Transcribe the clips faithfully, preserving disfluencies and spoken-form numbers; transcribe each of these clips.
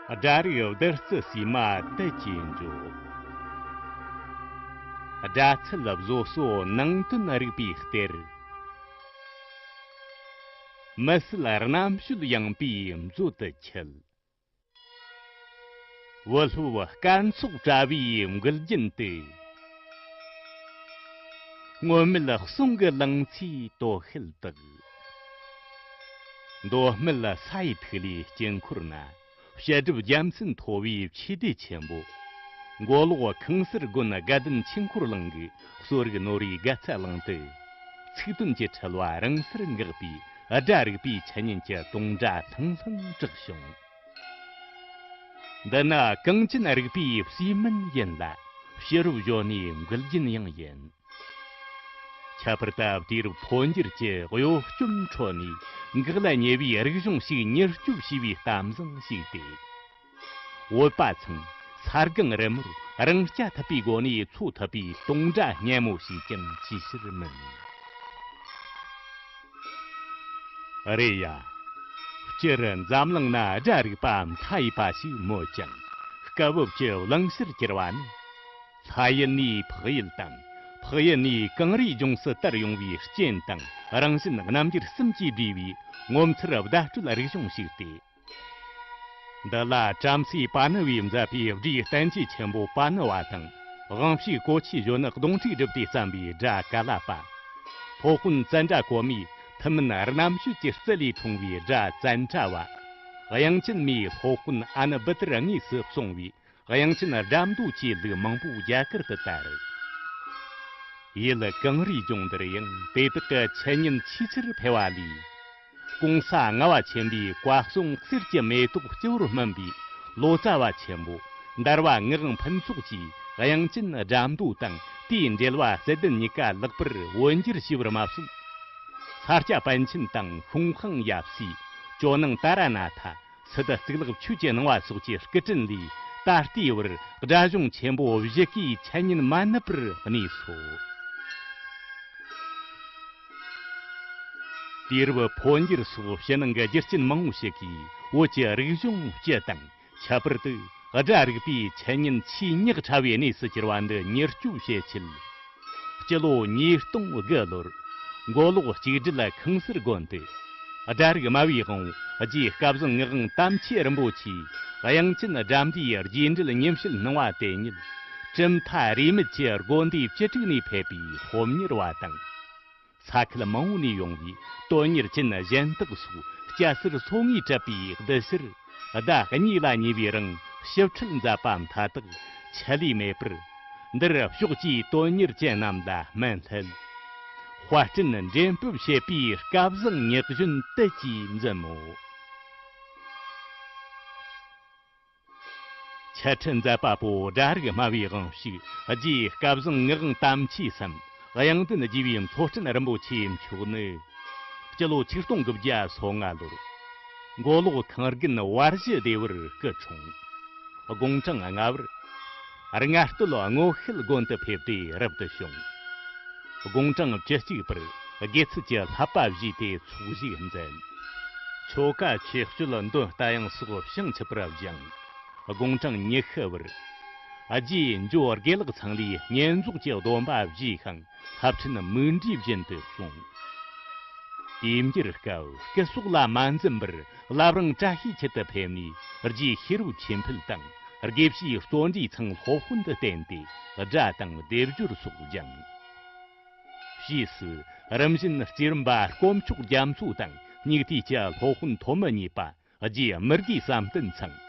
སྒྲ་རིག་བདུད་རྩི་ཟེ་མ་དལ་གྱིས་འཇོ། སྒྲ་ཚུལ་བཟོ་གསོ་ནང་དོན་རིག་པའི་གཏེར། མི་སྲིད་རྣམ་དཔྱོད་ཡངས་པའི་མཛོད་དུ་འཁྱིལ། བུ་སློབ་སྐར་ཚོགས་དྲ་བའི་མགུལ་རྒྱན་དུ། སྔོན་མེད་གསུང་གི་ལང་ཚོའི་དོ་ཤལ་དག། མདོ་སྨད་ས་ཡི་ཐིག་ལེའི་དཀྱིལ་འཁོར་ན། བཤད་སྒྲུབ་རྒྱལ་མཚན་མཐོ་བའི་ཆོས་སྡེ་ཆེན་པོ། མགོ་ལོག་ཁང་གསར་དགོན་དགའ་ལྡན་ཆོས་འཁོར་གླིང་གི་གསོ་རིག་ནོར་བུའི་དགའ་ཚལ་གླིང་དུ། ཚིག་དོན་གྱི་འཁྲུལ་བ་རང་སར་འགགས་པའི་སྒྲ་རིག་པའི་འཆད་ཉན་གྱི་དུང་སྒྲ་ལྷང་ལྷང་གྲགས་བྱུང་། འདི་ནི་གངས་ཅན་རིག་པའི་ཟས་སྨན་ཡིན་ལ། ཕྱི་རབས་གཞོན་ནུའི་མགུལ་རྒྱན་ཡང་ཡིན། ཁྱད་པར་དུ་དུས་རབས་འཕོ་འགྱུར་གྱི་གཡོ་སྐྱོམ་ཁྲོད་ནས་འགག་ལ་ཉེ་བའི་རིག་གཞུང་ཞིག་མྱུར་སྐྱོབ་བྱས་པའི་གཏམ་བཟང་ཞིག་སྟེ། བོད་པ་ཚང་ས་སྒང་རི་མོར་རང་རྐྱ་ཐུབ་པའི་སྒོ་ནས་འཚོ་ཐུབ་པའི་དུང་སྒྲ་སྙན་མོ་ཞིག་ཀྱང་ཅིའི་ཕྱིར་མིན། རེད་ཡ། སྤྱིར་འཛམ་གླིང་ན་སྒྲ་རིག་པ་མཐའ་ཡས་པ་ཞིག་མོད་ཀྱང་། སྐབས་བབ་ཀྱི་བླང་བྱར་གྱུར་པ་ནི། ལྷ་ཡུལ་ནས་འཕགས་ཡུལ་དང་། འཕགས་ཡུལ་ནས་གངས་རིའི་ལྗོངས་སུ་དར་ཡོང་བའི་རྐྱེན་དང་རང་བཞིན་རྣམ་འགྱུར་གསུམ་གྱིས་བསྡུས་པའི་ངོ་མཚར་བརྡ་སྤྲོད་རིག་གཞུང་ཞིག་སྟེ། འདི་ལ་བྲམ་ཟེ་པཱ་ཎི་བས་མཛད་པའི་སྒྲའི་བསྟན་བཅོས་ཆེན་པོ་པཱ་ཎི་བ་དང་། དབང་ཕྱུག་གོ་ཆའི་གཞོན་ནུ་གདོང་དྲུག་བསྒྲུབས་ཏེ་བརྩམས་པའི་སྒྲ་ཀ་ལ་པ། སློབ་དཔོན་ཙནྡྲ་གོ་མིས་ཐུན་མིན་རྣམ་དཔྱོད་ཀྱི་རྩལ་ལས་འཁྲུངས་པའི་སྒྲ་ཙནྡྲ་བ། དབྱངས་ཅན་མའི་སློབ་དཔོན་ཨ་ནུ་བི་ཏིར་དངོས་སུ་གསུངས་པའི་དབྱངས་ཅན་སྒྲ་མདོ་བཅས་ལུགས་མང་པོ་རྒྱ་གར་དུ་དར། ཡུལ་གངས་རིའི་ལྗོངས་འདིར་ཡང་དེ་དག་གི་འཆད་ཉན་ཆེས་ཆེར་འཕེལ་བ་ལས། གོང་ས་ལྔ་བ་ཆེན་པོའི་བཀའ་གསུང་གསེར་གྱི་མེ་ཏོག་སྤྱི་བོར་སྨིན་པའི་ལོ་ཙཱ་བ་ཆེན་པོ་འདར་བ་ངག་དབང་ཕུན་ཚོགས་ཀྱིས་དབྱངས་ཅན་སྒྲ་མདོ་དང་དེའི་འགྲེལ་བ་གསལ་ལྡན་གཉིས་ཀ་ལེགས་པར་བོད་འགྱུར་ཞུས་པར་མ་ཟད། ས་སྐྱ་པཎ་ཆེན་དང་ཤོང་ཧང་ཡབ་སྲས། ཇོ་ནང་ཏཱ་ར་ནཱ་ཐ། སི་ཏུ་གཙུག་ལག་ཆོས་ཀྱི་སྣང་བ་སོགས་ཀྱི་སྐུ་དྲིན་ལས་ད་ལྟའི་བར་སྒྲ་གཞུང་ཆེན་པོ་བཞི་ཀའི་འཆད་ཉན་མ་ནུབ་པར་གནས་སོ། དུས་རབས་འཕོ་འགྱུར་སོགས་ཕྱི་ནང་གི་རྒྱུ་རྐྱེན་མང་བོ་ཞིག་གིས་བོད་ཀྱི་རིག་གཞུང་སྤྱི་དང་ཁྱད་པར་དུ་སྒྲ་རིག་པའི་འཆད་ཉན་ཆེས་ཉག་ཕྲ་བའི་གནས་སུ་གྱུར་བ་འདི་མྱུར་སྐྱོབ་བྱེད་ཆེད། སྤྱི་ལོ་ཉིས་སྟོང་དགུ་ལོར་མགོ་ལོག་གཅིག་སྒྲིལ་ཁང་གསར་དགོན་དུ། སྒྲ་རིག་སྨྲ་བའི་དབང་པོ་རྗེ་སྐལ་བཟང་ངག་དབང་དམ་ཆོས་རིན་པོ་ཆེས་དབྱངས་ཅན་སྒྲ་མདའི་རྗེས་འགྲེལ་ཉིན་བྱེད་སྣང་བ་དེ་ཉིད་གྲུབ་མཐའ་རིས་མེད་ཀྱི་དགོན་སྡེ་བཅུ་དྲུག་ནས་ཕེབས་པའི་སློབ་གཉེར་བ་དང་། ས་ཁུལ་མང་བོ་ནས་ཡོང་བའི་དོན་གཉེར་ཅན་གཞན་དག་སོགས་སྐྱ་སེར་སོ་ལྔས་གྲུབ་པའི་གདུལ་ཕྱིར་ཟླ་གཉིས་ལ་ཉེ་བའི་རིང་ཞིབ་ཁྲིད་མཛད་པ་མཐའ་དག་ཆད་ལུས་མེད་པར་འདིར་ཕྱོགས་ཀྱི་དོན་གཉེར་ཅན་རྣམས་ལ་སྨན་སླད། དཔལ་སྤྲིན་འདྲེན་སྤེལ་བྱེད་པའི་སྐལ་བཟང་ཉག་གཞོན་དལ་གྱིས་འཛོམས་མོད། འཆད་ཁྲིད་མཛད་པ་པོ་སྒྲ་རིག་སྨྲ་བའི་དབང་ཕྱུག་རྗེ་སྐལ་བཟང་ངག་དབང་དམ་ཆོས་སམ་དབྱངས་ལྡན་རྒྱལ་བའི་མཚོ་བསྟན་རིན་པོ་ཆེ་མཆོག་ནི། སྤྱི་ལོ་ཆིག་སྟོང་དགུ་བརྒྱ་སོ་ལྔ་ལོར། མགོ་ལོག་ཁང་དགོན་བར་གཞི་སྡེ་བར་སྐུ་འཁྲུངས། དགུང་གྲངས་ལྔ་བར། རྔ་སྟོད་སྔོ་ཤེལ་དགོན་དུ་ཕེབས་ཏེ་རབ་ཏུ་བྱུང་། དགུང་གྲངས་བཅུ་གཅིག་པར་དགེ་ཚུལ་གྱི་བསླབ་པ་བཞེས་ཏེ་ཚོགས་ཞུགས་མཛད། ཆོ་ག་ཆོས་སྤྱོད་འདོན་རྟ་དབྱངས་སོགས་བྱང་ཆུབ་པར་སྦྱངས། དགུང་གྲངས་ཉི་ཤུ་བར། རྗེ་འཇོ་དགེ་ལེགས་ཚང་ལས་བསྙེན་རྫོགས་ཀྱི་སྡོམ་པ་བཞེས་ཤིང་། ལྷ་ཕྲན་མིག་འབྲས་བཞིན་དུ་བསྲུངས། དུས་འགྱུར་སྐབས་སྐུ་སྲོག་ལ་མ་འཛེམས་པར་བླ་བྲང་བཀྲ་ཤིས་འཁྱིལ་དུ་ཕེབས་ནས་རྗེ་ཤེས་རབ་ཆོས་འཕེལ་དང་དགེ་བཤེས་བརྩོན་འགྲུས་ཚང་སློབ་དཔོན་དུ་བསྟེན་ཏེ་སྒྲ་དང་སྡེབ་སྦྱོར་སོགས་སྦྱངས། ཕྱིས་སུ་རིམ་བཞིན་རྩིས་རིམ་པ་དཀོན་མཆོག་རྒྱ་མཚོ་དང་སྙིགས་དུས་ཀྱི་སློབ་དཔོན་ཐོན་མི་གཉིས་པ་རྗེ་དམུ་དགེ་བསམ་གཏན་ཚང་།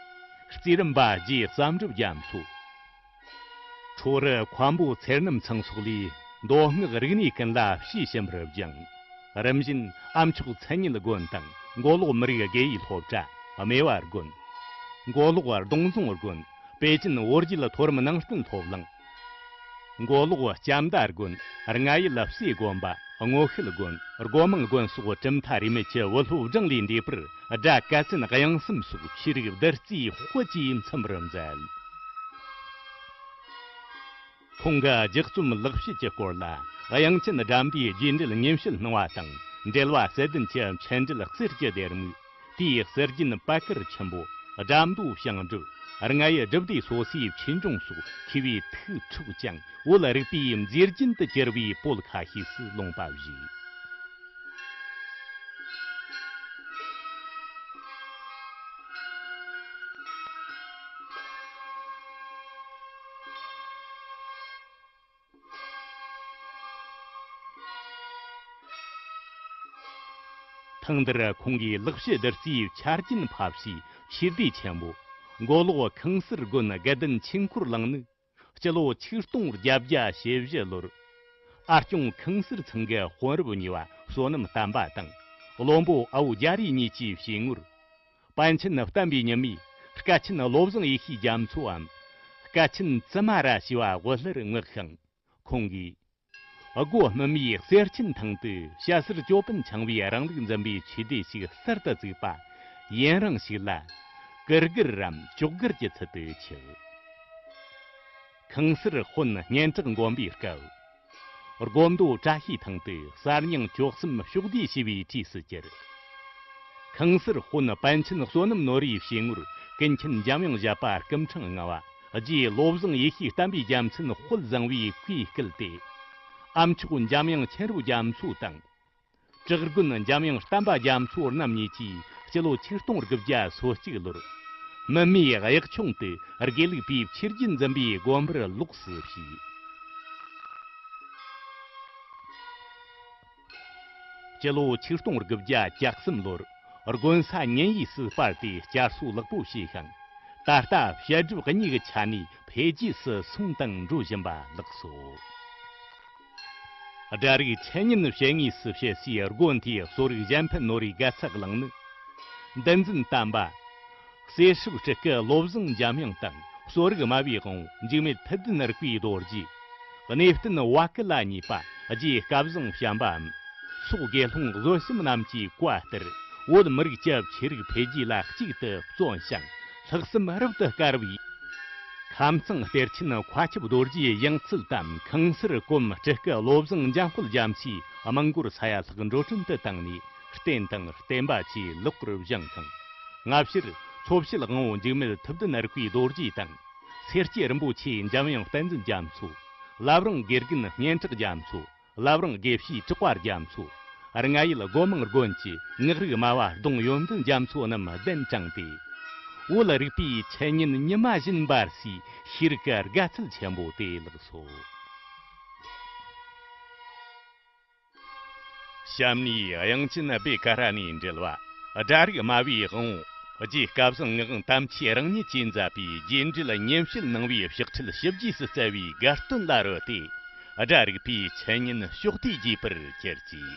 རྩིས་རིམ་པ་རྗེ་བསམ་གྲུབ་རྒྱ་མཚོ། ཁྲོ་རུ་མཁན་པོ་ཚེ་རྣམ་ཚང་སོགས་ལས་མདོ་སྔགས་རིག་གནས་ཀུན་ལ་ཤེས་བཞིན་པར་སྦྱངས། རིམ་བཞིན་ཨ་མཆོག་མཚན་ཉིད་དགོན་དང་མགོ་ལོག་མི་རིགས་དགེ་ཡི་སློབ་གྲྭ་སྨེ་བ་དགོན། མགོ་ལོག་གདོང་བཟུང་དགོན། པེ་ཅིན་བོད་བརྒྱུད་མཐོ་རིམ་ནང་བསྟན་སློབ་གླིང་། མགོ་ལོག་ལྕམ་མདའ་དགོན། རྔ་ཡུལ་བསེ་དགོན་པ། སྔོ་ཤེལ་དགོན། སྒོ་མང་དགོན་སོགས་གྲུབ་མཐའ་རིས་མེད་ཀྱི་བུ་སློབ་བགྲང་ལས་འདས་པར་སྒྲ་ཀ་ཙན་དབྱངས་གསུམ་སོགས་ཆོས་རིག་བདུད་རྩིའི་དཔལ་གྱིས་མཚན་པར་མཛད། ཁོང་གི་ལྗགས་རྩོམ་ལེགས་བཤད་ཀྱི་སྐོར་ལ་དབྱངས་ཅན་སྒྲ་མདའི་རྗེས་འགྲེལ་ཉིན་བྱེད་སྣང་བ་དང་འགྲེལ་བ་གསལ་ལྡན་གྱི་མཆན་འགྲེལ་གསེར་གྱི་སྡེར་མིག་དེའི་གསེར་རྒྱན་པད་དཀར་ཆེན་པོ། དགྲ་མདོ་ཞིང་སྒྲུབ། རྔ་ཡབ་སྒྲུབ་སྡེ་སོ་སོའི་ཆོས་འབྱུང་སོགས་མཁས་པའི་ཐུགས་འཁྲུགས་ཀྱང་བོད་རིག་པའི་མཛེས་རྒྱན་དུ་གྱུར་པའི་པོད་ཁ་ཤས་སུ་ལུང་པ་བཞེས། ཐེངས་འདིར་ཁོང་གིས་ལེགས་བཤད་བདུད་རྩིའི་ཆ་རྐྱེན་ཕབ་སའི་ཆོས་སྡེ་ཆེན་མོ་མགོ་ལོག་ཁང་གསར་དགོན་དགའ་ལྡན་ཆོས་འཁོར་གླིང་ནི། སྤྱི་ལོ་ཆིག་སྟོང་བརྒྱད་བརྒྱ་ཞེ་བཞི་ལོར་ཨ་སྐྱོང་ཁང་གསར་ཚང་གི་དཔོན་རབས་གཉིས་པ་བསོད་ནམས་བརྟན་པ་དང་བློན་པོ་ཨའུ་རྒྱ་རས་གཉིས་ཀྱིས་བྱས་ངོར། པཎ་ཆེན་བསྟན་པའི་ཉི་མས་སྐལ་ཆེན་བློ་བཟང་ཡེ་ཤེས་རྒྱ་མཚོའམ་སྐལ་ཆེན་ཙི་མ་ར་ཞེས་པ་དབུ་བླར་མངགས་ཤིང་། ཁོང་གིས་སྒོ་སྨིན་མའི་གསེར་ཆེན་ཐང་དུ་སྐྱ་སེར་ཅོད་པན་འཆང་བའི་རིང་ལུགས་འཛིན་པའི་ཆོས་སྡེ་ཞིག་གསར་དུ་བཙུགས་པ་ཡུན་རིང་ཞིག་ལ་ཀིར་ཀིར་རམ་ཅོག་ཀིར་གྱི་ཚུལ་དུ་ཆགས། ཁང་གསར་དཔོན་སྙན་གྲགས་མགོན་པོའི་སྐབས། སྒོ་མདོ་བཀྲ་ཤིས་ཐང་དུ་གསར་རྙིང་བཅུ་གསུམ་ཕྱོགས་བསྡུས་བྱས་པའི་གྲས་སུ་གྱུར། ཁང་གསར་དཔོན་པཎ་ཆེན་བསོད་ནམས་ནོར་བུའི་བྱས་ངོར་ཀུན་མཁྱེན་འཇམ་དབྱངས་བཞད་པ་སྐུ་ཕྲེང་ལྔ་བ་རྗེ་བློ་བཟང་ཡེ་ཤེས་བསྟན་པའི་རྒྱལ་མཚན་དཔལ་བཟང་བོས་བཀས་བསྐུལ་ཏེ། ཨ་མཆོག་འཇམ་དབྱངས་ཆོས་རབ་རྒྱ་མཚོ་དང་། བྲག་དགོན་འཇམ་དབྱངས་བསྟན་པ་རྒྱ་མཚོ་རྣམ་གཉིས་ཀྱིས་སྤྱི་ལོ་ཆིག་སྟོང་དགུ་བརྒྱ་སོ་གཅིག་ལོར་སྨིན་མའི་གཡག་ཆུང་དུ་དགེ་ལུགས་པའི་ཆོས་བརྒྱུད་འཛིན་པའི་དགོན་པར་ལོགས་སུ་ཕྱིས། སྤྱི་ལོ་ཆིག་སྟོང་དགུ་བརྒྱ་གྱ་གསུམ་ལོར་དགོན་ས་ཉིན་ཡས་སུ་སྤར་ཏེ་བསྐྱར་གསོ་ལེགས་པོ་བྱས་ཤིང་། ད་ལྟ་བཤད་སྒྲུབ་གཉིས་ཀྱི་ཆ་ནས་འཕེལ་རྒྱས་སུ་སོང་དང་འགྲོ་བཞིན་པ་ལགས་སོ། སྒྲ་རིག་འཆད་ཉན་བྱེད་དངོས་སུ་བཤད་སའི་དགོན་དེའི་གསོ་རིག་གཞན་ཕན་ནོར་བུའི་དགའ་ཚལ་གླིང་ནི། འདུལ་འཛིན་དམ་པ། གསེར་སྲུབས་སྤྲུལ་སྐུ་བློ་བཟང་འཇམ་དབྱངས་དང་གསོ་རིག་སྨྲ་བའི་དབང་པོ་འཇིགས་མེད་ཐུབ་བསྟན་རིག་པའི་རྡོ་རྗེ། གནས་བརྟན་བ་ཀི་ལ་གཉིས་པ་རྗེ་སྐལ་བཟང་བྱམས་པའམ། སོག་དགེ་སློང་བཟོད་བཤམས་རྣམས་ཀྱིས་བཀའ་ལྟར་བོད་མི་རིགས་ཀྱི་ཆོས་རིག་འཕེལ་རྒྱས་ལ་གཅིག་ཏུ་བརྩོན་ཞིང་ལྷག་བསམ་རབ་ཏུ་དཀར་བའི། ཁམས་ཚང་གཏེར་ཆེན་མཁའ་ཁྱབ་རྡོ་རྗེའི་ཡང་སྲིད་དམ་ཁང་གསར་གོམས་སྤྲུལ་སྐུ་བློ་བཟང་འཇམ་དཔལ་རྒྱ་མཚོས་སྨན་སྐོར་ས་ཡ་ལྷག་འགྲོ་གྲོན་དུ་བཏང་ནས་རྟེན་དང་བརྟེན་པ་ཆེས་ལེགས་པར་བཞེངས་ཤིང་། སྔ་ཕྱིར་འཚོ་བྱེད་དབང་པོ་འཇིགས་མེད་ཐུབ་བསྟན་རིག་པའི་རྡོ་རྗེ་དང་། སེར་སྐྱའི་རིན་པོ་ཆེ་འཇམ་དབྱངས་བསྟན་འཛིན་རྒྱ་མཚོ། བླ་བྲང་དགེ་རྒན་སྙན་གྲགས་རྒྱ་མཚོ། བླ་བྲང་དགེ་བཤེས་གྲགས་པ་རྒྱ་མཚོ། རྔ་ཡུལ་སྒོ་མང་དགོན་གྱི་ངག་རིག་སྨྲ་བ་ལྡོང་ཡོན་ཏན་རྒྱ་མཚོ་རྣམས་གདན་དྲངས་ཏེ། བོད་རིག་པའི་འཆད་ཉན་ཉི་མ་བཞིན་འབར་སའི་ཤེས་རིག་གི་དགའ་ཚལ་ཆེན་པོ་དེ་ལགས་སོ། གཤམ་ནས་དབྱངས་ཅན་སྦས་ཀ་ར་ནས་འབྲེལ་བ་སྒྲ་རིག་སྨྲ་བའི་དབང་པོ་རྗེ་སྐལ་བཟང་ངག་དབང་དམ་ཆོས་རང་ཉིད་ཀྱིས་མཛད་པའི་རྗེས་འབྲེལ་ཉན་བཤད་གནང་བའི་ཕྱག་ཁྲིད་ཞིབ་རྒྱས་སུ་བསྩལ་བའི་དགའ་སྟོན་ལ་རོལ་ཏེ། སྒྲ་རིག་པའི་འཆད་ཉན་ཕྱོགས་བསྡུས་རྒྱས་པར་གྱུར་ཅིག།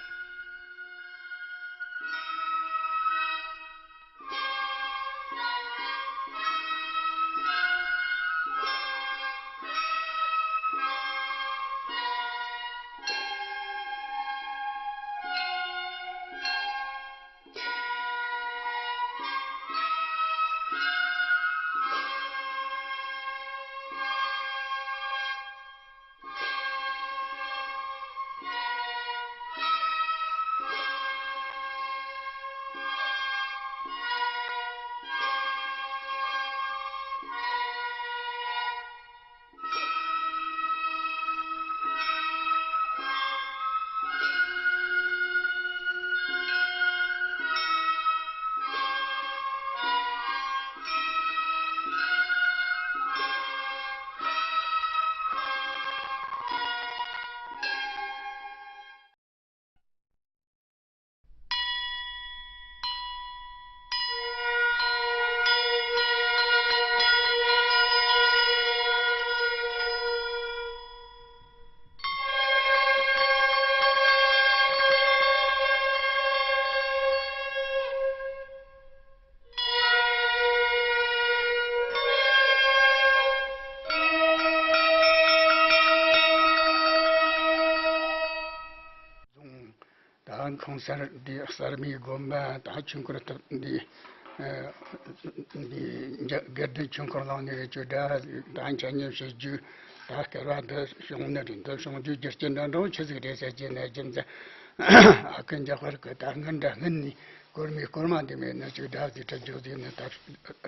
ད་ཁང་གསར་འདི་གསར་མའི་དགོན་པ་ད་ཆོས་འཁོར་ཐོག་འདི་འདི་དགེ་ལྡན་ཆོས་འཁོར་གླིང་ནས་ཆོས་སྒྲ་ད་འཆད་ཉན་བྱེད་རྒྱུ་ད་སྐལ་བ་འདི་བྱུང་ནི་རེད། འདི་བྱུང་རྒྱུ་རྒྱུ་རྐྱེན་འདྲ་འདྲ་ཆི་ཟིག་རེད་ཟེར་རྒྱུ་ནས་རྒྱུ་མཚན། ཨ་ཁུ་འཇམ་དཔལ་གི་ད་སྔོན་འདྲ་སྔོན་ནས་སྐོར་མི་སྐོར་མ་འདི་མེད་ན་ཅིག་དགྲ་ཟིག་ཁྲིད་རྒྱུ་ཟིག་ནི་ད་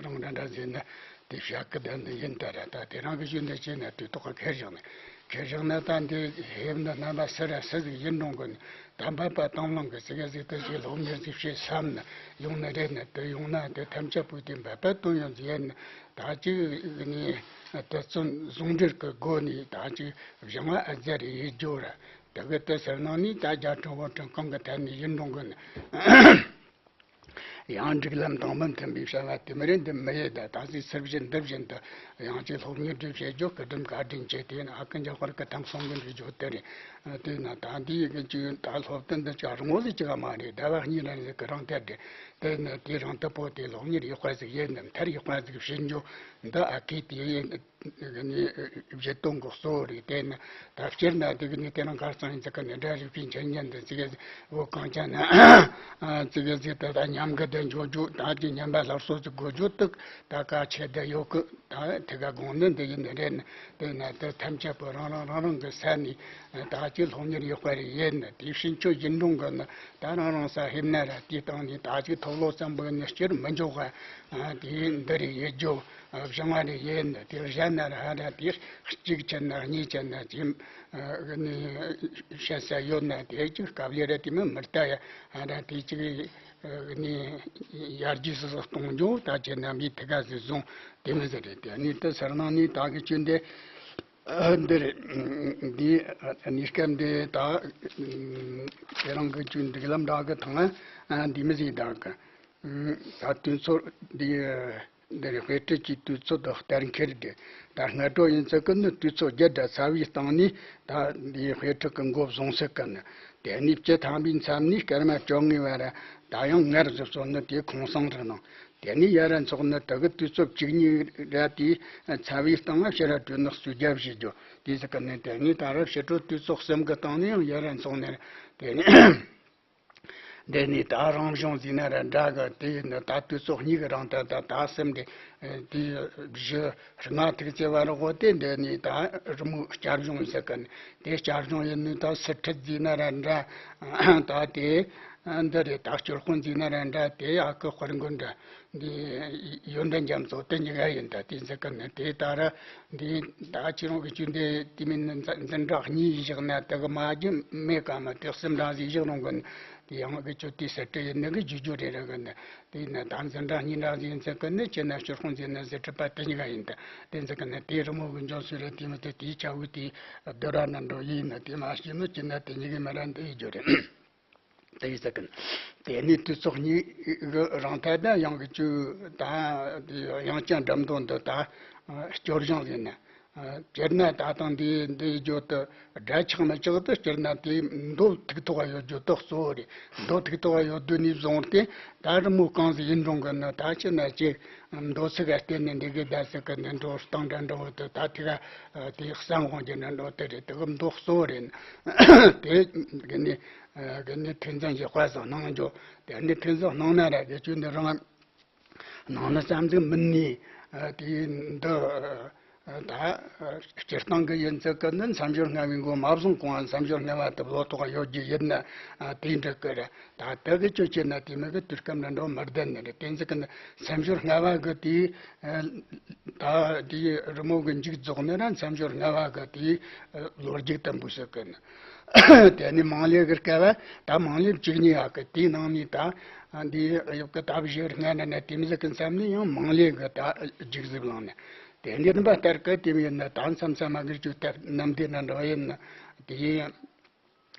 རང་འདྲ་འདྲ་ཟིག་ནི་དེ་བཤད་གི་བསྡད་ནི་ཡིན་ད་ར། ད་དེ་རང་གི་ཞུ་འདི་བྱས་ན་དུས་ཐོག་གི་ཁེར་བཞག་ནི་ཁེར་བཞག་ན་ད་འདི་ཧེབ་ནི་རྣམ་པ་སུ་ར་སུ་ཟིག་ཡིན་རུང་གི་ནི་ད་འབད་པ་དང་བླངས་གི་ཟིག་ག་ཟིག་ཏུ་ཞིག་སློབ་གཉེར་ཟིག་བྱེད་བསམ་ནི་ཡོང་ནི་རེད་ནི། དེ་ཡོང་ན་དེ་ཐམས་ཅད་པོ་དེ་འབད་པ་དོན་ཡོད་ཟིག་ཡིན་ནི། ད་ཅིག་ནི་དུས་ཚོད་ཟུང་འབྲེལ་གི་སྒོ་ནས་ད་ཅིག་སྦྱང་བ་ཨ་ཙར་ཡེད་རྒྱུ་ར། དེ་གི་དེ་ཟེར་ནང་ནས་ད་རྒྱ་ཁྲིམས་བོད་ཁྲིམས་གང་གི་ཐད་ནས་ཡིན་རུང་གི་ནི། ཡང་སྒྲིག་ལམ་དང་མི་མཐུན་པའི་བྱ་བ་དེ་མི་རེད། འདི་མི་ཡེད་ད། ད་ཟིག་ཚུལ་བཞིན་འདི་བཞིན་དུ་ཡང་ཅིག་སློབ་གཉེར་འདི་བྱེད་རྒྱུ་སྐུ་དྲིན་བཀའ་དྲིན་ཆེ། དེ་ནི་ཨ་ཁུ་འཇམ་དཔལ་གི་ཐང་སོང་གི་འདྲི་རྒྱུ་དེ་རེད། དེ་ན་ད་འདི་ཡི་གི་ཅིག་ད་སློབ་སྟོན་འདི་ཅག་རང་ངོ་ཟིག་ཅིག་མ་རེད། ཟླ་བ་གཉིས་རིང་ཟིག་གི་རང་དེ་རེད། དེ་ནི་དེ་རང་དུ་པོ་དེ་སློབ་གཉེར་ཡག་པ་ཟིག་ཡེད་ནི་མཐར་ཡག་པ་ཟིག་བྱེད་རྒྱུ་འདི་ཨ་ཁུ་དེ་ཡིན། གི་ནི་བཞེད་དོན་གི་གཙོ་བོ་རེད། དེ་ནི་ད་སྤྱིར་ན་དེ་གི་ནི་དེ་རིང་གར་སང་ཡིན་ཚེ་གི་ནི་སྒྲ་རིག་པའི་འཆད་ཉན་འདི་ཚིག་གི་བོད་གངས་ཅན་ན་ཚིག་གི་ཚིག་དེ་ད་ཉམས་གི་དེ་འཇོག་རྒྱུ་ད་ཀྱི་ཉམས་པ་སླར་གསོ་ཚིག་དགོས་རྒྱུ་དུ་ད་ག་ཆེ་དེ་ཡོད་གི། ད་དེ་ག་དགོངས་ནི་འདི་ཡིན་ནི་རེད་ནི། དེ་ན་དེ་ཐམས་ཅད་པོ་རང་རང་རང་རང་གི་ས་ནས་ད་ཀྱི་སློབ་གཉེར་ཡག་པ་རེད་ཡིན་ནི། དེ་ཕྱིན་ཆོས་ཡིན་རུང་གི་ནི་ད་རང་རང་ས་ཧེབ་ན་ར་དེ་སྟེང་ནས་ད་ཀྱི་ཐོབ་ལོ་ཙམ་པོ་ནི་སྤྱིར་མི་འཇོག་ག་དེ་འདི་རེད་ཡེད་རྒྱུ། བྱུང་བ་རེད་ཡིན། དེ་གཞན་ན་ར་ཧ་ར་དེ་གཅིག་ཆད་ན་གཉིས་ཆད་ན་དེ་ནི་བཤད་ས་ཡོད་ན་དེ་གཅིག་སྐབས་ལས་ར་དེ་མི་མི་ལྟ་ཡ་ཧ་ར་དེ་གཅིག་ནི་ཡར་རྒྱས་སུ་གཏོང་རྒྱུ་ད་ཁྱེད་རྣམ་པའི་ཐུགས་ཀ་ཟིག་བཟུང་དེ་མི་ཟེར་རེད། དེ་ནི་དེ་ཟེར་ནང་ནི་ད་གི་ཆུ་འདི་འདི་རེད། འདི་གནས་སྐབས་འདི་ད་དེ་རང་གི་ཆུ་འདི་ལམ་འདྲ་གི་ཐང་འདི་མི་ཟིག་ད་གི་ད་དུས་ཚོད་འདི། འདིར་དཔེ་ཁྲིད་ཀྱི་དུས་ཚོད་དང་གཏན་འཁེལ་ཏེ། ད་སྔ་དྲོ་ཡིན་ཚེ་ཀུན་ནི་དུས་ཚོད་བརྒྱད་དྲ་ཚ་བའི་སྟེང་ནས་ད་འདིའི་དཔེ་ཁྲིད་ཀྱི་འགོ་བཟུང་སྲིད་ཀུན་ནི། དེ་ནས་བཅུ་ཐམ་པའི་མཚམས་ནས་སྐར་མ་བཅོ་ལྔའི་བར་ད་ཡང་སྔར་བཟོ་སོང་ནི་དེ་ཁོང་སང་རེད་ནང་། དེ་ནས་ཡ་ར་ཚོགས་ནི་དུ་གི་དུས་ཚོད་བཅུ་གཉིས་ར་དེའི་ཚ་བའི་སྟེང་ལ་ཕྱི་ར་གྲོས་ནག་སུ་རྒྱབ་བཞེས་རྒྱུ་དེ་ཟིག་ཀུན་ནི། དེ་ནས་ད་ར་ཕྱི་དྲོ་དུས་ཚོད་གསུམ་གི་སྟེང་ནས་ཡང་ཡ་ར་ཚོགས་ནི་དེ་ནས། འདི་ནི་ད་རང་གཞུང་ཟིན་ན་ར་འདྲ་གི། དེ་ནི་ད་དུས་ཚོད་གཉིས་ཀྱི་རིང་ད་ད་ད་སེམས་འདི་དེ་བཞི་ལྔ་ཐུག་ཚེ་བ་རོགས་དེ། འདི་ནི་ད་རི་མོ་བསྐྱར་སྦྱོང་ཟེར་གི་ནི་དེ་བསྐྱར་སྦྱོང་ཡིན་ནི། ད་སི་ཁྲིད་ཟིན་ན་ར་འདྲ། ད་དེ་འདི་རེད། ད་སྐྱོར་དཔོན་ཟིན་ན་ར་འདྲ། དེ་ཨ་ཁུ་དཔལ་མགོན་འདྲ། འདི་ཡོན་ཏན་རྒྱ་མཚོ་དེ་གཉིས་ཀ་ཡིན། ད་དེ་ཟེར་གི་ནི་དེ་ད་ར་འདི་ད་ཁྱེད་རང་གི་ཆུ་འདི་དེ་མིན་འཛིན་གྲྭ་གཉིས་བཞག་ན་དེ་གི་མ་རྒྱུ་མེད་ག་མ་དེ་གསུམ་འདྲ་ཟིག་བཞག་རུང་གི་ནི། དེ་ཡང་གི་ཆུ་དེ་ཟེར་དེ་ཡིན་ནི་གི་རྒྱུ་རྒྱུ་རེ་རེ་གི་ནི། དེ་ནི་ད་འཛིན་གྲྭ་གཉིས་འདྲ་ཟིག་ཡིན་ཚེ་གི་ནི་ཁྱེད་ན་སྐྱོར་དཔོན་ཟིན་ན་ཟེར་གྲུབ་པ་དེ་གཉིས་ཀ་ཡིན། ད་དེ་ཟེར་གི་ནི་དེ་རི་མོ་གི་འཇོག་སུ་རེ་དེ་མི་དེ་དེའི་ཆ་བུ་དེ་བསྡུར་བ་ན་འགྲོ་ཡིན་ནི། དེ་མ་ཤེས་ནི་ཁྱེད་ན་དེ་གཉིས་ཀི་མི་ར་འདི་ཡི་རྒྱུ་རེད། དེ་ཡི་ཟེར་གི་ནི། དེ་ནི་དུས་ཚོད་གཉིས་ཀྱི་རིང་ཐད་ད་ཡང་གི་ཆུ་ད་དེ་ཡང་ཅང་འགྲམ་དོན་འདི་ད་སྐྱོར་སྦྱོང་ཟེར་ན། སྤྱིར་ན་ད་དང་འདི་འདི་བརྗོད་དུ་སྒྲ་ཆགས་མི་ཆགས་དུ་སྤྱིར་ན་དེ་མདོ་ཐིག་ཐོག་ཡོད་རྒྱུ་དག་གཙོ་བོ་རེད། མདོ་ཐིག་ཐོག་ཡོད་དུས་ནས་བཟུང་སྟེ་ད་རི་མོ་གང་ཟིག་ཡིན་རུང་གི་ནི་ད་ཕྱི་ན་ཅིག་མདོ་ཚིག་ག་བརྟེན་ནས་འདི་གི་ད་ཟེར་གི་ནི་འགྲོ་སྟངས་འདྲ་འདྲ་བོ་དུ་ད་ཐིག་ག་དེ་གསང་དབང་གི་ནི་འགྲོ་དེ་རེད། དེ་གི་མདོ་གཙོ་བོ་རེད། དེ་གི་ནི། གི་ནི་ཐོས་འཛིན་ཡག་པ་ཟིག་གནང་རྒྱུ། དེ་ནི་ཐོས་འཛིན་གནང་ན་ར་དགེ་ཆོས་འདི་རང་གནང་ནི་ཙམ་ཟིག་མིན་ནི། དེ་འདི་ད་སྤྱིར་བཏང་གི་ཡིན་ཚུལ་གི་ནི་མཚམས་སྦྱོར་ལྔ་བའི་མགོ་མ་བཟུང་གོང་མཚམས་སྦྱོར་ལྔ་བ་དུ་ལོ་ཐོག་ཡོད་རྒྱུ་ཡིན་ན་དེ་འགྲིག་གི་རེད། ད་དེ་གི་ཆོས་བྱས་ན་དེ་མི་གི་དུས་སྐབས་ནི་འགྲོ་མི་ལྡན་ནི་རེད། དེ་ཚིག་གི་ནི་མཚམས་སྦྱོར་ལྔ་བ་གི་དེ། ད་དེའི་རི་མོ་གི་མཇུག་རྫོགས་ནི་ར་མཚམས་སྦྱོར་ལྔ་བ་གི་དེའི་ལོ་རྒྱུས་དུམ་བུ་ཞིག་གི་ནི། དེ་ནི་མང་ལེ་གི་སྐབས་ད་མང་ལེ་བཅུ་གཉིས་ཡག་གི་དེའི་ནང་ནས་ད་འདི་ཡོད་གི་ད་བཞི་ལྔ་ན་ན་དེ་མི་ཟིག་གི་མཚམས་ནས་ཡང་མང་ལེ་གི་ད་མཇུག་ཟིག་བླངས་ནས། དེ་འདི་རིམ་པ་ལྟར་གི་དེ་མི་ཡིན་ན་ད་མཚམས་མཚམས་མ་གི་ཅུ་ཐབས་ནམ་དེ་ན་འགྲོ་ཡིན་ན་དེ་ཡིན།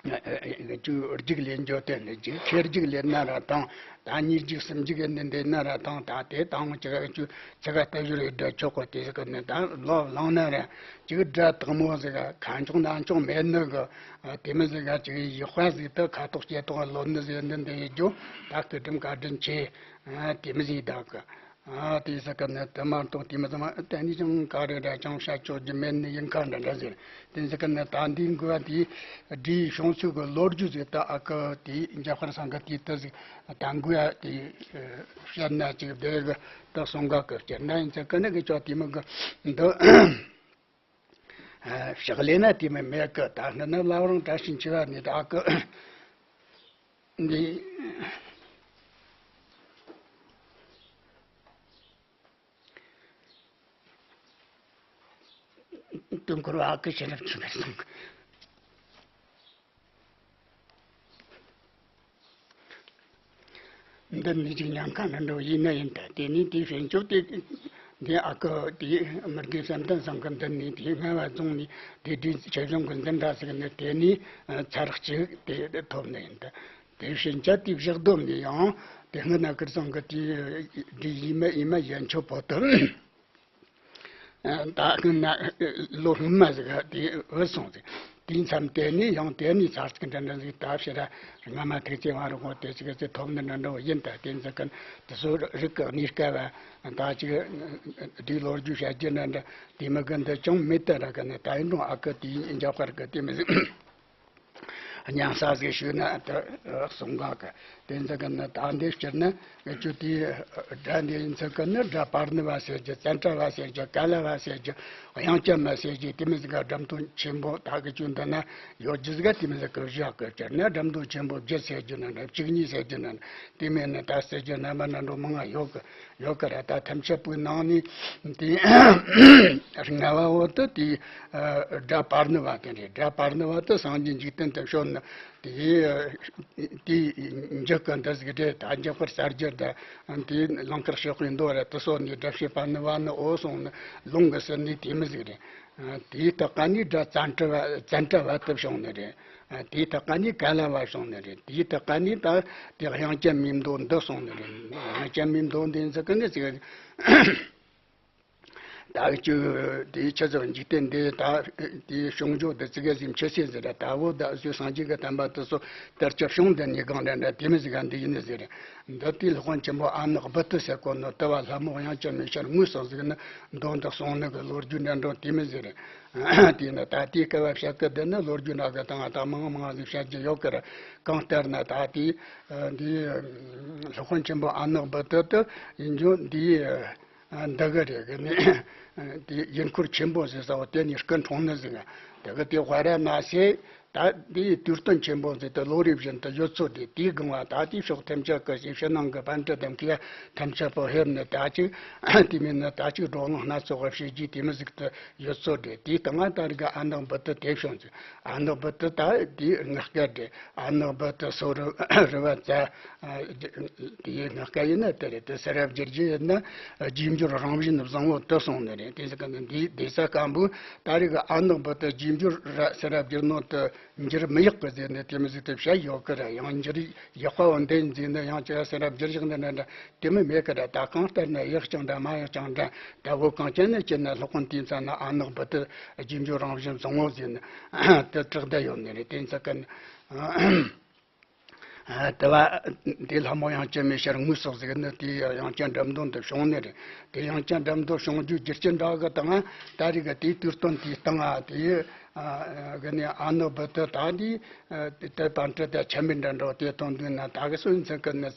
ཅུ་རྒྱུགས་ལེན་འཇོག་དེ་ནི་རྒྱུགས་ཁེར་རྒྱུགས་ལེན་ན་ར་དང་། ད་གཉིས་རྒྱུགས་གསུམ་རྒྱུགས་ཡིན་ནི་འདི་ན་ར་དང་། ད་དེ་དང་ཅི་ག་ཅུ་ཚི་ག་ལྟ་ཞོར་ཡོད་འདྲ་ཆོག་གོ། དེ་ཟིག་གི་ནི་ད་ལོ་ལང་ན་ར་ཅིག་སྒྲ་དག་མོ་ཟིག་ག་ཁ་མཆོག་ན་མཆོག་མེད་ནི་གི། དེ་མི་ཟིག་ག་ཅིག་ཡིག་པ་ཟིག་ཏུ་ཁ་དོག་སྐྱེ་དོག་ལོ་ནི་ཟིག་ནི་འདི་ཡོད་རྒྱུ། ད་སྐུ་དྲིན་བཀའ་དྲིན་ཆེ། དེ་མི་ཟིག་ད་གི། ཨ་དེ་ཟེར་གི་ནི་དེ་མ་གཏོགས་དེ་མི་ཚང་མ་ཨ་དེ་ནི་ཅང་ག་རེ་ར་ཅང་བཤད་ཆོག་རྒྱུ་མེད་ནི་ཡིན་ཁ་འདྲ་འདྲ་ཟེར། དེ་ཟེར་གི་ནི་ད་འདི་འགོ་བ་དེ་སྒྲའི་བྱུང་ཚུལ་གི་ལོ་རྒྱུས་ཟིག་ད་ཨ་ཀ་དེ་འཇམ་དཔལ་སེང་གེ་དེ་ད་ཟིག་ད་འགོ་བ་དེ་བཤད་ན་ཅིག་དེ་གི་ད་གསུང་ག་གི་སྤྱིར་ན་ཡིན་ཟེར་གི་ནི་གི་ཅོག་དེ་མི་གི་འདི་ཕྱག་ལས་ན་དེ་མི་མེད་གི། ད་ནི་ནི་བླ་བྲང་བཀྲ་ཤིས་འཁྱིལ་བ་ནི་ད་ཨ་ཀ་འདི། དུས་འཁོར་བ་ཨ་ཁུ་ཤེས་རབ་ཆོས་འཕེལ་གསུང་གི། འདི་ནི་ཅིག་ཉམས་ཁ་ནི་འགྲོ་ཡིན་ན་ཡིན་ད། དེ་ནི་དེའི་ཕྱིན་ཆོག་དེ། འདི་ཨ་ཁུ་དེ་མི་དགེ་བསམ་གཏན་ཚང་གི་མདུན་ནས་དེ་སྔ་བ་རྫོང་ནས་དེ་འདྲའི་ཆོས་གཞུང་གི་འཛིན་གྲྭ་ཟིག་ནི་དེ་ནས་ཚར་གཅིག་དེ་ཐོབ་ནི་ཡིན་ད། དེ་ཕྱིན་ཆད་དེ་བཞག་སྡོམ་ནས་ཡང་དེ་སྔ་ན་ཁིར་ཚང་གི་དེ་འདི་ཡིན་མ་ཡིན་མ་ཡན་ཆོད་པོ་དུ། ད་སྔོན་ན་ལོ་སྔོན་མ་ཟིག་དེ་བུད་སོང་ཟིག་དེའི་མཚམས་དེ་ནས་ཡང་དེ་ནས་ཚར་གཅིག་འདྲ་འདྲ་ཟིག་ད་ཕྱིར་ར་སྔ་མ་ཐུགས་བརྩེ་དབང་རིང་པོ་དེ་ཅིག་ཚེ་ཐོབ་ནི་འདྲ་འདྲ་བོ་ཡིན་ད། དེ་ཚོ་གི་དེ་ཚོ་རིགས་ཀྱི་གནས་སྐབས་བ་ད་ཅིག་དེའི་ལོ་རྒྱུས་བཤད་རྒྱུ་འདྲ་འདྲ་དེ་མི་གི་འདི་ཅུང་མེད་དུ་ར་གི་ནི་ད་ཡིན་རུང་ཨ་ཁུ་དེའི་འཇབ་དཀར་གི་དེ་མི་ཟིག་སྙན་ས་ཟིག་ཞུས་ན་དེ་གསུང་ག་གི། དེ་ཚོ་གི་ནི་ད་འདི་སྤྱིར་ནི་ཁྱོད་དེའི་སྒྲ་འདི་ཡིན་ཚོད་གི་ནི་སྒྲ་པར་ནི་བ་ཟེར་རྒྱུ། ཙན་དྲ་བ་ཟེར་རྒྱུ། ཀ་ལ་བ་ཟེར་རྒྱུ། དབྱངས་ཅན་མ་ཟེར་རྒྱུ། དེ་མི་ཟིག་ག་འགྲམ་སྟོན་ཆེན་པོ་ད་གི་ཁྱོད་འདི་ན་ཡོད་རྒྱུ་ཟིག་ག་དེ་མི་ཟིག་གི་བཞག་གི། སྤྱིར་ནི་འགྲམ་སྟོན་ཆེན་པོ་བརྒྱད་ཟེར་རྒྱུ་ན་འདྲ། བཅུ་གཉིས་ཟེར་རྒྱུ་ན་འདྲ། དེ་མིན་ནི་ད་ཟེར་རྒྱུ་རྣམ་པ་འདྲ་འདྲ་མང་ང་ཡོད་གི། ཡོད་གི་ར། ད་ཐམས་ཅད་པོའི་ནང་ནས་དེ་ལྔ་བ་བོ་དེ་དེ་སྒྲ་པར་ནི་བ་དེ་རེད། སྒྲ་པར་ནི་བ་དེ་སངས་རྒྱས་འཇིག་རྟེན་དུ་བྱོན་ནི་དེ་དེ་འཇུག་གི་འདི་ཟིག་རེད། ད་འཇུག་པར་གསར་འགྱུར་དང་དེ་ལང་ཀར་ཕྱོགས་པའི་མདོ་ར་དེ་སོགས་ནས་སྒྲ་བཤད་པར་ནི་བ་ནི་འོ་སོང་ནི་ལུང་གི་ཟུར་ནས་དེ་མི་ཟིག་རེད། དེའི་སྟག་ཀ་ནི་སྒྲ་ཙན་དྲ་བ་ཙན་དྲ་བ་དེ་བྱུང་ནི་རེད། དེའི་སྟག་ཀ་ནི་ཀ་ལ་བ་སོང་ནི་རེད། དེའི་སྟག་ཀ་ནི་ད་དེ་དབྱངས་ཅན་མའི་མདོ་འདི་སོང་ནི་རེད། དབྱངས་ཅན་མའི་མདོ་འདི་ཚོ་གི་ནི་ཟིག་ད་ཅིག་དེའི་ཆུ་ཚོད་འཇིག་རྟེན་འདི་ད་དེའི་བྱུང་རྒྱུ་འདི་ཙི་གེ་ཟིག་མཆུ་སྲིན་ཟེར་ར། ད་བོ་ད་སོའི་སངས་རྒྱས་ཀྱི་བསྟན་པ་དེ་ཚོ་དར་ཁྱབ་བྱུང་འདི་ནི་གང་འདྲ་འདྲ་དེ་མི་ཟིག་ག་འདི་ཡིན་ནི་ཟེར། འདི་དེའི་སློབ་དཔོན་ཆེན་པོ་ཨ་ནག་བུ་ཏི་ཟེར་གོ་ནོ་དེ་བ་ལྷ་མོ་དབྱངས་ཅན་མའི་ཞལ་དངོས་སུ་གཟིགས་ནི་མདོ་འདི་གསུངས་ནི་གི་ལོ་རྒྱུས་འདྲ་འདྲ་དེ་མི་ཟེར། དེས་ན་ད་ལྟའི་སྐལ་བ་བཤད་གི་བསྡད་ན་ལོ་རྒྱུས་འདྲ་གི་དང་ད་མང་མང་ཟིག་བཤད་རྒྱུ་ཡོད་གི་ར། གང་ལྟར་ན་ད་ལྟའི་འདིའི་སློབ་དཔོན་ཆེན་པོ་ཨ་ནག་བུ་ཏི་དེ་ཡིན་རྒྱུ་འདིའི་འདི་གི་རེད་གི་ནི། དེ་ཡུལ་འཁོར་ཆེན་པོ་ཟེར་ས་བོ་དེ་ནི་སྐུ་འཁྲུངས་ནི་ཟིག་དེ་གི་དེ་ཝཱ་ར་ཎ་སི་ད་འདིའི་དུས་སྟོན་ཆེན་པོ་ཟེར་དེ་ལོ་རེ་བཞིན་དུ་ཡོད་ཚོད་དེ། དེའི་སྒང་བ་ད་དེའི་ཕྱོགས་ཐམས་ཅད་གི་ཕྱི་ནང་གི་པཎ་ཌི་ཏ་དང་མཁས་པ་ཐམས་ཅད་པོ་ཕེབས་ནི་ད་ཅིག་དེ་མིན་ནི་ད་ཅིག་བགྲོ་གླེང་སྣ་ཚོགས་པ་བྱེད་རྒྱུ་དེ་མི་ཟིག་ཏུ་ཡོད་ཚོད་རེད། དེའི་སྟེང་ང་ད་རེ་ག་ཨ་ནག་བུ་ཏི་དེ་བྱུང་ཚེ། ཨ་ནག་བུ་ཏི་ད་དེའི་ངག་སྐད་རེད། ཨ་ནག་བུ་ཏི་སོ་རུ་རུ་བ་ཙ། དེའི་ངག་སྐད་ཡིན་ན་དེ་རེད། དེ་ཟེར་ར་བསྒྱུར་རྒྱུ་ཡིན་ན་རྗེས་འཇུག་རང་བཞིན་བཟང་བོ་དེ་སོང་ནི་རེད། དེ་ཟེར་གི་འདི་སྡེ་ས་སྐམ་པོ་ད་རེ་ག་ཨ་ནག་བུ་ཏི་རྗེས་འཇུག་ར་ཟེར་ར་བསྒྱུར་ནོ་དེ་འགྱུར་མི་ཡག་གི་ཟེར་ནས་དེ་མི་ཟིག་དེ་བཤད་ཡོད་གི་ར། ཡང་འགྱུར་ཡག་པ་བོ་འདི་ཟེར་ནས་ཡང་ཅི་ཟེར་ར་བསྒྱུར་བཞག་ནི་འདྲ་འདྲ་དེ་མི་མེད་གི་ར། ད་གང་ལྟར་ན་ཡག་ཅང་འདྲ་མ་ཡག་ཅང་འདྲ། ད་བོད་གངས་ཅན་ན་སྤྱིར་ན་སློབ་དཔོན་དེའི་མཚན་ན་ཨ་ནག་བུ་ཏི་རྗེས་འཇུག་རང་བཞིན་བཟང་བོ་ཟེར་ནས་དེ་གྲགས་བསྡད་ཡོད་ནི་རེད། དེ་ཚོ་གི་ཨ་དེ་བ་དེ་ལྷ་མོ་དབྱངས་ཅན་མའི་ཞལ་དངོས་སུ་གཟིགས་ནི་དེ་དབྱངས་ཅན་འགྲེམས་སྟོན་དུ་བྱུང་ནི་རེད། དེ་དབྱངས་ཅན་འགྲེམས་སྟོན་བྱུང་རྒྱུ་རྒྱུ་རྐྱེན་འདྲ་གི་དང་ད་རེ་གི་དེའི་དུས་སྟོན་དེའི་སྟེང་ང་དེ་གི་ནི་ཨ་ནག་བུ་ཏི་ད་འདི་དེ་པཎ་ཌི་ཏ་ཆ་མེད་འདྲ་འདྲ་དེ་གཏོང་དུས་ན་ད་གི་སོ་ཡིན་ཚན་གི་ནི་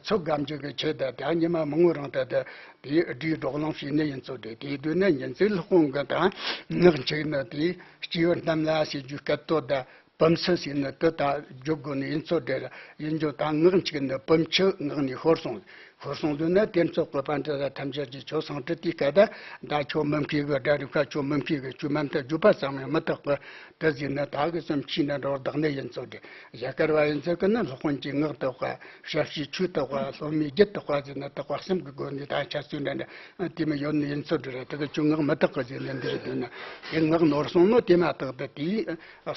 ཚོད་དགའ་མཇུག་གི་ཆེད་དུ་ད་ཉི་མ་མང་བོ་རིང་དུ་དེ་དེའི་སྒྲིག་བགྲོ་གླེང་བྱས་ནི་ཡིན་ཚོད་རེད། དེའི་དུས་ནི་ཉིན་ཚེ་སློབ་དཔོན་གི་ད་ངག་འཁྱུག་ནི་དེ་སྐྱེས་བུ་རྣམས་ལ་ཞེས་རྒྱུའི་སྐད་དོད་ད། བུམ་ཆུ་ཟེར་ནི་དེ་ད་བརྗོད་དགོས་ནི་ཡིན་ཚོད་རེད། ཡིན་རྒྱུ་ད་ངག་འཁྱུག་ནི་བུམ་ཆུ་ངག་ནས་ཤོར་སོང་། ཤོར་སོང་དུས་ན་དེ་ཚོ་གི་པཎ་ཌི་ཏ་ཐམས་ཅད་ཀྱིས་ཁྱོད་སང་ཁྲི་དེའི་སྐད་ད་ད་ཁྱོད་མི་མཁས་གི། སྒྲ་རིག་པ་ཁྱོད་མི་མཁས་གི། ཁྱོད་མ་མཐའ་བརྗོད་པ་ཙམ་ཡང་མི་དག་གི། དེ་ཟེར་ནི་ད་གི་སེམས་ཁྱི་འདྲ་འདྲ་བོ་བདག་ནི་ཡིན་ཚོད་རེད། ཞྭ་དཀར་བ་ཡིན་ཚོད་གི་ནི་སློབ་དཔོན་གྱི་ངག་དག་པ། ཞྭ་བཞིའི་ཆོས་དག་པ། སློབ་མའི་རྒྱུད་དག་པ་ཟེར་ནི་དག་པ་གསུམ་གི་སྒོ་ནས་ད་འཆད་རྩོད་འདྲ་འདྲ་དེ་མི་ཡོད་ནི་ཡིན་ཚོད་རེད། དེ་གི་ཁྱོད་ངག་མི་དག་གི་ཟེར་ནི་འདི་རེད། དེ་ན་དེ་ངག་ནོར་སོང་ནོ་དེ་མ་ཐག་ཏུ་དེའི་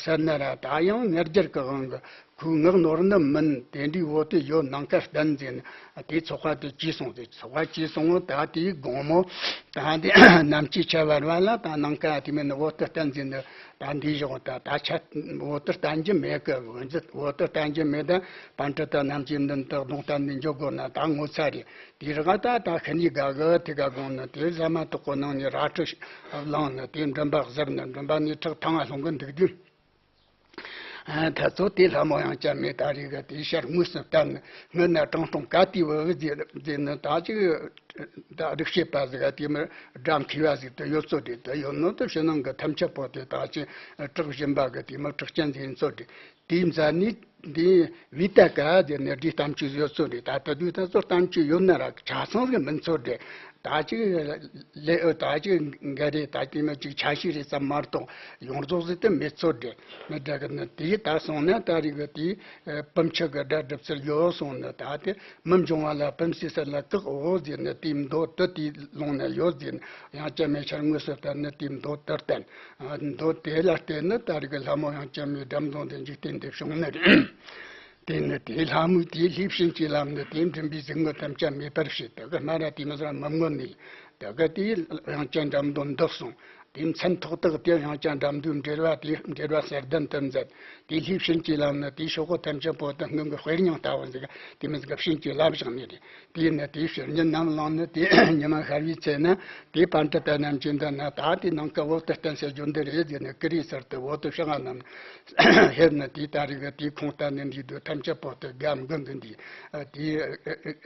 ཟེར་ན་ར་ད་ཡང་ང་རྒྱལ་གི་དབང་གིས་ཁོའི་ངག་ནོར་ནི་མིན། དེ་འདྲའི་བོ་དེ་ཡོད་ནམ་མཁའ་བསྟན་ཟེར་ནས་དེའི་ཚོགས་པ་དེ་བྱས་སོང་ཟེར། ཚོགས་པ་བྱས་སོང་ད་དེའི་དགོང་མོ་ད་འདི་ནམ་ཕྱེད་ཆ་བར་བ་ལ་ད་ནམ་མཁའ་དེ་མིན་ན་བོ་དེ་བསྟན་ཟེར་ནས་ད་འདི་བཞག་ད་ད་ཆ་བོ་དེ་བསྟན་རྒྱུ་མེད་གི། འོན་ཏེ་བོ་དེ་བསྟན་རྒྱུ་མེད་ད་པཎ་ཌི་ཏ་རྣམས་ཀྱི་མདུན་དུ་གདོང་བསྟན་ནས་འཇོག་དགོས་ན་ད་ངོ་ཚ་རེད། དེའི་རིགས་ད་ད་ཤི་ནས་དགའ་གི། དེ་ག་དགོངས་ནས་དེ་ཟ་མ་ཏོག་གི་ནང་ནས་རལ་གྲི་བླངས་ནས་དེ་མགྲིན་པ་གཟིར་ནས་མགྲིན་པ་ནས་ཁྲག་ཐང་ང་ལྷུང་གི་འདུག་དུས། ད་ཚོ་དེ་ལྷ་མོ་དབྱངས་ཅན་མས་ད་རེས་གི་དེའི་ཞལ་དངོས་སུ་བསྟན་ནས་སྔོན་ན་དྲང་སྲོང་ག་དུས་བུ་བུ་ཟེར་ཟེར་ནས་ད་ཅིག་ད་རིག་བྱེད་པ་ཟིག་ག་དེ་མི་སྒྲ་མཁས་པ་ཟིག་ཏུ་ཡོད་ཚོད་རེད། དེ་ཡོད་ནོ་དེ་ཕྱི་ནང་གི་ཐམས་ཅད་པོ་དེ་ད་ཅིག་གྲགས་བཞིན་པ་གི་དེ་མི་གྲགས་ཅན་ཟིག་ཡིན་ཚོད་རེད། དེའི་མཛད་ནས། འདི་བི་ཏ་ཀ་ཟེར་ནས་འདི་གཏམ་རྒྱུད་ཡོད་ཚོད་རེད། ད་ལྟ་དུས་ད་ཚོ་གཏམ་རྒྱུད་ཡོད་ན་ར་ཆ་ཚང་ཟིག་མིན་ཚོད་རེད། ད་ཅིག་ལེ་ཨོ་ད་ཅིག་འགའ་རེ་ད་དེ་མི་ཅིག་ཆ་ཤས་རེ་ཙམ་མ་གཏོགས་ཡོངས་རྫོགས་ཟིག་དེ་མེད་ཚོད་རེད། མི་འདྲ་གི་ནི་དེ་ད་སོང་ན་ད་རེས་གི་དེ་སྤུན་མཆེད་གི་དགྲ་སྒྲུབ་ཚུལ་ཡོད་སོང་ནི། ད་དེ་མི་འབྱུང་བ་ལ་སྤུན་སྲིད་ས་ལ་བཀག་འོ་ཟེར་ནི་དེའི་མདོ་དེ་དེའི་ལུང་ན་ཡོད་ཟེར་ནི། ཡང་བསྐྱར་མེད་ཤར་དངོས་སུ་བསྟན་ནི་དེའི་མདོ་དེར་བསྟན། མདོ་དེ་ལ་བརྟེན་ནི་ད་རེས་གི་ལྷ་མོ་ཡང་བསྐྱར་མའི་འགྲམ་རྫོང་དེ་འཇིག་རྟེན་དུ་བྱུང་ནི་རེད། དེ་ནི་དེའི་ལྷ་མོས་དེའི་ལྷའི་བྱིན་གྱིས་བརླབས་ནི་དེའི་མགྲིན་པའི་གཟུགས་བརྙན་ཐམས་ཅད་མེད་པར་བྱས། དེ་གི་སྨ་ར་དེ་མི་ཟ་མི་མངོན་ནས། དེ་གི་དེའི་ཡང་བསྐྱར་འགྲམ་རྫོང་འདི་སོང་། དེའི་མཚན་ཐོགས་དག་དེ་ཡང་བསྐྱར་འགྲམ་རྫོང་འབྲེལ་བ་དེ་འབྲེལ་བ་གསེར་ལྡན་དུ་མཛད། དེའི་ལྷའི་བྱིན་གྱིས་བརླབས་ནི་དེའི་ཤོག་གུ་ཐམས་ཅད་པོ་དེ་སྔོན་གི་དཔེ་རྙིང་ལྟ་བུ་ཟིག་དེ་མི་ཟིག་བྱིན་གྱིས་བརླབས་བཞག་ནི་རེད། དེས་ན་དེའི་ཕྱིར་ཉིན་ནམ་ལངས་ནི་དེ་ཉི་མ་ཤར་བའི་ཚེ་ན་དེའི་པཎྜི་ཏ་རྣམས་ཀྱིས་འདི་ན་ད་དེའི་ནང་གི་བོད་དུ་བསྟན་ཟེར་རྒྱུ་འདི་རེད་ཟེར་ནས་ཀུ་རེའི་ཟུར་དུ་བོད་དུ་ཕྱག་རྣམས་ཕེབས་ནི་དེའི་ད་རེས་ཀྱི་དེའི་ཁུངས་བསྟན་ནི་འདིའི་དུས་ཐམས་ཅད་པོ་དེ་དགའ་མགུ་འདི་འདི་དེའི་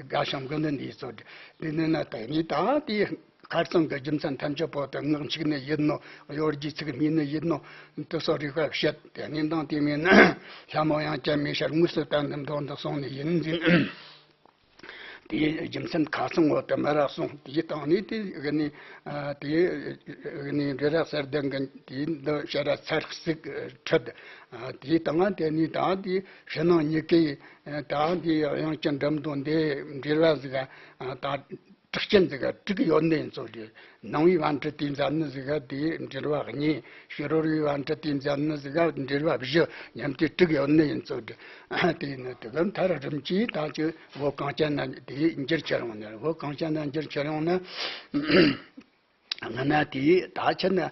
དགའ་ཞིང་མགུ་འདི་འདིའི་ཚོད་འདི་ནི་ན་དེ་ནི་ད་དེའི་ཁ་རྩང་གི་རྒྱུ་མཚན་ཐམས་ཅད་པོ་དེ་ངག་འཁྱུག་ནི་ཡིན་ནོ། གཡོ་སྒྱུའི་ཚིག་སྨྲས་ནི་ཡིན་ནོ། དེ་སོགས་རིགས་པ་བཤད། དེ་ནི་མདང་དེ་མིན་ན་ལྷ་མོ་ཡང་བསྐྱར་མའི་ཞལ་དངོས་སུ་བསྟན་ནི་མདོ་འདི་གསུངས་ནི་ཡིན་ཟིན། དེའི་རྒྱུ་མཚན་ཁ་སང་འོག་ཏུ་མི་རབས་གསུངས། དེའི་སྟེང་ནས་དེ་གི་ནི་དེའི་གི་ནི་འབྲི་ར་གསེར་ལྡན་གྱི་དེའི་འདི་ཕྱི་ར་ཚར་གཅིག་ཁྲིད། དེའི་སྟེང་དེ་ནས་ད་དེའི་ཕྱི་ནང་གཉིས་ཀའི་ད་དེའི་དབྱངས་ཅན་འགྲམ་རྫོང་འདི་འབྲེལ་བ་ཟིག་ད་གྲགས་ཅན་ཟིག་དྲུག་ཡོད་ནི་ཡིན་ཚོད་རེད། ནང་པའི་པཎ་ཌི་ཏས་མཛད་ནི་ཟིག་དེའི་འབྲེལ་བ་གཉིས། ཕྱི་རོལ་པའི་པཎ་ཌི་ཏས་མཛད་ནི་ཟིག་འབྲེལ་བ་བཞི། མཉམ་དུ་དྲུག་ཡོད་ནི་ཡིན་ཚོད་རེད། དེ་ནི་དེ་གི་མཐར་རིམ་གྱིས་ད་ཅིག་བོད་གངས་ཅན་ན་དེའི་འགྱུར་ཁྱེར་ཡོང་ནི་རེད། བོད་གངས་ཅན་ན་འགྱུར་ཁྱེར་ཡོང་ན། སྔ་ན་དེའི་ད་ཕྱིན་ན་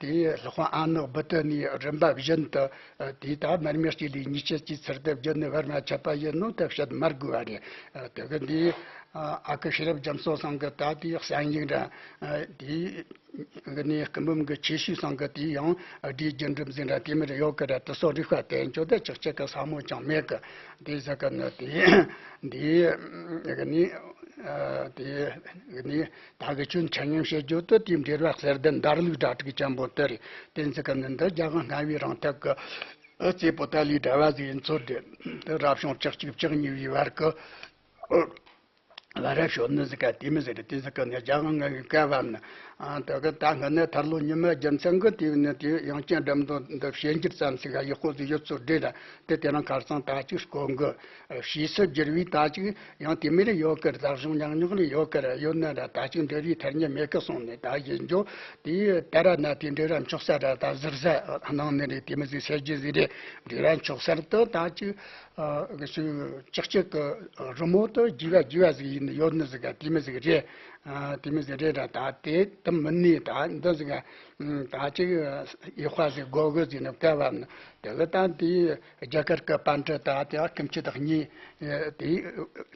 དེའི་ལྷག་པ་ཨ་ནག་བུ་དུ་ནས་རིམ་པ་བཞིན་དུ་དེའི་ད་མར་མེ་གཅིག་ལས་གཉིས་ཆད་ཀྱི་ཚུལ་དུ་བརྒྱུད་ནས་བར་མ་ཆད་པ་ཡིན་ནོ་དེ་བཤད་མ་དགོས་པ་རེད། དེ་གི་འདི་ཨ་ཁུ་ཤེས་རབ་རྒྱ་མཚོ་ཚང་གི་ད་དེའི་གསན་ཡིག་འདྲ། དེའི་གི་ནས་སྐུ་འབུམ་གྱི་ཆོས་ཞུས་ཚང་གི་དེའི་ཡང་སྒྲའི་རྒྱུད་འགྲེལ་ཟིན་འདྲ་དེ་མིར་ཡོད་གི་ར། དེ་སོགས་རིགས་པ་དེ་ཚོ་དེ་ཅིག་ཅིག་གི་ས་མོ་ཅང་མེད་གི། དེ་ཟེར་གི་ནི་དེའི་འདི་གི་ནི་དེའི་གི་ནི། ད་གི་ཁྱོད་འཆད་ཉན་བྱེད་རྒྱུ་དེ་དེའི་འབྲེལ་བ་གསེར་ལྡན་འདར་ལུགས་གྲ་སྒྲིག་ཅན་པོ་དེ་རེད། དེ་ཚོ་གི་ནི་འདི་རྒྱ་གར་སྔ་བའི་རིང་ཐག་གི་ཨུ་ཙི་པོ་ཏ་ལའི་འདྲ་བ་ཟིག་ཡིན་ཚོད་རེད། དེ་རབ་བྱུང་བཅུ་གཅིག་བཅུ་གཉིས་པའི་བར་གི་བར་ར་ཤོད་ནི་ཟིག་ག་དེ་མི་ཟིག་རེད། དེ་ཟིག་གི་ནི་རྒྱ་གར་སྔ་བའི་བཀའ་བབས་ནི། ཨ་དེ་གི་ད་སྔ་ནི་ཐར་ལོ་ཉི་མའི་རྒྱུ་མཚན་གི་དེ་ནི་དེ་དབྱངས་ཅན་འགྲམ་རྫོང་འདི་བཤད་འགྱུར་ཙམ་ཟིག་ག་ཡག་པོ་ཟིག་ཡོད་ཚོད་རེད་ར། དེ་དེ་རིང་ཁ་སང་ད་ཅིག་སྐོར་གི། ཞེས་སུ་བསྒྱུར་བའི་ད་ཅིག་ཡང་དེ་མིར་ཡོད་ཀི། རྩ་གཞུང་ཉག་ཉོག་ལ་ཡོད་ཀི་ར། ཡོད་ན་ར་ད་ཅིག་འབྲེལ་བའི་ཐ་སྙད་མེད་ཀི་སོང་ནས། ད་ཡིན་རྒྱུ་དེ་ད་ར་ན་དེ་འབྲེལ་བ་འཆོག་ས་ར་ད་ཟུར་ས་གནང་ནི་རེད། དེ་མི་ཟིག་ཟེར་རྒྱུ་ཟིག་རེད། འབྲེལ་བ་འཆོག་སར་དུ་ད་ཅིག་ཨ་གི་སུ་ཅག་ཅག་གི་རི་མོ་དུ་རྒྱས་པ་རྒྱས་པ་ཟིག་ཡིན་ཡོད་ནི་ཟིག་ག་དེ་མི་ཟིག་རེད། ཨ་དེ་མི་ཟིག་རེད་ར། ད་དེ་དུ་མིན་ནི་ད་འདི་ཟིག་ག་ད་ཅིག་ཡག་པ་ཟིག་དགོས་གི་ཟིག་ནི་བཀའ་བབས་ནི། དེ་གི་ད་དེ། རྒྱ་གར་གྱི་པཎ་ཌི་ཏ་དེ་སྐུ་མཆེད་གཉིས་དེ་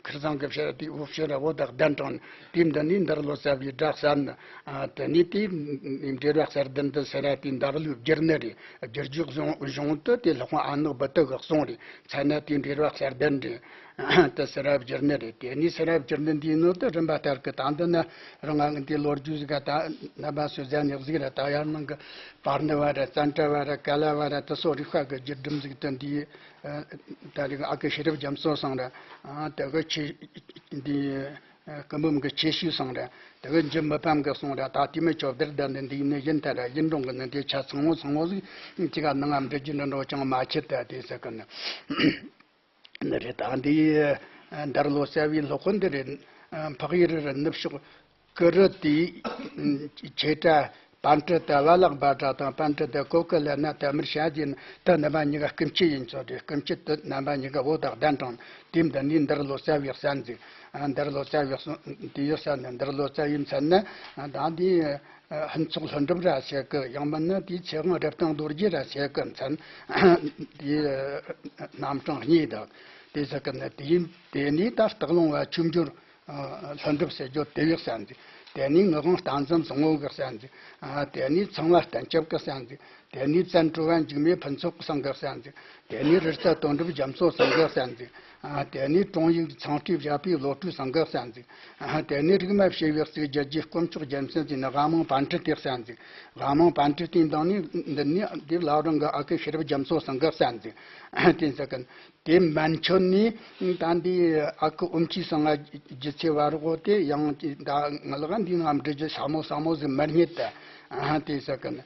ཁིར་ཚང་གི་ཕྱིར་དེ་འུ་ཕྱིར་བོད་དུ་གདན་དྲངས། དེ་འདི་ནས་འདར་ལོ་ཙཱ་བའི་སྒྲ་གསན། དེ་ནས་དེ་འབྲེལ་བ་གསེར་ལྡན་དུ་ཟེར་ར་དེ་འདར་ལོས་བསྒྱུར་ནི་རེད། བསྒྱུར་རྒྱུའི་གཞུང་གཞུང་དུ་དེ་ལྷག་པ་ཨ་ནག་བུ་དུ་གིས་གསུངས་རེད། མཚན་ན་དེ་འབྲེལ་བ་གསེར་ལྡན་རེད། དུ་ཟེར་ར་བསྒྱུར་ནི་རེད། དེ་ནས་ཟེར་ར་བསྒྱུར་ནི་འདིའི་ནང་དུ་རིམ་པ་ལྟར་གྱི་ད་འདི་ན་རང་ང་འདི་ལོ་རྒྱུས་ཟིག་ག་ད་རྣམ་པ་སུ་ཟ་ཉག་ཟིག་ར། ད་ཡར་ནང་གི་པར་ནི་བ་ར་ཙན་དྲ་བ་ར་ཀ་ལ་བ་ར་དེ་སོགས་རིགས་ཁ་གི་བསྒྱུར་སྒྲོམ་ཟིག་ཏུ་འདི། ད་རིག་ཨ་ཁུ་ཤེས་རབ་རྒྱ་མཚོ་ཚང་ར། དེ་གི་ཆེ་འདི་སྐུ་འབུམ་གྱི་ཆེ་ཤོས་ཚང་ར། དེ་གི་འཇུ་མི་ཕམ་གྱི་གསུང་ར། ད་དེ་མི་ཆོ་བདེར་ལྡན་འདི་འདི་ནི་ཡིན་ད་ར། ཡིན་རུང་གི་ནི་འདི་ཆ་ཚང་མོ་ཚང་མོ་ཟིག་ཅི་ག་ནང་ང་འབྲི་རྒྱུ་འདི་འགྲོ་ཅང་མ་ཁྱེར་ད་དེ་ཟེར་གི་ནི། འདི་རེད། ད་འདི་འདར་ལོ་ཙཱ་བའི་སློབ་དཔོན་འདི་རེད། འཕགས་ཡུལ་རི་ནུབ་ཕྱོགས་ཀུ་རུ་ཏའི་ཆོས་གྲྭ་པཎ་ཌི་ཏ་བ་ལག་བྷ་དྲ་དང་པཎ་ཌི་ཏ་ཀོ་ཀ་ལ་ན་དེ་མིར་བྱ་རྒྱུ་ནི། དེ་རྣམ་པ་གཉིས་ཀ་སྐུ་མཆེད་ཡིན་ཚོད་རེད། སྐུ་མཆེད་དེ་རྣམ་པ་གཉིས་ཀ་བོད་དུ་གདན་དྲངས། དེ་འདི་ནས་འདར་ལོ་ཙཱ་བའི་གསན་ཟིག་འདར་ལོ་ཙཱ་བའི་གསུང་དེའི་གསན་ནས་འདར་ལོ་ཙཱ་བའི་མཚན་ན་ད་འདི། ཕུན་ཚོགས་ལྷུན་གྲུབ་ར་ཟེར་གི། ཡང་མིན་ན་དེའི་ཚེ་དབང་རབ་བརྟན་རྡོ་རྗེ་ར་ཟེར་གི། མཚན་དེའི་རྣམ་གྲངས་གཉིས་དང་། དེ་ཟེར་གི་ནི་དེ་ཡིན། དེ་ནས་ད་སྟག་ལུང་བ་ཆོས་འབྱོར་ལྷུན་གྲུབ་ཟེར་རྒྱུ་དེ་བས་གསན་ཟིག་དེ་ནས་ངག་དབང་རྟ་མཚན་བཟང་བོ་གི་གསན་ཟིག་དེ་ནས་ཚངས་པ་བསྟན་སྐྱབས་གི་གསན་ཟིག་དེ་ནས་བཙན་གྲོལ་བ་འཇིགས་མེད་ཕུན་ཚོགས་ཚང་གི་གསན་ཟིག་དེ་ནས་རི་རྩ་དོན་གྲུབ་རྒྱ་མཚོ་ཚང་གི་གསན་ཟིག་དེ་ནས་དྲུང་ཡིག་ཚངས་སྤྲུལ་བཞད་པའི་བློ་གྲོས་ཚང་གི་གསན་ཟིག་དེ་ནས་རིག་མ་བྱེ་བའི་གཙུག་རྒྱལ་གྱི་དཀོན་མཆོག་རྒྱལ་མཚན་ཟེར་ནས་དབང་མོ་པཎ་ཌི་ཏས་གསན་ཟིག་དབང་མོ་པཎ་ཌི་ཏས་འདང་ནས་འདི་ནས་འདི་བླ་བྲང་གི་ཨ་ཁུ་ཤེས་རབ་རྒྱ་མཚོ་ཚང་གི་གསན་ཟིག་དེ་ཟེར་གི། དེ་མན་ཆད་ནས་ད་འདི་ཨ་ཁུ་ཨོམ་ཆི་སང་ང་རྒྱུ་ཚེ་བར་གོ་དེ་ཡང་ད་ང་ལ་འདི་ང་འབྲི་རྒྱུ་ས་མོ་ས་མོ་ཟིག་མར་རྙེད་དེ། ཨ་དེ་ས་གི་ནི།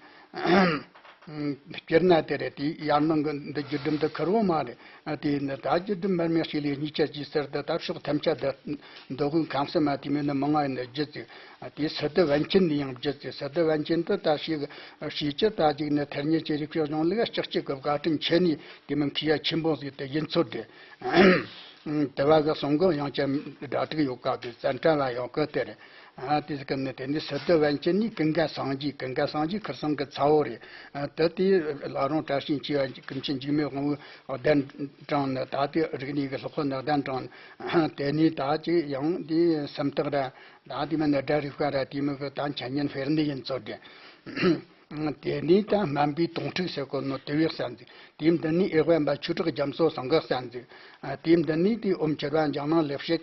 སྤྱིར་ན་དེ་རེད། དེ་ཡར་ནང་གི་འདི་བརྒྱུད་འགྲིམ་འདི་ཁུར་བོ་མ་རེད། ཨ་དེ་ནི་ད་བརྒྱུད་འགྲིམ་མར་མེ་ཤི་ལི་གཉིས་ཆ་ཅི་ཟེར་ད་ད་ཕྱོགས་ཐམས་ཅད་ད་མདོ་དབུས་ཁམས་གསུམ་མ་དེ་མིན་ནི་མང་ང་ཡིན་ནི་བརྒྱུད་ཅིག་ཨ་དེ་སི་ཏུ་པཎ་ཆེན་ནི་ཡང་བརྒྱུད་ཅིག་སི་ཏུ་པཎ་ཆེན་དུ་ད་ཞིག་ཤེས་ཀྱི་ད་ཅིག་ནི་ཐལ་སྙད་ཀྱི་རིག་པའི་གཞུང་ལུགས་ལྕགས་ཀྱི་གི་བཀའ་དྲིན་ཆེ་ནི་དེ་མིན་མཁས་ཡ་ཆེན་པོ་ཟིག་དེ་ཡིན་ཚོད་དེ། དེ་བ་གི་གསུང་གི་ཡང་ཅན་སྒྲ་དྲུག་ཡོད་ཀ་གི་བཙན་དྲ་ལ་ཡོད་གི་དེ་རེད། ཨ་དེ་ཟིག་གི་ནི་དེ་ནི་སི་ཏུ་པཎ་ཆེན་ནི་ཀུན་དགའ་སངས་རྒྱས། ཀུན་དགའ་སངས་རྒྱས་ཁིར་སང་གི་ཚ་བོ་རེད། ཨ་དེ་དེ་བླ་རུང་བཀྲ་ཤིས་འཁྱིལ་བ་ཀུན་མཁྱེན་འཇིགས་མེད་དབང་པོའི་གདན་དྲངས་ནི་ད་དེ་རིག་གནས་གི་སློབ་དཔོན་ནི་གདན་དྲངས་ནི། དེ་ནས་ད་ཅིག་ཡང་དེ་སུམ་རྟགས་ར་ད་དེ་མིན་ནི་སྒྲ་རིག་པ་ར་དེ་མོ་གི་ད་འཆད་ཉན་སྤེལ་ནི་ཡིན་ཚོད་དེ། དེ་ནས་ད་སྨན་པའི་དོང་ཁྲིད་ཟེར་གོ་ནོ་དེ་བས་གསན་ཟིག་དེའི་མདུན་ནས་ཨེ་དབེན་པ་ཆོས་གྲགས་རྒྱ་མཚོ་སང་གི་གསན་ཟིག་དེའི་མདུན་ནས་དེ་ཨོམ་ཆེ་བ་འཇམ་དབྱངས་ལེགས་བཤད་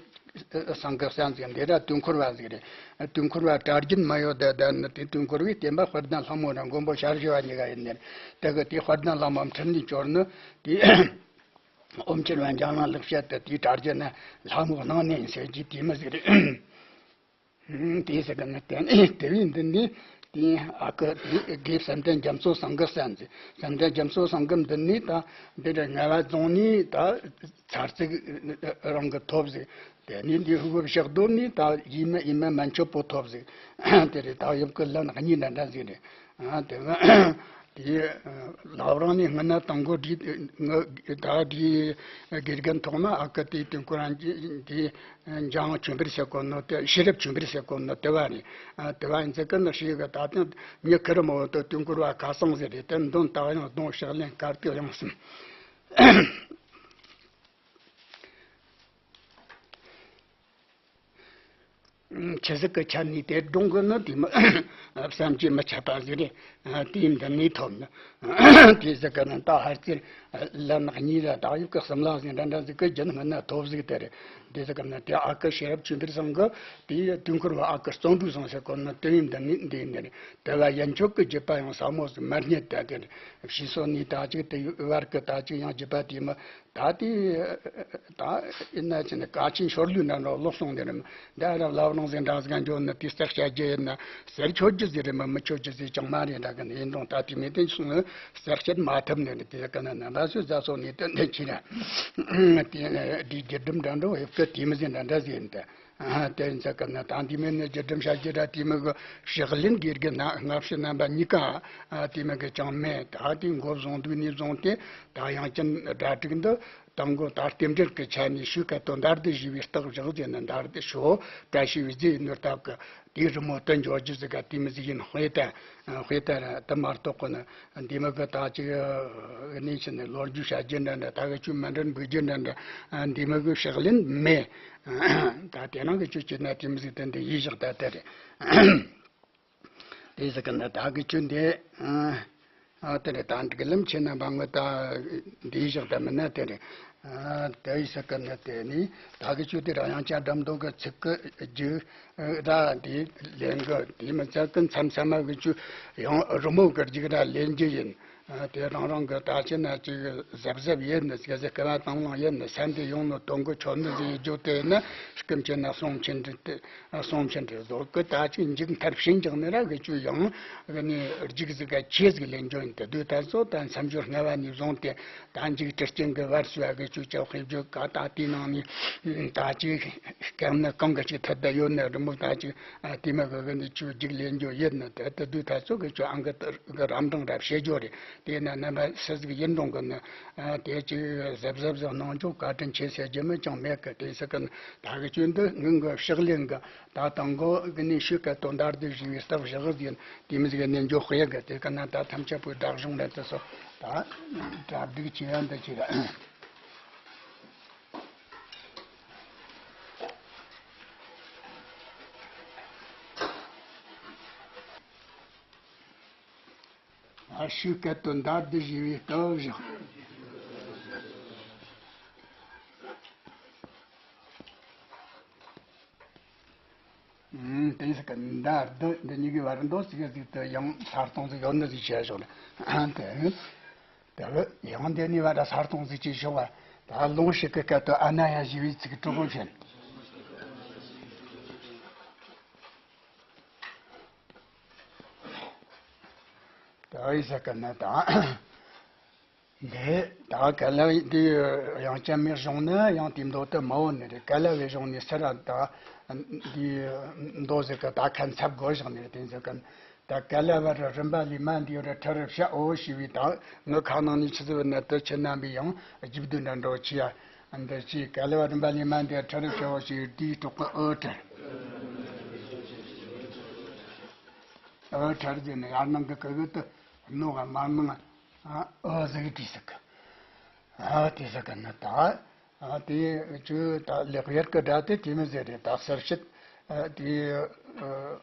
སང་གི་གསན་ཟིག་འདི་ར་དུས་འཁོར་བ་ཟིག་རེད། དུས་འཁོར་བ་གྲྭ་རྒྱུན་མ་ཡོད་ད་ད་ནི་དེ་དུས་འཁོར་བའི་བསྟན་པ་དཔལ་ལྡན་ལྷ་མོ་ར་མགོན་པོ་ཞལ་བཞི་བ་གཉིས་ཀ་ཡིན་ནི་རེད། དེ་གི་དེ་དཔལ་ལྡན་ལྷ་མོ་ཁྲིད་ནས་བཅོལ་ནི་དེ། ཨོམ་ཆེ་བ་འཇམ་དབྱངས་ལེགས་བཤད་དེ་དེའི་གྲྭ་རྒྱུན་ན་ལྷ་མོ་སྣང་ནས་ཟེར་གྱི་དེ་མོ་ཟིག་རེད། དེའི་ཟེར་གི་ནི་དེ་ནི་དེ་བས་འདི་ནི་དེ་ཨ་ཁུ་དགེ་བསམ་གཏན་རྒྱ་མཚོ་སང་གི་གསན་ཟིག་བསམ་གཏན་རྒྱ་མཚོ་སང་གི་འདི་ནི་ད་འདི་འདྲ་ངལ་བ་རྫོང་ནི་ད་ཚར་ཙིག་རང་གི་ཐོབ་ཟིག་དེ་ནི་འདི་ཧུ་གུ་ཕྱག་རྡོར་ནི་ད་ཡིན་ན་ཡིན་ན་མན་ཆད་པོ་ཐོབ་ཟིག་དེ་རེད། ད་ཡབ་ཀྱི་ལན་གཉིས་འདྲ་འདྲ་ཟིག་རེད། ཨ་དེ་གི་དེ་ལབ་རང་ནས་སྔ་ན་དང་པོ་བྲིས་ང་ད་བྲིས་དགེ་རྒན་ཐོག་མ་ཨ་ཁུ་དེ་དུས་ཁོ་རང་དེ་འཇང་ཆོས་འཕེལ་ཟེར་གོ་ནོ་དེ་ཤེས་རབ་ཆོས་འཕེལ་ཟེར་གོ་ནོ་དེ་བ་རེད། ཨ་དེ་བ་ཡིན་ཚེ་ཀི་ནི་ཤེས་གི་ད་ཐེངས་མྱི་ཁེར་མོ་དུ་དུས་འཁོར་བ་ཁ་སང་ཟེར་རེད། དེ་འདོན་སྟེགས་ཡང་གདོང་ཕྱག་ལེན་དཀར་ཐིག་ཡང་གསུམ། ཆི་ཟིག་གི་ཆ་ནས་དེ་སྒྲུང་གི་ནི་དེ་མི་བསམ་གྱིས་མི་ཁྱབ་པ་ཟིག་རེད། དེའི་མདུན་ནས་ཐོབ་ནི། དེ་ཟིག་གི་ནི་ད་ཧར་ཙེར་ལན་གཉིས་ལ་བདག་ཡབ་ཀྱི་གསུམ་ལ་ཟིག་འདྲ་འདྲ་ཟིག་གི་རྒྱུན་སྔོན་ན་ཐོབ་ཟིག་དེ་རེད། དེ་ཟིག་གི་ནི་དེ་ཨ་ཁུ་ཤེས་རབ་ཆོས་འཕེལ་ཚང་གི་དེའི་དུས་འཁོར་བ་ཨ་ཁུ་བརྩོན་འགྲུས་བཟང་ཟེར་གོ་ནི་དེའི་མདུན་ནས་འདི་ནི་རེད། དེ་བ་ཡན་ཆོད་ཀྱི་བརྒྱུད་པ་ཡང་ཟབ་མོ་ཟིག་མར་རྙེད་དེ་དེ་རེད། ཕྱིས་སོ་ནས་ད་ཅིག་དེ་བར་གི་ད་ཅིག་ཡང་བརྒྱུད་པ་དེ་མི། ད་དེ་ད་ཡིན་ན་ཅི་ནི་ཀ་ཆེན་ཤོར་ལུས་ན་རོ་ལོག་སོང་དེ་རེད། འདི་ར་ལབ་རང་ཟིག་འདྲ་ཟིག་འགྱོ་ན་དེ་རྩེག་བྱ་རྒྱུ་ཡིན་ན་ཟེར་ཆོད་རྒྱུ་ཟིག་རེད་མ། མི་ཆོད་རྒྱུ་ཟིག་ཅང་མ་རེད་འདྲ་གི་ནི་ཡིན་རུང་ད་དེ་མི་དེ་སོང་ནི་རྩེག་བྱེད་མ་ཐུབ་ནི་རེད། དེ་ག་ན་ན་ད་སུ་ཟ་སོང་ནི་དེ་འདི་ཁྱི་ར་དེ་དེ་རྒྱུ་སྒྲུབ་འདྲ་འགྲོ་ཧེབ་ཀི་དེ་མི་ཟིག་འདྲ་འདྲ་ཟིག་ཡིན་ད། ཨ་དེ་ཡིན་ཚེ་གི་ནི་ད་འདི་མི་ནི་རྒྱུ་སྒྲུབ་བྱ་རྒྱུ་ར་དེ་མི་གི་ཕྱག་ལེན་དགེ་རྒན་ན་སྔ་ཕྱི་རྣམ་པ་གཉིས་ཀ་ཨ་དེ་མི་གི་ཅང་མེད། ད་དེ་འགོ་བཟུང་དུས་ནས་བཟུང་སྟེ་ད་ཡང་ཅིན་སྒྲ་དྲུག་འདི་དང་གོ་ད་རྟེན་འབྲེལ་གྱི་ཆ་ནས་ཤུལ་ཁ་དོན་དར་དུ་བཞུས་པའི་རྟགས་བཞག་ཟེར་ནི་འདར་དུ་ཤོ་བཀྲ་ཤིས་པའི་རྫས་ཡིན་ནོ་སྟབས་ཀྱི་དེའི་རི་མོ་དུ་འཇོག་རྒྱུ་ཟིག་ག་དེ་མི་ཟིག་ཡིན། དཔེ་ལྟ་དཔེ་ལྟ་ར་དུ་མ་གཏོགས་གོ་ནི་འདི་མི་གི་ད་ཅིག་གནས་ཆེ་ནས་ལོ་རྒྱུས་བྱ་རྒྱུ་འདྲ་འདྲ་ད་གི་ཆུ་མ་འདྲ་འབུད་རྒྱུ་འདྲ་འདྲ་འདི་མི་གི་ཕྱག་ལེན་མེད། ད་དེ་རང་གི་ཆུ་ཆེ་ན་དེ་མི་ཟིག་དེ་འདི་ཡིད་བཞག་ད་དེ་རེད། དེ་ཟེར་གི་ན་ད་གི་ཆུ་འདི། ཨ་དེ་རེད། ད་འགྲིག་ལམ་ཆེ་ན་འབའ་ངོ་ད་འདིའི་ཞག་ད་མིན་ན་དེ་རེད། ཨ་དེ་ཡི་ཟེར་གི་ན་དེ་ནི་ད་གི་ཆུ་དེ་རང་ཡང་ཅག་འགྲམ་དུ་གི་ཚིག་གི་རྒྱུ་ར་འདི་ལེན་གི་དེ་མི་ཚད་གི་མཚམས་མཚམས་མ་གི་ཆུ་ཡང་རི་མོ་གི་རྒྱུག་ར་ལེན་རྒྱུ་ཡིན། ཨ་དེ་རང་རང་གི་ད་ཆེ་ན་ཅིག་གཟབ་གཟབ་ཡིན་ནི་ཟེར་ཟེར་གི་བ་དང་བླངས་ཡིན་ནི་ས་འདི་ཡོང་ནི་དོན་གི་ཆོད་ནི་ཟེར་རྒྱུ་དེ་ནི་སྐུ་མཁྱེན་ན་གསུང་མཁྱེན་དྲི་དེ། གསུང་མཁན་དེ་ཚོ་གི་ད་ཅིག་མཇུག་མཐར་ཕྱིན་ཀྱང་ནི་ར་གི་ཆུ་ཡང་གི་ནི་རྒྱུག་ཟིག་ག་ཆེ་ཟིག་ལེན་འཇོག་ཡིན་ཏེ། དུས་ད་ཚོ་ད་མཚམས་སྦྱོར་སྔ་བ་ནས་བཟུང་སྟེ་ད་མཇུག་གྲི་རྐྱེན་གི་བར་སུ་གི་ཆུ་ཅག་དཔེ་བརྗོད་ག་ད་དེའི་ནང་ནས་ད་ཅིག་གང་ནི་གང་གི་ཅིག་ཐད་ད་ཡོད་ནི་རི་མོ་ད་ཅིག་དེ་མ་གི་གི་ནི་ཆུ་རྒྱུག་ལེན་འཇོག་ཡིན་ནི་དེ་ད་དུས་ད་ཚོ་གི་ཆུ་ཨང་གི་གི་རམ་འབྲིང་ར་བྱེད་འཇོག་རེད། དེ་ན་རྣམ་པ་སུ་ཟིག་ཡིན་རུང་གི་ནི་དེ་ཅིག་གཟབ་གཟབ་ཟིག་གནང་འཇོག་བཀའ་དྲིན་ཆེ་ཟེར་རྒྱུ་མི་ཅང་མེད་གི། དེ་ཟེར་གི་ནི་ད་གི་ཆུ་འདི་ངང་གི་ཕྱག་ལེན་གི་ད་དང་གོ་གི་ནི་ཤུལ་ཁ་དོན་དར་དུ་བཞུགས་པའི་སྟབས་བཞག་ཟིན་དེ་མི་ཟིག་ནི་འཇོག་དཔེ་གི་དེ་ག་ན་ད་ཐམས་ཅད་པོའི་བདག་གཞུང་རེད་དེ་སོ་ད་གྲ་སྒྲིག་བྱེད་ཡ་འདི་ཅི་རེད། ཨ་ཤུ་སྐད་དོད་འདར་དུ་བཞེས་པའི་སྟབས་བཞག་ཨུམ། དེ་ཟིག་གི་འདར་དུ་འདི་གཉིས་ཀྱི་བར་འདོད་ཟིག་ཟིག་ཏུ་ཡང་ས་སྟོང་ཟིག་ཡོད་ནི་ཟིག་བྱས་ཞོག་ལ། དེ་དེ་ཡང་འདི་ནི་བར་ས་སྟོང་ཟིག་ཅིག་ཞོག་བ། ད་ལོངས་ཤིག་གི་སྐད་དུ་ཨ་ན་ཡ་ཞེས་པའི་ཚིག་གྲོགས་པོ་བྱེད། ད་ཨི་ས་ཀ་ན་ད། འདི་ད་ག་ལ་བའི་དེ་དབྱངས་ཅན་མའི་གཞུང་ནི་ཡང་དེ་མདོ་དུ་མ་འོ་ནི་རེད། ག་ལ་བའི་གཞུང་ནི་སི་ར་ད་འདི་མདོ་ཟེར་གི་ད་ཁ་འཚབ་དགོས་བཞག་ནི་རེད། དེ་ཟེར་གི་ད་ག་ལ་བ་རི་རིམ་པ་ལས་མ་འདི་རུ་ཁྲི་རུ་བྱའོ་ཞེས་པའི་ད་ངི་ཁ་ནང་ནས་ཆི་ཟེར་བ་ན་དུ་ཆི་རྣམ་པའི་ཡང་རྒྱུད་སྡེ་འདྲ་འགྲོ་ཆི་ཡ་འདི་ཅི་ག་ལ་བ་རིམ་པ་ལས་མ་འདི་ཁྲི་རུ་བྱའོ་ཞེས་པའི་དེའི་གྲོགས་གི་ཨོ་ཁྲི་ཨོ་ཁྲི་ཟེར་ནི་ཡར་ནང་གི་གི་གི་དུ་ནོ་ག་མ་ནང་ཨ་ཨོ་ཟིག་དེ་ཟིག་གི་ཨ་དེ་ཟིག་གི་ནི་ད། ཨ་དེ་ཆུ་ད་ལེགས་ཡར་གི་སྒྲ་དེ་དེ་མི་ཟེར་རེད། ད་གསལ་བྱེད་ཨ་དེ་ཨ་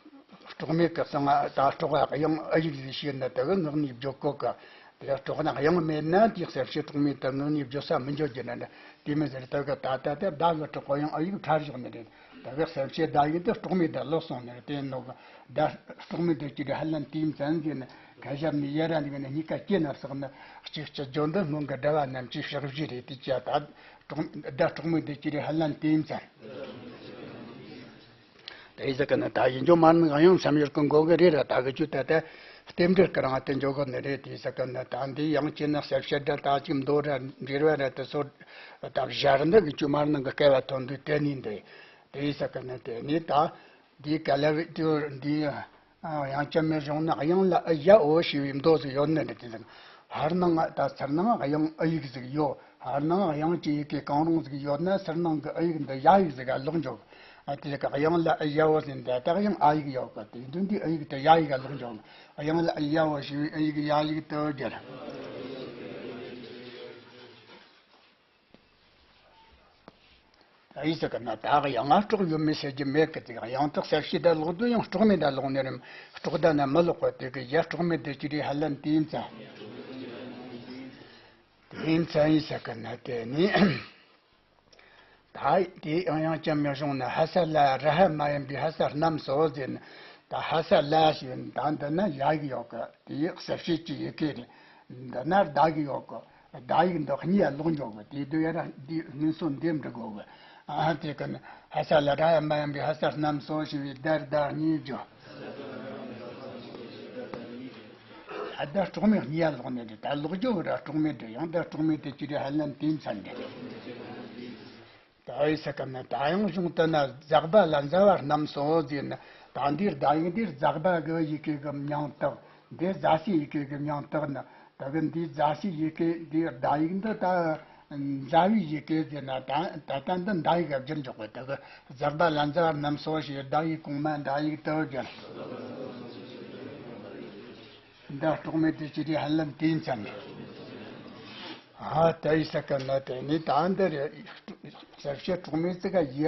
སྲོག་མེད་གི་གསང་ད་སྲོག་དབྱངས་ཨ་ཡིག་ཟིག་བཤད་ན་དེ་གི་ངག་ནས་བརྗོད་གོ་གི་དེ་སྲོག་ན་དབྱངས་མེད་ན་དེ་གསལ་བྱེད་སྲོག་མེད་དུ་ངག་ནས་བརྗོད་ས་མི་འཇོག་རྒྱུ་ན་འདྲ་དེ་མི་ཟེར། དེ་གི་ད་ད་དེ་ཟླ་གི་སྲོག་དབྱངས་ཨ་ཡིག་ཕྲ་བཞག་ནི་རེད། དེ་གི་གསལ་བྱེད་ཟླ་ཡིག་དེ་སྲོག་མེད་དུ་ལོག་སོང་ནི་རེད། དེ་ནོ་གི་ཟླ་སྲོག་མེད་དུ་ཅི་རེད་ཧ་ལན་དེ་མཚན་ཟེར་ནི་ཁ་ཞབས་ནས་ཡར་ར་འདི་གི་ནི་གཉིས་ཀ་སྐྱེ་ན་བསགས་ནི་གཅིག་གཅིག་བརྗོད་འདི་སྔོན་གི་འདྲ་བ་རྣམས་ཀྱི་ཕྱག་བཞེས་རེད། དེ་ཅི་ད། གྲོགས་ཟླ་གྲོགས་མོའི་དེ་ཅི་རེད་ཧ་ལན་དེ་ཡིན་ཙང་། དེ་ཡིན་ཟེར་གི་ན་ད་ཡིན་འཇོག་མ་ནི་གང་ཡང་མཚམས་ཡོད་ཀི་མགོ་གི་རེད་ར། ད་གི་ཆུ་ད་ལྟ་རྟེན་འབྲེལ་གི་རང་དེ་འཇོག་གི་ནི་རེད། དེ་ཟེར་གི་ན་ད་འདི་ཡང་ཅི་ན་གསལ་བཤད་འདྲ་ད་ཅིག་མདོ་ར་འབྲེལ་བ་ར་དེ་སོ་ད་བཞག་འདི་གི་ཆུ་མ་ནི་གི་སྐལ་བ་ཐོན་དུས་དེ་ནི་འདི་དེ་ཡིན་ཟེར་གི་ན་དེ་ནི་ད་འདི་ག་ལ་བའི་དུ་འདི། ཨ། དབྱངས་ཅན་མའི་གཞུང་ནི་དབྱངས་ལ་ཨི་ཡ་འོ་ཞེས་པའི་མདོ་ཟིག་ཡོད་ནི་རེད། དེ་ཟིག་ཧར་ནང་ད་ཚུར་ནང་དབྱངས་ཨི་ཡིག་ཟིག་ཡོད། ཧར་ནང་དབྱངས་ཀྱི་ཡི་གེ་གང་རུང་ཟིག་ཡོད་ན་ཚུར་ནང་གི་ཨི་ཡིག་འདི་ཡ་ཡིག་ཟིག་ག་ལོག་འཇོག་ཨ་དེ་གི་དབྱངས་ལ་ཨི་ཡ་འོ་ཟེར་འདི་ད་དབྱངས་ཨ་ཡིག་ཡོད་གི་དེ་དོན་དེ་ཨི་ཡིག་དེ་ཡ་ཡིག་ག་ལོག་འཇོག་དབྱངས་ལ་ཨི་ཡ་འོ་ཞེས་པའི་ཨི་ཡིག་ཡ་ཡིག་དུ་བསྒྱུར། ཨི་ཟེར་གི་ན་ད་གི་ཡང་ང་སྲོག་ཡོད་མེད་ཟེར་རྒྱུ་མེད་གི་དེ་གི་ཡང་དག་གསལ་བྱེད་ད་ལོག་དུས་ཡང་སྲོག་མེད་ད་ལོག་ནི་རེད། སྲོག་ད་ན་མི་ལོག་གི་དེ་གི་ཡ་སྲོག་མེད་དེ་ཅི་རེད་ཧ་ལན་དེ་ཡིན་ཙང་། དེ་ཡིན་ཙང་ཨི་ཟེར་གི་ན་དེ་ནི། ད་དེ་ཡང་དབྱངས་ཅན་མའི་གཞུང་ན་ཧ་ས་ལ་ར་ཧ་མ་ཡིན་པའི་ཧ་ས་རྣམས་སོ་ཟེར་ན། ད་ཧ་ས་ལ་ཞེས་ད་འདི་ན་ཡ་གི་ཡོད་གི་དེ་གསལ་བྱེད་ཀྱི་ཡི་གེ་རེད། འདི་ན་ད་གི་ཡོད་གི་བརྡ་ཡིག་འདི་གཉིས་ལ་ལོག་འཇོག་གི་དེ་དུས་ཡ་ར་འདི་སྔོན་སོ་འདེམས་འགྲིག་གོ་གི་ཨ་དེ་གི་ནི་ཧ་ས་ལ་ར་ཡ་མ་ཡིན་པའི་ཧ་ས་རྣམས་སོ་ཞེས་པའི་བརྡ་བརྡ་གཉིས་བརྗོད། ཨ་ད་སྲོག་མེད་གཉིས་ལ་ལོག་ནི་རེད། ད་ལོག་འཇོག་གི་ར་སྲོག་མེད་རེད། ཡང་ད་སྲོག་མེད་དེ་ཅི་རེད་ཧ་ལན་དེ་མཚན་རེད། ད་ཨི་ས་ཀ་ན་ད་ཡང་གཞུང་དུ་ན་ཛག་པ་ལ་མཛའ་བ་རྣམས་སོ་ཟེར་ན། ད་འདིར་བརྡ་ཡིག་འདིར་ཛག་པ་གི་ཡི་གེ་གི་མིང་བཏགས། འདིར་ཛ་ཞིའི་ཡི་གེ་གི་མིང་བཏགས་ན། ད་གི་འདིའི་ཛ་ཞིའི་ཡི་གེ་འདིའི་བརྡ་ཡིག་འདི་ད་མཛའ་བའི་ཡི་གེ་ཟེར་ན་ད་ད་ལྟ་འདི་མདའ་ཡིག་ག་བསྒྱུར་འཇོག་པ། ད་གི་ཛག་པ་ལ་མཛའ་བ་རྣམས་སོ་ཞེས་བརྡ་ཡིག་གོང་མ་མདའ་ཡིག་ཏུ་བསྒྱུར། འདི་སྲོག་མེད་དེ་ཅི་རེད་ཧ་ལན་དེ་མཚན་རེད། ཨ་ད་ཨི་ས་ཀ་ན་དེ་ནི་ད་འདི་རེད། གསལ་བྱེད་སྲོག་མེད་ཙི་ག་ཡ་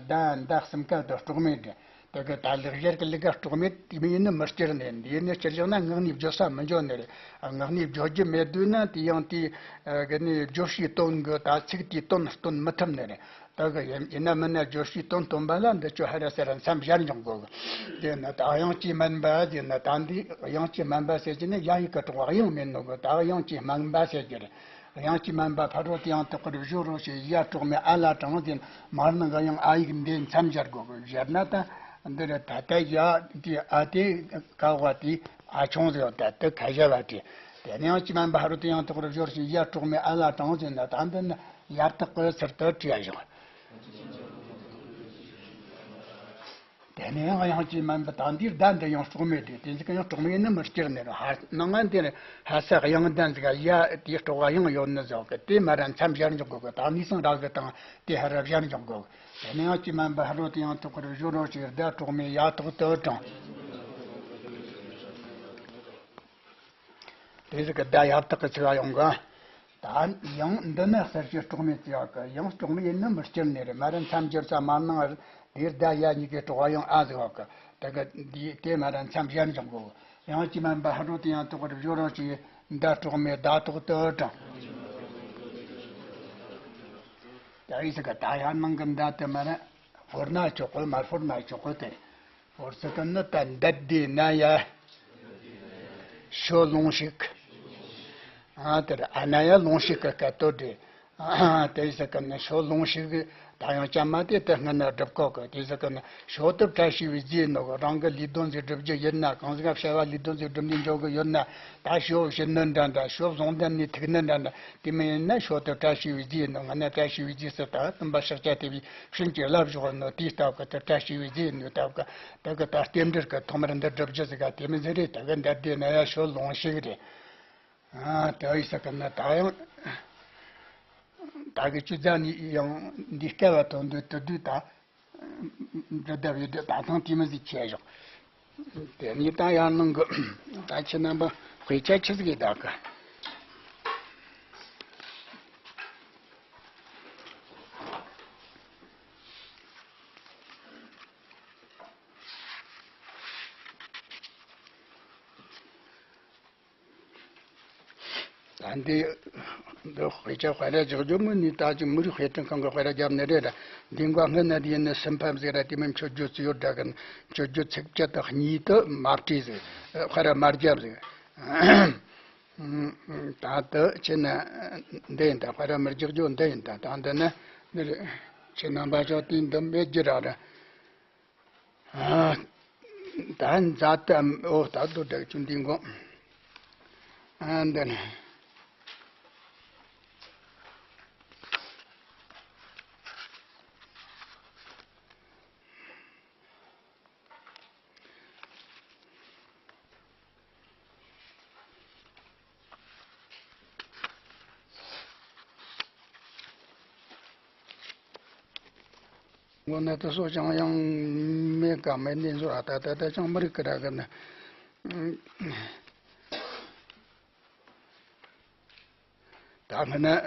ད་འདི་གསུམ་ཀ་དུ་སྲོག་མེད་རེད། དེ་གི་ད་ལེགས་སྦྱར་གི་ལི་ག་སྲོག་མེད་དེ་མིན་ཡིན་ནི་མི་སྐྱུར་ནས་འདི་ནི་སྐྱུར་བཞག་ན་ངག་ནས་བརྗོད་ས་མི་འཇོག་ནི་རེད། ངག་ནས་བརྗོད་རྒྱུ་མེད་དུས་ན་དེ་ཡང་དེ་གི་ནི་བརྗོད་བྱའི་དོན་གི་ད་ཚིག་དེའི་དོན་སྟོན་མི་ཐུབ་ནི་རེད། ད་གི་ཡིན་ཡིན་ན་མིན་ན་བརྗོད་བྱའི་དོན་སྟོན་པ་ལ་འདི་ཆོ་ཧ་ར་ས་ར་མཚམས་སྦྱར་འཇོག་དགོས་གི་དེ་ན་ད་དབྱངས་ཀྱི་སྨན་པ་དེ་ན་ད་འདི་དབྱངས་ཀྱི་སྨན་པ་ཟེར་གྱི་ནི་ཡ་ཡིག་གི་གྲོགས་དབྱངས་མིན་ནོ་གི་ད་དབྱངས་ཀྱི་སྨན་པ་ཟེར་གྱི་རེད། དབྱངས་ཀྱི་སྨན་པ་ཕ་རོལ་ཏུ་ཡང་དག་པར་སྦྱོར་རོ་ཞེས་ཡ་གྲོགས་མེད་ཨ་ལ་དྲངས་ཟིན་མར་ནང་གི་ཡང་ཨ་ཡིག་འདི་མཚམས་སྦྱར་དགོས་གི་སྦྱར་ན་ད་འདི་རེད། ད་ལྟ་ཡ་འདི་ཨ་དེ་ཀ་བ་དེ་ཨ་ཆུང་ཟེར་བ་ད་དེ་ཁ་བྱ་བ་དེ་དེ་ནི་དབྱངས་ཀྱི་སྨན་པ་ཕ་རོལ་ཏུ་ཡང་དག་པར་སྦྱོར་ཞེས་ཡ་གྲོགས་མེད་ཨ་ལ་དྲངས་ཟིན་ན་ད་འདི་ནི་ཡ་དག་གི་ཚུལ་དུ་བྲིས་བཞག་དེ་ནས་ཡང་དབྱངས་ཀྱི་སྨན་པ་ད་འདིར་ཟླ་འདི་ཡང་སྲོག་མེད་དེ་དེ་ཟིག་ཡང་སྲོག་མེད་ནི་མི་སྐྱུར་ནི་རེད། ཧ་ནང་ང་འདིར་ཧ་ས་དབྱངས་ལྡན་ཟིག་ཡ་དེའི་སྲོག་དབྱངས་ཡོད་ནི་ཟོག་གི་དེ་མ་ར་མཚམས་སྦྱར་འཇོག་དགོས་གི་ད་ནི་སང་རག་གི་དང་དེ་ཧ་ར་སྦྱར་འཇོག་དགོས་གི་དེ་ནས་དབྱངས་ཀྱི་སྨན་པ་ཕ་རོལ་ཏུ་ཡང་དག་པར་སྦྱོར་རོ་ཞེས་ཟླ་གྲོགས་མེད་ཡ་ཐོག་ཏུ་དྲངས། དེ་ཟིག་གི་ཟླ་ཡ་ཐོག་གི་ཚིག་ཡོང་གི་ད་ཡང་འདི་ནི་གསལ་བྱེད་སྲོག་མེད་ཅེས་ཡོད་གི་ཡང་སྲོག་མེད་ཡིན་ནི་མི་སྐྱུར་ནི་རེད། མ་ར་མཚམས་སྦྱར་ས་མ་ནང་རེད། དེར་ཟླ་ཡ་གཉིས་ཀའི་གྲོགས་ཡང་ཨ་ཟིག་ཡོད་གི་དེ་གི་འདི་དེ་མ་ར་མཚམས་སྦྱར་འཇོག་དགོས། དབྱངས་ཀྱི་སྨན་པ་ཕ་རོལ་ཏུ་ཡང་དག་པར་སྦྱོར་རོ་ཞེས་ཟླ་གྲོགས་མེད་ཟླ་ཐོག་ཏུ་དྲངས། ད་ཨི་ཟིག་གི་ད་ཡ་ནང་གི་ཟླ་དེ་མ་ར་ཕོར་ན་ཆོག་གི་མ་ཕོར་ན་ཆོག་གི་དེ། ཧོར་སི་ཀ་ནི་ད་འདད་དེ་ན་ཡ། ཤོ་ལོང་ཤིག་ཨ་དེར་ཨ་ན་ཡ་ལོང་ཤིག་གི་སྐད་དོད་དེ། དེ་ཟེར་གི་ནི་ཤོ་ལོང་ཞིག་གི་ད་ཡང་ཅང་མ་དེ་དེ་སྔ་ན་སྒྲུབ་གོ་གི། དེ་ཟེར་གི་ནི་ཤོ་ཏི་བཀྲ་ཤིས་པའི་རྫས་ནོ་གི། རང་གི་ལས་དོན་ཟིག་སྒྲུབ་རྒྱུ་ཡིན་ན། གང་ཟིག་བྱ་བ་ལས་དོན་ཟིག་སྒྲུབ་ནས་འཇོག་གི་ཡོད་ན། ད་ཤོ་བྱིན་ནི་འདྲ་འདྲ། ཤོ་བཟུང་ལྡན་ནས་ཐུག་ནི་འདྲ་འདྲ། དེ་མིན་ཡིན་ན་ཤོ་ཏི་བཀྲ་ཤིས་པའི་རྫས་ནོ། སྔ་ན་བཀྲ་ཤིས་པའི་རྫས་ཟེར་ད་སྟོན་པ་ཤཱཀྱ་ཐུབ་པའི་བྱིན་གྱིས་བརླབས་བཞག་ནོ། དེའི་སྟབས་གི་དེ་བཀྲ་ཤིས་པའི་རྫས་ནོ། སྟབས་གི་དེ་གི་ད་རྟེན་འབྲེལ་གི་ཐོག་མར་འདི་སྒྲུབ་རྒྱུ་ཟིག་ག་དེ་མིན་ཟིག་རེད། དེ་གི་འདི་བསྡད་ན་ཡ་ཤོ་ལོང་ཞིག་རེད། ཨ། དེ་ཡིན་ས་གི་ན་ད་ཡང་ད་གི་ཆུ་ཚ་ནི་ཡང་འདི་སྐལ་བ་དོན་དུ་དུ་དུ་ད་འདི་ལྟ་བུའི་འདི་ད་ཐང་དེ་མི་ཟིག་ཆེ་ཞོག་དེ་ནི་ད་ཡར་ནང་གི་ད་ཁྱེད་རྣམ་པ་དཔེ་ཆ་ཆི་ཟིག་ཡིན་ད་གི། ད་འདི་འདི་དཔེ་ཆ་དཔེ་ར་རྒྱག་རྒྱུ་མིན་ནི། ད་ཅིག་མི་རིགས་དཔེ་སྐྲུན་ཁང་གི་དཔེ་ར་རྒྱབ་ནི་རེད་ར། འདི་འགའ་སྔོན་ན་དེ་ཡིན་ནི་སུམ་ཕམ་ཟིག་ར། དེ་མིན་མཆོད་བརྗོད་ཚིག་ཡོད་འདྲ་གི། མཆོད་བརྗོད་ཚིག་བཅད་དང་གཉིས་དུ་མ་བྲིས་ཟིག་དཔེ་ར་མ་རྒྱབ་ཟིག་ད་དུ་ཁྱེད་ན་འདི་ཡིན་ད། དཔེ་ར་མི་རྒྱག་རྒྱུ་འདི་ཡིན་ད། ད་འདི་ན་འདི་རེད། ཁྱེད་རྣམ་པ་ཤོག་དེ་འདི་མེད་རྒྱུ་ར་ར། ཨ། ད་མཛའ་དང་འོ་ད་དུ་དྲག་ཆུ་འདི་འགོ། ཨ། འདི་ནི། ངོ་ན་དེ་སོགས་ཅང་ཡང་མེད་ཀ་མེད་ནི་བཟོ་ར། ད་ད་ད་ཅང་མི་རིག་གི་ར་གི་ན། ད་སྔ་ན་དེ་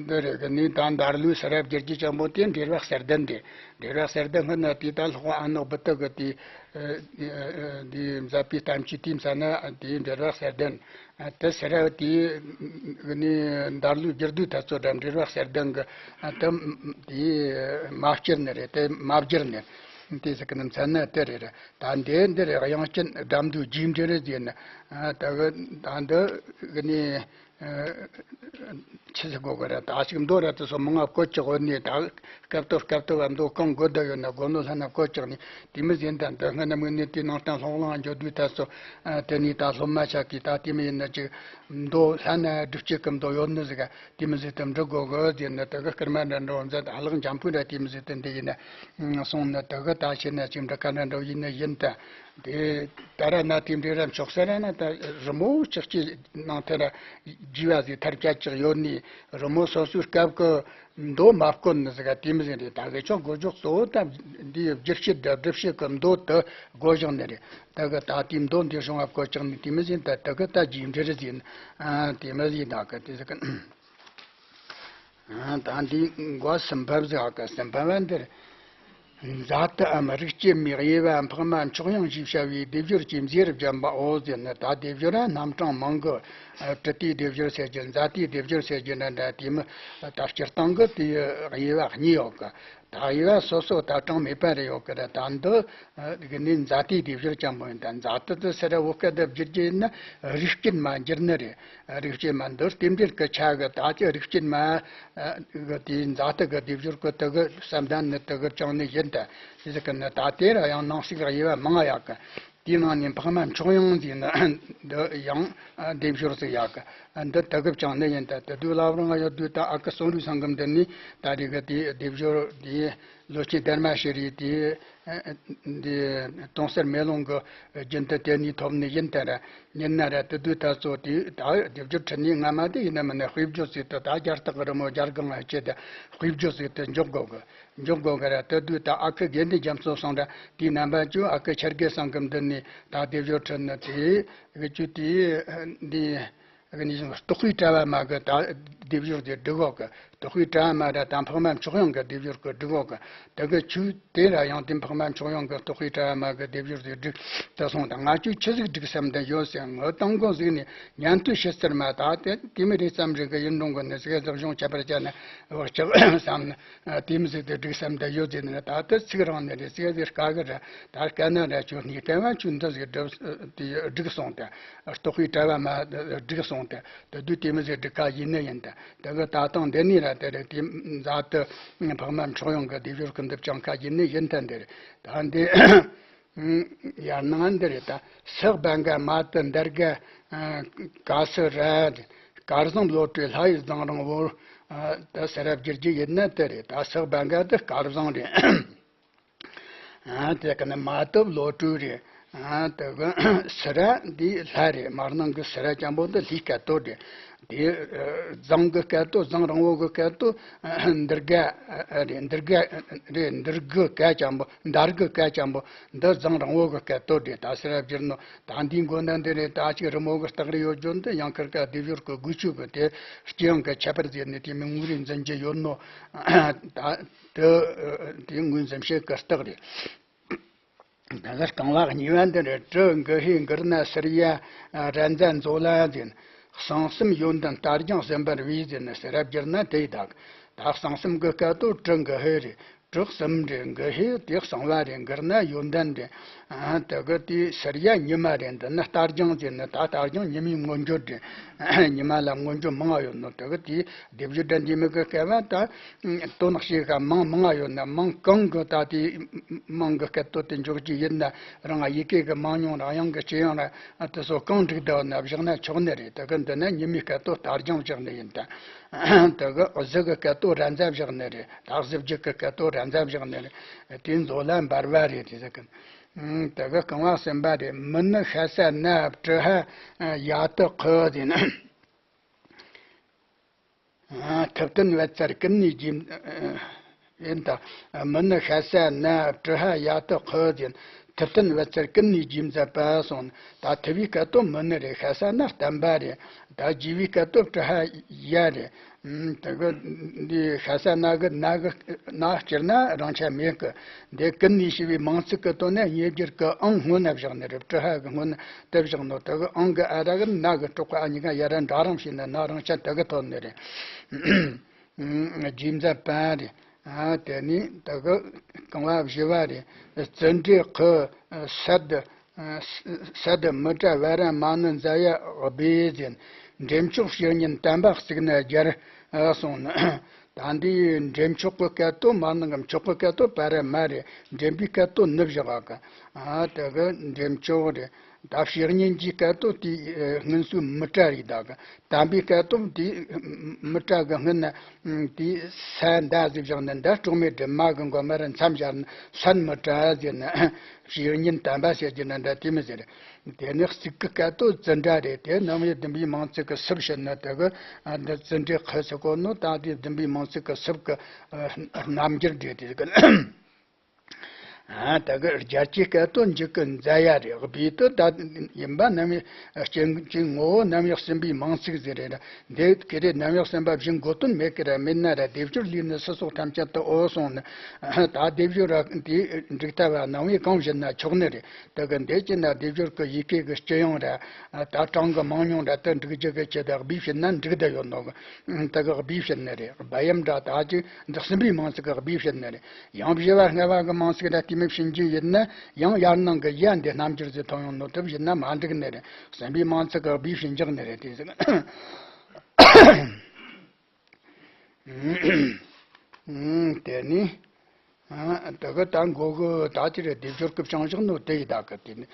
འདི་རེད་གི་ནི། ད་འདར་ལུས་སེ་ར་བསྒྱུར་རྒྱུ་ཅང་པོ་དེ་འབྲེལ་བ་གསེར་ལྡན་དེ། འབྲེལ་བ་གསེར་ལྡན་སྔ་ན་དེ་ད་ལྷག་པ་ཨ་ནག་བུ་དག་གི་དེ། དེ་མཛད་པའི་གཏམ་ཆོས་དེ་མཚན་ན་དེ་འབྲེལ་བ་གསེར་ལྡན། ཨ། དེ་ཟེར་བ་དེ་ནི་འདར་ལུས་བསྒྱུར་དུས་ད་ཚོ་འདྲ་འབྲེལ་བ་གསེར་ལྡན་གི། ཨ། དེ་དེ་མ་བསྐྱུར་ནི་རེད། དེ་མ་བསྒྱུར་ནི། དེ་ཟེར་གི་ནི་མཚན་ན་དེ་རེད། ད་འདི་འདི་རེད། དབྱངས་ཅན་སྒྲ་མདོའི་རྗེས་འབྲེལ་རེད་ཟེར་ནི། ཨ། ད་གི་ད་འདི་གི་ནི། ཨ། ཆི་ཟིག་གོ་གི་རེད། ད་ཞིག་མདོ་ར་དེ་ཚོ་མང་ང་བཀོད་ཀྱི་ཡོད་ནི། ད་སྐབས་ཐོག་སྐབས་ཐོག་བ་མདོ་གང་དགོས་བསྡད་ཡོད་ན་དགོས་ནོ་ལྷན་ན་བཀོད་ཀྱི་ནི། དེ་མི་ཟིན་ད་འདི་སྔ་ན་མིན་ནི་དེ་ནང་བསྟན་ལྷུག་ལྷུག་འགྱོ་དུས་ད་ཚོ། ཨ། དེ་ནི་ད་སློབ་མ་ཆ་གིས་ད་དེ་མི་ཡིན་ན་ཅིག་མདོ་ལྷན་ན་སྒྲུབ་བྱེད་ཀྱི་མདོ་ཡོད་ནི་ཟིག་དེ་མི་ཟིག་དེ་འབྲི་དགོས་གི་ཟེར་ནི། དེ་གི་སྐར་མ་འདྲ་འགྲོ་མཛད། ད་ལག་འཇམ་པོ་འདྲ་དེ་མི་ཟིག་དེ་འདི་ཡིན་ན་སོང་ནི། དེ་གི་ད་ཤེས་ན་ཅིག་འབྲི་ཁ་འདྲ་འགྲོ་ཡིན་ནི་ཡིན་ད། དེ་ད་ར་ན་དེ་འདྲའི་ར་མཆོག་གསར་ར་ན་ད་རི་མོ་ལྕགས་ཀྱི་ནང་དེ་ར་རྒྱས་པ་ཟིག་ཐར་རྒྱ་ཅིག་ཡོད་ནི། རི་མོ་སོ་སོའི་སྐབས་ཀྱི་མདོ་མ་བཀོད་ནི་ཟིག་དེ་མི་ཟིག་རེད། ད་གི་ཆོག་གོ་ཇོག་གཙོ་བོ་ད་འདི་བསྒྱུར་བྱེད་ད་སྒྲུབ་བྱེད་ཀྱི་མདོ་དེ་དགོས་བཞག་ནི་རེད། ད་གི་ད་དེའི་མདོ་འདི་བྱུང་བ་བཀོད་ཀྱང་ནི་དེ་མི་ཟིན། ད་ད་གི་ད་རྗེས་འབྲེལ་ཟིན། ཨ། དེ་མི་ཟིན་ད་གི་དེ་ཟིག་ཨ། ད་འདི་འགོ་སུམ་ཕམ་ཟིག་ག་སུམ་ཕམ་བ་འདིར། མཛའ་དུའམ་རིགས་སྐྱེས་མའི་དབྱེ་བ་འཕགས་མ་མཆོག་དབྱིངས་ཞེས་བྱ་བའི་སྡེབ་སྦྱོར་གྱི་མཛེས་རབ་བརྒྱན་པའོ་ཟེར་ནི། ད་སྡེབ་སྦྱོར་ར་རྣམ་གྲངས་མང་གི། ཨ། དྲི་ལྟའི་སྡེབ་སྦྱོར་ཟེར་རྒྱུ། མཛའ་དུའི་སྡེབ་སྦྱོར་ཟེར་རྒྱུ་འདྲ་འདྲ་དེ་མི། ད་སྤྱིར་བཏང་གི་དེའི་དབྱེ་བ་གཉིས་ཡོད་གི། ད་དབྱེ་བ་སོ་སོ་ད་གྲངས་མེད་པ་རེ་ཡོད་གི་ར། ད་འདི་གི་ནི་མཛའ་དུའི་སྡེབ་སྦྱོར་ཅན་པོ་ཡིན། ད་མཛའ་དུ་དེ་ཟེར་ར་བོད་སྐད་དུ་བསྒྱུར་རྒྱུ་ཡིན་ན་རིགས་སྐྱེས་མ་འགྱུར་ནི་རེད། རིགས་སྐྱེས་མ་འདི་རྟེན་འབྲེལ་གི་ཆ་གི། ད་ཅི་རིགས་སྐྱེས་མ་གི་དེའི་མཛའ་དུ་གི་སྡེབ་སྦྱོར་གི་དེ་གི་བསམ་གཏན་ནི་དེ་གི་བྱུང་ནི་ཡིན། ད་དེ་ཟེར་གི་ནི་ད་དེ་ར་ཡང་ནང་གསེས་དབྱེ་བ་མང་ང་ཡོད་གི། དེའི་ནང་ནས་འཕགས་མ་མཆོག་དབྱིངས་ཟེར་ནི་འདི་ཡང་སྡེབ་སྦྱོར་ཟིག་ཡོད་གི། འདི་དེ་གི་བྱུང་ནི་ཡིན། ད་དེ་དུས་ལབ་རང་ང་ཡོད་དུས་ད་ཨ་ཁུ་གསུང་རབ་སེང་གེ་འདི་ནི་ད་རེས་གི་དེའི་སྡེབ་སྦྱོར་དེའི། ལོ་ཆེན་སྡེར་མ་ཤེས་རིག་དེ། འདི་དུང་སེར་མེ་ལོང་གི་རྒྱུན་དུ་དེ་ནས་ཐོབ་ནི་ཡིན། དེ་ར་ཉིན་ན་ར་དེ་དུས་ད་ཚོ་དེ་ད་སྡེབ་སྦྱོར་ཁྲིད་ནི་སྔ་མ་དེ་ཡིན་ན་མིན་ན་དཔེ་བརྗོད་ཟིག་དེ་ད་རྒྱ་སྟག་གི་རི་མོ་རྒྱ་སྒང་ང་བྱས་ཏེ་དཔེ་བརྗོད་ཟིག་དེ་འཇོག་དགོས་གི། འཇོག་དགོས་གི་ར། དེ་དུས་ད་ཨ་ཁུ་དགེ་འདུན་རྒྱ་མཚོ་སང་ར་དེའི་རྣམ་པ་ཅུང་ཨ་ཁུ་ཆེར་དགེ་སང་གི་འདི་ནས་ད་སྡེབ་སྦྱོར་ཁྲིད་ནི་དེ་གི་ཅུ་དེ་འདི། གི་ནི་རྟོགས་པའི་དྲ་བ་མ་གི་ད་སྡེབ་སྦྱོར་དེ་སྒྲིག་གོ་གི། རྟོགས་པའི་གྲྭ་བ་མ་ར་དང་འཕགས་མ་མཆོག་དབྱིངས་ཀྱི་སྡེབ་སྦྱོར་གྱི་སྒྲིག་འོག་གི་དེ་གི་ཆོས་དེ་ར་ཡང་དེ་འཕགས་མ་མཆོག་དབྱིངས་ཀྱི་རྟོགས་པའི་གྲྭ་བ་མ་གི་སྡེབ་སྦྱོར་དེ་སྒྲིག་ཏུ་སོང་དང་། ང་ཆོས་ཆི་ཟིག་སྒྲིག་བསམ་དུ་ཡོད་ཟེར། ངོ་དང་གོ་ཟིག་ནས་ཉན་ཐོས་ཤེས་ཚར་མ་ད་དེ་དེ་མི་རེད་བསམ་རེ་གི་ཡིན་འགྲོ་གི་ནི་ཟིག་གཟབ་སྦྱོང་ཁྱད་པར་ཅན་ནི་བག་ཆགས་བསམ་ནི་དེ་མི་ཟིག་དེ་སྒྲིག་བསམ་དུ་ཡོད་ཟེར་ནི། ད་དེ་ཚིག་རང་ནི་རེད་ཟེར་ཟེར་དཀའ་གི་ར། ད་དཀའ་ན་ར་ཆོས་ནི་སྐལ་བ་ཆོས་འདི་ཟིག་སྒྲིག་སོང་དེ་རྟོགས་པའི་གྲྭ་བ་མ་སྒྲིག་སོང་དེ། དེ་དུས་དེ་མི་ཟེར་སྒྲིག་ཁ་ཡིན་ནི་ཡིན་ཏེ། དེ་གི་ད་ཐེངས་འདི་ནས་ར་དེ་རེད། དེ་མཛད་དུ་འཕགས་མ་མཆོག་དབྱིངས་ཀྱི་སྡེབ་སྦྱོར་གྱི་འདི་བཅང་ཁ་ཡིན་ནི་ཡིན་ཏེ་འདི་རེད། ད་འདི་ཡར་ནང་འདི་རེད། ད་སག་བྷ་ག་མ་ཏི་འདར་ག་ཀ་སི་ར། སྐལ་བཟང་བློ་གྲོས་ལྷ་ཡི་གཟིམ་རིང་བོ། ད་ཟེར་ར་བསྒྱུར་རྒྱུ་ཡིན་ན་དེ་རེད། ད་སག་བྷ་ག་དེ་སྐལ་བཟང་རེད། ཨ་དེ་ག་ནི་མ་ཏི་བློ་གྲོས་རེད། ཨ་དེ་གི་སི་ར་འདི་ལྷ་རེད། མར་ནང་གི་སི་ར་ཅན་པོ་འདི་ལྷའི་སྐད་དོད་རེད། དེ་གཟིམ་གི་སྐད་དོད། གཟིམ་རིང་བོ་གི་སྐད་དོད་འདར་ག་རེད། འདར་ག་རེད། འདར་གི་སྐད་ཅན་པོ། འདར་གི་སྐད་ཅན་པོ་འདི་གཟིམ་རིང་བོ་གི་སྐད་དོད་རེད། ད་སི་ར་བསྒྱུར་ནོ་ད་འདི་མགོ་ན་འདི་རེད། ད་ཅིག་རི་མོ་གི་རྟགས་རེ་ཡོད་རྒྱུ་འདི་ཡང་ཁིར་ཀ་སྡེབ་སྦྱོར་གི་དགུ་ཆོས་གི་དེ་སྤྱི་ཡོངས་གི་ཁྱད་པར་ཟེར་ནི་དེ་མི་ངོས་རེ་འཛིན་རྒྱུ་ཡོད་ནོ། ད་དེ་དེ་ངོས་འཛིན་བྱེད་ཀྱི་རྟགས་རེད། ད་ག་རྐང་བ་གཉིས་པ་འདི་རེད། གྲི་གུ་ཧེ་གུར་ན་སུར་ཡ་ར་ཛ་མཛོ་ལ་ཟེར་ན། གསང་གསུམ་ཡོན་ཏན་རྟ་རྒྱང་སེམས་པར་བོས་ཟེར་ན། སི་ར་བསྒྱུར་ན་དེ་ཡི་དག་ད་གསང་གསུམ་གི་སྐད་དོད་གྲི་གུ་ཧེ་རེད། གྲི་གསུམ་རེད། གུ་ཧེ་དེ་གསང་བ་རེད། གུར་ན་ཡོན་ཏན་རེད། ཨ་དེ་གི་དེ་སུར་ཡ་ཉི་མ་རེད། འདི་ན་རྟ་རྒྱང་ཟེར་ན། ད་རྟ་རྒྱང་ཉི་མའི་མངོན་བརྗོད་རེད། ཉི་མ་ལ་མངོན་བརྗོད་མང་ང་ཡོད་ནོ། དེ་གི་དེ་སྡེབ་སྦྱོར་འདྲ་འདི་མི་གི་སྐལ་བ་ད་དོན་ཤེས་ཀ་མང་མང་ང་ཡོད་ན། མང་གང་གི་ད་དེ་མང་གི་སྐད་དོད་དེ་འཇོག་རྒྱུ་ཡིན་ན། རང་ཡི་གེ་གི་མང་ཉུང་རང་དབྱངས་གི་ཅི་ཡང་ར་དེ་ཚོ་གང་འགྲིག་ད་ན་བཞག་ན་ཆོག་ནི་རེད། དེ་གི་འདི་ན་ཉི་མའི་སྐད་དོད་རྟ་རྒྱང་བཞག་ནི་ཡིན་ད། དེ་གི་གཟུགས་གི་སྐད་དོད་ར་ཛ་བཞག་ནི་རེད། ད་གཟི་བརྗིད་གི་སྐད་དོད་ར་ཛ་བཞག་ནི་རེད། དེ་མཛོ་ལ་འབར་བ་རེད། དེ་ཟེར་གི། ཨང་། དེ་གི་རྐང་བ་གསུམ་པ་རེད། མི་ནི་ཤ་ཟ་ན་བྲི་ཧ་ཡ་ཏི་ཁི་ཟེར་ན། ཨ་ཐུབ་བསྟན་བད་ཚར་ཀུན་ནས་རྗེས། ཨ་ཡིན་ད། མི་ནི་ཤ་ཟ་ན་བྲི་ཧ་ཡ་ཏི་ཁི་ཟེར་ན། ཐུབ་བསྟན་བད་ཚར་ཀུན་ནས་རྗེས་མཛད་པ་སོང་། ད་ཐུབ་པའི་སྐད་དོད་མི་ནི་རེད། ཤ་ཟ་ན་བསྟན་པ་རེད། ད་རྗེས་པའི་སྐད་དོད་བྲི་ཧ་ཡ་རེད། ཨུམ། དེ་གི་འདི་ཤ་ཟ་ན་གི་ན་གི་ན་སྤྱིར་ན་རང་ཆ་མེད་གི། འདི་ཀུན་ནས་ཞེས་པའི་མིང་ཚིག་གི་དོན་ནི་ཉེ་སྦྱོར་གི་ཨང་སྔོན་ན་བཞག་ནི་རེད། བྲི་ཧ་གི་སྔོན་ན་དེ་བཞག་ནོ། དེ་གི་ཨང་གི་ཨ་ར་གི་ན་གི་གྲོགས་པ་ཨ་གཉིས་ཀ་ཡ་ར་འདྲ་རང་བྱས་ན་ན་རང་ཆ་དེ་གི་ཐོན་ནི་རེད། ཨུམ། རྗེས་མཛད་པ་རེད། ཨ་དེ་ནི་དེ་གི་རྐང་བ་བཞི་བ་རེད། བརྩི་འབྲས་ཁི་སད། ཨ་ས་སད་མི་ཏྲ་བ་ར་མ་ནི་ཛ་ཡ་སྦེ་ཟེར་ན། འདྲེན་མཆོག་བཤེས་གཉེན་བསྟན་པ་གཙུག་ན་སྦྱར། ཨ་སོང་ན། ད་འདི་འདྲེན་མཆོག་གི་སྐད་དོད་མ་ནང་གི་མཆོག་གི་སྐད་དོད་པ་ར་མ་རེད། འདྲེན་པའི་སྐད་དོད་ནི་བཞག་ག་ཨ་དེ་གི་འདྲེན་མཆོག་རེད། ད་བཤེས་གཉེན་གྱི་སྐད་དོད་དེ་ཨ་སྔོན་སོའི་མི་ཏྲ་རེད་ད་ག་བསྟན་པའི་སྐད་དོད་དེ་མི་ཏྲ་གི་སྔོན་ན་དེ་ས་མདའ་ཟིག་བཞག་ནས། མདའ་སྲོག་མེད་རེད། མ་གི་མགོ་མ་ར་མཚམས་སྦྱར་ན་སད་མི་ཏྲ་ཟེར་ན། བཤེས་གཉེན་དམ་པ་ཟེར་རྒྱུ་ན་འདྲ་དེ་མི་ཟེར། དེ་ནི་གཙུག་གི་སྐད་དོད་བརྩི་འབྲས་རེད། དེ་རྣམ་དབྱེ་བདུན་པའི་མིང་ཚིག་གི་སུབ་བྱེད་ན་དེ་གི་ཨ་འདི་བརྩི་འབྲས་ཁི་ཟེར་གོ་ནོ། ད་དེ་བདུན་པའི་མིང་ཚིག་གི་སུབ་གི་ཨ་རྣམ་འགྱུར་རེད། དེ་གི་ཨ་དེ་གི་རྒྱལ་གྱི་སྐད་དོད་མཇུག་གི་མཛའ་ཡ་རེད། སྦེ་དེ་ད་ཡིན་པ་རྣམ་དབྱེ་རྐྱེན་གྱི་ངོ་བོ་རྣམ་དབྱེ་གསུམ་པའི་མིང་ཚིག་ཟེར་རེད། འདི་ཀི་རེ་རྣམ་དབྱེ་གསུམ་པ་བཞིན་གོ་དོན་མེད་ཀི་ར། མེད་ན་ར་སྡེབ་སྦྱོར་ལས་ནི་སུ་སོགས་ཐམས་ཅད་དུ་འོ་སོང་ན། ད་སྡེབ་སྦྱོར་ར་དེ་འགྲིག་ལྟ་བ་ནང་བའི་གང་བཞིན་ན་ཆོག་ནི་རེད། དེ་གི་འདི་ཅི་ན་སྡེབ་སྦྱོར་གི་ཡི་གེ་གི་སྤྱི་ཡོངས་ར་ད་གྲངས་གི་མང་ཉུང་ར་དེ་འགྲིག་རྒྱུ་གི་ཆེད་དུ་སྦེ་བྱེད་ན་འགྲིག་བསྡད་ཡོད་ནོ་གི། དེ་གི་སྦེ་བྱེད་ནི་རེད། སྦེ་ཡམ་ར་ད་ཅི་འདི་གསུམ་པའི་མིང་ཚིག་གི་སྦེ་བྱེད་ནི་རེད། ཡང་བཞི་བ་ལྔ་བ་གི་མིང་ཚིག་ར་དེ་མི་བྱེད་རྒྱུ་ཡིན་ན་ཡང་ཡར་ནང་གི་ཡ་འདི་རྣམ་འགྱུར་ཟིག་ཐོན་ཡོང་ནོ། དེ་བྱེད་ན་མ་འགྲིག་ནི་རེད། གསུམ་པའི་མིང་ཚིག་གི་སྦེ་བྱེད་འཇོག་ནི་རེད། དེ་ཟེར། ཨང་། དེ་ནི། ཨ་དེ་གི་ད་མགོ་གི་ད་ཅི་རེད། སྡེབ་སྦྱོར་གི་བྱང་ཕྱོགས་ནོ་དེ་ཡི་ད་གི་དེ་ནི།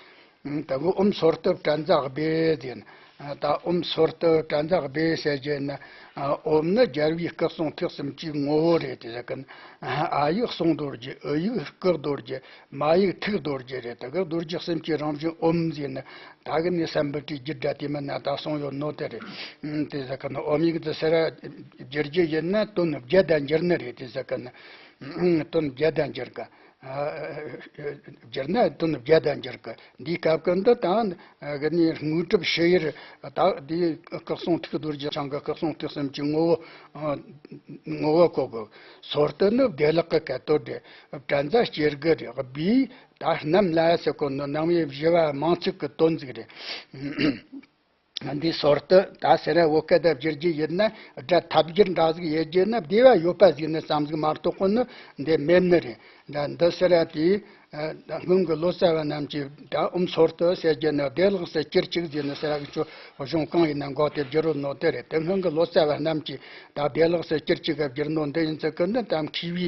ཨང་། དེ་གི་ཨོཾ་སོར་ཏུ་པྲཛྫ་སྦེ་ཟེར་ན། ཨ་ད་ཨོཾ་སོར་ཏུ་པྲཛྫ་སྦེ་ཟེར་རྒྱུ་ན། ཨ་ཨོཾ་ནི་རྒྱལ་བའི་སྐུ་གསུང་ཐུགས་གསུམ་གྱི་ངོ་བོ་རེད། དེ་ཟེར་གི་ན། ཨ་ཨ་ཡིག་གསུང་རྡོ་རྗེ། ཨུ་ཡིག་སྐུ་རྡོ་རྗེ། མ་ཡིག་ཐུགས་རྡོ་རྗེ་རེད། དེ་གི་རྡོ་རྗེ་གསུམ་གྱི་རང་བཞིན་ཨོཾ་ཟེར་ན། ད་གི་ནི་སམ་བུ་ཊིའི་རྒྱུད་སྒྲ་དེ་མིན་ན་ད་གསུངས་ཡོད་ནོ་དེ་རེད། ཨང་། དེ་ཟེར་གི་ན་ཨོཾ་ཡིག་དེ་སི་ར་བསྒྱུར་རྒྱུ་ཡིན་ན་དོན་བརྒྱད་དང་འགྱུར་ནི་རེད། དེ་ཟེར་གི་ན། ཨང་། དོན་བརྒྱད་དང་འགྱུར་གི། བསྒྱུར་ན་དོན་བརྒྱད་དང་འགྱུར་གི། འདིའི་སྐབས་ཀྱི་འདི་དང་གི་ནི་དངོས་གྲུབ་ཕྱི་ཡུལ། ད་འདི་སྐུ་གསུང་ཐུགས་རྡོ་རྗེ་འཆང་གི་སྐུ་གསུང་ཐུགས་གསུམ་གྱི་ངོ་བོ། ངོ་བོ་གོ་གི། སོར་གཏོད་ནི་བདེ་བླག་གི་སྐད་དོད་རེད། བྲན་ཛ་སྐྱེ་དགུ་རེད། སྦས་ད་རྣམས་ལ་ཟེར་གོ་ནི་རྣམ་དབྱེ་བཞི་བ་མིང་ཚིག་གི་དོན་ཟིག་རེད། འདི་སོར་གཏོད་ད་སེ་ར་བོད་སྐད་དུ་བསྒྱུར་རྒྱུ་ཡིན་ན། སྒྲ་ཐབས་བསྒྱུར་འདྲ་ཟིག་ཡེད་རྒྱུ་ན་བདེ་བ་ཡོད་པ་ཟིག་ནི་ཙམ་ཟིག་མ་གཏོགས་གོ་ནི་འདི་མེད་ནི་རེད། འདི་སེ་ར་དེའི་སྔོན་གྱི་ལོ་ཙཱ་བ་རྣམས་ཀྱིས་ད་ཨོཾ་སོར་གཏོད་ཟེར་རྒྱུ་ནི་བདེ་བླག་སུ་སྐྱེར་གཅིག་ཟེར་ནི་སེ་ར་གི་ཆོ་གཞུང་གང་ཡིན་ན་འགོག་སྟེ་བསྒྱུར་རོ་ནོ་དེ་རེད། དེ་སྔོན་གྱི་ལོ་ཙཱ་བ་རྣམས་ཀྱིས་ད་བདེ་བླག་སུ་སྐྱེར་གཅིག་ག་བསྒྱུར་ནོ་འདི་ཡིན་ཚུལ་གི་འདི་ད་མཁས་པའི་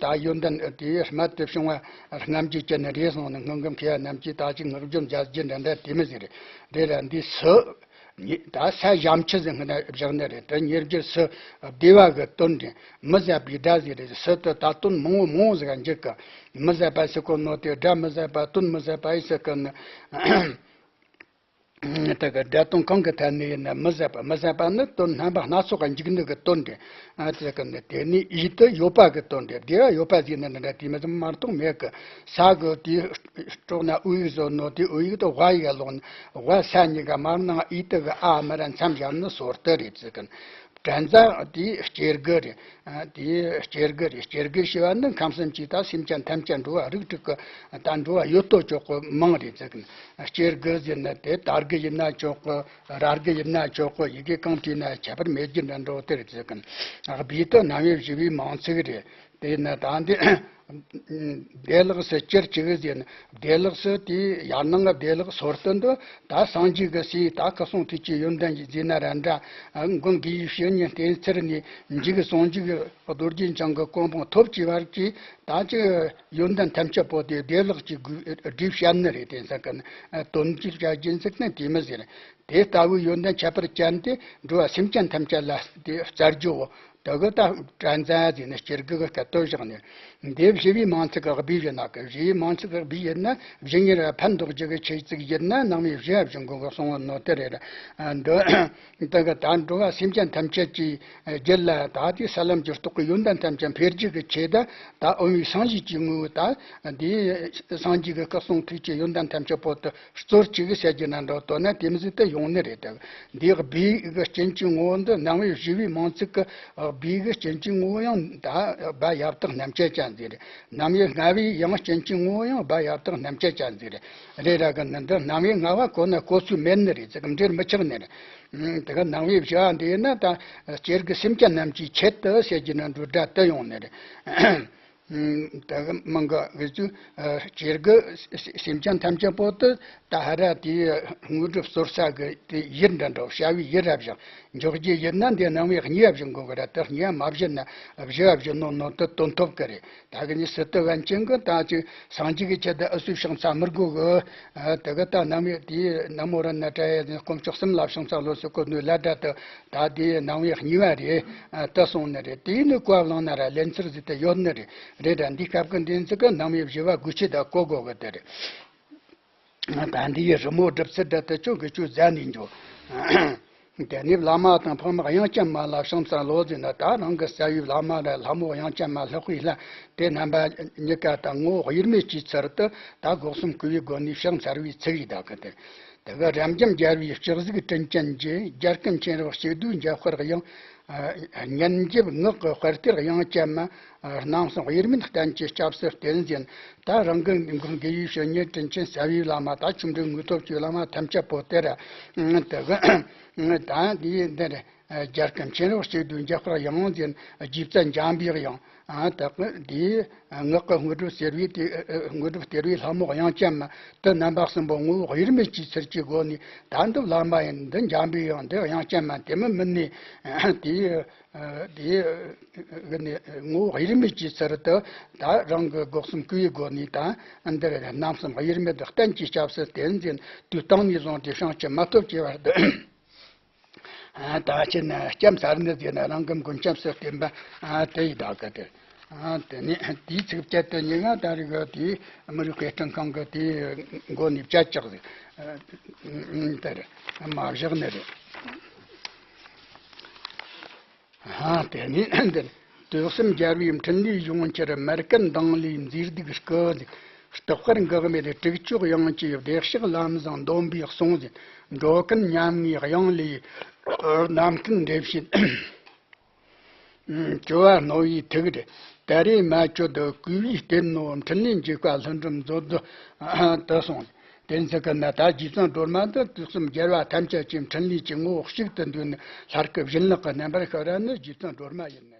ད་ཡོན་ཏན་དེའི་རྨད་དུ་བྱུང་བ་རྔམ་བརྗིད་ཅན་རེད་སོང་ནི། སྔོན་གྱི་མཁས་པ་རྣམས་ཀྱིས་ད་ཅིག་ངག་རྒྱུན་མཛད་རྒྱུ་འདྲ་འདྲ་དེ་མི་ཟིག་རེད། རེད་ར་འདི་སུ། ཉི་ད་ས་ཞབས་ཆུ་ཟིག་སྔོན་ན་བཞག་ནི་རེད། དེ་ཉེར་བསྒྱུར་སུ་བདེ་བ་གི་དོན་རེད། མི་ཟད་པའི་སྒྲ་ཟིག་རེད། སུ་དེ་ད་དོན་མང་བོ་མང་བོ་ཟིག་ག་འཇུག་གི། མི་ཟད་པ་ཟེར་གོ་ནོ་དེ་སྒྲ་མི་ཟད་པ་དོན་མི་ཟད་པ་ཡིན་ཟེར་གི་ནི། དེ་གི་སྒྲ་དོན་གང་གི་ཐད་ནས་ཡིན་ན་མི་ཟད་པ། མི་ཟད་པ་ནི་དོན་རྣམ་པ་སྣ་ཚོགས་ཀ་འཇུག་ནི་གི་དོན་རེད། ཨ་དེ་གི་ནི་དེ་ནི་ཡིད་དུ་ཡོད་པ་གི་དོན་རེད། བདེ་བ་ཡོད་པ་ཟེར་ནི་འདི་འདྲ་དེ་མི་ཙམ་མ་གཏོགས་མེད་གི། ས་གི་དེའི་སྲོག་ན་དབུ་ཡུག་བཟོ་ནོ་དེ་དབུ་ཡུག་དེ་དབའ་ཡིག་ཀློག་ནི། དབའ་ས་གཉིས་ཀ་མར་ནང་ཨི་དི་གི་ཨ་མ་ར་མཚམས་བཞག་ནི་སོར་གཏོད་རེད་ཟེར་གི། བྲན་ཛ་དེའི་སྐྱེར་དགུ་རེད། ཨ་དེའི་སྐྱེར་དགུ་རེད། སྐྱེར་དགུ་ཞེས་པ་ནི་ཁམས་གསུམ་གྱི་ད་སེམས་ཅན་ཐམས་ཅད་འགྲོ་བ་རིགས་དྲུག་གི་ད་འགྲོ་བ་ཡོད་དོ་ཅོག་གི་མིང་རེད་ཟེར་གི། སྐྱེར་དགུ་ཟེར་ན་དེ་དར་དགུ་ཡིན་ན་ཆོག་གི། ར་དགུ་ཡིན་ན་ཆོག་གི། ཡི་གེ་གང་བྲིས་ན་ཁྱད་པར་མེད་རྒྱུ་འདྲ་འགྲོ་དེ་རེད་ཟེར་གི། སྦས་དེ་རྣམ་དབྱེ་བཞི་བའི་མིང་ཚིག་རེད། དེས་ན་ད་འདི་བདེ་བླག་སུ་སྐྱེར་གཅིག་ཟེར་ན། བདེ་བླག་སུ་དེའི་ཡར་ནང་གི་བདེ་བླག་སོར་གཏོད་འདི་ད་སངས་རྒྱས་ཀྱི་སའི་ད་སྐུ་གསུང་ཐུགས་ཀྱི་ཡོན་ཏན་གྱི་མཛད་ན་ར་འདྲ། མགོན་དགེ་བའི་བཤེས་གཉེན་བསྟེན་ཚུལ་ནས་འཇུག་ཟུང་འཇུག་རྡོ་རྗེ་འཆང་གི་གོ་འཕང་ཐོབ་ཀྱི་བར་གྱི་ད་ཅིག་ཡོན་ཏན་ཐམས་ཅད་པོ་དེ་བདེ་བླག་གི་སྒྲས་བཤད་ནི་རེད། དེ་ཟེར་གི་ན་དོན་གྱིས་བཤད་རྒྱུ་ཟེར་ན་དེ་མི་ཟེར། དེ་ལྟ་བུའི་ཡོན་ཏན་ཁྱད་པར་ཅན་དེ་འགྲོ་བ་སེམས་ཅན་ཐམས་ཅད་ལ་དེ་སྩལ་རྒྱུའོ། དེ་གི་ད་བྲན་ཛ་ཟེར་ནས་སྐྱེར་དགུ་གི་སྐད་དོད་བཞག་ནས། འདི་བཞི་བའི་མིང་ཚིག་གི་སྦས་ཡིན་ན་གི། བཞི་བའི་མིང་ཚིག་གི་སྦས་ཡིན་ན་བཞི་ཉེར་ཕན་འདོགས་རྒྱུ་གི་ཆོས་ཚིག་ཡིན་ན་རྣམ་དབྱེ་བཞི་བ་བཞི་མགོ་གི་གསུང་བ་ནོ་དེ་རེད། འདི་དེ་གི་ད་འགྲོ་བ་སེམས་ཅན་ཐམས་ཅད་ཀྱི་རྒྱུད་ལ་ད་དེ་ས་ལམ་གྱི་རྟོགས་གི་ཡོན་ཏན་ཐམས་ཅད་འཕེལ་རྒྱུ་གི་ཆེད་དུ་ད་འོན་བའི་སངས་རྒྱས་ཀྱི་ངོ་བོ་ད་འདི་སངས་རྒྱས་ཀྱི་སྐུ་གསུང་ཐུགས་ཀྱི་ཡོན་ཏན་ཐམས་ཅད་པོ་དེ་གཙོར་བྱེད་གི་ཟེར་རྒྱུ་ན་འགྲོ་དོན་ན་དེ་མི་ཟིག་ཏུ་ཡོང་ནི་རེད་དེ། འདིའི་སྦས་གི་རྐྱེན་གྱི་ངོ་བོ་འདི་རྣམ་དབྱེ་བཞི་བའི་མིང་ཚིག་གི་སྦས་གི་རྐྱེན་གྱི་ངོ་བོ་ཡང་ད་སྦ་ཡབ་དག་རྣམ་བཅད་ཅན་ཟིག་རེད། རྣམ་དབྱེ་ལྔ་བའི་ཡང་རྐྱེན་གྱི་ངོ་བོ་ཡང་སྦ་ཡབ་དག་རྣམ་བཅད་ཅན་ཟིག་རེད། རེད་ར་གི་ནི་འདི་རྣམ་དབྱེ་ལྔ་བ་གོ་ན་གོ་ཚུལ་མེད་ནི་རེད། ཚིག་འབྲེལ་མི་ཆགས་ནི་རེད། དེ་ག་རྣམ་དབྱེ་བཞི་བ་འདི་ཡིན་ན་ད་སྐྱེ་རྒུ་སེམས་ཅན་རྣམས་ཀྱི་ཆེད་དུ་ཟེར་རྒྱུ་ན་འགྲོ་སྒྲ་དུ་ཡོང་ནི་རེད། ད་གི་མང་གི་འུ་ཚོས་སྐྱེ་རྒུ་སེམས་ཅན་ཐམས་ཅད་པོ་དེ་ད་ཧ་ར་དེའི་དངོས་གྲུབ་སྩོལ་ས་གི་དེ་ཡུལ་འདྲ་འདྲ་བོ་བྱ་བའི་ཡུལ་ར་བཞག་འཇོག་རྒྱུ་ཡིན་ན། འདི་རྣམ་དབྱེ་གཉིས་པ་བཞག་དགོས་གི་ར། དེ་གཉིས་པ་མ་བཞག་ན་བཞི་བ་བཞག་ནོ་ནོ་དེ་དོན་ཐོབ་གི་རེད། ད་གི་ནི་སི་ཏུ་པཎ་ཆེན་གི་ད་ཅིག་སངས་རྒྱས་ཀྱི་ཆེད་དུ་ཨུ་ཚུགས་བྱང་ཚ་མི་དགོས་གི། དེ་གི་ད་རྣམ་དབྱེ་དེའི་ན་མོ་ར་ན་ཏྲ་ཡ་དཀོན་མཆོག་གསུམ་ལ་བྱང་ཚ་ལོ་ཟེར་གོ་ནོ་ལ་ད་དེ་ད་དེའི་རྣམ་དབྱེ་གཉིས་པ་རེད། ད་སོང་ནི་རེད། དེ་ནི་བཀའ་བླངས་ན་ར་ལེན་ཚུལ་ཟིག་ད་ཡོད་ནི་རེད། རེད་ད་འདི་སྐབས་ཀྱི་འདི་ཚིག་གི་རྣམ་དབྱེ་བཞི་བ་དགོས་ཆེད་ད་གོ་དགོས་གི་དེ་རེད། ད་འདི་ཡི་རི་མོ་སྒྲུབ་ཚུལ་ད་ད་ཅོ་གི་ཅོ་ཟ་ནས་འཇོ། དེ་ནས་བླ་མ་དང་ཕག་མོ་དབྱངས་ཅན་མ་ལ་ཕྱག་འཚལ་ལོ་ཟེར་ན། ད་རང་གི་རྩ་བའི་བླ་མ་ར་ལྷ་མོ་དབྱངས་ཅན་མ་ལྷག་པའི་ལྷ་དེ་རྣམ་པ་གཉིས་ཀ་ད་ངོ་བོ་དབྱེར་མེད་ཀྱི་ཚུལ་དུ་ད་སྒོ་གསུམ་གུས་པའི་སྒོ་ནས་ཕྱག་འཚལ་བའི་ཚིག་ཡིན། ད་གི་དེ་དེ་གི་རབ་འབྱམས་རྒྱལ་བའི་སྤྱན་གཟིགས་དྲིན་ཅན་གྱི། རྒྱལ་ཀུན་མཁྱེན་རབ་གཅིག་བསྡུས་འཇམ་དཔལ་དབྱངས། སྙན་འཇེབས་ངག་གི་དཔལ་སྟེར་དབྱངས་ཅན་མ། རྣམ་གསུམ་དབྱེར་མེད་གཏན་གྱི་སྐྱབས་སུ་བསྟེན་ཟེར། ད་རང་གི་མགོན་དགེ་བའི་བཤེས་གཉེན་དྲིན་ཅན་རྩ་བའི་བླ་མ། ད་ཆོ་འཕྲུལ་དངོས་ཐོབ་ཀྱི་བླ་མ་ཐམས་ཅད་པོ་དེ་ར། དེ་གི་ད་འདི་འདིར་རྒྱལ་ཀུན་མཁྱེན་རབ་གཅིག་བསྡུས་འཇམ་དཔལ་དབྱངས་ཟེར། རྗེ་བཙུན་འཇམ་པའི་དབྱངས། ཨ་དག་འདིའི་ངག་གི་དངོས་གྲུབ་སྟེར་བའི་དེ། དངོས་གྲུབ་སྟེར་བའི་ལྷ་མོ་དབྱངས་ཅན་མ་དེ་རྣམ་པ་གསུམ་པོ་ངོ་བོ་དབྱེར་མེད་ཀྱི་ཚུལ་གྱི་སྒོ་ནས། ད་འདི་བླ་མ་ཡིན། འདི་འཇམ་པའི་དབྱངས། འདི་དབྱངས་ཅན་མ། དེ་མིན་མིན་ནས་དེའི་དེའི་ངོ་བོ་དབྱེར་མེད་ཀྱི་ཚུལ་དུ་ད་རང་གི་སྒོ་གསུམ་གུས་པའི་སྒོ་ནས། ད་འདིར་རྣམ་གསུམ་དབྱེར་མེད་གཏན་གྱི་སྐྱབས་སུ་བསྟེན་ཟེར། དུས་བཏང་ནས་བཟུང་སྟེ་བྱང་ཆུབ་མ་ཐོབ་ཀྱི་བར་དུ། ད་ཕྱིན་ན་སྐྱབས་འཚལ་ནི་ཟེར་ན་རང་གི་མགོན་སྐྱབས་སུ་བསྟེན་པ་དེ་ཡི་ད་གི་དེ། དེ་ནས་དེའི་ཚིགས་བཅད་དེ་གཉིས་ཀ་ད་རེས་གི་དེའི་མི་རིགས་དཔེ་སྐྲུན་ཁང་གི་དེའི་མགོ་ནས་བཅད་བཅག་ཟིག་དེར་མ་བཞག་ནི་རེད། དེ་ནས་འདིར། དུག་གསུམ་རྒྱལ་བའི་འཕྲིན་ལས་ཡོངས་ཁྱེར། མར་གད་མདངས་ལས་མཛེས་སྡུག་སྐུ་ཟེར། རྟག་པར་འགག་མེད་དྲུག་ཅུ་དབྱངས་ཀྱིས། བདེ་གཤེགས་ལམ་བཟང་སྡོམ་པའི་གསུང་ཟེར། འགྲོ་ཀུན་ཉམ་ངའི་དབྱངས་ལས། ནམ་མཁའི་འགྲེམས་བྱེད་ཅོ་བར་རྣོ་བའི་ཐིག་རེད། ད་རེས་མ་ཁྱོད་བསྐུལ་བའི་རྟེན་ནོ། འཕྲིན་ལས་འཇིགས་པ་ལྷུན་གྲུབ་མཛོད་དུ་གསུངས། དེ་ཚེ་ཀུན་ན་ད་རྗེ་བཙུན་སྒྲོལ་མ་འདི་དུག་གསུམ་རྒྱལ་བ་ཐམས་ཅད་ཀྱི་འཕྲིན་ལས་ཀྱི་ངོ་བོ་གཅིག་ཏུ་འདུས་ནས་ལྷ་སྐུ་བཞིན་ལག་གི་རྣམ་པར་ཤར་བ་ནི་རྗེ་བཙུན་སྒྲོལ་མ་ཡིན་ནི།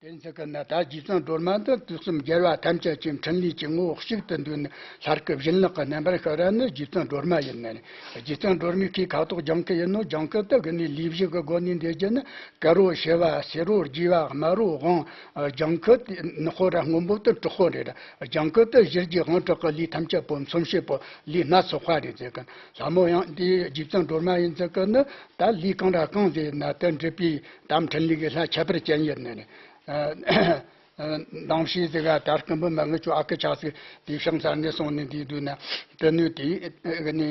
དེ་ཚེ་ཀུན་ན་ད་རྗེ་བཙུན་སྒྲོལ་མ་འདི་དུག་གསུམ་རྒྱལ་བ་ཐམས་ཅད་ཀྱི་འཕྲིན་ལས་ཀྱི་ངོ་བོ་གཅིག་ཏུ་འདུས་ནས་ལྷ་སྐུ་བཞིན་ལག་གི་རྣམ་པར་ཤར་བ་ནི་རྗེ་བཙུན་སྒྲོལ་མ་ཡིན་ནི། རྗེ་བཙུན་སྒྲོལ་མའི་སྐུའི་ཁ་དོག་ལྗང་ཁུ་ཡིན་ནོ། ལྗང་ཁུ་དེ་གི་ནི་ལུས་བཞི་གི་སྒོ་ནས་འདས་རྒྱུ་ནི། དཀར་རོ་ཞི་བ། སེར་རོ་རྒྱས་པ། དམར་རོ་དབང་། ལྗང་ཁུ་དེ་ནི་ཧོ་ར་སྔོན་པོ་དེ་དྲག་པོ་རེད། ལྗང་ཁུ་དེ་ཞི་རྒྱས་དབང་དྲག་གི་ལས་ཐམས་ཅད་པོ་མཚོན་བྱེད་པོ་ལས་སྣ་ཚོགས་པ་རེད་ཟེར་གི། ལྷ་མོ་ཡང་དེ་རྗེ་བཙུན་སྒྲོལ་མ་ཡིན་ཟེར་གི་ནི། ད་ལས་གང་ར་གང་ཟེར་ན་དེ་འགྲུབ་པའི་ད་འཕྲིན་ལས་ཀྱི་ལྷ་ཁྱད་པར་ཅན་ཡིན་ནི་རེད། མདང་ཕྱིས་ཟིག་ག་ད་སྐུ་འབུམ་མ་ངུ་ཆོ་ཨ་ཁུ་ཆ་ཟིག་དེའི་ཤང་ཚར་ནས་སོང་ནས་འདི་དུས་ན་དེ་ནུས་དེ་ནི་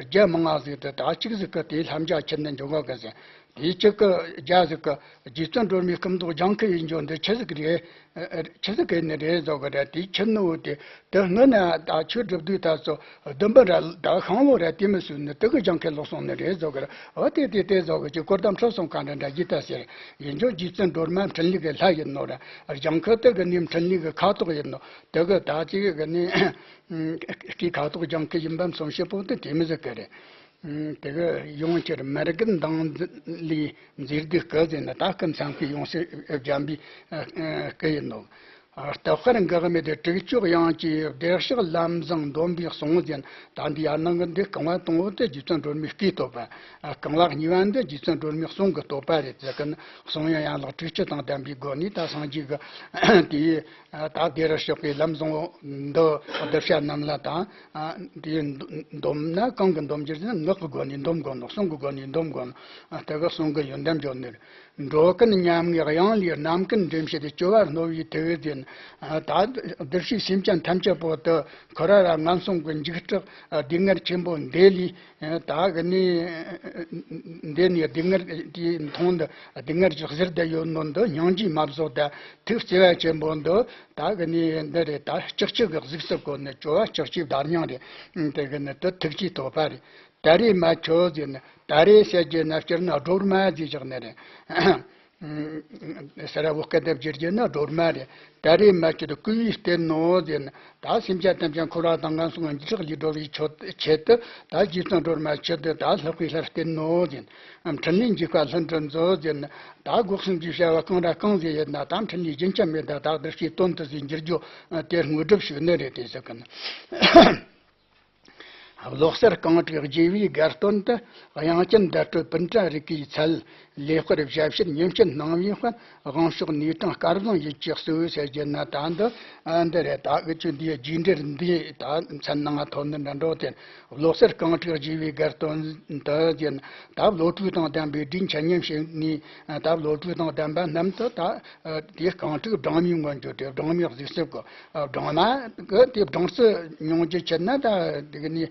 རྒྱ་མང་ང་ཟིག་དེ་ད་གཅིག་ཟིག་གི་དེའི་ལྷ་མཇལ་ཁྱེར་ནས་འཇོག་ག་གི་ཟེར། དེའི་གཅིག་གི་རྒྱ་ཟིག་གི་རྗེ་བཙུན་སྒྲོལ་མའི་སྐུ་མདོག་ལྗང་ཁུ་ཡིན་འཇོག་འདི་ཆི་ཟིག་རེད། ཆི་ཟིག་གི་ནི་རེད་ཟོ་གི་རེད། དེའི་ཁྱེར་ནུ་དེ་དེ་སྔོན་ན་ད་ཆོས་སྒྲུབ་དུས་ད་ཚོ་བདུན་པ་ར་ད་ཤང་ལོ་ར་དེ་མི་སུ་ནི་དེ་གི་ལྗང་ཁུ་ལོག་སོང་ནི་རེད་ཟོ་གི་རེད། འོ་དེ་དེ་དེ་ཟོ་གི་ཅི་སྐོར་དམ་ཁྲོ་སོང་ག་འདྲ་འདྲ་ཡི་ད་ཟེར། ཡིན་ཀྱང་རྗེ་བཙུན་སྒྲོལ་མ་འཕྲིན་ལས་ཀྱི་ལྷ་ཡིན་ནོ་ར། ལྗང་ཁུ་དེ་གི་ནི་འཕྲིན་ལས་ཀྱི་ཁ་དོག་ཡིན་ནོ། དེ་གི་ད་ཅིག་གི་ནི་སྐུའི་ཁ་དོག་ལྗང་ཁུ་ཡིན་པ་མཚོན་བྱེད་པོ་དེ་དེ་མི་ཟིག་གི་རེད། དེ་གི་ཡོངས་ཁྱེར་མར་གད་མདངས་ལས་མཛེས་སྡུག་སྐུ་ཟེར་ན་ད་སྐུ་མཚན་གྱི་ཡོངས་སུ་བརྒྱན་པའི་སྐུ་ཡིན་ནོ། རྟག་པར་འགག་མེད་དྲུག་ཅུ་དབྱངས་ཀྱིས། བདེ་གཤེགས་ལམ་བཟང་སྡོམ་པའི་གསུང་ཟེར། ད་འདི་ཡར་ནང་གི་འདི་རྐང་བ་དང་པོ་དེ་རྗེ་བཙུན་སྒྲོལ་མའི་སྐུའི་བསྟོད་པ། རྐང་ལག་གཉིས་པ་འདི་རྗེ་བཙུན་སྒྲོལ་མའི་གསུང་གི་བསྟོད་པ་རེད་ཟེར་གི་ནི། གསུང་ཡང་ཡན་ལག་དྲུག་ཅུ་དང་ལྡན་པའི་སྒོ་ནས་ད་སངས་རྒྱས་ཀྱི་དེའི་ད་བདེ་རུ་གཤེགས་པའི་ལམ་བཟང་པོ་འདི་གདུལ་བྱ་རྣམས་ལ་ད་དེའི་འདོམས་ན། གང་གི་འདོམས་རྒྱུ་ཟེར་ན་ངག་གི་སྒོ་ནས་འདོམས་དགོས་ནོ། གསུང་གི་སྒོ་ནས་འདོམས་དགོས་ནོ། དེ་གི་གསུང་གི་ཡོན་ཏན་བརྗོད་ནི་རེད། འགྲོ་ཀུན་ཉམ་ངའི་དབྱངས་ལས། ནམ་མཁའི་འགྲེམས་བྱེད་ཅོ་བར་རྣོ་བའི་ཐིག་ཟེར། ད་བདུད་བཞིའི་སེམས་ཅན་ཐམས་ཅད་པོ་དེ་ཁོ་ར་ར་ངན་སོང་གི་འཇིགས་སྐྲག་སྡུག་བསྔལ་ཆེན་པོ་འདི་ལས་ད་གི་ནི་འདི་ནི་སྡུག་བསྔལ་དེའི་མཐོང་འདི་སྡུག་བསྔལ་གྱི་གཟེར་དེ་ཡོད་ནོ་འདི་སྙིང་རྗེས་མ་བཟོད་དེ་ཐུགས་བརྩེ་བ་ཆེན་པོ་འདི་ད་གི་ནི་འདི་རེད། ད་ལྕགས་ཀྱུ་གི་གཟུགས་སུ་བཀོད་ནས་ཅོ་བ་ལྕགས་ཀྱུའི་བརྡ་རྙིང་རེད། དེ་གི་ནི་དེ་ཐུགས་ཀྱི་བསྟོད་པ་རེད། ད་རེས་མ་ཁྱོད་ཟེར་ན། ད་རེས་ཟེར་རྒྱུ་ན་སྤྱིར་ན་སྒྲོལ་མ་ཟེར་བཞག་ནི་རེད། ས་ར་བོ་སྐད་དེ་བསྒྱུར་རྒྱུ་ན་སྒྲོལ་མ་རེད། ད་རེས་མ་ཁྱོད་བསྐུལ་བའི་རྟེན་ནོ་ཟེར་ན། ད་སེམས་ཅན་ཐམས་ཅད་འཁོར་བ་དང་ངན་སོང་གི་འཇིགས་སྐྲག་ལས་སྒྲོལ་བའི་ཆེད་ཆེད་དུ་ད་རྗེ་བཙུན་སྒྲོལ་མ་ཁྱོད་དེ་ད་ལྷག་པའི་ལྷར་བརྟེན་ནོ་ཟེར་ན། འཕྲིན་ལས་འཇིགས་པ་ལྷུན་གྲུབ་མཛོད་ཟེར་ན། ད་སྒོ་གསུམ་གྱི་བྱ་བ་གང་ར་གང་ཟེར་ཡོད་ན་ད་འཕྲིན་ལས་རྒྱུན་ཆད་མེད་ད་ད་བདུད་བཞིའི་དོན་དུ་ཟེར་འགྱུར་རྒྱུ་དེ་དངོས་གྲུབ་ཞུ་ནི་རེད་དེ་ཟེར་གི་ན། བློ་གསལ་རྐང་དྲུག་རྒྱས་པའི་དགའ་སྟོན་དུ། དབྱངས་ཅན་བརྡ་སྤྲོད་པུཎ་ཊ་རི་ཀའི་ཚལ། ལེགས་པར་ཞབས་ཕྱི་ཉིན་བྱེད་སྣང་བའི་དཔལ། དབང་ཕྱུག་ནུས་གྲངས་སྐལ་བཟང་ཡིད་ཀྱིས་གསོས། ཟེར་རྒྱུ་ན་ད་འདི་འདི་རེད། ད་གི་ཆོས་འདིའི་རྒྱས་འགྲེལ་འདི་ད་མཚན་ནང་ཐོན་ནི་འདྲ་འགྲོ་དེ། བློ་གསལ་རྐང་དྲུག་རྒྱས་པའི་དགའ་སྟོན་དུ་ཟེར་ན། ད་བློ་གྲོས་དང་ལྡན་པའི་སྒྲས་འཆད་ཉན་བྱས་ནས་ད་བློ་གྲོས་དང་ལྡན་པ་རྣམས་དུ་ད་དེའི་རྐང་དྲུག་སྦྲང་མའི་མངོན་བརྗོད་དེ་སྦྲང་མའི་གཟུགས་གསེབ་ཀྱི། སྦྲང་མ་གི་དེ་སྦྲང་རྩི་མྱོང་རྒྱུ་བྱེད་ན་ད་དེ་གི་ནི་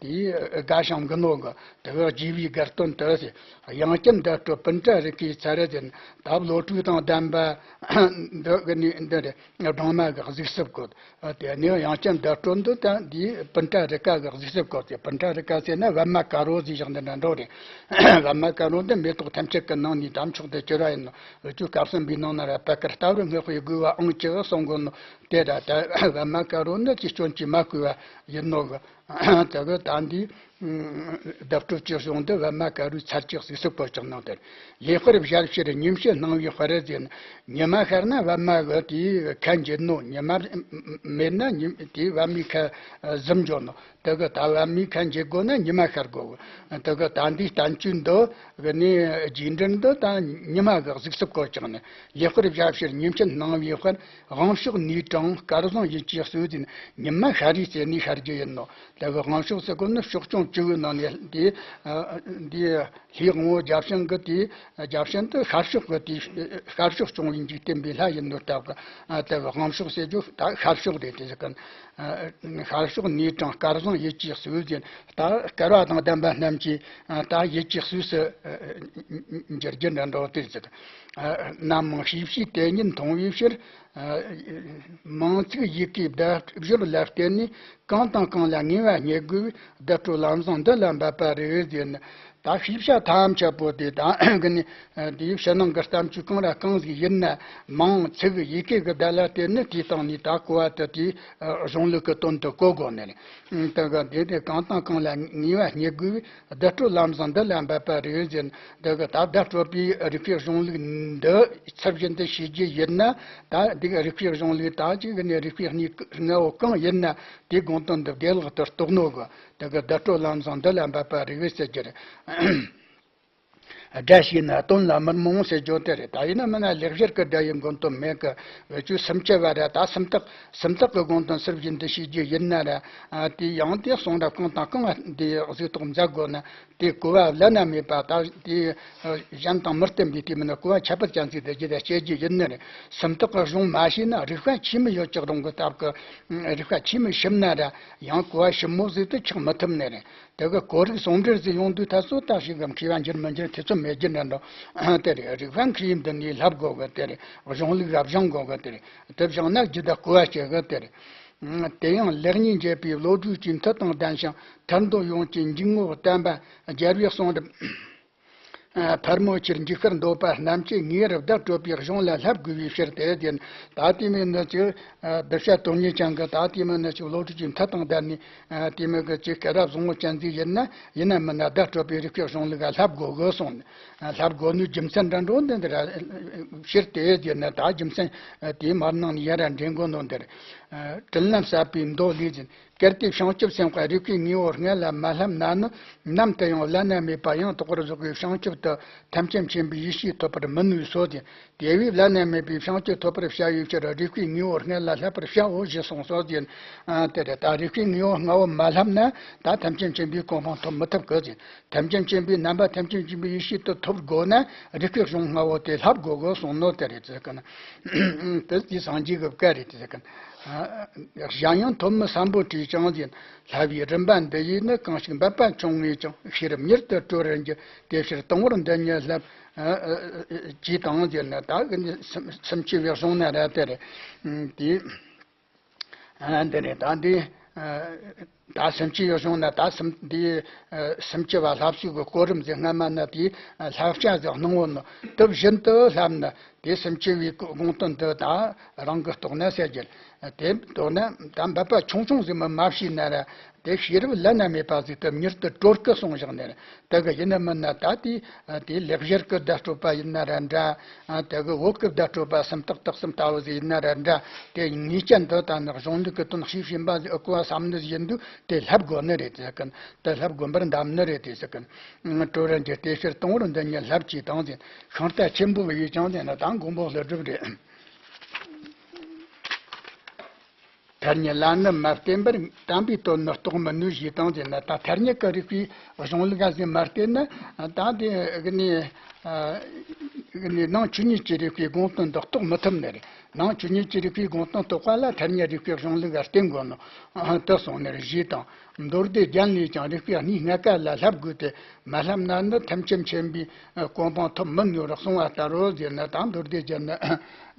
དེའི་དགའ་ཞིང་དགའ་ནོ་གི་དེ་གི་རྒྱས་པའི་དགའ་སྟོན་དུ་ཟེར། དབྱངས་ཅན་བརྡ་སྤྲོད་པུཎ་ཊ་རི་ཀའི་ཚལ་ཟེར་ན། ད་བློ་གྲོས་དང་ལྡན་པ་འདི་གི་ནི་འདི་རེད། སྦྲང་མ་གི་གཟུགས་གསེབ་ཀྱི། དེ་ནས་དབྱངས་ཅན་བརྡ་སྤྲོད་འདི་ད་འདིའི་པུཎ་ཊ་རི་ཀ་གི་གཟུགས་གསེབ་ཀྱི། དེ་པུཎ་ཊ་རི་ཀ་ཟེར་ན་པདྨ་དཀར་པོ་ཟེར་བཞག་འདི་འདྲ་འགྲོ་རེད། པདྨ་དཀར་པོ་འདི་མེ་ཏོག་ཐམས་ཅད་ཀྱི་ནང་ནས་དམ་ཆོག་ཏུ་གྱུར་པ་ཡིན་ནོ། འུ་ཅོ་སྐབས་གསུམ་པའི་ནང་ན་ར་པད་དཀར་ལྟ་བུར་བསྔགས་པའི་དགོས་པ་ཨང་གཅིག་གསུང་དགོས་ནོ། དེ་ར་ད་པདྨ་དཀར་པོ་ནི་ཅི་སྐྱོན་གྱིས་མ་གོས་པ་ཡིན་ནོ་གི། དེ་གི་ད་འདི་ བརྡ་སྤྲོད་ཀྱི་གཞུང་འདི་པདྨ་དཀར་པོའི་ཚར་གཅིག་གཟིགས་སུ་བཀོད་ཀྱང་གནང་སྟེ། ལེགས་པར་བཞད་ཕྱིར་ཉིན་བྱེད་སྣང་བའི་དཔལ་ཟེར་ན། ཉི་མ་ཤར་ན་པདྨ་གི་དེའི་ཁ་འབྱེད་ནོ། ཉི་མ་མེད་ན་ཉི་དེའི་པདྨའི་ཁ་གཟིམ་འགྱོ་ནོ། དེ་གི་ད་པདྨའི་ཁ་འབྱེད་དགོས་ན་ཉི་མ་ཤར་དགོས། དེ་གི་ད་འདིའི་བསྟན་བཅོས་འདི་གི་ནི་རྗེས་འབྲེལ་འདི་ད་ཉི་མ་གི་གཟིགས་སུ་བཀོད་ཀྱང་ནི། ལེགས་པར་བཞད་ཕྱིར་ཉིན་བྱེད་སྣང་བའི་དཔལ། དབང་ཕྱུག་ནུས་དྲང་སྐལ་བཟང་ཡིད་ཀྱིས་གསོས་ཟེར་ན། ཉི་མ་ཤར་རིས་ཟེར་ནས་ཤར་རྒྱུ་ཡིན་ནོ། དེ་གི་དབང་ཕྱུག་ཟེར་གོ་ནི་ཕྱོགས་སྐྱོང་བཅུ་པོའི་ནང་ནས་དེ་འདི་ལྷའི་དབང་པོ་བརྒྱ་བྱིན་གི་དེ་བརྒྱ་བྱིན་དེ་ཤར་ཕྱོགས་གི་དེ་ཤར་ཕྱོགས་སྐྱོང་བའི་འཇིག་རྟེན་པའི་ལྷ་ཡིན་ནོ་སྟབས་གི། དེ་གི་དབང་ཕྱུག་ཟེར་རྒྱུ་ད་ཤར་ཕྱོགས་རེད། དེ་ཟེར་གི། ཤར་ཕྱོགས་ནུས་དྲང་སྐལ་བཟང་ཡིད་ཀྱིས་གསོས་ཟེར་ན། ད་སྐལ་བ་དང་ལྡན་པ་རྣམས་ཀྱིས་ད་ཡིད་ཀྱིས་གསོས་སུ་འགྱུར་རྒྱུ་འདྲ་འདྲ་དེ་ཟེར། ནམ་མང་ཤེས་བྱའི་དེ་ཉིད་མཐོང་བའི་ཕྱིར། མིང་ཚིག་ཡི་གེའི་བརྡ་སྦྱོར་ལ་བརྟེན་ནས་གང་དང་གང་ལ་ངེས་པ་རྙེད་དགོས་པའི་བརྡ་སྤྲོད་ལམ་བཟང་འདི་ལ་འབད་པ་རེད་ཟེར་ན། ད་ཤེས་བྱ་ཐམས་ཅད་པོ་དེ་ད་གི་ནི་དེའི་ཕྱི་ནང་གི་བསྟན་བཅོས་གང་ར་གང་ཞིག་ཡིན་ན། མིང་ཚིག་ཡི་གེ་གི་བརྡ་ལ་བརྟེན་ནས་དེའི་སྟེང་ནས་ད་གོ་བ་དེ་དེའི་གཞུང་ལུགས་ཀྱི་དོན་དུ་གོ་དགོས་ནི་རེད། དེ་གི་དེ་དེ་གང་དང་གང་ལ་ངེས་པ་རྙེད་དགོས་པའི་བརྡ་སྤྲོད་ལམ་བཟང་འདི་ལ་འབད་པ་རེད་ཟེར་ན། དེ་གི་ད་བརྡ་སྤྲོད་པའི་རིགས་པའི་གཞུང་ལུགས་འདི་ཚུལ་བཞིན་དུ་ཤེས་རྒྱུ་ཡིན་ན། ད་འདི་གི་རིགས་པའི་གཞུང་ལུགས་ད་ཅིག་གི་ནི་རིགས་པའི་གནས་ལྔ་བོ་གང་ཡིན་ན་དེའི་དགོངས་དོན་འདི་བདེ་བླག་ཏུ་རྟོགས་ནོ་གི། དེ་གི་བརྡ་སྤྲོད་ལམ་བཟང་འདི་ལ་འབད་པ་རེད་ཟེར་རྒྱུ་རེད། སྒྲ་ཞིག་ན་དོན་ལ་མི་རྨོངས་ཟེར་རྒྱུ་དེ་རེད། ད་ཡིན་ན་མིན་ན་ལེགས་སྦྱར་གྱི་སྒྲ་ཡི་མགོན་དོན་མེད་གི། འུ་ཆོས་སུམ་ཅུ་པ་ར་ད་སུམ་རྟགས་སུམ་རྟགས་ཀྱི་དགོངས་དོན་ཚུལ་བཞིན་དུ་ཤེས་རྒྱུ་ཡིན་ན་ར། དེ་ཡང་དེ་གསུང་རབ་གང་དང་གང་དེ་གཟིགས་རྟོག་མཛད་དགོས་ན་དེ་གོ་བ་བླ་ན་མེད་པ། ད་དེ་གཞན་དང་མི་བསྟུན་པའི་དེ་མིན་ན་གོ་བ་ཁྱད་པར་ཅན་ཞིག་དེ་ཇི་ལྟར་སྐྱེ་རྒྱུ་ཡིན་ནི་རེད། སུམ་རྟགས་ཀྱི་གཞུང་མ་ཤེས་ན་རིགས་པ་ཆེས་མི་ཡོད་ཀྱག་རུང་གི་སྟབས་ཀྱིས་རིགས་པ་ཆེས་མི་ཞིམ་ན་ར་ཡང་གོ་བ་ཞིབ་མོ་ཟིག་ཏུ་ཆགས་མི་ཐུབ་ནི་རེད། དེ་གི་གོ་རིག་ཟུང་འབྲེལ་ཟིག་ཡོང་དུས་ད་གཙོ་བོ་ད་ཞིག་གི་མཁས་པ་འགྱུར་མི་འགྱུར་ཐེ་ཚོམ་མེད་རྒྱུ་འདྲ་འདྲ་དེ་རེད། རིགས་པ་མཁས་པའི་མདུན་ནས་ལྷབ་དགོས་གི་དེ་རེད། གཞུང་ལུགས་ལ་སྦྱང་དགོས་གི་དེ་རེད། དེ་སྦྱང་ན་རྒྱུད་ད་གོ་བ་སྐྱེ་གི་དེ་རེད། དེ་ཡང་ལེགས་ཉེས་འབྱེད་པའི་བློ་གྲོས་ཀྱི་མཐུ་དང་ལྡན་ཞིང་ཐར་འདོད་ཡོངས་ཀྱི་འཇུག་ངོགས་བསྟན་པ་རྒྱལ་བའི་གསུང་རབ། ཕལ་མོ་ཆེར་འཇུག་པར་འདོད་པ་རྣམས་ཀྱིས་ངེས་པར་བརྡ་སྤྲོད་པའི་གཞུང་ལ་ལྷབ་དགོས་པའི་ཕྱིར་ཏེ། དེ་ད་དེ་མིན་ནི་ཅིག་བསྡུ་བྱ་དོན་གཉེར་ཅན་གྱི་ད་དེ་མིན་ནི་ཅིག་བློ་གྲོས་ཀྱི་མཐུ་དང་ལྡན་ནི་དེ་མིན་གྱི་ཅིག་སྐལ་བ་བཟང་བོ་ཅན་ཟིག་ཡིན་ན་ཡིན་ན་མིན་ན་བརྡ་སྤྲོད་པའི་རིགས་པའི་གཞུང་ལུགས་ལ་ལྷབ་དགོས་གི་གསུངས་ནས། ལྷབ་དགོས་ནི་རྒྱུ་མཚན་འདྲ་འགྲོ་འདི་འདིར་ཕྱིར་ཏེ་ཟེར་ན་ད་རྒྱུ་མཚན་དེའི་མར་ནང་ནས་ཡར་འདྲེན་དགོས་ནོ་འདིར། དྲིན་ལན་བསབ་པའི་མདོ་ལས་ཟིན། གལ་ཏེ་བྱང་ཆུབ་སེམས་དཔའི་རིགས་པའི་དངོས་པོ་སྔོན་ལ་མ་ལྷབ་ན་ནི། ནམ་དུ་ཡང་བླ་ན་མེད་པ་ཡང་དག་པར་རྫོགས་པའི་བྱང་ཆུབ་ཏུ་ཐམས་ཅད་མཁྱེན་པའི་ཡེ་ཤེས་ཐོབ་པར་མི་ནུས་སོ། དེ་དེ་བས་བླ་ན་མེད་པའི་བྱང་ཆུབ་ཐོབ་པར་བྱ་བའི་ཕྱིར་རིགས་པའི་དངོས་པོ་སྔོན་ལ་ལྷབ་པར་བྱའོ་ཞེས་གསུངས་སོ། ཟེར། ཨ་དེ་རེད། ད་རིགས་པའི་དངོས་པོ་ལྔ་བོ་མ་ལྷབ་ན་ད་ཐམས་ཅད་མཁྱེན་པའི་གོ་འཕང་ཐོབ་མི་ཐུབ་གི། ཟེར། ཐམས་ཅད་མཁྱེན་པའི་རྣམ་པ་ཐམས་ཅད་མཁྱེན་པའི་ཡེ་ཤེས་དེ་ཐོབ་དགོས་ན་རིགས་པའི་གཞུང་ལྔ་བོ་དེ་ལྷབ་དགོས་གི་གསུངས་ནོ་དེ་རེད། ཟེར་གི་ན། དེ་དེ་སངས་རྒྱས་ཀྱི་བཀའ་རེད། དེ་ཟེར་གི་ན། གཞན་ཡང་ཐོན་མི་སམ་བྷོ་ཊས་ཀྱང་ཟེར། ལྷབ་པའི་རིམ་པ་འདི་ཡིས་ནི། གང་ཞིག་འབད་པ་ཆུང་ངུས་ཀྱང་། ཤེས་རབ་མྱུར་དུ་གྲོལ་བར་འགྱུར། དེ་ཕྱིར་དང་པོར་འདི་ཉིད་ལྷབ། ཅེས་དང་ཟེར་ན་ད་གི་ནི་སུམ་སུམ་ཅུ་པའི་གཞུང་ན་ར་དེ་རེད། དེ་ཨ་འདི་ནི་ད་འདི་ད་སུམ་ཅུ་པའི་གཞུང་ན་ད་སུམ་འདི་སུམ་ཅུ་པ་ལྷབ་ཚུལ་གྱི་གོ་རིམ་ཟེར། སྔ་མ་ན་དེ་ལྷབ་བྱ་ཟེར་སྣང་བོ་ནི་དེ་བཞིན་དུ་ལྷབ་ན། དེ་སུམ་ཅུ་པའི་དགོངས་དོན་འདི་ད་རང་གིས་རྟོགས་ན་ཟེར་རྒྱུ། དེ་མདོར་ན་ད་འབད་པ་ཆུང་ཆུང་ཟིག་མ་མ་བྱས་ན་ར་དེ་ཤེས་རབ་བླ་ན་མེད་པ་ཟིག་ཏུ་མྱུར་དུ་གྲོལ་གི་གསུངས་བཞག་ནས། དེ་གི་ཡིན་ན་མིན་ན་ད་དེ་དེ་ལེགས་སྦྱར་གི་བརྡ་སྤྲོད་པ་ཡིན་ན་ར་འདྲ། དེ་གི་བོད་གི་བརྡ་སྤྲོད་པ་སུམ་རྟགས་དག་གསུམ་ལྟ་བུ་ཟིག་ཡིན་ན་ར་འདྲ། དེ་ངེས་ཅན་དུ་ད་ནི་གཞུང་ལུགས་ཀྱི་དོན་ཤེས་བཞིན་པ་ཟིག་ཨུ་ཀུ་བ་བསམ་ནི་ཟིག་ཡིན་དུས་དེ་ལྷབ་དགོས་ནི་རེད། དེ་གི་དེ་ལྷབ་དགོན་པར་འདམ་ནི་རེད། དེ་ཟེར་གི་ན། གྲོལ་བར་འགྱུར། དེ་ཕྱིར་དང་པོར་འདི་ཉིད་ལྷབ་ཅེས་དང་ཟེར། ཤིང་རྟ་ཆེན་པོ་བའི་ཀྱང་ཟེར་ན་ད་མགོན་པོ་ཀླུ་སྒྲུབ་རེད། ཐ་སྙད་ལ་ནི་མ་བརྟེན་པར་དམ་པའི་དོན་ནི་རྟོགས་མི་ནུས་ཞེས་དང་ཟེར་ན། ད་ཐ་སྙད་ཀྱི་རིགས་པའི་གཞུང་ལུགས་ཟིག་མ་བརྟེན་ན་ད་དེ་གི་ནི་གི་ནི་ནང་ཆོས་ཉིད་ཀྱི་རིགས་པའི་དགོངས་དོན་འདི་རྟོགས་མི་ཐུབ་ནི་རེད། ནང་ཆོས་ཉིད་ཀྱི་རིགས་པའི་དགོངས་དོན་རྟོགས་པ་ལ་ཐ་སྙད་རིགས་པའི་གཞུང་ལུགས་ལ་བརྟེན་དགོས་ནོ་དེ་གསུངས་ནས་ཞེས་དང་། མདོ་སྡེ་རྒྱན་ལས་ཀྱང་རིགས་པའི་གནས་ལྔ་ཀ་ལ་ལྷབ་དགོས་ཏེ། མ་ལྷབ་ན་ནི་ཐམས་ཅད་མཁྱེན་པའི་གོ་འཕང་ཐོབ་མི་ནུས་པར་གསུངས་པ་ལྟར་རོ་ཟེར་ན། ད་མདོ་སྡེ་རྒྱན་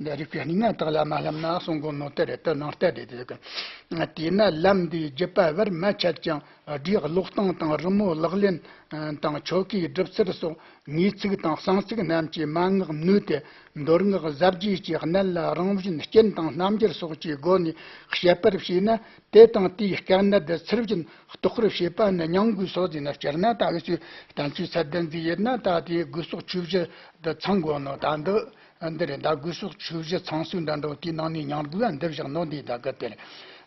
ནི་རིགས་པའི་གནས་ལྔ་དག་ལ་མ་ལྷབ་ན་གསུང་དགོས་ནོ་དེ་རེད། དེ་ནང་བསྟན་རེད། དེ་གི་དེས་ན་ལམ་འདིའི་བརྒྱུད་པ་བར་མ་ཆད་ཀྱང་། སྒྲའི་ཀློག་སྟངས་དང་རི་མོ་ལག་ལེན་དང་ཆོ་གའི་སྒྲུབ་ཚུལ་སོགས་ངེས་ཚིག་དང་གསང་ཚིག་རྣམས་ཀྱི་མན་ངག་ནུས་ཏེ། མདོ་སྔགས་ཟབ་རྒྱས་ཀྱི་གནད་ལ་རང་ རང་བཞིན་རྐྱེན་དང་རྣམ་འགྱུར་སོགས་ཀྱི་སྒོ་ནས་དཔྱད་པར་བྱས་ན། དེ་དང་དེའི་དཀའ་གནད་ཚུལ་བཞིན་རྟོགས་པར་བྱེད་པ་ནི་སྙིང་པོའི་སྲོལ་ཟེར་ན། སྤྱིར་ན་ད་འུ་ཚོས་བསྟན་བཅོས་ཚད་ལྡན་ཟིག་ཡིན་ན། ད་དེའི་དགོས་སོགས་ཆོས་བཞི་འདི་ཚང་དགོས་ནོ། ད་འདི་འདི་རེད། ད་དགོས་སོགས་ཆོས་བཞི་ཚང་སྲོལ་འདྲ་འདྲ་བོ་དེའི་ནང་ནས་སྙིང་པོ་ལ་འདི་བཞག་ནོ། འདི་ད་གི་དེ་རེད།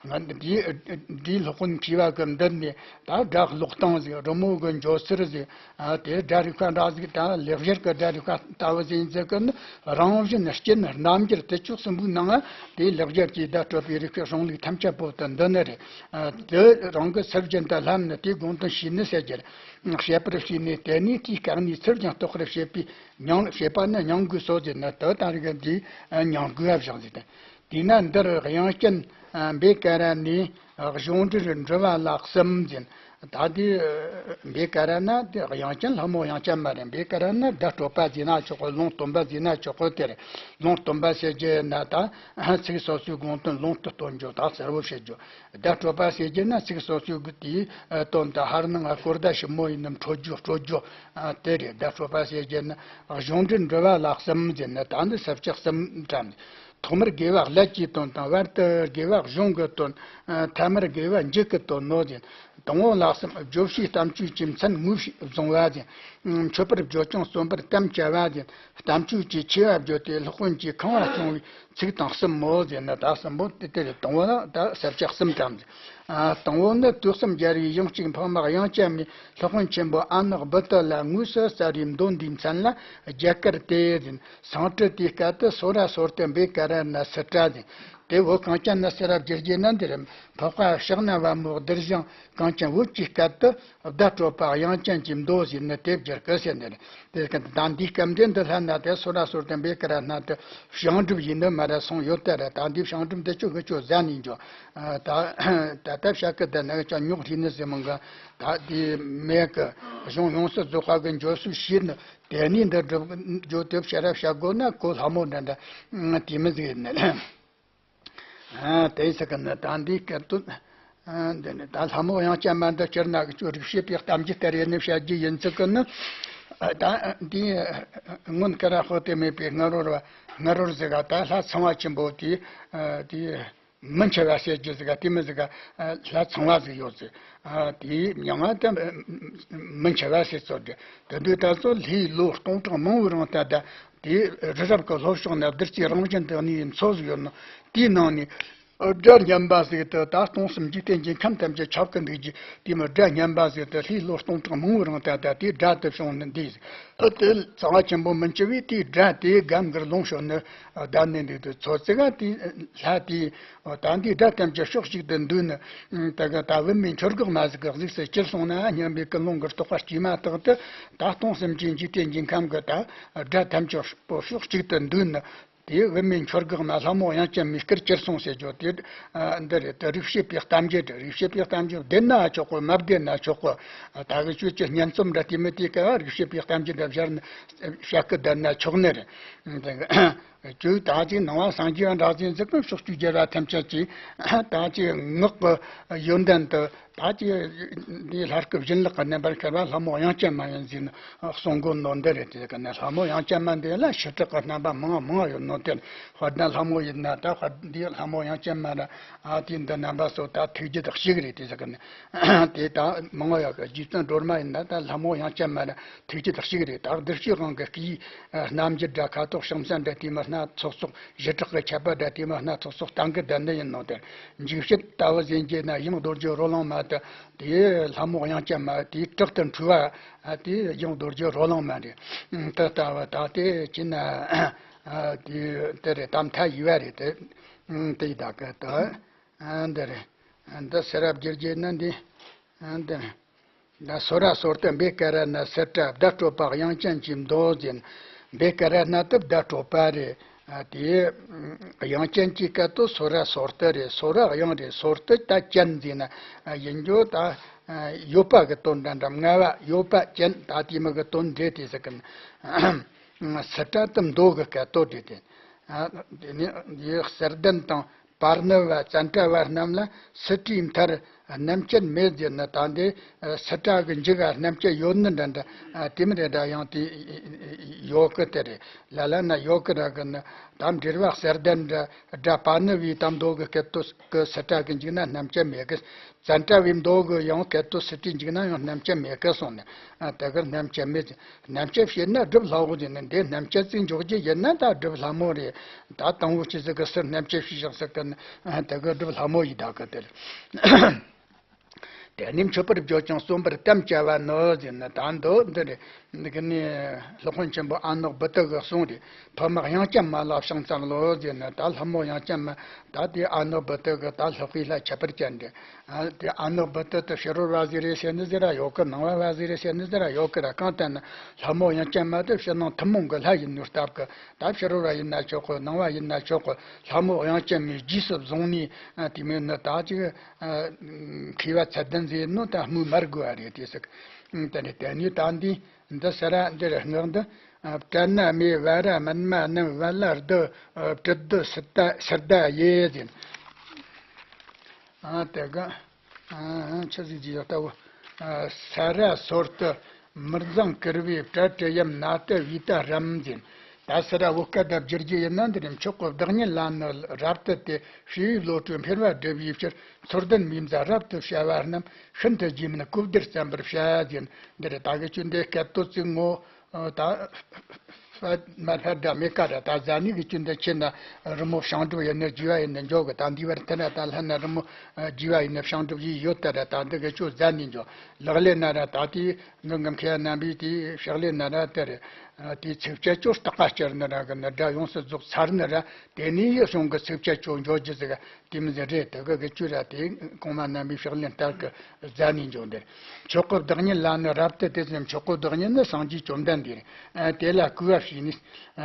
ང་འདི་འདིའི་སློབ་དཔོན་མཁས་པ་གི་མདུན་ནས་ད་སྒྲ་ཀློག་སྟངས་ཟིག་རི་མོ་གི་འཇོག་ཚུལ་ཟིག་ཨ། དེ་སྒྲ་རིག་པ་འདྲ་ཟིག་ད་ལེགས་སྦྱར་གི་སྒྲ་རིག་པ་ལྟ་བུ་ཟིག་ཡིན་ཟིག་གི་ནི། རང་བཞིན་རྐྱེན་རྣམ་འགྱུར་དེ་ཕྱོགས་གསུམ་པོའི་ནང་དེ་ལེགས་སྦྱར་གྱི་བརྡ་སྤྲོད་པའི་རིག་པའི་གཞུང་ལུགས་ཐམས་ཅད་པོ་དེ་འདི་ནི་རེད། ཨ། དེ་རང་གི་ཚུལ་བཞིན་དུ་ལྷམ་ནི་དེའི་དགོངས་དོན་ཤེས་ནི་ཟེར་རྒྱུ་རེད། དཔྱད་པར་བྱས་ནས་དེ་ནས་དེའི་དཀའ་གནད་ཚུལ་བཞིན་རྟོགས་པར་བྱེད་པའི་སྙིང་བྱེད་པ་ནི་སྙིང་པོའི་སྲོལ་ཟེར་ནི། དེ་ད་རིག་འདིའི་སྙིང་པོའི་བཞག་ཟིག་དེ། དེས་ན་འདིར་དབྱངས་ཅན་བེ་ཀ་ར་ནས་གཞུང་འགྲེལ་འགྲེལ་པ་ལ་གསུམ་ཟེར། ད་དེ་བེ་ཀ་ར་ན་དེ་དབྱངས་ཅན་ལྷ་མོ་དབྱངས་ཅན་མ་རེད། བེ་ཀ་ར་ན་བརྡ་སྤྲོད་པ་ཟེར་ན་ཆོག་གོ། ལུང་སྟོན་པ་ཟེར་ན་ཆོག་གོ། དེ་རེད། ལུང་སྟོན་པ་ཟེར་རྒྱུ་ན་ད་ཚིག་སོ་སོའི་དགོངས་དོན་ལུང་དུ་སྟོན་རྒྱུ་དང་གསལ་བོ་བྱེད་རྒྱུ། བརྡ་སྤྲོད་པ་ཟེར་རྒྱུ་ན་ཚིག་སོ་སོའི་དེའི་དོན་དུ་ཧར་ནང་གོ་བརྡ་ཞིབ་མོ་ཡིན་ནམ་འཕྲོད་རྒྱུ་སྤྲོད་རྒྱུ། དེ་རེད། བརྡ་སྤྲོད་པ་ཟེར་རྒྱུ་ན་གཞུང་འགྲེལ་འགྲེལ་པ་ལ་གསུམ་ཟེར་ནི། ད་འདི་ས་བཅད་གསུམ་གྲམ། ཐོག་མར་དགེ་བ་ཀླད་ཀྱི་དོན་དང་། བར་དུ་དགེ་བ་གཞུང་གི་དོན། ཨ། ཐ་མར་དགེ་བ་མཇུག་གི་དོན་ནོ་ཟེར། དང་པོ་ལ་གསུམ། བརྗོད་བྱའི་གཏམ་བརྗོད་ཀྱི་མཚན་ངོས་བཟུང་བ་ཟེར། མཆོད་པར་བརྗོད་ཅིང་རྩོམ་པར་དམ་བཅའ་བ་ཟེར། གཏམ་བརྗོད་ཀྱི་ཆེ་བ་བརྗོད་དེ་སློབ་དཔོན་གྱིས་ཁེངས་པ་སྐྱོང་བའི་ཚིག་དང་གསུམ་མོ་ཟེར་ནི། ད་གསུམ་པོ་དེ་དེ་རེད། དང་པོ་ལ་ད་ས་བཅད་གསུམ་གྲམ་ཟེར། ཨ། དང་པོ་ནི། དུས་གསུམ་རྒྱལ་བའི་ཡང་གཅིག་འཕགས་མ་དབྱངས་ཅན་མས་སློབ་དཔོན་ཆེན་པོ་ཨ་ནག་བུ་ཏི་ལ་དངོས་སུ་གསལ་བའི་མདོ་འདིའི་མཚན་ལ་རྒྱ་གར་ཏེ་ཟེར། སཾ་སྐྲྀ་ཏའི་སྐད་དུ་སོ་ར་སོ་ཏི་བེ་ཀ་ར་ན་སི་ཏྲ་ཟེར། དེ་བོད་གངས་ཅན་ན་སེ་ར་བསྒྱུར་རྒྱུ་ན་འདི་རེད། འཕགས་པ་ཕྱག་ན་པ་མོ་གདུལ་ཞིང་གངས་ཅན་བོད་ཀྱི་སྐད་དུ་བརྡ་སྤྲོད་པ་དབྱངས་ཅན་གྱི་མདོ་ཟེར་ནི་དེ་བསྒྱུར་གི་ཟེར་ནི་རེད། དེ་ཀ་ད་འདིའི་སྐབས་འདི་འདི་ལྷན་ན་དེ་སོ་ར་སོ་ཏི་བེ་ཀ་ར་ན་དེ་བྱང་སྒྲུབ་ཡིན་ནི་མ་ར་སོང་ཡོད་དེ་རེད། ད་འདིའི་བྱང་སྒྲུབ་འདི་ཆོ་གི་ཆོ་ཟ་ནས་འཇོག་ད་ད་ལྟ་བཤད་གི་དེ་ནི་ཅང་རྙོག་དྲིས་ནི་ཟེར་མི་འགའ། ད་དེ་མེད་གི། གཞུང་ཡོངས་སུ་རྫོགས་པ་གི་འཇོག་སྲོལ་ཤེས་ནི། དེ་ནས་འདི་སྒྲུབ་རྒྱུ་དེ་བཤད་ར་བཤད་དགོས་ན་གོ་སླ་མོ་འདྲ་འདྲ་དེ་མི་ཟིག་ཡིན་ནི། ཨ། དེ་ས་གི་ནི་ད་འདིའི་སྐད་དོན། ཨ། འདི་ནི་ད་ལྷ་མོ་དབྱངས་ཅན་མ་འདི་སྤྱིར་ན་གི་ཆོ་རིག་བྱེད་པའི་གཏམ་རྒྱུད་ལྟར་ཡིན་ནི་བཤད་རྒྱུ་ཡིན་ཚུལ་གི་ནི། ཨ། ད་འདི་སྔོན་ཀ་ར་ཧོ་དེ་མེད་པའི་སྔ་རོལ་བ་སྔ་རོལ་ཟིག་ག་ད་ལྷ་ཚངས་པ་ཆེན་པོ་དེ། ཨ། དེ་མི་འཆི་བ་ཟེར་རྒྱུ་ཟིག་ག་དེ་མི་ཟིག་ག་ལྷ་ཚངས་པ་ཟིག་ཡོད་ཟིག་ཨ། དེའི་མྱིང་ང་ད་མི་འཆི་བ་ཟེར་ཚོད་རེད། དེ་དུས་ད་ཚོ་ལྷའི་ལོ་སྟོང་ཕྲག་མང་བོའི་རིང་ད་ད། དེ་རི་རབ་ཀྱི་ལྷོ་ཕྱོགས་ན་བདུད་རྩིའི་རང་བཞིན་དུ་གནས་པའི་མཚོ་ཟིག་ཡོད་ནོ། དེའི་ནང་ནས་སྒྲ་སྙན་པ་ཟིག་དེ་ད་སྟོང་གསུམ་འཇིག་རྟེན་གྱི་ཁམས་ཐམས་ཅད་ཁྱབ་ཀྱི་འདུག་རྒྱུ། དེ་མོ་སྒྲ་སྙན་པ་ཟིག་དེ་ལྷའི་ལོ་སྟོང་ཕྲག་མང་བོའི་རིང་ད་ལྟ་དེའི་སྒྲ་དེ་བྱུང་ནི་འདི་ཟིག་ཨ། དེ་ཚངས་པ་ཆེན་པོ་མི་འཆི་བས་དེའི་སྒྲ་དེ་སྒམ་གྱི་ལོང་ཤོར་ནི་བསྡད་ནི་འདུག་དུས་ཚོད་ཟིག་ག་དེ་ལྷ་དེས། ད་འདི་སྒྲ་ཐམས་ཅད་ཕྱོགས་གཅིག་ཏུ་འདུས་ནི། ད་ག་ད་བུད་མེད་མཆོད་འགོག་མ་ཟིག་གི་གཟུགས་སུ་གྱུར་སོང་ན་སྙམ་པའི་ཀུན་སློང་གི་རྟོག་པ་སྐྱེས་མ་ཐག་ཏུ། ད་སྟོང་གསུམ་གྱི་འཇིག་རྟེན་གྱི་ཁམས་ཀྱི་ད་སྒྲ་ཐམས་ཅད་པོ་ཕྱོགས་གཅིག་ཏུ་འདུས་ནི། དེ་བུད་མེད་མཆོད་འགོག་མ་ལྷ་མོ་དབྱངས་ཅན་མའི་སྐུར་གྱུར་སོང་ཟེར་རྒྱུ་དེ། ཨ། འདི་རེད། དེ་རིག་བྱེད་པའི་གཏམ་རྒྱུད་རེད། རིག་བྱེད་པའི་གཏམ་རྒྱུད་བདེན་ན་ཆོག་གོ། མ་བདེན་ན་ཆོག་གོ། ད་གི་ཆོས་ཀྱི་སྙན་རྩོམ་འདྲ་དེ་མི་དེ་ག་རིག་བྱེད་པའི་གཏམ་རྒྱུད་འདྲ་བཞག་ན་བཤད་གི་བསྡད་ན་ཆོག་ནི་རེད། དེ་གི་ཁྱོད་ད་ཅིག་ནང་པ་སངས་རྒྱས་པ་འདྲ་ཟིག་ཟིག་གི་ཕྱོགས་བཅུའི་རྒྱལ་བ་ཐམས་ཅད་ཀྱིས་ད་ཅིག་ངག་གི་ཡོན་ཏན་དུ་ད་ཅིག་འདིའི་ལྷ་སྐུ་བྱིན་རླབས་ཀྱི་རྣམ་པར་ཤར་བ་ལྷ་མོ་དབྱངས་ཅན་མ་ཡིན་ཟེར་ནས་གསུང་གོ་ནོ་འདི་རེད། དེ་གི་ནས་ལྷ་མོ་དབྱངས་ཅན་མ་འདི་ལ་བྱེ་བྲག་གི་རྣམ་པ་མང་མང་ཡོད་ནོ་དེ། དཔེར་ན་ལྷ་མོ་ཡིན་ན་ད་དཔེར་འདིའི་ལྷ་མོ་དབྱངས་ཅན་མ་ར་ཨ་དེ་འདི་རྣམ་པ་སོགས་ད་ཐུགས་རྒྱུད་གཅིག་རེད། དེ་གི་ནས་དེ་ད་མང་ཡོད་གི། རྗེ་བཙུན་སྒྲོལ་མ་ཡིན་ན་ད་ལྷ་མོ་དབྱངས་ཅན་མ་ར་ཐུགས་རྒྱུད་གཅིག་རེད། ད་གདུལ་བྱའི་དབང་གི་སྐུའི་རྣམ་འགྱུར་འདྲ་ཁ་དོག་ཞིང་ས་འདྲ་དེ་མི་སྣ་ཚོགས་ཚོགས་བྱེ་བྲག་གི་ཁྱད་པར་འདྲ་དེ་མི་སྣ་ཚོགས་ཚོགས་བསྟན་གི་བསྡད་ནི་ཡིན་ནོ་དེ། འཇིགས་བྱེད་ལྟ་བུ་ཟེར་རྒྱུ་ན་ཡང་རྡོ་རྗེ་རོ་ལངས་མ་དེ། དེ་ལྷ་མོ་དབྱངས་ཅན་མ་དེའི་དྲག་ཏུ་འཁྲུལ་བ་དེ་ཡང་རྡོ་རྗེ་རོ་ལངས་མ་རེད། དེ་ལྟ་བུ་ད་དེ་ཅི་ན་དེ་དེ་རེད། ད་མཐའ་ཡས་པ་རེད་དེ། དེ་ད་གི་ད་འདི་རེད། འདི་སེ་ར་བསྒྱུར་རྒྱུ་ན་འདི་འདི་རེད། ད་སོ་ར་སོ་ཏི་བེ་ཀ་ར་ན་སི་ཏྲ་བརྡ་སྤྲོད་པ་དབྱངས་ཅན་གྱི་མདོ་ཟེར། བེ་ཀ་ར་ན་དེ་བརྡ་སྤྲོད་པ་རེད། ཨ། དེ་དབྱངས་ཅན་གྱི་སྐད་དུ་སོ་ར་སོ་ཏི་རེད། སོ་ར་དབྱངས་རེད། སོ་ཏི་ད་ཅན་ཟེར་ན་ཡིན་རྒྱུ་ད་ཡོད་པ་གི་དོན་འདྲ་འདྲ། མངའ་བ་ཡོད་པ་ཅན་ད་དེ་མོ་གི་དོན་འདྲེ་དེ་ཟེར་གི་ན། སི་ཏྲ་དེ་མདོ་གི་སྐད་དོད་རེད་དེ། ཨ། དེ་ནས་དེ་གསེར་ལྡན་དང་པར་ནི་བ་ཙནྡྲ་བ་རྣམས་ལ་སི་ཏྲའི་མཐར་རྣམ་བཅད་མེད་ཟེར་ན། ད་འདི་སི་ཏྲ་གི་མཇུག་ག་རྣམ་བཅད་ཡོད་ནི་འདྲ་འདྲ་དེ་མི་རེ་འདྲ་ཡང་དེ་ ཡོད་གི་དེ་རེད། ལ་ལ་ན་ཡོད་གི་ར་གི་ན་ད་འབྲེལ་བ་གསལ་ལྡན་འདྲ་སྒྲ་པ་ནི་བའི་ད་མདོ་གི་སྐད་དོད་གི་སི་ཏྲ་གི་འཇུག་ན་རྣམ་བཅད་མེད་གི། ཙན་ཏྲ་བའི་མདོ་གི་ཡང་སྐད་དོད་སི་ཏྲའི་འཇུག་ན་ཡང་རྣམ་བཅད་མེད་གི་གསུངས་ནས། ཨ་དེ་གི་རྣམ་བཅད་མེད། རྣམ་བཅད་བྱེད་ན་སྒྲུབ་སླ་བོ་ཟེར་ནས་འདི་རྣམ་བཅད་ཅིག་འཇོག་རྒྱུ་ཡིན་ན་ད་སྒྲུབ་སླ་མོ་རེད། ད་དང་བོ་ཆི་ཟིག་གི་སི་རྣམ་བཅད་བྱས་ཤིང་ཟེར་གི་ན་ཨ་དེ་གི་སྒྲུབ་སླ་མོ་ཡིན་ད་གི་དེ་རེད། དེ་ནས་མཆོད་པར་བརྗོད་ཅིང་གསོན་པར་དམ་བཅའ་བ་ནི་ཟེར་ན་ད་འདི་འདི་རེད། འདི་གི་ནི་སློབ་དཔོན་ཆེན་པོ་ཨ་ནག་བུ་དི་གི་གསུང་རེད། ཐོག་མར་དབྱངས་ཅན་མ་ལ་ཕྱག་འཚལ་ལོ་ཟེར་ན་ད་ལྷ་མོ་དབྱངས་ཅན་མ་ད་དེ་ཨ་ནག་བུ་དི་གི་ད་ལྷག་པའི་ལྷ་ཁྱད་པར་ཅན་རེད། ཨ་དེ་ཨ་ནག་བུ་དི་དེ་ཕྱི་རོལ་བ་ཟིག་རེད་ཟེར་ནི་ཟིག་ར་ཡོད་གི། ནང་བ་བ་ཟིག་རེད་ཟེར་ནི་ཟིག་ར་ཡོད་གི་ར། གང་ལྟར་ན་ལྷ་མོ་དབྱངས་ཅན་མ་དེ་ཕྱི་ནང་ཐུན་མོང་གི་ལྷ་ཡིན་ནོའི་སྟབས་གི་ད་ཕྱི་རོལ་བ་ཡིན་ན་ཆོག་གི། ནང་བ་ཡིན་ན་ཆོག་གི། ལྷ་མོ་དབྱངས་ཅན་མའི་རྗེས་སུ་བཟུང་ནས་ཨ་དེ་མིན་ནི་ད་ཅིག་ཨ་མཁས་པ་ཚད་ལྡན་ཟིག་ཡིན་ནོ་ད་སྨོས་མ་དགོས་པ་རེད་དེ་ཟེར། དེ་ནས་དེ་ནས་ད་འདི་འདི་ཟེར་ར་འདིར་སྔགས་འདི། ཨ་པྲ་ཎ་མེ་ཝ་ར་མཎྜལ་ནི་ཝ་ལ་ཌི་ཨ་པྲི་ཌི་སིདྡྷ་སིདྡྷ་ཡེ་ཟེར། ཨ་དེ་ག་ཨ་ཆི་ཟིག་ཅིག་ཡོད་ལྟ་བུ། ཨ་ས་ར་སོར་ཏི་མུརྫངས་ཀུར་བེ་པྲ་ཏྲི་ཡམ་ན་ཏི་བི་ཏ་རམ་ཟེར། ད་ས་ར་བོད་སྐད་བརྗེ་རྒྱུ་ཡིན་ན་འདི་རེད། མཆོག་གི་བདག་ཉིད་ལ་ནི་རབ་ཏུ་དད། བྱིས་པའི་བློ་གྲོས་འཕེལ་བར་བསྒྲུབ་པའི་ཕྱིར། མཚོ་ལྡན་མིའི་མཛའ་རབ་ཏུ་བྱ་བ་རྣམས། ཤིན་ཏུ་རྗེས་མིན་སྐུལ་འདེབས་བརྩམ་པར་བྱ་ཟེར། འདི་རེད། ད་གི་ཆོས་འདི་སྐད་དོད་ཚིག་ངོ་ད་ཕ་མ་ཕ་སྒྲ་མེད་ཀ་ར། ད་ཟ་ནི་གི་ཆོས་འདི་ཆེ་ན་རི་མོ་ཕྱིང་སྒྲུབ་ཡིན་ན་རྒྱས་པ་ཡིན་ན་འཇོག་གི། ད་འདི་བར་ཐི་ན་ད་ལྷ་ན་རི་མོ་རྒྱས་པ་ཡིན་ན་ཕྱིང་སྒྲུབ་ཡིན་ཡོད་ད་ར། ད་འདི་གི་ཆོས་ཟ་ནི་འཇོག། ལག་ལེན་ན་ར་ད་དེ་ངི་ངི་མཁས་པ་རྣམ་པས་དེ་ཕྱག་ལེན་ན་ར་དེ་རེད། དེའི་ཚིགས་བཅད་ཅོ་རྟགས་ཀ་སྤྱིར་ནི་ར་གི་ནི་སྒྲ་ཡོངས་སུ་རྫོགས་ཚར་ནི་ར། དེ་ནས་ཡི་གཞུང་གི་ཚིགས་བཅད་ཅོ་འཇོག་རྒྱུ་ཟིག་དེ་མི་ཟིག་རེད། དེ་གི་གི་ཆོས་ར་དེ་གོང་མ་རྣམ་པའི་ཕྱག་ལེན་ལྟར་གི་ཟ་ནས་འཇོག་འདིར། མཆོག་གི་བདག་ཉིད་ལ་ནི་རབ་ཏུ་དད་ཟེར། མཆོག་གི་བདག་ཉིད་ནི་སངས་རྒྱས་བཅོམ་ལྡན་འདས་རེད། དེ་ལ་གུས་པ་བྱས་ནས་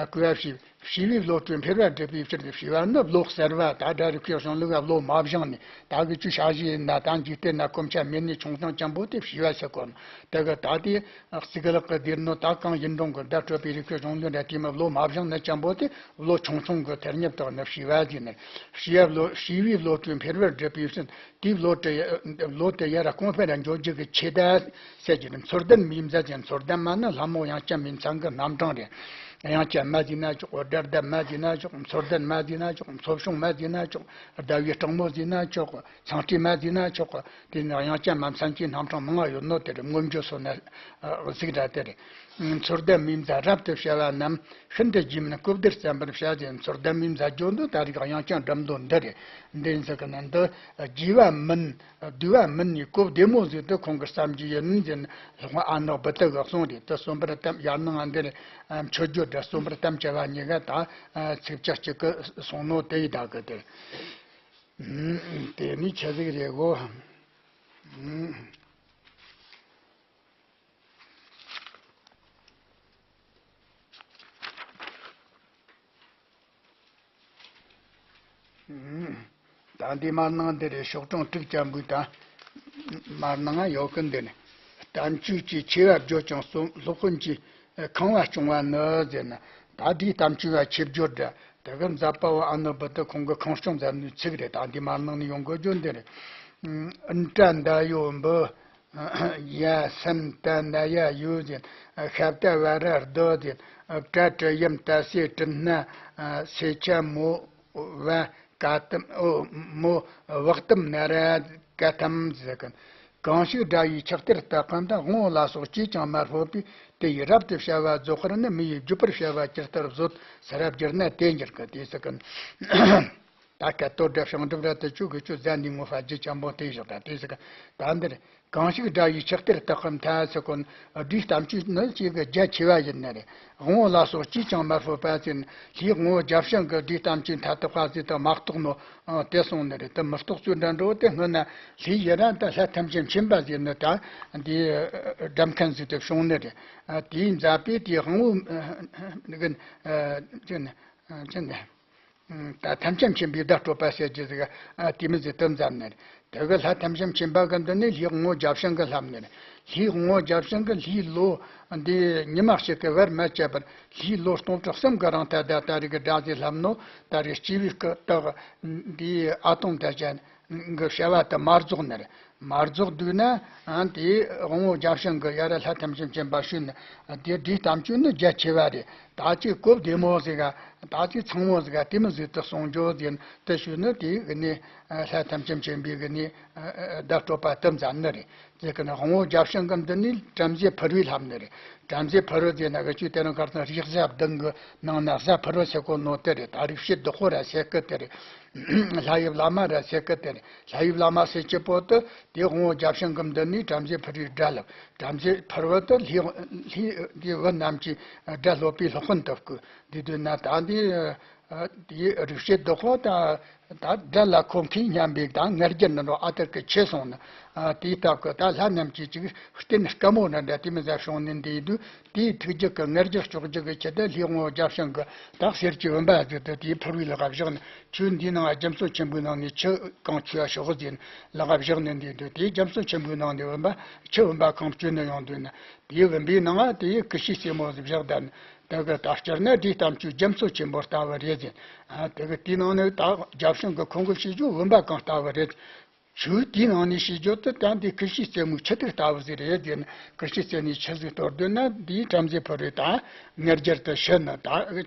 གུས་པ་བྱས། བྱིས་པའི་བློ་གྲོས་འཕེལ་བར་བསྒྲུབ་པའི་ཕྱིར་ཏེ། བྱིས་པ་ནི་བློ་གསར་བ། ད་སྒྲ་རིག་པའི་གཞུང་ལུགས་ལ་བློ་མ་སྦྱངས་ནས། ད་གི་ཆོས་ཞ་ཞི་ཡིན་ན་ད་འཇིག་རྟེན་ན་གོམས་ཆ་མེད་ནས་ཆུང་ཆུང་ཅན་པོ་དེ་བྱིས་པ་ཟེར་གོ་ནོ། དེ་གི་ད་དེ་གཙུག་ལག་གི་སྡེར་ནོ་ད་གང་ཡིན་རུང་གི་བརྡ་སྤྲོད་པའི་རིག་པའི་གཞུང་ལུགས་འདྲ་དེ་མི་བློ་མ་སྦྱངས་ནི་ཅན་པོ་དེ་བློ་ཆུང་ཆུང་གི་ཐེར་ཉེ་བཏགས་ནི་བྱིས་པ་ཟེར་ནས། བྱིས་པ་བློ་བྱིས་པའི་བློ་གྲོས་འཕེལ་བར་བསྒྲུབ་པའི་ཕྱིར། དེའི་བློ་དེ་བློ་དེ་ཡར་གོང་འཕེལ་ར་འགྱོ་རྒྱུ་གི་ཆེད་དུ་ཟེར་གྱི་རེད། མཚོ་ལྡན་མིའི་མཛའ་ཅན། མཚོ་ལྡན་མ་ནི་ལྷ་མོ་དབྱངས་ཅན་མའི་མཚན་གི་རྣམ་གྲངས་རེད། དབྱངས་ཅན་མ་ཟེར་ན་ཆོག་སྒྲ་ལྡན་མ་ཟེར་ན་ཆོག་མཚོ་ལྡན་མ་ཟེར་ན་ཆོག་མཚོ་བྱུང་མ་ཟེར་ན་ཆོག་ཟླ་བའི་སྤྲང་མོ་ཟེར་ན་ཆོག་ཚངས་སྤྲིན་མ་ཟེར་ན་ཆོག་དེ་ནི་དབྱངས་ཅན་མ་མཚན་གྱི་རྣམ་གྲངས་མང་ང་ཡོད་ནོ་དེ་རེད། མངོན་བརྗོད་སོགས་ན་གཟིགས་ར་དེ་རེད། མཚོ་ལྡན་མིའི་མཛའ་རབ་ཏུ་བྱ་བ་རྣམས། ཤིན་ཏུ་རྗེས་མིན་སྐུལ་འདེབས་བརྩམ་པར་བྱ་ཟེར། མཚོ་ལྡན་མིའི་མཛའ་བརྗོད་འདི་ད་རིག་དབྱངས་ཅན་སྒྲ་མདོ་འདི་རེད། འདི་ཟེར་གི་ན་འདི་རྒྱས་པ་མིན་བསྡུས་པ་མིན་ནས་གོ་བདེ་མོ་ཟིག་ཏུ་ཁོང་གི་བརྩམས་རྒྱུ་ཡིན་ཟེར་ནས་སློབ་དཔོན་ཨ་ནག་བུ་དི་གི་གསུང་རེད། དེ་གསོན་པོར་གཏམས་ཡར་ནང་འདིར་མཆོད་བརྗོད་འདྲ་གསོན་པོར་གཏམས་བྱ་བ་གཉིས་ཀ་ད་ཚིགས་བཅད་གཅིག་གི་གསུང་ནོ་དེ་ཡི་ད་གི་དེ་དེ་ནི་ཆི་ཟིག་རེད་གོ། ད་འདི་མར་ནང་འདི་རེད། ཤོག་གྲངས་དྲུག་ཅན་པོའི་ད་མར་ནང་ཡོད་གི། འདི་ནི་བསྟན་བཅོས་ཀྱི་ཆེ་བ་བརྗོད་ཅིང་གསུང་སློབ་དཔོན་གྱིས་ཁེངས་པ་སྐྱོང་བ་ནི་ཟེར་ན། ད་འདིའི་བསྟན་བཅོས་པ་ཆེ་བརྗོད་འདྲ་དེ་གི་མཛད་པ་བོ་ཨ་ནུ་བུ་དི་ཁོང་གི་ཁེངས་སྐྱོང་མཛད་ནི་ཚིག་རེད། ད་འདི་མར་ནང་ནས་ཡོང་དགོས་རྒྱུ་འདི་རེད། ཨིན་ཏྲ་མདའ་ཡོ་འབུ། ཡ་སན་ཏ་ན་ཡ་ཡོ་ཟེར། ཤ་བཏགས་བ་ར་རྡོ་ཟེར། པྲ་ཏྲི་ཡམ་ཏ་སེ་ཏྲི་ན། སེ་ཆ་མོ་བ་ཀ་ཏམ་ཨོ་མོ་བག་ཏམ་ན་ར་ཀ་ཏམ་ཟེར་གི། གང་ཞིག་སྒྲ་ཡི་ཆགས་གཏེར་བརྟག་གམ་དང་། དབང་པོ་ལ་སོགས་ཅིས་ཀྱང་མ་རྟོགས་པའི། དེ་ཡི་རབ་ཏུ་བྱ་བ་རྫོགས་པར་ནི། མི་ཡི་བརྗོད་པར་བྱ་བ་ཇི་ལྟར་བཟོད། ཟེར་རབ་བསྒྱུར་ན་དེ་འགྱུར་གི་དེ་ཟེར་གི། ད་སྐད་དོད་སྒྲ་ཕྱིང་སྒྲུབ་ར་དེ་ཆོ་གི་ཆོ་ཟན་ནི་ངོ་ཕ་རྒྱུ་ཅན་པོ་དེ་བཞག་ད་དེ་ཟེར་གི། ད་འདིར་གང་ཞིག་སྒྲ་ཡི་ཆགས་གཏེར་བརྟག་གམ་མཐའ་ཟེར་གོ་ནོ། སྒྲའི་བསྟན་བཅོས་ནི་ཅིག་གི་རྒྱ་ཆེ་བ་ཡིན་ནི་རེད། དབང་པོ་ལ་སོགས་ཅིས་ཀྱང་མ་རྟོགས་པ་ཟེར་ན། ལྷའི་དབང་པོ་བརྒྱ་བྱིན་གི་སྒྲའི་བསྟན་བཅོས་མཐའ་དག་པ་ཟེར་དུ་མ་རྟོགས་ནོ། ཨ་དེ་སོང་ནི་རེད། དེ་མི་རྟོགས་ཚུལ་འདྲ་འགྲོ་དེ་སྔོན་ན་ལྷའི་ཡི་རང་དང་ལྷ་ཐམས་ཅད་མཁྱེན་པ་ཟེར་ནི་ད་འདི་སྒྲ་མཁན་ཟིག་དེ་བྱུང་ནི་རེད། ཨ་དེའི་མཛད་པས་དེའི་དབང་པོ་ཨ་ཅི་ནི་ཨ་ཅི་ནི། ད་ཐམས་ཅད་མཁྱེན་པའི་བརྡ་སྤྲོད་པ་ཟེར་རྒྱུ་ཟིག་ཨ་དེ་མི་ཟིག་དེ་མཛད་ནི་རེད། དེ་གི་ལྷ་ཐམས་ཅད་མཁྱེན་པ་གི་མདུན་ནས་ལྷའི་དབང་པོ་བརྒྱ་བྱིན་གི་ལྷམ་ནི་རེད། ལྷའི་དབང་པོ་བརྒྱ་བྱིན་གི་ལྷའི་ལོ་འདི་ཉི་མ་གཅིག་གི་བར་མ་ཆད་པར་ལྷའི་ལོ་སྟོང་ཕྲག་གསུམ་གི་རིང་ད་ད་ད་རེས་གི་སྒྲ་ཟིག་ལྷམ་ནོ། ད་རེས་སྐྱེ་བའི་སྐུ་དག་འདིའི་ཨ་དོང་ད་ཅན་གི་བྱ་བ་དེ་མ་རྫོགས་ནི་རེད། མ་རྫོགས་དུས་ན། ཨ། དེའི་དབང་པོ་བརྒྱ་བྱིན་གྱིས་ཡར་ལྷ་ཐམས་ཅད་མཁྱེན་པ་ཞུས་ནས། དེ་སྒྲའི་གཏམ་རྒྱུད་ནི་རྒྱ་ཆེ་བ་རེད། ད་ཅིག་གོ་བདེ་མོ་ཟིག་ག་ད་ཅིག་ཚང་མོ་ཟིག་ག་དེ་མོ་ཟིག་ཏུ་གསུང་རྒྱུ་ཟེར་ནས་དེ་ཞུས་ནས། དེའི་གི་ནི་ལྷ་ཐམས་ཅད་མཁྱེན་པའི་གི་ནི་བརྡ་སྤྲོད་པ་དེ་མཛད་ནི་རེད། དེ་གི་ནི་དབང་པོ་བརྒྱ་བྱིན་གྱི་མདུན་ནས་བྲམ་ཟེ་ཕུར་བུའི་ལྷ་མོ་ནི་རེད། བྲམ་ཟེ་ཕུར་བུ་ཟེར་ན་གི་ཆོས་དེ་རིང་ཁ་སང་རིགས་བྱ་བདུན་གི་ནང་ན་བྱ་ཕུར་བུ་ཟེར་གོ་ནོ་དེ་རེད། ད་རིག་བྱེད་བདག་པོ་ར་ཟེར་གི་དེ་རེད། ལྷ་ཡི་བླ་མ་ར་ཟེར་གི་དེ་རེད། ལྷ་ཡི་བླ་མ་ཟེར་གྱི་པོ་དེ་དེ་དབང་པོ་བརྒྱ་བྱིན་གྱི་མདུན་ནས་བྲམ་ཟེ་ཕུར་བུའི་སྒྲ་ལབ། བྲམ་ཟེ་ཕུར་བུ་དེ་ལྷའི་ལྷའི་དེ་བུ་རྣམས་ཀྱི་སྒྲ་སློབ་པའི་སློབ་དཔོན་དུ་བསྐོས། དེ་དུས་ན་ད་འདི་དེའི་རིག་བྱེད་བདག་པོ་ད་ད་སྒྲ་ལ་མཁོ་མཁན་སྙམ་པའི་ད་ང་རྒྱལ་འདྲ་འདྲ་ཨ་ཏར་གི་ཆེ་སོང་ནི། དེའི་སྟབས་ཀྱིས་ད་ལྷ་རྣམས་ཀྱིས་ཅིག་རྟེན་དཀའ་མོ་འདྲ་འདྲ་དེ་མོ་ཟིག་བྱུང་ནི་འདི་དུས། དེའི་ཐུགས་རྒྱུད་ཀྱི་ང་རྒྱལ་གཅོག་རྒྱུ་གི་ཆེད་དུ་ལྷའི་དབང་པོ་བརྒྱ་བྱིན་གྱིས་ད་གསེར་གྱི་བུམ་པ་ཟིག་ཏུ་དེའི་ཕུར་བུའི་ལག་བཞག་ནས། ཆུ་འདིའི་ནང་རྒྱ་མཚོ་ཆེན་པོའི་ནང་ནས་ཆུ་གང་ཆུ་ཡ་ཤོག་ཟེར་ནས་ལག་བཞག་ནས་འདི་དུས། དེའི་རྒྱ་མཚོ་ཆེན་པོའི་ནང་ནས་བུམ་པ་ཆུ་བུམ་པ་གང་བསྐྱོད་ནས་ཡོང་དུས་ན། དེའི་བུམ་པའི་ནང་དེའི་ཀུ་ཤའི་རྩེ་མོ་ཟིག་བཞག་བསྡད་ནས། དེ་གི་ད་སྤྱིར་ན་སྒྲའི་གཏམ་རྒྱུད་རྒྱ་མཚོ་ཆེན་པོ་ལྟ་བུ་རེད་ཟེར། ཨ། དེ་གི་དེའི་ནང་ནས་ད་བརྒྱ་བྱིན་གྱིས་ཁོང་གིས་བྱེད་རྒྱུ་བུམ་པ་གང་ལྟ་བུ་རེད། ཆུ་དེའི་ནང་ནས་བྱེད་རྒྱུ་དེ་ད་འདི་ཀུ་ཤའི་རྩེ་མོའི་ཆུ་ཐིགས་ལྟ་བུ་ཟིག་རེད་ཟེར་ནས། ཀུ་ཤའི་རྩེ་ནས་ཆུ་ཟིག་གཏོར་དུས་ན། འདིའི་བྲམ་ཟེ་ཕུར་བུས་ད་ང་རྒྱལ་དུ་ཞུ་ནས། ད་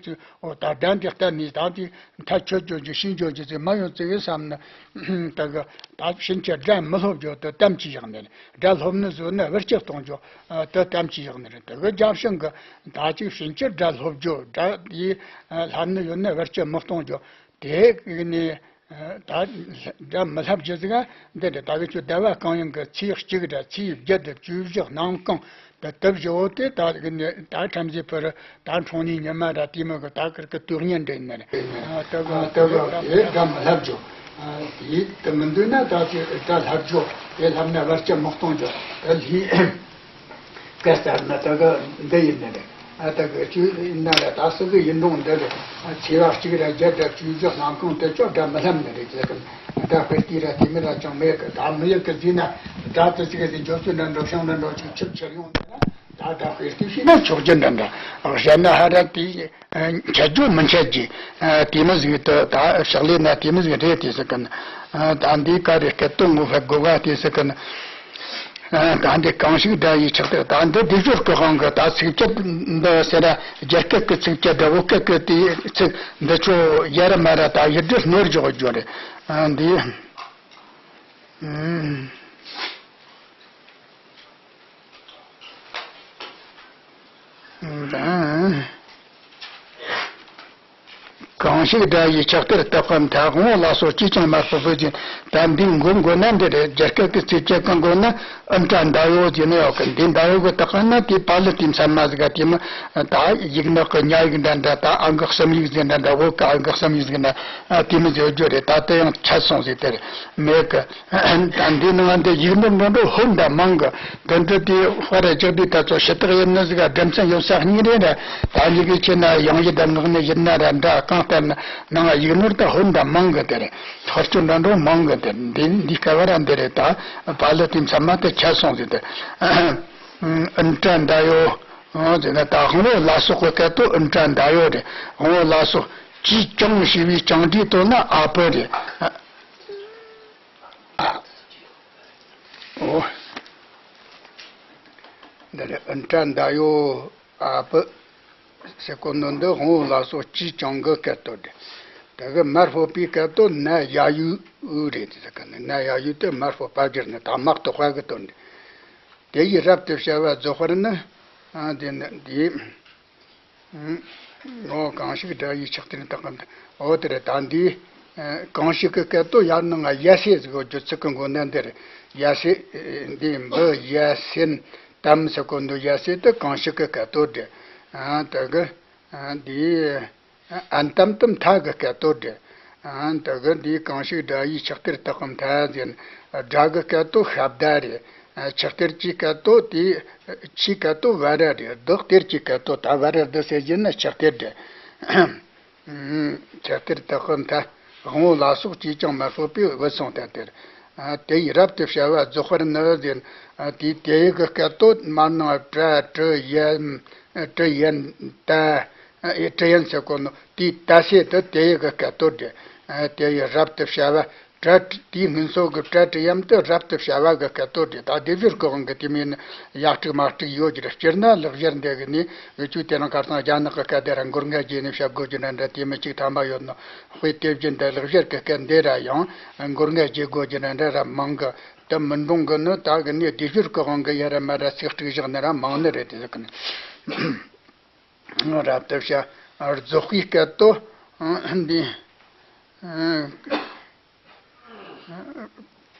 འོ་ད་སྒྲ་འདི་གཏན་ནས་ད་འདི་མཐའ་ཆོད་རྒྱུ་ཅིག་ཤེས་རྒྱུ་ཅིག་ཟིག་མ་ཡོང་ཟིག་བསམ་ནས། ད་གི་ད་ཕྱིན་ཆད་སྒྲ་མི་སློབ་རྒྱུ་དེ་དམ་གྱིས་བཞག་ནི་རེད། སྒྲ་སློབ་ནི་བཟོས་ན་བར་ཆད་གཏོང་རྒྱུ་དེ་དམ་གྱིས་བཞག་ནི་རེད། དེ་གི་བརྒྱ་བྱིན་གྱིས་ད་ཅིག་ཕྱིན་ཆད་སྒྲ་སློབ་རྒྱུ། སྒྲ་དེ་སློབ་ནི་ཡོད་ན་བར་ཆད་མི་གཏོང་རྒྱུ། དེ་གི་ནི་ད་སྒྲ་མི་སློབ་རྒྱུ་ཟིག་ག་འདི་རེད། ད་གི་ཆོ་ཟླ་བ་གང་ཡིན་གི་ཚེས་གཅིག་ར་ཚེས་བརྒྱད་ར་བཅུ་བཞི་གནམ་གང་དེ་དེ་བཞི་བོ་དེ་ད་གི་ནི་ད་བྲམ་ཟེ་ཕུར་བུ་ད་འཁྲུངས་ནིའི་ཉི་མ་ར་དེ་མོ་གི་ད་ཀིར་གི་དུས་ཉིན་འདྲ་ཡིན་ནི་རེད། ཨ། དེ་གི་དེ་གི་དེ་སྒྲ་མི་སློབ་རྒྱུ། ཨ། དེ་དེ་མི་འདོད་ན་ད་དེ་སྒྲ་སློབ་རྒྱུ། དེ་སློབ་ན་བར་ཆད་མི་གཏོང་རྒྱུ། དེ་ལྷའི་སྐད་ལྟར་ན་དེ་གི་འདི་ཡིན་ནི་རེད། ཨ། དེ་གི་ཆོས་ཡིན་ན་ར་ད་སུ་གི་ཡིན་རུང་འདི་རེད། ཨ། ཚེས་པ་གཅིག་ར་བརྒྱད་ར་བཅུ་བཞི་གནམ་གང་དེ་ཆོ་སྒྲ་མི་སློབ་ནི་རེད་ཟེར་གི། སྒྲ་སྤེལ་ཏེ་ར་དེ་མོ་ར་ཅང་མེད་གི། ད་མི་ཡུལ་གི་ཟིན་ན་སྒྲ་དེ་ཚིག་གི་ཟིན་འཇོག་ཚུལ་འདྲ་འདྲ་བྱུང་འདྲ་འདྲ་ཅིག་ཆིབས་ཆེར་ཡོང་ནས་ན། ད་སྒྲ་སྤེལ་ཏེ་ཤེས་ན་ཆོག་རྒྱུ་འདྲ་འདྲ། བཤད་ན་ཧ་ར་དེ་འཆད་རྒྱུ་མི་འཆད་ཀྱི། ཨ། དེ་མོ་ཟིག་ཏུ་ད་ཕྱག་ལས་ན་དེ་མོ་ཟིག་རེད་དེ་ཟེར་གི་ན། ཨ། ད་འདི་ག་རེ་སྐད་དོད་ངོ་ཕལ་དགོས་ག་དེ་ཟེར་གི་ན། ཨ། ད་འདི་གང་ཞིག་སྒྲ་ཡི་ཆགས་གཏེར། ད་འདི་སྡེབ་སྦྱོར་གི་དབང་གིས་ད་ཚིགས་བཅད་འདི་ཟེར་ར་རྒྱ་སྐད་ཀྱི་ཚིགས་བཅད་འདི་བོད་སྐད་ཀྱི་དེ་ཚིག་འདི་ཆོ་ཡ་ར་མ་ར་ད་ཡིག་འབྲུ་སྣོལ་འཇོག་རྒྱུ་རེད། ཨ། འདི། ཨུམ། གང་ཞིག་སྒྲ་ཡི་ཆགས་གཏེར་བརྟག་པར་མཐའ། དབང་པོ་ལ་སོགས་ཅིས་ཀྱང་དམར་པོ་སྤོས་ཟིན། ད་འདི་མགོ་མགོ་ན་འདི་རེད། རྒྱ་སྐད་ཀྱི་ཚིགས་བཅད་གང་དགོས་ན། ཨུ་ཏྲ་མདའ་ཡོ་ཟེར་ནི་ཡོད་གི། འདི་མདའ་ཡོ་གི་བརྟག་པ་ན་དེ་པ་ལི་ཏི་མཚན་མ་ཟིག་ག་དེ་མོ་ད་ཡིག་ནག་གི་ཉ་ཡིག་འདྲ་འདྲ། ད་ཨང་གི་གསུམ་ཡིག་ཟིག་འདྲ་འདྲ། བོད་གི་ཨང་གི་གསུམ་ཡིག་ཟིག་འདྲ། དེ་མོ་ཟིག་ཡོད་རྒྱུ་རེད། ད་དེ་ཡང་ཆད་སོང་ཟིག་དེ་རེད། མེད་གི། ད་འདི་ནང་འདི་ཡིག་ནོར་འགྲོ་འགྲོ་ཧོན་འདྲ་མང་གི། འདི་འདྲ་དེ་དཔར་རྒྱག་དུས་ད་ཚོ་ཞུ་དག་ཡིན་ནི་ཟིག་ག་སྒྲ་མཚན་ཡོད་ས་གཉིས་རེད་ར། ད་འདི་གི་ཆེ་ན་དབྱངས་ཡིག་དང་ངག་ནས་ཡིན་ན་ར་འདྲ། གང་ལྟར་ན་ནང་ཡིག་ནོར་ད་ཧོན་འདྲ་མང་གི་དེ་རེད། ཧོར་སྐྱོ་འདྲ་འགྲོ་མང་གི་དེ་རེད། འདི་འདི་སྐལ་བ་ར་འདི་རེད། ད་པ་ལི་དེ་མཚན་མ་དེ་ཆད་སོང་ཟིག་དེ། ཨུན་ཏྲ་མདའ་ཡོ། ཨོ་ཟེར་ན་ད་དབང་པོ་ལ་སོགས་ཀྱི་སྐད་དོད་ཨུན་ཏྲ་མདའ་ཡོ་རེད། དབང་པོ་ལ་སོགས་ཀྱིས་ཀྱང་ཞེས་པའི་ཀྱང་འདིའི་དོན་ན་ཨ་པུ་རེད། ཨོ། འདི་རེད། ཨུན་ཏྲ་མདའ་ཡོ་ཨ་པུ་ཟེར་གོ་ནོ་འདི་དབང་པོ་ལ་སོགས་ཀྱིས་ཀྱང་གི་སྐད་དོད་རེད། དེ་གི་མར་ཕོད་པའི་སྐད་དོད་ན་ཡ་ཡུ་རེད་ཟེར་གི་ནི། ན་ཡ་ཡུ་དེ་མར་ཕོད་པ་སྒྱུར་ནི་ད་དམག་ཏུ་དཔའ་གི་དོན་རེད། དེ་ཡི་རབ་ཏུ་བྱ་བ་རྫོགས་པར་ནི། ཨ། དེ་ནི་འདི། ཨོ། གང་ཞིག་སྒྲ་ཡི་ཆགས་གཏེར་བརྟག་པར་མཐའ། ཨོ་དེ་རེད། ད་འདི་གང་ཞིག་གི་སྐད་དོད་ཡར་ནང་ང་ཡ་སེ་ཟིག་གོ་རྒྱུ་ཚིག་གི་མགོ་ན་འདི་རེད། ཡ་སེ། འདི་འབུ་ཡ་སེན་དམ་ཟེར་གོ་འདུག། ཡ་སེ་དེ་གང་ཞིག་གི་སྐད་དོད་རེད། ཨ། དེ་གི་འདི། ཨན་དམ་དུ་མཐའ་གི་སྐད་དོད་རེད། ཨ། དེ་གི་འདི་གང་ཞིག་སྒྲ་ཡི་ཆགས་གཏེར་བརྟག་པར་མཐའ་ཟེར་ན། སྒྲ་གི་སྐད་དོད་ཤ་བདའ་རེད། ཨ། ཆགས་གཏེར་གྱི་སྐད་དོད་དེ། ཆོས་སྐད་དོད་བ་ར་རེད། བདག་གཏེར་གྱི་སྐད་དོད་ད་བ་ར་བདག་ཟེར་རྒྱུ་ན་ཆགས་གཏེར་རེད། ཨ། ཆགས་གཏེར་བརྟག་པར་མཐའ། དབང་པོ་ལ་སོགས་ཀྱིས་ཀྱང་མ་ཕོད་པའི་བུད་སོང་སྟེ་དེར། ཨ། དེ་ཡི་རབ་ཏུ་བྱ་བ་རྫོགས་པར་ནི་ཟེར་ན། ཨ། དེ་དེ་ཡི་གི་སྐད་དོད་མར་ནང་ཏྲ་ཏྲི་ཡན། ཏྲི་ཡན་ཏ། ཨེ། ཏྲི་ཡན་ཟེར་གོ་ནོ་དེའི་ཏ་སེ་དེ་དེ་ཡི་གི་སྐད་དོད་རེད། ཨ། དེ་ཡི་རབ་ཏུ་བྱ་བ་ གྲལ་དེའི་སྔོན་སོ་གི་གྲལ་དྲི་ཡམ་དུ་རབ་ཏུ་བྱ་བ་གི་སྐད་དོད་རེད། ད་སྡེབ་སྦྱོར་གི་དབང་གིས་དེ་མིན་ཡ་དཀྲུག་མ་དཀྲུག་ཡོད་ཀྱི་རེད། སྤྱིར་ན་ལེགས་སྦྱར་འདི་གི་ནི་འུ་ཆོས་དེ་རིང་ཁ་སང་རྒྱ་ནག་གི་སྐད་དེ་ར་མགུར་འགའ་བརྗེས་ནས་བཤད་དགོས་ཀྱི་འདྲ་འདྲ་དེ་མི་གཅིག་ཐ་མ་ཡོད་ནོ། དཔེ་དེ་བཞིན་དུ་ལེགས་སྦྱར་གི་སྐད་འདི་ར་ཡང་མགུར་འགའ་བརྗེས་དགོས་ཀྱི་འདྲ་འདྲ་ར་མང་གི། དེ་མི་འགྲོ་གི་ནི་ད་གི་ནི་སྡེབ་སྦྱོར་གི་དབང་གིས་ཡ་ར་མ་ར་ཚིག་དཀྲུག་བཞག་ནི་ར་མང་ནི་རེད། དེ་ཟེར་གི་ནི། རབ་ཏུ་བྱ། རྫོགས་པའི་སྐད་དོད་འདི།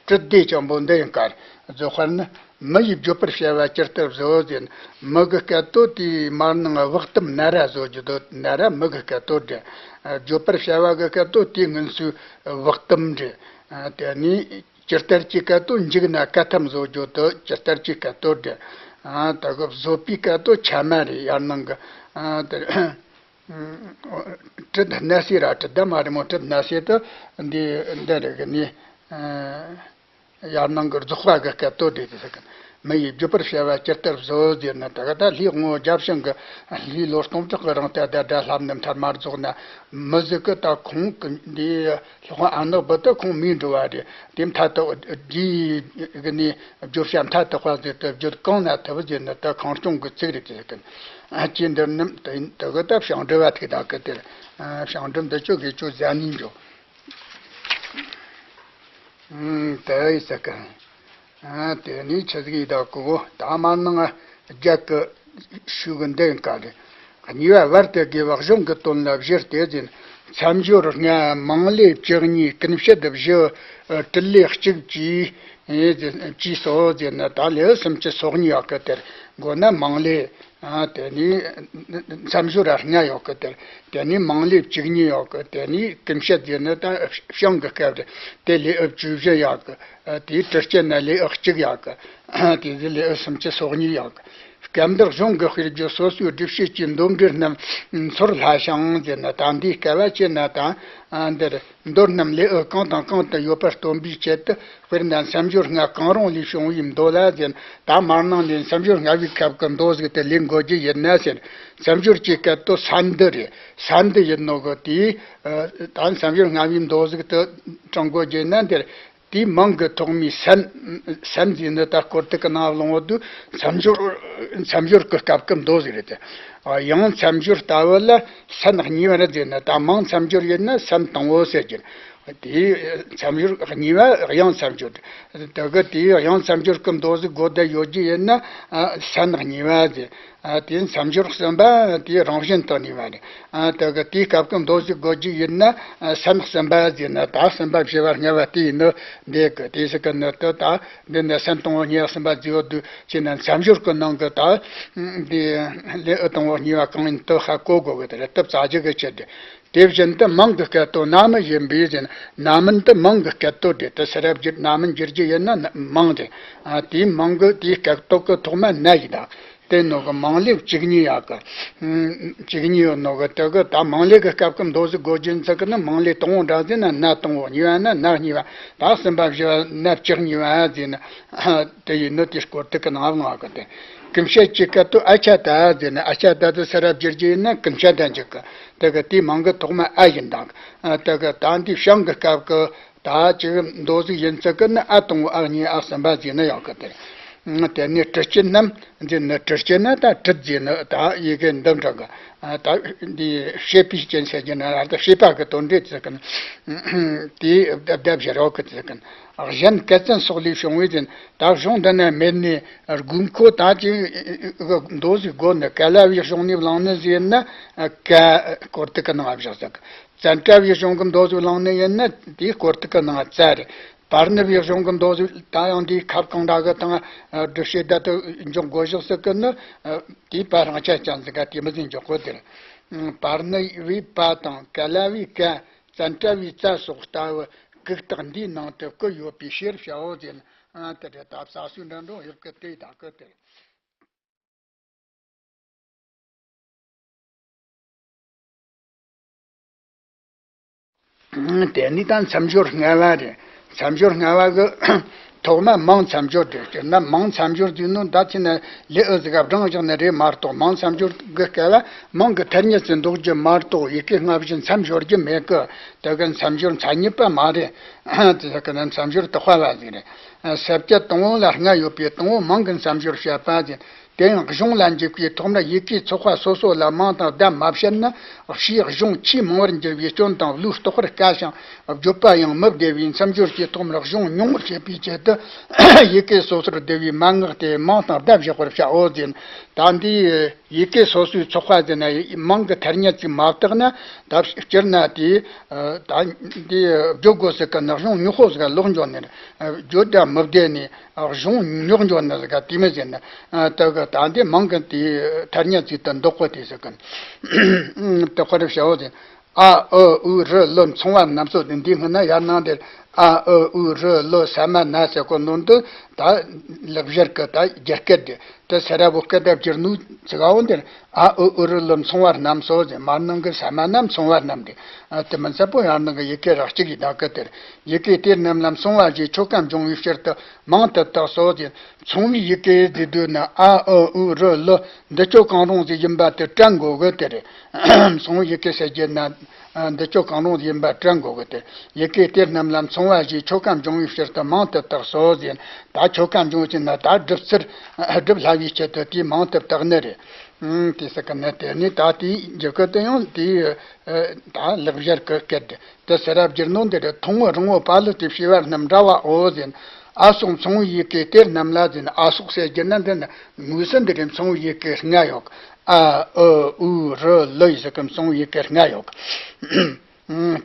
དྲི་དེ་ཅན་པོ་འདི་ཡིན་ཀར། རྫོགས་པར་ནི་མི་ཡིས་བརྗོད་པར་བྱ་བ་ཇི་ལྟར་བཟོ་ཟེར་ན། མི་གི་སྐད་དོད་དེའི་མར་ནང་བག་གཏམ་ན་ར་བཟོ་རྒྱུ་དོ། ན་ར་མི་གི་སྐད་དོད་རེད། བརྗོད་པར་བྱ་བ་གི་སྐད་དོད་དེའི་སྔོན་སོའི་བག་གཏམ་རེད། དེ་ནས་ཇི་ལྟར་གྱི་སྐད་དོད་འཇུག་ན་ཀ་ཐམ་བཟོ་རྒྱུ་དོ། ཇི་ལྟར་གྱི་སྐད་དོད་རེད། ད་གི་བཟོད་པའི་སྐད་དོད་ཆ་མ་རེད། ཡར་ནང་གི་དེ། དྲི་སྣ་ཟེར་ར་དྲི་ད་མ་རེད་མོ། དྲི་སྣ་ཟེར་དུ་འདི་འདི་རེད་གི་ནི། ཡར་ནང་གི་རྫོགས་པ་གི་སྐད་དོད་རེད་དེ་ཟེར་གི། མི་ཡིས་བརྗོད་པར་བྱ་བ་ཇི་ལྟར་བཟོ་ཟེར་ན། ད་ག་ད་ལྷའི་དབང་བོ་བརྒྱ་བྱིན་གི་ལྷའི་ལོ་སྟོང་ཕྲག་གི་རིང་དུ་དེ་འདྲ་ལྷ་མི་མཐར་མ་རྫོགས་ན། མི་ཟིག་གི་ད་ཁོང་གི་འདི་ལྷག་ཨ་ནོ་བུ་དུ་ཁོང་མིའི་འགྲོ་བ་རེད། དེ་མཐའ་དག་འདིའི་གི་ནི་བརྗོད་བྱ་མཐའ་དག་པ་ཟེར་དུ་བརྗོད་གང་ན་ཐུབ་ཟེར་ནི་ད་གང་སྐྱོང་གི་ཚིག་རེད་དེ་ཟེར་གི། ཨ་ཅེ་འདིར་ནི་དེ་དེ་གི་ད་བྱང་འགྲོ་བ་ཐུག་ད་གི་དེར། ཨ་བྱང་འགྲོ་འདི་ཆོ་གི་ཆོ་ཟ་ནི་འགྲོ། ཨུམ་དེ་ཡི་ཟེར་གི། ཨ་དེ་ནི་ཆི་ཟིག་ཡི་ད་གོ་ད་མ་ནང་རྒྱ་གི་ཤུ་གི་འདི་ཡིན་ཀ་རེད། གཉིས་པ་བར་དུ་དགེ་བ་གཞུང་གི་དོན་ལ་བཞི་སྟེ་ཟེར། མཚམས་སྦྱོར་ལྔ། མང་ལས་བཅུ་གཉིས། ཀུན་བཤད་བཞི། དྲིལ་ལས་གཅིག་བཅས་ཨེ་ཅེས་སོ་ཟེར་ན། ད་ལེའུ་སུམ་ཅུ་སོ་གཉིས་ཡོད་གི། དེར་མགོ་ན་མང་ལས། ཨ་དེ་ནས་མཚམས་སྦྱོར་ར་ལྔ་ཡོད་གི། དེར་དེ་ནས་མང་ལས་བཅུ་གཉིས་ཡོད་གི། དེ་ནས་ཀུན་བཤད་ཟེར་ན་ད་བྱང་གི་སྐབས་རེད། དེ་ལེའུ་བཅུ་བཞི་ཡོད་གི། ཨ་དེའི་དྲི་སྐྱེལ་ན་ལེའུ་གཅིག་ཡོད་གི། ཨ་དེ་ཟེར་ལེའུ་སུམ་ཅུ་སོ་གཉིས་ཡོད་གི། སྐབས་འདིར་གཞུང་གི་དཔེར་བརྗོད་སོ་སོའི་སྒྲུབ་བྱེད་ཀྱི་མདོ་འགེར་རྣམས་མཚོར་སླ་ཞིང་ཟེར་ན། ད་འདིའི་སྐལ་བ་ཆེ་ན་ད་ཨ་འདིར་མདོ་རྣམས་ལེའུ་གང་དང་གང་དུ་ཡོད་པ་སྟོན་པའི་ཆེད་དུ། དཔེར་ན་མཚམས་སྦྱོར་ལྔ་གང་རུང་ལས་བྱུང་བའི་མདོ་ལ་ཟེར་ན། ད་མར་ནང་ནས་མཚམས་སྦྱོར་ལྔ་བའི་སྐབས་ཀྱི་མདོ་ཟིག་དེ་ལེན་དགོས་རྒྱུ་ཡིན་ན་ཟེར། མཚམས་སྦྱོར་གྱི་སྐད་དོད་ས་འདི་རེད། ས་འདི་ཡིན་ནོ་གི་དེས། ད་མཚམས་སྦྱོར་ལྔ་བའི་མདོ་ཟིག་དེ་དྲང་དགོས་རྒྱུ་ཡིན་ན་འདིར། དེའི་མིང་གི་ཐོག་མའི་སན། སན་ཟེར་ནི་ད་སྐོར་ཐིག་གི་ནང་ལོང་བ་དུས་མཚམས་སྦྱོར། མཚམས་སྦྱོར་གྱི་སྐབས་ཀྱི་མདོ་ཟིག་རེད་དེ། ཡང་མཚམས་སྦྱོར་ལྟ་བུ་ལ་སན་གཉིས་པ་རེད་ཟེར་ན། ད་མིང་མཚམས་སྦྱོར་ཡིན་ན་སན་དང་པོ་ཟེར་གྱི། དེའི་མཚམས་སྦྱོར་གཉིས་པ་དབྱངས་མཚམས་སྦྱོར། དེ་གི་དེའི་དབྱངས་མཚམས་སྦྱོར་གྱི་མདོ་ཟིག་དགོས་བསྡད་ཡོད་རྒྱུ་ཡིན་ན། སན་གཉིས་པ་ཟེར། ཨ་དེ་མཚམས་སྦྱོར་གསུམ་པ་དེ་རང་བཞིན་དུ་གནས་པ་རེད། ཨ་དེ་གི་དེའི་སྐབས་ཀྱི་མདོ་ཟིག་དགོས་རྒྱུ་ཡིན་ན། ཨ་སན་གསུམ་པ་ཟེར་ན། ད་གསུམ་པ་བཞི་པ་ལྔ་པ་དེ་ཡིན་ནོ། འདི་གི་དེ་ཟིག་གི་ནི་དུ་ད་འདི་ནི་སན་དང་པོ་གཉིས་པ་གསུམ་པ་ཟེར་ཡོད་དུས་ཅི་ན། མཚམས་སྦྱོར་གྱི་ནང་གི་ད་འདི་ལེའུ་དང་པོ་གཉིས་པ་གང་ཡིན་དུ་ཧ་གོ་དགོས་གི། དེ་རེད་སྟབས་རྩ་རྒྱུ་གི་ཆེད་དུ། དེ་བཞིན་དུ་མིང་གི་སྐད་དོད་རྣམ་སྨིན་ཡིན་པས་ཟེར་ན། རྣམ་སྨིན་དེ་མིང་གི་སྐད་དོད་རེད། དེ་སེ་ར་བསྒྱུར་རྣམ་སྨིན་བསྒྱུར་རྒྱུ་ཡིན་ན་མིང་རེད། ཨ་དེའི་མིང་གི་དེའི་སྐད་དོད་ཀྱི་ཐོག་མ་ན་ཡིན་ད། དེ་ནོ་གི་མང་ལས་བཅུ་གཉིས་ཡོད་གི། བཅུ་གཉིས་ཡོད་ནོ་གི། དེ་གི་ད་མང་ལས་ཀྱི་སྐབས་ཀྱི་མདོ་ཟིག་དགོས་རྒྱུ་ཡིན་ཚེ་གི་ནི། མང་ལས་དང་པོ་འདྲ་ཟེར་ན་ན་དང་པོ། གཉིས་པ་ན་ན་གཉིས་པ། ད་གསུམ་པ་བཞི་པ་ན་བཅུ་གཉིས་པ་ཟེར་ན། དེ་ཡིན་ནོ་དེ་སྐོར་ཐིག་གི་ནང་ལོང་བ་གི། དེ་ཀུན་བཤད་ཀྱི་སྐད་དོད་ཨ་ཆ་ད་ཟེར་ན། ཨ་ཆ་ད་དེ་སེ་ར་བསྒྱུར་རྒྱུ་ཡིན་ན་ཀུན་བཤད་ད་འཇུག་གི། དེ་གི་དེའི་མིང་གི་ཐོག་མ་ཨ་ཡིན་ད། དེ་གི་ད་འདི་བྱང་གི་སྐབས་ཀྱི། ད་ཅིག་མདོ་ཟིག་ཡིན་ཚེ་གི་ནི་ཨ་དང་པོ་ཨ་གཉིས་ཨ་གསུམ་པ་ཟེར་ན་ཡོད་གི། དེ་དེ་ནས་དྲི་སྐྱེལ་རྣམས་ཟེར་ན། དྲི་སྐྱེལ་ན་ད་དྲི་ཟེར་ན་ད་ཡི་གེ་འདི་འདྲ་གི། ད་འདི་བྱེད་པའི་རྐྱེན་ཟེར་གྱི་ན། ད་བྱེད་པ་གི་དོན་འགྲེལ་ཟེར་གི་ན། དེའི་སྡེབ་སྦྱར་ཡོད་གི་ཟེར་གི་ན། གཞན་སྐད་ཙམ་སོགས་ལས་བྱུང་བའི་ཟེར་ན། ད་གཞུང་འདི་ན་མེད་ནས་དགོས་མཁོ་ད་ཅིག་མདོ་ཟིག་དགོས་ནི། ག་ལ་བའི་གཞུང་ནས་བླངས་ནི་ཟེར་ན། ག་སྐོར་ཐིག་གི་ནང་བཞག་ཟེར་གི། ཙནྡྲ་བའི་གཞུང་གི་མདོ་ཟིག་བླངས་ནི་ཡིན་ན་དེའི་སྐོར་ཐིག་གི་ནང་ཙ་རེད། པར་ཎི་བའི་གཞུང་གི་མདོ་ཟིག། ད་ཡང་འདིའི་ཁ་བ་གང་འདྲ་གི་དང་སྒྲུབ་བྱེད་ད་དུ་འཇོག་དགོས་བཞག་ཟེར་གི་ནི། དེའི་པ་རང་ཆ་ཅན་ཟིག་ག་དེ་མི་ཟིག་འཇོག་གོ། དེར་པར་ཎི་བའི་པ་དང་ག་ལ་བའི་ཀ། ཙནྡྲ་བའི་ཙ་སོགས་ལྟ་བུ་གུག་རྟགས་འདིའི་ནང་དུ་བཀོད་ཡོད་པའི་ཕྱིར་བྱའོ་ཟེར་ན། དེ་རེད། ད་ས་སུ་འདྲ་འགྲོ་ཡོད་གི། དེ་ད་གི་དེ། དེ་ནི་ད་མཚམས་སྦྱོར་ལྔ་པ་རེད། མཚམས་སྦྱོར་ལྔ་པ་གི་ ཐོག་མ་མིང་མཚམས་སྦྱོར་དེ་སྤྱིར་ན་མིང་མཚམས་སྦྱོར་དུས་ནོ་ད་ཅི་ན་ལེ་ཨུ་ཟིག་ག་བགྲངས་བཞག་ནི་རེད་མ་གཏོགས། མིང་མཚམས་སྦྱོར་གི་སྐབས་ལ་མིང་གི་ཐ་སྙད་ཅིག་འདོགས་རྒྱུ་མ་གཏོགས་ཡི་གེ་སྔ་ཕྱི་མཚམས་སྦྱོར་རྒྱུ་མེད་གི། དེ་གི་མཚམས་སྦྱོར་མཚན་ཉིད་པ་མ་རེད། དེ་ཟེར་གི་ན་མཚམས་སྦྱོར་དག་པ་ལ་ཟིག་རེད། ས་བཅད་དང་པོ་ལ་ལྔ་ཡོད་པའི་དང་པོ་མིང་གི་མཚམས་སྦྱོར་བཤད་པ་ཟིན། དེ་ཡང་གཞུང་ལ་འཇུག་པའི་ཐོག་མར་ཡི་གེའི་ཚོགས་པ་སོ་སོ་ལ་མིང་དང་བརྡ་མ་བཤད་ན། ཕྱིའི་གཞུང་ཆེས་མང་བར་འགྱུར་བའི་སྐྱོན་དང་བློས་རྟོགས་པར་དཀའ་ཞིང་། བརྗོད་པ་ཡང་མི་བདེ་བའི་མཚམས་སྦྱོར་གྱི་ཐོག་མར་གཞུང་ཉུང་ངུར་བྱེད་པའི་ཆེད་དུ། ཡི་གེ་སོ་སོར་བསྡུ་བའི་མན་ངག་སྟེ་མིང་དང་བརྡ་བཞག་པར་བྱའོ་ཟེར། ད་འདིའི་ཡི་གེ་སོ་སོའི་ཚོགས་པ་ཟེར་ན་མིང་གི་ཐ་སྙད་ཅིག་མ་བཏགས་ན། ད་སྤྱིར་ན་དེ་ད་འདི་བརྗོད་དགོས་ཟེར་གི་ན་གཞུང་ཉོག་པོ་ཟིག་ལོག་འགྱོ་ནི་རེད། བརྗོད་བརྡ་མི་བདེ་ནི། གཞུང་རྙོག་འགྱོ་ནི་ཟིག་དེ་མི་ཟེར་ན། ད་གི་ད་འདི་མིང་གི་དེ་ཐ་སྙད་ཅིག་ཏུ་འདོགས་པ་དེ་ཟེར་གི། དེ་ཁོ་རེ་བྱའོ་ཟེར། ཨ་ཨུ་ཨུ་རུ་ལུ་མཚུངས་པ་རྣམས་སོ། དེ་འདི་སྔོན་ན་ཡར་ནང་དེར་ཨ་ཨུ་ཨུ་རུ་ལུ་ས་མ་ན་ཟེར་གོ་ནོ་འདི་ད་ལེགས་སྦྱར་གི་ད་རྒྱ་སྐད་དེ། དེ་སེ་ར་བོ་སྐད་བརྡ་བསྒྱུར་ནོ་ཚིག་འོ་འདིར་ཨ་ཨུ་ཨུ་རུ་ལུ་མཚུངས་པ་རྣམས་སོ་ཟེར། མར་ནང་གི་ས་མ་ན་མཚུངས་པ་རྣམས་དེ། ཨ་དེ་མིན་ས་པོ་ཡར་ནང་གི་ཡི་གེ་ར་གཅིག་གི་ད་གི་དེར། ཡི་གེ་དེ་རྣམས་ལ་མཚུངས་པ་ཞེས་ཆོ་ག་འབྱུང་བའི་ཕྱིར་དུ་མིང་དུ་བཏགས་སོ་ཟེར། མཚུངས་པའི་ཡི་གེ་ཟེར་དུས་ན་ཨ་ཨུ་ཨུ་རུ་ལུ་འདི་ཆོ་གང་རུང་ཟིག་ཡིན་པ་དེ་དྲན་དགོས་གི་དེ་རེད། མཚུངས་པའི་ཡི་གེ་ཟེར་རྒྱུ་ན་འདི་ཆོ་གང་རུང་ཟིག་ཡིན་པ་དྲན་དགོས་གི་དེ། ཡི་གེ་དེ་རྣམས་ལ་མཚུངས་པ་ཞེས་ཆོ་ག་འབྱུང་བའི་ཕྱིར་དུ་མིང་དུ་བཏགས་སོ་ཟེར། ད་ཆོ་ག་འབྱུང་ཟེར་ན་ད་སྒྲུབ་ཚུལ་སྒྲུབ་སླ་བའི་ཆེད་དུ་དེའི་མིང་དུ་བཏགས་ནི་རེད། ཨང་། དེ་ཟེར་གི་ནི་དེ་ནི་ད་དེའི་འཇུག་གི་དེ་ཡང་དེའི་ད་ལེགས་སྦྱར་གི་སྐད་དེ། དེ་སེ་ར་བསྒྱུར་ནོ་འདི་རེད། ཐུང་ངུ་རིང་བོ་བ་ལི་དེ་བྱེ་བ་རྣམས་འདྲ་བའོ་ཟེར། ཨ་སོགས་མཚུངས་པའི་ཡི་གེ་དེ་རྣམས་ལ་ཟེར། ཨ་སོགས་ཟེར་རྒྱུ་ན་འདི་ནི་དངོས་སུ་འདི་རེད། མཚུངས་པའི་ཡི་གེ་ལྔ་ཡོད། ཨ་ཨུ་ཨུ་རུ་ལུ་ཡི་ཟེར་གི་མཚུངས་པའི་ཡི་གེ་ལྔ་ཡོད།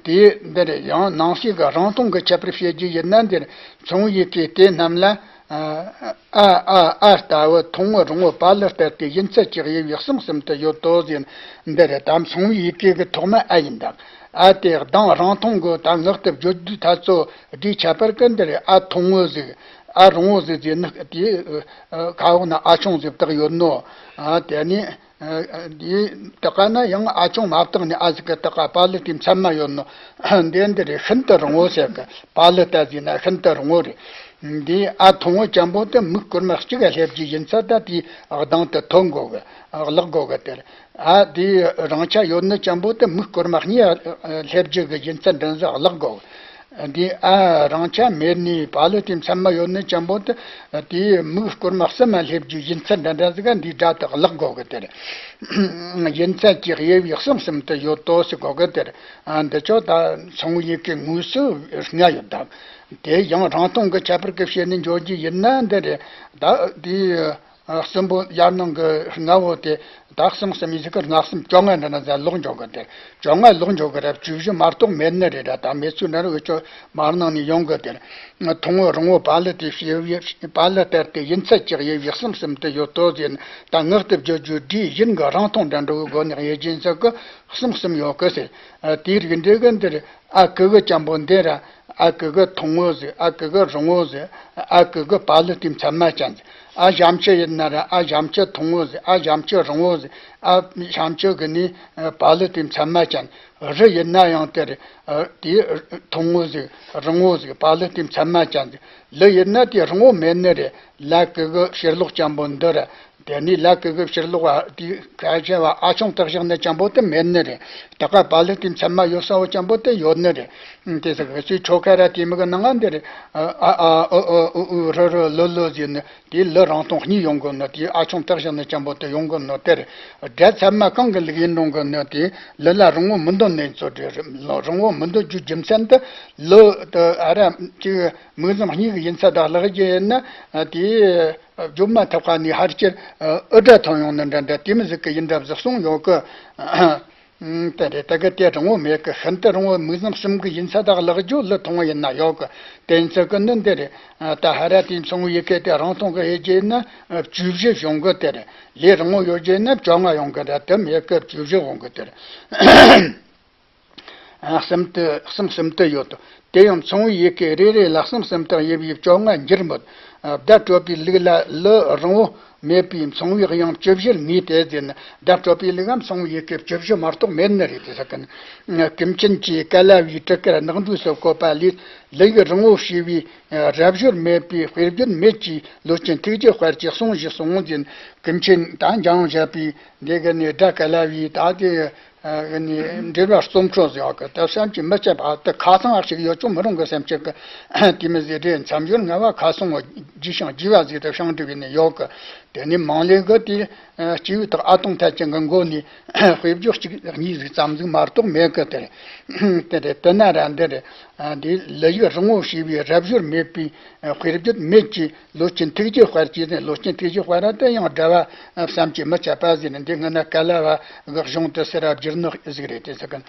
དེ་འདི་རེད། ཡང་ནང་གསེས་ཀྱི་རང་སྟོང་གི་ཁྱད་པར་བཤད་རྒྱུ་ཡིན་ན་འདིར་མཚུངས་པའི་ཡི་གེ་དེ་རྣམས་ལ། ཨ་ཨ་ཨ་ལྟ་བུ་ཐུང་ངུ་རིང་བོ་བ་ལི་ལྟར་ཏེ་ཡུན་ཚད་ཀྱི་དབྱེ་བས་གསུམ་གསུམ་དུ་ཡོད་དོ་ཟེར། འདི་རེད། ད་མཚུངས་པའི་ཡི་གེ་གི་ཐོག་མ་ཨ་ཡིན་ད། ཨ་དེ་གདངས་རང་སྟོང་གི་ད་ངག་ཏུ་བརྗོད་དུས་ཐ་ཚོ་འདིའི་ཁྱད་པར་གི་འདི་རེད། ཨ་ཐུང་ངུ་ཟིག་ཨ་རིང་བོ་ཟིག་ཟེར་ནི་དེ་ཁ་འོག་ན་ཨ་ཆུང་ཟིག་བཏགས་ཡོད་ནོ། ཨ་དེ་ནི། འདི་དེ་ག་ན་ཡང་ཨ་ཆུང་མ་བཏགས་ནས་ཨ་ཟིག་གི་དེ་ག་བ་ལི་དེ་མཚན་མ་ཡོད་ནོ། འདི་འདི་རེད། ཤིན་ཏུ་རིང་བོ་ཟེར་གི། བ་ལི་ད་ཟེར་ན་ཤིན་ཏུ་རིང་བོ་རེད། འདི་ཨ་ཐུང་བོ་ཅན་པོ་དེ་མིག་སྐོར་མ་གཅིག་ག་སླེབས་རྒྱུ་ཡིན་ཚ་ད་དེའི་གདངས་དེ་ཐོན་དགོས་གི། བརླག་དགོས་གི་དེར། ཨ་དེའི་རིང་ཆ་ཡོད་ནི་ཅན་པོ་དེ་མིག་སྐོར་མ་གཉིས་སླེབས་རྒྱུ་གི་ཡིན་ཚ་འདྲ་ཟིག་བརླག་དགོས་གི། འདི་ཨ་རིང་ཆ་མེད་ནི་བ་ལི་དེ་མཚན་མ་ཡོད་ནི་ཅན་པོ་དེ། དེའི་མིག་སྐོར་མ་གསུམ་མ་སླེབས་རྒྱུ་ཡིན་ཚད་འདྲ་འདྲ་ཟིག་ག་འདིའི་སྒྲ་དེ་བརླག་དགོས་གི་དེར། ཡུན་ཚད་ཀྱི་དབྱེ་བས་གསུམ་གསུམ་དུ་ཡོད་དོ་ཟེར་གོ་གི་དེར། འདི་ཆོ་ད་མཚུངས་ཡི་གེ་དངོས་སུ་ལྔ་ཡོད་ད། དེ་ཡང་རང་སྟོང་གི་ཁྱད་པར་གི་བཤད་ནས་འཇོག་རྒྱུ་ཡིན་ན་འདི་རེད། ད་དེའི། གསུམ་པོ་ཡར་ནང་གི་ལྔ་བོ་དེ་དག་གསུམ་གསུམ་ཡི་གེ་ལྔ་གསུམ་བཅོ་ལྔ་འདྲ་ན་ཟ་ལོག་འཇོག་གི་དེ། བཅོ་ལྔ་ལོག་འཇོག་གི་རབ་བཅུ་བཞི་མ་གཏོགས་མེད་ནི་རེད་ར། ད་མེད་ཚུལ་འདྲ་རུ་འུ་ཅོ་མར་ནང་ནས་ཡོང་གི་དེ། ཐུང་བོ་རིང་བོ་བ་ལི་དེ་བྱེ་བ་བ་ལི་ལྟར་ཏེ་ཡུན་ཚད་ཀྱི་དབྱེ་བས་གསུམ་གསུམ་དུ་ཡོད་དོ་ཟེར་ན། ད་ངག་ཏུ་བརྗོད་རྒྱུ་སྒྲའི་ཡུན་གྱི་རིང་ཐུང་འདྲ་འགྲོ་གི་སྒོ་ནས་དབྱེ་རྒྱུ་ཡིན་ས་གི་གསུམ་གསུམ་ཡོད་གི་ཟེར། དེའི་རིགས་འགྲེ་གི་འདིར། ཨ་གི་གུ་ཅན་པོ་འདི་ར། ཨ་གི་གུ་ཐུང་ངུ་ཟིག་ཨ་གི་གུ་རིང་བོ་ཟིག་ཨ་གི་གུ་བ་ལི་དེ་མཚན་མ་ཅན་ཟིག་ཨ་ཞབས་ཀྱུ་ཡིན་ན་ར། ཨ་ཞབས་ཀྱུ་ཐུང་ངུ་ཟིག་ཨ་ཞབས་ཀྱུ་རིང་བོ་ཟིག་ཨ་ཞབས་ཀྱུ་གི་ནི་བ་ལི་དེ་མཚན་མ་ཅན། རི་ཡིན་ན་ཡང་དེ་རེད། དེ་ཐུང་ངུ་ཟིག་རིང་བོ་ཟིག་བ་ལི་དེ་མཚན་མ་ཅན་ཟིག་ལི་ཡིན་ན་དེ་རིང་བོ་མེད་ནི་རེད། ལ་གི་གུ་ཕྱིར་ལོག་ཅན་པོ་འདི་ར། དེ་ནས་ལ་གི་གུ་ཕྱིར་ལོག་བ་དེ་ཁ་ཆེ་བ་ཨ་ཆུང་བཏགས་བཞག་ནི་ཅན་པོ་དེ་མེད་ནི་རེད། ད་ག་བ་ལི་དེ་མཚན་མ་ཡོད་ས་བོ་ཅན་པོ་དེ་ཡོད་ནི་རེད། དེ་ཟེར་གི་ཚུལ་ཆོ་ག་ར་དེ་མི་གི་ནང་ང་འདི་རེད། ཨ་ཨ་ཨུ་ཨུ་ཨུ་ཨུ་རུ་རུ་ལུ་ལུ་ཟེར་ནི་དེ་ལི་རིང་ཐུང་གཉིས་ཡོང་གི་ནི། དེ་ཨ་ཆུང་བཏགས་བཞག་ནི་ཅན་པོ་དེ་ཡོང་གི་ནི་དེ་རེད། སྒྲ་ཚད་མ་གང་གི་ལུགས་ཡིན་རུང་གི་ནི་དེ་ལི་ལ་རིང་བོ་མི་འདོད་ནི་ཚོ་དེ་རེད། རིང་བོ་མི་འདོད་རྒྱུ་རྒྱུ་མཚན་དེ་ལི་དེ་ཨ་ར་ཅིག་མིག་ཙམ་གཉིས་ཀྱི་ཡིན་ཚད་དང་ལེགས་རྒྱུ་ཡིན་ན་དེ། བརྗོད་མ་ཐུབ་པ་ནས་ཕར་ཅིར་ཨུ་སྒྲ་ཐོན་ཡོང་ནི་འདྲ་འདྲ་དེ་མི་ཟིག་གི་ཡིན་འདྲ་ཟིག་གསུངས་ཡོད་གི། དེ་རེད། དེ་གི་དེ་རིང་བོ་མེད་གི། ཤིན་ཏུ་རིང་བོ་མིག་ཙམ་གསུམ་གི་ཡིན་ཚད་དག་ལག་རྒྱུ་ལི་ཐུང་བོ་ཡིན་ན་ཡོད་གི། དེ་ཡིན་ཚད་གི་ནི་འདི་རེད། ད་ཧ་ར་དེ་མཚུངས་ཡི་གེ་དེ་རིང་ཐུང་གི་ཡོད་རྒྱུ་ཡིན་ན་བཅུ་བཞི་ཡོང་གི་དེ་རེད། ལས་རིང་བོ་ཡོད་རྒྱུ་ཡིན་ན་བཅོ་ལྔ་ཡོང་གི་རེད། དེ་མེད་གི། བཅུ་བཞི་ཡོང་གི་དེ་རེད། གསུམ་དུ་གསུམ་གསུམ་དུ་ཡོད་དོ། དེ་ཡང་མཚུངས་པའི་ཡི་གེ་རེ་རེ་ལ་གསུམ་གསུམ་དུ་དབྱེ་བའི་བཅོ་ལྔ་འགྱུར་མོད། བརྡ་སྤྲོད་པའི་ལུགས་ལ་ལི་རིང་བོ་ མེད་པའི་མཚུངས་པའི་དབྱངས་བཅུ་བཞིར་ངེས་ཏེ་ཟེར་ན། བརྡ་སྤྲོད་པའི་ལུགས་ལ་མཚུངས་པའི་ཡི་གེ་བཅུ་བཞི་མ་གཏོགས་མེད་ནི་རེད། དེ་ཟེར་གི་ན། ཀུན་མཁྱེན་གྱིས་ཀ་ལ་བའི་ཊཱི་ཀར་ནག་འབྲུ་སོགས་བཀོད་པ་ལས། ལི་ཡིག་རིང་བོ་ཞེས་པའི་རབ་སྦྱོར་མེད་པའི་དཔེ་བརྗོད་མེད་ཀྱི་ལོ་ཆེན་ཐུགས་རྗེའི་དཔལ་གྱི་གསུང་ཞིག་གསུངས་ཟིན། ཀུན་མཁྱེན་ད་འཇམ་དབྱངས་བཞད་པའི་འདི་གི་ནས་སྒྲ་ཀ་ལ་བའི་ད་དེ་ནས་འགྲེལ་པ་རྩོམ་འཕྲོ་ཟེར་བ་གི་ད་བསམ་གྱིས་མི་ཁྱབ་པ་དེ་ཁ་ཚང་བ་ཞིག་ཡོད་ཆོག་མི་རུང་གི་བསམ་གྱི་གི་དེ་མི་ཟེར་རེད། མཚམས་སྦྱོར་ལྔ་བ་ཁ་སོང་བ་རྒྱས་ཤིང་རྒྱས་པ་ཟིག་ཏུ་བྱུང་འདུག་གི་ནས་ཡོད་གི་དེ་ནས་མང་ལས་གི་དེ། སྐྱེས་བུ་དག་ཨ་དང་ཐ་ཅན་གྱི་མགོ་ནས་དཔེ་བརྗོད་གཅིག་གཉིས་ཟིག་ཙམ་ཟིག་མ་གཏོགས་མེད་གི་དེ་རེད། དེ་རེད། དེ་ན་ར་འདི་རེད། འདི་ལི་ཡིག་རིང་བོ་ཞེས་པའི་རབ་སྦྱོར་མེད་པའི་དཔེ་བརྗོད་མེད་ཀྱི་ལོ་ཆེན་ཐུགས་རྗེའི་དཔལ་གྱིས་ཟེར། ལོ་ཆེན་ཐུགས་རྗེའི་དཔལ་ར་དེ་ཡང་སྒྲ་བ་བསམ་གྱིས་མི་ཁྱབ་པ་ཟེར་ནས་འདི་སྔ་ན་ཀ་ལ་བ་གི་གཞུང་དུ་ཟེར་ར་བསྒྱུར་ནོ་ཟིག་རེད། དེ་ཟེར་གི་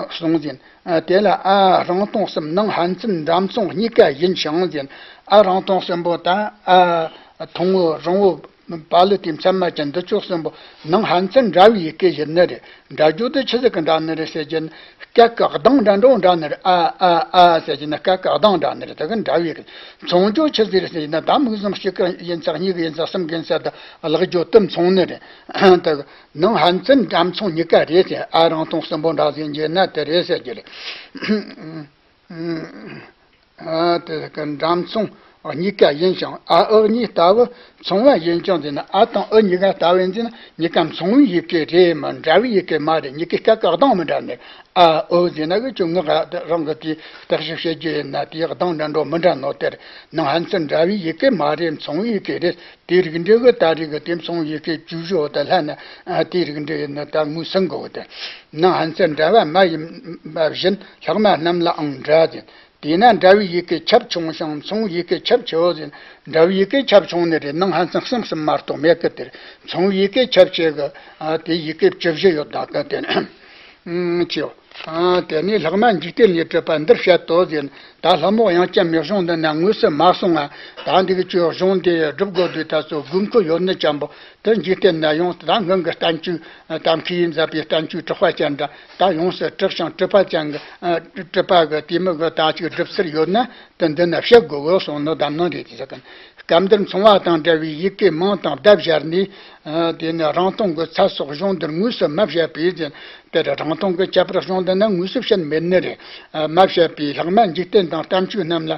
གསུངས་ཟིན། དེ་ལ་ཨ་རིང་ཐུང་གསུམ་ནང་ཕན་ཚུན་འདྲ་མཚུངས་གཉིས་ཀ་ཡིན་ཞིང་ཟེར། ཨ་རིང་ཐུང་གསུམ་པོ་ད་ཨ་ཐུང་བོ་རིང་བོ། པ་ལི་དེ་མཚན་མ་ཅན་འདི་ཕྱོགས་གསུམ་པོ་ནང་ཕན་ཚུན་འདྲ་བའི་ཡི་གེ་ཡིན་ནི་རེད། འདྲ་རྒྱུ་དེ་ཆི་ཟིག་གི་འདྲ་ནི་རེད་ཟེར་གྱིན། སྐད་ཀྱི་གདངས་འདྲ་འགྲོ་འདྲ་ནི་རེད། ཨ་ཨ་ཨ་ཟེར་གྱིན་སྐད་ཀྱི་གདངས་འདྲ་ནི་རེད། དེ་གི་འདྲ་བའི་ཡི་གེ་མཚུངས་རྒྱུ་ཆི་ཟིག་རེད་ཟེར་གྱིན། ད་མིག་ཟུམ་གཅིག་གི་ཡིན་ཚེ་གཉིས་གི་ཡིན་ཚེ་གསུམ་གི་ཡིན་ཚེ་ད་ཀློག་རྒྱུ་དེ་མཚུངས་ནི་རེད། དེ་གི་ནང་ཕན་ཚུན་འདྲ་མཚུངས་གཉིས་ཀ་རེད་ཟེར། ཨ་རིང་ཐུང་གསུམ་པོ་འདྲ་ཟིག་བྱས་ན་དེ་རེད་ཟེར་གྱི་རེད། ཨ་དེ་གི་འདྲ་མཚུངས་གཉིས་ཀ་ཡིན་ཞིང་། ཨ་ཨུ་གཉིས་ལྟ་བུ་མཚུངས་པ་ཡིན་ཀྱང་ཟེར་ན། ཨ་དང་ཨུ་གཉིས་ཀ་ལྟ་བུ་ཡིན་ཟེར་ན་གཉིས་ཀ་མཚུངས་པའི་ཡི་གེ་རེད་མ་འདྲ་བའི་ཡི་གེ་མ་རེད། གཉིས་ཀའི་སྐད་ཀྱི་གདངས་མི་འདྲ་ནི། ཨ་ཨུ་ཟེར་ན་གི་ཁྱོད་ངག་རང་གི་དེ་བརྟག་ཞིབ་བྱེད་རྒྱུ་ཡིན་ན་དེའི་གདངས་འདྲ་འགྲོ་མི་འདྲ་ནོ་དེར་ནང་ཕན་ཚུན་འདྲ་བའི་ཡི་གེ་མ་རེད། མཚུངས་པའི་ཡི་གེ་རེད། དེའི་རིགས་འགྲེ་གི་ད་རེས་གི་དེ་མཚུངས་པའི་ཡི་གེ་བཅུ་བཞི་བོ་དེ་ལྷན་ན་དེའི་རིགས་འགྲེ་ཡིན་ན་ད་ངོས་ཟིན་དགོས་གི་དེ། ནང་ཕན་ཚུན་འདྲ་བ་མ་ཡིན་པ་བཞིན་ལྷག་མ་རྣམས་ལའང་འདྲ་ཟེར། དེས་ན་འདྲ་བའི་ཡི་གེ་ཁྱབ་ཆུང་ཞིང་མཚུངས་ཡི་གེ་ཁྱབ་ཆེའོ་ཟེར། འདྲ་བའི་ཡི་གེ་ཁྱབ་ཆུང་ནི་རེད། ནང་ཕན་ཚུན་གསུམ་གསུམ་མ་གཏོགས་མེད་གི་དེར། མཚུངས་ཡི་གེ་ཁྱབ་ཆེ་གི་དེ་ཡི་གེ་བཅུ་བཞི་ཡོད་ད་གི་དེ་ནི་ཆེའོ། དེ་ནས་ལྷག་མ་འཇིག་རྟེན་ལས་གྲུབ་པ་འདིར་བཤད་དོ་ཟེར། ད་ལྷ་མོ་དབྱངས་ཅན་མའི་གཞུང་འདི་ན་དངོས་སུ་མ་གསུངས་ང་། ད་འདི་གི་ཆོས་གཞུང་འདི་སྒྲུབ་དགོས་དུས་ད་ཚོ་དགོས་མཁོ་ཡོད་ནི་ཅན་པོ། དེ་འཇིག་རྟེན་ན་ཡོངས་ད་སྔོན་གྱི་བསྟན་བཅོས་གཏམ་མཁས་ཡིན་མཛད་པའི་བསྟན་བཅོས་གྲགས་པ་ཅན་འདྲ་ད་ཡོངས་སུ་གྲགས་ཤིང་གྲུབ་པ་ཅན་གྱི་གྲུབ་པ་གི་དེ་མོ་གི་ད་ཅིག་སྒྲུབ་ཚུལ་ཡོད་ན་དེ་འདི་ན་བཤད་དགོས་གོ་གསུངས་ནོ་གདམས་ངག་རེད་དེ་ཟེར་གི། སྐབས་འདིར་མཚུངས་པ་དང་འདྲ་བའི་ཡི་གེ་མིང་དང་བརྡ་སྦྱར་ནས། དེ་ནི་རིང་ཐུང་གི་ཚད་སོགས་གཞུང་འདིར་དངོས་སུ་མ་བཤད་པས་ཟེར། དེར་རིང་ཐུང་གི་ཁྱད་པར་གཞུང་འདི་ན་དངོས་སུ་བཤད་མེད་ནི་རེད། མ་བཤད་པའི་ལྷག་མ་འཇིག་རྟེན་དང་བསྟན་བཅོས་རྣམས་ལ་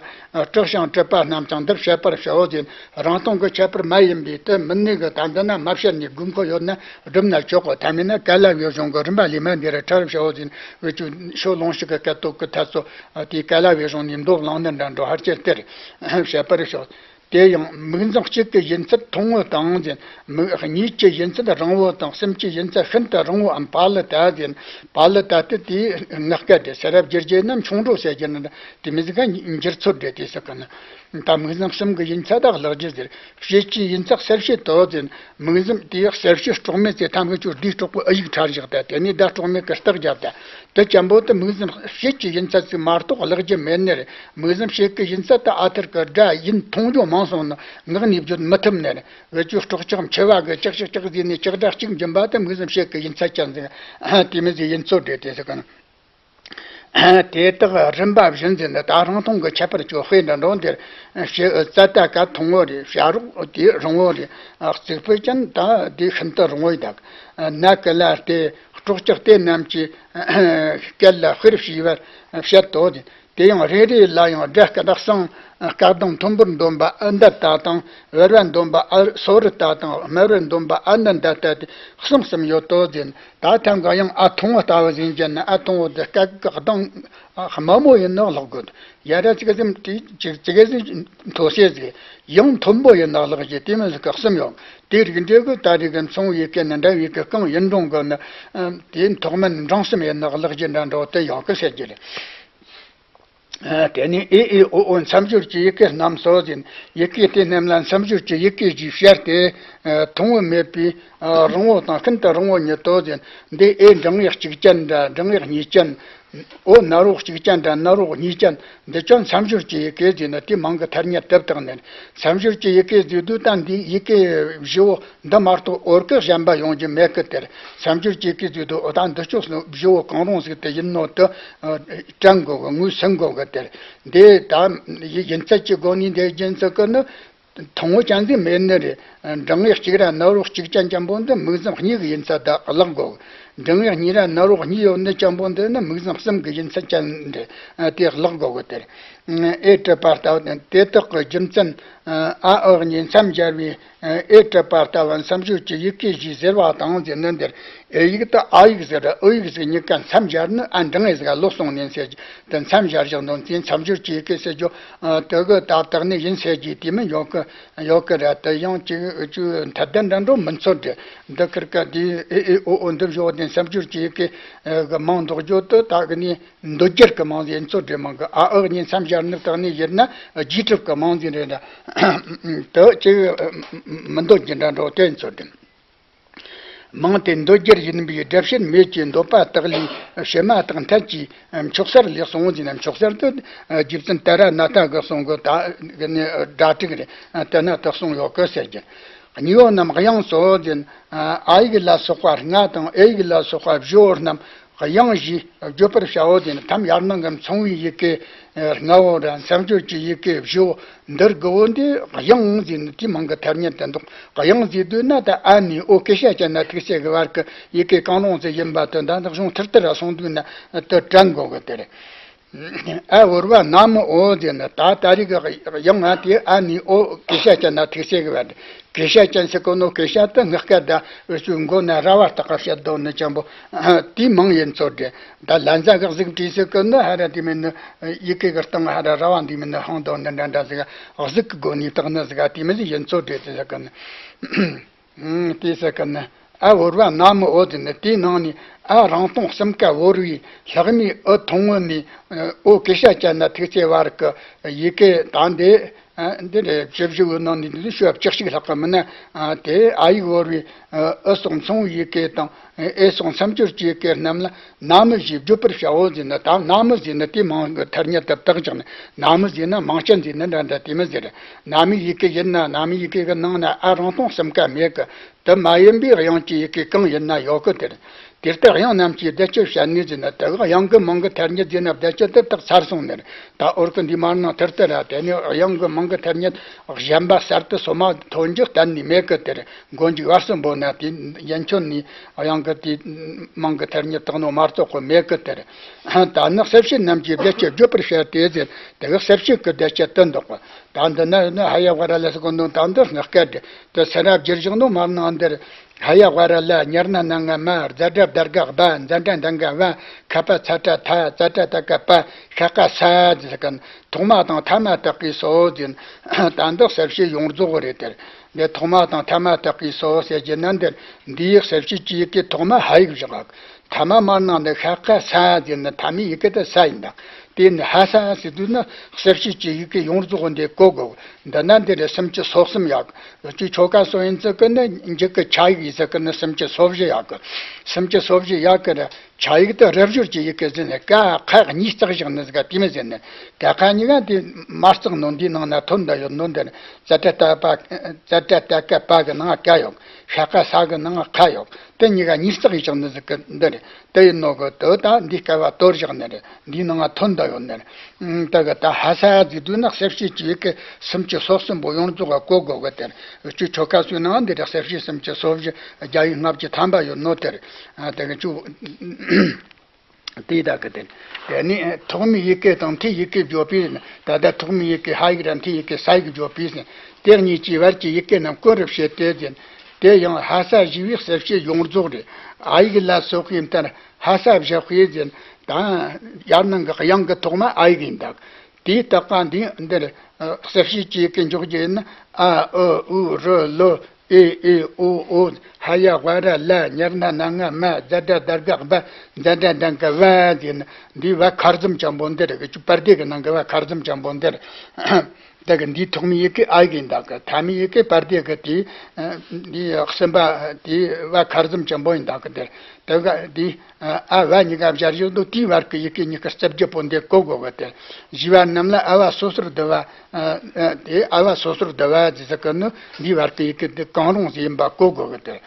གྲགས་ཤིང་གྲུབ་པ་རྣམས་ཀྱང་འདིར་བཤད་པར་བྱའོ་ཟེར། རིང་ཐུང་གི་ཁྱད་པར་མ་ཡིན་པའི་དེ་མིན་ནི་གི་ད་འདི་ན་མ་བཤད་ནས་དགོས་མཁོ་ཡོད་ན་སྒྲུབ་ན་ཆོག་གོ། ཐ་མའི་ན་ཀ་ལ་བའི་གཞུང་གི་རིམ་པ་ལས་མ་འདི་རུ་ཕྲ་རུ་བྱའོ་ཟེར། འུ་ཆོས་ཕྱོགས་ལོངས་ཤིག་གི་སྐད་ཐོག་གི་ཐད་ཚོ་དེའི་ཀ་ལ་བའི་གཞུང་ནས་མདོ་བླངས་ནི་འདྲ་འགྲོ་ཧར་ཅེར་དེར་བཤད་པར་བྱའོ། དེ་ཡང་མིང་ཙམ་གཅིག་གི་ཡིན་ཚད་ཐུང་བོ་དང་ཟེར། མིང་གཉིས་ཀྱི་ཡིན་ཚད་རིང་བོ་དང་གསུམ་གྱི་ཡིན་ཚད་ཤིན་ཏུ་རིང་བོའམ་པ་ལི་ཏ་ཟེར། པ་ལི་ཏ་དེ་དེའི་ངག་སྐད་དེ་ས་ར་བསྒྱུར་རྒྱུ་ན་མཆོང་འགྲོ་ཟེར་རྒྱུ་ན་དེ་མི་ཟིག་ག་འགྱུར་ཚུལ་རེད་དེ་ཟེར་གི་ན། ད་མིང་ཙམ་གསུམ་གྱི་ཡིན་ཚད་དག་ལེགས་རྒྱུ་ཟེར། བྱེད་ཀྱི་ཡིན་ཚད་གསལ་བྱེད་དོ་ཟེར། མིང་ཙམ་དེ་གསལ་བྱེད་སྲོག་མེད་ཚེ་ཐམ་གི་ཆོས་འདིའི་སྲོག་པོ་ཨི་ཡིག་ཕྲ་བཞག་ད་དེ་ནས་ད་སྲོག་མེད་ཀྱི་རྟགས་བརྒྱབ་ད། དེ་ཅན་པོ་དེ་མིང་ཙམ་བྱེད་ཀྱི་ཡིན་ཚད་ཅིག་མ་གཏོགས་ལེགས་རྒྱུ་མེད་ནི་རེད། མིང་ཙམ་བྱེད་ཀྱི་ཡིན་ཚད་དེ་ཨ་ཐུར་གྱི་སྒྲ་ཡིན་མཐོང་རྒྱུ་མང་སོང་ན་ངག་ནས་བརྗོད་མི་ཐུབ་ནི་རེད། འུ་ཆོས་སྲོག་ཆགས་འཆི་བ་གི་ཅག་ཅག་ཅག་ཟེར་ནས་ཅག་སྒྲ་གཅིག་འབྱིན་པ་དེ་མིང་ཙམ་བྱེད་ཀྱི་ཡིན་ཚད་ཅན་ཟིག་དེ་མི་ཟིག་ཡིན་ཚོད་རེད་དེ་ཟེར་གི་ན། དེ་དག་རིམ་པ་བཞིན་ཟེར་ན་ད་རིང་ཐུང་གི་ཁྱད་པར་ཆོ་དཔེ་འདྲ་འགྲོ་འདིར། ཙ་ཏ་ཀ་ཐུང་བོ་རེད། བྱ་རོག་དེ་རིང་བོ་རེད། གཙིགས་ཕུད་ཅན་ད་དེ་ཤིན་ཏུ་རིང་བོ་ཡིན་ད། ན་ཀ་ལ་སྟེ་སྲོག་ཆགས་དེ་རྣམས་ཀྱི་སྐད་ལ་དཔེར་བྱས་པར་བཤད་དོ། དེ་ཡང་རེ་རེ་ལ་ཡང་སྒྲ་སྐད་གསང་སྐད་གདངས་མཐོན་པོར་འདོན་པ་ཨི་འདི་ལྟ་དང་། བར་བར་འདོན་པ་ཨ་སོ་རི་ལྟ་དང་། དམར་བར་འདོན་པ་ཨ་ནི་འདི་ལྟ་སྟེ་གསུམ་གསུམ་ཡོད་དོ་ཟེར། ད་ཐེངས་ག་ཡང་ཨ་ཐུང་བོ་ལྟ་བུ་ཟིན་གྱི་ན་ཨ་ཐུང་བོ་འདི་སྐད་གདངས་དམའ་མོ་ཡིན་ནོ་ལོག་དགོས། ཡ་ར་ཙི་གེ་ཙམ་དེ་ཅིག་ཙི་གེ་ཙི་མཐོ་ཤས་ཟིག་ཡང་མཐོན་པོ་ཡིན་ནོ་ལོག་གི་དེ་མིན་ཟིག་ག་གསུམ་ཡོད། དེ་རིགས་འདྲའི་གི་ད་རེས་གི་མཚུངས་ཡི་གེ་ནི་འདྲ་བའི་གི་རྐང་ཡིན་རུང་གི་ནི་དེ་མཐོ་དམན་འབྲིང་གསུམ་ཡིན་ནོ་ལོག་གི་འདྲ་འགྲོ་དེ་ཡོད་གི་ཟེར་རྒྱུ་རེད། དེ་ནས་ཨེ་ཨི་ཨོ་ཨོ་མཚམས་སྦྱོར་གྱི་ཡི་གེ་རྣམས་སོ་ཟེར། ཡི་གེ་དེ་རྣམས་ལ་མཚམས་སྦྱོར་གྱི་ཡི་གེ་ཞེས་བཤད་དེ། ཐུང་བོ་མེད་པའི་རིང་བོ་དང་ཤིན་ཏུ་རིང་བོ་ཉིད་དོ་ཟེར། འདི་ཨེ་འབྲིང་ཡིག་གཅིག་ཅན་འདྲ་འབྲིང་ཡིག་གཉིས་ཅན། ཨོ་ན་རོ་གཅིག་ཅན་འདྲ་ན་རོ་གཉིས་ཅན། འདི་ཅན་མཚམས་སྦྱོར་གྱི་ཡི་གེ་ཟེར་ན་དེ་མིང་གི་ཐ་སྙད་དེ་དག་ནི། མཚམས་སྦྱོར་གྱི་ཡི་གེ་ཟེར་དུས་ད་འདི་ཡི་གེ་བཞི་བོ་འདི་མ་གཏོགས་འོར་གི་གཞན་པ་ཡོང་རྒྱུ་མེད་གི་དེར། མཚམས་སྦྱོར་གྱི་ཡི་གེ་ཟེར་དུས་ཨོ་ད་འདི་ཕྱོགས་སུ་བཞི་བོ་གང་རུང་ཟིག་དེ་ཡིན་ནོ་དེ་དྲན་དགོས་གི་ངོས་ཟིན་དགོས་གི་དེར། འདི་ད་ཡི་ཡིན་ཚད་ཀྱི་སྒོ་ནས་འདི་རྒྱུན་ཚུལ་གི་ནི། ཐུང་བོ་ཅན་ཟིག་མེད་ནི་རེད། འབྲིང་ངེས་གཅིག་ར་ནོར་བུ་གཅིག་ཅན་ཅན་པོ་འདི་མིག་ཟུང་གཉིས་ཀྱི་ཡིན་ཚད་ད་བརླག་དགོས། འབྲིང་ངེས་གཉིས་ར་ནོར་བུ་གཉིས་ཡོད་ནི་ཅན་པོ་འདི་ནི་མིག་ཟུང་གསུམ་གྱི་ཡིན་ཚད་ཅན་འདི་དེ་བརླག་དགོས་གི་དེར། ཨེ་གྲུབ་པ་ལྟ་བུ་དེ་དག་གི་རྒྱུ་མཚན། ཨ་འོག་གཉིས་མཚམས་སྦྱར་བའི་ཨེ་གྲུབ་པ་ལྟ་བུ་མཚམས་སྦྱོར་གྱི་ཡི་གེ་ཞེས་ཟེར་བ་དང་ཟེར་ནི་འདིར། ཨེ་ཡིག་ཏུ་ཨ་ཡིག་ཟེར་ཨུ་ཡིག་ཟེར་གཉིས་ཀ་མཚམས་སྦྱར་ནི་ཨ་འབྲིང་ངེས་ཟིག་ལོག་སོང་ནས་ཟེར་གྱི་དེ་མཚམས་སྦྱར་བཞག་འདུག་དེ་མཚམས་སྦྱོར་གྱི་ཡི་གེ་ཟེར་རྒྱུ་དེ་གི་ད་བཏགས་ནི་ཡིན་ཟེར་གྱི་དེ་མིན་ཡོད་གི་ཡོད་གི་ར། དེ་ཡང་ཅིག་ཅུ་མཐའ་ལྡན་འདྲ་འགྲོ་མིན་ཚོད་རེད། འདི་ཁིར་ཀ་དེ་ཨེ་ཨེ་ཨོ་ཨོ་འདི་བཞོ་དེ་མཚམས་སྦྱོར་གྱི་ཡི་གེ་གི་མང་འདོགས་རྒྱུ་དེ་ད་གི་ནི་འདོད་རྒྱལ་གི་མང་ཟེར་ཚོད་རེད། མང་གི་ཨ་ཨུ་གཉིས་མཚམས་སྦྱར་ནི་བཏགས་ནི་ཡིན་ན་རྗེས་གྲུབ་གི་མང་ཟེར་རེད་འདྲ། དེ་ཅིག་མི་འདོད་རྒྱུ་འདྲ་འགྲོ་དེ་ཚོད་རེད། མང་དེ་འདོད་རྒྱལ་ཡིན་པའི་སྒྲུབ་བྱེད་མེད་ཅེས་འདོད་པ་དག་ལས་ཕྱི་མ་དག་མཐའ་ཀྱིས་མཆོག་གསར་ལས་གསུངས་ཟིན་ན། མཆོག་གསར་དུ་རྗེ་བཙུན་ཏཱ་ར་ནཱ་ཐ་གི་གསུང་གི་ད་གི་ནི་སྒྲ་དྲུག་རེད། དེ་ན་དག་གསུངས་ཡོད་གི་ཟེར་རྒྱུ། གཉིས་པོ་རྣམས་དབྱངས་སོ་ཟིན། ཨ་ཡིག་ལ་སོགས་པ་ལྔ་དང་ཨེ་ཡིག་ལ་སོགས་པ་བཞི་བོ་རྣམས་དབྱངས་ཞེས་བརྗོད་པར་བྱའོ་ཟིན། ཐམ་ཡར་ནང་གི་མཚུངས་པའི་ཡི་གེ་ལྔ་བོ་ར་མཚམས་སྦྱོར་གྱི་ཡི་གེ་བཞི་བོ་འདིར་དགུ་བོ་འདི་དབྱངས་ཟེར་ནི་དེ་མང་གི་ཐ་སྙད་དུ་འདུག་དབྱངས་ཟེར་དུས་ན་ད་ཨ་ནི་ཨོ་ཀེ་ཤ་ཅན་ན་ཐུག་ཚད་ཀྱི་བར་གྱི་ཡི་གེ་གང་རུང་ཟེར་ཡིན་པ་དོན་དག་འདི་གཞུང་མཐུར་ཐུར་ར་སོང་དུས་ན་དེ་དྲན་དགོས་གི་དེ་རེད། ཨ་བོར་བ་ན་མི་ཨོ་ཟེར་ན་ད་ད་རེས་ཀྱི་དབྱངས་ང་དེ་ཨ་ནི་ཨོ་ཀེ་ཤ་ཅན་ན་ཐུག་ཚད་ཀྱི་བར་ཀེ་ཤ་ཅན་ཟེར་གོ་ནོ་ཀེ་ཤ་དེ་ངག་སྐད་ད་འུ་ཚོའི་མགོ་ན་ར་བ་ལྟག་ག་བཤད་དོ་ནི་ཅན་པོ་དེ་མང་ཡིན་ཚོད་རེད། ད་ལན་ཟ་ག་གཟུགས་བྲིས་ཟེར་གི་ནི་ཧ་ར་དེ་མིན་ནི་ཡི་གེ་གི་སྟེང་ཧ་ར་ར་བ་འདི་མིན་ནི་ཧང་དོ་ནི་འདྲ་འདྲ་ཟིག་གཟུགས་ཀྱི་སྒོ་ནས་བཏགས་ནི་ཟིག་དེ་མིན་ཟིག་ཡིན་ཚོད་རེད་དེ་ཟེར་གི་ནི། དེ་ཟེར་གི་ནི་ཨ་བོར་བ་ན་མི་ཨོ་དེ་ནི་དེའི་ནང་ནས་ཨ་རང་སྟོང་གསུམ་ཀ་བོར་བའི་ལྷག་མའི་ཨུ་ཐུང་ངུ་ནས་ཨོ་ཀེ་ཤ་ཅན་ན་ཐུག་ཚད་བར་གི་ཡི་གེ་དང་དེ། ཨ་འདི་རེད། བཅུ་བཞི་བོའི་ནང་ནས་འདི་ཚོ་ཞོ་བཅུ་གཅིག་ལྷག་གི་མིན་ན། ཨ་དེ་ཨ་ཡིག་བོར་བའི་ཨུ་སོགས་མཚུངས་ཡི་གེ་དང་ཨེ་སོགས་མཚམས་སྦྱོར་གྱི་ཡི་གེ་རྣམས་ལ་ན་མི་ཞེས་བརྗོད་པར་བྱའོ་ཟེར་ན། ད་ན་མི་ཟེར་ན་དེ་མང་གི་ཐ་སྙད་དུ་བཏགས་ཀྱང་ན་མི་ཟེར་ན་མང་ཅན་ཟེར་ན་འདྲ་འདྲ་དེ་མི་ཟེར། ན་མི་ཡི་གེ་ཡིན་ན་ན་མི་ཡི་གེ་གི་ནང་ན་ཨ་རང་སྟོང་གསུམ་ཀ་མེད་གི། དེ་མ་ཡིན་པའི་དབྱངས་ཀྱི་ཡི་གེ་གང་ཡིན་ན་ཡོད་གི་དེར། དེ་ལྟར་དབྱངས་རྣམས་ཀྱི་བསྡུ་སྤྱོད་བྱ་ནུས་ཟེར་ན། དེ་གི་དབྱངས་ཀྱི་མིང་གི་ཐ་སྙད་ཟེར་ན་བསྡུ་སྤྱོད་དེ་དག་ཚར་སོང་ནས། ད་འོར་གི་འདི་མར་ནང་ཐར་ཏེ་ར་དེ་ནས་དབྱངས་ཀྱི་མིང་གི་ཐ་སྙད་གཞན་པ་གསར་དུ་སོ་མ་ཐོན་རྒྱུ་གཏན་ནས་མེད་གི་དེར། མགོ་མཇུག་བར་གསུམ་པོ་ན་དེ་ཡན་ཆོད་ནས་དབྱངས་ཀྱི་དེ་མིང་གི་ཐ་སྙད་དག་ནོ་མ་གཏོགས་གི་མེད་གི་དེར། ད་ནི་གསལ་བྱེད་རྣམས་ཀྱི་བསྡུ་སྤྱོད་བརྗོད་པར་བྱ་སྟེ་ཟེར། དེ་གི་གསལ་བྱེད་ཀྱི་བསྡུ་སྤྱོད་དེ་འདོགས་པ། ད་འདི་ན་ནི་ཧ་ཡ་ཝ་ར་ལ་ཟེར་གོ་ནོ་ད་འདི་སྔགས་སྐད་རེད། དེ་སེ་ར་བསྒྱུར་བཞག་ནོ་མར་ནང་འདིར། ཧ་ཡ་ཝ་ར་ལ་ཉར་ན་ན་ང་མ་ཛ་དྲ་བརྡ་དགག་བ་ཛ་དྲ་འདན་ག་བ་ཁ་པ་ཚ་དྲ་ཐ་ཛ་དྲ་ད་ག་པ་ཤ་ཀ་ས་ཟེར་གི་ཐོག་མ་དང་ཐ་མ་དག་གིས་སོ་ཟེར། ད་འདི་གསལ་བྱེད་ཡོངས་རྫོགས་རེད་དེར། འདི་ཐོག་མ་དང་ཐ་མ་དག་གིས་སོ་ཟེར་གྱི་ན་འདིར་འདིའི་གསལ་བྱེད་ཀྱི་ཡི་གེ་ཐོག་མ་ཧ་ཡིག་བཞག་ཐ་མ་མར་ནང་འདི་ཤ་ཀ་ས་ཟེར་ན་ཐ་མའི་ཡི་གེ་དེ་ས་ཡིན་ད། དེ་ནི་ཧ་ས་ཟེར་དུས་ན་གསལ་བྱེད་ཀྱི་ཡི་གེ་ཡོངས་རྫོགས་འདི་གོ་དགོས། འདི་ན་འདི་རེ་སུམ་ཅུ་སོ་གསུམ་ཡག་གི། ཅིག་ཆོ་ག་སོ་ཡིན་ཚུལ་གི་ནི་འཇིག་གི་ཆ་ཡིག་ཡིན་ཚུལ་གི་ནི་སུམ་ཅུ་སོ་བཞི་ཡག་གི། སུམ་ཅུ་སོ་བཞི་ཡག་གི་རེ་ཆ་ཡིག་དེ་རབ་སྦྱོར་གྱི་ཡི་གེ་ཟེར་ནས་ཀ་ཁ་གཉིས་བརྩེགས་བཞག་ནི་ཟིག་ག་དེ་མི་ཟེར་ནི། ཀ་ཁ་གཉིས་ཀ་དེ་མ་བརྩེགས་ནོ་འདིའི་ནང་ན་ཐོན་འདི་ཡོད་ནོ་འདི་ནི་ཙ་ཏྲ་ཏ་པ་ཙ་ཏྲ་ཏ་ཀ་པ་གི་ནང་ཀ་ཡོད། ཤ་ཀ་ས་གི་ནང་ཁ་ཡོད། དེ་གཉིས་ཀ་གཉིས་བརྩེགས་ཡིན་ཀྱང་ནི་ཟིག་གི་འདི་རེད། དེ་ཡིན་ནོ་གི་དེ་ད་འདི་སྐལ་བ་དོར་བཞག་ནི་རེད། འདིའི་ནང་ང་ཐོན་འདི་ཡོད་ནི་རེད། ཨང་། དེ་གི་ད་ཧ་ས་ཟེར་དུས་ན་གསལ་བྱེད་ཀྱི་ཡི་གེ་སུམ་ཅུ་སོ་གསུམ་པོ་ཡོངས་རྫོགས་ག་གོ་དགོས་གི་དེར། སྤྱི་ཆོ་ག་སོའི་ནང་འདི་རེད། གསལ་བྱེད་སུམ་ཅུ་སོ་བཞི་རྒྱ་ཡིག་ལྔ་བཅུ་ཐམ་པ་ཡོད་ནོ་དེར། ཨ་དེ་གི་ཅུ། དེ་དག་གི་དེ། དེ་ནས་ཐོག་མའི་ཡི་གེ་དང་མཐའི་ཡི་གེ་བརྗོད་པས་ཟིན། ད་ལྟ་ཐོག་མའི་ཡི་གེ་ཧ་ཡིག་ར་མཐའི་ཡི་གེ་ས་ཡིག་བརྗོད་པས་ཟིན། དེ་གཉིས་ཀྱི་བར་གྱི་ཡི་གེ་རྣམས་བཀོད་རབས་བྱེད་དེ་ཟིན། དེ་ཡང་ཧ་ས་ཞེས་པའི་གསལ་བྱེད་ཡོངས་རྫོགས་རེད། ཨ་ཡིག་ལ་སོགས་པའི་མཐར་ཧ་ས་བཞག་པས་ཟིན། ད་ཡར་ནང་གི་དབྱངས་ཀྱི་ཐོག་མ་ཨ་ཡིག་ཡིན་ད། དེའི་རྟགས་པ་འདི་འདིར་གསལ་བྱེད་ཀྱི་ཡི་གེ་འཇོག་རྒྱུ་ཡིན་ན། ཨ་ཨུ་ཨུ་རུ་ལུ། ཨེ་ཨེ་ཨོ་ཨོ། ཧ་ཡ་ཝ་ར་ལ། ཉ་ར་ན་ང་མ། ཛ་དྲ་ད་ག་བ། ཛ་དྲ་ད་ག་བ་ཟེར་ན། འདི་བ་ཁ་འཛུམ་ཅན་པོ་འདི་རེད། ཅིག་པར་དེ་གི་ནང་གི་བ་ཁ་འཛུམ་ཅན་པོ་འདི་རེད། ད་གི་འདིའི་ཐོག་མའི་ཡི་གེ་ཨ་ཡིག་ཡིན་ད་གི། ཐ་མའི་ཡི་གེ་པར་དེ་གི་དེ། འདི་གསུམ་པ་དེ་བ་ཁ་འཛུམ་ཅན་པོ་ཡིན་ད་གི་དེ། ད་གི་འདི། ཨ་བ་གཉིས་ཀ་སྦྱར་ཡོད་འདུག་དེའི་བར་གྱི་ཡི་གེ་གཉིས་ཀ་རྩིབས་རྒྱུ་པོ་འདི་གོ་དགོས་གི་དེ། བཞི་བ་རྣམས་ལ་ཨ་བ་སོ་སོར་བསྡུ་བ། ཨ་ཨ་དེ་ཨ་བ་སོ་སོར་བསྡུ་བ་ཟེར་ཟེར་གི་ནི་འདིའི་བར་གྱི་ཡི་གེ་འདི་གང་རུང་ཟིག་ཡིན་པ་གོ་དགོས་གི་དེ།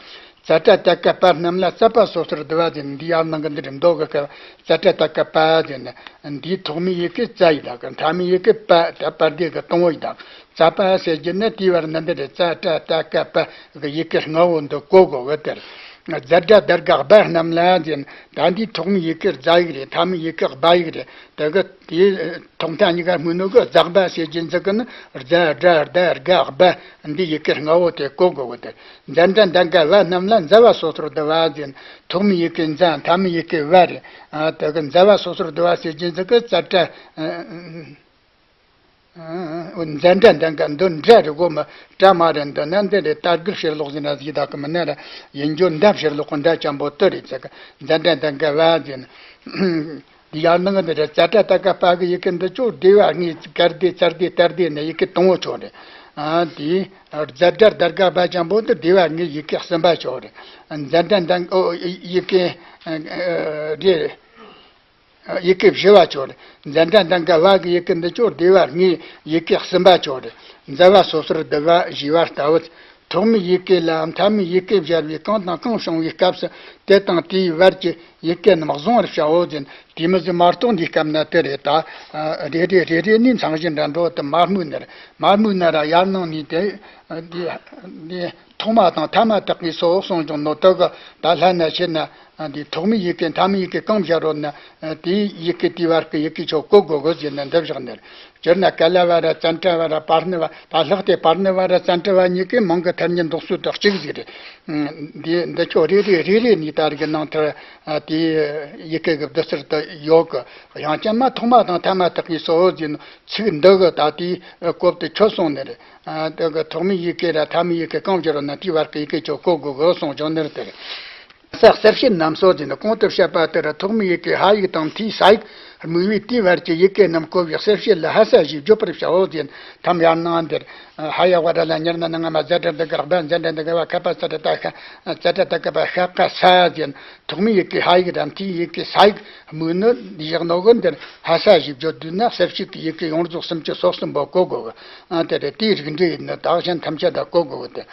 ཙ་ཏྲ་ཏ་ཀ་པ་རྣམས་ལ་ཙ་པ་སོ་སོར་བསྡུ་བ་ཟེར་ནས། འདི་ཡར་ནང་གི་འདི་རེད། མདོ་གི་སྐབས་ཙ་ཏྲ་ཏ་ཀ་པ་ཟེར་ནས། འདིའི་ཐོག་མའི་ཡི་གེ་ཙ་ཡི་དག་གི། མཐའ་མའི་ཡི་གེ་པ། ད་པ་སྡེ་གི་དང་པོ་ཡི་དག། ཙ་པ་ཟེར་རྒྱུ་ནི་དེའི་བར་ན་འདི་རེད། ཙ་ཏྲ་ཏ་ཀ་པ་གི་ཡི་གེ་ལྔ་བོ་འདི་གོ་དགོས་གི། དེར་ཛ་སྒྲ་སྡར་ག་སྦ་རྣམས་ལ་ཟེར་ནས། ད་འདིའི་ཐོག་མའི་ཡི་གེ་རྫ་ཡིག་རེད། མཐའ་མའི་ཡི་གེ་སྦ་ཡིག་རེད། དེ་གི་དེའི་ཐོག་མཐའ་གཉིས་ཀ་སྨོས་ནོ་གི་ཛ་སྦ་ཟེར་རྒྱུ་འཛི་གི་ནི་རྫ་སྒྲ་སྡར་ག་སྦ། འདི་ཡི་གེ་ལྔ་བོ་དེ་གོ་དགོས་གི། དེ་ཛ་སྒྲ་སྡར་ག་བ་རྣམས་ལ་ཛ་པ་སོ་སོར་བསྡུ་བ་ཟེར་ནས། ཐོག་མའི་ཡི་གེ་ཛ། མཐའ་མའི་ཡི་གེ་བ་རེད། ཨ། དེ་གི་ཛ་པ་སོ་སོར་བསྡུ་བ་ཟེར་རྒྱུ་འཛི་གི་ཙ་ཏྲ། ཨ། ཨ། ཛ་སྒྲ་སྡར་ག་འདི་འདྲ་རེད་གོ། མི་སྒྲ་མ་རེད། འདི་ན་འདི་རེད། ད་གིར་ཕྱིར་ལོག་ཟེར་ན་ཟིག་ད་གི་མི་ན་ར། ཡིན་རྒྱུ་འདྲ་ཕྱིར་ལོག་གི་འདྲ་ཅན་པོ་དེ་རེད་ཟེར་གི། ཛ་སྒྲ་སྡར་ག་བ་ཟེར་ནས། འདི་ཡར་ནང་གི་འདི་རེད། ཙ་ཏྲ་ཏ་ཀ་པ་གི་ཡི་གེ་འདི་ཆོ་སྡེ་བ་ལྔའི་ཀ་སྡེ་ཙ་སྡེ་ཏ་སྡེ་ནས་ཡི་གེ་དང་པོ་ཆོ་རེད། ཨ། དེ་ཛ་སྒྲ་སྡར་ག་བ་ཅན་པོ་འདི་སྡེ་བ་ལྔའི་ཡི་གེ་གསུམ་པ་ཆོ་རེད། ཛ་སྒྲ་སྡར། ཨོ། ཡི་གེ། ཨ། རེད། ཡི་གེ་བཞི་བ་ཆོ་རེད། ཛ་སྒྲ་སྡར་ག་བ་གི་ཡི་གེ་འདི་ཆོ་སྡེ་བ་ལྔའི་ཡི་གེ་གསུམ་པ་ཆོ་རེད། ཛ་པ་སོ་སོར་བསྡུ་བ་ཞེས་པ་ལྟ་བུ། ཐོག་མའི་ཡི་གེ་ལ་མཐའ་མའི་ཡི་གེ་སྦྱར་བས་གང་དང་གང་བྱུང་བའི་སྐབས་སུ་དེ་དང་དེའི་བར་གྱི་ཡི་གེ་རྣམས་བཟུང་བར་བྱའོ་ཟེར། དེ་མི་ཟེར་མ་གཏོགས་འདིའི་སྐབས་ན་དེ་རེད། ད་རེ་རེ་རེ་རེ་ནས་མཚང་གཞི་འདྲ་འགྲོ་དུ་མ་སྨོས་ནི་རེད། མ་སྨོས་ན་ར་ཡར་ནང་ནས་དེ་འདི་འདི་ཐོག་མ་དང་ཐ་མ་དག་གིས་སོ་གསུངས་ཀྱང་ནོ། དེ་གི་ད་ལྷན་ན་ཕྱིར་ན། འདི་ཐོག་མའི་ཡི་གེ་མཐའ་མའི་ཡི་གེ་གང་སྦྱར་རོ་ན། དེའི་ཡི་གེ་དེའི་བར་གྱི་ཡི་གེ་ཆོ་གོ་དགོས་གི་ཟེར་ནས་འདི་བཞག་ནས། སྤྱིར་ན་ཀ་ལ་བ་ར་ཙན་ཏྲ་བ་ར་པར་ཎི་བ། ད་ལྷག་སྟེ་པར་ཎི་བ་ར་ཙན་ཏྲ་བ་གཉིས་ཀས་མིང་གི་ཐ་སྙད་འདོགས་ཚུལ་དེ་གཅིག་ཟིག་རེད། འདི་འདི་ཆོ་རེ་རེ་རེ་རེ་ནས་ད་རིག་ནང་ཐར། དེའི་ཡི་གེ་གི་བསྡུ་ཚུལ་དེ་ཡོད་གི། ཡང་ཅན་མ་ཐོག་མ་དང་ཐ་མ་དག་གིས་སོ་ཟེར་ནས་ཚིག་འདི་གི་ད་དེའི་སྐོར་དེ་ཆོ་གསུངས་ནས་རེད། དེ་གི་ཐོག་མའི་ཡི་གེ་ར་ཐ་མའི་ཡི་གེ་གང་སྦྱར་རོ་ན་དེའི་བར་གྱི་ཡི་གེ་ཆོ་གོ་དགོས་གི་གསུངས་བྱུང་ནི་རེད། དེ་རེད། ས་གསལ་བྱེད་རྣམས་སོ་ཟེར་ནས་གོང་དུ་བཤད་པ་ལྟར་ཐོག་མའི་ཡི་གེ་ཧ་ཡིག་དང་མཐའི་ས་ཡིག་དམིགས་པའི་དེའི་བར་གྱི་ཡི་གེ་རྣམས་གོ་བའི་གསལ་བྱེད་ལ་ཧ་ས་ཞེས་བརྗོད་པར་བྱའོ་ཟེར། ཐམ་ཡར་ནང་འདིར། ཧ་ཡ་བ་ར་ལ་ཉར་ན་ན་ང་མ་ཛ་དྲ་འདི་ག་སྦ། ཛ་དྲ་འདི་ག་བ། ཁ་པ་ཙ་དྲ་ཏ་ཁ། ཙ་དྲ་ཏ་ཀ་པ་ཤ་ཀ་ས་ཟེར། ཐོག་མའི་ཡི་གེ་ཧ་ཡིག་དང་མཐའི་ཡི་གེ་ས་ཡིག་དམིགས་ནི་འདི་བཞག་ནོ་གི། འདིར་ཧ་ས་ཞེས་བརྗོད་དུས་ན་གསལ་བྱེད་ཀྱི་ཡི་གེ་ཡོངས་རྫོགས་སུམ་ཅུ་སོ་གསུམ་པོ་གོ་དགོས་གི། དེ་རེད། དེའི་རིགས་འགྲེ་ཡིན་ན་དག་གཞན་ཐམས་ཅད་ད་གོ་དགོས་གི། དེ།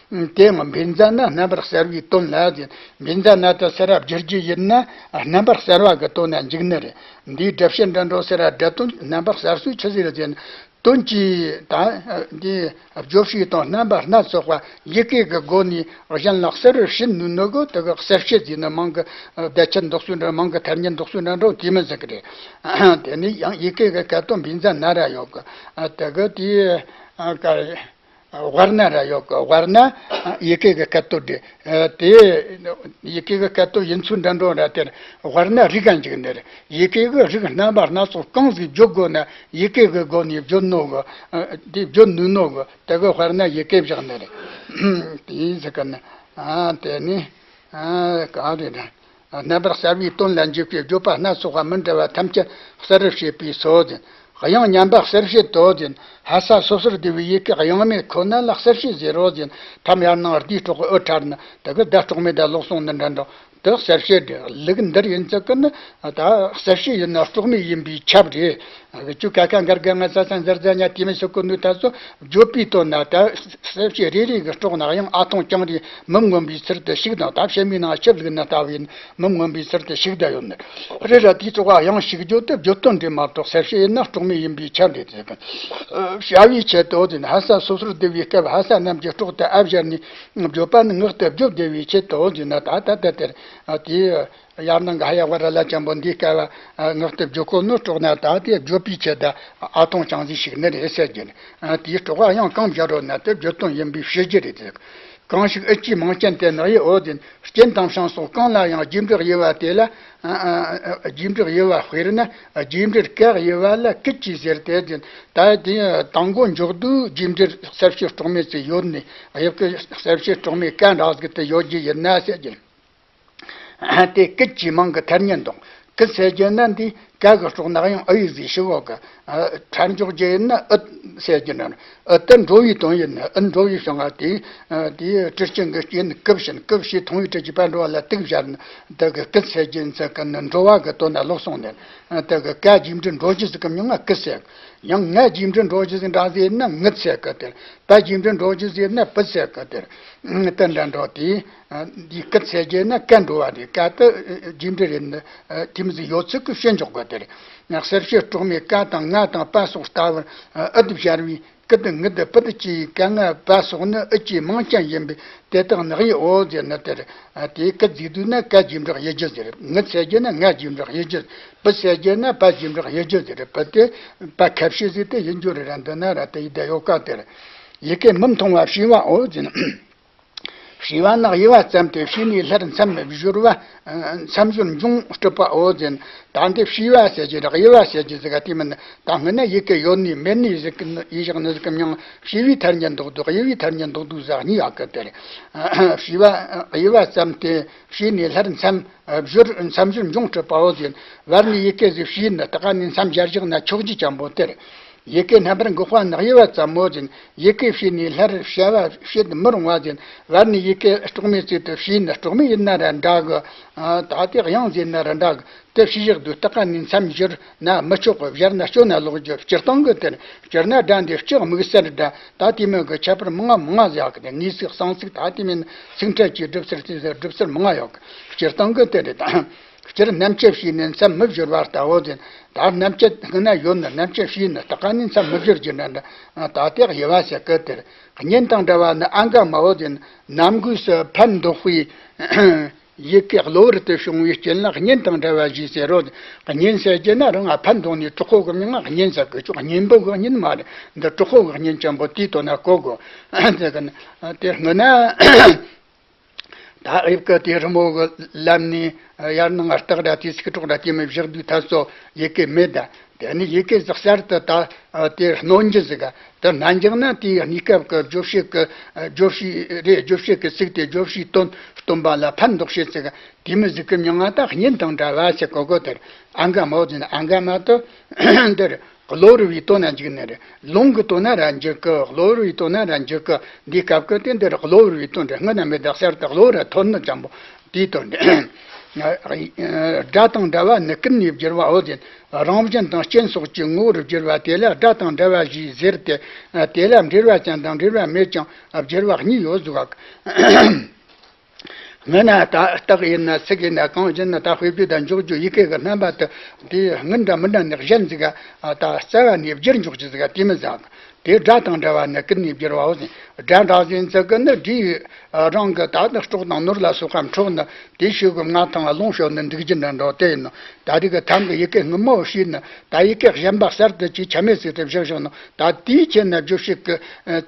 དེའང་བྷ་ཛ་ན་རྣམ་པར་གསལ་བའི་དོན་ལ་ཟེར། བྷ་ཛ་ན་དེ་སེ་ར་བསྒྱུར་རྒྱུ་ཡིན་ན་རྣམ་པར་གསལ་བ་གི་དོན་ན་འཇུག་ནི་རེད། འདིའི་སྒྲུབ་བྱེད་འདྲ་འགྲོ་སེ་ར་སྒྲ་དོན་རྣམ་པར་གསལ་སོགས་ཆི་ཟིག་རེད་ཟེར་ན། དོན་གྱི་ད་འདི་བརྗོད་བྱའི་དོན་རྣམ་པ་སྣ་ཚོགས་པ་ཡི་གེ་གི་སྒོ་ནས་གཞན་ལ་གསལ་བར་བྱེད་ནུས་ནོ་གི། དེ་གི་གསལ་བྱེད་ཟེར་ནི་མིང་གི་བརྡ་ཆད་འདོགས་ཚུལ་འདྲ། མིང་གི་ཐ་སྙད་འདོགས་ཚུལ་འདྲ་འགྲོ་དེ་མི་ཟེར་གི་རེད། དེ་ནས་ཡང་ཡི་གེ་གི་སྐད་དོད་བྷ་ཛ་ན་ར་ཡོད་གི། དེ་གི་དེའི་ཀ་བར་ན་ར་ཡོད་གི། བར་ན་ཡི་གེ་གི་སྐད་དོད་རེད། དེ་ཡི་གེ་གི་སྐད་དོད་ཡིན་ཚུལ་འདྲ་འགྲོ་ར་དེར་བར་ན་རིགས་ག་འཇུག་ནི་རེད། ཡི་གེ་གི་རིགས་རྣམ་པ་སྣ་ཚོགས་གང་ཟིག་བརྗོད་དགོས་ན་ཡི་གེ་གི་སྒོ་ནས་བརྗོད་ནོ་གི། དེ་བརྗོད་ནུས་ནོ་གི། དེ་གི་དཔེར་ན་ཡི་གེ་བཞག་ནི་རེད། དེ་ཡིན་ཟེར་གི་ནི། ཨ། དེ་ནི། ཨ། གང་རེད་ན། རྣམ་པར་གསལ་བའི་དོན་ལ་འཇུག་པའི་བརྗོད་པ་སྣ་ཚོགས་པ་མི་འདྲ་བ་ཐམས་ཅད་གསལ་བར་བྱེད་པའི་ཚུལ་ཟེར། དབྱངས་མཉམ་པ་གསལ་བྱེད་དོ་ཟེར། ཧ་ས་སོ་སོར་བསྡུ་བའི་ཡི་གེ་དབྱངས་མེད་ཁོ་ན་ལ་གསལ་བྱེད་ཟེར་རོ་ཟེར། ཐམ་ཡར་ནང་ལྡིའི་སྲོག་གི་ཨུ་ཕྲར་ན་དེ་གི་ད་སྲོག་མེད་ད་ལོག་སོང་ནི་འདྲ་འགྲོ། དེ་གསལ་བྱེད་རེད། ལུགས་འདིར་ཡིན་ཚུལ་གི་ནི་ད་གསལ་བྱེད་ཡིན་ན་སྲོག་མེད་ཡིན་པའི་ཁྱབ་རེད། ཁྱོད་ཀ་ཁ་འགར་འགར་ང་ས་ས་འཛར་འཛར་ཉ་དེ་མི་ཤོག་གི་ནུས་ད་ཚོ་བརྗོད་པའི་དོན་ན་ད་གསལ་བྱེད་རེ་རེ་གི་སྲོག་ན་དབྱངས་ཨ་ཐང་རྐྱང་རེ་མི་མངོན་པའི་ཚུལ་དུ་ཞིག་དང་། ད་ཕྱི་མའི་ནང་ཆུ་བླུགས་ན་ལྟ་བུའི་མི་མངོན་པའི་ཚུལ་དུ་ཞིག་ད་ཡོད་ནི་རེད་ར། དེའི་སྲོག་དབྱངས་ཞིག་བརྗོད་དེ་བརྗོད་དོན་རེད་མ་གཏོགས་གསལ་བྱེད་ཡིན་ན་སྲོག་མེད་ཡིན་པའི་ཁྱབ་རེད་ཟེར་གི། བྱ་བའི་ཆེད་དུ་ཟེར་ན་ཧ་ས་སོ་སོར་བསྡུ་བའི་སྐབས་ཧ་ས་རྣམས་ཀྱི་སྲོག་དེ་ཨ་སྦྱར་ནས་བརྗོད་པ་ནི་ངག་ཏུ་བརྗོད་བདེ་བའི་ཆེད་དུ་ཟེར་ན། ད་ད་ད་དེར་དེའི་ཡར་ནང་གི་ཧ་ཡ་བ་ར་ལ་ཅན་པོ་འདིའི་སྐབས་ངག་ཏུ་བརྗོད་གོ་ནོ་སྲོག་ན་ད་དེ་བརྗོད་པའི་ཆེད་དུ་ཨ་ཐང་རྐྱང་ཟིག་ཞིག་ནི་རེད་ཟེར་གི། དེའི་སྲོག་དབྱངས་གང་སྦྱར་རོ་ན་དེ་བརྗོད་དོན་ཡིན་པའི་ཕྱི་རྒྱུ་རེད་ཟེར། གང་ཞིག་ཨུ་ཅི་མིང་ཅན་དེ་ནག་ཡི་འོ་ཟེར། རྐྱེན་དང་བྱང་སོགས་གང་ལ་ཡང་རྗེས་འབྲེལ་དབྱེ་བ་དེ་ལ། རྗེས་འབྲེལ་དབྱེ་བ་དཔེར་ན་རྗེས་འབྲེལ་ཀ་དབྱེ་བ་ལ་ཀུ་ཅི་ཟེར་ཏེ་ཟེར། ད་དེ་དང་པོ་འཇོག་དུས་རྗེས་འབྲེལ་གསལ་བྱེད་སྲོག་མེད་ཅིག་ཡོད་ནི། དབྱེ་བ་གི་གསལ་བྱེད་སྲོག་མེད་ཀ་འདྲ་ཟིག་དེ་ཡོད་རྒྱུ་ཡིན་ན་ཟེར་གི། དེ་ཀུ་ཅི་མིང་གི་ཐ་སྙད་འདོགས། ཀུ་ཟེར་རྒྱུ་ན་འདི་ ཀ་གི་སྲོག་ནག་ཡང་ཨུ་ཡིག་ཟིག་ཞིག་འོག་གི། ཨ། ཕྲད་འཇོག་རྒྱུ་ཡིན་ན་ཨུ་ཟེར་རྒྱུ་ན། ཨུ་དེ་འགྲོ་བའི་དོན་ཡིན་ན་ཨུ་འགྲོ་བའི་བྱུང་བ་དེ། ཨ། དེའི་གྲི་རྐྱེན་གྱི་རྐྱེན་ཀུ་བྱིན། ཀུ་བྱིན་མཐོང་བའི་གྲི་གིས་ཕར་འགྲོ་བ་ལ་དུག་སྦྱར་ན། དེ་གི་ཀུ་ཟེར་རྒྱུ་ཡིན་ཚེ་ཀུ་ནི་འགྲོ་བ་གི་དོན་ན་ལོག་སོང་ནས། ཨ། དེ་གི་ཀ་རྗེས་འབྲུ་འགྲོ་རྒྱུ་ཟིག་གི་མྱིང་ང་ཀུ་ཟེར། ཡང་ང་རྗེས་འབྲུ་འགྲོ་རྒྱུ་ཟིག་འདྲ་ཟིག་ཡིན་ན་ངུ་ཟེར་གི་དེར། པ་རྗེས་འབྲུ་འགྲོ་རྒྱུ་ཟིག་ཡིན་ན་པུ་ཟེར་གི་དེར། དེ་འདྲ་འགྲོ་དེ། འདིའི་ཀུ་ཟེར་རྒྱུ་ན་ཀ་འགྲོ་བ་རེད། ཀ་དེ་རྗེས་འབྲུ་རེད་ནི། དེ་མོ་ཟིག་ཡོད་ཚུལ་གི་བཤད་འཇོག་གི་དེ་རེད། གསལ་བྱེད་སྲོག་མེད་ཀ་དང་ང་དང་པ་སོགས་ལྟ་བུར་ཨུ་དེ་སྦྱར་བས་ཀུ་དེ་ངུ་དེ་པུ་དེ་གཅིག་ཡིན། ཀ་ང་པ་སོགས་ནི་ཨུ་གཅིག་མིང་ཅན་ཡིན་པས་དེ་དག་ནག་ཡིག་འོ་ཟེར་ནི་དེ་རེད། དེ་ཀུ་བརྫིས་དུས་ན་ཀ་རྗེས་འབྲུ་དབྱི་རྒྱུ་ཟེར། ངུ་ཟེར་རྒྱུ་ན་ང་རྗེས་འབྲུ་དབྱི་རྒྱུ། པུ་ཟེར་རྒྱུ་ན་པ་རྗེས་འབྲུ་དབྱི་རྒྱུ་ཟེར། པུ་དེ་པ་ཁ་བཤད་ཟིག་དེ་ཡིན་རྒྱུ་རེད་ར། འདི་ན་ར་དེ་ཡི་དེ་ཡོད་ཀ་དེ་རེད། ཡི་གེ་མི་མཐོང་བ་བྱིས་པའོ་ཟེར་ན། བྱིས་པ་ནི་དབྱི་བ་ཙམ་སྟེ། བྱིས་ནས་སླར་མཚམས་སྦྱོར་བ། མཚམས་སྦྱོར་འབྱུང་སྲིད་པའོ་ཟེར། ད་འདི་བྱིས་པ་ཟེར་གྱི་རེད། དབྱི་བ་ཟེར་གྱི་ཟིག་ག་དེ་མིན། ད་སྔོན་ན་ཡི་གེ་ཡོད་ནི་མེད་ནི་ཟིག་གི་ཡི་བཞག་ནི་ཟིག་གི་མྱིང་བྱིས་པའི་ཐ་སྙད་འདོགས་འདུག་དབྱི་བའི་ཐ་སྙད་འདོགས་འདུག་ཟེར་གཉིས་ཡོད་གི་དེ་རེད། བྱིས་པ་དབྱི་བ་ཙམ་སྟེ། བྱིས་ནས་སླར་མཚམས་སྦྱོར། མཚམས་སྦྱོར་འབྱུང་སྲིད་པའོ་ཟེར། བར་ནས་ཡི་གེ་ཟིག་བྱིས་ནས་ད་ག་ནས་མཚམས་སྦྱར་བཞག་ན་ཆོག་རྒྱུ་ཅན་པོ་དེ་རེད། ཡི་གེ་རྣམ་པར་འགག་པ་ནི་དབྱི་བ་ཙམ་མོ་ཟེར། ཡི་གེ་བྱིས་ནས་སླར་བྱ་བ་བྱེད་མི་རུང་བ་ཟེར། བར་ནས་ཡི་གེ་སྲོག་མེད་ཚུལ་དུ་བྱིས་ནས། སྲོག་མེད་ཡིན་ན་ར་འདྲ་གི། ཨ། ད་དེ་དབྱངས་ཟེར་ན་ར་འདྲ་གི། དེ་བྱིས་བཞག་དུས་ད་ག་ནས་མཚམས་སྦྱར་ན་མི་ཆོག་གི། སྦྱར་ན་སྐྱོན་ན་ལོག་རྒྱུ། སྤྱིར་བཏང་གི་དེར་སྦྱར་ན་སྒྲ་འདི་སྤྱི་དམིགས་བསལ་སྒྲ། ད་དེ་མོ་གི་ཁྱད་པར་མང་ང་མང་ང་ཟེར་གི། དེ་ངེས་ཚིག་གསང་ཚིག་ད་དེ་མིན་ཚིག་ཕྲད་ཀྱི་སྒྲུབ་ཚུལ་ཟེར་སྒྲུབ་ཚུལ་མང་ང་ཡོད་གི། སྤྱིར་བཏང་གི་དེ་རེད་ད། སྤྱིར་རྣམ་བཅད་བྱས་ནས་མཚམས་མི་སྦྱོར་བ་ལྟ་བུ་ཟེར། ད་རྣམ་བཅད་སྔོན་ན་ཡོད་ན་རྣམ་བཅད་བྱས་ནས་ད་ག་ནས་མཚམས་མི་སྦྱོར་རྒྱུ་འདྲ་འདྲ། ད་དེ་དབྱི་བ་ཟེར་གི་དེར། གཉེན་དང་འདྲ་བ་ནི་ཨང་ག་མའོ་ཟེར། ནམ་གུས་སུ་ཕན་འདོགས་པའི་ཡི་གེ་གློ་བུར་དུ་བྱུང་བའི་རྐྱེན་ལ་གཉེན་དང་འདྲ་བ་ཞེས་ཟེར་རོ། གཉེན་ཟེར་རྒྱུ་ན་རང་ང་ཕན་འདོགས་ནས་གྲོགས་པོ་གི་མིང་ང་གཉེན་ཟེར་གི་ཆོག་གཉེན་པོ་གི་གཉེན་མ་རེད། འདི་གྲོགས་པོ་གི་གཉེན་ཅན་པོ་དེའི་དོན་ན་གོ་དགོས། ཟེར་གི་ན། དེ་སྔོན་ན། ད་དབྱིབས་ཀྱི་དེ་རི་མོ་གི་ལམ་ནས་ཡར་ནང་རྟགས་འདྲ་དེ་ཚིག་གྲོགས་འདྲ་དེ་མོ་བཞག་དུས་ཐ་ཚོ་ཡི་གེ་མེད་ད། དེ་ནི་ཡི་གེ་ཟིག་གསར་དུ་ད་དེ་སྣོན་རྒྱུ་ཟིག་ག་དེ་སྣོན་རྒྱུ་ན་དེའི་གནས་སྐབས་ཀྱི་བརྗོད་བྱེད་ཀྱི་བརྗོད་བྱའི་རེད། བརྗོད་བྱེད་ཀྱི་ཚིག་དེ་བརྗོད་བྱའི་དོན་སྟོན་པ་ལ་ཕན་འདོགས་བྱེད་ཟིག་ག་དེ་མོ་ཟིག་གི་མྱིང་ང་ད་གཉེན་དང་འདྲ་བ་ཟེར་གོ་གོ་དེར། ཨང་ག་མའོ་ཟེར་ན་ཨང་ག་མ་དེ་འདིར། གློ་བུར་བའི་དོན་ན་འཇུག་ནི་རེད། ལུང་གི་དོན་ན་ར་འཇུག་གི། གློ་བུར་བའི་དོན་ན་ར་འཇུག་གི། འདིའི་སྐབས་ཀྱི་དེ་འདིར་གློ་བུར་བའི་དོན་རེད། སྔོན་ན་མེད་ད་གསར་དུ་གློ་བུར་ར་ཐོན་ནི་ཅན་པོ་དེའི་དོན་རེད། སྒྲ་དང་འདྲ་བ་ནི་ཀུན་ནས་བསྒྱུར་བའོ་ཟེར། རང་བཞིན་དང་རྐྱེན་སོགས་ཀྱི་ངོ་བོར་བསྒྱུར་བ་དེ་ལ་སྒྲ་དང་འདྲ་བ་ཞེས་ཟེར་ཏེ། དེ་ལ་འབྲེལ་བ་ཅན་དང་འབྲེལ་བ་མེད་ཅིང་བསྒྱུར་བ་གཉིས་ཡོད་ཟེར་བ། སྔོན་ན་ད་རྟགས་ཡིན་ན་ཚིག་ཡིན་ན་གང་ཡིན་ན་ད་དཔེ་བརྗོད་དང་འཇོག་རྒྱུ་ཡི་གེ་གི་རྣམ་པ་དེ་དེ་སྔོན་འདྲ་མི་འདྲ་ནས་གཞན་ཟིག་ག་ད་རྩ་བ་ནས་བསྒྱུར་འཇོག་རྒྱུ་ཟིག་ག་དེ་མི་ཟ་གི། དེ་སྒྲ་དང་འདྲ་བ་ནི་ཀུན་ནས་བསྒྱུར་བའོ་ཟེར། སྒྲ་འདྲ་ཟིན་ཚིག་གི་ནི་སྒྲའི་རང་གི་ད་ནི་སྲོག་དང་ནོར་ལ་སོགས་པ་འཕྲོག་ནི་དེ་ཤོད་གི། མངའ་ཐང་རླུང་ཤོར་ནི་འདུག་རྒྱུ་འདྲ་འགྲོ་དེ་ཡིན་ནོ། ད་དེ་གི་ཐང་གི་ཡི་གེ་སྔོན་མོ་ཤེས་ནི་ད་ཡི་གེ་གཞན་པ་གསར་དུ་ཅིག་ཆ་མེད་ཟིག་ཏུ་བཞག་བཞག་ནོ། ད་དེའི་ཆེད་ན་བརྗོད་བྱེད་ཀྱི་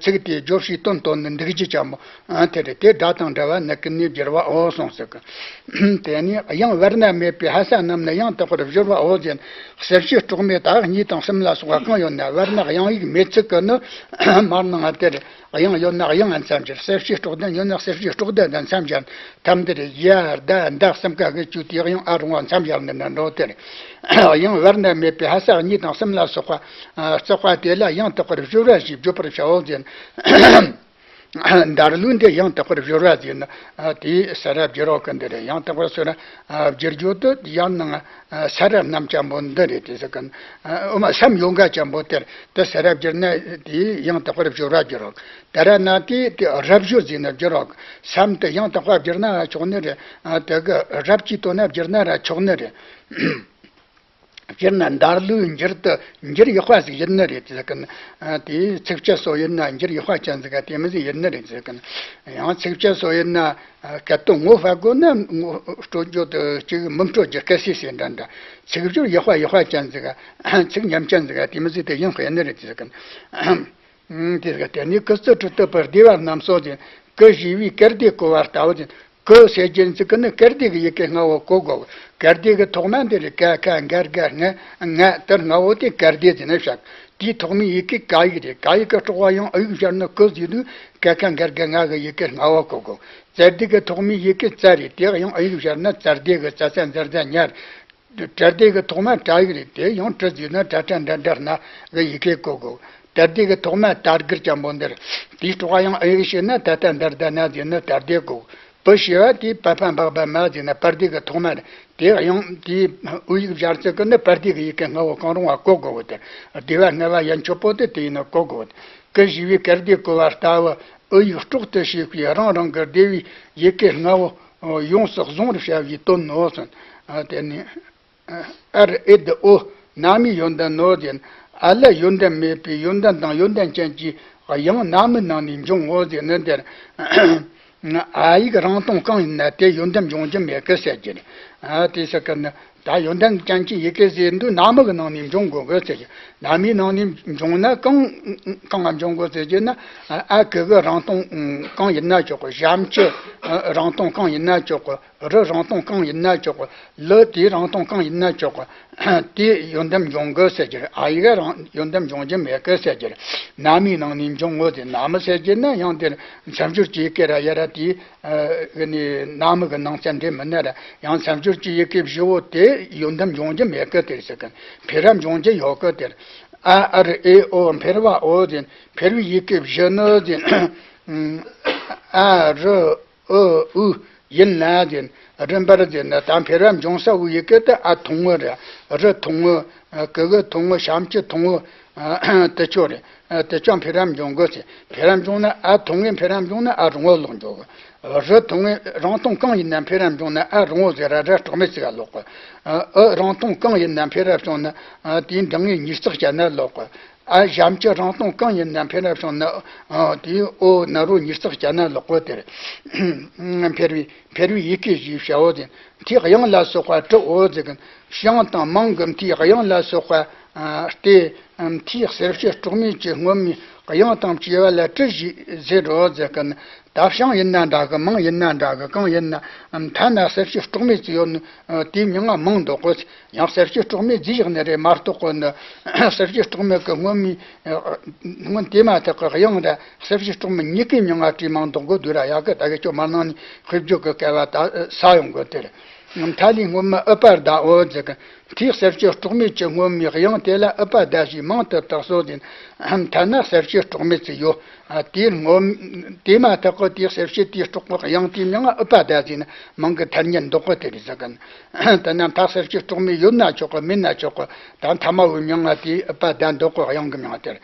ཚིག་དེ་བརྗོད་བྱའི་དོན་སྟོན་ནི་འདུག་རྒྱུ་ཅན་མོ། ཨ། དེ་རེད། དེ་སྒྲ་དང་འདྲ་བ་ནི་ཀུན་ནས་བསྒྱུར་བའོ་གསུངས་ཟེར་གི། དེ་ནས་དབྱངས་བར་ན་མེད་པའི་ཕ་ས་རྣམས་ནི་ཡང་དག་པར་སྦྱོར་བའོ་ཟེར། གསལ་བྱེད་སྲོག་མེད་ད་གཉིས་དང་གསུམ་ལ་སོགས་པ་གང་ཡོད་ན་བར་ན་དབྱངས་ཡིག་མེད་ཚིག་གི་ནི་མར་ནང་དེར་དབྱངས་ཡོད་ན་དབྱངས་མཚམས་སྦྱར། གསལ་བྱེད་སྲོག་ལྡན་ཡོད་ན་གསལ་བྱེད་སྲོག་ལྡན་དང་མཚམས་སྦྱར། ཐམ་དེར་ཡ་ད་འདའ་གསུམ་ཀ་གི་བཅུ་དེའི་དབྱངས་ཨ་རུང་བ་མཚམས་སྦྱར་ནི་ན་འགྲོ་དེར། དབྱངས་བར་ན་མེད་པའི་ཕ་ས་གཉིས་དང་གསུམ་ལ་སོགས་པ་བརྩེགས་པ་དེ་ལ་ཡང་དག་པར་སྦྱོར་བ་ཞེས་བརྗོད་པར་བྱའོ་ཟེར། འདར་ལུགས་འདི་ཡང་དག་པར་སྦྱོར་བ་ཟེར་ན། ཨ། དེའི་ས་ར་བསྒྱུར་རོགས་ཀི་འདི་རེད། ཡང་དག་པར་སོ་ར་ཨ་བསྒྱུར་རྒྱུ་དེ་ཡང་ནང་ཨ་ས་ར་རྣམས་ཅན་པོ་འདི་རེད་དེ་ཟེར་གི། ཨ། འོ་མ་སམ་ཡོ་ག་ཅན་པོ་དེར་དེ་ས་ར་བསྒྱུར་ན་དེ་ཡང་དག་པར་སྦྱོར་བ་བསྒྱུར་རོགས། ད་ར་ན་དེ་དེ་ར་བསྒྱུར་ཟེར་ན་བསྒྱུར་རོགས། སམ་དེ་ཡང་དག་པར་བསྒྱུར་ན་ཆོག་ནི་རེད། ཨ། དེ་གི་ར་བསྒྱུར་དོ་ན་བསྒྱུར་ན་ར་ཆོག་ནི་རེད། སྤྱིར་ན་འདར་ལུགས་འགྱུར་དུ་འགྱུར་ཡག་པ་ཟིག་ཡིན་ནི་རེད་ཟེར་གི། ཨ། དེའི་ཚིགས་བཅད་སོགས་ཡིན་ན་འགྱུར་ཡག་པ་ཅན་ཟིག་ག་དེ་མོ་ཟིག་ཡིན་ནི་རེད་ཟེར་གི། ཡང་ཚིགས་བཅད་སོགས་ཡིན་ན་སྐད་དོད་ངོ་ཕར་དགོས་ན་ངོ་སྤྲོད་རྒྱུ་དེ་ཅིག་མི་སྤྲོད་རྒྱུ་དཀའ་སེ་ཟེར་འདྲ་འདྲ། ཚིག་སྦྱོར་ཡག་པ་ཡག་པ་ཅན་ཟིག་ག། ཚིག་ཉམས་ཅན་ཟིག་ག་དེ་མོ་ཟིག་དེ་ཡིན་དགོས་ནི་རེད་ཟེར་གི། ཨ། དེ་ཟེར་གི། དེ་ནས་ཀུ་ཙུ་ཀྲི་ཏུ་པུ་སྡེ་པ་རྣམས་སོ་ཟེར། ཀུ་ཞེས་པའི་ཀིརྟི་གོ་བ་ལྟ་བུ་ཟེར། ཀུ་ཟེར་རྒྱུ་ཚིག་གི་ནི་ཀིརྟི་གི་ཡི་གེ་ལྔ་བོ་གོ་དགོས། ཀིརྟི་གི་ཐོག་མ་འདི་རེད། ཀ་ཁ་ག་གྷ་ང་ང་དེ་ལྔ་བོ་དེ་ཀིརྟི་ཟེར་ནས་བཞག། དེའི་ཐོག་མའི་ཡི་གེ་ཀ་ཡིག་རེད། ཀ་ཡིག་གི་སྲོག་པ་ཡང་ཨ་ཡིག་སྦྱར་ན་ཀུ་ཟེར་དུས་ཀ་ཁ་ག་གྷ་ང་གི་ཡི་གེ་ལྔ་བོ་གོ་དགོས། ཙ་སྡེ་གི་ཐོག་མའི་ཡི་གེ་ཙ་རེད། དེ་ཡང་ཨ་ཡིག་སྦྱར་ན་ཙ་སྡེ་གི་ཙ་ཚ་ཛ་རྫ་ཉ་རེད། དྲ་སྡེ་གི་ཐོག་མ་དྲ་ཡིག་རེད། དེ་ཡང་དྲི་ཟེར་ན་ཏྲ་ཏྲ་འདྲ་འདྲ་སྣ་གི་ཡི་གེ་གོ་དགོས། དྲ་སྡེ་གི་ཐོག་མ་དྲ་སྒར་ཅན་པོ་འདིར། དེའི་སྲོག་ཡང་ཨེ་ཡིག་ཤེས་ན་ད་ལྟ་འདར་ད་ན་ཟེར་ན་དྲ་སྡེ་གོ། པི་ཞེས་པ་དེའི་པ་ཕ་འབག་པ་མ་ཟེར་ན་པ་སྡེ་གི་ཐོག་མ་རེད། དེ་ཡང་དེའི་དབུ་ཡིག་སྦྱར་ཚུལ་གི་ནི་པ་སྡེ་གི་ཡི་གེ་སྔ་བོ་གང་རུང་བ་གོ་དགོས་པ་དེར། སྡེ་བ་སྔ་བ་ཡན་ཆོད་པོ་དེ་དེ་ཡིན་ན་གོ་དགོས་པ་དེ། ཀི་ཞེས་པའི་ཀ་སྡེ་གོ་བ་ལྟ་བུ་དབུ་ཡིག་སྲོག་ཏུ་བྱས་པའི་རང་རང་གི་སྡེ་བའི་ཡི་གེ་སྔ་བོ་ཡོངས་སུ་བཟུང་བར་བྱ་བའི་དོན་ནོ་ཟེར། དེ་ནི། ཨར་ཨེ་དི་ཨོ། ན་མའི་ཡོན་ཏན་ནོ་ཟེར། ཨ་ལ་ཡོན་ཏན་མེད་པའི་ཡོན་ཏན་དང་ཡོན་ཏན་ཅན་གྱི་དབྱངས་ན་མའི་ནང་ནས་འབྱུང་ངོ་ཟེར་ནི་འདིར། ཨ་ཡིག་རང་སྟོང་གང་ཡིན་ན་དེ་ཡོན་ཏན་འབྱུང་རྒྱུ་མེད་གི་ཟེར་རྒྱུ་རེད། ཨ་དེ་ཟེར་གི་ནི་ད་ཡོན་ཏན་ཅན་གྱི་ཡི་གེ་ཟེར་དུས་ན་མ་གི་ནང་ནས་འབྱུང་དགོས་གི་ཟེར་རྒྱུ། ན་མའི་ནང་ནས་འབྱུང་ན་གང་གང་ང་འབྱུང་དགོས་ཟེར་རྒྱུ་ན། ཨ་གི་གི་རང་སྟོང་གང་ཡིན་ན་ཆོག་གི། ཞབས་ཀྱུ་རང་སྟོང་གང་ཡིན་ན་ཆོག་གི། རི་རང་སྟོང་གང་ཡིན་ན་ཆོག་གི། ལི་དེའི་རང་སྟོང་གང་ཡིན་ན་ཆོག་གི། དེ་ཡོན་ཏན་འབྱུང་གི་ཟེར་རྒྱུ་རེད། ཨ་ཡིག་རང་ཡོན་ཏན་འབྱུང་རྒྱུ་མེད་གི་ཟེར་རྒྱུ་རེད། ན་མའི་ནང་ནས་འབྱུང་ངོ་ཟེར། ན་མ་ཟེར་རྒྱུ་ན་ཡང་དེར་མཚམས་སྦྱོར་གྱི་ཡི་གེ་ར་ཡ་ར་དེའི་གི་ནི་ན་མ་གི་ནང་ཚན་འདྲེས་མིན་ན་ར། ཡང་མཚམས་སྦྱོར་གྱི་ཡི་གེ་བཞི་བོ་དེ་ཡོན་ཏན་འབྱུང་རྒྱུ་མེད་གི་དེར་ཟེར་གི། འཕེལ་རབས་འབྱུང་རྒྱུ་ཡོད་གི་དེར། ཨ་ཨར་ཨེ་ཨོ་འཕེལ་བ་འོ་ཟེར། འཕེལ་བའི་ཡི་གེ་བཞི་ནི་ཟེར། ཨ་རི། ཨུ་ཨུ་ཡིན་ལ་ཟེར། རིམ་པར་ཟེར་ན་ད་འཕེལ་རབས་འབྱུང་ས་བོའི་ཡི་གེ་དེ་ཨ་ཐུང་ངུ་རེད། རི་ཐུང་ངུ། ཀི་གི་ཐུང་ངུ། ཞབས་ཀྱུ་ཐུང་ངུ། དེ་ཆོ་རེད། དེ་ཆོ་འཕེལ་རབས་འབྱུང་དགོས་ཟེར། འཕེལ་རབས་འབྱུང་ན་ཨ་ཐུང་ངུ་འཕེལ་རབས་འབྱུང་ན་ཨ་རིང་བོ་ལོག་འགྱོ་གི། རི་ཐུང་ངུ་རང་སྟོང་གང་ཡིན་ན་འཕེལ་རབས་འབྱུང་ན་ཨ་རིང་བོ་ཟེར་ར་ར་སྲོག་མེད་ཟིག་ག་ལོག་གི། ཨུ་རང་སྟོང་གང་ཡིན་ན་འཕེལ་རབས་བྱུང་ན་དེའི་འབྲིང་ངེ་ཉིས་བརྩེགས་བྱས་ན་ལོག་གི། ཨ་ཞབས་ཀྱུ་རང་སྟོང་གང་ཡིན་ན་འཕེལ་རབས་བྱུང་ན། ཨ་དེའི་ཨོ་ན་རོ་ཉིས་བརྩེགས་བྱས་ན་ལོག་གོ་དེར། འཕེལ་བའི་འཕེལ་བའི་ཡི་གེ་ཞེས་བྱའོ་ཟེར། མཐའི་དབྱངས་ལ་སོགས་པ་དྲི་འོ་ཟེར་གི། ཞང་དང་མང་གི་མཐའི་དབྱངས་ལ་སོགས་པ་སྟེ། མཐའི་གསལ་བྱེད་སྲོག་མེད་ཀྱི་སྔོན་མའི་དབྱངས་དང་བཅས་པ་ལ་དྲི་ཞེས་ཟེར་རོ་ཟེར་གི། ད་ཞང་ཡིན་ན་འདྲ་གི། མང་ཡིན་ན་འདྲ་གི། གང་ཡིན་ན་མཐའ་ན་གསལ་བྱེད་སྲོག་མེད་ཅིག་ཡོད་ནི་དེའི་མིང་ང་མང་འདོགས་གོ། ཡང་གསལ་བྱེད་སྲོག་མེད་རྫས་བཞག་ནི་རེད་མ་གཏོགས་གོ་ནི། གསལ་བྱེད་སྲོག་མེད་ཀྱི་སྔོན་མའི་སྔོན་དེ་མ་ཐག་གི་དབྱངས་ར་གསལ་བྱེད་སྲོག་མེད་གཉིས་ཀའི་མིང་ང་བྲིས་མང་འདོགས་གོ་དུས་ར་ཡག་གི། ད་གི་ཁྱོད་མར་ནང་ནས་དཔེ་བརྗོད་ཀྱི་སྐལ་བ་ད་ས་ཡོང་གོ་དེར། མཐའ་ལས་སྔོན་མ་ཨུ་པ་བཟླ་འོ་ཟེར་གི། མཐའི་གསལ་བྱེད་སྲོག་མེད་ཀྱི་སྔོན་མའི་དབྱངས་དེ་ལ་ཨུ་པ་བཟླ་ཞེས་མང་དུ་བཏགས་སོ་ཟེར། མཐའ་ན་གསལ་བྱེད་སྲོག་མེད་ཅིག་ཡོད། དེའི་སྔོན་དེ་མ་ཐག་གི་དེའི་གསལ་བྱེད་དེའི་སྲོག་གི་དབྱངས་དེའི་མིང་ཨུ་པ་བཟླ་ཟེར་ན་མང་གི་ཐ་སྙད་འདོགས་གི་དེ་རེད་ཟེར་གི། དེ་ན་མཐའ་གསལ་བྱེད་སྲོག་མེད་ཡོད་ན་ཆོག་གི། མེད་ན་ཆོག་གི། ད་མཐའ་མ་བའི་མིང་ང་དེའི་ཨུ་པ་བཟླ་འདོགས་གི་དབྱངས་གི་མིང་དེར།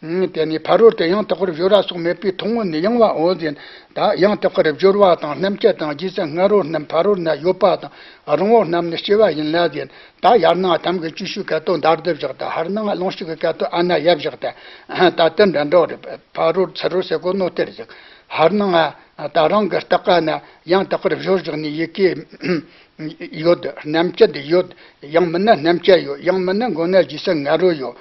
དེ་ནས་ཕ་རོལ་ཏུ་ཡང་དག་པར་སྦྱོར་བ་སོགས་མེད་པའི་ཐུང་ངུ་ནི་ཡང་བའོ་ཟེར། ད་ཡང་དག་པར་སྦྱོར་བ་དང་རྣམ་བཅད་དང་རྗེས་སུ་ང་རོ་རྣམས་ཕ་རོལ་ན་ཡོད་པ་དང་རིང་བོ་རྣམས་ནི་སྐྱེ་བ་ཡིན་ལ་ཟེར། ད་ཡར་སྣང་ཐམ་གི་བཅུ་ཞིག་ག་ཏོ་འདར་དུ་བཞག་ད་ཧར་སྣང་རླུང་ཞིག་གི་ག་ཏོ་ཨ་ན་ཡ་བཞག་ད་ད་དེ་འདྲ་འགྲོ་རེད། ཕ་རོལ་ཚུ་རོལ་ཟེར་གོ་ནོ་དེར་ཟེར། ཧར་སྣང་ད་རང་གི་ལྟག་ཀ་ན་ཡང་དག་པར་སྦྱོར་བཞག་ནས་ཡི་གེ་ཡོད། རྣམ་བཅད་ཡོད། ཡང་མིན་ན་རྣམ་བཅད་ཡོད། ཡང་མིན་ན་མགོ་ན་རྗེས་སུ་ང་རོ་ཡོད།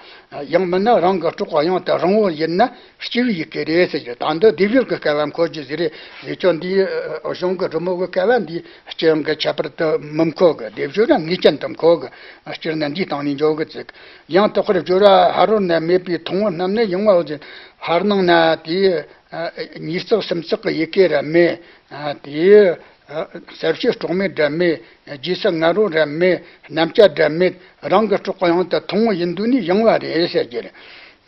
ཡང་མིན་ན་རང་གི་སྲོག་དབྱངས་དེ་རིང་བོ་ཡིན་ན་སྐྱེ་བའི་ཡི་གེ་རེད་ཟེར་གྱི། ད་འདི་སྡེབ་སྦྱོར་གྱི་སྐལ་བ་འཁོར་རྒྱུ་ཟིག་རེད་ཟེར། ཁྱོད་འདིའི་གཞུང་གི་རི་མོ་གི་སྐལ་བ་འདི་སྤྱི་ཡོངས་ཀྱི་ཁྱད་པར་དུ་མི་མཁོ་གི། སྡེབ་སྦྱོར་ར་ངེས་ཅན་དུ་མཁོ་གི། སྤྱིར་ན་འདིའི་སྟེང་ནས་འཇོག་གི་ཚིག་ཡང་དག་པར་སྦྱོར་བ་ཕ་རོལ་ན་མེད་པའི་ཐུང་ངུ་རྣམས་ནི་ཡང་བའོ་ཟེར། ཕར་སྣང་ན་དེའི་ཉིས་བརྩེགས་སུམ་བརྩེགས་ཀྱི་ཡི་གེ་ར་མེད། དེའི་གསལ་བྱེད་སྲོག་མེད་འདྲ་མེད། རྗེས་སུ་ང་རོ་འདྲ་མེད། རྣམ་བཅད་འདྲ་མེད། རང་གི་སྲོག་གི་དབྱངས་དེ་ཐུང་ངུ་ཡིན་དུས་ནི་ཡང་བ་རེད་ཟེར་རྒྱུ་རེད།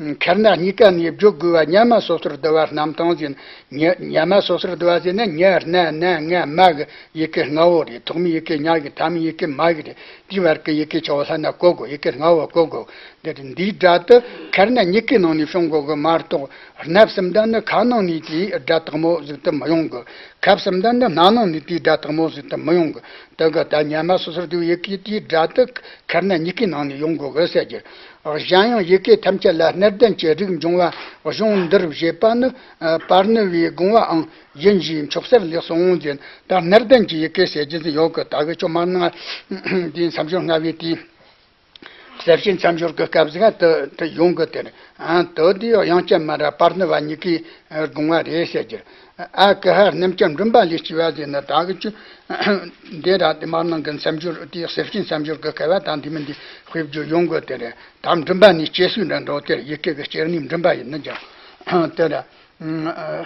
མཁར་སྣ་གཉིས་ཀ་ནས་བརྗོད་དགོས་པ་སྙན་མ་སོ་སོར་བསྡུ་བ་རྣམས་དང་ཟེར། སྙན་མ་སོ་སོར་བསྡུ་བ་ཟེར་ན་ཉ་སྣ་ན་ང་མ་གི་ཡི་གེ་ལྔ་བོ་རེད། ཐོག་མའི་ཡི་གེ་ཉ་གི་མཐའ་མའི་ཡི་གེ་མ་གི་རེད། དེའི་བར་གྱི་ཡི་གེ་ཆ་བོ་ལྷ་ན་གོ་དགོས། ཡི་གེ་ལྔ་བོ་གོ་དགོས། འདི་འདིའི་སྒྲ་དེ་མཁར་སྣ་གཉིས་ཀའི་ནང་ནས་བྱུང་དགོས་གི་མ་གཏོགས། སྣ་གསུམ་ད་ནི་ཁ་ནང་ནས་དེའི་སྒྲ་དག་མོ་ཟིག་ཏུ་མི་ཡོང་གི། ཁ་གསུམ་ད་ནི་སྣ་ནང་ནས་དེའི་སྒྲ་དག་མོ་ཟིག་ཏུ་མི་ཡོང་གི། དེ་གི་ད་སྙན་མ་སོ་སོར་བསྡུ་བའི་ཡི་གེ་དེའི་སྒྲ་དེ་མཁར་སྣ་གཉིས་ཀའི་ནང་ནས་ཡོང་དགོས་གི་ཟེར་རྒྱུ། གཞན་ཡང་ཡི་གེ་ཐམས་ཅད་ལ་སྣ་ལྡན་གྱི་རིགས་འབྱུང་བ་གཞུང་འདིར་བཞེད་པ་ནི། པར་ནི་བའི་དགོངས་པའང་ཡིན་ཞེས་མཆོག་གསལ་ལེགས་སོ་འོང་ཟེར། ད་སྣ་ལྡན་གྱི་ཡི་གེ་ཟེར་རྒྱུ་ཟིག་ཡོད་གི། ད་གི་ཁྱོད་མར་ནང་དེའི་མཚམས་སྦྱོར་སྔ་བའི་དེའི། གསལ་བྱེད་མཚམས་སྦྱོར་གྱི་སྐབས་ཟིག་དུ་དུ་ཡོང་གི། དེར་ཨ་དུ་དེའི་དབྱངས་ཅན་མ་ར་པར་ནི་བ་གཉིས་ཀའི་དགོངས་པ་རེད་ཟེར་རྒྱུ། ཨ་ཀི་ཧ་སྣམ་སྦྱར་མགྲིན་པ་ལས་སྐྱེ་བ་ཟེར་ན། ད་གི་ཆུ་འདི་ར་དེ་མར་ནང་གི་མཚམས་སྦྱོར་དེའི་གསལ་བྱེད་མཚམས་སྦྱོར་གྱི་སྐབས་བ་ད་འདི་མིན་འདི་དཔེ་བརྗོད་ཡོང་གི། དེར་ད་མགྲིན་པ་ནས་སྐྱེ་སོའི་འདྲ་འགྲོ། དེར་ཡི་གེ་གི་སྐྱེ་གནས་མགྲིན་པ་ཡིན་ནི་ཀྱང་དེར།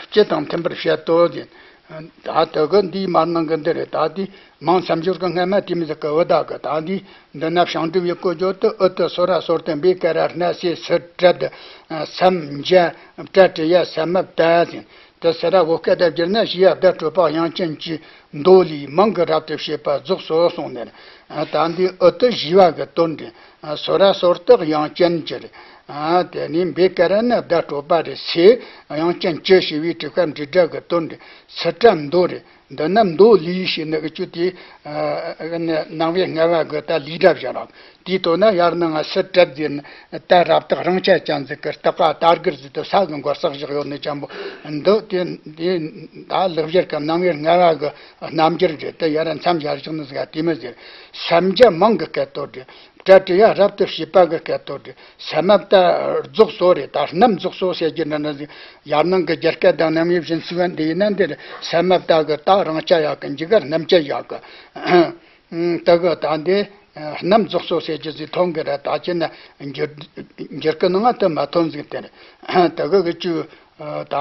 སྤྱི་དང་མཐུན་པར་བཤད་དོ་ཟེར། ད་དེ་གི་འདིའི་མར་ནང་གི་འདི་རེད། ད་འདི་མིང་མཚམས་སྦྱོར་གི་སྔ་མ་དེ་མི་ཟིག་གི་འུ་ད་གི། ད་འདི་འདི་ན་བྱང་སྒྲུབ་ཡི་གོ་བརྗོད་དུ་ཨུ་ཏུ་སོ་ར་སོར་དུ་འབེ་ཀ་ར་སྣ་སེ་སི་ཏྲད་སམ་འཇ་པྲ་ཏྲི་ཡ་ས་མ་པ་ཟིན། དེ་སི་ར་བོ་སྐད་བསྒྱུར་ན་ཞི་ཡ་བརྡ་སྤྲོད་པ་དབྱངས་ཅན་གྱི་མདོ་ལས་མིང་གི་རབ་ཏུ་བྱེད་པ་རྫོགས་སོ་གསུངས་ནས། ད་འདི་ཨུ་ཏུ་ཞི་བ་གི་དོན་རེད། སོ་ར་སོར་དུ་དབྱངས་ཅན་གྱི་རེད། དེ་ནས་འབེ་ཀ་ར་ནི་བརྡ་སྤྲོད་པ་རེད། སེ་དབྱངས་ཅན་གྱི་ཞི་བའི་དྲུག་པ་འབྲི་སྒྲ་གི་དོན་རེད། སི་ཏྲ་མདོ་རེད། འདི་ན་མདོ་ལས་ཞེས་ནི་གི་ཆུ་དེ་ནང་པའི་ལྔ་བ་གི་ད་ལས་སྒྲ་བཞག་རོགས། དེའི་དོན་ན་ཡར་ནང་སི་ཏྲ་ཟེར་ནི་ད་རབ་རྟགས་རང་ཆ་ཅན་ཟིག་གི་རྟགས་ཀ་ད་གིར་ཟིག་ཏུ་ས་གི་མགོར་བསགས་བཞག་ཡོད་ནི་ཅན་པོ། འདི་དེ་དེ་ད་ལེགས་སྦྱར་གི་ནང་པའི་ལྔ་བ་གི་རྣམ་འགྱུར་རེད། དེ་ཡར་མཚམས་སྦྱར་བཞག་ནི་ཟིག་ག་དེ་མི་ཟེར། སམ་འཇ་མིང་གི་སྐད་དོད་རེད། པྲ་ཏྲི་ཡ་རབ་ཏུ་བྱེད་པ་གི་སྐད་དོད་རེད། ས་མ་པ་རྫོགས་སོ་རེད། ད་རྣམ་རྫོགས་སོ་ཟེར་རྒྱུ་འདྲ་འདྲ་ཟིག་ཡར་ནང་གི་རྒྱལ་སྐད་དང་རྣམ་དབྱེ་བཞིན་ཚིག་འདི་ཡིན་ན་འདི་རེད། ས་མ་པ་གི་ད་རང་ཆ་ཡག་གི་འཇིག་ག་རྣམ་དཔྱད་ཡག་གི། དེ་གི་ད་འདི་རྣམ་རྫོགས་སོ་ཟེར་རྒྱུ་ཟིག་ཐོན་གི་ར། ད་ཅི་ན་འགྱུར་འགྱུར་གི་ནང་ང་དུ་མ་ཐོན་ཟིག་དེ་རེད། དེ་གི་གི་ཅུ་ད་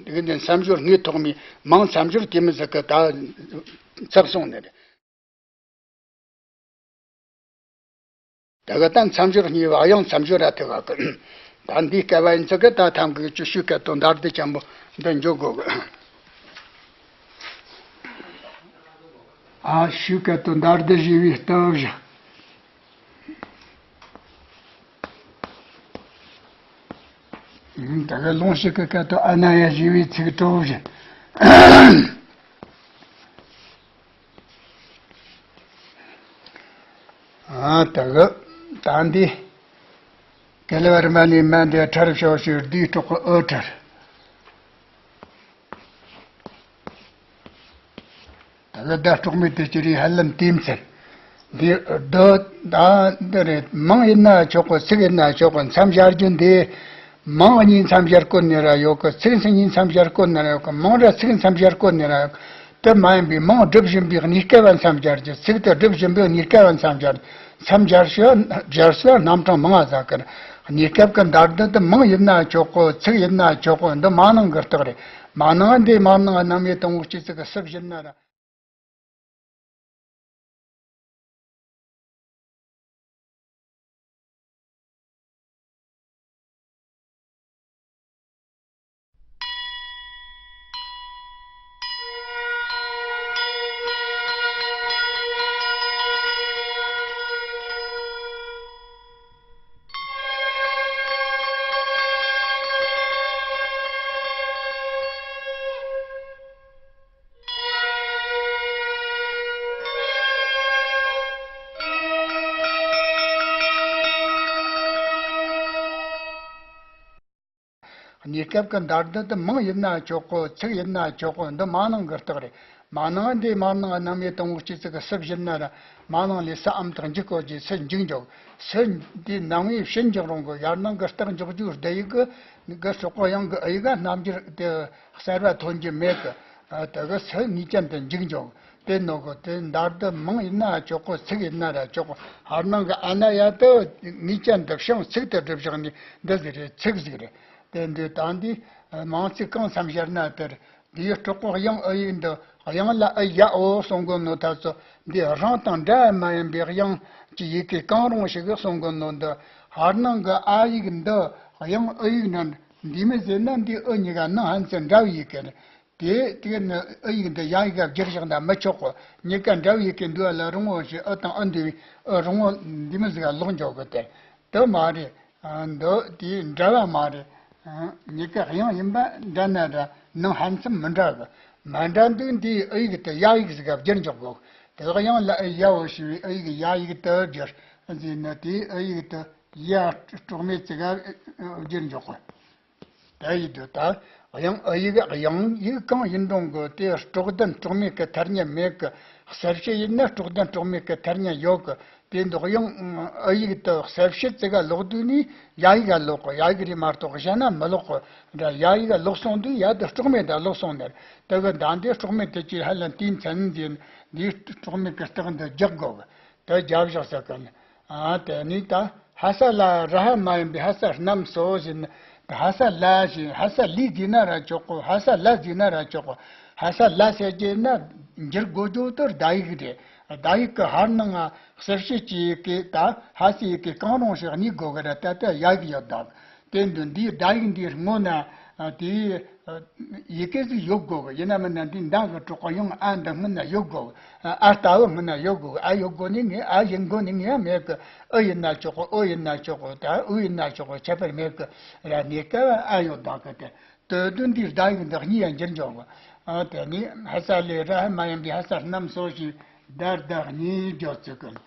གི་འདི་མཚམས་སྦྱོར་དངོས་ཐོག་མའི་མིང་མཚམས་སྦྱོར་དེ་མི་ཟིག་གི་ད་ཚགས་སོང་ནི་རེད། ད་ག་ད་མཚམས་སྦྱོར་གཉིས་པ་དབྱངས་མཚམས་སྦྱོར་ར་ཐེ་བ་གི། ད་འདིའི་སྐལ་བ་ཡིན་ཚུལ་གི་ད་ཐམ་གི་ཆུ་ཤུགས་སྐད་དོད་འདར་དེ་ཅན་པོ་འདི་འཇོག་དགོས་གི། ཨ་ཤུགས་སྐད་དོད་འདར་དེ་ཞི་བའི་སྟོབས་བཞི། ད་ག་ལོང་ཤུགས་ཀྱི་སྐད་དོད་ཨ་ན་ཡ་ཞི་བའི་ཚིག་གྲོགས་བཞི། ཨ་ད་གི་ད་འདི་གེ་ལེ་བར་མ་ནི་མ་འདི་ཁྲར་ཤོ་ཤུ་རྡུའི་གྲོགས་ཨོ་ཁྲར། ད་གི་ད་གྲོགས་མེད་དུ་ཅི་རིགས་ཧ་ལམ་དེ་མཚན། འདི་རྡུ་ད་འདི་རེད། མིང་ཡིན་ན་ཆོག་གི། ཚིག་ཡིན་ན་ཆོག་གི། མཚམས་སྦྱར་རྒྱུ་འདི། མིང་གཉིས་མཚམས་སྦྱར་གོ་ནི་ར་ཡོད་གི། ཚིག་གཉིས་མཚམས་སྦྱར་གོ་ནི་ར་ཡོད་གི། མིང་ར་ཚིག་མཚམས་སྦྱར་གོ་ནི་ར་ཡོད་གི། དེ་མ་ཡིན་པའི་མིང་སྒྲུབ་བཞིན་པའི་གནས་སྐབས་མཚམས་སྦྱར་རྒྱུ། ཚིག་དེ་སྒྲུབ་བཞིན་པའི་གནས་སྐབས་མཚམས་སྦྱར། མཚམས་སྦྱར་ཞོ་སྦྱར་སོ་རྣམ་གྲངས་མང་ང་ཟ་ཀར། གནས་སྐབས་ཀྱི་འདར་སྡུད་དེ་མིང་ཡིན་ན་ཆོག་གོ། ཚིག་ཡིན་ན་ཆོག་གོ། འདི་མ་ནིང་གི་རྟགས་རེད། མ་ནིང་འདི་མ་ནིང་རྣམ་དབྱེ་དང་པོ་སྤྱི་ཚིག་གི་སུ་བཞིན་ན་ར། གནས་སྐབས་ཀྱི་འདར་སྡུད་དེ་མིང་ཡིན་ན་ཆོག་གོ། ཚིག་ཡིན་ན་ཆོག་གོ། འདི་མ་ནིང་གི་རྟགས་རེད། མ་ནིང་འདི་མ་ནིང་རྣམ་དབྱེ་དང་པོ་སྤྱི་ཚིག་གི་སུ་བཞིན་ན་ར། མ་ནིང་ལས་སུ་ཨམ་ཐག་འཇུག་གོ་རྒྱུ། སུ་འཇུག་འཇོག་སུ་འདི་རྣམ་དབྱེ་ཕྱིར་འཇོག་རུང་གི། ཡར་ནང་གི་རྟགས་འཇོག་རྒྱུ་བསྡུ་ཡིག་གི་གི་སྲོག་གོ། ཡང་གི་ཨ་ཡིག་ག་རྣམ་འགྱུར་དེ་གསར་བ་ཐོན་རྒྱུ་མེད་གི། ཨ་དེ་གི་སུ་ངེས་ཅན་དུ་འཇུག་འཇོག་དེ་ནོ་གི། དེ་འདར་སྡུད་མིང་ཡིན་ན་ཆོག་གོ། ཚིག་ཡིན་ན་ར་ཆོག་གོ། ཧར་ནང་གི་ཨ་ན་ཡ་དེ་ངེས་ཅན་དུ་བྱང་ཚིག་དེ་སྒྲུབ་བཞག་ནི་འདི་ཟིག་རེད། ཚིག་ཟིག་རེད། དེ་འདི་ད་འདི་མིང་ཚིག་གང་མཚམས་སྦྱར་ན་དེར། འདིའི་སྲོག་གོ་དབྱངས་ཨ་ཡིག་འདི། དབྱངས་ལ་ཨ་ཡ་འོ་གསུང་གོ་ནོ་ད་ཚོ་འདི་རང་དང་འདྲ་མ་ཡིན་པའི་དབྱངས་ཀྱི་ཡི་གེ་གང་རུང་ཞིག་གསུང་གོ་ནོ་འདི། ཧར་ནང་གི་ཨ་ཡིག་འདི་དབྱངས་ཨ་ཡིག་ན་འདི་མི་ཟེར་ན། འདི་ཨ་གཉིས་ཀ་ནང་ཧན་ཙི་འདྲ་བའི་ཡི་གེ་རེད། དེ་དེ་ནི་ཨ་ཡིག་འདི་ཡ་ཡིག་ག་བསྒྱུར་བཞག་ན་མི་ཆོག་གོ། གཉིས་ཀ་འདྲ་བའི་ཡི་གེ་འདུག་ལ་རུང་བོ་ཞེས་ཨ་དང་ཨ་འདུ་བའི་ཨ་རུང་བོ་འདི་མི་ཟིག་ག་ལོག་འཇོག་གི། དེ་དེ་མ་རེད། ཨ་འདི་དེའི་འདྲ་བ་མ་རེད། ཨ་གཉིས་ཀ་དབྱངས་ཡིན་པ་འདྲ་ན་འདྲ། ནང་ཧན་ཙི་མི་འདྲ་གི། མ་འདྲ་འདུག་འདིའི་ཨ་ཡིག་དེ་ཡ་ཡིག་ཟིག་ག་བསྒྱུར་འཇོག་གོ། དེ་དབྱངས་ལ་ཨ་ཡ་འོ་ཞེས་པའི་ཨ་ཡིག་ཡ་ཡིག་དུ་བསྒྱུར་ཟེར་ན། དེའི་ཨ་ཡིག་དེ་ཡ་སྲོག་མེད་ཙི་ག་བསྒྱུར་འཇོག་གོ། ད་ཡིག་དུ་ད། དབྱངས་ཨ་ཡིག་དབྱངས་ཡིག་གང་ཡིན་རུང་གི། དེ་སྲོག་ལྡན་སྲོག་མེད་ཀྱི་ཐ་སྙད་མེད་གི། གསལ་བྱེད་ཡིན་ན་སྲོག་ལྡན་སྲོག་མེད་ཀྱི་ཐ་སྙད་ཡོད་གི། དེ་འདུག་དབྱངས་ཨ་ཡིག་དུ་གསལ་བྱེད་ཙི་ག་ལོག་དུས་ནི་ཡ་ཡིག་ག་ལོག་གི། ཡ་ཡིག་རེད་མ་གཏོགས་གཞན་ན་མི་ལོག་གི་འདྲ། ཡ་ཡིག་ག་ལོག་སོང་དུས་ཡ་དེ་སྲོག་མེད་དུ་ལོག་སོང་ནས། དེ་གི་ད་འདི་སྲོག་མེད་དེ་ཅི་ཧ་ལམ་དེའི་མཚན་འཛིན་འདིའི་སྲོག་མེད་ཀྱི་རྟགས་འདི་རྒྱག་དགོས་གི། དེ་རྒྱབ་བཞག་ས་གི་ནི། ཨ་དེ་ནི་ད་ཧ་ས་ལ་ར་ཧ་མ་ཡིན་པའི་ཧ་ས་རྣམས་སོ་ཞེས་ནི། ད་ཧ་ས་ལ་ཞེས། ཧ་ས་ལི་བརྫིས་ན་ར་ཆོག་གོ། ཧ་ས་ལ་བརྫིས་ན་ར་ཆོག་གོ། ཧ་ས་ལ་ཟེར་རྒྱུ་ན་འགྱུར་དགོས་རྒྱུ་དེ་ཟླ་ཡིག་རེད། ཟླ་ཡིག་གི་ཧར་ནང་ང་གསལ་བྱེད་ཀྱི་ཡི་གེ་དང་ཧ་སའི་ཡི་གེ་གང་རུང་ཞིག་གཉིས་དགོས་གི་རེད། ད་ལྟ་ཡ་ཡིག་ཡོད་དང་། དེ་འདི་འདིའི་ཟླ་ཡིག་འདིའི་སྔོན་ན་ཨ་དེའི་ཨ་ཡི་གེ་ཟིག་ཡོད་དགོས་གི། ཡིན་ན་མིན་ན་འདི་མདའ་གི་གྲོགས་པོ་ཡང་ཨ་འདི་སྔོན་ན་ཡོད་དགོས་གི། ཨ་ལྟ་བུ་སྔོན་ན་ཡོད་དགོས་གི། ཨ་ཡོད་དགོས་ནི་ངས་ཨ་ཡིན་དགོས་ནི་ངས་མེད་གི། ཨུ་ཡིན་ན་ཆོག་གི། ཨོ་ཡིན་ན་ཆོག་གི། ད་འུ་ཡིན་ན་ཆོག་གི། ཁྱད་པར་མེད་གི་ར། གནས་སྐབས་ཨ་ཡོད་དགོས་གི། དེ་དོན་དུ་འདིའི་ཟླ་ཡིག་འདི་གཉིས་ཡང་འགྱུར་འགྱོ་གི། ཨ་དེ་ནི་ཧ་ས་ལས་ར་ཧ་མ་ཡིན་པའི་ཧ་ས་རྣམས་སོ་ཞེས་ཟླ་ཟླ་གཉིས་འགྱོ་ཚུལ་གི།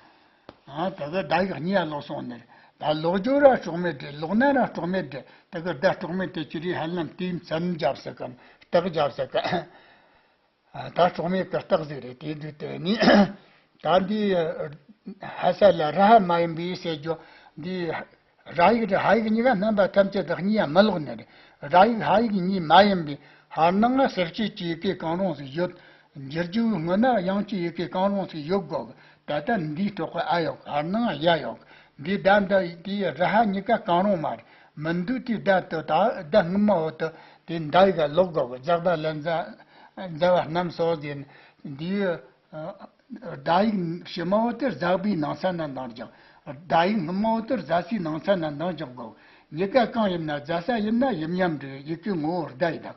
ཨ་ད་གི་ཟླ་ཡིག་གཉིས་ཡང་ལོག་སོང་ནི་རེད། ད་ལོག་རྒྱུ་ར་གྲོགས་མེད་རེད། ལོག་ན་ར་གྲོགས་མེད་རེད། ད་གི་ཟླ་གྲོགས་མེད་དེ་ཅི་རེད་ཧ་ལམ་དེའི་མཚམས་བརྒྱབ་ཟེར་གི། རྟགས་བརྒྱབ་ཟེར་གི། ཨ་ད་གྲོགས་མེད་ཀྱི་རྟགས་ཟིག་རེད། དེ་དུས་དེ་ནི་ད་འདི་ཧ་ས་ལ་ར་ཧ་མ་ཡིན་པའི་ཟེར་རྒྱུ་འདི་ར་ཡིག་རེད། ཧ་ཡིག་གཉིས་ཀ་རྣམ་པ་ཐམས་ཅད་དུ་གཉིས་ཡང་མི་ལོག་ནི་རེད། ར་ཡིག་ཧ་ཡིག་གཉིས་མ་ཡིན་པའི་ཧར་ནང་ང་གསལ་བྱེད་ཀྱི་ཡི་གེ་གང་རུང་ཟིག་ཡོད། འགྱུར་རྒྱུའི་སྔོན་ན་དབྱངས་ཀྱི་ཡི་གེ་གང་རུང་ཟིག་ཡོད་དགོས། ད་ལྟ་འདིའི་གྲོགས་པོ་ཨ་ཡོད། ཧར་ནང་ཡ་ཡོད། འདི་ཟླ་འདི་དེའི་ར་ཧ་གཉིས་ཀ་གང་རུང་མ་རེད། མི་འདུག་དེའི་ཟླ་དེ་ད་ཟླ་སྔོན་མ་འོ་དེ་དེ་ཟླ་ཡིག་ལོག་དགོས། ཟླ་ཟླ་ལ་ཟླ་ཟླ་བ་རྣམས་སོ་ཟེར་ནས་འདིའི་ཨ་ཟླ་ཡིག་ཕྱི་མ་འོ་དེ་ཟླ་བའི་ནང་ཚན་ན་འདང་རྒྱག། ཟླ་ཡིག་སྔོན་མ་འོ་དེ་ཟླ་སའི་ནང་ཚན་ན་འདང་རྒྱག་དགོས། གཉིས་ཀ་གང་ཡིན་ན་ཟླ་ས་ཡིན་ན་ཡིན་མཉམ་རེད། ཡི་གེ་ངོ་བོ་ཟླ་ཡི་དང་།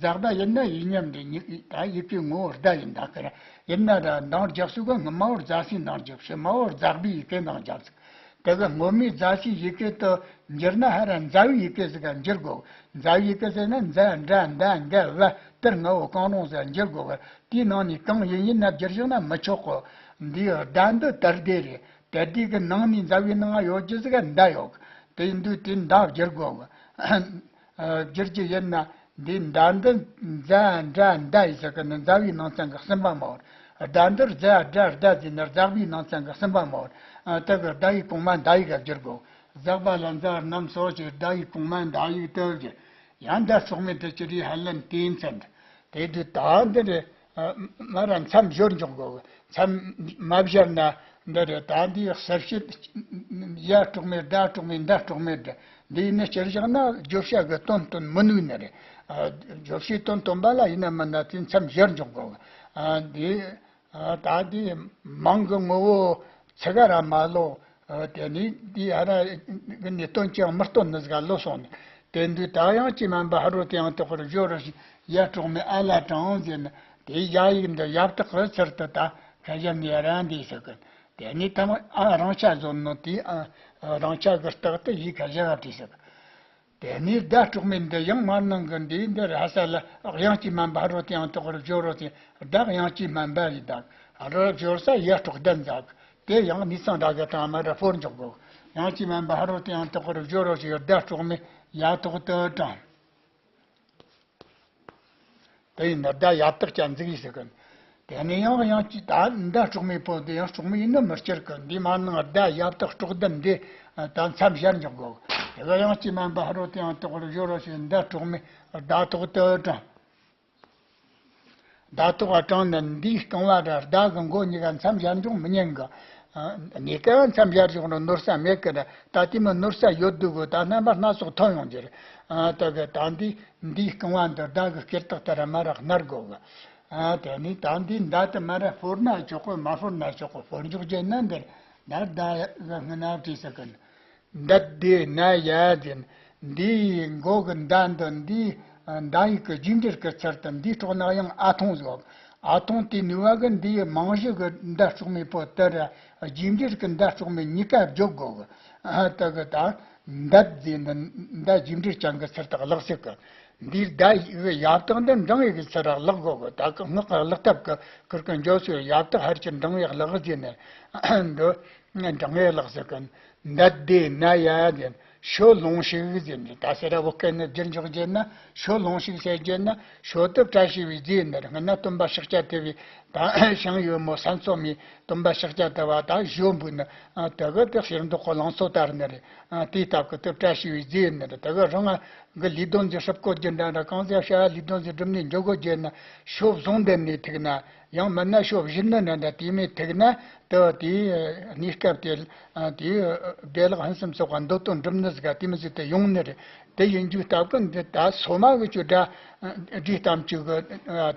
ཟླ་ཟླ་ཡིན་ན་ཡིན་མཉམ་རེད། ཡི་ད་ཡི་གེ་ངོ་བོ་ཟླ་ཡི་འདང་གི་ར། ཡིན་ན་ར་འདང་རྒྱག་ཚུལ་གི་སྔོན་མ་བོ་ཟླ་སའི་འདང་རྒྱག། ཕྱི་མ་བོ་ཟླ་བའི་ཡི་གེ་འདང་རྒྱག་ཚུལ། དེ་གི་སྔོན་མའི་ཟླ་སའི་ཡི་གེ་དུ་འགྱུར་ན་ཧ་ར་ཟླ་བའི་ཡི་གེ་ཟིག་ག་འགྱུར་དགོས། ཟླ་བའི་ཡི་གེ་ཟེར་ན་ཟླ་འདྲ་འདའ་འགའ་བ་དེར་ང་བོ་གང་རུང་ཟིག་འགྱུར་དགོས་གི། དེའི་ནང་ནས་གང་ཡིན་ཡིན་ན་བསྒྱུར་བཞག་ན་མི་ཆོག་གི། འདིའི་ཟླ་འདི་དར་ཟླ་རེད། དར་ཟླ་གི་ནང་ནས་ཟླ་བའི་ནང་ཡོད་རྒྱུ་ཟིག་ག་འདའ་ཡོད་གི། དེ་ཡིན་དུས་དེ་འདའ་བསྒྱུར་དགོས་གི། བསྒྱུར་རྒྱུ་ཡིན་ན་འདི་ཟླ་འདི་ཟླ་འདྲ་འདའ་ཡི་ཟེར་གི་ནི་ཟླ་བའི་ནང་ཚན་གི་གསུམ་པ་མ་བར། ཟླ་འདིར་ཟླ་འདྲ་ཟླ་ཟེར་ན་ཟླ་བའི་ནང་ཚན་གི་གསུམ་པ་མ་བར། དེ་གི་ཟླ་ཡི་གོང་མ་འདའ་ཡི་ག་བསྒྱུར་དགོས། ཟླ་བ་ལ་ཟླ་རྣམས་སོ་ཞེས་ཟླ་ཡི་གོང་མ་འདའ་ཡི་དུ་བཞིན། ཡང་ཟླ་གྲོགས་མེད་དུ་ཅི་རིགས་ཧ་ལམ་དེའི་མཚན། དེ་དུས་ད་འདི་རེད། མ་ར་མཚམས་སྦྱོར་འཇོག་དགོས། མཚམས་མ་སྦྱར་ན་འདི་རེད། ད་འདིའི་གསལ་བྱེད་ཡ་གྲོགས་མེད་ཟླ་གྲོགས་མེད་ཟླ་གྲོགས་མེད་འདི་འདི་ཡིན་ན་སྤྱིར་བཞག་ན་བརྗོད་བྱ་གི་དོན་སྟོན་མི་ནུས་ནི་རེད། བརྗོད་བྱའི་དོན་སྟོན་པ་ལ་ཡིན་ན་མིན་ན་དེ་མཚམས་སྦྱར་འཇོག་དགོས། འདི། ད་དེ་མིང་གི་ངོ་བོ་ཚིག་ག་ར་མ་ལོ། དེ་ནི་དེ་ཧ་ར་གི་ནི་དོན་ཅི་ཡང་མི་སྟོན་ནི་ཟིག་ལོ་སོང་ནི། དེ་དུས་ད་དབྱངས་ཀྱིས་སྨན་པ་ཧ་རོ་དེ་ཡང་དག་པར་སྦྱོར་རོ་ཞེས་ཡ་གྲོགས་མེད་ཨ་ལ་དྲངས་ཟེར་ནི། དེ་ཡ་ཡིག་འདི་ཡ་བཏགས་ཀྱི་ཚུལ་དུ་ད་ཁ་ཞབས་ནས་ར་འདི་ཟེར་གི། དེ་ནི་ཐ་མ་ཨ་རང་ཆ་བཟོ་ནོ་དེ་ཨ་རང་ཆ་གི་རྟགས་དེ་ཡི་ཁ་ཞབས་བ་དེ་ཟེར་གི། དེ་ནས་ཟླ་གྲོགས་མེད་འདི་ཡང་མར་ནང་གི་འདིའི་འདི་ར་ས་ལ་དབྱངས་ཀྱིས་སྨན་པ་ཧ་རོ་དེ་ཡང་དག་པར་སྦྱོར་རོ་ཞེས་ཟླ་དབྱངས་ཀྱིས་སྨན་པ་ཡི་དག་ཧ་རོ་སྦྱོར་ས་ཡ་གྲོགས་ལྡན་ཟག། དེ་ཡང་ནི་སང་འདྲ་གི་དང་མ་ར་ཕོར་འཇོག་གོ། དབྱངས་ཀྱིས་སྨན་པ་ཧ་རོ་དེ་ཡང་དག་པར་སྦྱོར་རོ་ཞེས་ཟླ་གྲོགས་མེད་ཡ་ཐོག་ཏུ་དྲངས། དེ་ཡིན་ན་ཟླ་ཡ་བཏགས་ཀྱང་འཛུགས་ཡིག་ཟེར་གི། དེ་ནས་ཡང་ཡང་ཅིག་ད་ཟླ་གྲོགས་མེད་པོ་དེ་ཡང་གྲོགས་མེད་ཡིན་ནི་མི་སྐྱུར་གི། འདི་མ་ནང་ཟླ་ཡ་བཏགས་གྲོགས་ལྡན་འདི་ད་མཚམས་སྦྱར་འཇོག་གོ། དེ་ག་དབྱངས་ཀྱིས་སྨན་པ་ཧ་རོ་དེ་ཡང་དག་པར་སྦྱོར་རོ་ཞེས་ཟླ་གྲོགས་མེད་ཟླ་ཐོག་ཏུ་དྲངས། ཟླ་ཐོག་དྲངས་ནས་འདིའི་རྐང་བ་ར་ཟླ་གི་མགོ་གཉིས་ཀ་མཚམས་སྦྱར་འཇོག་མི་ཉན་གི། ཨ་གཉིས་ཀ་མཚམས་སྦྱར་འཇོག་ནོ་ནོར་ས་མེད་གི་ར། ད་དེ་མི་ནོར་ས་ཡོད་འདུག་གོ། ད་རྣམ་པ་སྣ་ཚོགས་ཐོན་ཡོང་རྒྱུ་རེད། ཨ་ད་གི་ད་འདི་འདིའི་རྐང་བ་འདི་ཟླ་གི་སྐེ་རྟགས་ལྟར་མ་ར་སྣར་དགོས་གི། ཨ་དེ་ནི་ད་འདི་ཟླ་དེ་མ་ར་ཕོར་ན་ཆོག་གི། མ་ཕོར་ན་ཆོག་གི། ཕོར་འཇོག་བྱས་ན་འདིར་ཟླ་ཟླ་གི་སྔུན་ན་བྲིས་ས་གི། འདི་དེ་ན་ཡ་ཟེར། འདིའི་མགོ་གི་མདའ་འདི་འདིའི་མདའ་ཡིག་གི་རྒྱས་འགྲེལ་གི་ཚུལ་དུ་འདིའི་སྲོག་ནག་ཡང་ཨ་ཐུང་ཟེར། ཨ་ཐུང་དེ་ནུས་པ་གི་འདིའི་མིང་གཞི་གི་མདའ་སྲོག་མེད་པོ་དེ་ར་རྒྱས་འགྲེལ་གི་མདའ་སྲོག་མེད་གཉིས་ཀ་བརྗོད་དགོས་གི། ཨ་དེ་གི་ད་འདི་ཟེར་ནི་མདའ་རྒྱས་འགྲེལ་ཅན་གི་ཚུལ་དུ་ཀློག་ཟེར་གི། འདིའི་ཟླ་ཡི་གི་ཡ་བཏགས་འདི་འགྲེང་བུ་གི་ཚུལ་ར་ཀློག་དགོས་གི། ད་གི་སྔགས་ཀྱི་ཀློག་ཐབས་གི་ཁུར་གི་འཇོག་ཚུལ་ཡ་བཏགས་ཕར་གྱི་འགྲེང་བུ་ཀློག་ཟེར་ནི་འདི་འགྲེང་བུ་ཀློག་ཟེར་གི། འདི་དེ་ན་ཡ་ཟེར། ཞོ་ལོང་ཞིག་ཟེར་ནས། ད་སེ་ར་བོད་སྐད་ནི་བསྒྱུར་འཇོག་བྱས་ན་ཞོ་ལོང་ཞིག་ཟེར་བྱས་ན། ཞོ་དེ་བཀྲ་ཤིས་པའི་རྫས་ནི་རེད། སྔོན་ན་སྟོན་པ་ཤཱཀྱ་ཐུབ་པའི་ད་ཞིང་ཡོད་མོ་ས་མཚོ་མའི་སྟོན་པ་ཤཱཀྱ་ཐུབ་པ་ད་ཞོ་འབུལ་ནི་དེ་གི་དེ་ཕྱིར་མདོ་ཁོ་ལང་ཚོ་ལྟར་ནི་རེད། དེའི་སྟབས་ཀྱི་དེ་བཀྲ་ཤིས་པའི་རྫས་ནི་རེད། དེ་གི་རང་གི་ལས་དོན་ཟིག་ཧྲིབ་བཀོད་རྒྱུ་འདྲ་འདྲ་གང་ཟག་བྱ་བ་ལས་དོན་ཟིག་སྒྲུབ་ནས་འཇོག་དགོས་བྱས་ན་ཞོ་བཟུང་འདི་ནས་ཐུག་ན། ཡང་མིན་ན་ཞོ་བཞིན་ནི་འདྲ་འདྲ་དེ་མོ་ཐུག་ན་དེ་དེའི་གནས་སྐབས་དེ་དེའི་བདེ་བླག་ཕུན་སུམ་ཚོགས་པ་འདོད་དོན་འགྲུབ་ནི་ཟིག་ག་དེ་མོ་ཟིག་དེ་ཡོང་ནི་རེད། དེ་ཡིན་རྒྱུའི་སྟབས་ཀྱིས་འདི་ད་སོ་མ་གི་ཆོས་སྒྲ་ སྒྲིག་གཏམ་གཅིག་གི་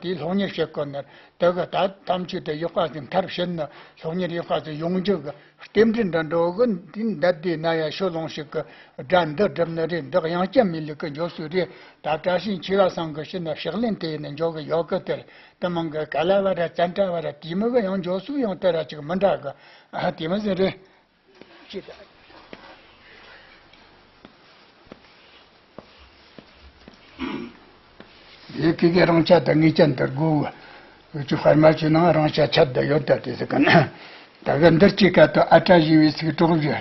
དེའི་སློབ་གཉེར་བྱེད་དགོས་ནི། དེ་གི་ད་ཐམས་ཅད་དུ་ཡག་པ་ཟིག་མཐར་ཕྱིན་ནི་སློབ་གཉེར་ཡག་པ་ཟིག་ཡོང་རྒྱུ་གི་རྟེན་འབྲེལ་འདྲ་འགྲོ་གི་དེ་འདི་དེ་ན་ཡ་ཤོ་ལོང་ཞིག་གི་དགྲ་འདི་སྒྲུབ་ནི་རེད། འདི་དབྱངས་སྐྱབས་མི་ལུགས་གི་འཇོག་སྲོལ་རེད། ད་བཀྲ་ཤིས་འཁྱིལ་བ་ཚང་གི་ཕྱི་ན་ཕྱག་ལེན་དེ་ནི་འཇོག་གི་ཡོད་གི། དེར་དེ་མང་གི་ཀ་ལ་བ་ར་ཙན་དྲ་བ་ར་དེ་མི་གི་ཡང་འཇོག་སྲོལ་ཡང་དེ་ར་ཅིག་མི་འདྲ་གི། ཨ་དེ་མི་ཟེར་རེད། ཅི་ད། ཡི་གེ་གི་རང་ཆ་དང་ངེས་ཅན་དུ་དགོས། འུ་ཆོ་ཧར་མ་ཆོས་ནང་རང་ཆ་ཆད་དུ་ཡོད་ད་དེ་ཟེར་གི་ན། ད་གི་འདིར་ཅི་ཀ་ཏོ་ཨ་ཏྲ་ཞེས་པའི་ཚིག་གྲོགས་བཞི།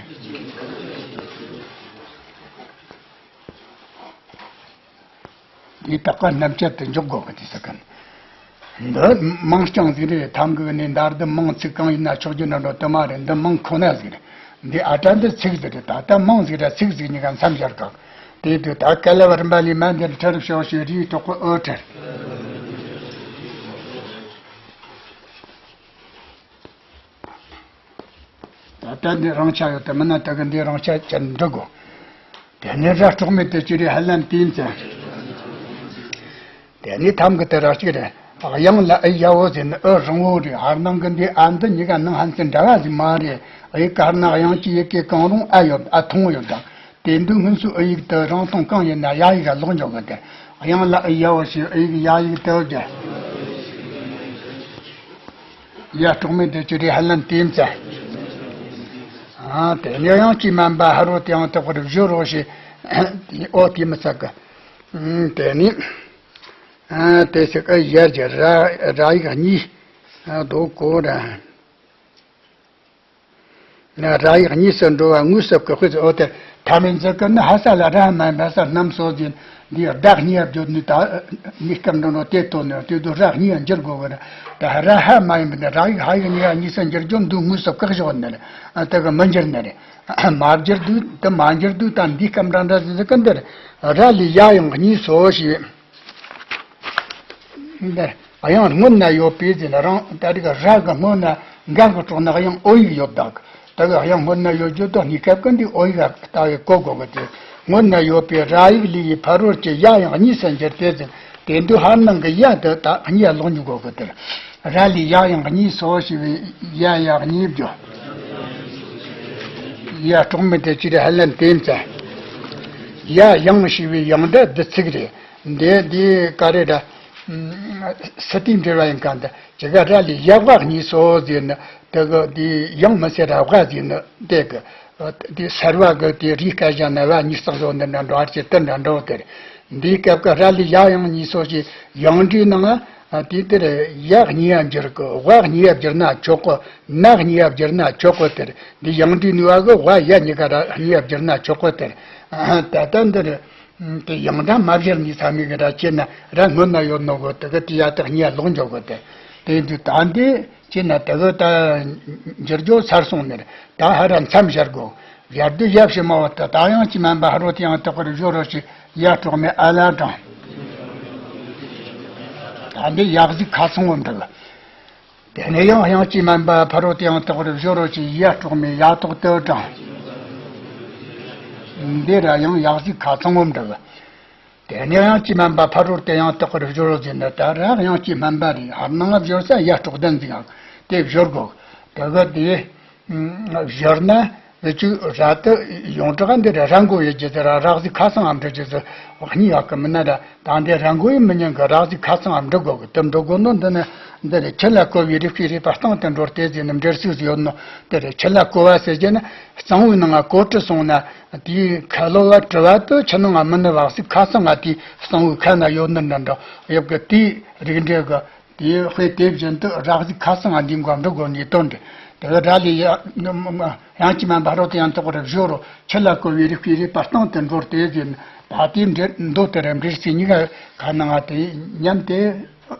དེའི་རྟགས་པ་རྣམ་བཅད་དུ་འཇོག་དགོས་གི་དེ་ཟེར་གི་ན། འདི་མང་རྐྱང་ཟིག་རེད། ཐང་གི་ནས་འདར་འདི་མང་ཚིག་གང་ཡིན་ན་ཆོག་རྒྱུ་ན་འགྲོ་དུ་མ་རེད། འདི་མང་ཁོ་ན་ཟིག་རེད། འདི་ཨ་ཏྲ་འདི་ཚིག་ཟིག་རེད། ད་ལྟ་མང་ཟིག་ར་ཚིག་ཟིག་གཉིས་ཀ་མཚམས་སྦྱར་གི། དེ་དུས་ད་ཀ་ལ་བར་འབའ་ལི་མ་འདིར་ཁྲི་རུ་ཕྱོགས་ཤིག་རིའི་ཐོག་གི་འོད་ཁྲིར། ད་ལྟ་འདི་རང་ཆ་ཡོད་དེ་མིན་ན་ད་གི་འདི་རང་ཆ་ཅན་འདྲི་དགོས། དེ་ནས་ར་སྲོག་མེད་དུ་ཅི་རེད་ཧ་ལམ་དེ་ཡིན་ཙང་། དེ་ནས་ཐམ་གི་དེ་ར་གཅིག་རེད། དབྱངས་ལ་ཨི་ཡ་འོ་ཟེར་ནི་ཨི་རིང་བོ་རེད། ཧར་ནང་གི་འདི་ཨ་འདི་གཉིས་ཀ་ནང་ཧན་སེ་འདྲ་བ་ཟིག་མ་རེད། ཨི་ཀར་ན་དབྱངས་ཀྱི་ཡི་གེ་གང་རུང་ཨ་ཡོད། ཨ་ཐུང་ཡོད་དང་། དེ་འདུག་སྔོན་སུ་ཨི་ཡིག་དུ་རང་སྟོང་གང་ཡིན་ན་ཡ་ཡིག་ལ་ལོག་འཇོག་གི་དེ། དབྱངས་ལ་ཨི་ཡ་འོ་ཞེས་ཨི་ཡིག་ཡ་ཡིག་དུ་རྒྱ། ཡ་གྲོགས་མེད་དེ་ཅི་རེད་ཧ་ལམ་དེ་ཡིན་ཙང་། ཨ་དེ་ནས་དབྱངས་ཀྱི་མན་པ་ཧ་རོ་དེའང་དག་པར་བཞུ་རོ་ཞེས། ཨོ་དེ་མི་ཚད་གི། དེ་ནས་ཨ་དེ་ཚིག་ཨ་ཡར་གྱི་ར་ར་ཡིག་གཉིས། ཨ་དོ་གོ་ར། ན་ར་ཡིག་གཉིས་སུ་འགྲོ་བ་དངོས་སུ་བཀག་པའི་འོ་དེ་ཐ་མའི་འཛི་ཀི་ནི་ཧ་ས་ལ་ར་མ་ཡིན་པ་ས་རྣམས་སོ་ཟིན་འདིའི་བདག་གཉིས་བརྗོད་ནི་ད་གནས་སྐབས་འདྲ་ནོ་དེ་དོ་ནི་དེ་དུ་ར་གཉིས་འགྱུར་དགོས་གི་ར། ད་ར་ཧ་མ་ཡིན་པ་ནི་ར་ཡིག་ཧ་ཡིག་གཉིས་ཀ་གཉིས་སུ་འགྱུར་རྒྱུ་འདུག་དངོས་སུ་བཀག་བཞག་ནི་རེད། ཨ་དེ་གི་མི་འགྱུར་ནི་རེད། མ་འགྱུར་དུས་དེ་མ་འགྱུར་དུས་ད་འདིའི་སྐབས་འདྲ་འདྲ་ཟིན་ཟིན་གི་འདིར་ར་ལས་ཡ་ཡང་གཉིས་སོ་ཞེས། འདི་དབྱངས་སྔོན་ན་ཡོད་པའི་ཟེར་ན་རང་ད་རིག་ར་གི་སྔོན་ན་འགན་གི་གྲོགས་ན་དབྱངས་ཨོ་ཡིག་ཡོད་དག། ད་གི་དབྱངས་སྔོན་ན་ཡོད་རྒྱུ་དང་གཉིས་ཀ་ཀུན་འདི་ཨོ་ཡིག་ལྟ་བའི་གོ་དགོས་གི་དེ། སྔོན་ན་ཡོད་པའི་ར་ཡིག་ལི་ཡི་ཕ་རོལ་གྱི་ཡ་ཡང་གཉིས་སུ་འགྱུར་ཏེ་ཟེར། དེ་འདུག་ཧར་ནང་གི་ཡ་དེ་དག་གཉིས་ལོག་འཇུག་དགོས་གི་དེ། ར་ལི་ཡ་ཡང་གཉིས་སོ་ཞེས་པའི་ཡ་ཡ་གཉིས་བརྗོད། ཡ་གྲོགས་མེད་དེ་ཅི་རེད་ཧ་ལམ་དེ་ཙ། ཡ་ཡང་ཞེས་པའི་ཡང་འདྲ་འདི་ཚིག་རེད། འདི་འདི་ག་རེ་ར། སི་ཏི་འབྲེལ་བ་ཡིན་གང་དེ་ཇི་ག་ར་ལས་ཡག་བ་གཉིས་སོ་ཟེར་ནི་དེ་གི་འདི་ཡང་མི་ཟེར་ར་བ་ཟེར་ནི་དེ་གི་འདི་སར་བ་གི་དེ་རིགས་སྐད་གཞན་ན་བ་གཉིས་བརྩེགས་བཟོ་འདི་འདྲ་འགྲོ་བར་བྱེད་དེ་འདྲ་འགྲོ་དེ་རེད། འདིའི་སྐབས་ཀྱི་ར་ལས་ཡ་ཡང་གཉིས་སོ་ཞེས་ཡང་འདྲིའི་ནང་ལ་དེ་དེར་ཡ་གཉིས་ཡ་འགྱུར་གི་བ་གཉིས་ཡ་བསྒྱུར་ན་ཆོག་གི་ན་གཉིས་ཡ་བསྒྱུར་ན་ཆོག་གི་དེར་འདི་ཡང་འདྲིའི་ནུས་པ་གི་བ་ཡ་གཉིས་ཀ་ར་གཉིས་ཡ་བསྒྱུར་ན་ཆོག་གི་དེར། ད་ལྟ་འདིར། དེ་ཡང་འདྲ་མ་བཞིར་ནི་ཚ་མིག་གི་ར་ཅེ་ན་ར་སྔོན་ན་ཡོད་ནོ་གོ་དེ་གི་དེ་ཡ་དག་གཉིས་ལོག་འཇོག་གོ་དེ། དེ་འདུག་ད་འདི་ཅེ་ན་དེ་གི་ད་འགྱུར་རྒྱུ་ཚར་སོང་ནི་རེད། ད་ཧ་ར་མཚམས་སྦྱར་གོ། སྦྱར་དུས་ཡབ་ཕྱི་མ་བ་ད་ད་ཡང་ཅི་མན་པ་ཧ་རོ་དེ་ཡང་དག་པར་བཞོ་རོ་ཞིག་ཡ་གྲོགས་མེད་ཨ་ལ་དྲང་། ད་འདི་ཡག་གཟིགས་ཁ་ཚང་བོ་འདུག་དེ་ནས་ཡང་དབྱངས་ཀྱིས་དམན་པ་ཕ་རོལ་ཏེ་ཡང་དག་པར་སྦྱོར་རོ་ཞེས་ཡ་སྤྲོག་མའི་ཡ་ཐོག་ཏུ་དྲངས། འདི་ར་ཡང་ཡག་གཟིགས་ཁ་ཚང་ངོམ་འདྲ་བ། དེ་ནས་དབྱངས་ཀྱིས་དམན་པ་ཕ་རོལ་ཏེ་ཡང་དག་པར་སྦྱོར་རོ་ཟེར་ནི་ད་ར་དབྱངས་ཀྱིས་དམན་པ་རེད། ཧར་ནང་སྦྱོར་ས་ཡ་སྤྲོག་ལྡན་ཟིག་ཨང་དེ་སྦྱོར་དགོས། དེ་ག་དེ། བཞུར་ན་བེ་ཆུ་ར་ཏི་ཡོངས་གྲགས་འདི་ར་ར་མགོ་ཡོད་ཀྱི་ཟེར་ར་རག་ཟིག་ཁ་སང་ཨམ་འདྲ་ཀྱི་ཟེར་གཉིས་ཡག་གི་མི་ན་ར་ད་འདི་ར་མགོ་ཡི་མི་ཉན་གི་རག་ཟིག་ཁ་སང་ཨམ་འདྲ་དགོས་གི་དེ་འདྲ་དགོས་ནོ་འདི་ནི་འདི་རེད། ཁྱི་ལ་གོ་བའི་རིགས་པའི་རིགས་པ་སྟེང་དུ་འགྲོ་སྟེ་ཟེར་ནི་འབྲེལ་ཚིག་ཟིག་ཡོད་ནོ་འདི་རེད། ཁྱི་ལ་གོ་བ་ཟེར་གྱི་ནི་གཙང་བོའི་ནང་ང་གོ་ཁྲི་སོང་ན་དེའི་ཁ་ལོ་བ་གྲི་བ་དུ་ཁྱི་ནང་ང་མི་ནི་བག་ཟིག་ཁ་སང་ང་དེའི་གཙང་བོའི་ཁ་ན་ཡོད་ནི་འདྲ་འདྲ་ཡོད་གི་དེའི་རིགས་འདྲ་གི་དེའི་དཔེ་དེ་བཞིན་དུ་རག་ཟིག་ཁ་སང་ང་འདི་འགོ་འགྲོ་དགོས་ནི་དོན་ཏེ། དེ་ག་ར་ལས་ཡ་ཡང་ཅི་མན་པ་རོ་དེ་ཡང་དག་པར་བཞོ་རོ། ཁྱི་ལ་གོ་བའི་རིགས་པའི་རིགས་པ་སྟེང་དུ་འགྲོ་སྟེ་ཟེར་ན་ད་དེའི་འདྲེ་མདོ་དེ་ར་འབྲེལ་ཚིག་གཉིས་ཀ་ཁ་ནང་ང་དེ་ཉམས་ཏེ་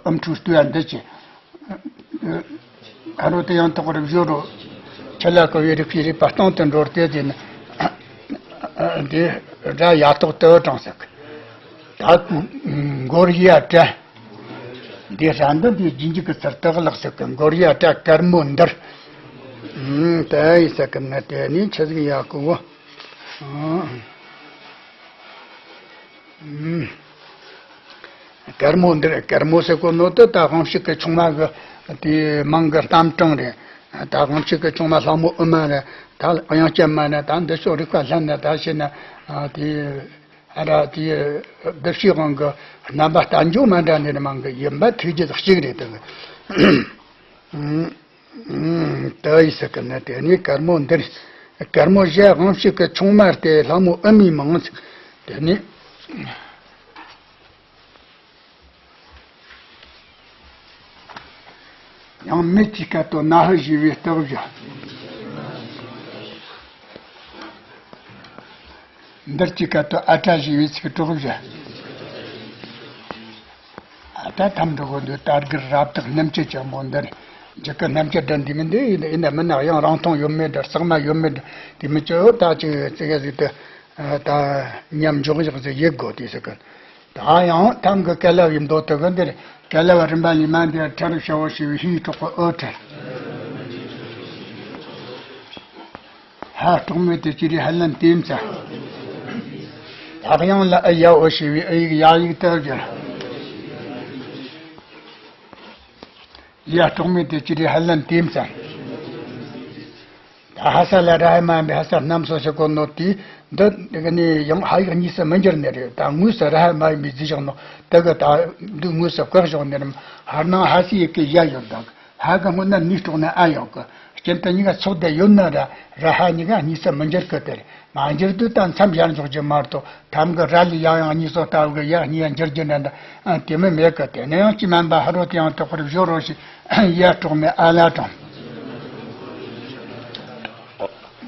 ཨམ་ཕྲུག་ལྟོས་ཡ་འདི་ཅི། ཨ་རོ་དེ་ཡང་དག་པར་བཞོ་རོ། ཁྱི་ལ་གོ་བའི་རིགས་པའི་རིགས་པ་སྟེང་དུ་འགྲོ་སྟེ་ཟེར་ན་དེ་ར་ཡ་ཐོག་ཏུ་དྲངས་ཟེར་གི། ད་མགོར་ཡ་བྲལ། འདི་ར་འདི་འདི་རྗེས་འཇུག་གི་ཚུལ་དུ་ལགས་སོ་གི། མགོར་ཡ་བྲལ་དཀར་མོ་འདིར། ཨུམ། དེ་ཡི་ས་གི་ན་དེ་ནི་ཆི་ཟིག་ཡག་གི་བོ། ཨུམ། དཀར་མོ་འདིར་དཀར་མོ་ཟེར་གོ་ནོ་དེ་ད་དབང་ཕྱུག་གི་ཆུང་མ་གི་དེ་མིང་གི་རྣམ་གྲངས་རེད། ད་དབང་ཕྱུག་གི་ཆུང་མ་ལྷ་མོ་ཨུ་མ་རེད། ད་དབྱངས་ཅན་མ་ནི་ད་འདི་ཕྱོགས་རིག་པ་ལྷན་ནི་ད་བྱས་ན་དེ་ཨ་ར་དེ་བདུད་བཞིའི་དབང་གི་རྣམ་པ་བསྟན་འགྱུར་མ་འདྲ་འདི་ནི་མིང་གི་ཡིན་པ་ཐུགས་རྒྱུད་གཅིག་རེད་དེ། ཨུམ། ཨུམ། ད་ཡི་ཟེར་གི་ན་དེ་ནི་དཀར་མོ་འདིར། དཀར་མོ་བཞི་དབང་ཕྱུག་གི་ཆུང་མ་སྟེ་ལྷ་མོ་ཨུ་མའི་མིང་། དེ་ནི། ཡང་མེད་ཀྱི་སྐད་དོད་ན་ཧི་ཞེས་པའི་སྟག་བཞི། འདིར་གྱི་སྐད་དོད་ཨ་ཏྲ་ཞེས་པའི་ཚིག་གྲོགས་བཞི། ཨ་ཏྲ་ཐམ་འགྲོ་གོ་འདོད་ལྟར་གིར་རབ་བཏགས་སྣམ་སྤྱི་ཆེན་པོ་འདིར། འཇིགས་ཀྱི་སྣམ་སྤྱི་འདྲ་འདི་མི་འདི་ཡིན་ན་མིན་ན་ཡང་རང་མཐོང་ཡོད་མེད་འདྲ་ཟག་མ་ཡོད་མེད་འདྲ་དེ་མི་ཅོ་ད་ཅིག་ཙི་ག་ཟིག་ཏུ་ད་ཉམས་འཇོག་བཞག་ཟིག་ཡེད་དགོ་དེ་ཟེར་གི། ད་ཡང་ཐང་གི་ཀ་ལ་བའི་མདོ་དུ་གི་འདིར་ཀ་ལ་བ་རིམ་པ་ལས་མ་འདིར་ཁྲ་རུ་ཤ་བོ་ཞེས་པའི་ཧིའི་གྲོགས་པོ་ཨོ་ཁྲ། ཧ་གྲོགས་མེད་དེ་ཅི་རིགས་ཧ་ལན་ཏེམ་ཚ། ད་དབྱངས་ལ་ཨི་ཡ་འོ་ཞེས་པའི་ཨི་ཡིག་ཡ་ཡིག་ཏུ་བསྒྱུར། ཡ་གྲོགས་མེད་དེ་ཅི་རིགས་ཧ་ལན་ཏེམ་ཚ། ད་ཧ་ས་ལ་ར་ཧ་མ་ཡིན་པའི་ཧ་ས་རྣམ་སོ་ཞེས་གོ་ནོ་དེ་འདི་འདི་ག་ནས་ཡང་ཧ་ཡིག་གཉིས་སུ་མི་འགྱུར་ནི་རེད། ད་དངོས་སུ་ར་ཧ་མ་ཡིན་པའི་རྫས་བཞག་ནོ་དེ་གི་ད་འདི་དངོས་སུ་བཀག་བཞག་ནི་རེད། ཧར་ནང་ཧ་སི་ཡི་གེ་ཡ་ཡོད་ད། ཧ་གི་སྔོན་ན་ནི་སྤྲོག་ན་ཨ་ཡོད་གི། རྐྱེན་དུ་གཉིས་ཀ་ཚོགས་བསྡད་ཡོད་ན་ར་ར་ཧ་གཉིས་ཀ་གཉིས་སུ་མི་འགྱུར་གི་དེ་རེད། མ་འགྱུར་དུས་ད་མཚམས་སྦྱར་འཇོག་རྒྱུ་མ་གཏོགས་ཐམ་གི་ར་ལས་ཡང་ཡང་གཉིས་སུ་ལྟ་བུ་གི་ཡ་གཉིས་ཡ་འགྱུར་རྒྱུ་འདྲ་འདྲ་ཨ་དེ་མི་མེད་གི། དེ་ནས་ཡང་ཅི་མན་པ་ཧ་རོ་དེ་ཡང་དོག་པར་བཞོ་རོ་ཞིག་ཡ་གྲོགས་མེད་ཨ་ལ་གྲོང་།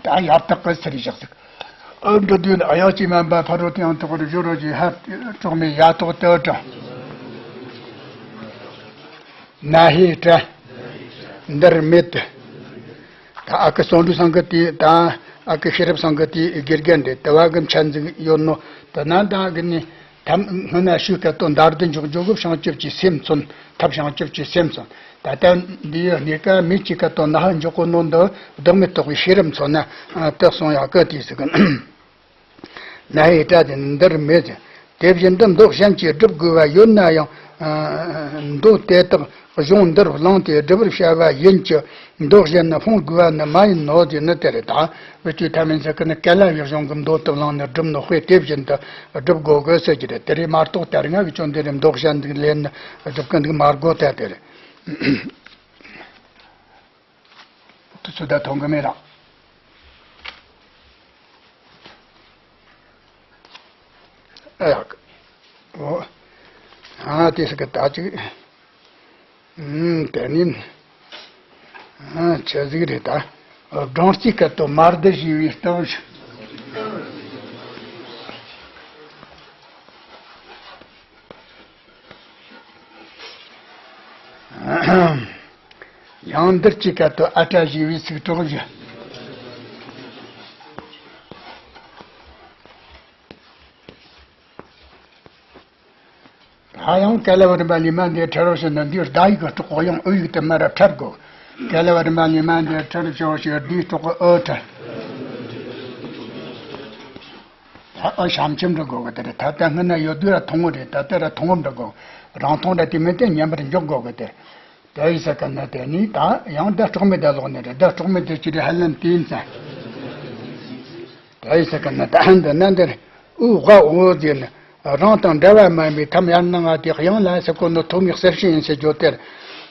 ད་ཡར་དག་གི་ཚུལ་བཞག་ཟིག་ཨ་འདི་དུས་ཨ་ཡ་ཅི་མན་པ་ཕ་རོ་དེ་ཡང་དོག་པར་བཞོ་རོ་ཞིག་ཧ་གྲོགས་མེད་ཡ་དོག་ཏུ་གྲོང་། ན་ཧེ་ཏྲ། འདིར་མེད། ད་ཨ་ཁུ་བརྩོན་འགྲུས་སང་གི་དེ་ད་ཨ་ཁུ་ཤེས་རབ་སང་གི་དེ་དགེ་རྒན་རེད། དེ་བ་གི་མཆན་ཟིག་ཡོད་ནོ་དེ་ན་ད་གི་ནི་ཐམ་སྔོན་ན་ཞུས་སྐད་དོད་འདར་དུ་འཇོག་འཇོག་གི་བྱང་ཆུབ་ཀྱི་སེམས་མཚོན་ཐབས་བྱང་ཆུབ་ཀྱི་སེམས་མཚོན། ད་ལྟ་འདི་ཡོད་གནས་ཀ་མེད་ཀྱི་སྐད་དོད་ན་ཧ་འཇོག་གོ་ནོ་འདི་བདག་མེད་རྟོགས་པའི་ཤེས་རབ་མཚོན་ན་དེ་གསུང་ཡག་གི་དེ་ཟིག་གི། ན་ཧེ་ཏྲ་དེ་འདིར་མེད། དེ་བཞིན་དུ་མདོ་གཞན་གྱིས་སྒྲུབ་དགོས་པ་ཡོད་ན་ཡང་། མདོ་དེ་དག་གཞུང་འདིར་བླངས་ཏེ་སྒྲུབ་པར་བྱ་བ་ཡིན་གྱི། མདོ་གཞན་ནི་སྤོང་དགོས་པ་ནི་མ་ཡིན་ནོ་ཟེར་ནི་དེ་རེད། ད་བུ་ཆུ་ཐ་མན་ཟེར་གི་ནི་ཀ་ལ་བའི་གཞུང་གི་མདོ་དེ་བླངས་ནས་སྒྲུབ་ནོ་དཔེ་དེ་བཞིན་དུ་སྒྲུབ་དགོས་གི་ཟེར་གྱི་རེད། དེ་རེད་མ་གཏོགས་དེ་རིང་ང་གི་ཆོ་འདི་རེད་མདོ་གཞན་འདི་ལེན་ནི་སྒྲུབ་གི་འདུག་མ་དགོས་ད་དེ་རེད། དུ་ཚོད་ལྟ་མཐོང་གི་མེད་ར། ཨ་ཡག་གི། ཨོ། ཨ་དེ་ཟེར་གི་ད་ཅིག་ཨུམ་དེ་ནི། ཨ་ཆི་ཟིག་རེད་ད། སྦྲང་རྩིའི་སྐད་དོད་མར་དུ་བཞུས་པའི་སྟོབས། ཡང་འདིར་གྱི་སྐད་དོད་ཨ་ཏྲ་ཞེས་པའི་ཚིག་གྲོགས་བཞི། ད་ཡང་ཀ་ལ་བ་རིམ་པ་ལས་མ་འདས་ཁྲ་རོ་ཞེས་ན་འདིའི་ཟླ་ཡིག་གི་གྲོགས་ཡང་ཨུ་ཡིག་དུ་མ་ར་ཁྲ་དགོས། ཀ་ལ་བ་རིམ་པ་ལས་མ་འདས་ཁྲ་རོ་ཞེས་པ་ཞིག་ཟླའི་གྲོགས་ཨུ་ཁྲ། ད་ཨ་ཞབས་མཆན་འབྲི་དགོས་གི་དེ་རེད། ད་ལྟ་སྔོན་ན་ཡོད་དུས་ལ་ཐུང་ངུ་རེད། ད་ལྟ་ར་ཐུང་ངུ་འབྲི་དགོས། རང་ཐུང་ར་དེ་མིན་ཏེ་ཉན་པར་འཇོག་དགོས་གི་དེ། དེ་ཡི་ས་ཀ་ན་དེ་ནི་ད་ཡང་ད་གྲོགས་མེད་ད་ལོག་ནི་རེད། ད་གྲོགས་མེད་དེ་ཅི་རེད་ཧ་ལན་དེ་ཡིན་ས། དེ་ཡི་ས་ཀ་ན་ད་འདི་ན་འདིར་ཨུ་ཝ་འོ་ཟེར་ནི་རང་དང་འདྲ་བ་མ་ཡིན་པའི་ཐམ་ཡར་ནང་ང་དེ་དབྱངས་ལ་ཟེར་གོ་ནོ་ཐོག་མའི་གསལ་བྱེད་ཡིན་ཟེར་རྒྱུ་དེར།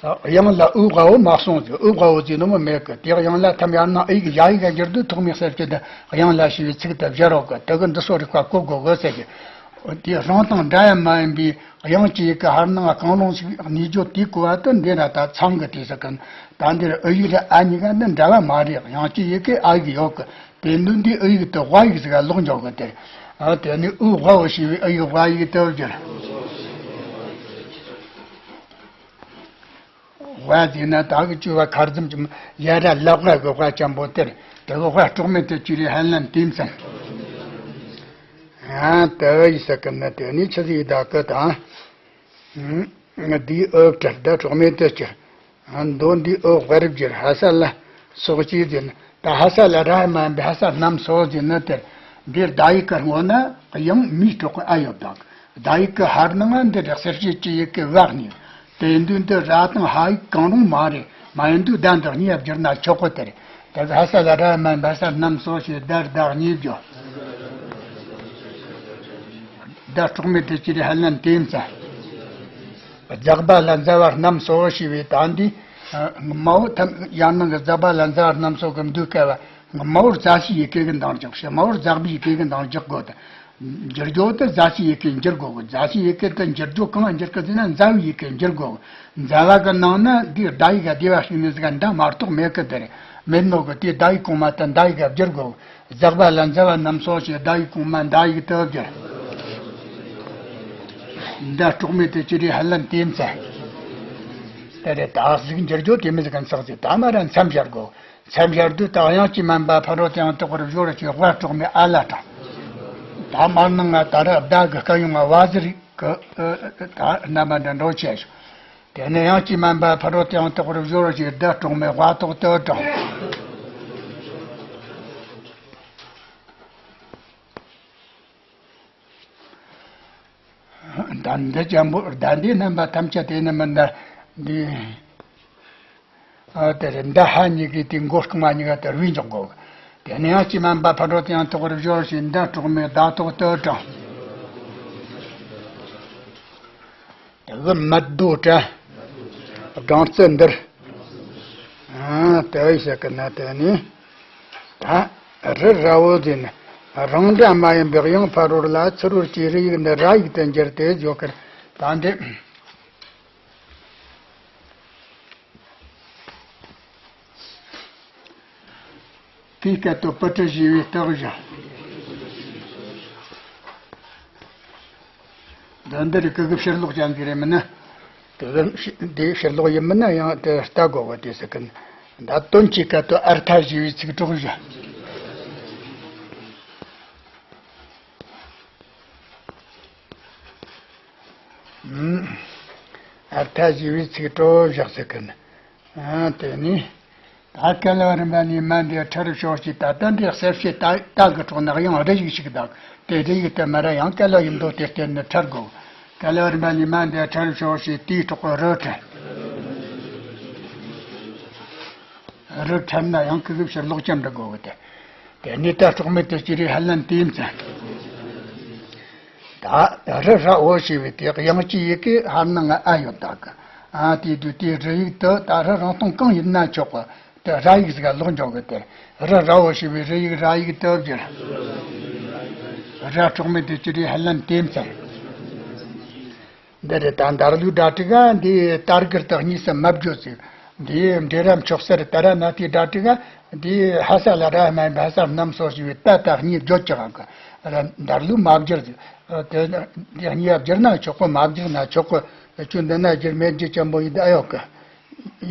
དབྱངས་ལ་ཨུ་ཝ་འོ་མ་གསུངས་ཟེར། ཨུ་ཝ་འོ་ཟེར་ནོ་མི་མེད་གི། དེ་དབྱངས་ལ་ཐམ་ཡར་ནང་ཨི་གི་ཡ་ཡི་ག་འགྱུར་དུས་ཐོག་མའི་གསལ་བྱེད་དེ་དབྱངས་ལ་ཞེས་པའི་ཚིག་དེ་བཞག་རོགས་གི། དེ་གི་འདི་སོ་རིག་པ་གོ་དགོས་གི་ཟེར་གི། དེ་རང་དང་འདྲ་ཡང་མ་ཡིན་པའི་དབྱངས་ཀྱི་ཡི་གེ་ཧར་ནང་གང་རུང་ཞིག་གནས་རྒྱུ་དེའི་གོ་བ་དུ་འདི་ན་ད་ཚང་གི་དེ་ཟེར་གི། ད་འདིར་ཨུ་ཡིག་ར་ཨ་གཉིས་ཀ་འདི་འདྲ་བ་མ་རེད། དབྱངས་ཀྱི་ཡི་གེ་ཨ་ཡིག་ཡོད་གི། དེ་འདུག་འདི་ཨུ་ཡིག་དེ་ཝ་ཡིག་ཟིག་ག་ལོག་འཇོག་གི་དེ། ཨ་དེ་ནི་ཨུ་ཝ་འོ་ཞེས་པའི་ཨུ་ཡིག་ཝ་ཡིག་དེ་བསྒྱུར། ཝ་ཟེར་ན་ད་གི་བཅུ་བ་ཁར་ཙམ་གྱི་ཡ་ར་ལག་ཝ་གི་ཝ་ཅན་པོ་དེར་དེ་གི་ཝ་གྲོགས་མེད་དེ་བཅུ་རེ་ཧན་ལན་དེ་མཚན། ཨ་དེ་ཡི་ས་ཀི་ན་དེ་ནི་ཆི་ཟིག་ད་གི་དང་། འདིའི་ཨོབ་ཁྲ་ད་གྲོགས་མེད་དུ་གྱུར། མདོ་འདིའི་ཨོབ་དབར་བསྒྱུར་ཧ་ས་ལ་སོགས་ཀྱིས་ཟེར་ན། ད་ཧ་ས་ལ་ར་མ་འབི་ཧ་ས་རྣམས་སོ་ཟེར་ན་དེར། འདིར་ཟླ་ཡིག་གི་སྔོན་ན་དབྱངས་མིའི་གྲོགས་ཀྱི་ཨ་ཡོད་དང་ བརྡ་ཡིག་གི་ཧར་ནང་ང་འདི་རེད། གསལ་བྱེད་ཀྱི་ཡི་གེ་བ་གཉིས། དེ་ཡིན་དུས་འདི་ར་དང་ཧ་ཡིག་གང་རུང་མ་རེད། མ་ཡིན་དུས་བརྡ་འདི་གཉིས་བསྒྱུར་ན་ཆོག་གི། དེ་རེད། དེ་གི་ཧ་ས་ལ་ར་མ་ཡིན་པ་ས་རྣམས་སོ་ཞེས་བརྡ་བརྡ་གཉིས་བརྗོད། བརྡ་གྲོགས་མེད་དེ་ཅི་རེད། ཧ་ལན་དེ་མཚན། རྫག་པ་ལ་མཛའ་བ་རྣམས་སོ་ཞེས་པའི་ད་འདི་མ་འོ་ཐམ་ཡར་ནང་གི་རྫག་པ་ལ་མཛའ་བ་རྣམས་སོ་གི་མདུད་སྐབས་མ་འོར་རྫ་ཆུའི་ཡི་གེ་གི་འདང་རྒྱག་ཞེས། མ་འོར་རྫག་པའི་ཡི་གེ་གི་འདང་རྒྱག་དགོས་ཏེ། འགྱུར་རྒྱུ་དེ་རྫ་ཆུའི་ཡི་གེ་འགྱུར་དགོས་གི། རྫ་ཆུའི་ཡི་གེ་དེ་འགྱུར་རྒྱུ་གང་འགྱུར་གི་ཟེར་ན་མཛའ་བའི་ཡི་གེ་འགྱུར་དགོས་གི། མཛའ་བ་གི་ནང་ན་འདིའི་བརྡ་ཡིག་ག་བདེ་བ་ཞིག་ནི་ཟིག་ག་འདྲ་མ་གཏོགས་མེད་གི། དེ་རེད། མེད་ནོ་གི་དེའི་བརྡ་ཡིག་གོང་མ་དེ་བརྡ་ཡིག་ག་བསྒྱུར་དགོས་གི། རྫག་པ་ལ་མཛའ་བ་རྣམས་སོ་ཞེས་བརྡ་ཡིག་གོང་མ་བརྡ་ཡིག་དུ་བསྒྱུར། འདི་གྲོགས་མེད་དེ་ཅི་རེད། ཧ་ལན་དེ་མཚན། དེ་རེད། ད་གཟུགས་འགྱུར་རྒྱུ་དེ་མི་ཟིག་ག་ཚག་ཟིག་ད་མ་ར་མཚམས་སྦྱར་དགོས། མཚམས་སྦྱར་དུས་ད་དབྱངས་ཀྱིས་མན་པ་ཕ་རོལ་ཏུ་ཡང་དག་པར་སྦྱོར་ཞེས་བ་གྲོགས་མེད་ཨ་ལ་དྲངས། ད་མར་ནང་ང་ད་ར་བརྡ་གི་སྐད་ཡོང་བ་བ་ཟེར་གི་ད་རྣམ་པ་འདྲ་འགྲོ་ཆེ་ཞིང་། དེ་ནས་དབྱངས་ཀྱིས་མན་པ་ཕ་རོལ་ཏུ་ཡང་དག་པར་སྦྱོར་ཞེས་བརྡ་གྲོགས་མེད་བ་ཐོག་ཏུ་དྲངས། ད་འདི་ཅན་པོ་ད་འདི་རྣམ་པ་ཐམས་ཅད་དེ་ནི་མིན་ད་འདི། ཨ་དེ་རེད། མདའ་ཧ་གཉིས་ཀྱིས་དེ་མགོ་རྐང་མ་གཉིས་ཀ་དེ་རུས་འཇོག་དགོས། དེ་ནས་དབྱངས་ཀྱིས་མན་པ་ཕ་རོལ་ཏུ་ཡང་དག་པར་སྦྱོར་ཞེས་མདའ་གྲོགས་མེད་བརྡ་ཐོག་ཏུ་དྲངས། དེ་གི་མད་དོ་བྲ། སྦྲང་རྩི་འདིར། ཨ་དེ་བས་ཞིག་གི་ན་དེ་ནི། ད་རི་ར་བོ་ཟེར་ནས་རང་འདྲ་མ་ཡིན་པའི་དབྱངས་ཕ་རོལ་ལ་ཚུ་རོལ་གྱི་རི་ཡིག་འདི་ར་ཡིག་ཏུ་འགྱུར་ཏེ་བརྗོད་ཀར་ད་འདི། དེའི་སྐད་དུ་པུ་ཏྲ་ཞེས་པའི་རྟགས་བཞག། འདི་འདིར་གི་གི་ཕྱིར་ལོག་ཅན་གྱི་རེད་མིན་ན། གི་གི་འདི་ཕྱིར་ལོག་ཡིན་མིན་ན་ཡང་དེ་ལྟ་དགོས་པ་དེ་ཟེར་གི། ད་དོན་གྱི་སྐད་དུ་ཨར་ཐ་ཞེས་པའི་ཚིག་གྲོགས་བཞག། ཨར་ཐ་ཞེས་པའི་ཚིག་གྲོགས་བཞག་ཟེར་གི། ཨ་དེ་ནི། ད་ཀ་ལ་བ་རིམ་པ་ནས་མ་འདི་ཁྲ་རུ་ཤོག་ཅིག་ད་ལྟ་འདི་གསལ་བཤད་ད་ད་གི་གྲོགས་ནག་ཡང་རི་ཡིག་ཞིག་དང་དེ་རི་ཡིག་དེ་མ་ར་ཡང་ཀ་ལ་ཡིན་མདོ་དེ་བསྟན་ནས་ཁྲར་དགོས། ཀ་ལ་བ་རིམ་པ་ནས་མ་འདི་ཁྲ་རུ་ཤོག་ཅིག་དེའི་གྲོགས་རི་ཁྲ། རི་ཁྲར་ན་ཡང་གི་གི་ཕྱིར་ལོག་ཅམ་འདྲ་དགོས་གི་དེ། དེ་ནི་ད་གྲོགས་མེད་དུ་ཅི་རེད། ཧ་ལན་དེའི་མཚན། ད་རི་ར་འོ་ཞེས་པའི་དེ་དབྱངས་ཀྱི་ཡི་གེ་ཧར་ནང་ང་ཨ་ཡོད་ད་གི། ཨ་དེ་དུས་དེ་རི་ཡིག་དུ་ད་རི་རང་སྟོང་གང་ཡིན་ན་ཆོག་གི། དེ་ར་ཡིག་ཟིག་ལོག་འཇོག་གི་དེ། རི་ར་འོ་ཞེས་པའི་རི་ཡིག་ར་ཡིག་དུ་བསྒྱུར། ར་གྲོགས་མེད་དུ་ཅི་རེད། ཧ་ལན་དེའི་མཚན། འདི་རེད། ད་འདར་ལུག་སྒྲ་དྲུག་ག་འདི་དར་གིར་དུ་གཉིས་སུ་མ་བརྗོད་ཟིག། འདི་འབྲེ་རམ་ཆོག་སར་ད་ར་ན་དེའི་སྒྲ་དྲུག་ག་འདི་ཧ་ས་ལ་ར་མ་བ་ས་རྣམས་སོ་ཞེས་པའི་ད་ད་གཉིས་བརྗོད་ཀྱི་གང་གི། ར་འདར་ལུག་མ་བསྒྱུར་ཟིག། དེ་འདི་གཉིས་བསྒྱུར་ན་ཆོག་གི། མ་བསྒྱུར་ན་ཆོག་གི། ཁྱོད་འདི་ན་བསྒྱུར་མེད་རྒྱུ་ཅན་པོ་ཡིན་ད་ཨ་ཡོད་གི།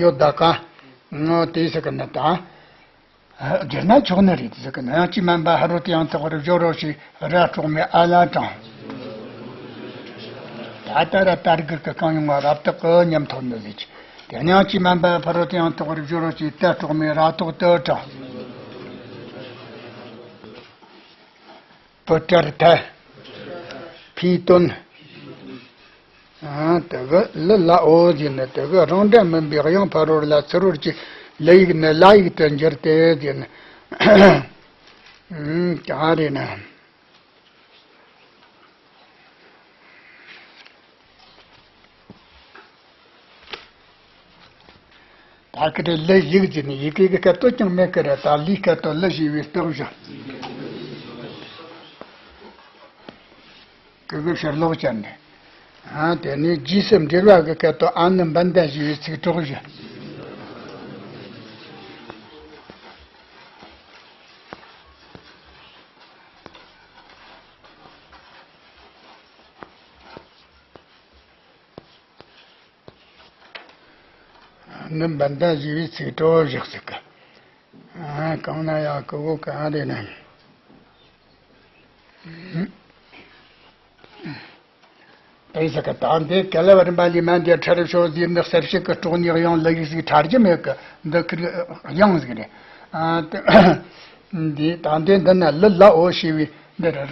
ཡོད་ད་ག། ངོ་དེ་ཟེར་གི་ན་ད། བསྒྱུར་ན་ཆོག་ནི་རེད་ཟེར་གི་ན། དབྱངས་ཀྱིས་མན་པ་ཕ་རོལ་ཏུ་ཡང་དག་པར་སྦྱོར་རོ་ཞེས་ར་གྲོགས་མེད་ཨ་ལ་དྲངས། ད་ལྟ་ར་དར་གིར་གི་གང་ཡོང་བ་རབ་བཏགས་ཀྱི་ཉམས་ཐོབ་ནི་ཟིག། དེ་དབྱངས་ཀྱིས་མན་པ་ཕ་རོལ་ཏུ་ཡང་དག་པར་སྦྱོར་རོ་ཞེས་ད་གྲོགས་མེད་ར་ཐོག་ཏུ་དྲངས། པུ་ཏྲར་ཐ། ཕིའི་དོན། ཨ་དེ་གི་ལི་ལ་འོ་ཟེར་ནས་དེ་གི་རང་འདྲ་མིན་པའི་དབྱངས་ཕ་རོལ་ལ་ཚུ་རོལ་གྱི་ལི་ཡིག་ནི་ལ་ཡིག་ཏུ་འགྱུར་ཏེ་ཟེར་ནས། ཨུམ་གང་རེད་ན། ད་གི་རེད། ལི་ཡིག་ཟེར་ནས་ཡི་གེ་གི་སྐད་དོད་ཀྱང་མེད་གི་རེད། ད་ལིའི་སྐད་དོད་ལི་ཞེས་པའི་རྟགས་བཞག། གི་གི་ཕྱིར་ལོག་བྱས་ནས། ཨ་དེ་ནས་རྗེས་སུ་འབྲེལ་བ་གི་སྐད་དོད་ཨ་ནི་འབན་ད་ཞེས་པའི་ཚིག་གྲོགས་བཞག། ནི་འབན་ད་ཞེས་པའི་ཚིག་གྲོགས་བཞག་ཟིག་གི། ཨ་གང་ན་ཡང་ཀུ་གོ་གང་རེད་ན། དེ་ཟེར་གི། ད་འདི་ཀ་ལ་བ་རིམ་པ་ལས་མ་འདི་ཁྲ་རུ་ཤོག་ཟེར་ནི་གསལ་བྱེད་ཀྱི་གྲོགས་ནི་དབྱངས་ལི་ཡིག་ཟིག་ཁྲ་རྒྱུ་མེད་གི། འདི་ཁིར་དབྱངས་ཟིག་རེད། ཨ་དེ་འདི་ད་འདི་འདི་ན་ལི་ལ་འོ་ཞེས་པའི་འདི་རེད།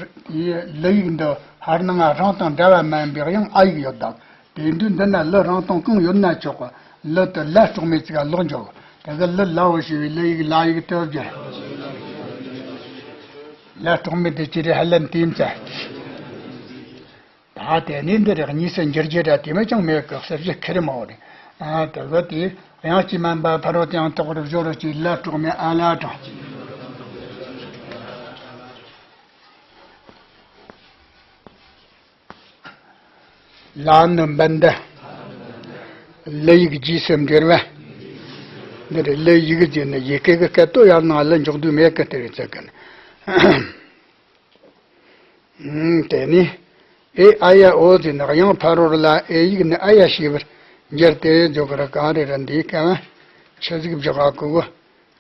ལི་ཡིག་འདི། ཧར་ནང་ང་རང་དང་འདྲ་བ་མིན་པའི་དབྱངས་ཨ་ཡིག་ཡོད་དམ། དེ་དུས་འདི་ན་ལུ་རང་སྟོང་གང་ཡོད་ན་ཆོག་གི། ལུ་དེ་ལ་གྲོགས་མེད་ཅིག་ག་ལོག་འཇོག་གི། དེ་གི་ལུ་ལའོ་ཞེས་པའི་ལུ་ཡིག་ལ་ཡིག་དེ་བརྒྱབ། ལ་གྲོགས་མེད་དེ་ཅི་རེད་ཧ་ལན་དེ་མཚན། ད་དེ་ནས་འདི་རེ་གཉིས་སུ་འགྱུར་རྒྱུ་ར་དེ་མི་ཅང་མེད་གི། གསལ་བཤད་ཁེར་མ་བོ་རེད། ཨ་དེ་གི་དེ་དབྱངས་ཀྱིས་མན་པ་ཕ་རོལ་ཏུ་ཡང་དག་པར་སྦྱོར་རོ་ཞེས་ལ་གྲོགས་མེད་ཨ་ལ་དྲངས། ལ་ནི་འབད་འདི། ལུ་ཡིག་རྗེས་སུ་འབྲེལ་བ། འདི་རེད། ལུ་ཡིག་རྗེས་ནི་ཡི་གེ་གི་སྐད་དོད་ཡར་ནང་ལ་འཇོག་དུས་མེད་གི། དེ་རེད་ཚེ་གི་ནི། ཨུམ། དེ་ནི། ཨེ་ཨ་ཡ་ཨོ་ཟེར་ན་དབྱངས་ཕ་རོལ་ལ་ཨེ་ཡིག་ནི་ཨ་ཡ་ཞེས་པར་འགྱུར་ཏེ་འཇོག་གི་ར། གང་རེ་ར་འདིའི་སྐབས་ཆུ་ཟིག་བཞག་ག་གོ་གོ།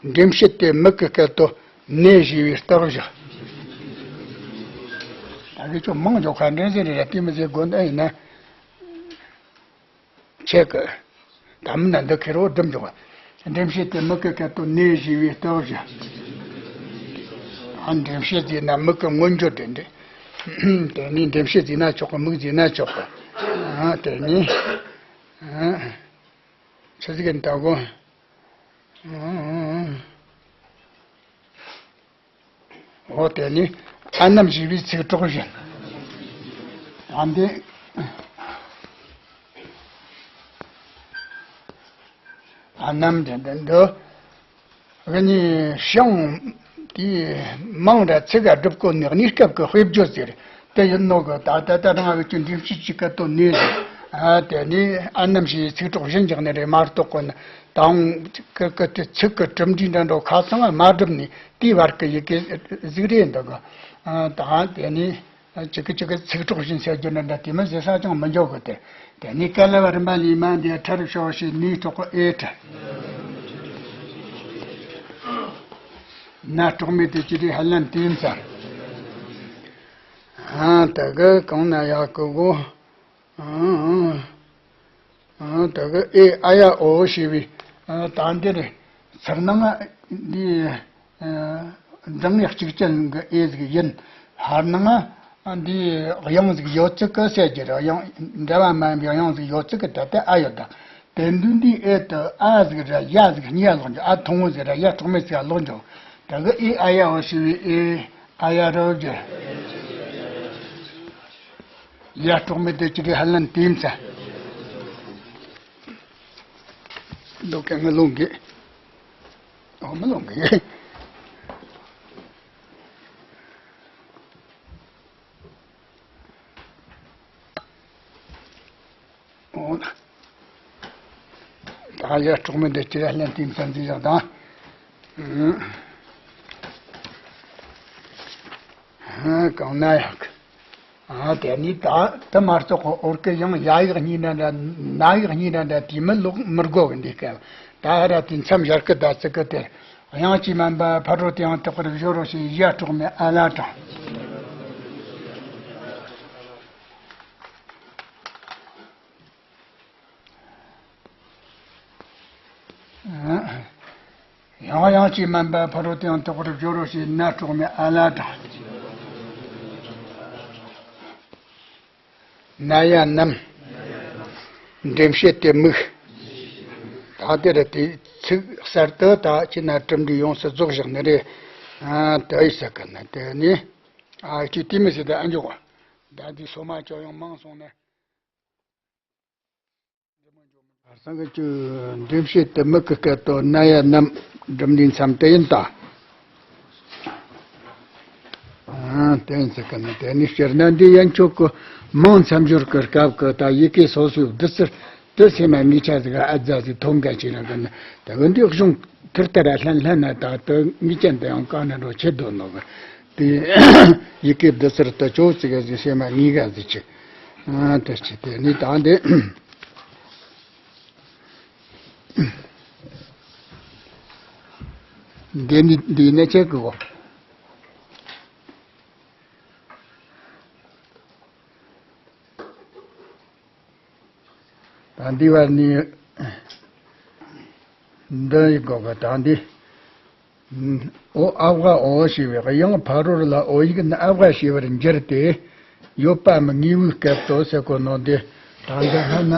འགྲེམས་བྱེད་དེ་མིག་གི་སྐད་དོད་ནས་ཞེས་པའི་རྟགས་བཞག། ད་གི་ཅོ་མང་འཇོག་ཁ་འདྲེན་ཟེར་རེ་ར་དེ་མི་ཟེར་དགོས་ན་ཡིན་ན། ཆེ་གི། ད་མིན་ན་འདི་ཁེར་བོ་སྒྲུབ་འཇོག་པ། འགྲེམས་བྱེད་དེ་མིག་གི་སྐད་དོད་ནས་ཞེས་པའི་རྟགས་བཞག། ཨ་འགྲེམས་བྱེད་ཟེར་ན་མིག་གི་མངོན་བརྗོད་དེ་འདི། དེ་ནས་འགྲེམས་བྱེད་ཟེར་ན་ཆོག་གི། མིག་ཟེར་ན་ཆོག་གི། ཨ་དེ་ནས། ཨ་ཆུ་ཟིག་གི་ད་གོ། ཨ། འོ་དེ་ནི་ཨ་རྣམ་ཞེས་པའི་ཚིག་གྲོགས་བཞིན། ད་འདི་ཨ་རྣམ་དེ་འདི་འདི་གི་ནི་ཤིང་དེ་མང་ར་ཚིག་ག་སྒྲུབ་གོ་ནི་གནས་སྐབས་ཀྱི་དཔེ་བརྗོད་ཟེར་དེ་ཡིན་ནོ་གི། ད་ད་ད་རང་གི་ཅི་འགྲེམས་བྱེད་ཅིག་ག་དོ་ནས་ཟེར། ཨ་དེ་ནི་ཨ་རྣམ་ཞེས་པའི་ཚིག་གྲོགས་བཞིན་རྒྱག་ནི་རེད་མ་གཏོགས་གོ་ནི། དང་། ཀི་ཀི་དེ་ཚིག་གི་གྲུབ་འབྲས་འདྲ་འགྲོ་ཁ་ཚང་མ་སྒྲུབ་ནས་དེའི་བར་གྱི་ཡི་གེ་ཟིག་རེད་འདུག་གི། ཨ་དང་དེ་ནས་ཅི་གི་ཅི་གི་ཚིག་གྲོགས་བཞིན་ཟེར་རྒྱུ་འདྲ་འདྲ་དེ་མི་ཟེར་ས་ཅང་མི་འཇོག་གི། དེ་དེ་ནས་ཀ་ལ་བ་རིམ་པ་ལས་མ་འདི་ཁྲ་རུ་ཤོག་ཞེས་ནས་གྲོགས་ཀྱི་ཨེ་ཁྲ། ན་གྲོགས་མེད་དེ་ཅི་རེད་ཧ་ལན་དེ་ཡིན་ས། ཨ་དེ་གི་གང་ན་ཡག་གི་གོ། ཨང་། ཨང་། ད་གི་ཨེ་ཨ་ཡ་ཨོ་ཞེས་པའི། ཨ་ད་འདིར་ཚུར་ནང་འདི། ཨ་འཛིན་ངེས་གཅིག་ཅན་གྱི་ཨེ་ཟིག་ཡིན། ཧར་ནང་འདི་དབྱངས་ཟིག་ཡོད་ཚིག་གི་ཟེར་གྱི་རེད། དབྱངས་འདྲ་བ་མིན་པའི་དབྱངས་ཟིག་ཡོད་ཚིག་གི་ད་ལྟ་ཨ་ཡོད་ད། དེ་དུས་འདི་ཨེ་དུ་ཨ་ཟིག་ར་ཡ་ཟིག་གཉིས་ལོག་འཇོག། ཨ་ཐུང་ངུ་ཟིག་ར་ཡ་གྲོགས་མེད་ཟིག་ལོག་འཇོག། ད་གི་ཨེ་ཨ་ཡ་ཨོ་ཞེས་པའི་ཨེ་ཨ་ཡ་རོ་གི། ཡ་གྲོགས་མེད་དེ་ཅི་གི་ཧ་ལན་དེ་མཚན། འདུག་གི་ངི་ལོང་གི། ཨོ་མི་ལོང་གི། ཨོ། ད་ཡ་གྲོགས་མེད་དེ་ཅི་གི་ཧ་ལན་དེ་མཚན་ཟེར་ཡག་དང་། ཨ་གང་ན་ཡག། ཨ་དེ་ནི་ད་དེ་མ་གཏོགས་ཨོར་ཀི་ཡང་ཡ་ཡིག་གཉིས་འདྲ་འདྲ་ན་ཡིག་གཉིས་འདྲ་འདྲ་དེ་མི་ལོག་མི་དགོས་གི་འདི་སྐབས། ད་ཨ་ར་དེ་མཚམས་སྦྱར་གི་ད་ཚིག་གི་དེ། དབྱངས་ཀྱིས་མན་པ་ཕ་རོལ་ཏུ་ཡང་དག་པར་སྦྱོར་རོ་ཞེས་ཡ་གྲོགས་མེད་ཨ་ལ་དྲངས། ཡང་དབྱངས་ཀྱིས་མན་པ་ཕ་རོལ་ཏུ་ཡང་དག་པར་སྦྱོར་རོ་ཞེས་ན་གྲོགས་མེད་ཨ་ལ་དྲངས། ན་ཡ་རྣམས། འགྲེམས་བྱེད་དེ་མིག། ད་དེ་རེད། དེ་ཚིག་གསར་དུ་ད་ཅི་ན་གྲུབ་འབྲས་ཡོངས་སུ་རྫོགས་བཞག་ནི་རེད། ཨ་དེ་ཡི་ས་གི་ན་དེ་ནི། ཨ་ཅི་དེ་མི་སྲིད་ད་ཨ་འཇོག་པ། ད་དེ་སོ་མ་ཅོ་ཡང་མང་སོང་ན། ཁར་སང་གི་ཆུ་འགྲེམས་བྱེད་དེ་མིག་གི་སྐད་དོད་ན་ཡ་རྣམས་སྒྲུབ་འདིའི་མཚམས་དེ་ཡིན་ད། ཨ་དེ་ཡིན་ཟེར་གི་ནི་དེ་ནི་སྤྱིར་ན་འདི་ཡན་ཆོད་ཀྱི་མིང་མཚམས་སྦྱོར་གྱི་སྐབས་ཀྱི་ད་ཡི་གེ་སོ་སོའི་བསྡུ་ཚུལ་དེ་སེམས་མ་ངེས་ཆ་ཟིག་ཨ་ཛ་ཟིག་ཐོབ་འགའ་ཅིག་རང་གི་ནི་ད་གི་འདི་གཞུང་ཐུར་ལྟར་ལྷན་ལྷན་ན་ད་དུ་ངེས་ཅན་དུ་ཡང་བཀག་ན་འགྲོ་ཆེ་འདོད་ནོ་གི། དེ་ཡི་གེ་བསྡུ་ཚུལ་དུ་ཅོག་ཙི་ག་ཟིག་སེམས་མ་ངེས་ག་ཟིག་ཅིག། ཨ་དེ་ཅི་དེ་ནི་ད་འདི། འདི་ནི་འདི་ནས་ཆེ་གི་གོ། ད་འདི་བར་ནི་འདི་ཡི་གོ་ག་ད་འདི། ཨོ་ཨ་བ་ཨོ་ཞེས་པའི་དབྱངས་ཕ་རོལ་ལ་ཨོ་ཡིག་ན་ཨ་བ་ཞེས་པར་འགྱུར་ཏེ། ཡོད་པའམ་དངོས་པོའི་སྐབས་སུ་ཟེར་གོ་ནོ་འདི། ད་འདི་ཧ་ན་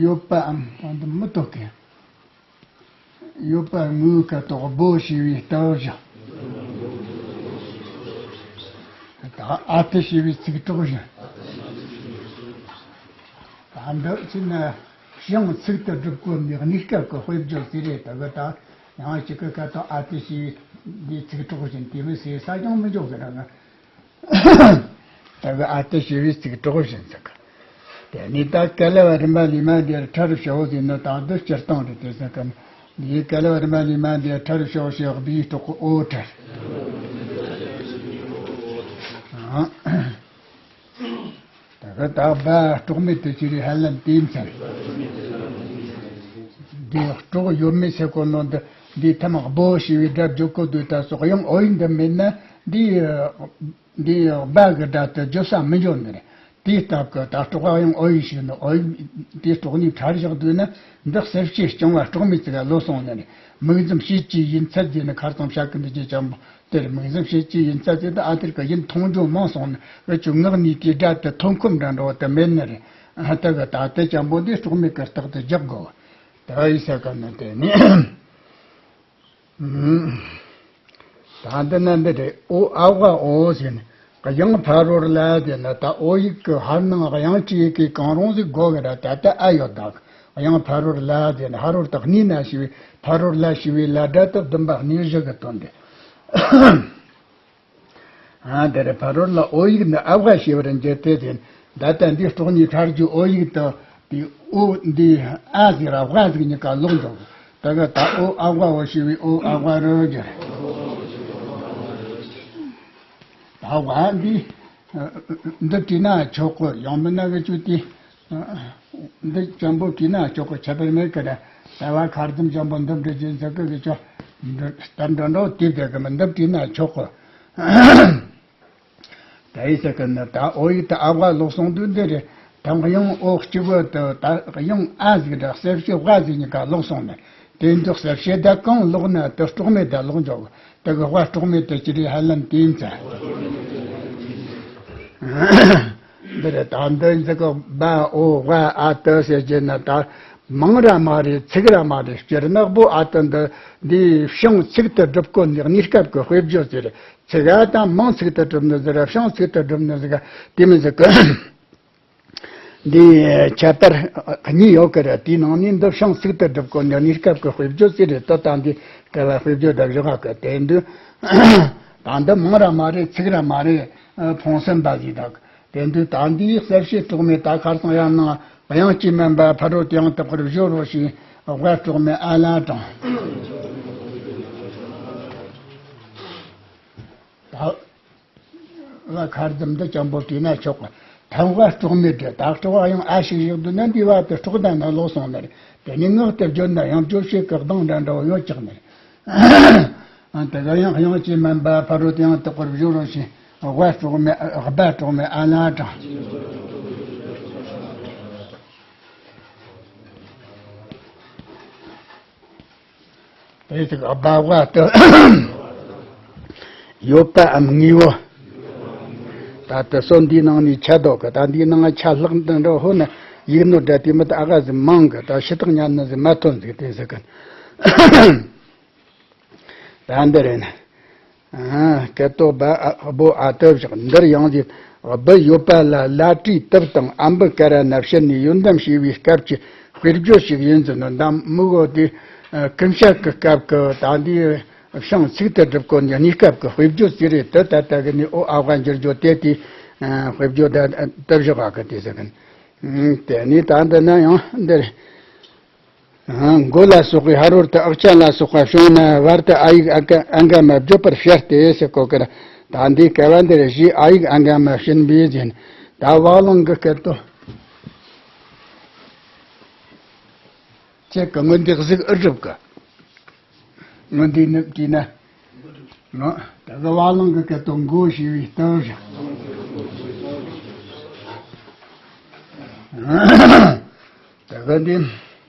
ཡོད་པའམ། ད་འདི་མི་ཐོག་གི། ཡོད་པ་དངོས་ཀ་དོག་པོ་ཞེས་པའི་སྟོབས་བཞིན། ད་ཨ་ཏི་ཞེས་པའི་ཚིག་གྲོགས་བཞིན། ད་འདི་ཕྱིན་ན་ཞིང་ཚིག་ཏུ་སྒྲུབ་དགོས་ནི་གནས་སྐབས་ཀྱི་དཔེ་བརྗོད་ཟེར་རེད། ད་གི་ད་ཡང་གཅིག་གི་ཁ་ཐོག་ཨ་ཏི་ཞེས་པའི་འདིའི་ཚིག་གྲོགས་བཞིན་དེ་མི་ཟེར་ས་ཀྱང་མི་འཇོག་གི་ར་ང་། ད་གི་ཨ་ཏི་ཞེས་པའི་ཚིག་གྲོགས་བཞིན་ཟེར་གི། དེ་ནས་ད་ཀ་ལ་བ་རི་མ་ལི་མ་འདིར་ཁྲ་རུ་ཞའོ་ཟེར་ནོ་ད་འདི་སྤྱིར་བཏང་རེད་དེ་ཟེར་གི། འདིའི་ཀ་ལ་བ་རི་མ་ལི་མ་འདིར་ཁྲ་རུ་ཞའོ་ཞེས་བི་སྤྲོག་གི་ཨོ་ཁྲ། ད་གི་ད་བ་སྤྲོག་མེད་དུ་ཅི་རེད་ཧ་ལམ་དེ་མཚན། འདི་སྤྲོག་ཡོད་མེད་ཟེར་གོ་ནོ་འདི། འདི་ཐ་མ་སྦོ་ཞེས་པའི་སྒྲ་བརྗོད་གོ་དུས་ད་སོགས་ཡང་ཨོ་ཡིག་འདི་མེད་ན་འདི། འདི་སྦ་གི་སྒྲ་དེ་བརྗོད་ས་མི་འཇོག་ནི་རེད། དེའི་སྟབས་ཀྱིས་ད་སྤྲོག་པ་ཡང་ཨོ་ཡིག་ཞིག་ནི་ཨོ་ཡིག་དེའི་སྤྲོག་ནི་ཕྲ་རུ་བཞག་དུས་ན་འདི་གསལ་བྱེད་རྐྱང་བ་སྤྲོག་མེད་ཅིག་ལ་ལོ་སོང་ནི་རེད། མིང་ཙམ་བྱེད་ཀྱི་ཡིན་ཚད་ཀྱི་ནི་ཁར་ཙམ་བྱ་གི་འདི་ཅི་ཅམ་པོ་དེར་མིང་ཙམ་བྱེད་ཀྱི་ཡིན་ཚད་ཀྱི་ད་ཨ་དེར་གི་ཡིན་མཐོང་རྒྱུ་མང་སོང་ནི་འུ་ཆོ་ངག་ནས་དེའི་སྒྲ་དེ་ཐོན་ཁུངས་འདྲ་འདྲ་བོ་དེ་མེད་ནི་རེད། ཨ་ད་གི་ད་དེ་ཅམ་པོ་འདི་སྤྲོག་མེད་ཀྱི་རྟགས་དེ་རྒྱག་དགོས། ད་ཡི་ས་ག་ནི་དེ་ནི། ད་འདི་ན་འདི་རེད། ཨོ་ཨ་ཝ་ཨོ་ཟེར་ནས་དབྱངས་ཕ་རོལ་ལ་ཟེར་ན་ད་ཨོ་ཡིག་གི་ཧར་ནང་དབྱངས་ཀྱི་ཡི་གེ་གང་རུང་ཟིག་དགོས་གི་ར། ད་ལྟ་ཨ་ཡོད་ད། དབྱངས་ཕ་རོལ་ལ་ཟེར་ན་ཕ་རོལ་ཏུ་གནས་ན་ཞེས་པའི་ཕ་རོལ་ལ་ཞེས་པའི་ལ་སྒྲ་དེ་བདུན་པ་གནས་བཞི་གི་དོན་ཏེ། ཨ་འདིར་ཕ་རོལ་ལ་ཨོ་ཡིག་ནི་ཨ་ཝ་ཞེས་པར་འགྱུར་ཏེ་ཟེར། ད་ལྟ་འདིའི་སྤྲོག་ནི་ཕྲ་རྒྱུ་ཨོ་ཡིག་དང་དེའི་ཨོ་འདིའི་ཨ་ཟེར་ཨ་ཝ་ཟེར་གཉིས་ཀ་ལོག་འགྲོ། ད་ག་ད་ཨོ་ཨ་ཝ་ཨོ་ཞེས་པའི་ཨོ་ཨ་ཝ་རུ་གྱུར། ད་ཝ་འདི་འདི་བྲིས་ན་ཆོག་གི། ཡང་མིན་ན་གི་ཆུ་དེ། འདི་ཅམ་པོ་བྲིས་ན་ཆོག་གི། ཁྱད་པར་མེད་གི་ར། ད་བ་ཁ་རྡུམ་ཅམ་པོ་འདི་འབྲི་རྒྱུ་ཟེར་གི་གི་ཆོག། ལྟར་འདྲ་འདྲ་དེབ་དེ་གི་མི་འདི་བྲིས་ན་ཆོག་གི། ད་ཡི་ས་གི་ནི་ད་ཨོ་ཡིག་ད་ཨ་ཝ་ལོག་སོང་དུས་འདི་རེད། ད་དབྱངས་ཨོ་གཅིག་པོ་དུ་ད་དབྱངས་ཨ་ཟིག་ར་གསལ་བྱེད་ཝ་ཟིག་གཉིས་ཀ་ལོག་སོང་ནས། དེ་འདི་གསལ་བྱེད་ད་གང་ལོག་ན་དེ་སྤྲོག་མེད་ད་ལོག་འཇོག། དེ་གི་ཝ་སྤྲོག་མེད་དུ་ཅི་རེད་ཧ་ལམ་དེ་ཡིན་ཚ། འདི་རེད། ད་འདི་འདི་གི་བ་ཨོ་ཝ་ཨ་ཏི་ཟེར་རྒྱུ་ན་ད་མིང་ར་མ་རེད། ཚིག་ར་མ་རེད། སྤྱིར་ན་སྦོ་ཨ་ཏི་འདི་འདི་བྱང་ཚིག་ཏུ་སྒྲུབ་དགོས་ནི་གནས་སྐབས་ཀྱི་དཔེ་བརྗོད་ཟེར། ཚིག་ཨ་དང་མིང་ཚིག་ཏུ་གྲུབ་ནི་ཟེར། བྱང་ཚིག་ཏུ་གྲུབ་ནི་ཟེར། དེ་མི་ཟེར་གི། འདི་ཁྱད་པར་གཉིས་ཡོད་གི་རེད། དེའི་ནང་ནས་འདི་བྱང་ཚིག་ཏུ་སྒྲུབ་དགོས་ནི་གནས་སྐབས་ཀྱི་དཔེ་བརྗོད་ཟེར་རེད། ད་ལྟ་འདི་སྐལ་བ་དཔེ་བརྗོད་སྒྲ་བཞི་ག་གི་དེ་འདི། ད་འདི་མིང་ར་མ་རེད། ཚིག་ར་མ་རེད། ཕུང་སེམས་པ་ཟིག་དག། དེ་འདི་ད་འདིའི་གསལ་བྱེད་སྤྲོག་མེད་ད་ཁར་སང་ཡར་ནང་དབྱངས་ཀྱིས་མིན་པ་ཕ་རོལ་ཏུ་ཡང་དག་པར་སྦྱོར་རོ་ཞེས་ཝ་སྤྲོག་མེད་ཨ་ལ་དྲངས། ད་བ་ཁ་རྡུམ་འདི་ཅམ་པོ་བྲིས་ན་ཆོག་གི། ཐ་མ་སྤྲོག་མེད་རེད། ད་སྤྲོག་པ་ཡང་ཨ་ཞིག་བཞག་འདུག་ན་འདི་བ་དེ་སྤྲོག་ད་ན་ལོག་སོང་ནི་རེད། དེ་ནི་ངག་ཏུ་བརྗོད་ན་ཡང་བརྗོད་བྱེད་ཀྱི་གདངས་འདྲ་འདྲ་བོ་ཡོད་ཀྱག་ནི་རེད། ཨ་དེ་ག་ཡང་དབྱངས་ཀྱིས་མིན་པ་ཕ་རོལ་ཏུ་ཡང་དག་པར་སྦྱོར་རོ་ཞེས་ཝ་སྤྲོག་མེད་ཨ་སྦ་སྤྲོག་མེད་ཨ་ལ་དྲངས། དེ་ཚིག་སྦ་ཝ་དུ་ཡོད་པའམ་དངོས་པོ། ད་ལྟ་སོ་འདིའི་ནང་ནས་ཆ་ལྡོག་གི། ད་འདིའི་ནང་ཆ་ལྷག་འདི་འགྲོ་ཧོ་ན་ཡིག་ནོར་འདྲ་དེ་མི་ད་ཨ་ག་ཟིག་མང་གི། ད་ཕྱི་ཐག་ཉན་ན་ཟིག་མ་ཐོན་ཟིག་དེ་ཟིག་གི། ད་འདི་རེད་ན། ཨ་སྐད་དོ་བ་ཨ་བོ་ཨ་ཏི་བཞག། འདིར་ཡང་ཟེར། སྦུ་ཡོད་པ་ལ་ལ་བྲིས་དུབ་དང་ཨམ་བུ་ཀ་ར་ན་བྱིན་ནས་ཡོན་ཏན་ཞེས་པའི་སྐབས་ཀྱི་དཔེར་བརྗོད་ཞིག་ཡིན་ཟེར་ནོ། འདམ་མི་གོ་དེ་ཀུན་བཤད་ཀྱི་སྐབས་ཀྱི་ད་འདིའི་བྱང་ཚིག་ཏུ་སྒྲུབ་དགོས་ནི་གནས་སྐབས་ཀྱི་དཔེར་བརྗོད་ཟེར་རེད། དེ་ད་ལྟ་གི་ནི་ཨོ་ཨ་ཝ་འགྱུར་རྒྱུ་དེ་དེ་དཔེར་བརྗོད་ད་ཏི་བཞག་ག་གི་དེ་ཟེར་གི། དེ་ནས་ད་འདི་ན་ཡང་འདིར། མགོ་ལ་སོགས་པའི་ཕ་རོལ་ཏུ་ཨག་ཆ་ལ་སོགས་པ་བྱུང་ན་བར་དུ་ཨ་ཡིག་ཨ་ག་ཨ་འགའ་མ་བརྗོད་པར་བཤད་དེ་ཟེར་གོ་གི་ར། ད་འདིའི་སྐབས་འདིར་བཞི་ཨ་ཡིག་ཨ་འགའ་མ་བྱིན་པས་ཟེར། ད་བ་ལང་གི་སྐད་དོ། ཁྱེད་ཀྱི་སྔོན་འདི་གཟིགས་ཨེ་གྲུབ་གི། སྔོན་འདི་ནི་བྲིས་ན། ནོ། ད་གི་བ་ལང་གི་སྐད་དོ་མགོ་ཞེས་པའི་སྟོབས་བཞིན། ད་ག་འདི་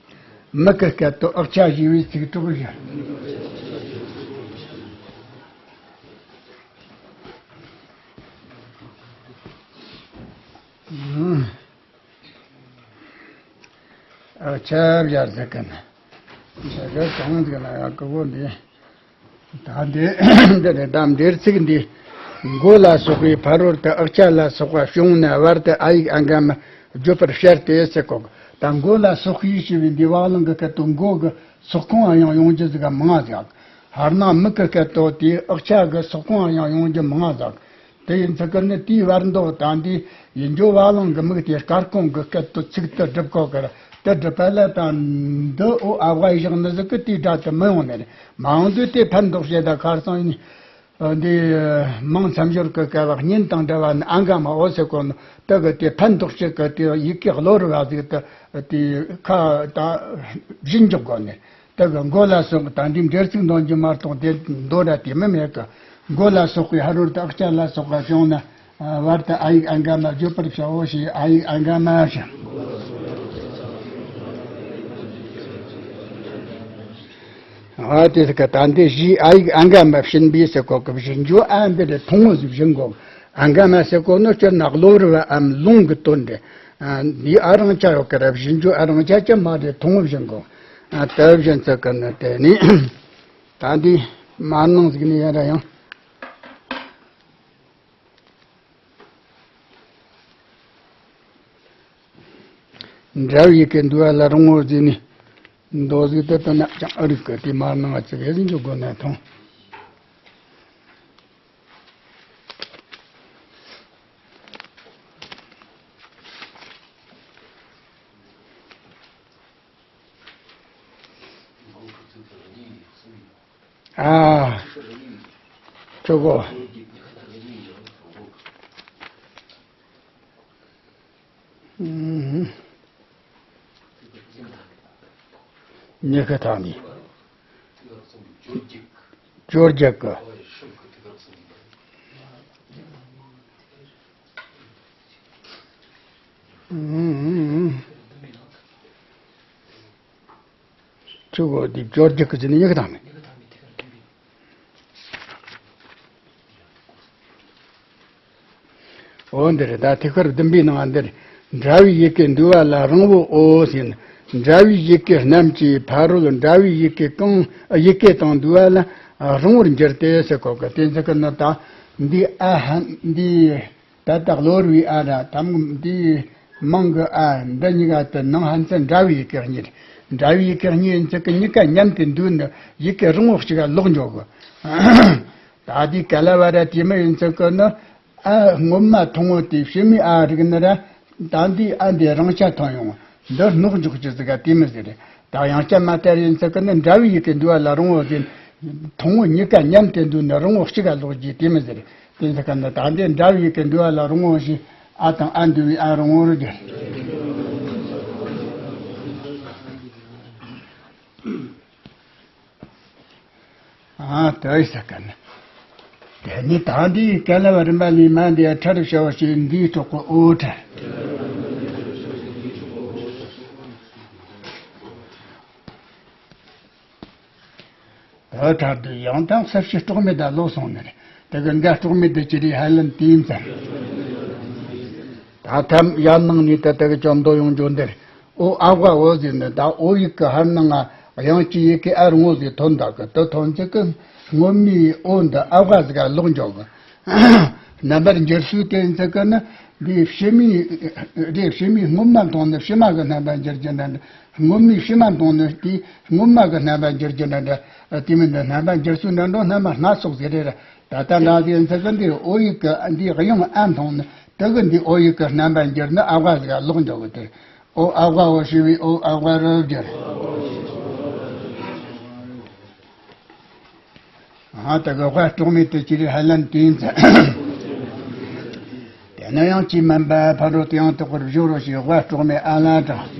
མིག་གི་སྐད་དོ་ཨག་ཆ་ཞེས་པའི་ཚིག་གྲོགས་བཞིན། ཆབ་ཡར་ཟེར་གི་ན། ཆབ་ཡར་གང་ཟེར་ན་ཡག་གི་བོ་འདི། ད་འདི་འདི་རེད། ད་འདིར་ཚིག་འདི། མགོ་ལ་སོགས་པའི་ཕ་རོལ་ཏུ་འུ་ཅ་ལ་སོགས་པ་བྱུང་ན་བར་དུ་ཨ་ཡིག་ཨ་འགའ་མ་བརྗོད་པར་བཤད་དེ་ཟེར་གོ། ད་མགོ་ལ་སོགས་པའི་ཞེས་པའི་འདི་བ་ལང་གི་སྐད་དུ་མགོ་གི་སོགས་ཁོང་ཡང་ཡོང་རྒྱུ་ཟིག་མང་ཟིག། ཧར་ནང་མིག་གི་སྐད་དུ་དེའི་འུ་ཅ་གི་སོགས་ཁོང་ཡང་ཡོང་རྒྱུ་མང་ཟིག། དེ་ཡིན་ཚུལ་གི་ནི་དེའི་བར་འདོགས་དང་དེའི་ཡིན་རྒྱུ་བ་ལང་གི་མིག་དེ་སྐར་ཁུང་གི་སྐད་དུ་ཚིག་ཏུ་སྒྲུབ་གོ་གི་ར། དེ་སྒྲུབ་པ་ལ་དང་འདི་འོ་ཨ་བ་ཡི་བཞག་ནི་ཟིག་གི་དེའི་སྒྲ་དེ་མི་ཡོང་ནི་རེད། མ་འོང་དུས་དེ་ཕན་འདོགས་བྱེད་ད་ཁར་སང་ཡིན། འདི་མིང་མཚམས་སྦྱོར་གི་སྐབས་བ་གཉེན་དང་འབྲེལ་བ་ནི་ཨ་འགའ་མ་འོ་ཟེར་གོ་ནི་དེ་གི་དེ་ཕན་འདོགས་བྱེད་གི་དེ་ཡི་གེ་གློ་རུ་བ་ཟིག་དེ་དེ་ཁ་དང་བཞིན་འཇོག་གོ་ནི། དེ་གི་མགོ་ལ་སོགས་ད་འདི་འདྲེར་ཚིག་འདོན་རྒྱུ་མ་གཏོགས་དེ་འདོན་ར་དེ་མི་མེད་གི། མགོ་ལ་སོགས་པའི་ཕ་རོལ་ཏུ་འུ་ཅ་ལ་སོགས་པ་བྱུང་ན་བར་དུ་ཨ་ཡིག་ཨ་འགའ་མ་བརྗོད་པར་བྱའོ་ཞེས་ཨ་ཡིག་ཨ་འགའ་མ་ཞེས། ཨ་དེ་ཟེར་གི་ད་འདི་བཞི་ཨ་ཡིག་ཨ་འགའ་མ་བྱིན་པས་ཟེར་གོ་གི། བྱིན་རྒྱུ་ཨ་འདི་རེད། ཐུང་ངུ་ཟིག་བྱིན་གོ། ཨ་འགའ་མ་ཟེར་གོ་ནོ་སྤྱིར་ན་གློ་བུར་བའམ་ལུང་གི་དོན་རེད། ཨ་འདི་ཨ་རང་ཆ་ཡོད་གི་ར། བྱིན་རྒྱུ་ཨ་རང་ཆ་ཅི་མ་རེད། ཐུང་ངུ་བྱིན་གོ། ཨ་དེ་བྱིན་ཚུལ་གི་ནི་དེ་ནི་ད་འདི་མར་ནང་ཟིག་ནི་ཡ་ར་ཡང་། འདྲ་བའི་ཡི་གེ་འདུལ་བ་ལ་རིང་བོ་ཟེར་ནས་མདོ་ཟིག་ཏུ་བཏོན་ན་ཅང་ཨ་རིག་གི། དེ་མར་ནང་ང་ཚིག་ཧེ་ཟིན་གྱི་སྒོ་ནས་མཐོང་། ཨ། ཆོག་གོ། ཨུམ། ཉི་ཤུ་ཐག་ནི། བཅོ་བརྒྱད་གི། ཨུམ། ཆུ་བོ་འདི་བཅོ་བརྒྱད་ཀྱི་ཟིན་ཡག་དང་མེད། འོ་འདིར་ད་ཐིག་ཁར་བདུན་པའི་ནང་འདིར་འདྲ་བའི་ཡི་གེ་འདུལ་བ་ལ་རིང་བོ་འོ་ཟེར་ན། འདྲ་བའི་ཡི་གེ་རྣམས་ཀྱི་ཕ་རོལ་འདྲ་བའི་ཡི་གེ་གང་ཡི་གེ་དང་འདུལ་བ་ལ་རིང་བོར་འགྱུར་ཏེ་ཟེར་གོ་གི། དེ་ཚིག་གི་ནི་ད་འདི་ཨ་ཧ་འདི། ད་ལྟ་གློ་བུར་བའི་ཨ་ར་དམ་འདིའི་མིང་གི་ཨ་འདི་གཉིས་ཀ་དེ་ནང་ཧན་ཚན་འདྲ་བའི་ཡི་གེ་གཉིས་རེད། འདྲ་བའི་ཡི་གེ་གཉིས་ཡིན་ཚེ་གི་གཉིས་ཀ་མཉམ་དུ་འདུས་ནི་ཡི་གེ་རིང་བོ་གཅིག་ག་ལོག་འགྱོ་གི། ད་དེའི་ག་ལ་བ་ར་དེ་མི་ཡིན་ཚེ་གི་ནི་ཨ་སྔོན་མ་ཐུང་བོ་དེ་ཕྱི་མའི་ཨ་རིག་ནི་ར། ད་འདིའི་ཨ་འདི་རིང་ཆ་ཐོན་ཡོང་། འདི་སྣོག་འཇོག་རྒྱུ་ཟིག་ག་དེ་མི་ཟེར། ད་དབྱངས་ཅན་མ་ལྟར་ཡིན་ཚེ་གི་ནི་འདྲ་བའི་ཡི་གེ་འདུལ་བ་ལ་རིང་བོ་ཟེར། ཐུང་བོ་གཉིས་ཀ་མཉམ་དུ་འདུས་ནི་རིང་བོ་གཅིག་ག་ལོག་རྒྱུ་དེ་མི་ཟེར། དེ་ཚོ་ག་ནི་ད་འདི་འདྲ་བའི་ཡི་གེ་འདུལ་བ་ལ་རིང་བོ་ཞེས་ཨ་དང་ཨ་འདུལ་བའི་ཨ་རིང་བོ་རུ་བསྒྱུར། ཨ་དེ་ཡི་ས་ག་ནི། དེ་ནི་ད་འདིའི་ག་ལ་བ་རིམ་པ་ལས་མ་འདི་ཁྲ་རུ་བྱ་བ་ཞེས་འདིའི་གྲོགས་པོ་ཨོ་ཁྲ། ཨོ་ཁྲ་དེ་ཡང་དང་སེར་ཤི་སྲོག་མེད་ད་ལོ་སོང་ནི་རེད། དེ་གི་འགའ་སྲོག་མེད་དེ་ཅི་རེད་ཧ་ལམ་དེ་ཡིན་ཙང་། ད་ཐམ་ཡར་ནང་ནས་ད་དེ་གི་ཅོམ་དོ་ཡོང་འཇོག་འདིར། ཨོ་ཨ་བ་འོ་ཟེར་ནི་ད་ཨོ་ཡིག་གི་ཧར་ནང་ང་དབྱངས་ཀྱི་ཡི་གེ་ཨ་རིང་བོ་ཟིག་ཐོན་ད་གི། དེ་ཐོན་ཚེ་གི་སྔོན་མའི་ཨོ་འདི་ཨ་བ་ཟིག་ག་ལོག་འཇོག་གི། རྣམ་པར་འགྱུར་སའི་དེ་ཚིག་གི་ནི་འདི་ཕྱི་མའི་རེད། ཕྱི་མའི་སྔོན་མ་མཐོང་ནི་ཕྱི་མ་གི་རྣམ་པར་འགྱུར་གྱི་འདྲ་འདྲ། སྔོན་མའི་ཕྱི་མ་མཐོང་ནི་དེ་སྔོན་མ་གི་རྣམ་པར་འགྱུར་གྱི་འདྲ་འདྲ། དེ་མིན་འདི་རྣམ་པར་འགྱུར་སའི་འདྲ་འགྲོ་རྣམ་པ་སྣ་ཚོགས་ཟེར་རེད། ད་ལྟ་འདྲ་དེ་ཚིག་གི་འདི་ཨོ་ཡིག་གི་འདི་དབྱངས་ཨ་མཐོང་ནི་དེ་གི་འདི་ཨོ་ཡིག་གི་རྣམ་པར་འགྱུར་ནི་ཨ་བ་ཟིག་ག་ལོག་འཇོག་གི་དེ། ཨོ་ཨ་བ་འོ་ཞེས་པའི་ཨོ་ཨ་བ་རུ་བསྒྱུར། ཨ་ད་གི་དབ་སྲོག་མེད་དུ་ཅི་རིགས་ཧ་ལམ་དེ་ཡིན་ཚེ། དེ་ནི་དབྱངས་ཀྱིས་མིན་པ་ཕ་རོལ་ཏུ་ཡང་དག་པར་སྦྱོར་རོ་ཞེས་དབ་སྲོག་མེད་ཨ་ལ་དྲངས།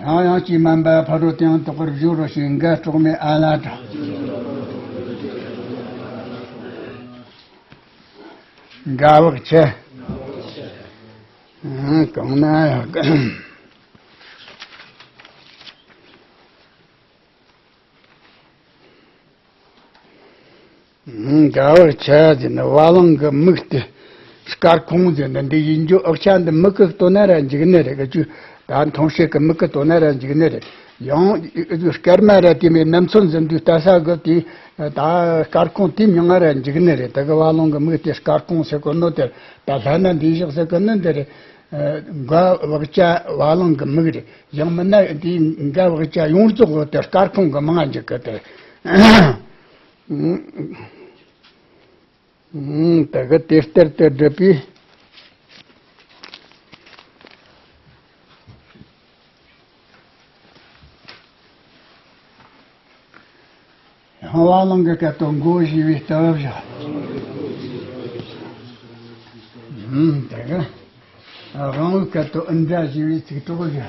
ཡང་དབྱངས་ཀྱིས་མིན་པ་ཕ་རོལ་ཏུ་ཡང་དག་པར་སྦྱོར་རོ་ཞེས་འགའ་སྲོག་མེད་ཨ་ལ་དྲངས། འགའ་བག་ཆེ། ཨང་། གང་ན་ཡང་། ཨང་། འགའ་བག་ཆེ་ཟེར་ན་བ་ལང་གི་མིག་དེ་ སྐར་ཁུང་ཟེར་ནི་འདི་ཡིན་རྒྱུ། ཨག་ཆ་འདི་མིག་གིས་ལྟོས་ན་ར་འཇིགས་ནི་རེད། གི་ཅུ་ད་མཐོང་ཤེས་ཀྱི་མིག་གིས་ལྟོས་ན་ར་འཇིགས་ནི་རེད། ཡང་སྐར་མ་ར་དེ་མོ་ནམ་ཚོད་འཛིན་དུས་ལྟ་ས་གི་དེ་ད་སྐར་ཁུང་དེ་མྱིང་ང་ར་འཇིགས་ནི་རེད། ད་གི་བ་ལང་གི་མིག་དེ་སྐར་ཁུང་ཟེར་གོ་ནོ་དེར་ད་ལྷ་ན་འདི་བཞག་ཟེར་གི་ནི་འདི་རེད། མགོ་བག་ཅ་བ་ལང་གི་མིག་རེད། ཡང་མིན་ན་དེའི་མགོ་བག་ཅ་ཡོངས་རྫོགས་གི་དེ་སྐར་ཁུང་གི་མིང་ང་འཇིགས་གི་དེ། ད་གི་དེ་ལྟར་དུ་བསྒྲུབས་པས། ཡང་བ་ལང་གི་སྐད་དོད་མགོ་ཞེས་པའི་སྟབས་བཞག་ད་གི་དབང་བོའི་སྐད་དོད་ཨིནྡྲ་ཞེས་པའི་ཚིག་གྲོགས་བཞག་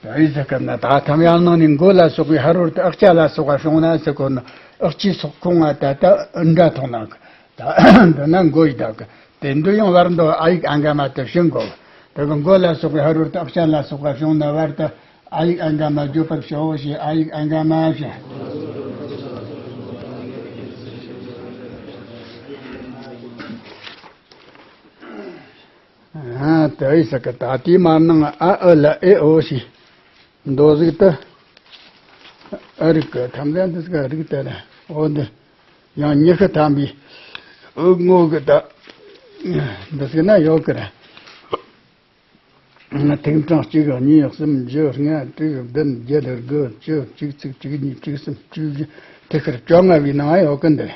ད་ཨི་ཟེར་གི་ན་ད་ཐམ་ཡང་ནང་ནས་མགོ་ལ་སོགས་པའི་ཕ་རོལ་ཏུ་ཨག་ཅ་ལ་སོགས་པ་བྱུང་ན་ཟེར་གོ་ནོ། ཨག་ཅི་སོགས་ཁོང་ང་ད་ལྟ་ཨིནྡྲ་མཐོང་ན་གི་ད་འདི་ན་མགོ་ཡི་ད་གི་དེ་འདི་ཡང་བར་འདོ་ཨ་ཡིག་ཨ་ག་མ་དེ་བྱིན་དགོ། དེ་གི་མགོ་ལ་སོགས་པའི་ཕ་རོལ་ཏུ་ཨག་ཅ་ལ་སོགས་པ་བྱུང་ན་བར་དུ་ཨ་ཡིག་ཨ་ག་མ་བརྗོད་པར་བྱའོ་ཞེས་ཨ་ཡིག་ཨ་ག་མ་བྱ། ཨ་དེ་ཨི་ཟེར་གི་ད་དེའི་མར་ནང་ཨ་ཨི་ལ་ཨེ་ཨོ་ཞེས་མདོ་གཟུགས་དུ་ཨ་རིག་གི་ཐམས་ཅད་འདི་ཟིག་རིག་དེ་ལ་འོ་འདི་ཡང་ཉི་ཤུ་ཐམ་པའི་ཨོ་ངོ་གི་ད་འདི་ཟིག་ན་ཡོད་གི་ར། ཐིག་ཕྲེང་གཅིག་གཉིས་གསུམ་བཞི་ལྔ་དྲུག་བདུན་བརྒྱད་དགུ་བཅུ་གཅིག་ཚིག་གཅིག་གཉིས་གཅིག་གསུམ་བཅུ་བཞི་ཐིག་ཁར་བཅོ་ལྔ་བའི་ནང་ཡོད་གི་འདི།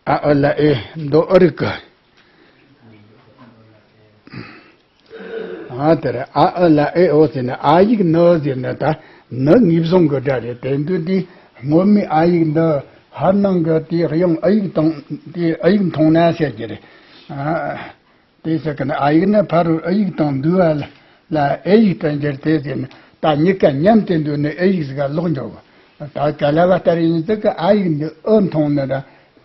ཨ་ཨི་ལ་ཨེ་མདོ་ཨ་རིག་གི། ཨ་དེར་ཨ་ཨི་ལ་ཨེ་ཨོ་ཟེར་ནས་ཨ་ཡིག་ནི་ཟེར་ནས་ད་ནི་ངེས་བཟུང་གི་སྒྲ་རེད། དེ་འདུག་དེ་སྔོན་མའི་ཨ་ཡིག་འདི་ཕར་ནང་གི་དེ་དབྱངས་ཨ་ཡིག་དང་དེ་ཨ་ཡིག་མཐོང་ན་ཟེར་གྱི་རེད། ཨ། དེ་ཟེར་གི་ན་ཨ་ཡིག་ནི་ཕ་རོལ་ཨི་ཡིག་དང་འདུས་པ་ལ་ཨེ་ཡིག་ཏུ་འགྱུར་ཏེ་ཟེར་ན། ད་གཉིས་ཀ་མཉམ་དུ་འདུས་ནས་ཨེ་ཡིག་ཟིག་ག་ལོག་འགྱོ་གི། ད་ག་ལ་བ་ལྟར་ཡིན་ཙི་གི་ཨ་ཡིག་འདི་ཨི་མཐོང་ན་ར་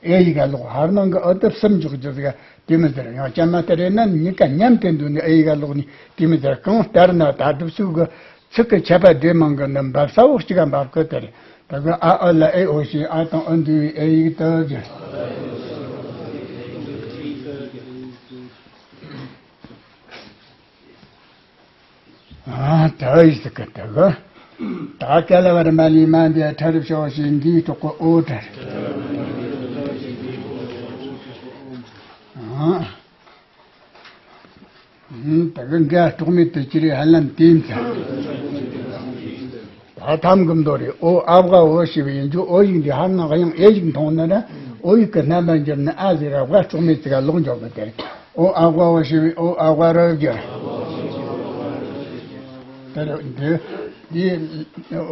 ཨེ་ཡིག་ག་ལོག་ཧར་ནང་གི་ཨི་དེ་གསུམ་འཇོག་རྒྱུ་ཟིག་ག་དེ་མི་ཟེར། ཡང་ཅན་མ་ལྟར་ཡིན་ན་གཉིས་ཀ་མཉམ་དུ་འདུས་ནས་ཨེ་ཡིག་ག་ལོག་ནི་དེ་མི་ཟེར། གང་ལྟར་ན་ད་སྒྲུབ་ཚུལ་གི་ཚིག་གི་ཁྱད་པར་དེ་མང་གི་ནི་འབབ་ས་འོག་གཅིག་ག་འབབ་གི་དེ་རེད། ད་གི་ཨ་ཨི་ལ་ཨེ་ཨོ་ཞེས་ཨ་དང་ཨི་འདུས་པའི་ཨེ་ཡིག་ཏུ་གྱུར། ཨ་ད་ཨི་ཟེར་གི་ད་གི་ད་ག་ལ་བར་མ་ལུས་མ་འདི་ཁྲ་རུ་ཤོག་ཞེས་འདིའི་གྲོགས་པོ་ཨོ་ད་རེད། ཨ། ད་གི་འགའ་གྲོགས་མེད་དུ་ཅི་རེད་ཧ་ལམ་དེ་ཡིན་ཚ། ད་ཐམ་གི་མདོ་རེད། ཨོ་ཨ་བ་ཨོ་ཞེས་པ་ཡིན་རྒྱུ་ཨོ་ཡིག་འདི་ཧར་ནང་དབྱངས་ཨེ་ཡིག་མཐོང་ན་ར་ཨོ་ཡིག་གི་རྣམ་པར་འགྱུར་ནས་ཨ་ཟེར་ར་བ་གྲོགས་མེད་ཚིག་ག་ལོག་འཇོག་གི་དེ་རེད། ཨོ་ཨ་བ་ཨོ་ཞེས་པའི་ཨོ་ཨ་བ་ར་གྱུར། དེ་རེད་འདི་འདི་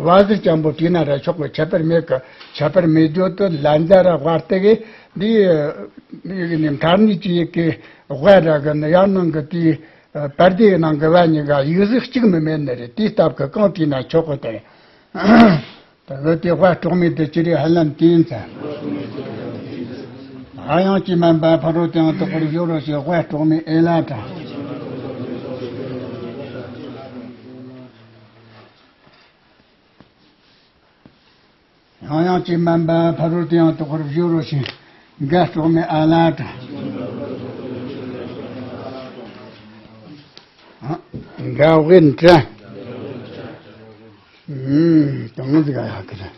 བ་ཟེར་ཅན་པོ་བྲིས་ན་ར་ཆོག་གི། ཁྱད་པར་མེད་གི། ཁྱད་པར་མེད་རྒྱུ་དུ་ལན་ཟ་ར་བར་དེ་གི་འདི་ཡིག་ནི་མཐར་ནི་ཅི་ཡི་གི་དབའ་ར་གི་ནི་ཡར་ནང་གི་དེའི་པར་དེའི་ནང་གི་བ་གཉིས་ཀ་ཡིག་གཟུགས་གཅིག་མི་མེད་ནི་རེད། དེའི་སྟབས་ཀྱིས་གང་བྲིས་ན་ཆོག་གི་དེ་རེད། ད་གི་དེ་དབའ་གྲོགས་མེད་དུ་ཅི་རེད་ཧ་ལམ་དེ་ཡིན་ཚ། ཨ་དབྱངས་ཀྱིས་དམན་པ་ཕ་རོལ་ཏུ་ཡང་དག་པར་སྦྱོར་རོ་ཞེས་དབའ་གྲོགས་མེད་ཨེ་ལ་དྲ། ཡང་དབྱངས་ཀྱིས་དམན་པ་ཕ་རོལ་ཏུ་ཡང་དག་པར་སྦྱོར་རོ་ཞེས་འགའ་གྲོགས་མེད་ཨ་ལ་དྲ། འགའ་དབེན་དྲ། ཨུམ། དང་ཟིག་ག་ཡག་གི་རེད།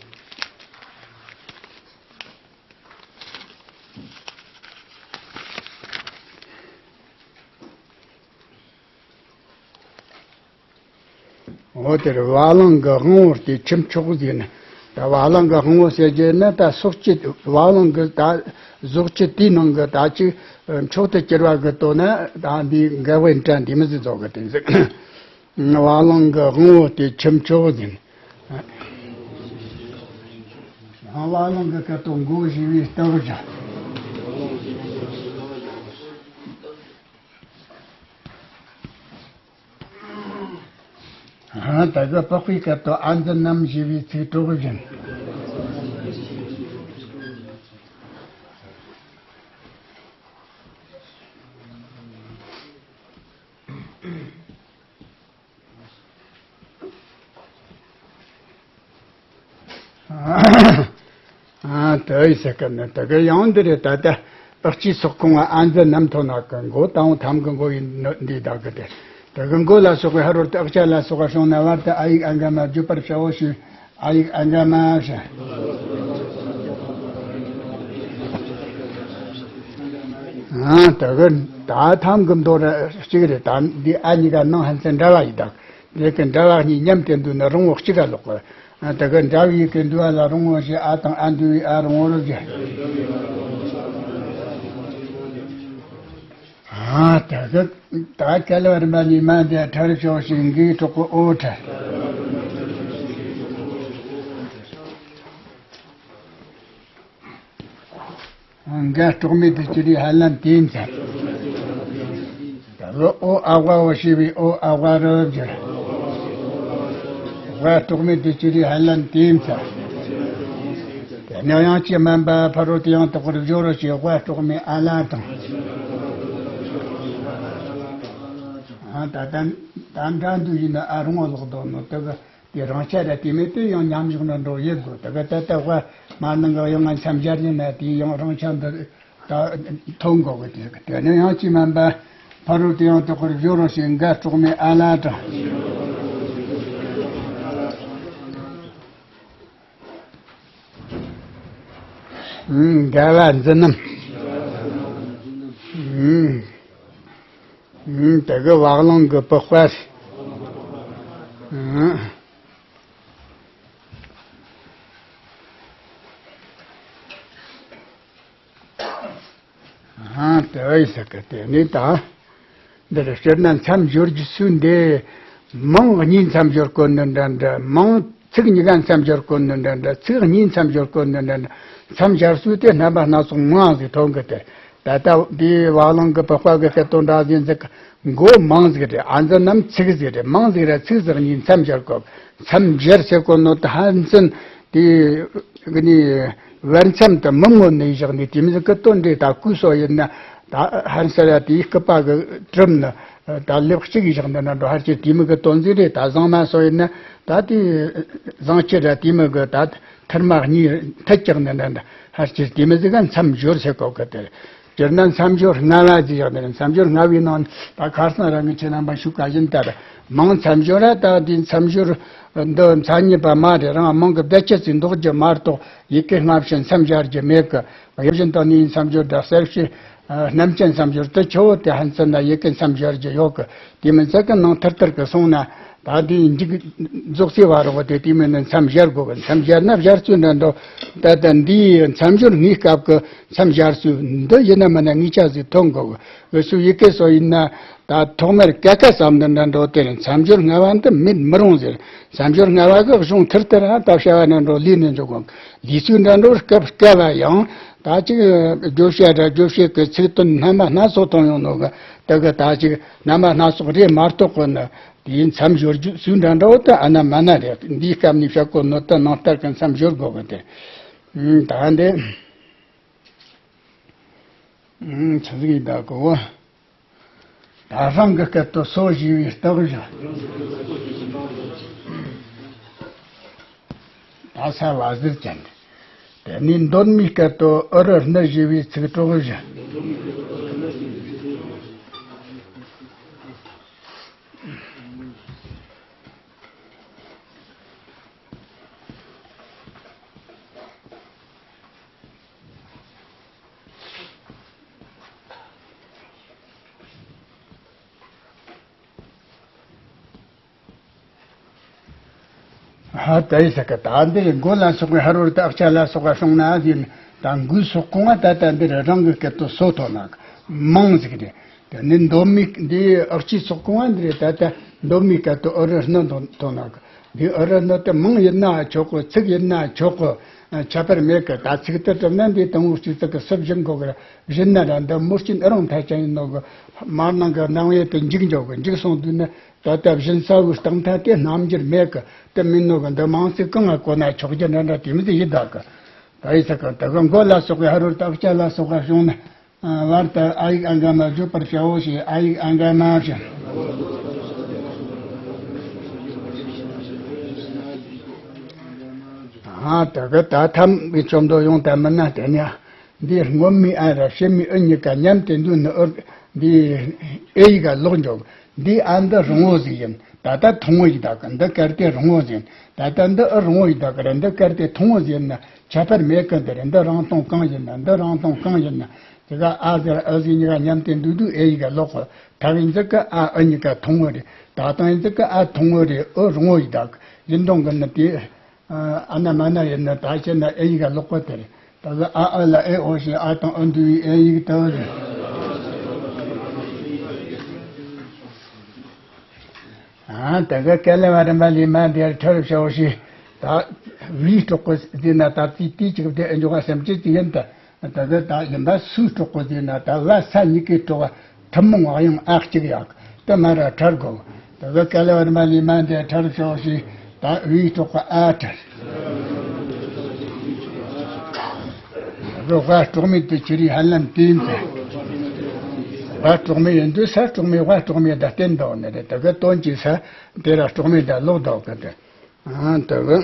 འོ་དེར་བ་ལང་གི་དབང་བོ་སྟེ་ཁྱུ་མཆོག་ཟེར་ནས། ད་བ་ལང་གི་དབང་བོ་ཟེར་རྒྱུ་ནི་ད་སྲོག་གཅོད་བ་ལང་གི་ད་ཟོག་གཅོད་དེའི་ནང་གི་ད་ཅིག་མཆོག་ཏུ་གྱུར་པ་གི་དོན་ན་ད་འདི་འགལ་བའི་འདྲ་འདི་མི་ཟིག་རྫོགས་གི་དེ་ཟིག་བ་ལང་གི་དབང་བོ་སྟེ་ཁྱུ་མཆོག་ཟེར་ནས། བ་ལང་གི་སྐད་དོད་མགོ་ཞེས་པའི་སྟབས་བཞག་ད་གི་པགས་པའི་སྐད་དོད་ཨ་འཛི་རྣམས་ཞེས་པའི་ཚིག་གྲོགས་བཞིན། ཨ་དེ་ཡི་ཟེར་གི་ནི་དེ་གི་ཡང་འདི་རེད། ད་ལྟ་ཨག་ཅི་སོག་ཁོང་ཨ་འཛི་རྣམ་ཐོ་ནག་གི་མགོ་དང་ཐམ་གི་མགོ་ཡིན་ནོ་འདི་དག་གི་དེ། དེ་གི་མགོ་ལ་སོགས་པའི་ཧ་རོར་དུ་ཨག་ཅ་ལ་སོགས་པ་བྱུང་ན་བར་དུ་ཨ་ཡིག་ཨ་འགའ་མ་བརྗོད་པར་བྱའོ་ཞེས། ཨ་ཡིག་ཨ་འགའ་མ་ཞེས། ཨ་དེ་གི་ད་ཐམ་གི་མདོ་ར་གཅིག་རེད། ད་འདི་ཨ་གཉིས་ཀ་ནང་ཧན་ཚན་འདྲ་བ་ཡི་དག་འདི་གི་འདྲ་བ་གཉིས་མཉམ་དུ་འདུས་ན་རུང་བོ་གཅིག་ག་ལོག་གི། ཨ་དེ་གི་འདྲ་བའི་གི་འདུས་པ་ལ་རུང་བོ་ཞེས། ཨ་དང་ཨ་འདུས་པའི་ཨ་རུང་བོ་རུ་ཞེས། ཨ་དེ་གི་ད་སྐལ་བ་རིམ་པ་གཉིས་མ་འདི་ཁྲ་རི་ཤོག་ཞིག་འགའི་གྲོགས་པོ་ཨོ་ཁྲ། འགའ་གྲོགས་མེད་དུ་གྱུར་པའི་ཧ་ལམ་དེའི་མཚན། ད་ལོ་ཨོ་ཨ་ཝ་འོ་ཞེས་པའི་ཨོ་ཨ་ཝ་རུ་བསྒྱུར། ཝ་གྲོགས་མེད་དུ་གྱུར་པའི་ཧ་ལམ་དེའི་མཚན། དེ་ནས་དབྱངས་ཀྱིས་དམན་པ་ཕ་རོལ་ཏུ་ཡང་དག་པར་སྦྱོར་རོ་ཞེས། ཝ་གྲོགས་མེད་ཨ་ལ་དང་། ཨ་ད་ལྟ་ད་འདྲ་འདུག་ཡིན་ན་ཨ་རུང་བ་ལོག་དོ་ནོ་དེ་གི། དེ་རང་ཆ་ར་དེ་མེད་དེ་ཡང་ཉམས་བཞག་ན་འགྲོ་ཡོད་དགོས། དེ་ག་ད་ལྟ་དཔའ་མ་ནང་གི་ཡང་ང་མཚམས་སྦྱར་ཡིན་ན་དེ་ཡང་རང་ཆ་འདི་ད་ཐོན་དགོས་གི། དེ་དེ་ནས་དབྱངས་ཀྱིས་དམན་པ་ཕ་རོལ་ཏུ་ཡང་དག་པར་སྦྱོར་རོ་ཞེས། འགའ་གྲོགས་མེད་ཨ་ལ་དང་། འགལ་བ་འཛིན་རྣམ། དེ་གི་བ་གླང་གི་པི་དཔར། ཨ་དེ་ཡི་ཟེར་གི། དེ་ནས་ད་འདིར་སྤྱིར་ན་མཚམས་སྦྱོར་རྒྱུ་ཚུལ་འདི། མིང་གཉིས་མཚམས་སྦྱོར་དཀོན་ནི་འདྲ་འདྲ། མིང་ཚིག་གཉིས་ཀ་མཚམས་སྦྱོར་དཀོན་ནི་འདྲ་འདྲ། ཚིག་གཉིས་མཚམས་སྦྱོར་དཀོན་ནི་འདྲ་འདྲ། མཚམས་སྦྱར་ཚུལ་དེ་རྣམ་པ་སྣ་ཚོགས་མང་ཟིག་ཐོན་གི། དེ་ད་ལྟ་འདིའི་བ་གླང་གི་པི་དཔར་གི་སྐད་དོད་འདྲ་ཟིག་ཟིག་མགོ་མིང་ཟིག་རེད། ཨ་འཛི་རྣམ་ཚིག་ཟིག་རེད། མིང་ཟིག་ར་ཚིག་ཟིག་གཉིས་མཚམས་སྦྱར་དགོས། མཚམས་སྦྱར་ཟེར་གོ་ནོ་ད་ཧན་ཚན་དེ་གི་ནི་བར་མཚམས་དུ་མི་མངོན་ནི་བཞག་ནས། དེ་མི་ཟིག་གི་དོན་འདི་ད་གུས་སོ་ཡིན་ན་ད་ཧན་ས་ར་དེའི་སྐུད་པ་གི་གྲུབ་ནི་ད་ལེབ་གཅིག་བཞག་ནི་ན་འགྲོ། ཧར་གྱི་དེ་མི་གི་དོན་ཟིག་རེད། ད་བཟང་མ་སོ་ཡིན་ན་ད་དེ་བཟང་སྤྱི་ར་དེ་མི་གི་ད་ཐུར་མ་གཉིས་མཐུད་ཀྱག་ནི་ན་ད་ཧར་གྱི་དེ་མི་ཟིག་ག་མཚམས་སྦྱོར་ཟེར་གོ་གི། དེ་སྤྱིར་ན་མཚམས་སྦྱོར་ལྔ་པ་ཟེར་ཡག་ནི་རེད། མཚམས་སྦྱོར་ལྔ་པའི་ནང་ད་ཁ་སང་རང་གི་ཁྱེད་རྣམ་པ་ཞུ་ག་ཡིན་ལྟར། མིང་མཚམས་སྦྱོར་ར་ད་འདི་མཚམས་སྦྱོར་འདི་མཚན་ཉིད་པ་མ་རེད། རང་མིང་གི་བརྡ་ཅི་ཟིག་འདོགས་རྒྱུ་མ་གཏོགས་ཡི་གེ་སྔ་ཕྱི་མཚམས་སྦྱར་རྒྱུ་མེད་གི། དབྱིབས་བཞིན་དང་ནི་མཚམས་སྦྱོར་དང་གསལ་བྱེད་རྣམ་བཅད་མཚམས་སྦྱོར་དུ་ཆོ་བོ་དེ་ཧན་ཚན་ན་ཡི་གེ་མཚམས་སྦྱར་རྒྱུ་ཡོད་གི། དེ་མིན་ཚད་ཀྱི་ནང་ཐར་ཐར་གི་སོང་ན་ད་དེའི་མཇུག་རྫོགས་སའི་བར་རོ་དེ་དེ་མིན་ནི་མཚམས་སྦྱར་དགོས་གི། མཚམས་སྦྱར་ན་སྦྱར་ཚུལ་འདྲ་འགྲོ། ད་ལྟ་འདིའི་མཚམས་སྦྱོར་ལྔའི་སྐབས་ཀྱི་མཚམས་སྦྱར་ཚུལ་འདི་ཡིན་ན་མིན་ན་ངེས་ཅན་ཟིག་ཐོན་དགོས་གི། འུ་ཚོའི་ཡི་གེ་སོགས་ཡིན་ན་ད་ཐོག་མར་ཀ་ཁ་ཙམ་འདི་འདྲ་འགྲོ། དེར་མཚམས་སྦྱོར་ལྔ་པ་འདི་མེད་མི་རུང་ཟེར། མཚམས་སྦྱོར་ལྔ་པ་གི་གཞུང་མཐུར་དེ་རང་ད་བྱ་བ་ནས་འགྲོ་ལས་ནས་འཇོག་གོ། ལས་ཚུལ་འདྲ་འགྲོ་སྐབས་སྐབས་པ་ཡང་ད་ཅིག་བརྗོད་བྱ་འདྲ་བརྗོད་བྱེད་ཀྱི་ཚིག་དོན་རྣམ་པ་སྣ་ཚོགས་ཐོན་ཡོང་ནོ་གི། དེ་གི་ད་ཅིག་རྣམ་པ་སྣ་ཚོགས་རེད་མ་གཏོགས་གོ་ནི། དེའི་མཚམས་སྦྱོར་རྒྱུ་ཚུལ་འདྲ་འདྲ་བོ་དེ་ཨ་ན་མ་ན་རེད། འདིའི་སྐབས་ནས་བཤད་གོ་ནོ་དེ་ནང་ལྟར་གྱི་མཚམས་སྦྱོར་དགོས་གི། དེ་ད་འདི་ཆི་ཟིག་ཡིན་ད་གོ། ད་རང་གི་སྐད་དུ་སོ་ཞེས་པའི་རྟགས་བཞག་ད་ས་བ་ཟེར་ཅན། དེ་ནས་མདོ་སྨད་སྐད་དུ་ཨུ་རུ་སྣུ་ཞེས་པའི་ཚིག་གྲོགས་བཞག་ཧ་ད་ཡི་ས་ཀ་ད་འདིར་མགོ་ལ་སོགས་པའི་ཧ་རོར་ཏུ་ཨག་ཅ་ལ་སོགས་པ་སོང་ན་ཟིན། ད་མགོའི་སོག་གོང་བ་ད་ལྟ་འདིར་རང་གི་སྐད་དུ་སོ་ཐོ་ནག་མང་ཟིག་རེད། དེ་ནི་མདོ་སྨད་འདིའི་ཨག་ཅིའི་སོག་གོང་བ་འདི་རེད། ད་ལྟ་མདོ་སྨད་སྐད་དུ་ཨུ་རུ་སྣུ་ཐོ་ཐོ་ནག་འདི་ཨུ་རུ་སྣུ་དེ་མིང་ཡིན་ན་ཆོག་གི། ཚིག་ཡིན་ན་ཆོག་གི། ཁྱད་པར་མེད་གི། ད་ཚིག་དེ་གྲུབ་ན་འདི་དང་པོ་གཅིག་ཚིག་གི་སུ་བཞིན་གོ་གི་ར། བཞིན་ན་ར་འདི་མུར་གཅིན་ཨི་རང་ཐ་ཅན་ཡིན་ནོ་གི། མར་ནང་གི་སྣང་བས་དེ་འཇིག་འཇོག་གི། འཇིག་སོང་དུས་ནི་ད་ལྟ་བཞིན་ས་བོའི་རྟགས་མཐའ་དེ་རྣམ་འགྱུར་མེད་གི། དེ་མིན་ནོ་གི། འདི་མང་ཚིག་གང་ང་གོ་ན་ཆོག་རྒྱུ་འདྲ་འདྲ་དེ་མི་ཚེ་ཡི་དག་གི། ད་ཡི་ས་གི་ད་གི་མགོ་ལ་སོགས་པའི་ཧ་རོར་ཏུ་ཨག་ཅ་ལ་སོགས་པ་བྱུང་ན། བར་དུ་ཨ་ཡིག་ཨ་འགའ་མ་བརྗོད་པར་བྱའོ་ཞེས། ཨ་ཡིག་ཨ་འགའ་མ་བྱ། ཨ་དེ་གི་ད་ཐམ་གི་ཆོམ་དོ་ཡོང་དེ་མིན་ན་དེ་ནི་འདི་སྔོན་མའི་ཨ་ར་ཕྱི་མའི་ཨུ་གཉིས་ཀ་མཉམ་དུ་འདུས་ནི་ཨུ་འདི་ཨེ་ཡིག་ག་ལོག་འཇོག་འདི་ཨ་འདི་རིང་བོ་ཟིག་ཡིན། ད་ལྟ་ཐུང་བོ་ཡིན་ད་གི། འདི་གལ་ཏེ་རིང་བོ་ཟིག་ཡིན། ད་ལྟ་འདི་ཨུ་རིང་བོ་ཡིན་ད་གི་ར། འདི་གལ་ཏེ་ཐུང་བོ་ཟིག་ཡིན་ན་ཁྱད་པར་མེད་གི། འདི་ར་འདི་རིང་ཐུང་གང་ཡིན་ན། འདི་རིང་ཐུང་གང་ཡིན་ན། དེ་ག་ཨ་ཟེར་ཨུ་ཟིག་གཉིས་ཀ་མཉམ་དུ་འདུས་དུས་ཨེ་ཡིག་ག་ལོག་གི། ད་གི་འཛི་གི་ཨ་ཨུ་གཉིས་ཀ་ཐུང་བོ་རེད། ད་དང་འཛི་གི་ཨ་ཐུང་བོ་རེད། ཨུ་རིང་བོ་ཡིན་ད་གི། ཡིན་དང་གི་ནི་དེ། ཨ་ན་མ་ན་ཡིན་ན་ད་ཕྱིར་ན་ཨེ་ཡིག་ག་ལོག་པ་དེ་རེད། ད་གི་ཨ་ཨུ་ལ་ཨེ་ཨོ་ཞེས་ཨ་དང་ཨུ་འདུས་པའི་ཨེ་ཡིག་དེ་རེད། ཨ་ད་གི་ཀ་ལ་བ་རིམ་པ་ལས་མ་འདིར་ཁྲར་བྱའོ་ཞེས། ད་བའི་སྲོག་གི་ཟེར་ན་ད་ཙི་ཏི་གཅིག་དེ་ཨེ་འཇོག་ག་སེམས་ཅན་ཅིག་ཡིན་ད། ད་གི་ད་ཡིན་པ་སུའི་སྲོག་གི་ཟེར་ན་ད་བ་ས་གཉིས་ཀའི་སྲོག་ཐུན་མོང་བ་ཡང་ཨ་གཅིག་ཡག་དེ་མ་ར་ཁྲར་དགོས། ད་གི་ཀ་ལ་བ་རིམ་པ་ལས་མ་འདིར་ཁྲར་བྱའོ་ཞེས་ད་བའི་སྲོག་གི་ཨ་ཁྲར། ད་གི་བ་སྲོག་མེད་དུ་ཁྱེར་རིགས་ཧ་ལམ་དེ་ཡིན་ད། བ་སྲོག་མེད་ཡིན་དུས་ས་སྲོག་མེད་བ་སྲོག་མེད་ད་བསྟན་འདུག་ནི་རེད། ད་གི་དོན་གྱི་ས་དེ་ར་སྲོག་མེད་ད་ལོག་འདུག་གི་དེ། ཨ་ད་གི།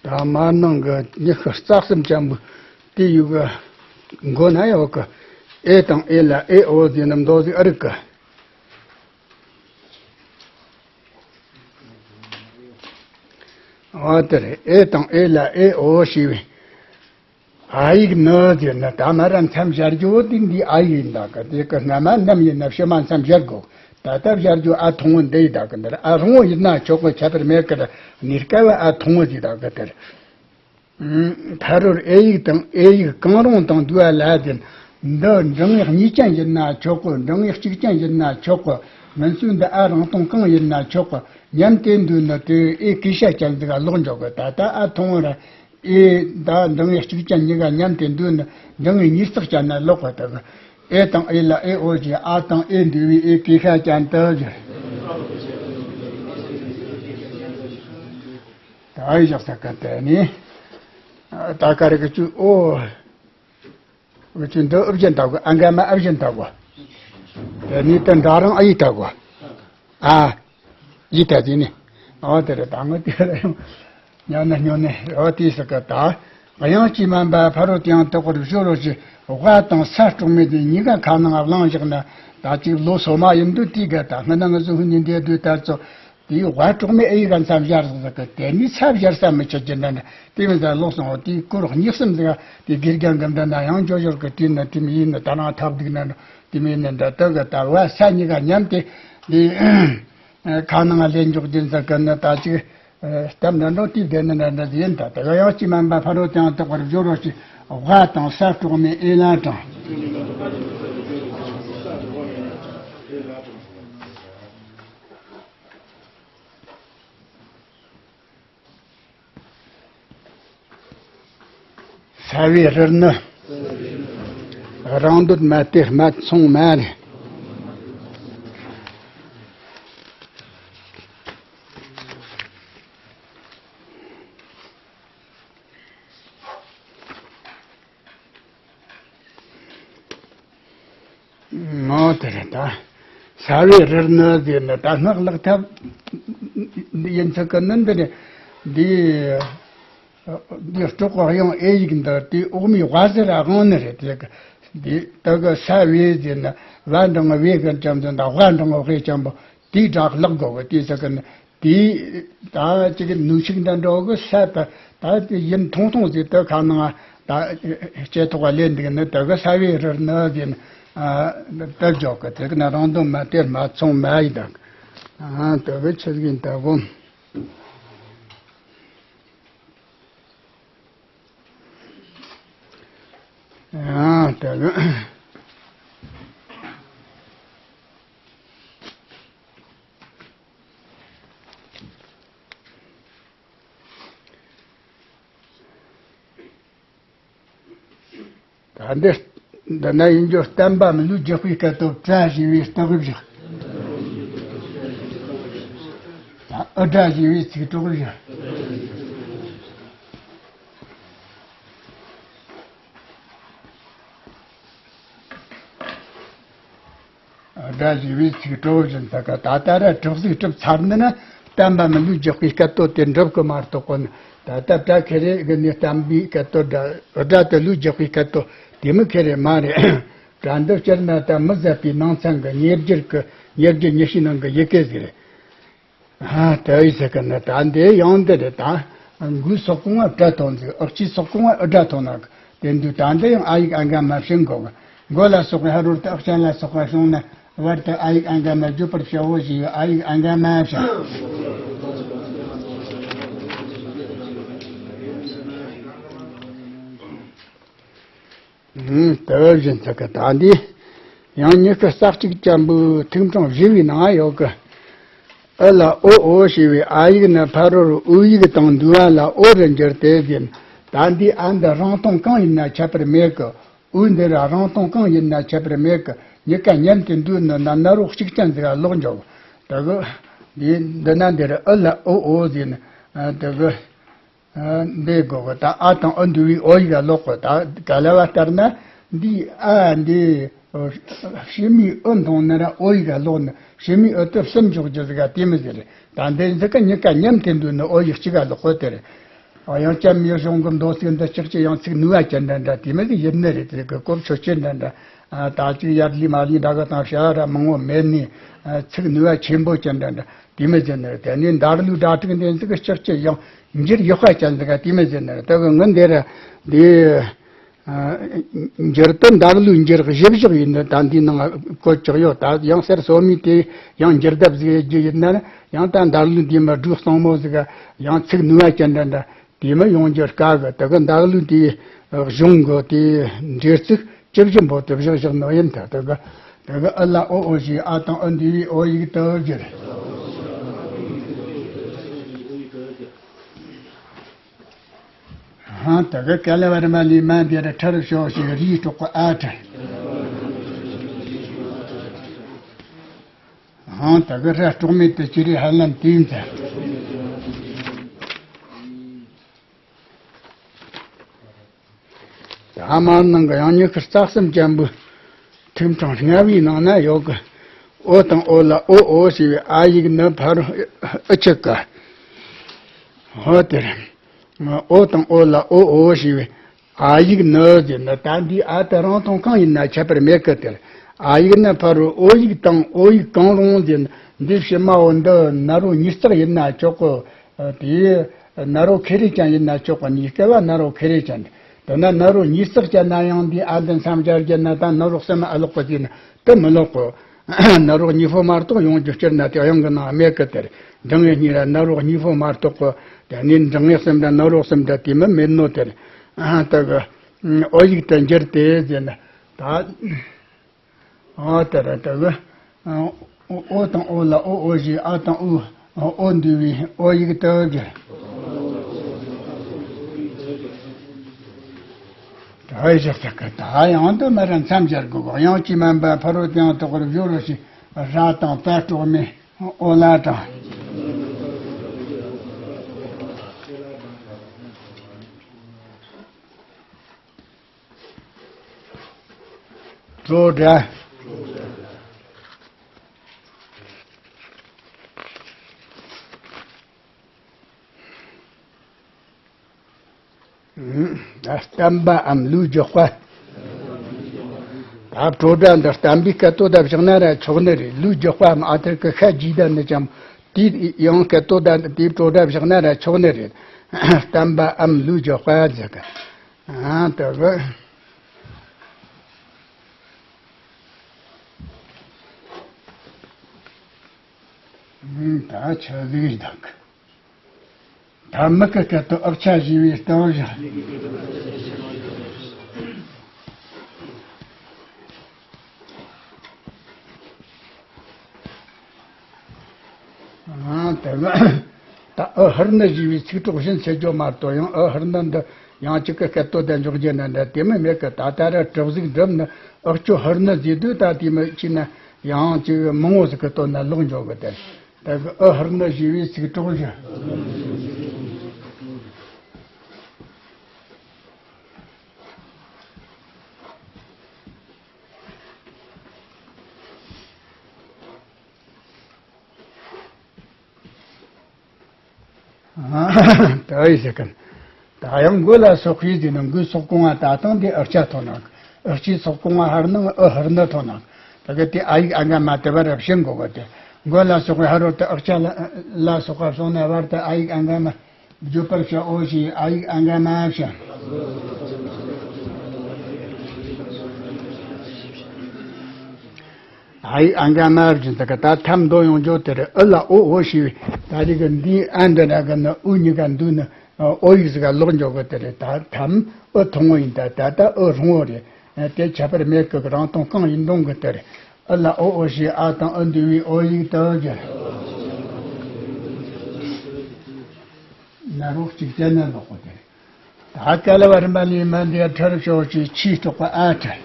ད་མར་ནང་གི་ཉི་ཤུ་རྩ་གསུམ་ཅན་པོ་དེ་ཡོད་གི། མགོ་ན་ཡོད་གི། ཨེ་དང་ཨེ་ལ་ཨེ་ཨོ་ཟེར་ནི་མདོ་ཟིག་ཨ་རིག་གི། འོ་དེ་རེད། ཨེ་དང་ཨེ་ལ་ཨེ་ཨོ་ཞེས་པའི་ཨ་ཡིག་ནི་ཟེར་ན་ད་མ་ར་མཚམས་སྦྱར་རྒྱུ་བོ་དེ་འདི་ཨ་ཡིག་ཡིན་ད་གི། དེ་གི་སྔ་མ་ནམ་ཡིན་ན་ཕྱི་མ་མཚམས་སྦྱར་དགོས། ད་ལྟ་སྦྱར་རྒྱུ་ཨ་ཐུང་བོ་འདི་ཡིན་ད་གི། འདི་ར་ཨ་རིང་བོ་ཡིན་ན་ཆོག་གི། ཁྱད་པར་མེད་གི། ར་གནས་སྐབས་ཨ་ཐུང་བོ་ཟེར་ད་གི་དེ་རེད། ཕ་རོལ་ཨེ་ཡིག་དང་ཨེ་ཡིག་གང་རུང་དང་འདུས་པ་ལ་ཟེར། འདི་འབྲིང་ངེས་གཉིས་ཅན་ཡིན་ན་ཆོག་གི། འབྲིང་ངེས་གཅིག་ཅན་ཡིན་ན་ཆོག་གི། མིན་ཚུལ་འདི་ཨ་རིང་ཐུང་གང་ཡིན་ན་ཆོག་གི། མཉམ་དུ་འདུས་ནི་དེ་ཨེ་ཀུ་ཤ་ཅན་ཟིག་ག་ལོག་འཇོག་གི། ད་ལྟ་ཨ་ཐུང་བོ་ར་ཨེ་ད་འབྲིང་ངེས་གཅིག་ཅན་གཉིས་ཀ་མཉམ་དུ་འདུས་ནི་འབྲིང་ངེས་གཉིས་བརྩེགས་ཅན་ན་ལོག་གི། ད་གི་ཨེ་དང་ཨེ་ལ་ཨེ་ཨོ་ཞེས་ཨ་དང་ཨེ་འདུས་པའི་ཨེ་ཀུ་ཤ་ཅན་དུ་བཞག་ད་ཨེ་བཞག་ས་ག་དེ་ནི། ད་ག་རེ་གི་ཆུ་ཨོ། འུ་ཆུ་འདི་ཨུ་བཞིན་ལྟ་གོ། ཨ་འགའ་མ་ཨུ་བཞིན་ལྟ་གོ། དེ་ནི་དེ་འདྲ་རང་ཨ་ཡིག་ལྟ་གོ། ཨ། ཡིག་ལྟ་དེ་ནི། ཨོ་དེ་རེད། ད་ངོ་དེ་རེད། ཉོ་ན་ཉོ་ནས་ཨོ་དེ་ཟེར་གི། ད་དབྱངས་ཀྱིས་མ་འབད་ཕ་རོལ་ཏུ་ཡང་དག་པར་སྦྱོར་རོ་ཞེས། བ་དང་ས་སྲོག་མེད་དེ་གཉིས་ཀ་ཁ་ནང་བླངས་བཞག་ན། ད་ཅིག་ལོ་སོ་མ་ཡིན་དུས་དེའི་ག་ད་སྔ་ན་ང་ཚོ་ཧུ་ནི་འདས་དུས་ལྟར་ཚོ། དེའི་བ་གྲོགས་མེད་ཨེ་ཡི་ག་མཚམས་སྦྱར་ཟེར་གི། དེ་ནི་མཚམས་སྦྱར་ས་མི་ཆད་ཀྱི་འདྲ་འདྲ། དེ་མི་ཟ་ལོག་སོང་། དེའི་སྐོར་གཉིས་གསུམ་ཟིག་དེ་དགེ་རྒན་གི་འདྲ་ན་ཡང་འཇོ་ཞོར་གི། དེ་ན་དེ་མི་ཡིན་ན་ད་རང་ཐབས་སྡུག་ན་འགྲོ། དེ་མི་ཡིན་ན་འདྲ་ལྟ་གི། ད་བ་ས་གཉིས་ཀ་མཉམ་དེ་དེ་ཁ་ནང་ལེན་འཇོག་རྒྱུ་ཟེར་གི་ན། ད་ཅིག་སྟབས་འདྲ་འགྲོ་དེ་བདེ་ན་འདྲ་འདྲ་ཡིན། ད་དེ་ག་ཡང་ཅི་མིན་པ་ཕ་རོལ་ཏུ་ཡང་དག་པར་སྦྱོར་རོ་ཞེས། བ་དང་ས་གྲོགས་མེད་ཨེ་ལ་དང་། ས་བའི་རིར་ནི། རང་འདོད་མ་སྟེ་སྨད་འཚོང་མ་རེད། ཨོ་དེ་རེད། ད་ས་བའི་རིར་ནི་ཟེར་ནི་ད་སྔགས་ལག་ཐབས་ཡིན་ཚུལ་གི་ནི་འདི་རེད། འདི་འདི་སྲོག་གི་དབྱངས་ཨེ་ཡིག་འདི་དེའི་འོག་མའི་བ་ཟེར་དབང་ནི་རེད། དེ་གི་འདི་ད་གི་ས་བའི་ཟེར་ནི་བ་འབྲིང་བའི་གི་ཅམ་དུ་ད་བ་འབྲིང་བའི་ཅམ་པོ་དེའི་སྒྲ་ལག་དགོས་གི། དེ་ཟེར་གི་ནི། དེ་ད་ཅིག་ནུས་ཤུགས་འདྲ་འགྲོ་གི། ས་ད་ད་དེ་ཡིན་ཐུང་ཐུང་ཟིག་ད་ཁ་ནང་ད་སྐྱེ་ཐོག་ལས་འདུག་ནི། ད་གི་ས་བའི་རིར་ནི་ཟེར་ནི་ད་འཇོག་གི། དེ་གི་ན་རང་འདོད་མ་སྟེ་སྨད་འཚོང་མ་ཡིན་ད། ད་གི་ཆི་ཟིག་ཡིན་ད་གོ། ཨ་ད་གི། ད་འདི་འདི་ན་ཡིན་རྒྱུ་བསྟན་པ་མི་ལུས་རྒྱག་པའི་སྐད་དོད་བཀྲ་ཤིས་པའི་རྟགས་བཞག་ཨུ་སྒྲ་ཞེས་པའི་ཚིག་གྲོགས་བཞིན། ཨུ་སྒྲ་ཞེས་པའི་ཚིག་གྲོགས་བཞིན་དུ་ག་ད་ལྟ་ར་གྲོགས་ཟིག་གྲུབ་ཚར་ནི་ན། བསྟན་པ་མི་ལུས་རྒྱག་པའི་སྐད་དོད་དེ་འགྲུབ་གི་མ་གཏོགས་གོ་ནི། ད་ལྟ་བྲ་ཁེ་རེ་གི་ནི་བསྟན་པའི་སྐད་དོད་འདྲ། ཨུ་སྒྲ་དེ་ལུས་རྒྱག་པའི་སྐད་དོད་དེ་མི་ཁེ་རེ་མ་རེད། དྲ་འདི་སྤྱིར་ན་ད་མི་ཟད་པའི་ནང་ཚན་གི་ཉེ་རྒྱུར་གི་ཉེ་རྒྱུ་ཉི་ཤུའི་ནང་གི་ཡི་གེ་ཟིག་རེད། ཨ། དེ་ཡི་ཟེར་གི་ནི་ད་འདི་ཡང་འདི་རེད་ད། མགོའི་སོག་གོང་བ་སྒྲ་ཐོན་ཟིག་ཨག་ཆིའི་སོག་གོང་བ་ཨུ་སྒྲ་ཐོན་ན་གི། དེ་འདུག་ད་འདི་ཡང་ཨ་ཡིག་ཨ་འགའ་མ་བྱིན་དགོ་གི། མགོ་ལ་སོགས་པའི་ཧ་རོར་དུ་ཨག་ཅན་ལ་སོགས་པ་བྱུང་ན་བར་དུ་ཨ་ཡིག་ཨ་འགའ་མ་བརྗོད་པར་བྱའོ་ཞེས་ཨ་ཡིག་ཨ་འགའ་མ་བྱ། ཨུམ། དེ་བཞིན་དུ་གི་ད་འདི་ཡང་མྱུ་གུ་རྩ་གཅིག་ཅན་པོའི་ཐིག་ཕྲེང་བཞི་པའི་ནང་ཡོད་གི། ཨུ་ལ་ཨོ་ཨོ་ཞེས་པའི་ཨ་ཡིག་ནི་ཕ་རོལ་ཨུ་ཡིག་དང་འདུས་པ་ལ་ཨོ་རུ་འགྱུར་ཏེ་ཟེར། ད་འདི་ཨ་འདི་རང་སྟོང་གང་ཡིན་ན་ཁྱད་པར་མེད་གི། ཨུ་འདི་ར་རང་སྟོང་གང་ཡིན་ན་ཁྱད་པར་མེད་གི། མྱུ་གུ་མཉམ་དུ་འདུས་ནི་ན་ན་རོ་གཅིག་ཅན་ཟིག་ག་ལོག་འཇོག་དེ་གི་འདི་འདི་ན་འདི་ར་ཨུ་ལ་ཨོ་ཨོ་ཟེར་ནི་དེ་གི། ཨ། འདི་གོ་གི། ད་ཨ་དང་ཨུ་འདུས་པའི་ཨོ་ཡིག་ག་ལོག་གོ། ད་ག་ལ་བ་ལྟར་ན་འདི་ཨ་འདི་ཕྱི་མའི་ཨུ་མཐོང་ན་ར་ཨོ་ཡིག་ག་ལོག་ནི། ཕྱི་མའི་ཨུ་དེ་གསུམ་འཇོག་རྒྱུ་ཟིག་ག་དེ་མི་ཟེར། ད་འདི་ཟིག་ག་མྱུ་གུ་མཉམ་དུ་འདུས་ནི་ཨོ་ཡིག་གཅིག་ག་ལོག་གོ་དེ་རེད། ཨ། ཡང་བྱམས་མི་གཞུང་གི་མདོ་ཚིག་འདི་ལྕགས་ཀྱི་ཡང་ཚིག་ནུས་པ་ཅན་འདྲ་འདྲ་དེ་མི་ཟིག་ཡིན་ནི་རེད། དེ་གི་གོ་ཆོད་ཅན་འདྲ་འདྲ། ཨ། ད་ཅིག་ཡར་ལི་མར་ལི་འདྲ་གི་དང་བྱ་བ་ར་མང་བོ་མེད་ནི། ཨ། ཚིག་ནུས་པ་ཆེན་པོ་ཅན་འདྲ་འདྲ། དེ་མི་ཟེར་ནི་རེད། དེ་ནས་འདར་ལུགས་སྒྲ་དྲུག་འདི་ཚིག་གི་ལྕགས་ཀྱི་ཡང་འགྱུར་ཡག་པ་ཅན་ཟིག་ག་དེ་མི་ཟེར་ནི་རེད། དེ་གི་ངི་འདི་ར་འདི། ཨ། འགྱུར་དུ་འདར་ལུགས་འགྱུར་བཞི་བཞག་ཡིན་ནི་ད་འདི་ནང་བཀོད་ཆོག་ཡོད། ད་ཡང་གསེར་སོ་མའི་དེ་ཡང་འགྱུར་ལྡབ་ཟིག་རྒྱུ་ཡིན་ན་ཡང་ད་འདར་ལུགས་འདི་མ་སྒྲོས་གཙང་མོ་ཟིག་ག་ཡང་ཚིག་ནུས་པ་ཅན་འདྲ་འདྲ། དེ་མི་ཡོང་རྒྱུ་དཀའ་གི། དེ་གི་འདར་ལུགས་དེའི་གཞུང་གི་དེའི་འགྲེལ་ཚིག་ཇི་བཞིན་པོ་དེ་བཞག་བཞག་ནོ་ཡིན་ད། དེ་གི་དེ་གི་ཨུ་ལ་ཨོ་ཨོ་ཞེས་ཨ་དང་ཨུ་འདུས་པའི་ཨོ་ཡིག་ཏུ་བསྒྱུར། ཧང་། དེ་གི་ཀ་ལ་བ་རི་མ་ལི་མ་འདི་ར་ཁྲ་རུ་ཤོག་ཞེས་རིའི་གྲོགས་པོ་ཨ་ཁྲ། ཧང་། དེ་གི་ར་གྲོགས་མེད་དུ་ཅི་རིགས་ཧ་ལམ་དུས་མཛད། ད་མར་ནང་གི་ཡང་མྱུ་གུ་རྩ་གསུམ་ཅན་པོའི་ཐིག་ཕྲེང་ལྔ་པའི་ནང་ན་ཡོད་གི། ཨོ་དང་ཨོ་ལ་ཨོ་ཨོ་ཞེས་པའི་ཨ་ཡིག་ནི་ཕ་རོལ་ཨུ་ཆུ་ཀ། ཧོ་དེར། ཨོ་དང་ཨོ་ལ་ཨོ་ཨོ་ཞེས་པའི་ཨ་ཡིག་ནི་ཟེར་ན་ད་འདིའི་ཨ་དེ་རང་སྟོང་གང་ཡིན་ན་ཁྱད་པར་མེད་གི། དེར་ཨ་ཡིག་ནི་ཕ་རོལ་ཨོ་ཡིག་དང་ཨོ་ཡིག་གང་རུང་ཟེར་ན་འདི་ཕྱི་མ་འོ་འདི་ན་རོ་ཉིས་བརྩེགས་ཡིན་ན་ཆོག་གི། དེ་ན་རོ་ཁེ་རེ་ཅན་ཡིན་ན་ཆོག་གི། ནི་སྐལ་བ་ན་རོ་ཁེ་རེ་ཅན། དེ་ན་ན་རོ་ཉིས་བརྩེགས་ཅན་ན་ཡང་འདི་ཨ་འདི་མཚམས་སྦྱར་རྒྱུ་ན་ད་ན་རོ་གསུམ་ཨ་ལོག་གི་ཟེར་ན་དེ་མི་ལོག་གི། ན་རོ་གཉིས་པོ་མ་གཏོགས་ཡོང་རྒྱུ་སྤྱིར་ན་དེ་དབྱངས་ཀྱི་ནང་མེད་གི། དེར་འབྲིང་བའི་གཉིས་ར་ན་རོ་གཉིས་པོ་མ་གཏོགས་གི། དེ་ནས་འབྲིང་བའི་གསུམ་ར་ན་རོ་གསུམ་ར་དེ་མི་མེད་ནོ། དེར་ཨ་ད་གི་ཨོ་ཡིག་ཏུ་འགྱུར་ཏེ་ཟེར་ན་ད། ཨོ་དེ་ར་དེ་གི། ཨོ་དང་ཨོ་ལ་ཨོ་ཨོ་ཞེས་ཨ་དང་ཨོ་ཨོ་འདུས་པའི་ཨོ་ཡིག་ཏུ་གི། ད་ཡི་ཞག་ཚ་ཀ་ད་ཡང་དུ་མ་ར་མཚམས་སྦྱར་དགོས་གོ། དབྱངས་ཀྱིས་དམན་པ་ཕ་རོལ་ཏུ་ཡང་དག་པར་སྦྱོར་རོ་ཞེས་ར་དང་པ་སྲོག་མེད་ཨོ་ལ་དང་། དྲོ་འདྲ། ད་བསྟན་པའམ་ལུགས་རྒྱག་པ། ད་དྲོ་འདྲ་འདི་བསྟན་པའི་སྐད་དོད་ད་བཞག་ན་ར་ཆོག་ནི་རེད། ལུགས་རྒྱག་པའམ་ཨ་ཐུར་གི་ཤ་རྒྱས་ད་ནི་ཅང་དེའི་ཡང་སྐད་དོད་ད་དེའི་དྲོ་འདྲ་བཞག་ན་ར་ཆོག་ནི་རེད། བསྟན་པའམ་ལུགས་རྒྱག་པ་ཟེར་གི། ཨ་ད་གི། ད་ཆ་ཟིག་དང་། ད་མི་གི་སྐད་དོད་ཨག་ཆ་ཞེས་པའི་སྟེང་བཞག། ཨ་དེ་ན་ད་ཨུ་ཧུར་ནི་ཞེས་པའི་ཚིག་གྲོགས་གཞན་ཆེ་རྒྱུ་མ་གཏོགས། ཡང་ཨུ་ཧུར་ནི་འདི་ཡང་གཅིག་གི་སྐད་དོད་དེ་འཇོག་རྒྱུ་ན་འདྲ་དེ་མི་མེད་གི། ད་ལྟ་ར་གྲུབ་གཟུགས་འགྲུབ་ནི་ཨག་ཆོས་ཧུར་ནི་ཟེར་དུས་ད་དེ་མི་ཕྱིན་ན་ཡང་གཅིག་མང་བོ་ཟིག་གི་དོན་ན་ལོག་འཇོག་གི། དེ་ ད་གི་ཨུ་ཧུར་ནི་ཞེས་པའི་ཚིག་གྲོགས་བཞི། ད་ཡི་ཟེར་གི། ད་ཡང་མགོ་ལ་སོགས་པའི་ཟེར་ན་མགོའི་སོག་གོང་བ་ད་དང་དེ་ཨུ་ཅག་ཐོན་ནོ། ཨུ་ཅག་སོག་གོང་བ་ཧར་ནང་ཨུ་ཧུར་ནི་ཐོན་ནོ། ད་གི་དེ་ཨ་ཡིག་ཨ་ག་མ་དེ་བར་རབ་བྱེད་འགོ་གོ་དེ། མགོ་ལ་སོགས་པའི་ཧ་རོ་དེ་ཨུ་ཅག་ལ་ལ་སོགས་པ་སོང་ན་བར་དུ་ཨ་ཡིག་ཨ་ག་མ། བརྗོད་པར་བྱའོ་ཞེས་ཨ་ཡིག་ཨ་ག་མ་བྱ། ཨ་ཡིག་ཨ་ག་མ་བྱ་ད་ག་ད་ཐམ་མདོ་ཡོང་འཇོག་དེར་ཨུ་ལ་ཨོ་ཨོ་ཞེས་པའི་ད་རེས་ཀྱི་འདིའི་ཨ་འདི་ན་གི་ནི་ཨུ་གཉིས་ཀ་འདུས་ནི་ཨོ་ཡིག་ཟིག་ག་ལོག་འཇོག་གི་དེ་རེད། ད་ཐམ་ཨུ་ཐུང་ངོ་ཡིན། ད་ད་ད་ཨུ་རུང་བོ་རེད། དེ་ཁྱད་པར་མེད་གི་རང་སྟོང་གང་ཡིན་འདོང་གི་དེ་རེད། ཨུ་ལ་ཨོ་ཨོ་ཞེས་ཨ་དང་ཨུ་འདུས་པའི་ཨོ་ཡིག་ཏུ་གྱུར། ན་རོ་གཅིག་བྱས་ན་ལོག་པ་དེ། ད་ཀ་ལ་བ་རིམ་པ་ལས་མ་འདི་ཁྲར་ཤོག་ཅིག་ཆེས་གཏོགས་པ་ཨ་ཁྲ།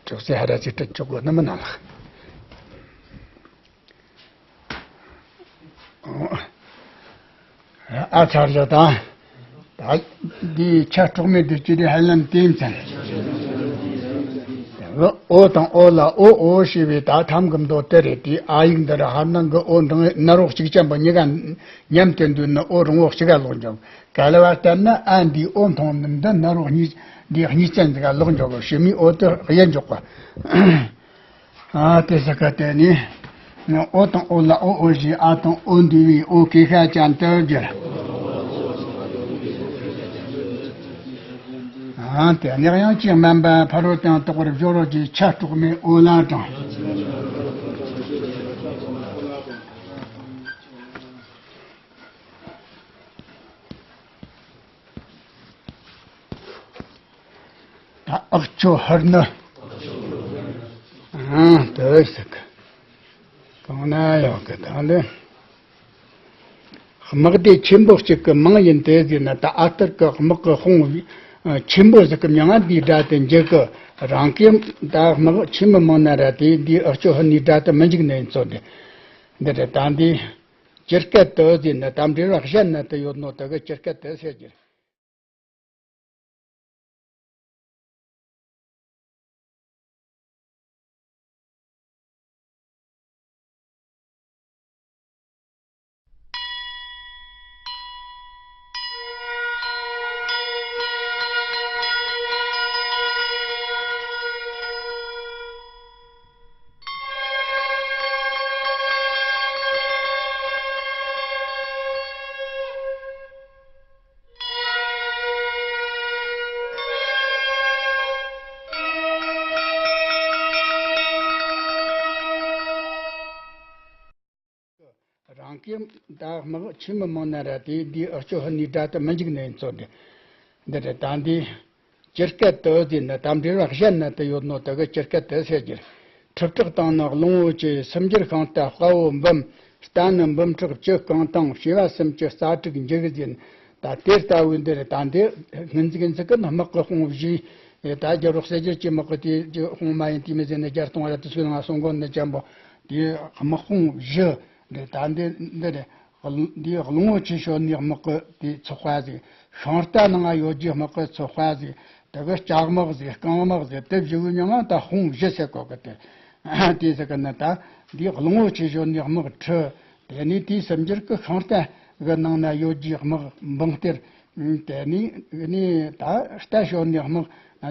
ཅོག་ཙེ་ཧ་ར་ཅིག་ཏུ་ཅོག་གོ་ནི་མི་ན་ལགས། ཨ་ཚར་ལ་དང་། ད་འདིའི་ཆ་གྲོགས་མེད་དུ་སྐྱེ་དུས་ཧ་ལམ་བསྟན་ཙམ། ཨོ་དང་ཨོ་ལ་ཨོ་ཨོ་ཞེས་པའི་ད་ཐམ་གི་མདོ་དེ་རེད། དེའི་ཨ་ཡིག་འདི་ར་ཧར་ནང་གི་ཨོ་འདང་ན་རོ་གཅིག་ཅན་པོ་གཉིས་ཀ་མཉམ་དུ་འདུས་ནི་ཨོ་རུང་བོ་གཅིག་ག་ལོག་འཇོག་ག་ལ་བ་ལྟར་ན་ཨ་འདིའི་ཨོ་མཐོང་ནི་འདི་ན་རོ་གཉིས་འདིའི་གཉིས་ཅན་ཟིག་ག་ལོག་འཇོག་གི་ཕྱི་མའི་ཨོ་དེ་གཡས་འཇོག་པ། ཨ་དེ་ས་ཀ་དེ་ནི། ཨོ་དང་ཨོ་ལ་ཨོ་ཨོ་ཞེས་ཨ་དང་ཨོ་འདུས་པའི་ཨོ་ཀེ་ཤ་ཅན་དུ་གྱུར། ཨ་དེ་ནི་དབྱངས་ཅན་སྨན་པ་ཕ་རོལ་ཏུ་ཡང་དག་པར་སྦྱོར་བ་གྱི་ཆ་གྲོགས་མེད་ཨོ་ལ་དང་། ད་ཨག་ཆོ་ཧར་ནི། ཨང་དུ་ཟིག་གང་ན་ཡོད་གི་ད་ལེ། དམག་སྡེ་ཆེན་པོ་གཅིག་གི་མིང་ཡིན་ཏེ་ཟེར་ན། ད་ཨ་སྟར་གི་དམག་གི་དཔུང་ཆེན་པོ་ཟིག་གི་མིང་ང་འདིའི་སྒྲ་དེ་འཇུག་གི། རང་གི་ད་དམག་ཆེན་མོ་མང་ན་ར་དེ་འདིའི་ཨག་ཆོ་ཧར་ནིའི་སྒྲ་དེ་མི་འཇུག་ནི་ཡིན་ཚོད་དེ། འདི་རེད། ད་འདི་ཇི་སྐད་དུ་ཟེར་ན་ད་འབྲེལ་བ་གཞན་ན་དུ་ཡོད་ནོ་དུ་གི་ཇི་སྐད་དུ་ཟེར་གྱི། རང་གི་ད་དམག་ཆེན་མོ་མང་ན་ར་དེ་འདིའི་ཨག་ཆོ་ཧར་ནིའི་སྒྲ་དེ་མི་འཇུག་ནི་ཡིན་ཚོད་དེ། འདི་རེད། ད་འདི་ཇི་སྐད་དུ་ཟེར་ན་ད་འབྲེལ་བ་གཞན་ན་དུ་ཡོད་ནོ་དུ་གི་ཇི་སྐད་དུ་ཟེར་གྱི། ཁྲི་ཕྲག་དང་ནི་གླང་པོ་ཆེ། སུམ་འགྱུར་ཤིང་རྟ་དཔའ་བོ་འབུམ། རྟ་ནི་འབུམ་ཕྲག་བཅུ་རྐང་ཐང་། བྱེ་བ་སུམ་ཅུ་རྩ་དྲུག་འཇིག་ཟེར། ད་དེ་ལྟ་བུའི་འདི་རེད། ད་འདི་སྔོན་ཚིག་ཚིག་གི་ནི་དམག་གི་དཔུང་བཞི། ད་རྒྱལ་པོ་གསལ་རྒྱལ་གྱི་དམག་གི་དེ་དཔུང་མ་ཡིན་དེ་མི་ཟེར་ནི་བརྒྱ་སྟོང་ར་དུ་སུ་ལ་ང་སོང་གོ་ནི་ཅན་པོ། དེ་དམག་དཔུང་བཞི་རེད། ད་འདི་འདི་རེད། འདི་གླང་པོ་ཆེ་ཤོར་ནི་དམག་གི་དེ་ཚོགས་པ་ཟིག་ཤིང་རྟ་ནང་ཡོད་རྒྱུ་དམག་གི་ཚོགས་པ་ཟིག་དེ་གི་ལྕགས་དམག་ཟིག་རྐང་དམག་ཟིག་དེ་བཞི་གི་མྱིང་ང་ད་དཔུང་བཞི་ཟེར་གོ་གི་དེ། དེ་ཟེར་གི་ནི་ད་འདི་གླང་པོ་ཆེ་ཤོར་ནི་དམག་ཁྲི། དེ་ནས་དེའི་སུམ་འགྱུར་གི་ཤིང་རྟ་གི་ནང་ན་ཡོད་རྒྱུ་དམག་འབུམ་སྟེ། དེ་ནས་ནི་ད་རྟ་ཤོར་ནི་དམག་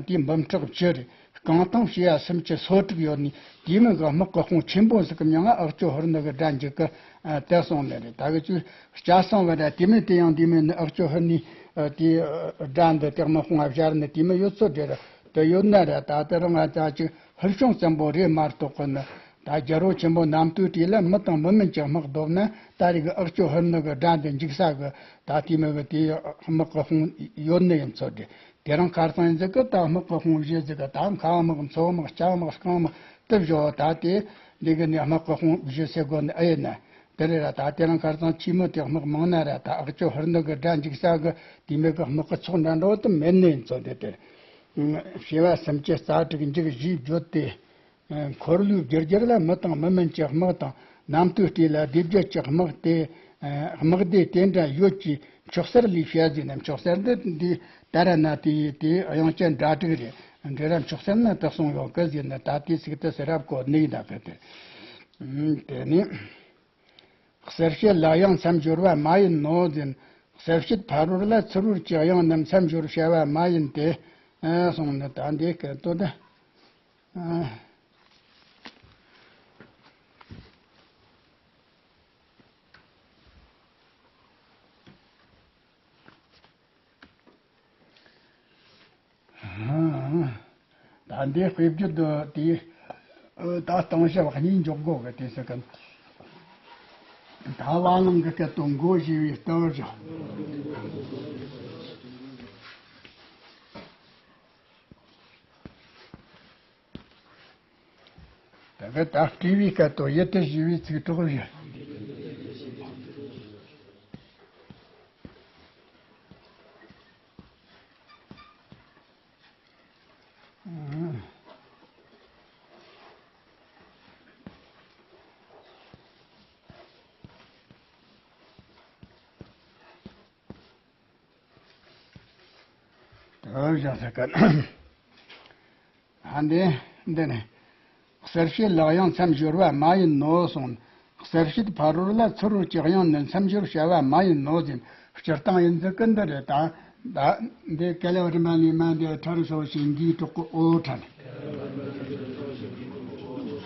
དེའི་འབུམ་ཕྲག་བཅུ་རེད། རྐང་ཐང་བྱེ་བ་སུམ་ཅུ་སོ་དྲུག་ཡོད་ནི་དེ་མོ་གི་དམག་གི་དཔུང་ཆེན་པོ་ཟིག་གི་མྱིང་ང་ཨག་ཆོ་ཧར་ནི་གི་སྒྲ་འཇུག་གི་དེ་སོང་ནི་རེད། ད་གི་ཚུལ་སྐྱ་སང་བ་ར་དེ་མོ་དེ་ཡང་དེ་མོ་ནི་ཨག་ཆོ་ཧར་ནི་དེའི་སྒྲ་འདི་དེ་དམག་དཔུང་ང་སྦྱར་ནི་དེ་མོ་ཡོད་ཚོད་རེད། དེ་ཡོད་ན་ར་ད་དེ་རང་ང་ཙ་ཅིག་ཧུར་ཤོང་ཙམ་པོ་རེད་མ་གཏོགས་གི་ནི། ད་རྒྱལ་པོ་ཆེན་པོ་གནམ་སྟོད་དེ་ལ་མི་དང་མི་མིན་གྱི་དམག་བསྡོམས་ན་ད་རེས་གི་ཨག་ཆོ་ཧར་ནི་གི་སྒྲ་འདི་འཇུག་ས་གི་ད་དེ་མོ་གི་དེའི་དམག་གི་དཔུང་ཡོད་ནི་ཡིན་ཚོད་རེད། དེ་རིང་ཁ་སང་ཡིན་ཟིག་གི་ད་དམག་གི་དཔུང་བཞི་ཟིག་གི་ད་མཁའ་དམག་མཚོ་དམག་ལྕགས་དམག་རྐང་དམག་དེ་བཞི་བོ་ད་དེ་འདི་གི་ནི་དམག་གི་དཔུང་བཞི་ཟེར་དགོས་ནི་ཨེ་ཡིན་ན། དེ་རེད་ར། ད་དེ་རིང་ཁ་སང་ཕྱི་མོ་དེ་དམག་མང་ན་ར། ད་ཨག་ཅོ་ཧུར་འདུག་གི་དགྲ་འཇིགས་ས་གི་དེ་མོ་གི་དམག་གི་ཚོགས་འདྲ་འདྲ་བོ་དེ་མེད་ནས་ཡིན་ཚོ། དེ་དེར་བྱེ་བ་སུམ་ཅུ་རྩ་དྲུག་འཇིགས་ཞེས་བརྗོད་དེ། འཁོར་ལོའི་རྒྱུ་རྒྱུར་ལ་མི་དང་མི་མིན་གྱི་དམག་དང་། གནམ་སྟོད་སྤྲེལ་ལ་སྡེ་བརྒྱད་ཀྱི་དམག་དེ། དམག་སྡེ་དེ་འདྲ་ཡོད་ཀྱི་མཆོག་གསར་ལས་བྱ་ཟིན་ནས། མཆོག་གསར་འདི་འདི་ད་ར་ན་དེ་དེ་དབྱངས་ཅན་སྒྲ་དྲུག་རེད། འདྲེ་ར་མཆོག་གསར་ན་དག་སོང་ཡོད་གི་ཟེར་ནས། ད་དེ་ཚིག་དེ་ཟེར་རབ་གོ་ནི་ཡིན་ད་གི་དེ། དེ་ནི། གསལ་བྱེད་ལ་ཡང་མཚམས་སྦྱོར་བ་མ་ཡིན་ནོ་ཟེར། གསལ་བྱེད་ཕ་རོལ་ལ་ཚུ་རོལ་གྱི་དབྱངས་ནི་མཚམས་སྦྱོར་བྱ་བ་མ་ཡིན་ཏེ། ཨ་གསུངས་ནི་ད་འདི་སྐད་དོ་ད། ཨ། ད་འདི་དཔེ་བརྗོད་དུ་དེ། ད་སྟོང་ཞིབ་གཉིས་འཇོག་དགོས་གི་དེ་ཟེར་གི། ད་བ་ལང་གི་སྐད་དུ་མགོ་ཞེས་པའི་ལྟ་བར་བཞག་དེ་ག་ད་སྤྲེའུའི་སྐད་དུ་ཡུལ་དུ་ཞེས་པའི་ཚིག་གྲོགས་བཞག་དེ་བཞག་ས་ག་ཨ་འདི་འདི་ནི། གསལ་བྱེད་ལ་ཡང་མཚམས་སྦྱོར་བ་མ་ཡིན་ནོ་གསུངས། གསལ་བྱེད་ཕ་རོལ་ལ་ཚུ་རོལ་གྱི་དབྱངས་ནི་མཚམས་སྦྱོར་བྱ་བ་མ་ཡིན་ནོ་ཟེར། སྤྱིར་བཏང་ཡིན་ཚུལ་གི་འདི་རེད་ད། ད་འདི་སྐལ་བ་རིམ་པ་ནས་མ་འདི་ཁྲ་རུ་སོ་ཞིག་འདིའི་གྲོགས་ཀྱི་ཨོ་ཁྲ་ནི།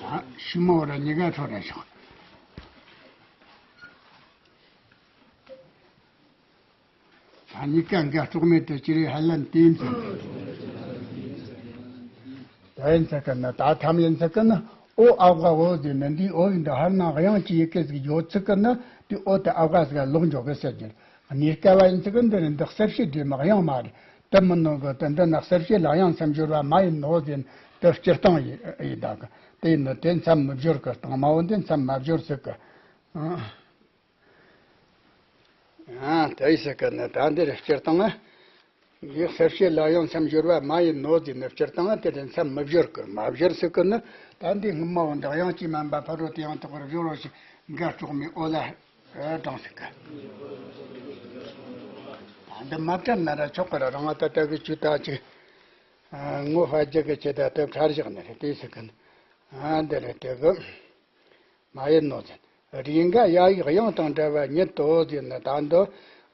ད་ཤི་མོ་ར་ཉི་ག་ཁྲོ་ར་ཞོག་ད་གཉིས་ཀ་འགའ་གྲོགས་མེད་དུ་ཅི་རེད་ཧ་ལམ་དེ་ཡིན་ཚུལ། ད་ཡིན་ཚུལ་གི་ནི། ད་ཐམ་ཡིན་ཚུལ་གི་ནི། ཨོ་ཨ་བ་འོ་ཟེར་ནི་འདི་ཨོ་ཡིན་འདི་ཧར་ན་དབྱངས་ཀྱི་ཡི་གེ་ཟིག་ཡོད་ཚུལ་གི་ནི། དེ་ཨོ་དེ་ཨ་བ་ཟིག་ལོག་འཇོག་གི་ཟེར་རྒྱུ། གཉིས་ཀ་བ་ཡིན་ཚུལ་གི་འདི་ནི་འདི་གསལ་བྱེད་འདྲེས་མ་དབྱངས་མ་རེད། དེ་མིན་ནོ་གི་དེ་འདི་ནི་གསལ་བྱེད་ལ་ཡང་མཚམས་སྦྱོར་བ་མ་ཡིན་ནོ་ཟེར་ནི་དེ་སྤྱིར་བཏང་ཡིན་ད་གི། དེ་ཡིན་ནི་དེ་མཚམས་མི་སྦྱོར་གི། སྟེང་མ་འོ་འདི་མཚམས་མ་སྦྱོར་ཚུལ་གི། ཨ། དེ་ཡི་ཟེར་གི་ནི་ད་འདིར་སྤྱིར་བཏང་ང་། ཡིག་གསལ་བྱེད་ལ་ཡང་མཚམས་སྦྱོར་བ་མ་ཡིན་ནོ་ཟེར་ནི་སྤྱིར་བཏང་ང་དེ་རེད། མཚམས་མི་སྦྱོར་གི། མ་སྦྱོར་ཟེར་གི་ནི་ད་འདི་སྔོན་མ་འོ་འདི་དབྱངས་ཀྱིས་མན་པ་ཕ་རོལ་ཏུ་ཡང་དག་པར་སྦྱོར་རོ་ཞེས་འགའ་གྲོགས་མེད་ཨོ་ལ་དྲངས་ཟེར་གི། ད་འདི་མ་དྲན་ན་ར་ཆོག་གི་ར། རང་ང་ད་ལྟ་གི་ཆུ་ད་ཅིག་ངོ་ཧྥ་རྒྱུ་གི་ཆེད་ད་ལྟ་ཁྲར་བཞག་ནི་རེད། དེ་ཟེར་གི་ནི་ཨ་འདི་རེད་དེ་གི། མ་ཡིན་ནོ་ཟེར། རེས་འགའ་ཡ་ཡིག་དབྱངས་དང་འདྲ་བ་ཉིད་དོ་ཟེར་ནི་ད་འདི།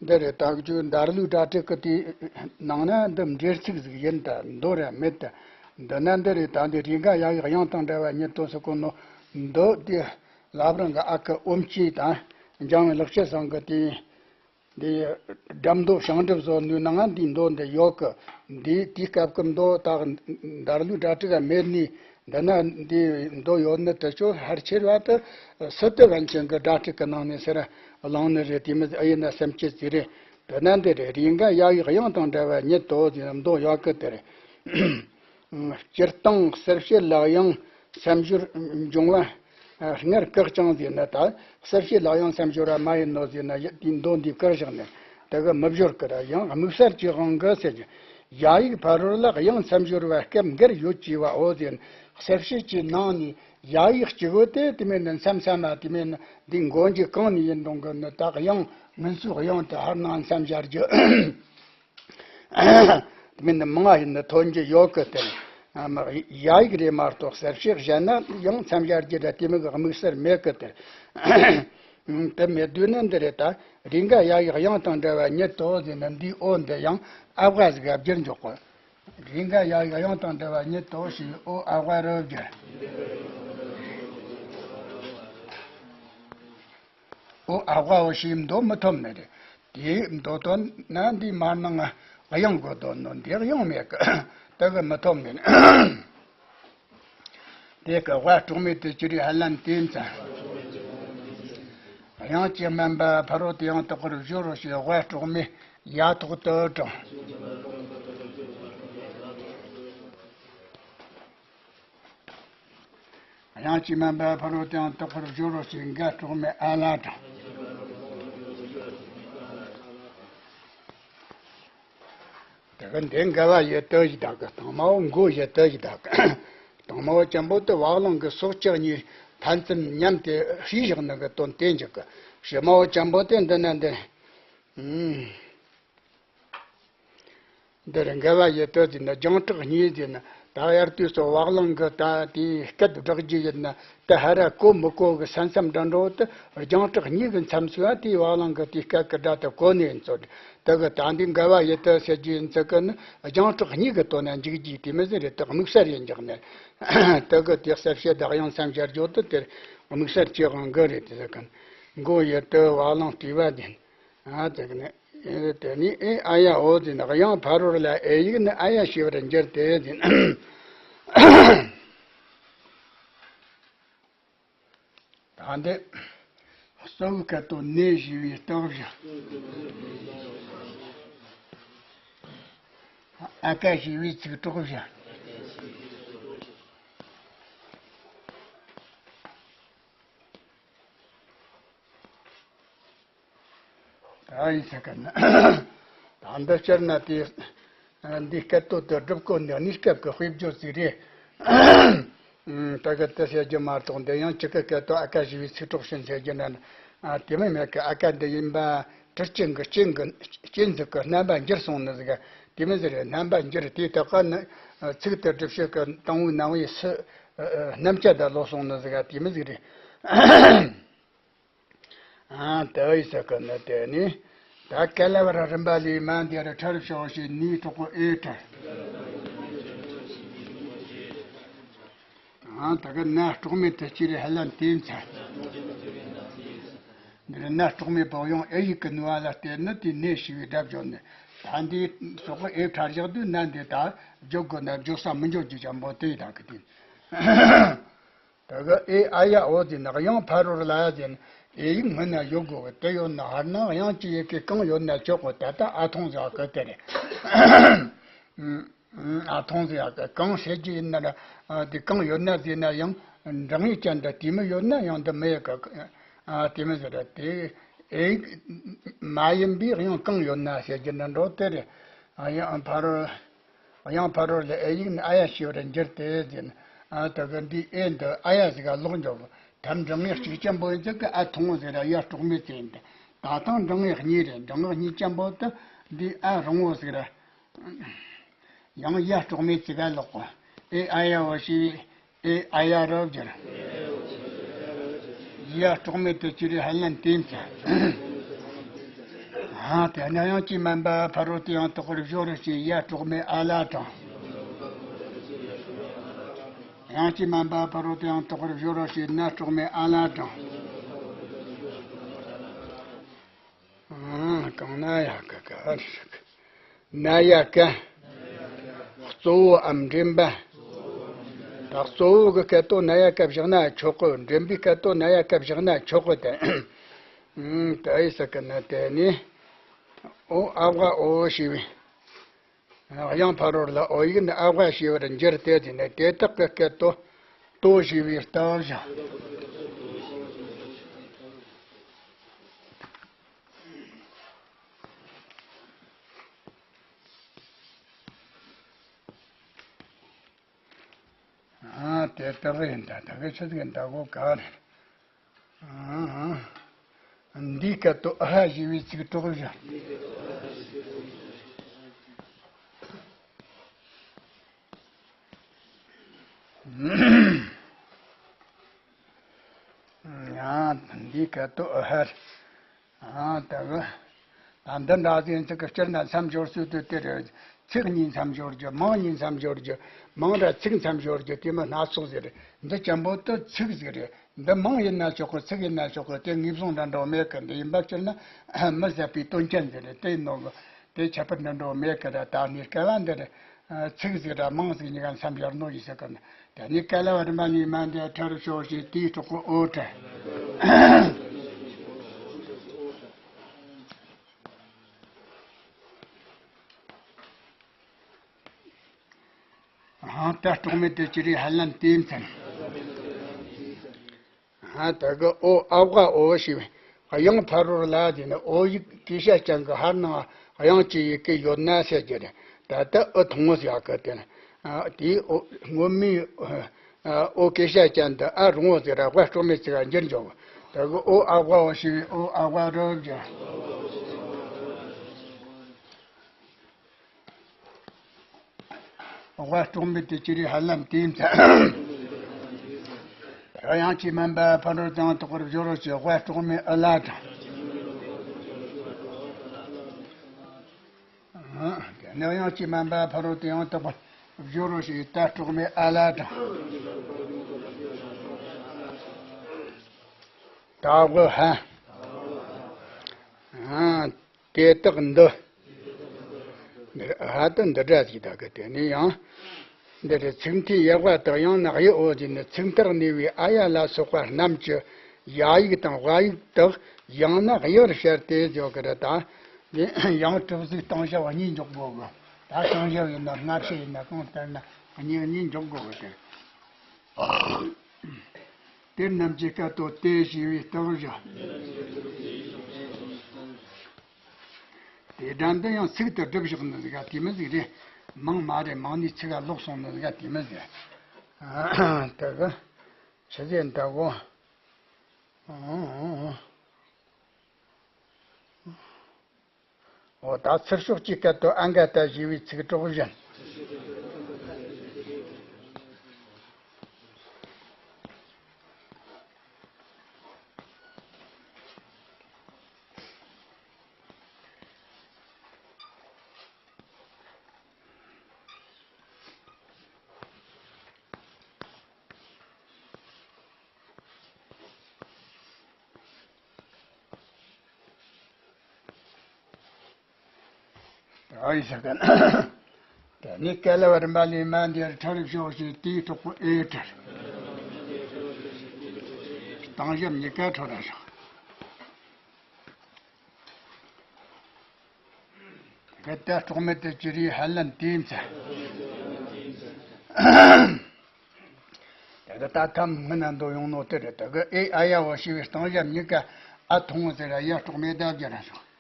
འདི་རེད་ད་གཅིག་འདར་ལུགས་སྒྲ་དྲུག་གི་དེའི་ནང་ན་འདི་འབྲེལ་ཚིག་ཟིག་ཡིན་ད། མདོ་ར་མེད་ད། འདི་ན་འདི་རེད་ད་འདི། རེས་འགའ་ཡ་ཡིག་དབྱངས་དང་འདྲ་བ་ཉིད་དོ་ཟེར་གོ་ནོ། མདོ་དེ་བླ་བྲང་གི་ཨ་ཁུ་ཨོམ་སྐྱིད་དང་འཇང་བའི་ལེགས་བཤད་ཚང་གི་དེ། འདི་སྒྲ་མདོ་བྱང་སྒྲུབ་སོགས་འདི་ནང་འདི་མདོ་འདི་ཡོད་གི། འདི་དེའི་སྐབས་ཀྱི་མདོ་དག་འདར་ལུགས་སྒྲ་དྲུག་ག་མེད་ནི། འདི་ན་འདི་མདོ་ཡོད་ནི་དེ་ཚོ་ཕལ་ཆེར་བ་དེ་སི་ཏུ་པཎ་ཆེན་གྱི་སྒྲ་དྲུག་གི་ནང་ནས་ཟེར་བླངས་ནི་རེད། དེ་མི་ཨ་ཡིན་ན་སེམས་ཅན་ཟིག་རེད། འདི་ན་འདི་རེད། རེས་འགའ་ཡ་ཡིག་དབྱངས་དང་འདྲ་བ་ཉིད་དོ་ཟེར་མདོ་ཡོད་གི་དེ་རེད། སྤྱིར་བཏང་གསལ་བྱེད་ལ་ཡང་མཚམས་སྦྱོར་འབྱུང་བ་སྔར་བཀག་ཅིང་ཟེར་ན། ད་གསལ་བྱེད་ལ་ཡང་མཚམས་སྦྱོར་བ་མ་ཡིན་ནོ་ཟེར་ན་ཡ་དེའི་མདོ་འདི་བཀག་བཞག་ནས་དེ་གི་མི་སྦྱོར་གི་ར། ཡང་དམིགས་བསལ་གྱི་དབང་གིས་ཟེར་གྱི། ཡ་ཡིག་ཕ་རོལ་ལ་དབྱངས་མཚམས་སྦྱོར་བ་སྐབས་འགར་ཡོད་ཅེས་པའོ་ཟེར་ན། གསལ་བྱེད་ཀྱི་ནང་ནས་ཡ་ཡིག་གཅིག་པོ་དེ་དེ་མིན་ན་མཚམས་མཚམས་ལ་དེ་མིན་ན་འདི་མགོ་མཇུག་གང་ནས་ཡིན་གཏོང་གི་ནི། ད་དབྱངས་སྔོན་ཚུལ་དབྱངས་དེ་ཧར་ནང་མཚམས་སྦྱར་རྒྱུ། དེ་མིན་ན་མང་ང་ཡིན་ན་ཐོན་རྒྱུ་ཡོད་གི་དེ། ཡ་ཡིག་རེད་མ་གཏོགས་གསལ་བྱེད་གཞན་ན་ཡང་མཚམས་སྦྱར་རྒྱུ་ར་དེ་མིན་གི་དམིགས་བསལ་མེད་གི་དེ། དེ་མེད་དུས་ནི་འདི་རེད་ད། རེས་འགའ་ཡ་ཡིག་དབྱངས་དང་འདྲ་བ་ཉིད་དོ་ཟེར་ན་འདིའི་ཨོ་འདི་ཡང་ཨ་བ་ཟིག་ག་བསྒྱུར་འཇོག་གོ། རེས་འགའ་ཡ་ཡིག་དབྱངས་དང་འདྲ་བ་ཉིད་དོ་ཞེས་ཨོ་ཨ་བ་རུ་བསྒྱུར། ཨོ་ཨ་བ་འོ་ཞེས་མདོ་མི་ཐོབ་ནི་རེད། དེའི་མདོ་དོན་ན་འདི་མར་ནང་དབྱངས་དགོས་དོན་ནོ། འདི་དབྱངས་མེད་གི། དེ་གི་མི་ཐོབ་ནི་རེད། དེ་གི་དབའ་གྲོགས་མེད་དུ་ཅི་རིགས་ཧ་ལམ་དེ་ཙམ། དབྱངས་ཀྱིས་དམན་པ་ཕ་རོལ་ཏུ་ཡང་དག་པར་སྦྱོར་རོ་ཞེས་དབའ་གྲོགས་མེད་ཡ་ཐོག་ཏུ་དྲངས། དབྱངས་ཅན་མ་འབད་ཕ་རོལ་ཏུ་ཡང་དག་པར་སྦྱོར་རོ་ཞེས་འགལ་གྲོགས་མེད་ཨ་ལ་དང་། དེ་ག་འདི་འགལ་བ་ཡི་དུ་ཞིག་དག་གི་དང་མ་བོ་མགོ་ཡི་དུ་ཞིག་དག་གི། དང་མ་བོ་ཅན་པོ་དེ་བ་གླང་གི་སྲོག་ཆགས་གཉིས་ཕན་ཚུན་མཉམ་དེ་ཧྲིས་བཞག་ནི་གི་དོན་དེ་འཇུག་གི། ཕྱི་མ་བོ་ཅན་པོ་དེ་འདི་ན་འདི། འདིར་འགལ་བ་ཡི་དུ་ཟེར་ན་རྒྱང་གྲགས་གཉིས་ཟེར་ན། ད་དབྱར་དུས་སུ་བ་གླང་གི་ད་དེའི་སྐད་བསྒྲགས་རྒྱུ་ཡིན་ན། དེ་ཧ་ར་གོ་མི་གོ་གི་ས་མཚམས་འདྲ་འགྲོ་དུ་རྒྱང་གྲགས་གཉིས་ཀྱི་མཚམས་སུ་ཡང་དེའི་བ་གླང་གི་དེའི་སྐད་ཀྱི་སྒྲ་དེ་གོ་ནས་ཡིན་ཚོད། དེ་གི་ད་འདི་འགལ་བ་ཡི་དུ་ཟེར་རྒྱུ་ཡིན་ཚུལ་གི་ནི། རྒྱང་གྲགས་གཉིས་ཀྱི་དོན་ན་འཇུག་རྒྱུ་དེ་མི་ཟེར་རེད། དེ་དམིགས་བསལ་ཡིན་འཇོག་ནས། དེ་གི་དེ་གསལ་བཤད་བདག་ཡང་མཚམས་སྦྱར་རྒྱུ་དུ་དེར་དམིགས་བསལ་ཅི་དབང་གི་རེད། དེ་ཟེར་གི་མགོ་ཡི་དུ་བ་གླང་བྲིས་པ་དེ། ཨ་དེ་གི་ནི། ཨེ་དེ་ནི་ཨེ་ཨ་ཡ་འོ་ཟེར་ན། དབྱངས་ཕ་རོལ་ལ་ཨེ་ཡིག་ནི་ཨ་ཡ་ཞེས་པར་འགྱུར་ཏེ་ཟེར། ད་འདི་གཙོ་བོའི་སྐད་དོད་ནས་ཞེས་པའི་རྟགས་བཞག། ཨ་ཀ་ཞེས་པའི་ཚིག་གྲོགས་བཞག། ད་ཡིན་ཟེར་གི་ན། ད་འདི་སྤྱིར་ན་དེ། འདི་སྐད་དོད་དུ་སྒྲུབ་དགོས་ནི་གནས་སྐབས་ཀྱི་དཔེ་བརྗོད་ཅིག་རེད། ད་གི་དེ་ཟེར་རྒྱུ་མ་གཏོགས་འདི་ཡང་ཅི་གི་སྐད་དོད་ཨ་ཀ་ཞེས་པའི་ཚིག་གྲོགས་བྱིན་ཟེར་རྒྱུ་ན། དེ་མིན་མེད་གི། ཨ་ཀ་འདི་ཡིན་པ་གྲི་གཅན་གི་གཅན་གི་གཅན་ཟིག་གི་རྣམ་པ་འགྱུར་སོང་ནི་ཟིག་དེ་མིན་ཟིག་རེད། རྣམ་པ་འགྱུར་དེ་དག་ག་ནི་ཚིག་དེ་སྒྲུབ་བྱེད་ཀྱི་དང་པོའི་ནང་པའི་སུ་རྣམ་བཅད་ད་ལོག་སོང་ནི་ཟིག་དེ་མིན་ཟིག་རེད། ཨ་དེ་ཡི་ས་ཀ་ནི་དེ་ནི། ད་ཀ་ལ་བ་ར་རིམ་པ་ལས་མ་འདི་རུ་ཁྲ་རུ་ཤོག་ཞེས་ནི་གྲོགས་པོ་ཨེ་ཁྲ། ཨ་ད་ག་ན་གྲོགས་མེད་དུ་ཅི་རེ་ཧ་ལམ་དེ་མཚན། འདིར་ན་གྲོགས་མེད་པོ་ཡང་ཨེ་ཡིག་གི་ནུས་པ་ལ་བརྟེན་ནི་དེ་ནས་ཞི་བའི་སྒྲ་བརྗོད་ནི། ད་འདི་སོགས་ཨེ་ཁྲ་བཞག་དུས་ན་འདི་ད་བརྗོད་དགོས་ན་བརྗོད་ས་མི་འཇོག་རྒྱུ་ཅན་པོ་དེ་ཡི་ད་གི་དེ། ད་ག་ཨེ་ཨ་ཡ་འོ་ཟེར་ན། དབྱངས་ཕ་རོལ་ལ་ཡ་ཟེར་ན་ཨེ་ཡིག་སྔོན་ན་ཡོད་དགོས་གི། དེ་ཡོད་ན་ཧར་ན་དབྱངས་ཀྱི་ཡི་གེ་གང་ཡོད་ན་ཆོག་གི། ད་ལྟ་ཨ་ཐུང་ཟེར་གི་དེ་རེད། ཨ་ཐུང་ཟེར་གི་གང་བཤད་རྒྱུ་ཡིན་ན་ར། དེ་གང་ཡོད་ན་ཟེར་ན་ཡང་འབྲིང་ཡིག་ཅན་འདྲ་དེ་མི་ཡོད་ན་ཡང་འདི་མི་ཡོད་གི། དེ་མི་ཟེར་ར། དེ་ཨེ་ཡིག་མ་ཡིན་པའི་དབྱངས་གང་ཡོད་ན་བཤད་རྒྱུ་འདྲ་འགྲོ་དེ་རེད། དབྱངས་ཕ་རོལ། དབྱངས་ཕ་རོལ་ལ་ཨེ་ཡིག་ནི་ཨ་ཡ་ཞེས་པར་འགྱུར་ཏེ་ཟེར་ན། ཨ་ད་གི་འདི་ཨེ་འདི་ཨ་ཡ་ཟིག་ག་ལོག་འཇོག་གི། ཐམ་འབྲིང་ངེས་གཅིག་ཅན་པོ་ཡིན་ཙང་གི་ཨ་ཐུང་ངུ་ཟེར་ར་ཡ་གྲོགས་མེད་ཅན་འདི། ད་ཐང་འབྲིང་ངེས་གཉིས་རེད། འབྲིང་ངེས་གཉིས་ཅན་པོ་དུ་འདི་ཨ་རུང་བོ་ཟིག་ར། ཡང་ཡ་གྲོགས་མེད་ཅིག་ག་ལོག་གོ། ཨེ་ཨ་ཡ་བ་ཞེས་པའི་ཨེ་ཨ་ཡ་རོ་བསྒྱུར། ཡ་གྲོགས་མེད་དུ་ཅི་རེ་ཧ་ལན་ཏེ་མཚན། ཨ་དེ་ནས་དབྱངས་ཀྱིས་དམན་པ་ཕ་རོལ་ཏུ་ཡང་དག་པར་སྦྱོར་རོ་ཞེས་ཡ་གྲོགས་མེད་ཨ་ལ་དྲངས། དབྱངས་ཀྱིས་དམན་པ་ཕ་རོལ་ཏུ་ཡང་དག་པར་སྦྱོར་རོ་ཞེས་ན་གྲོགས་མེད་ཨ་ལ་དྲངས། ཨང་། གང་ན་ཡ་ཀ་ཀ་ཨ་ཧྲི་ཀ། ན་ཡ་ཀ། གཙོ་བོའམ་འདྲེན་པ། ད་གཙོ་བོ་གི་སྐད་དོད་ན་ཡ་ཀ་བཞག་ན་ཆོག་གི། འདྲེན་པའི་སྐད་དོད་ན་ཡ་ཀ་བཞག་ན་ཆོག་གི་དེ། ཨང་། ད་ཡི་ས་ཀ་ན་དེ་ནི། ཨོ་ཨ་བ་ཨོ་ཞེས་པའི། དབྱངས་ཕ་རོལ་ལ་ཨོ་ཡིག་ནི་ཨ་བ་ཞེས་པར་འགྱུར་ཏེ་དེ་ནི་དེ་དག་གི་སྐད་དོད་དོ་ཞེས་པའི་རྟགས་བཞག། ཨ་དེ་ལྟར་ཡིན། ད་ད་གི་ཆི་ཟིག་ཡིན། ད་གོ་ག་རེད། ཨ་འདིའི་སྐད་དོད་ཨ་ཧ་ཞེས་པའི་ཚིག་གྲོགས་བཞག། ཨ་འདིའི་སྐད་དོད་ཨ་ཧ། ཨ་ད་གི། ད་འདི་འདྲ་ཟིག་ཡིན་ཚིག་གི་སྤྱིར་ན་མཚམས་སྦྱོར་ཚུལ་དུ་དེ་རེད། ཚིག་གཉིས་མཚམས་སྦྱོར་རྒྱུ། མིང་གཉིས་མཚམས་སྦྱོར་རྒྱུ། མིང་ར་ཚིག་མཚམས་སྦྱོར་རྒྱུ་དེ་མི་སྣ་ཚོགས་ཟེར། འདི་ཅན་པོ་དུ་ཚིག་ཟིག་རེད། འདི་མིང་ཡིན་ན་ཆོག་གི། ཚིག་ཡིན་ན་ཆོག་གི། དེ་ངེས་བཟུང་འདྲ་འགྲོ་མེད་གི། འདི་ཡིན་པ་སྤྱིར་ན་མི་ཟད་པའི་དོན་ཅན་ཟེར་རེད། དེ་ནོ་གི། དེ་ཁྱད་པར་འདྲ་འགྲོ་མེད་གི་ར། ད་ནི་སྐལ་བ་འདི་རེད། ཚིག་ཟིག་ར་མིང་ཟིག་གཉིས་ཀ་མཚམས་སྦྱར་ནོ་ཡིན་ཟེར་གི་ན། དེ་ནི་ཀ་ལ་བ་རིམ་པ་གཉིས་མ་འདི་ཁྲ་རུ་ཤོག་ཞེས་དེའི་གྲོགས་པོ་ཨོ་ཁྲ། ཨ་ད་གྲོགས་མེད་དུ་ཅི་རེ་ཧ་ལན་ཏེ་མཚན། ཨ་ད་གི་ཨོ་ཨ་བ་ཨོ་ཞེས་པའི་དབྱངས་ཕ་རོལ་ལ་དེ་ནི་ཨོ་ཡིག་གེ་ཤ་ཅན་གྱི་ཧར་ནང་དབྱངས་ཀྱི་ཡི་གེ་ཡོད་ན་ཟེར་རྒྱུ་རེད། ད་ལྟ་ཨུ་ཐུང་ངུ་ཟེར་གི་དེ་ནི་ཨ་དེའི་ཨོ་སྔོན་མའི་ཨ་ཨོ་གེ་ཤ་ཅན་དུ་ཨ་རུང་བོ་ཟེར་ར་དབ་སྐྲག་མེད་ཚིག་ག་འགྱུར་འགྱོ་གི། ད་གི་ཨོ་ཨ་བ་ཨོ་ཞེས་པའི་ཨོ་ཨ་བ་རོ་བརྒྱ། དབ་སྐྲག་མེད་དེ་ཅི་རིགས་ཧ་ལམ་དེའི་མཚན། དབྱངས་ཀྱིས་དམན་པ་ཕ་རོལ་ཏུ་ཡང་དག་པར་སྦྱོར་རོ་ཞེས་དབ་སྐྲག་མེད་ཨུ་ལ་དང་། དེ་ནས་དབྱངས་ཀྱིས་དམན་པ་ཕ་རོལ་ཏུ་ཡང་དག་པར་སྦྱོར་རོ་ཞེས་ཏ་སྐྲག་མེད་ཨ་ལ་དང་། ད་གི་ཧ། ཨ། དེ་དག་འདི། འདིར་ཧ་དུ་འདི་སྒྲ་ཞིག་དག་གི་དེ་ནས་ཡང་། འདི་རུ་ཚིག་མཐའི་ཡལ་བ་དག་ཡང་ན་གཡུ་འོ་ཞེས་ནི་ཚིག་མཐར་གནས་པའི་ཨ་ཡ་ལ་སོགས་པ་རྣམས་ཀྱི་ཡ་ཡིག་དང་བ་ཡིག་དག་ཡང་ན་གཡུར་བཤད་དེ་བརྗོད་ཀྱི་རེད་ད། འདི་ཡང་གྲུབ་ཚིག་རྟིང་ཞབས་གཉིས་འཇོག་དགོས་གི། ད་རྟིང་ཞབས་ཡིན་ན་སྔ་ཕྱི་ཡིན་ན་གང་ལྟར་ན་གཉིས་གཉིས་འཇོག་དགོས་གི་དེ། དེ་རྣམས་ཀྱི་སྐད་དོད་དེ་ཞེས་པའི་རྟགས་བཞག། དེ་དགྲ་འདི་ཡང་ཚིག་ཏུ་སྒྲུབ་བཞག་ནི་ཟིག་ག་དེ་མི་ཟིག་རེད། མང་མ་རེད། མང་ནི་ཚིག་ག་ལོག་སོང་ནི་ཟིག་ག་དེ་མི་ཟིག་ཨ་དེ་གི་ཆི་ཟེར་འདུག་གོ། ཨོ་ད་ཚུར་ཕྱོགས་ཀྱི་སྐད་དོད་ཨ་འགའ་ད་ཞེས་པའི་ཚིག་གྲོགས་བཞིན། ཨ་ཡི་ས་གན། དེ་ནས་ཀ་ལ་བ་རིམ་པ་ལས་མ་འདིར་ཁྲ་རུ་ཤོག་ཞེས་དེའི་གྲོགས་པོ་ཨེ་ཁྲར། རྟིང་ཞབས་གཉིས་ཀ་ཁྲོ་ར་ཤོག། དེ་ག་ད་སྲོག་མེད་དུ་ཅི་རིགས་ཧ་ལམ་དེའི་མཚན། དེ་ག་ད་ཐམ་སྔ་ན་འདོད་ཡོང་ནོ་དེ་རེད། དེ་ག་ཨེ་ཨ་ཡ་བ་ཞེས་པའི་རྟིང་ཞབས་གཉིས་ཀ་ཨ་ཐུང་ཟེར་ར་ཡ་སྲོག་མེད་ད་རྒྱ་ར་སོང་།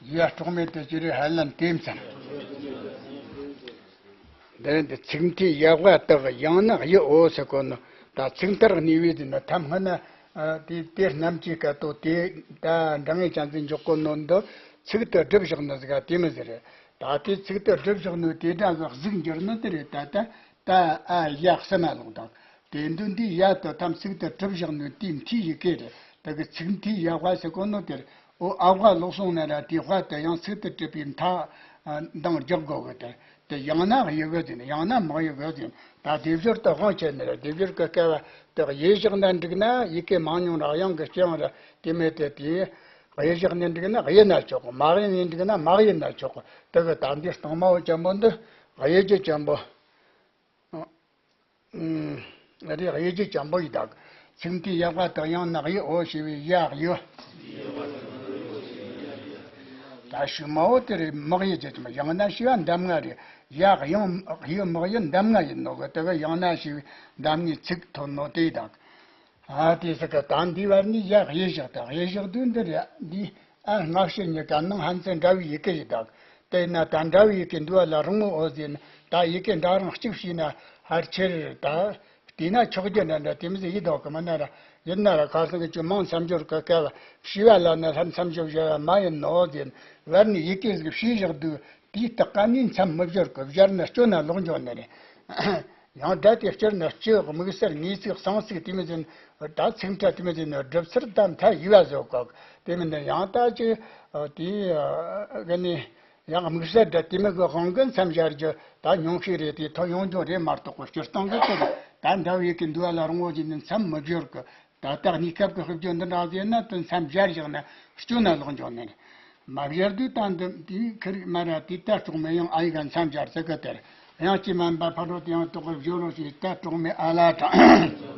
ཡ་སྲོག་མེད་དུ་ཅི་རིགས་ཧ་ལམ་དེའི་མཚན། འདི་འདི་ཚིག་མཐའི་ཡ་བ་དག་ཡང་ན་གཡུ་འོ་ཟེར་གོ་ནོ། ད་ཚིག་མཐར་གནས་པའི་དེ་ནི་ཐམ་སྔ་ན་ཨ་དེ་དེ་རྣམས་ཀྱི་སྐད་དོད་དེ་ད་འདྲ་ངེས་ཅན་ཟིག་འཇོག་གོ་ནོ་འདི་ཚིག་ཏུ་སྒྲུབ་བཞག་ནི་ཟིག་ག་དེ་མི་ཟེར། ད་དེ་ཚིག་ཏུ་སྒྲུབ་བཞག་ནོ་དེ་འདྲ་གི་གཟུགས་འགྱུར་ནི་དེ་རེད། ད་ད། ད་ཨ་ཡ་གསུམ་མ་ལོག་དང་། དེ་འདུག་འདི་ཡ་དུ་ཐམ་ཚིག་ཏུ་གྲུབ་བཞག་ནོ་དེའི་མཐའི་ཡི་གེ་རེད། དེ་གི་ཚིག་མཐའི་ཡ་བ་ཟེར་གོ་ནོ་དེར་ཨོ་ཨ་བ་ལོག་སོང་ན་ར་དེའི་བ་དེ་ཡང་ཚིག་ཏུ་གྲུབ་པའི་མཐའ་ཨ་འདང་རྒྱག་དགོས་གི། དེ་དེ་ཡང་ན་གཡུ་གི་ཟེར་ན་ཡང་ན་མང་གཡུ་གི་ཟེར་ན། ད་སྡེབ་སྦྱོར་དུ་དབང་བྱས་ན་ར་སྡེབ་སྦྱོར་གི་སྐབས་དེ་གཡས་བཞག་ན་འགྲིག་ན་ཡི་གེ་མང་ཉུང་ར་དབྱངས་གི་སྤྱི་དབྱངས་ར་དེ་མེད་དེ། དེ་གཡས་བཞག་ནས་འགྲིག་ན་གཡས་ན་ཆོག་གི། མ་གཡས་ནས་འགྲིག་ན་མ་གཡས་ན་ཆོག་གི། དེ་གི་ད་འདི་སྟོང་མ་བོ་ཅན་པོ་འདི་གཡས་རྒྱུ་ཅན་པོ། ཨ་རེ་གཡས་རྒྱུ་ཅན་པོ་ཡི་དག། ཚིག་མཐའི་ཡ་བ་དག་ཡང་ན་གཡུ་འོ་ཞེས་པའི་ཡ་གཡུ། ད་ཞུ་མ་འོ་དེ་རེད། མག་གཡུ་རྒྱུ་ཅན་པོ་ཡང་ན་ཞེས་པ་འདབ་ལྔ་རེད། ཡ་གཡུ་གཡུ་མག་གཡུ་འདབ་ལྔ་ཡིན་ནོ་གི། དེ་གི་ཡང་ན་ཞེས་པའི་འདབ་ལྔའི་ཚིག་ཐོན་ནོ་དེ་ཡི་དག། ཨ་དེ་ཟེར་གི། ད་འདི་བར་ནི་ཡ་གཡས་བཞག་དང་གཡས་བཞག་དུས་འདི་རེད། འདི་ཨ་སྔ་ཕྱི་གཉིས་ཀ་ནང་ཕན་ཚུན་འདྲ་བའི་ཡི་གེ་ཡི་དག། དེས་ན་ད་འདྲ་བའི་ཡི་གེ་འདུལ་བ་ལ་རིང་མོ་འོ་ཟེར་ན། ད་ཡི་གེ་འདྲ་རང་གཅིག་བྱས་ན་ཕལ་ཆེར་ད་བལྟས་ན་ཆོག་རྒྱུ་འདྲ་འདྲ་དེ་མི་ཟེར་ཡི་དོག་གི་མིན་ན་ར། ཡིན་ན་ར་ཁ་སང་གི་ཆུ་མང་མཚམས་སྦྱོར་གི་སྐབས་ཤེས་པ་ལ་ནི་ལྷ་མཚམས་སྦྱོར་བྱ་བ་མ་ཡིན་ནོ་ཟེར་ན། བར་ནི་ཡི་གེ་ཟིག་བྱས་བཞག་དུས་དེའི་སྟག་ཀ་ནི་མཚམས་མི་སྦྱོར་གི། སྦྱར་ན་སྐྱོ་ན་ལོག་འགྱོ་ནི་རེད། ཡང་སྒྲ་དེ་སྤྱིར་ན་སྤྱི་དམིགས་བསལ་ངེས་ཚིག་གསང་ཚིག་དེ་མི་ཟིན། ད་ཚིག་ཕྲད་དེ་མི་ཟིན་ནོ་སྒྲུབ་ཚུལ་ད་མཐའ་ཡས་པ་བཟོ་དགོས། དེ་མིན་ན་ཡང་ད་ཅི་དེ་གི་ནི་ཡང་དམིགས་བསལ་སྒྲ་དེ་མི་གི་དབང་གི་མཚམས་སྦྱར་རྒྱུ་ད་ཉུང་ཤས་རེད། དེ་ཐོན་ཡོང་རྒྱུ་རེད་མ་གཏོགས་པ། སྤྱིར་བཏང་གི་དེ་ད་འདྲ་བའི་གི་འདུལ་བ་ལ་རིང་བོ་ཞིག་ནི་མཚམས་མི་སྦྱོར་གི། ད་ལྟ་གནས་སྐབས་ཀྱི་ཤུགས་རྒྱུ་འདི་འདྲ་ཟེར་ན་དོན་མཚམས་སྦྱར་བཞག་ན་སྐྱོ་ན་ལོག་འགྱོ་ནི་རེད། མ་སྦྱར་དུས་ད་འདི་དེའི་ཁུ་རིག་མ་ར་དེ་ད་སྲོག་མེད་ཡང་ཨ་ཡིག་ག་མཚམས་སྦྱར་ཚེ་གི་དེར་དབྱངས་ཀྱིས་དམན་པ་ཕ་རོལ་ཏུ་ཡང་དག་པར་སྦྱོར་རོ་ཞེས་ད་སྲོག་མེད་ཨ་ལ་དང་།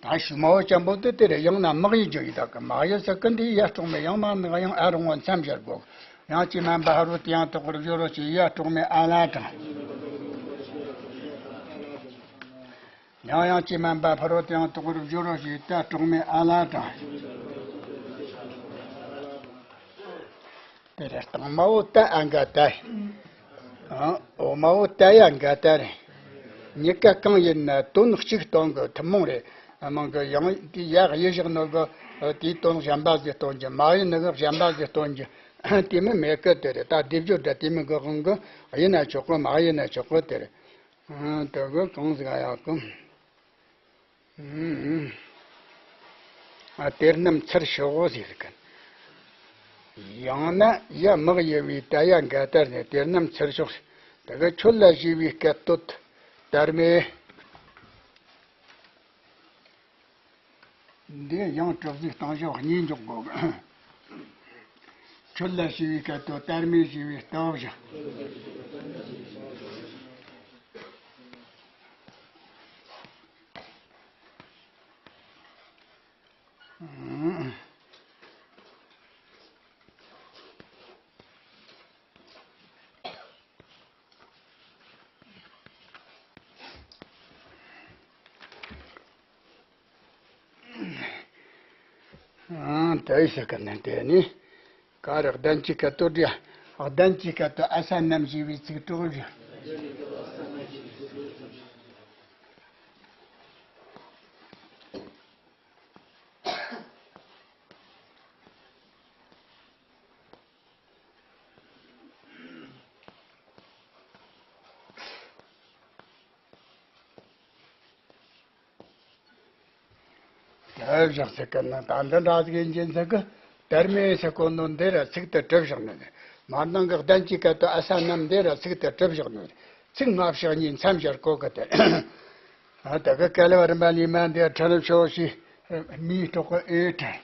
ད་ཤུ་མ་བོ་ཅན་པོ་དེ་དེ་རེད། ཡང་ན་མག་ཡི་རྒྱུ་ཡི་དག་གི། མག་ཡི་ཟེར་གི་འདི་ཡ་སྲོག་མེད། ཡང་མ་ནི་ཡང་ཨ་རུང་བ་མཚམས་སྦྱར་དགོས། ཡང་ཅི་མན་པ་ཧ་རུ་དེ་ཡང་དག་པར་སྦྱོར་རོ་ཞེས་ཡ་སྲོག་མེད་ཨ་ལ་དྲང་། ཡང་ཡང་ཅི་མན་པ་ཕ་རོ་དེ་ཡང་དག་པར་སྦྱོར་རོ་ཞེས་ད་སྲོག་མེད་ཨ་ལ་དྲང་། དེ་རེད། སྟེང་མ་བོ་ད་ཨ་འགའ་ད། ཨ། འོག་མ་བོ་ད་ཡ་འགའ་ད་རེད། གཉིས་ཀ་གང་ཡིན་ན་དོན་གཅིག་སྟོན་གི་ཐུན་མོང་རེད། མང་གི་ཡང་དེ་ཡ་གཡས་བཞག་ནོ་གི་དེའི་དོན་གཞན་པ་ཟིག་སྟོན་རྒྱུ། མ་ཡིན་ནི་གི་གཞན་པ་ཟིག་སྟོན་རྒྱུ། དེ་མི་མེད་གི། དེ་རེད། ད་སྡེབ་སྦྱོར་འདྲ་དེ་མི་གི་དབང་གི་ཡིན་ན་ཆོག་གི། མ་ཡིན་ན་ཆོག་གི། དེ་རེད། ཨ། དེ་གི་གང་ཟིག་ཡག་གི། ཨ། དེ་རྣམས་ཚུར་ཤོག་ཟེར་གི། ཡང་ན་ཡ་མག་ཡི་བའི་ད་ཡ་འགའ་ད་ནས་དེ་རྣམས་ཚུར་ཤོག། དེ་གི་ཁྱོད་ལ་ཞེས་པའི་སྐད་དོད་དར་མས། འདི་ཡང་གྲུབ་ཟིག་སྟངས་ཕྱོགས་གཉིས་འཇོག་དགོས། ཁྱོད་ལ་ཞེས་པའི་སྐད་དོད་དར་མས་ཞེས་པའི་སྟོབས་བཞག། ཨང་། དེ་ཟེར་གི་ནི་དེ་ནི། ག་རེ་གདན་གྱི་སྐད་དོད་འདི། གདན་གྱི་སྐད་དོད་ཨ་ས་རྣམས་ཞེས་པའི་ཚིག་གྲོགས་བཞག། དེ་བཞག་ཟེར་གི་ན་ད་འདི་འདྲ་ཟིག་ཡིན་གྱི་ཟེར་གི། དར་མས་ཟེར་གོ་ནོ་འདི་ར་ཚིག་དེ་གྲུབ་བཞག་ནི་རེད། མར་ནང་གི་གདན་གྱི་སྐད་དོད་ཨ་ས་རྣམས་འདི་ར་ཚིག་དེ་གྲུབ་བཞག་ནི་རེད། ཚིག་སྔ་ཕྱི་གཉིས་མཚམས་སྦྱར་གོ་གི་དེ། ཨ། ད་གི་སྐལ་བ་རིམ་པ་ལས་མ་འདི་ཁྲ་རུ་ཆོ་ཞེས་མིའི་གྲོགས་ཀྱི་ཨེ་ཁྲ།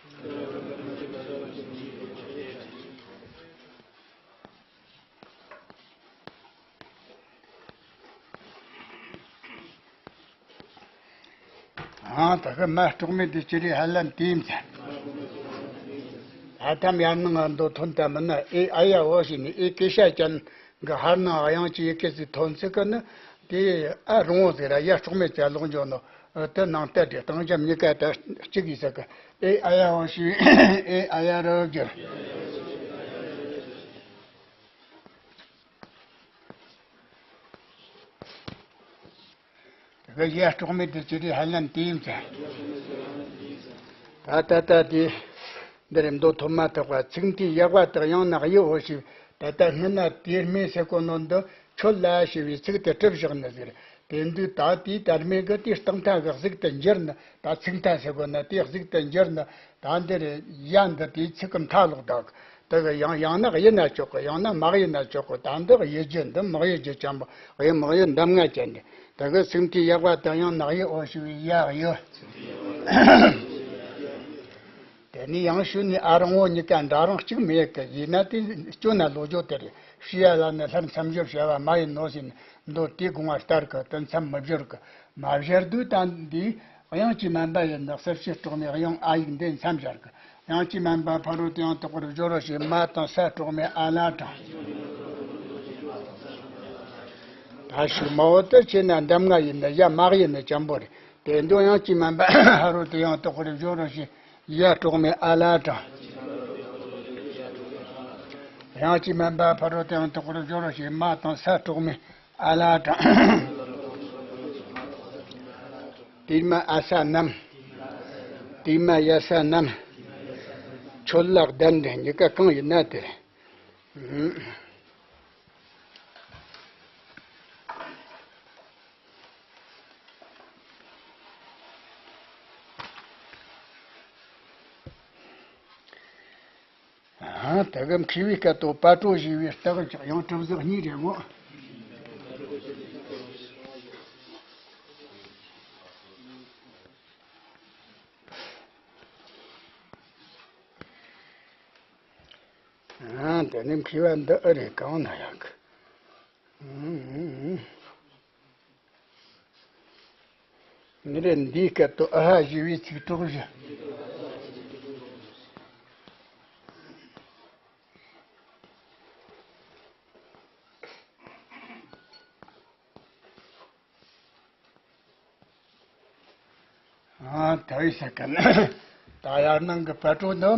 ཨང་། ད་གི་མ་སྲོག་མེད་དེ་ཅི་རེད་ཧ་ལམ་དེའི་མཚན། ཨ་ཐམ་ཡར་ནང་ང་འདོད་ཐོན་ད་མི་ན་ཨེ་ཨ་ཡ་འོ་ཞེས་ནི་ཨེ་ཀེ་ཤ་ཅན་གི་ཧར་ནང་དབྱངས་ཀྱི་ཡི་གེ་ཟིག་ཐོན་ཚིག་གི་ནི་དེ་ཨ་རུང་བོ་ཟིག་ར་ཡ་སྲོག་མེད་ཙ་ལོག་འཇོག་ནོ། དེ་ནང་ལྟ་དེ་སྟངས་འཇམ་གཉིས་ཀ་ད་གཅིག་ཡིན་ས་གི། ཨེ་ཨ་ཡ་འོ་ཞེས་ཨེ་ཨ་ཡ་རུ་བསྒྱུར། དེ་ག་ཡ་སྲོག་མེད་དེ་ཅི་རེད་ཧ་ལམ་དེའི་མཚན། ད་ད་ད་དེ་འདི་རེད། མདོ་ཐོབ་མ་ཐོབ་པ་ཚིག་མཐའི་དབྱེ་བ་དག་ཡང་ན་དབྱེ་འོ་ཞེས། ད་ལྟ་སྔོན་ན་དེ་སྨོས་ཟེར་གོ་ནོ་འདི་ཁྱོད་ལ་ཞེས་པའི་ཚིག་དེ་གྲུབ་བཞག་ནི་ཟེར། དེ་དུས་ད་དེའི་དར་མས་གི་དེའི་རྟིང་མཐའ་གི་གཟུགས་དེ་འགྱུར་ནི། ད་ཚིག་མཐའ་ཟེར་གོ་ན་དེའི་གཟུགས་དེ་འགྱུར་ནི། ད་འདི་རེད། ཡ་འདི་དེའི་ཚིག་གི་མཐའ་ལོག་དག། དེ་གི་ཡང་ཡང་ན་དབྱེ་ན་ཆོག་གི། ཡང་ན་མ་དབྱེ་ན་ཆོག་གི། ད་འདི་དབྱེ་རྒྱུ་འདི་མི་དབྱེ་རྒྱུ་ཅན་པོ། དབྱེ་མི་དབྱེ་འདམ་ང་ཅན་འདི། དེ་གི་ཚིག་མཐའི་དབྱེ་བ་དང་ཡང་ན་དབྱེ་འོ་ཞེས་པའི་ཡ་དབྱེ། དེ་ནས་ཡང་ཞུ་ནས་ཨ་རང་འོ་གཉིས་ཀ་འདྲ་རང་གཅིག་མེད་གི། ཡིན་ན་དེ་སྐྱོན་ན་ལོ་རྒྱུ་དེ་རེད། ཤི་ཡ་ལ་ནི་སླར་མཚམས་སྦྱོར་བྱ་བ་མ་ཡིན་ནོ་ཟེར་ནས་མདོ་དེའི་དགོངས་པ་ལྟར་གི་དོན་མཚམས་མི་སྦྱོར་གི། མ་སྦྱར་དུས་ད་འདི་དབྱངས་ཀྱིས་མན་པ་ཡིན་ན་གསལ་བྱེད་སྲོག་མེད་དབྱངས་ཨ་ཡིག་འདི་མཚམས་སྦྱར་གི། དབྱངས་ཀྱིས་མན་པ་ཕ་རོལ་ཏུ་ཡང་དག་པར་སྦྱོར་རོ་ཞེས་མ་དང་ས་སྲོག་མེད་ཨ་ལ་དྲང་། ད་ཞུ་མ་འོ་དེ་ཆེ་ན་འདམ་ང་ཡིན་ན་ཡ་མ་ཡིན་ན་ཅན་པོ་རེད། དེ་འདོད་དབྱངས་ཀྱིས་མན་པ་ཕ་རོལ་ཏུ་ཡང་དག་པར་སྦྱོར་རོ་ཞེས་ཡ་སྲོག་མེད་ཨ་ལ་དྲང་། དབྱངས་ཀྱིས་མན་པ་ཕ་རོལ་ཏུ་ཡང་དག་པར་སྦྱོར་རོ་ཞེས་མ་དང་ས་སྲོག་མེད་ཨ་ལ་དྲང་། དེ་མ་ཨ་ས་རྣམས། དེ་མ་ཡ་ས་རྣམས། ཁྱོད་ལ་གདན་འདྲེན་གཉིས་ཀ་གང་ཡིན་ན་དེ། ཨ། ད་གི་མཁས་པའི་སྐད་དུ་བ་སྤྲོ་ཞེས་པའི་རྟགས་ཀྱང་ཡང་གྲུབ་ཟིག་གཉིས་རེད་མོ། ཨ། དེ་ནི་མཁས་པ་འདི་ཨེ་རེད། གང་ན་ཡང་གི། ཨུ། ནི་རེད། འདིའི་སྐད་དུ་ཨུ་ཧ་ཞེས་པའི་ཚིག་གྲོགས་བཞི། ཨ། ད་ཡི་ས་ཀ་ན་ད་ཡར་ནང་གི་བར་དྲོ་འདི་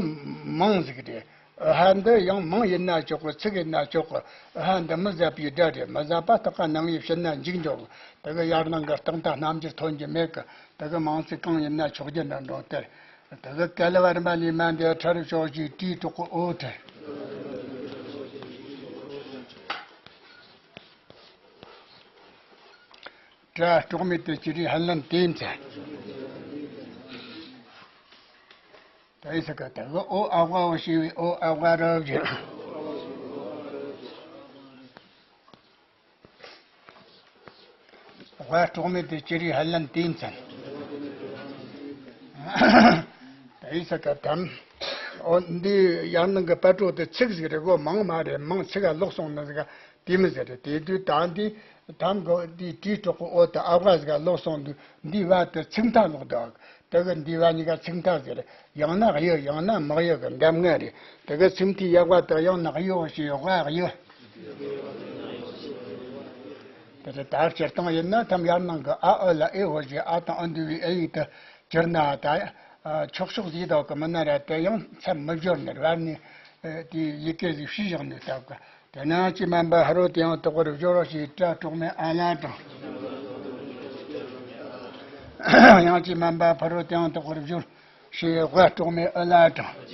མང་ཟིག་རེད། ཨུ་ཧ་འདི་ཡང་མང་ཡིན་ན་ཆོག་གི། ཚིག་ཡིན་ན་ཆོག་གི། ཨུ་ཧ་འདི་མི་ཟད་པའི་སྒྲ་རེད། མི་ཟད་པ་ཐག་ཀ་ནང་ཡི་ཕྱིར་ན་འཇིག་འགྲོ་གི། དེ་གི་ཡར་ནང་གི་རྟགས་མཐའ་རྣམ་འགྱུར་ཐོན་གྱི་མེད་གི། དེ་གི་མང་ཚིག་གང་ཡིན་ན་ཆོག་རྒྱུ་འདྲ་འགྲོ་སྟེ། དེ་གི་ཀ་ལ་བ་རིམ་པ་ལས་མ་འདས་ཁྲ་རུ་ཤོག་ཅིག་ཏྲིའི་གྲོགས་ཀྱི་ཨོ་ཏྲ། ཏྲ་གྲོགས་མེད་དེ་ཅི་རིགས་ཧ་ལམ་དེ་མཚན། ད་ཡི་ས་ཀ་ད་གི་ཨོ་ཨ་ཝ་ཨོ་ཞེས་པའི་ཨོ་ཨ་ཝ་རབ་བཞི། ཝ་གྲོགས་མེད་དེ་ཅི་རིགས་ཧ་ལམ་དེ་མཚན། ད་ཡི་ས་ཀ་དམ། ཨོ་འདི་ཡར་ནང་གི་བར་དྲོ་དེ་ཚིག་ཟིག་རེད་གོ། མང་མ་རེད། མང་ཚིག་ག་ལོག་སོང་ནི་ཟིག་ག་དེ་མི་ཟེར་རེད། དེ་དུས་ད་འདི་དམ་གི་འདི་ཏྲིའི་གྲོགས་ཀྱི་ཨོ་དང་ཨ་ཝ་ཟིག་ག་ལོག་སོང་དུས། འདི་བ་དེ་ཚིག་མཐའ་ལོག་འདུག། དེ་གི་འདི་བ་གཉིས་ཀ་ཚིག་མཐའ་ཟེར། ཡང་ན་གཡུ་ཡང་ན་མག་གཡུ་གི་འདབ་ལྔ་རེད། དེ་གི་ཚིག་མཐའི་དབྱེ་བ་དེ་ཡང་ན་གཡུ་ཞེས་ཝ་གཡུ། དེ་ཚོ་ད་སྤྱིར་བཏང་ཡིན་ན་ཐམ་ཡར་ནང་གི་ཨ་ཨུ་ལ་ཨེ་ཧོ་ཞེས་ཨ་དང་ཨུ་འདུས་པའི་ཨེ་ཡིག་ཏུ་གྱུར་ན་ད་ཆོག་ཆོག་ཟིག་དོག་གི་མིན་ན་ར། དེ་ཡང་མཚམས་མི་སྦྱོར་ནས་བར་ནས་དེའི་ཡི་གེ་ཟིག་བཤུས་བཞག་ནས་བཏབ་གི། དེ་ནས་ཡང་ཅི་མན་པ་ཕ་རོལ་ཏུ་ཡང་དག་པར་སྦྱོར་རོ་ཞེས་ཏྲ་གྲོགས་མེད་ཨ་ལ་དྲངས། ཡང་ཅི་མན་པ་ཕ་རོལ་ཏུ་ཡང་དག་པར་སྦྱོར་ཞེས་ཝ་གྲོགས་མེད་ཨུ་ལ་དྲངས།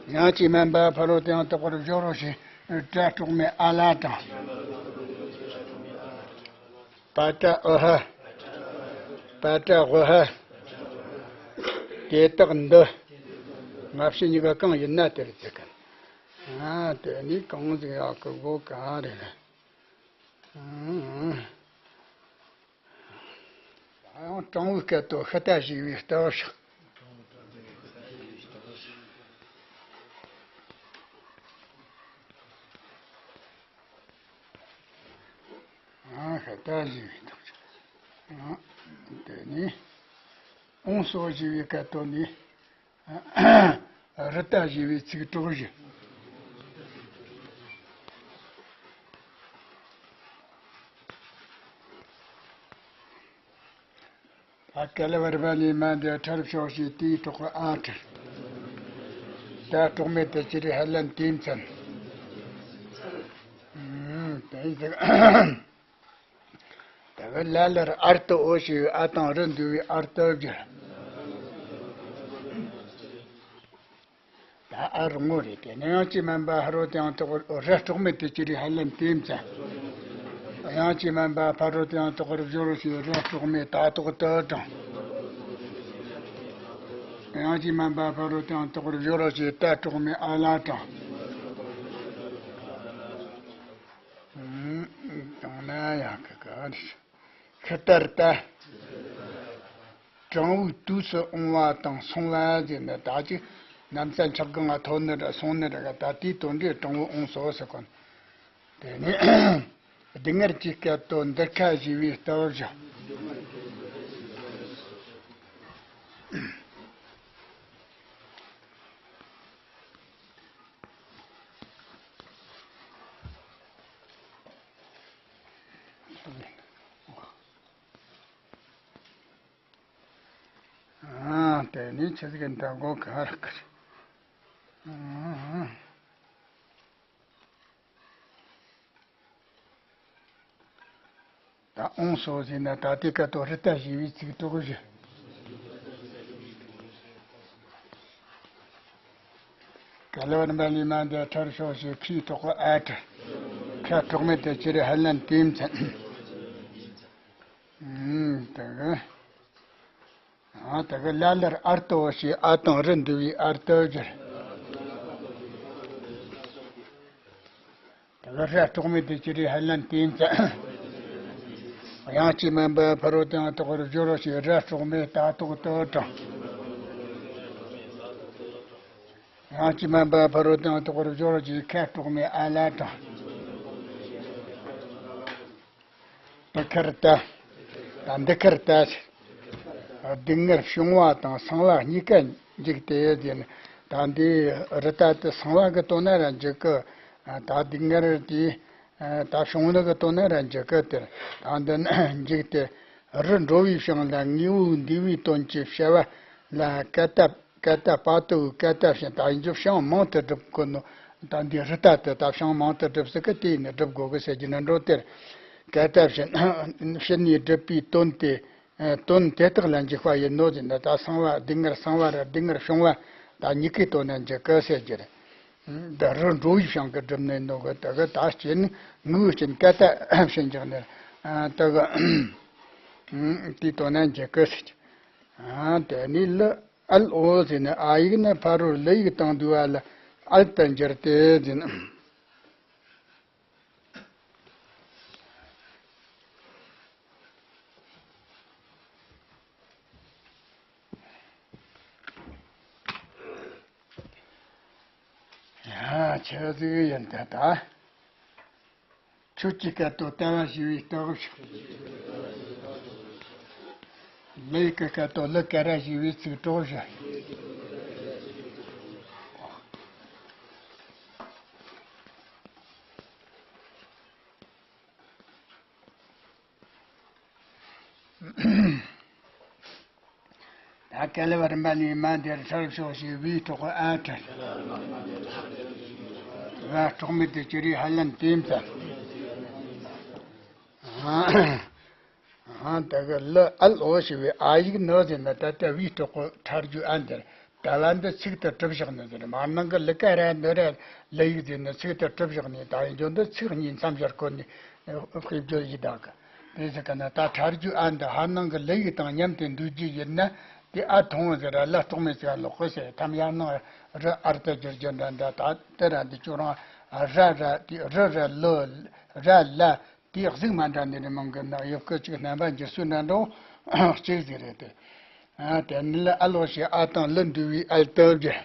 ཡང་ཅི་མན་པ་ཕ་རོལ་ཏུ་ཡང་དག་པར་སྦྱོར་རོ་ཞེས་ཏྲ་གྲོགས་མེད་ཨ་ལ་དྲངས། པ་ཏྲ་ཨུ་ཧ། པ་ཏྲ་ཝུ་ཧ། དེ་དག་འདི། སྔ་ཕྱི་གཉིས་ཀ་གང་ཡིན་ན་དེར་བརྩི་གི། ཨ། དེ་ནི་གང་ཟིག་ཡག་གི་གོ་ག་རེ་རེད། ཨང་། ད་ཡང་དྲང་བོའི་སྐད་དུ་ཤི་ལྟ་ཞེས་པའི་རྟགས་བཞག། ཨ། ཤི་ལྟ་ཞེས་པའི་རྟགས་བཞག། ཨ། དེ་ནི་ཨོང་སོ་ཞེས་པའི་སྐད་དུ་ནི། རི་ལྟ་ཞེས་པའི་ཚིག་གྲོགས་བཞི། ད་ཀ་ལ་བ་རི་པ་ལས་མ་འདས་ཁྲ་རུ་ཤོག་ཞེས་ཏྲིའི་གྲོགས་ཀྱི་ཨ་ཁྲ། ཏྲ་གྲོགས་མེད་དེ་ཅི་རིགས་ཧ་ལམ་དེ་མཚན། ཨུམ། དེ་ཡི་ཚིག། དེ་གི་ལ་ལར་ཨར་ཏུ་ཨོ་ཞེས་པའི་ཨ་དང་རི་འདུས་པའི་ཨར་ཏུ་བསྒྱུར། ད་ཨ་རི་ངོ་རེད། དེ་ནས་ཡང་ཅི་མན་པ་ཕ་རོལ་ཏུ་ཡང་དག་པར་རི་གྲོགས་མེད་དེ་ཅི་རིགས་ཧ་ལམ་དེ་མཚན། ཡང་ཅི་མན་པ་ཕ་རོལ་ཏུ་ཡང་དག་པར་སྦྱོར་རོ་ཞེས་རི་གྲོགས་མེད་ཏ་ཐོག་ཏུ་དྲངས། ཡང་ཅི་མན་པ་ཕ་རོལ་ཏུ་ཡང་དག་པར་སྦྱོར་རོ་ཞེས་ཏ་གྲོགས་མེད་ཨ་ལ་དྲངས། ཨུམ། དང་ན་ཡང་གི་ག་རེ། ཤི་ལྟར་ལྟ། དྲང་བོའི་དུས་སུ་འོང་བ་དང་སོང་བ་ཟེར་ནས། ད་ཅི་ནམ་ཚ་འཁྱག་གང་ང་ཐོན་ནི་ར་སོང་ནི་ར་ག་ད་དེའི་དོན་འགྲེལ་དྲང་བོ་འོང་སོ་ཟེར་གོ། དེ་ནས་སྡུག་བསྔལ་གྱི་སྐད་དུ་འདི་ཁ་ཞེས་པའི་རྟགས་བཞག། ཨ། དེ་ནི་ཆི་ཟིག་འདྲ་གོ་ག་ར་གི། ཨ། ད་ཨོང་སོ་ཟེར་ན་ད་དེ་ཀ་ཏོ་རི་ལྟ་ཞེས་པའི་ཚིག་གྲོགས་བཞི། ཀ་ལ་བ་རིམ་པ་ལས་མ་འདས་ཁྲ་རུ་ཤོག་ཞེས་ཁའི་གྲོགས་ཀྱི་ཨ་ཁྲ། ཁ་གྲོགས་མེད་དེ་ཅི་རིགས་ཧ་ལམ་དེ་མཚན། ཨུམ། དེ་གི། ཨ། དེ་གི་ལ་ལར་ཨར་ཏོ་ཞེས་ཨ་དང་རི་འདུས་པའི་ཨར་ཏོ་བསྒྱུར། དེ་གི་ར་གྲོགས་མེད་དེ་ཅི་རིགས་ཧ་ལམ་དེ་མཚན། ཡང་ཅི་མན་པ་ཕ་རོལ་ཏུ་ཡང་དག་པར་སྦྱོར་རོ་ཞེས་ར་གྲོགས་མེད་ཏ་ཐོག་ཏུ་དྲངས། ཡང་ཅི་མན་པ་ཕ་རོལ་ཏུ་ཡང་དག་པར་སྦྱོར་རོ་ཞེས་ཁ་གྲོགས་མེད་ཨ་ལ་དྲངས། པི་ཁར་ཏ། ད་འདི་ཁར་ད་སྡུག་བསྔལ་བྱུང་བ་དང་གསང་བ་གཉིས་ཀ་འཇུག་སྟེ་ཟེར་ནས། ད་འདི་རི་ད་དེ་གསང་བ་གི་དོན་ན་ར་འཇུག་གི། ད་སྡུག་བསྔལ་དེ་ད་བྱུང་བ་གི་དོན་ན་ར་འཇུག་གི། དེར་ད་འདི་ན་འཇུག་སྟེ། རི་འགྲོ་བའི་ཞིང་ལ་དངོས་པོ་འདུས་པའི་དོན་གྱི་བྱ་བ་ལ་ཀ་ཏ། ཀ་ཏ་པ་ཏུ་ཀ་ཏ་བྱིན། ད་ཡིན་རྒྱུ་བྱིངས་མང་དུ་སྒྲུབ་དགོས་ནོ། ད་འདི་རི་ད་དེ་ད་བྱིངས་མང་དུ་སྒྲུབ་ཟེར་གི། དེ་ནི་སྒྲུབ་དགོས་གི་ཟེར་གྱི་ནི་འགྲོ་དེར། ཀ་ཏ་བྱིན། བྱིན་ནས་སྒྲུབ་པའི་དོན་དེ། དོན་དེ་དག་ལ་འཇུག་པ་ཡིན་ནོ་ཟེར་ན། ད་གསང་བ་སྡུག་བསྔལ་གསང་བ་ར་སྡུག་བསྔལ་བྱུང་བ་ད་གཉིས་ཀའི་དོན་ན་འཇུག་གི་ཟེར་གྱི་རེད། འདི་རི་འགྲོ་བའི་ཞིང་གི་སྒྲུབ་ནི་ནོ་གི། དེ་གི་ད་རྐྱེན་ངོ་བོའི་རྐྱེན་ཀ་ཏ་བྱིན་འཇུག་ནི། དེ་གི་དེའི་དོན་ན་འཇུག་གི་ཟེར་གྱི། དེ་ནས་ལ་ཨལ་འོ་ཟེར་ནས། ཨ་ཡིག་ནི་ཕ་རོལ་ལ་ཡིག་དང་བསྡུ་བ་ལ་ཨལ་དུ་འགྱུར་ཏེ་ཟེར་ན། ཡ། ཆི་ཟིག་ཡིན་ད་ད། ཁྱོད་ཀྱི་སྐད་དོད་ལྟ་བ་ཞེས་པའི་རྟགས་བཞག། ལ་ཡིག་གི་སྐད་དོད་ལ་ཀ་ར་ཞེས་པའི་ཚིག་གྲོགས་བཞག། ད་ཀ་ལ་བ་རིམ་པ་ནས་མ་འདིར་ཁྲར་ཕྱོགས་ཤིག་བིའི་གྲོགས་ཨ་ཁྲར། བ་གྲོགས་མེད་དུ་གྱུར་རིགས་ཧ་ལམ་དེ་ཙམ། ཨ་ད་གི་ལ་ཨལ་འོ་ཞེས་པའི་ཨ་ཡིག་ནི་ཟེར་ན། ད་ལྟ་བིའི་གྲོགས་ཁྲར་རྒྱུ་ཨ་འདིར། ད་ལ་འདི་ཚིག་ཏུ་གྲུབ་བཞག་ནི་ཟེར། མར་ནང་གི་ལི་ཀ་ར་འདི་ར་ལ་ཡིག་ཟེར་ནི་ཚིག་ཏུ་གྲུབ་བཞག་ནི། ད་ཡིན་རྒྱུ་འདི་ཚིག་གཉིས་མཚམས་སྦྱར་བཀོད་ནས་དཔེ་བརྗོད་ཡིན་ད་གི། དེ་ཟེར་ག་ན་ད་ཁྲར་རྒྱུ་ཨ་འདི་ཧ་ནང་གི་ལ་ཡིག་དང་མཉམ་དུ་འདུས་རྒྱུ་ཡིན་ན། དེ་ཨ་ཐུང་ཟེར་ར་ལ་གྲོགས་མེད་ཟེར་ལོག་གི་ཟེར། ཐམ་ཡར་ནང་རི་ཨར་དུ་བསྒྱུར་རྒྱུ་འདྲ་འདྲ། ད་དེ་ར་འདི་ཁྱོད་རང་ར་ར་དེ་རི་ར་ལ་ར་ལ། དེའི་གཟུགས་མ་འདྲ་འདི་ནི་མང་གི་ན། ཡོད་སྐད་ཅིག་རྣམ་པ་འགྱུར་སྲོལ་འདྲ་འགྲོ་གཅིག་ཟིག་རེད་དེ། ཨ་དེ་ནི་ལ་ཨལ་འོ་ཞེས་ཨ་དང་ལ་འདུས་པའི་ཨལ་ཏུ་བསྒྱུར།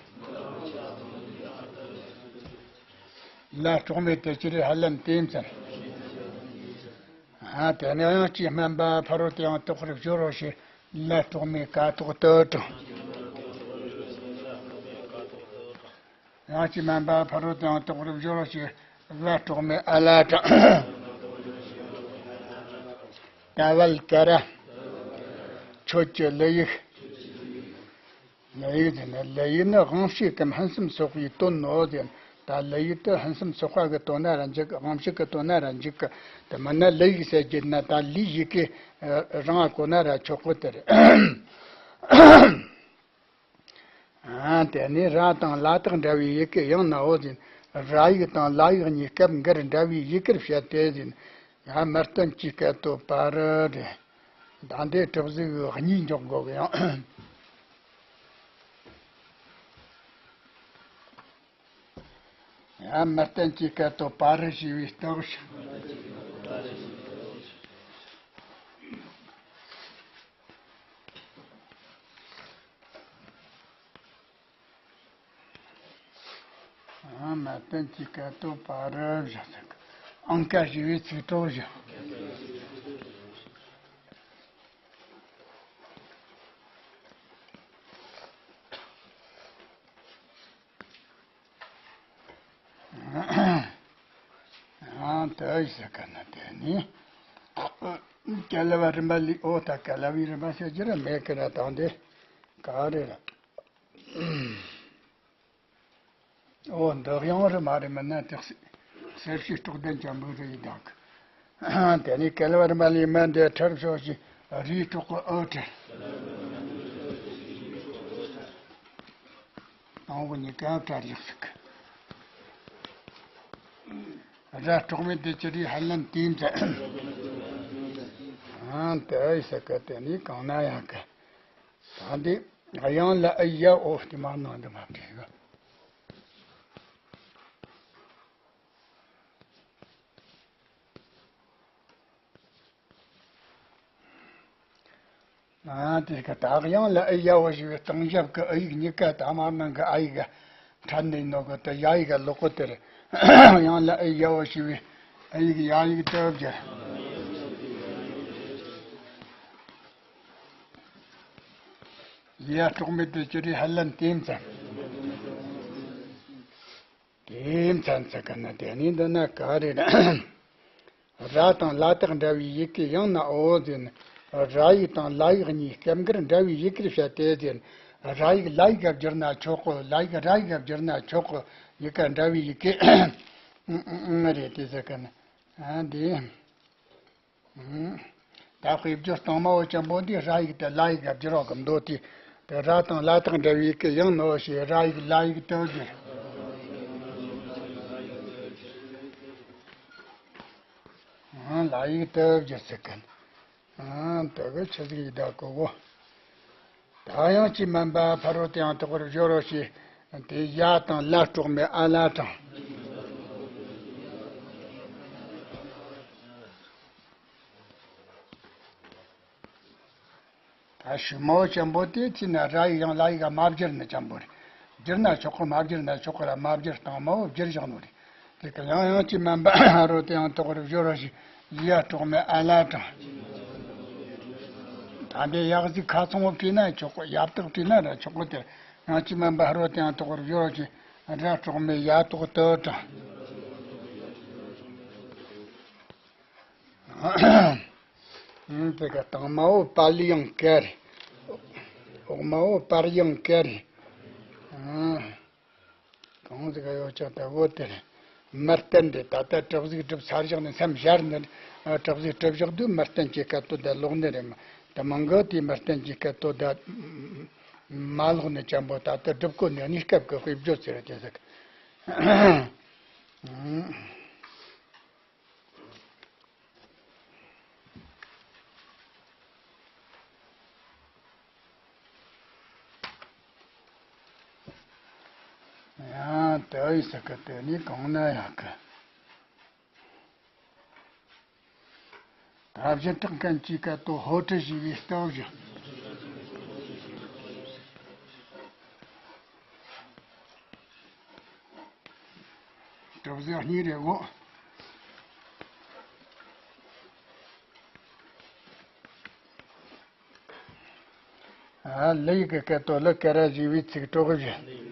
ལ་གྲོགས་མེད་དུ་གྱུར་རིགས་ཧ་ལམ་དེ་ཙམ། ཨ་དེ་ནི་དབྱངས་ཀྱིས་སྨན་པ་ཕ་རོལ་ཏུ་ཡང་དག་པར་སྦྱོར་རོ་ཞེས་ལ་གྲོགས་མེད་ཀ་དོག་ཏུ་དྲངས། དབྱངས་ཀྱིས་སྨན་པ་ཕ་རོལ་ཏུ་ཡང་དག་པར་སྦྱོར་རོ་ཞེས་ལ་གྲོགས་མེད་ཨ་ལ་དྲངས། ད་བལ་ཀ་ར། ཁྱོད་ཀྱི་ལ་ཡིག། ལ་ཡིག་ཟེར་ན། ལ་ཡིག་ནི་དབང་ཕྱུག་གམ་ཕུན་སུམ་ཚོགས་པའི་དོན་ནོ་ཟེར། ད་ལ་ཡིག་དེ་ཕུན་སུམ་ཚོགས་པ་གི་དོན་ན་ར་འཇུག་གི། དབང་ཕྱུག་གི་དོན་ན་ར་འཇུག་གི། དེ་མིན་ན་ལ་ཡིག་ཟེར་རྒྱུ་ན་ད་ལའི་ཡི་གེ་རང་ང་གོ་ན་ར་ཆོག་གི། དེ་རེད། ཨ་དེ་ནས་ར་དང་ལ་དག་འདྲ་བའི་ཡི་གེ་ཡང་ནའོ་ཟེར། ར་ཡིག་དང་ལ་ཡིག་གཉིས་སྐབས་འགར་འདྲ་བའི་ཡི་གེར་བཤད་དེ་ཟེར། ཡང་མར་སྟོན་གྱི་སྐད་དོད་པ་རི་རེད། ད་འདི་གྲུབ་གཟུགས་གཉིས་འཇོག་དགོས་གི་ཡང་། ཡང་མར་སྟོན་གྱི་སྐད་དོད་པ་རི་ཞེས་པའི་རྟགས་བཞག། ཨ་མ་བསྟན་གྱི་སྐད་དོད་པ་རི་བཞག་ཟེར། ཨང་ཀ་ཞེས་པའི་ཚིག་གྲོགས་བཞག། ཨང་དུ་ཞེས་ག་ན་དེ་ནི། ཀ་ལ་བ་རིམ་པ་ལས། འོ་ད་ཀ་ལ་བའི་རིམ་པ་ཟེར་རྒྱུ་ར་མེད་ཀི་ར། དང་དེ་ག་རེ་ར། འོ་འདི་དབྱངས་རི་མ་རེད། མིན་ན་དེ་གསལ་བྱེད་སྲོག་ལྡན་ཅན་པོ་རེད་ཡིན་དང་གི། དེ་ནས་ཀ་ལ་བ་རིམ་པ་ལས། མ་འདི་ཁྲར་ཕྱོགས་ཤིག་རིའི་གྲོགས་ཀྱི་ཨུ་ཁྲར། དང་པོ་གཉིས་ཀ་ཨུ་ཁྲར་ཡག་ཟིག་གི། ར་གྲོགས་མེད་དུ་གྱུར་རིགས་ཧ་ལམ་དེ་ཙམ། ཨང་དུ་ཨི་ཟེར་གི། དེ་ནས་གང་ན་ཡང་གི། ད་འདི་དབྱངས་ལ་ཨི་ཡ་ཨོ་དེ་མར་ནང་དུ་མ་བྲིས་གི། ཨ་དེ་གི་ད་དབྱངས་ལ་ཨི་ཡ་ཨོ་ཞེས་པའི་སྟེང་ཞབས་ཀྱི་ཨི་ཡིག་གཉིས་ཀ་ད་མར་ནང་གི་ཨ་ཡིག་ག་འཕྲད་ནས་ནོ་གི། དེ་ཡ་ཡིག་ག་ལོག་གི། དེར་དབྱངས་ལ་ཨི་ཡ་ཨོ་ཞེས་པའི་ཨི་ཡིག་ཡ་ཡིག་ཏུ་བསྒྱུར། ཡ། གྲོགས་མེད་དེ་ཅི་རེད། ཧ་ལན་དེ་མཚན། དེ་མཚན་ཚ་ག་ན་དེ་ནི་འདི་ན་ག་རེ་ར། ར་དང་ལ་དག་འདྲ་བའི་ཡི་གེ་ཡང་ན་འོ་ཟེར་ན། ར་ཡིག་དང་ལ་ཡིག་གཉིས་སྐབས་འགར་འདྲ་བའི་ཡི་གེར་བཤད་དེ་ཟེར་ན། ར་ཡིག་ལ་ཡིག་ག་བསྒྱུར་ན་ཆོག་གོ། ལ་ཡིག་ར་ཡིག་ག་བསྒྱུར་ན་ཆོག་གོ། གཉིས་ཀ་འདྲ་བའི་ཡི་གེ་ཨང་ཨང་རེད་དེ་ཟེར་ག་ན། ཨ་འདི། ཨང་། ད་དཔེ་བརྗོད་དང་མ་བོ་ཅན་པོ་འདི་ར་ཡིག་དེ་ལ་ཡིག་ག་བསྒྱུར་བ་གི་མདོ་དེ། དེ་ར་དང་ལ་དག་འདྲ་བའི་ཡི་གེ་ཡང་ནོ་ཞེས་ར་ཡིག་ལ་ཡིག་ཏུ་བསྒྱུར། ཨང་། ལ་ཡིག་ཏུ་བསྒྱུར་ཟེར་གི། ཨང་། དེ་གི་ཆི་ཟིག་ཡིན་ད་གོ་གོ། ད་ཡང་ཅི་མིན་པ་ཕ་རོལ་ཏེའང་དག་པར་སྦྱོར་རོ་ཞེས། དེ་ཡ་དང་ལ་གྲོགས་མེད་ཨ་ལ་དང་། ད་ཞུ་མའོ་ཅན་པོ་དེ་ཅི་ན་ར་ཡིག་ཡང་ལ་ཡིག་ག་མ་བསྒྱུར་ན་ཅན་པོ་རེད། བསྒྱུར་ན་ཆོག་གི། མ་བསྒྱུར་ན་ཆོག་གི་ར། མ་བསྒྱུར་དང་མ་བོ་བསྒྱུར་བཞག་ནོ་རེད། དེ་ག་ཡང་ཡང་ཅི་མིན་པ་ཕ་རོལ་ཏེའང་དག་པར་སྦྱོར་རོ་ཞེས་ཡ་གྲོགས་མེད་ཨ་ལ་དང་། ད་འདི་ཡག་ཟིག་ཁ་ཚང་བོ་བྲིས་ན་ཆོག་གི། ཡ་བཏགས་བྲིས་ན་ར་ཆོག་གི། དེ་ཡང་ཅི་མིན་པ་ཕ་རོལ་ཏེའང་དག་པར་སྦྱོར་རོ་ཞེས་ར་གྲོགས་མེད་ཡ་བཏགས་ཏུ་དང་། ཨང་། དེ་ག་དང་མ་བོ་པ་ལི་ཡང་ཀ་རེད། འོག་མ་བོ་པར་ཡང་ཀ་རེད། ཨང་། གང་ཟིག་ག་ཡོད་ཀྱང་ད་བོ་དེ་རེད། མི་བསྟན་དེ་ད་ལྟ་གྲབས་གཟུགས་གྲུབ་ཚར་བཞག་ནས་མཚམས་སྦྱར་ནས། ཨ། གྲབས་གཟུགས་གྲུབ་བཞག་དུས་མི་བསྟན་གྱི་སྐད་དོད་ད་ལོག་ནི་རེད་མ། ད་མང་གི་དེ་མི་བསྟན་གྱི་སྐད་དོད་ད་མ་ལོག་ནི་ཅན་པོ་ད་ལྟ་སྒྲུབ་གོ་ནས་གནས་སྐབས་ཀྱི་དཔེ་བརྗོད་ཟེར་དེ་ཟིག། ཨང་། ཡང་དེ་ཡི་ས་ཀ་དེ་ནི་གང་ན་ཡག་གི། ད་བཞིན་དག་མཁན་གྱི་སྐད་དོད་ཧོ་ཀྲི་ཞེས་པའི་སྟབས་བཞི། གྲུབ་ཟིན་གཉིས་རེད་འོ། ཨ། ལ་ཡིག་གི་སྐད་དོད་ལ་ཀ་ར་ཞེས་པའི་ཚིག་གྲོགས་བཞི།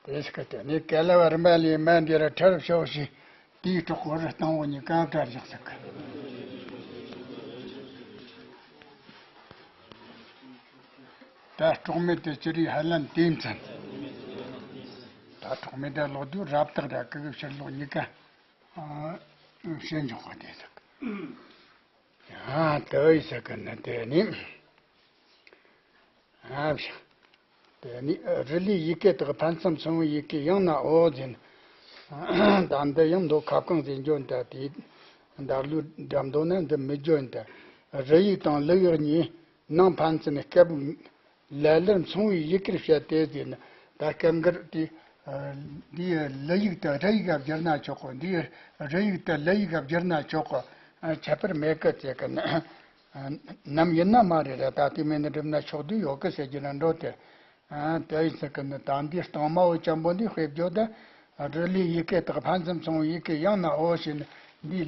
དེ་ཞིག་གི་དེ་ནས་ཀ་ལ་བ་རིམ་པ་ལས་མ་འདི་ར་ཁྲར་ཕྱོགས་ཤིག་དེའི་གྲོགས་པོ་རི་སྟེང་བོ་གཉིས་ཀ་བྲལ་བཞག་ཟིག་གི། ད་གྲོགས་མེད་དེ་ཅི་རིགས་ཧ་ལན་དེ་མཚན། ད་གྲོགས་མེད་ད་ལོག་དུས་རབ་བཏགས་ར་ཀ་གི་ཕྱིར་ལོག་གཉིས་ཀ། ཨ། ཕྱིར་འཇོག་པ་དེ་ཟིག། ཡང་དེ་ཡི་ས་ཀ་ན་དེ་ནི། ཨ། དེ་ནི་རི་ལིའི་ཡི་གེ་དག་ཕན་ཚུན་མཚུངས་པའི་ཡི་གེ་ཡང་ན་འོ་ཟེར་ན། ད་འདི་ཡང་མདོ་ཁ་བསྐང་ཟེར་འགྱོ་ཡིན་ད། དེ་འདར་ལུས་འགྲམ་མདོ་ན་འདི་མི་འགྱོ་ཡིན་ད། རི་ཡིག་དང་ལི་ཡིག་གཉིས་ནང་ཕན་ཚུན་སྐབས་ལ་ལར་མཚུངས་པའི་ཡི་གེར་བཤད་དེ་ཟེར་ན། ད་སྐབས་འགར་དེ་འདིའི་ལི་ཡིག་དེ་རི་ཡིག་ག་བསྒྱུར་ན་ཆོག་གོ། འདིའི་རི་ཡིག་དེ་ལི་ཡིག་ག་བསྒྱུར་ན་ཆོག་གོ། ཁྱད་པར་མེད་གི་ཟེར་གི་ན། ནམ་ཡིན་ན་མ་རེད་ར། ད་ལྟའི་མི་ནི་སྒྲུབ་ན་ཆོག་དུས་ཡོད་གི་ཟེར་རྒྱུ་ན་འགྲོ་དེ། ཨ། དེ་ཡིན་ཟེར་གི་ནི་ད་འདི་སྟོང་མ་འོ་ཅན་པོ་འདི་དཔེ་བརྗོད་དེ། རི་ལིའི་ཡི་གེ་དག་ཕན་ཚུན་མཚུངས་པའི་ཡི་གེ་ཡང་ན་འོ་ཞེས་ནི། འདི་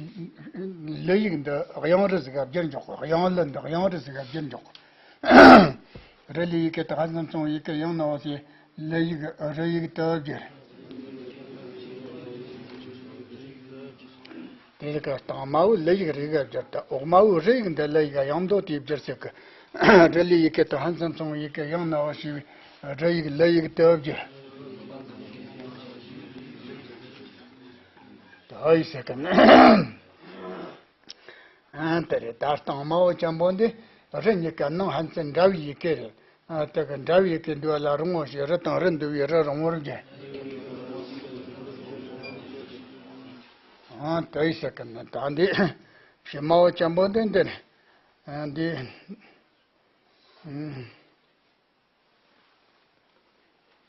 ལི་ཡིག་འདི་དབྱངས་རི་ཟིག་ག་བསྒྱུར་འཇོག་གོ། དབྱངས་ལི་འདི་དབྱངས་རི་ཟིག་ག་བསྒྱུར་འཇོག་གོ། རི་ལིའི་ཡི་གེ་དག་ཕན་ཚུན་མཚུངས་པའི་ཡི་གེ་ཡང་ན་འོ་ཞེས་ལི་ཡིག་རི་ཡིག་ཏུ་བསྒྱུར། དེ་ཡི་གེ་སྟེང་མ་བོ་ལི་ཡིག་རི་ག་བསྒྱུར་ཏེ། འོག་མ་བོ་རི་ཡིག་འདི་ལི་ཡིག་ག་ཡང་མདོ་དེའི་བསྒྱུར་ཟེར་གི། རི་ལིའི་ཡི་གེ་དག་ཕན་ཚུན་མཚུངས་པའི་ཡི་གེ་ཡང་ན་འོ་ཞེས་པའི་རི་ཡིག་ལི་ཡིག་ཏུ་བསྒྱུར། དེ་ཡི་ཟེར་གི་ན། ཨ། དེ་རེད། ད་སྟོང་མ་འོ་ཅན་པོ་འདི་རི་གཉིས་ཀ་ནང་ཕན་ཚུན་འདྲ་བའི་ཡི་གེ་རེད། ཨ། དེ་གི་འདྲ་བའི་ཡི་གེ་འདུལ་བ་ལ་རིང་ངོ་ཞེས། རི་དང་རི་འདུལ་བའི་རི་རིང་བོར་འགྱུར། ཨ། དེ་ཡི་ཟེར་གི་ན། ད་འདི་ཕྱི་མ་འོ་ཅན་པོ་འདི་འདི་རེད། ཨ། འདི། ཨང་།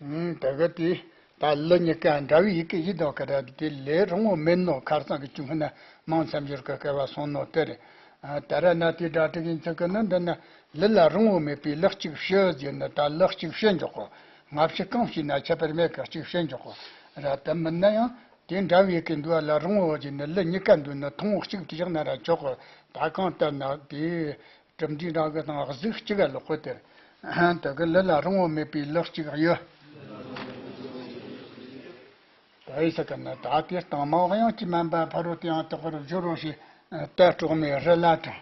ཨང་། ད་ག་དེ་ ད་ལི་གཉིས་ཀ་འདྲ་བའི་ཡི་གེ་ཡིན་དོ་ཀ་ར་དེ་ལས་རིང་བོ་མེད་ནོ། ཁ་སང་གི་ཆུང་ན་མང་ཙམ་ཡོད་ཀ་སྐལ་བ་སོང་ནོ་དེ་རེད། ཨ། ད་ར་ན་དེ་སྒྲ་དྲུག་ཡིན་ཚུལ་གི་ནི་འདི་ན་ལི་ལ་རིང་བོ་མེད་པའི་ལི་གཅིག་བྱི་ཟེར་ན་ད་ལི་གཅིག་བྱི་འཇོག་གོ། སྔ་ཕྱི་གང་བྱས་ན་ཁྱད་པར་མེད་ཀ་གཅིག་བྱི་འཇོག་གོ་ར། དེ་མིན་ན་ཡང་དེ་འདྲ་བའི་ཡི་གེ་འདུག་ལ་རིང་བོ་ཟེར་ན་ལི་གཉིས་ཀ་འདུག་ན་མཐོང་བོ་གཅིག་བྲིས་བཞག་ན་ར་ཆོག་གོ། ད་གང་ལྟར་ན་དེ། གྲུབ་འབྲས་འདྲ་གི་དང་གཟུགས་གཅིག་ག་ལོག་གི་དེར། དེ་གི་ལི་ལ་རིང་བོ་མེད་པའི་ལི་གཅིག་གཡུ། ད་ཡི་ས་ཀ་ན་ད་དེ་སྟེང་མའོ་དབྱངས་ཀྱིས་མ་འབབ་ཕ་རོལ་ཏུ་ཡང་དག་པར་སྦྱོར་རོ་ཞེས་དལ་དཀྲོགས་མའི་རི་ལ་དྲངས།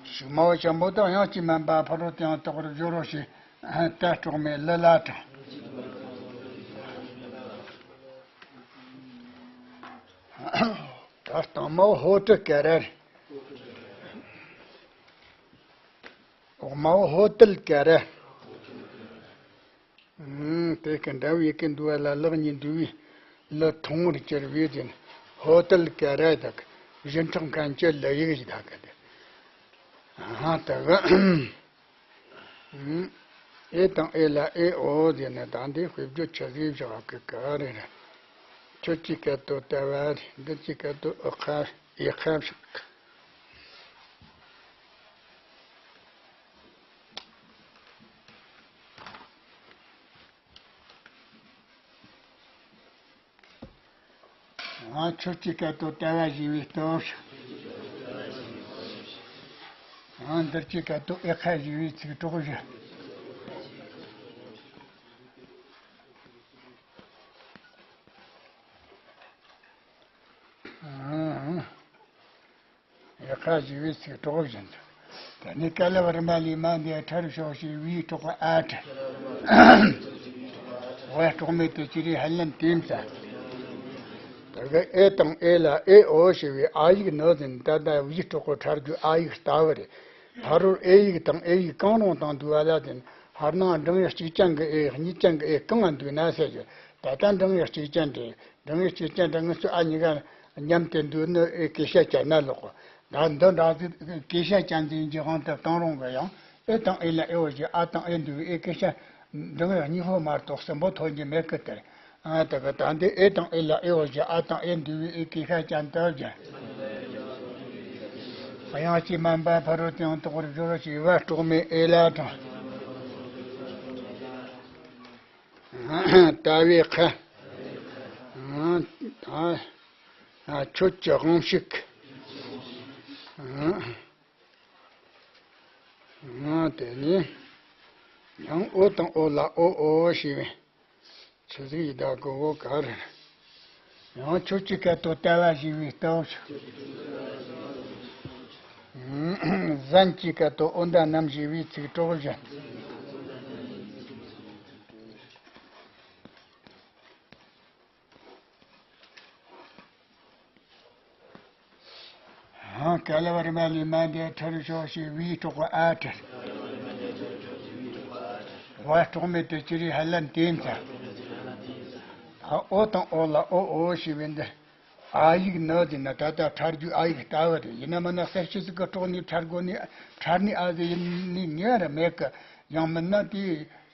གཞུག་མའོ་ཆེན་པོ་དང་དབྱངས་ཀྱིས་མ་འབབ་ཕ་རོལ་ཏུ་ཡང་དག་པར་སྦྱོར་རོ་ཞེས་དལ་དཀྲོགས་མའི་ལི་ལ་དྲངས། ད་སྟེང་མའོ་ཧོ་ཏི་ཀ་ར། འོག་མའོ་ཧོ་ཏལ་ཀ་ར། ཨུམ། དེ་ཀ་འདྲ་བའི་ཡི་གེ་འདུག་བ་ལ་ལག་གཉིས་འདུས་པའི་ལི་མཐོང་བར་གྱུར་པའི་དེ་ནི་ཧོ་ཏལ་ཀ་ར་དག་བཞི་ཕྲག་མཁན་གྱི་ལི་ཡིག་ཡི་དག་གི་དེ། ཨ་ཧ་ད་ག་ཨུམ། ཨེ་དང་ཨེ་ལ་ཨེ་ཨོ་ཟེར་ནས་ད་འདི་དཔེ་བརྗོད་ཆི་ཟིག་བཞག་གི་ག་རེ་རེད། ཁྱོད་ཀྱི་སྐད་དོད་ལྟ་བ་རེད། འདི་ཀྱི་སྐད་དོད་ཨི་ཁ་ཨེ་ཁ་བཞག་གི། ང་ཁྱོད་ཀྱི་སྐད་དོད་ལྟ་བ་ཞེས་པའི་སྟོབས། ང་འདིར་གྱི་སྐད་དོད་ཨེ་ཁ་ཞེས་པའི་ཚིག་གྲོགས་བཞི། ཨེ་ཁ་ཞེས་པའི་ཚིག་གྲོགས་བཞི་འདུག་དེ་ནས་ཀ་ལ་བ་རི་མ་ལས་མ་འདས་ཁྲར་ཤོག་ཞེས་པའི་གྲོགས་ཨ་ཁྲ། བ་གྲོགས་མེད་དུ་ཅི་རེད་ཧ་ལམ་དེ་མཚན། དེ་གི་ཨེ་དང་ཨེ་ལ་ཨེ་ཨོ་ཞེས་པའི་ཨ་ཡིག་ནི་ཟིན་ད་ལྟ་བའི་གྲོགས་ཁྲར་རྒྱུ་ཨ་ཡིག་ལྟ་བུ་རེད། ཕ་རོལ་ཨེ་ཡིག་དང་ཨེ་ཡིག་གང་རུང་དང་འདུས་པ་ལ་ཟིན་ཧར་ནང་འབྲིང་ཡིག་གཅིག་ཅན་གྱི་ཨེ་གཉིས་ཅན་གྱི་ཨེ་གང་ང་འདུས་ན་ཟེར་རྒྱུ། ད་ལྟ་འབྲིང་ཡིག་གཅིག་ཅན་དེ། འབྲིང་ཡིག་གཅིག་ཅན་དང་དངོས་སུ་ཨ་གཉིས་ཀ་མཉམ་དུ་འདུས་ནི་ཨེ་གེ་ཤ་ཅན་ན་ལོག་གོ། ད་འདི་འདྲ་ཟིག་གེ་ཤ་ཅན་ཟིག་གི་དབང་དུ་བཏང་རུང་གི་ཡང་ཨེ་དང་ཨེ་ལ་ཨེ་འོ་ཞེས་ཨ་དང་ཨེ་འདུས་པའི་ཨེ་གེ་ཤ་འབྲིང་ཡིག་གཉིས་པོ་མ་གཏོགས་གསུམ་པོ་ཐོན་རྒྱུ་མེད་གི་དེར། ཨ་ད་གི་ད་འདི་ཨེ་དང་ཨེ་ལ་ཨེ་འོ་ཞེས་ཨ་དང་ཨེ་འདུས་པའི་ཨེ་གེ་ཤ་ཅན་དུ་བཞག་དབྱངས་ཀྱིས་མ་འབབ་ཕ་རོལ་ཏུ་ཡང་དག་པར་སྦྱོར་རོ་ཞེས་བ་གྲོགས་མེད་ཨེ་ལ་དྲངས། ལྟ་བའི་ཁ། ཨ། ཨ། ཁྱོད་ཀྱི་དབང་ཕྱུག་ཨ། དེ་ནས་ཡང་ཨོ་དང་ཨོ་ལ་ཨོ་ཨོ་ཞེས་པའི་ཆུ་ཟིག་ཡི་དྭགས་ཀྱི་འོ་ག་རེ། ཡང་ཁྱོད་ཀྱི་སྐད་དོད་ལྟ་བ་ཞེས་པའི་སྟོབས། ཟན་གྱི་སྐད་དོད་ཨོ་མདའ་རྣམས་ཞེས་པའི་ཚིག་གྲོགས་བཞི། ཧང་། ཀ་ལ་བ་རི་མ་ལས་མ་འདས་ཁྲར་ཤོག་ཞེས་བའི་གྲོགས་ཨ་ཁྲར། བ་གྲོགས་མེད་དུ་ཅི་རེད་ཧ་ལམ་དེ་མཚན། ཨ། ཨོ་དང་ཨོ་ལ་ཨོ་ཨོ་ཞེས་པའི་འདི། ཨ་ཡིག་ནི་ཟེར་ན་ད་ལྟ་ཁྲར་རྒྱུ་ཨ་ཡིག་ལྟ་བུ་རེད། ཡིན་ན་མིན་ན་གསལ་བྱེད་ཟིག་གི་གྲོགས་ནི་ཁྲར་དགོས་ནི་ཁྲར་ནི་ཨ་ཟེར་ཡིན་ནི་ངེས་ར་མེད་གི། ཡང་མིན་ན་དེ་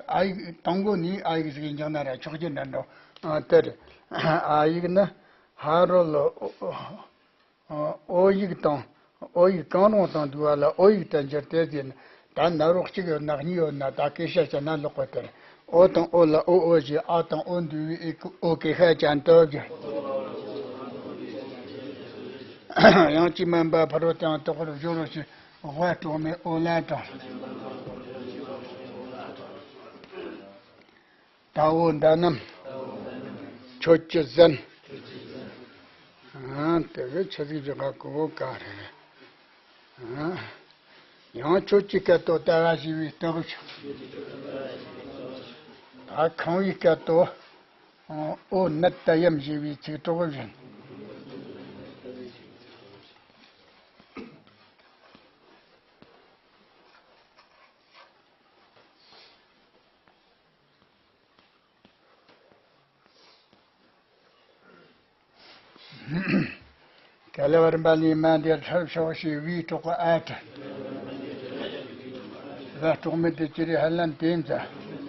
ཨ་ཡིག་དང་པོ་ནི་ཨ་ཡིག་ཟིག་ཡིན་ཀྱང་ན་ར་ཆོག་རྒྱུ་འདྲ་འགྲོ། ཨ། དེ་རེད། ཨ་ཡིག་ནི། ཧ་རོ་ལོ། ཨོ་ཡིག་དང་། ཨོ་ཡིག་གང་རུང་དང་འདུས་པ་ལ་ཨོ་ཡིག་ཏུ་འགྱུར་ཏེ་ཟེར་ན། ད་ན་རོ་གཅིག་ཡོད་ན་གཉིས་ཡོད་ན་ད་གེ་ཤ་ཅན་ན་ལོག་པ་ལྟར། ཨོ་དང་ཨོ་ལ་ཨོ་ཨོ་ཞེས་ཨ་དང་ཨོ་འདུས་པའི་ཨོ་གེ་ཤ་ཅན་དུ་འགྱུར། དབྱངས་ཀྱིས་མ་འབབ་ཕ་རོལ་ཏུ་ཡང་དག་པར་སྦྱོར་རོ་ཞེས་བ་གྲོགས་མེད་ཨོ་ལ་དྲངས། ད་འོ་མདའ་རྣམས། ཁྱོད་ཀྱི་ཟན། ཨ། དེ་གི་ཆུ་ཟིག་བཞག་ག་གོ་ག་རེ་རེད། ཨ། ཡང་ཁྱོད་ཀྱི་སྐད་དོད་ལྟ་བ་ཞེས་པའི་སྟོབས། ད་ཁང་བའི་སྐད་དོད། ཨོ་ནད་ད་ཡམ་ཞེས་པའི་ཚིག་གྲོགས་བཞིན། ཀ་ལ་བ་རི་མ་ལས་མ་འདས་ཁྲར་ཤོག་ཞེས་བའི་གྲོགས་ཨ་ཁྲར། བ་གྲོགས་མེད་དུ་ཅི་རེད་ཧ་ལམ་དེ་མཚན།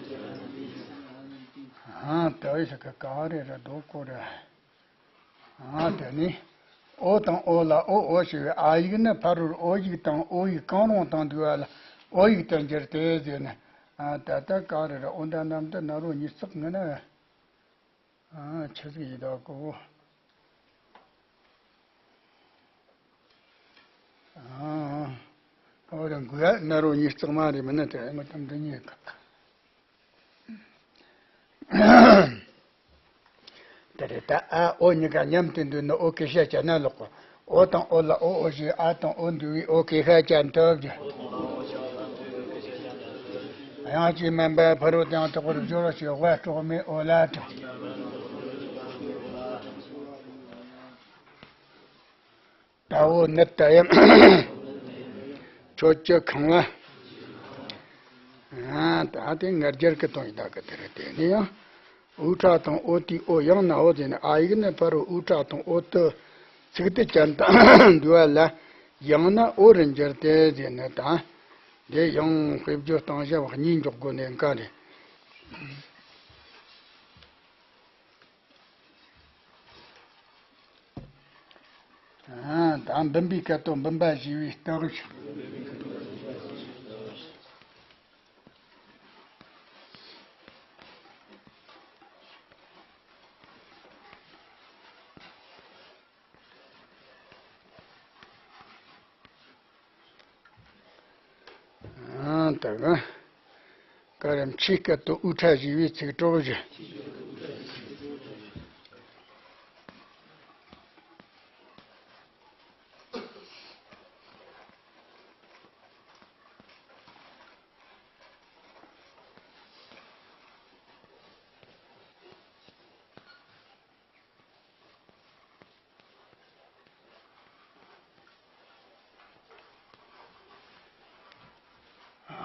ཨང་། ད་ཡི་ས་ག་ག་རེ་ར་རྡོ་ཀོ་ར། ཨང་། དེ་ནི། ཨོ་དང་ཨོ་ལ་ཨོ་ཨོ་ཞེས་པའི་ཨ་ཡིག་ནི་ཕ་རོལ་ཨོ་ཡིག་དང་ཨོ་ཡིག་གང་རུང་དང་འདུས་པ་ལ་ཨོ་ཡིག་ཏུ་འགྱུར་ཏེ་ཟེར་ནས། ཨང་། ད་ལྟ་ག་རེ་ར་ཨོ་འདྲ་རྣམས་དུ་ན་རོ་ཉིས་བརྩེགས་ངེས་ན། ཨ། ཆི་ཟིག་ཡིན་ད་གོ། ཨ། ཨོ་ར་འགུལ་ཡ་ན་རོ་ཉིས་བརྩེགས་མ་རེད། མིན་ན་དེ་ངོ་ཙམ་འདི་ཉིད་ག། དེ་རེད། ད་ཨ་ཨོ་གཉིས་ཀ་མཉམ་དུ་འདུས་ན་ཨོ་གེ་ཤ་ཅན་ན་ལོག་གོ། ཨོ་དང་ཨོ་ལ་ཨོ་ཨོ་ཞེས་ཨ་དང་ཨོ་འདུས་པའི་ཨོ་གེ་ཤ་ཅན་ཐོབ་ཀྱི། དབྱངས་ཀྱིས་མིན་པའི་ཕ་རོལ་ཏུ་ཡང་དག་པར་སྦྱོར་བ་ཞེས་དབའ་སྤྲོག་མའི་ཨོ་ལ་དང་། ད་འོ་ནི་ད་ཡང་ཁྱོད་ཀྱི་ཁང་བ། ཨ། ད་དེ་ང་རྒྱལ་གི་དོན་ཡིན་ད་གི། དེ་རེད། དེ་ནི་ཡང་ཨུ་ཁྲ་དང་ཨོ་ཏི་ཨོ་ཡང་ན་ཨོ་ཟེར་ནས། ཨ་ཡིག་ནི་ཕ་རོལ་ཨུ་ཁྲ་དང་ཨོ་ཏི་ཚིག་སྡུད་ཅན་དང་འདུས་པ་ལ་ཡང་ན་ཨོ་རུ་འགྱུར་ཏེ་ཟེར་ནས། ད་འདི་ཡང་དཔེ་བརྗོད་སྟངས་ཞབས་གཉིས་འཇོག་དགོས་ནས་འགའ་རེད། ཨ། ད་འབུམ་པའི་སྐད་དོད་འབུམ་པ་བཞི་པའི་རྟགས། ཨ། ད་ག་ཀ་རམ་ཆི་སྐད་དོད་ཨུ་ཁྲ་བཞི་པའི་ཚིག་གྲོགས་བཞི།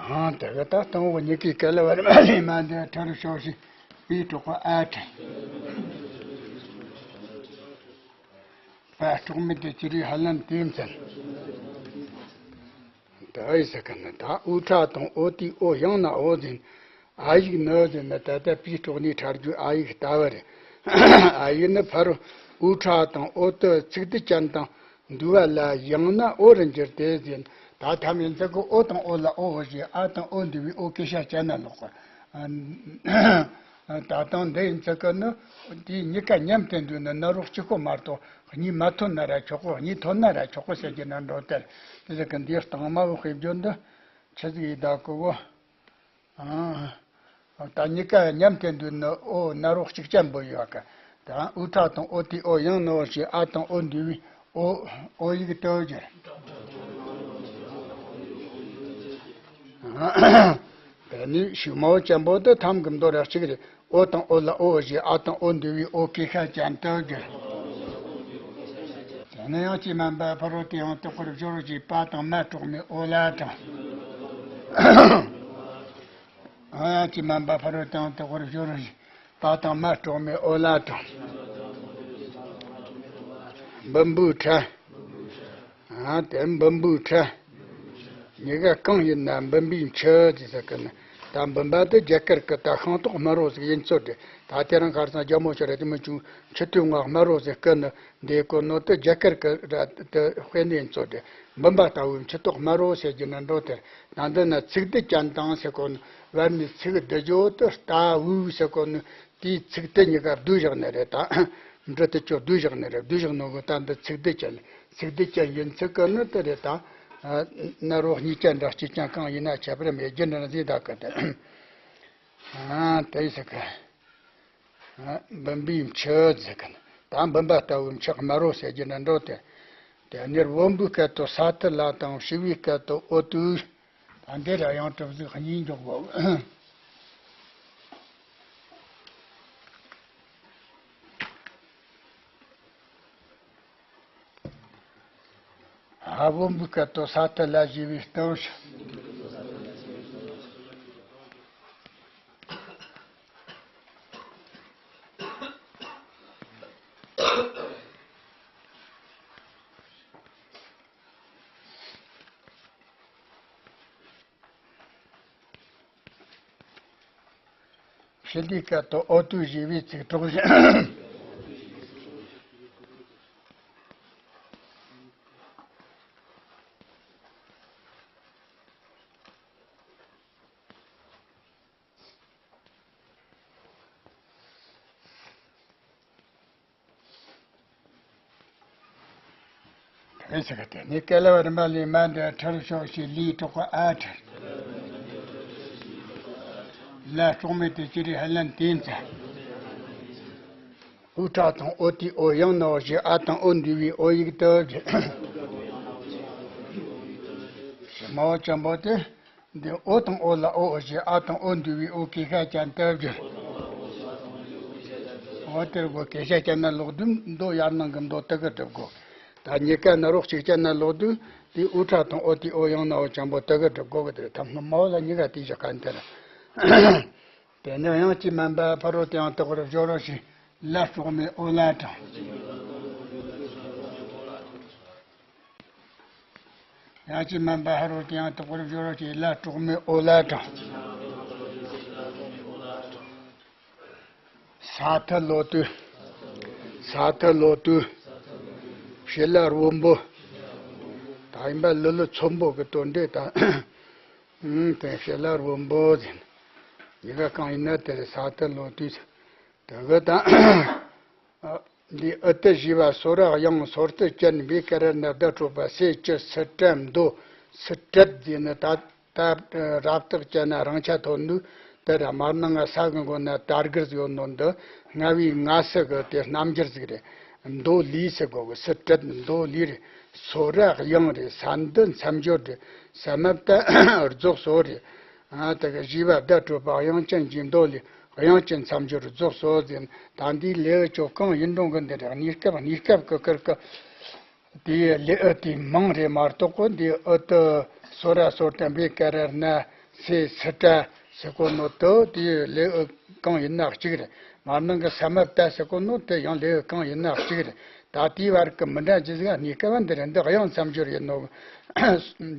ཨང་། དེ་ག་ད་སྟོང་བོ་ཉི་གི་སྐད་ལ་བར་མ་ལས་མ་འདས་ཁྲ་རུ་ཤོག་ཤིག་པའི་གྲོགས་པ་ཨ་ཁྲ། པ་སྤྲོག་མི་དེ་ཅི་རིགས་ཧ་ལམ་དེ་མཚན། ད་ཨི་ས་ཀ་ན་ད་ཨུ་ཁྲ་དང་ཨོ་ཏི་ཨོ་ཡང་ན་ཨོ་ཟིན། ཨ་ཡིག་ནི་ཟེར་ན་ད་ལྟ་པའི་སྤྲོག་ནས་ཁྲ་རྒྱུ་ཨ་ཡིག་ལྟ་བ་རེད། ཨ་ཡིག་ནི་ཕ་རོལ་ཨུ་ཁྲ་དང་ཨོ་ཏི་ཚིག་སྡུད་ཅན་དང་འདུས་པ་ལ་ཡང་ན་ཨོ་རུ་འགྱུར་ཏེ་ཟེར། ད་ཐ་མའི་ཚིག་གི་ཨོ་དང་ཨོ་ལ་ཨོ་ཨོ་ཞེས་ཨ་དང་ཨོ་འདུས་པའི་ཨོ་གེ་ཤ་ཅན་ན་ལོག་གོ། ད་དང་འདི་ཡི་ཚིག་གི་ནི་དེའི་གཉིས་ཀ་མཉམ་དུ་འདུས་ན་ན་རོ་གཅིག་པོ་མ་གཏོགས་གཉིས་མ་ཐོན་ན་ར་ཆོག་གོ། གཉིས་ཐོན་ན་ར་ཆོག་གོ་ཟེར་གྱི་ན་འགྲོ་སྟེ། དེ་ཟེར་གི་འདིའི་སྟེང་མ་བོ་དཔེ་བརྗོད་འདི་ཆི་ཟིག་ཡིན་ད་གོ་བོ། ཨ། ད་གཉིས་ཀ་མཉམ་དུ་འདུས་ནི་ཨོ་ན་རོ་གཅིག་ཅན་པོ་ཡོད་ག། ད་ཨུ་ཁྲ་དང་ཨོ་ཏི་ཨོ་ཡང་ན་ཨོ་ཞེས་ཨ་དང་ཨོ་འདུས་པའི་ཨོ་ཨོ་ཡིག་ཏུ་གྱུར། ཨ། དེ་ནི་ཤུ་མའོ་ཅན་པོ་འདི་ཐམ་གི་མདོ་ར་གཅིག་རེད། ཨོ་དང་ཨོ་ལ་ཨོ་ཞེས་ཨ་དང་ཨོ་འདུས་པའི་ཨོ་གེ་ཤ་ཅན་ཏུ་གྱུར། དེ་ནས་དབྱངས་ཀྱིས་མིན་པ་ཕ་རོལ་ཏུ་ཡང་དག་པར་སྦྱོར་བ་ཞེས་པ་དང་མ་སྤྲོག་མའི་ཨོ་ལ་དང་། དབྱངས་ཀྱིས་མིན་པ་ཕ་རོལ་ཏུ་ཡང་དག་པར་སྦྱོར་བ་ཞེས་པ་དང་མ་སྤྲོག་མའི་ཨོ་ལ་དང་། འབུམ་པའི་ཁྲ། ཨ། དེ་འབུམ་པའི་ཁྲ། གཉིས་ཀ་གང་ཡིན་ན་འབུམ་པའི་མཆུ་ཟེར་ས་ཀི་ནི། ད་འབུམ་པ་དེ་རྒྱ་གར་གི་ད་ཤིང་ཏོག་དམར་རོ་ཟིག་ཡིན་ཚོད་རེད། ད་དེ་རིང་ཁ་སང་རྒྱ་མོ་ཆ་རེ་དེ་མི་བྱུང་མཆུ་ཏོ་ང་དམར་རོ་ཟིག་ཀི་ནི་འདི་གོ་ནོ་དེ་རྒྱ་གར་གི་ར་དེ་དཔེ་ནི་ཡིན་ཚོད་རེད། འབུམ་པ་ལྟ་བུའི་མཆུ་ཏོ་དམར་རོ་ཟེར་གྱི་ན་འགྲོ་དེར། ད་འདི་ན་ཚིག་སྡུད་ཅན་དང་ཟེར་གོ་ནི་བར་ནི་ཚིག་སྡུད་རྒྱུ་དེ་ལྟ་བུ་ཟེར་གོ་ནི། དེའི་ཚིག་དེ་གཉིས་ཀ་བསྡུས་བཞག་ནི་རེད་ད། འབྲུ་དེ་ཚོ་བསྡུས་བཞག་ནི་རེད། བསྡུས་བཞག་ནོ་གི་ད་འདི་ཚིག་སྡུད་ཅན། ཚིག་སྡུད་ཅན་ཡིན་ཚིག་གི་ནི་དེ་རེད་ད། ན་རོ་གཉིས་ཅན་འདྲ་གཅིག་ཅན་གང་ཡིན་ན་ཁྱད་པར་མེད་རྒྱུ་འདྲ་ཟིག་ད་གི་དེ། ཨ། དེ་ཟེར་གི། ཨ། འབུམ་པའི་མཆུ་ཟེར་གི་ནི། ད་འབུམ་པ་ལྟ་བུའི་མཆུ་དམར་རོ་ཟེར་རྒྱུ་འདྲ་འགྲོ་དེ། དེ་ནས་བུམ་པའི་སྐད་དོད་ས་ཏི་ལ་དང་ཞི་བའི་སྐད་དོད་ཨོ་ཏུ། ད་འདི་ར་ཡང་གྲུབ་ཚིག་གཉིས་འཇོག་གོ། ཨ། བུམ་པའི་སྐད་དོད་ས་ཏི་ལ་ཞི་བའི་སྟོབས། ཕྱི་ལུས་སྐད་དུ་ཨོ་ཏུ་ཞེས་པའི་ཚིག་གྲོགས་བཞིན། ཨེ་ཟེར་གི་དེ་ནི་ཀ་ལ་བ་རིམ་པ་ལས་མ་འདི་ཁྲར་ཤོག་ཞེས་ལུས་གྲོགས་ཨ་ཁྲར། ལ་གྲོགས་མེད་དེ་ཅི་རིགས་ཧ་ལན་དེ་མཚན། ཨུ་ཁྲ་དང་ཨོ་ཏི་ཨོ་ཡང་ན་ཨོ་ཞེས་ཨ་དང་ཨོ་འདུས་པའི་ཨོ་ཡིག་ཏུ་བརྗོད། ཞི་མོ་ཅན་པོ་དེ། འདི་ཨོ་དང་ཨོ་ལ་ཨོ་ཨོ་ཞེས་ཨ་དང་ཨོ་འདུས་པའི་ཨོ་སྐད་ཤ་ཅན་དུ་བསྒྱུར། ཨོ་དེར་གོ་སྐད་ཤ་ཅན་ན་ལོག་དུས་མདོ་ཡར་ནང་གི་མདོ་དུ་གི་སྒྲུབ་དགོས། ད་གཉིས་ཀ་ན་རོགས་གཅིག་ཅན་ན་ལོག་དུས་དེ་ཨུ་ཁྲ་དང་ཨོ་ཏི་ཨོ་ཡང་ན་ཨོ་ཅན་པོ་དུ་གི་སྒྲུབ་དགོས་གི། དེར་ཐམ་སྣ་མ་ཨོ་ལ་གཉིས་ཀ་དེ་བཞག་ག་འདིར། དེ་ནས་དབྱངས་ཀྱིས་དམན་པ་ཕ་རོལ་ཏུ་ཡང་དག་པར་སྦྱོར་རོ་ཞེས་ལ་གྲོགས་མེད་ཨོ་ལ་དྲངས། དབྱངས་ཀྱིས་དམན་པ་ཕ་རོལ་ཏུ་ཡང་དག་པར་སྦྱོར་རོ་ཞེས་ལ་གྲོགས་མེད་ཨོ་ལ་དྲངས། ས་ཐི་ལོ་ཏུ། ས་ཐི་ལོ་ཏུ། ཕྱི་ལ་རོལ་པོ། ད་ཡིན་པ་ལི་ལི་ཚོམ་པོ་གི་དོན་འགྲེལ་དང་། ཨུམ། དེ་ཕྱི་ལ་རོལ་པོ་ཟེར། གཉིས་ཀ་གང་ཡིན་ན་དེ་ས་ཐི་ལོ་ཏུ། དེ་གི་དང་། འདི་ཨུ་ཏི་ཞེས་པ་སོ་ར་དབྱངས་སོར་ཏུ་ཅན་བའི་ཀ་ར་ན་བརྡ་སྤྲོད་པ་སེ་ཅི་སི་ཏྲ་མདོ་སི་ཏྲད་ཟེར་ནི་ད་ད་རབ་རྟགས་ཅན་ན་རང་ཆ་ཐོན་ནུས་དེ་ར་མར་ནང་ང་ས་གི་མགོ་ན་དར་གིར་ཡོད་ནོ་འདི་ལྔ་བའི་ང་སི་གི་དེ་རྣམ་འགྱུར་ཟིག་རེད། མདོ་ལས་སི་གོ་གི་སི་ཏྲད་མདོ་ལས་རེད། སོ་ར་དབྱངས་རེད། ས་འདི་མཚམས་སྦྱོར་རེད། ས་མ་བཏགས་རྫོགས་སོ་རེད། ཨ་དེ་གི་ཞེས་པ་བརྡ་སྤྲོད་པ་དབྱངས་ཅན་གྱི་མདོ་ལས། དབྱངས་ཅན་མཚམས་སྦྱོར་རྫོགས་སོ་ཟེར། ད་འདིའི་ལེའུ་བཅོ་གང་ཡིན་རུང་གི་འདི་རེད། གནས་སྐབས་གནས་སྐབས་ཀྱི་ཁུར་གི་དེའི་ལེའུ་དེ་མང་རེད་མ་གཏོགས་གོ། འདི་ཨུ་ཏི་སོ་ར་སོར་ཏུ་བེ་ཀ་ར་ན་སེ་སི་ཏྲ་ཟེར་གོ་ནོ་དེ་དེའི་ལེའུ་གང་ཡིན་ན་གཅིག་རེད། མར་ནང་གི་ས་མ་བཏགས་ཟེར་གོ་ནོ་དེ་ཡང་ལེའུ་གང་ཡིན་ན་གཅིག་རེད། ད་དེའི་བར་གི་མི་འདྲ་ཅི་ཟིག་ག་གནས་སྐབས་འདི་རེད། འདི་དབྱངས་མཚམས་སྦྱོར་ཡིན་ནོ།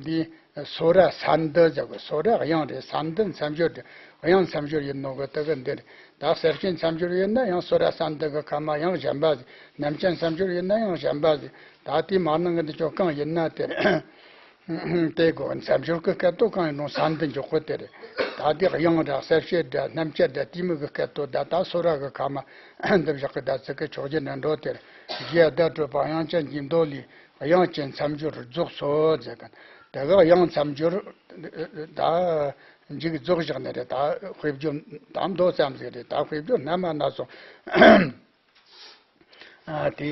འདི། སོ་ར་ས་འདི་ཟེར་གི། སོ་ར་དབྱངས་རེད། ས་འདི་མཚམས་སྦྱོར་རེད། དབྱངས་མཚམས་སྦྱོར་ཡིན་ནོ་གི་དེ་གི་འདི་རེད། ད་གསལ་བྱེད་མཚམས་སྦྱོར་ཡིན་ན་ཡང་སོ་ར་ས་འདི་གི་ཁ་མ་ཡང་གཞན་པ་ཟིག་རྣམ་བཅད་མཚམས་སྦྱོར་ཡིན་ན་ཡང་གཞན་པ་ཟིག་ད་དེའི་མར་ནང་གི་འདི་ཅོ་གང་ཡིན་ན་དེ་རེད། དེ་གོ་མཚམས་སྦྱོར་གི་སྐད་དོད་གང་ཡིན་རུང་ས་འདི་འཇོག་གི་དེ་རེད། ད་དེ་དབྱངས་ར་གསལ་བྱེད་ར་རྣམ་བཅད་ར་དེ་མོ་གི་སྐད་དོད་ད་ད་སོ་ར་གི་ཁ་མ་འདི་བཞག་གི་ད་ཚིག་གི་ཆོག་རྒྱུ་ན་འགྲོ་དེ་རེད། གཞི་བརྡ་སྤྲོད་པ་དབྱངས་ཅན་གྱི་མདོ་ལས། དབྱངས་ཅན་མཚམས་སྦྱོར་རྫོགས་སོ་ཟེར་གི། དེ་ག་དབྱངས་མཚམས་སྦྱོར་ད་མཇུག་རྫོགས་བཞག་ནི་རེད། ད་དཔེ་བརྗོད་དང་མདོ་ཙམ་ཟིག་རེད། ད་དཔེ་བརྗོད་རྣམ་པ་སྣ་ཚོགས། ཨ་དེ་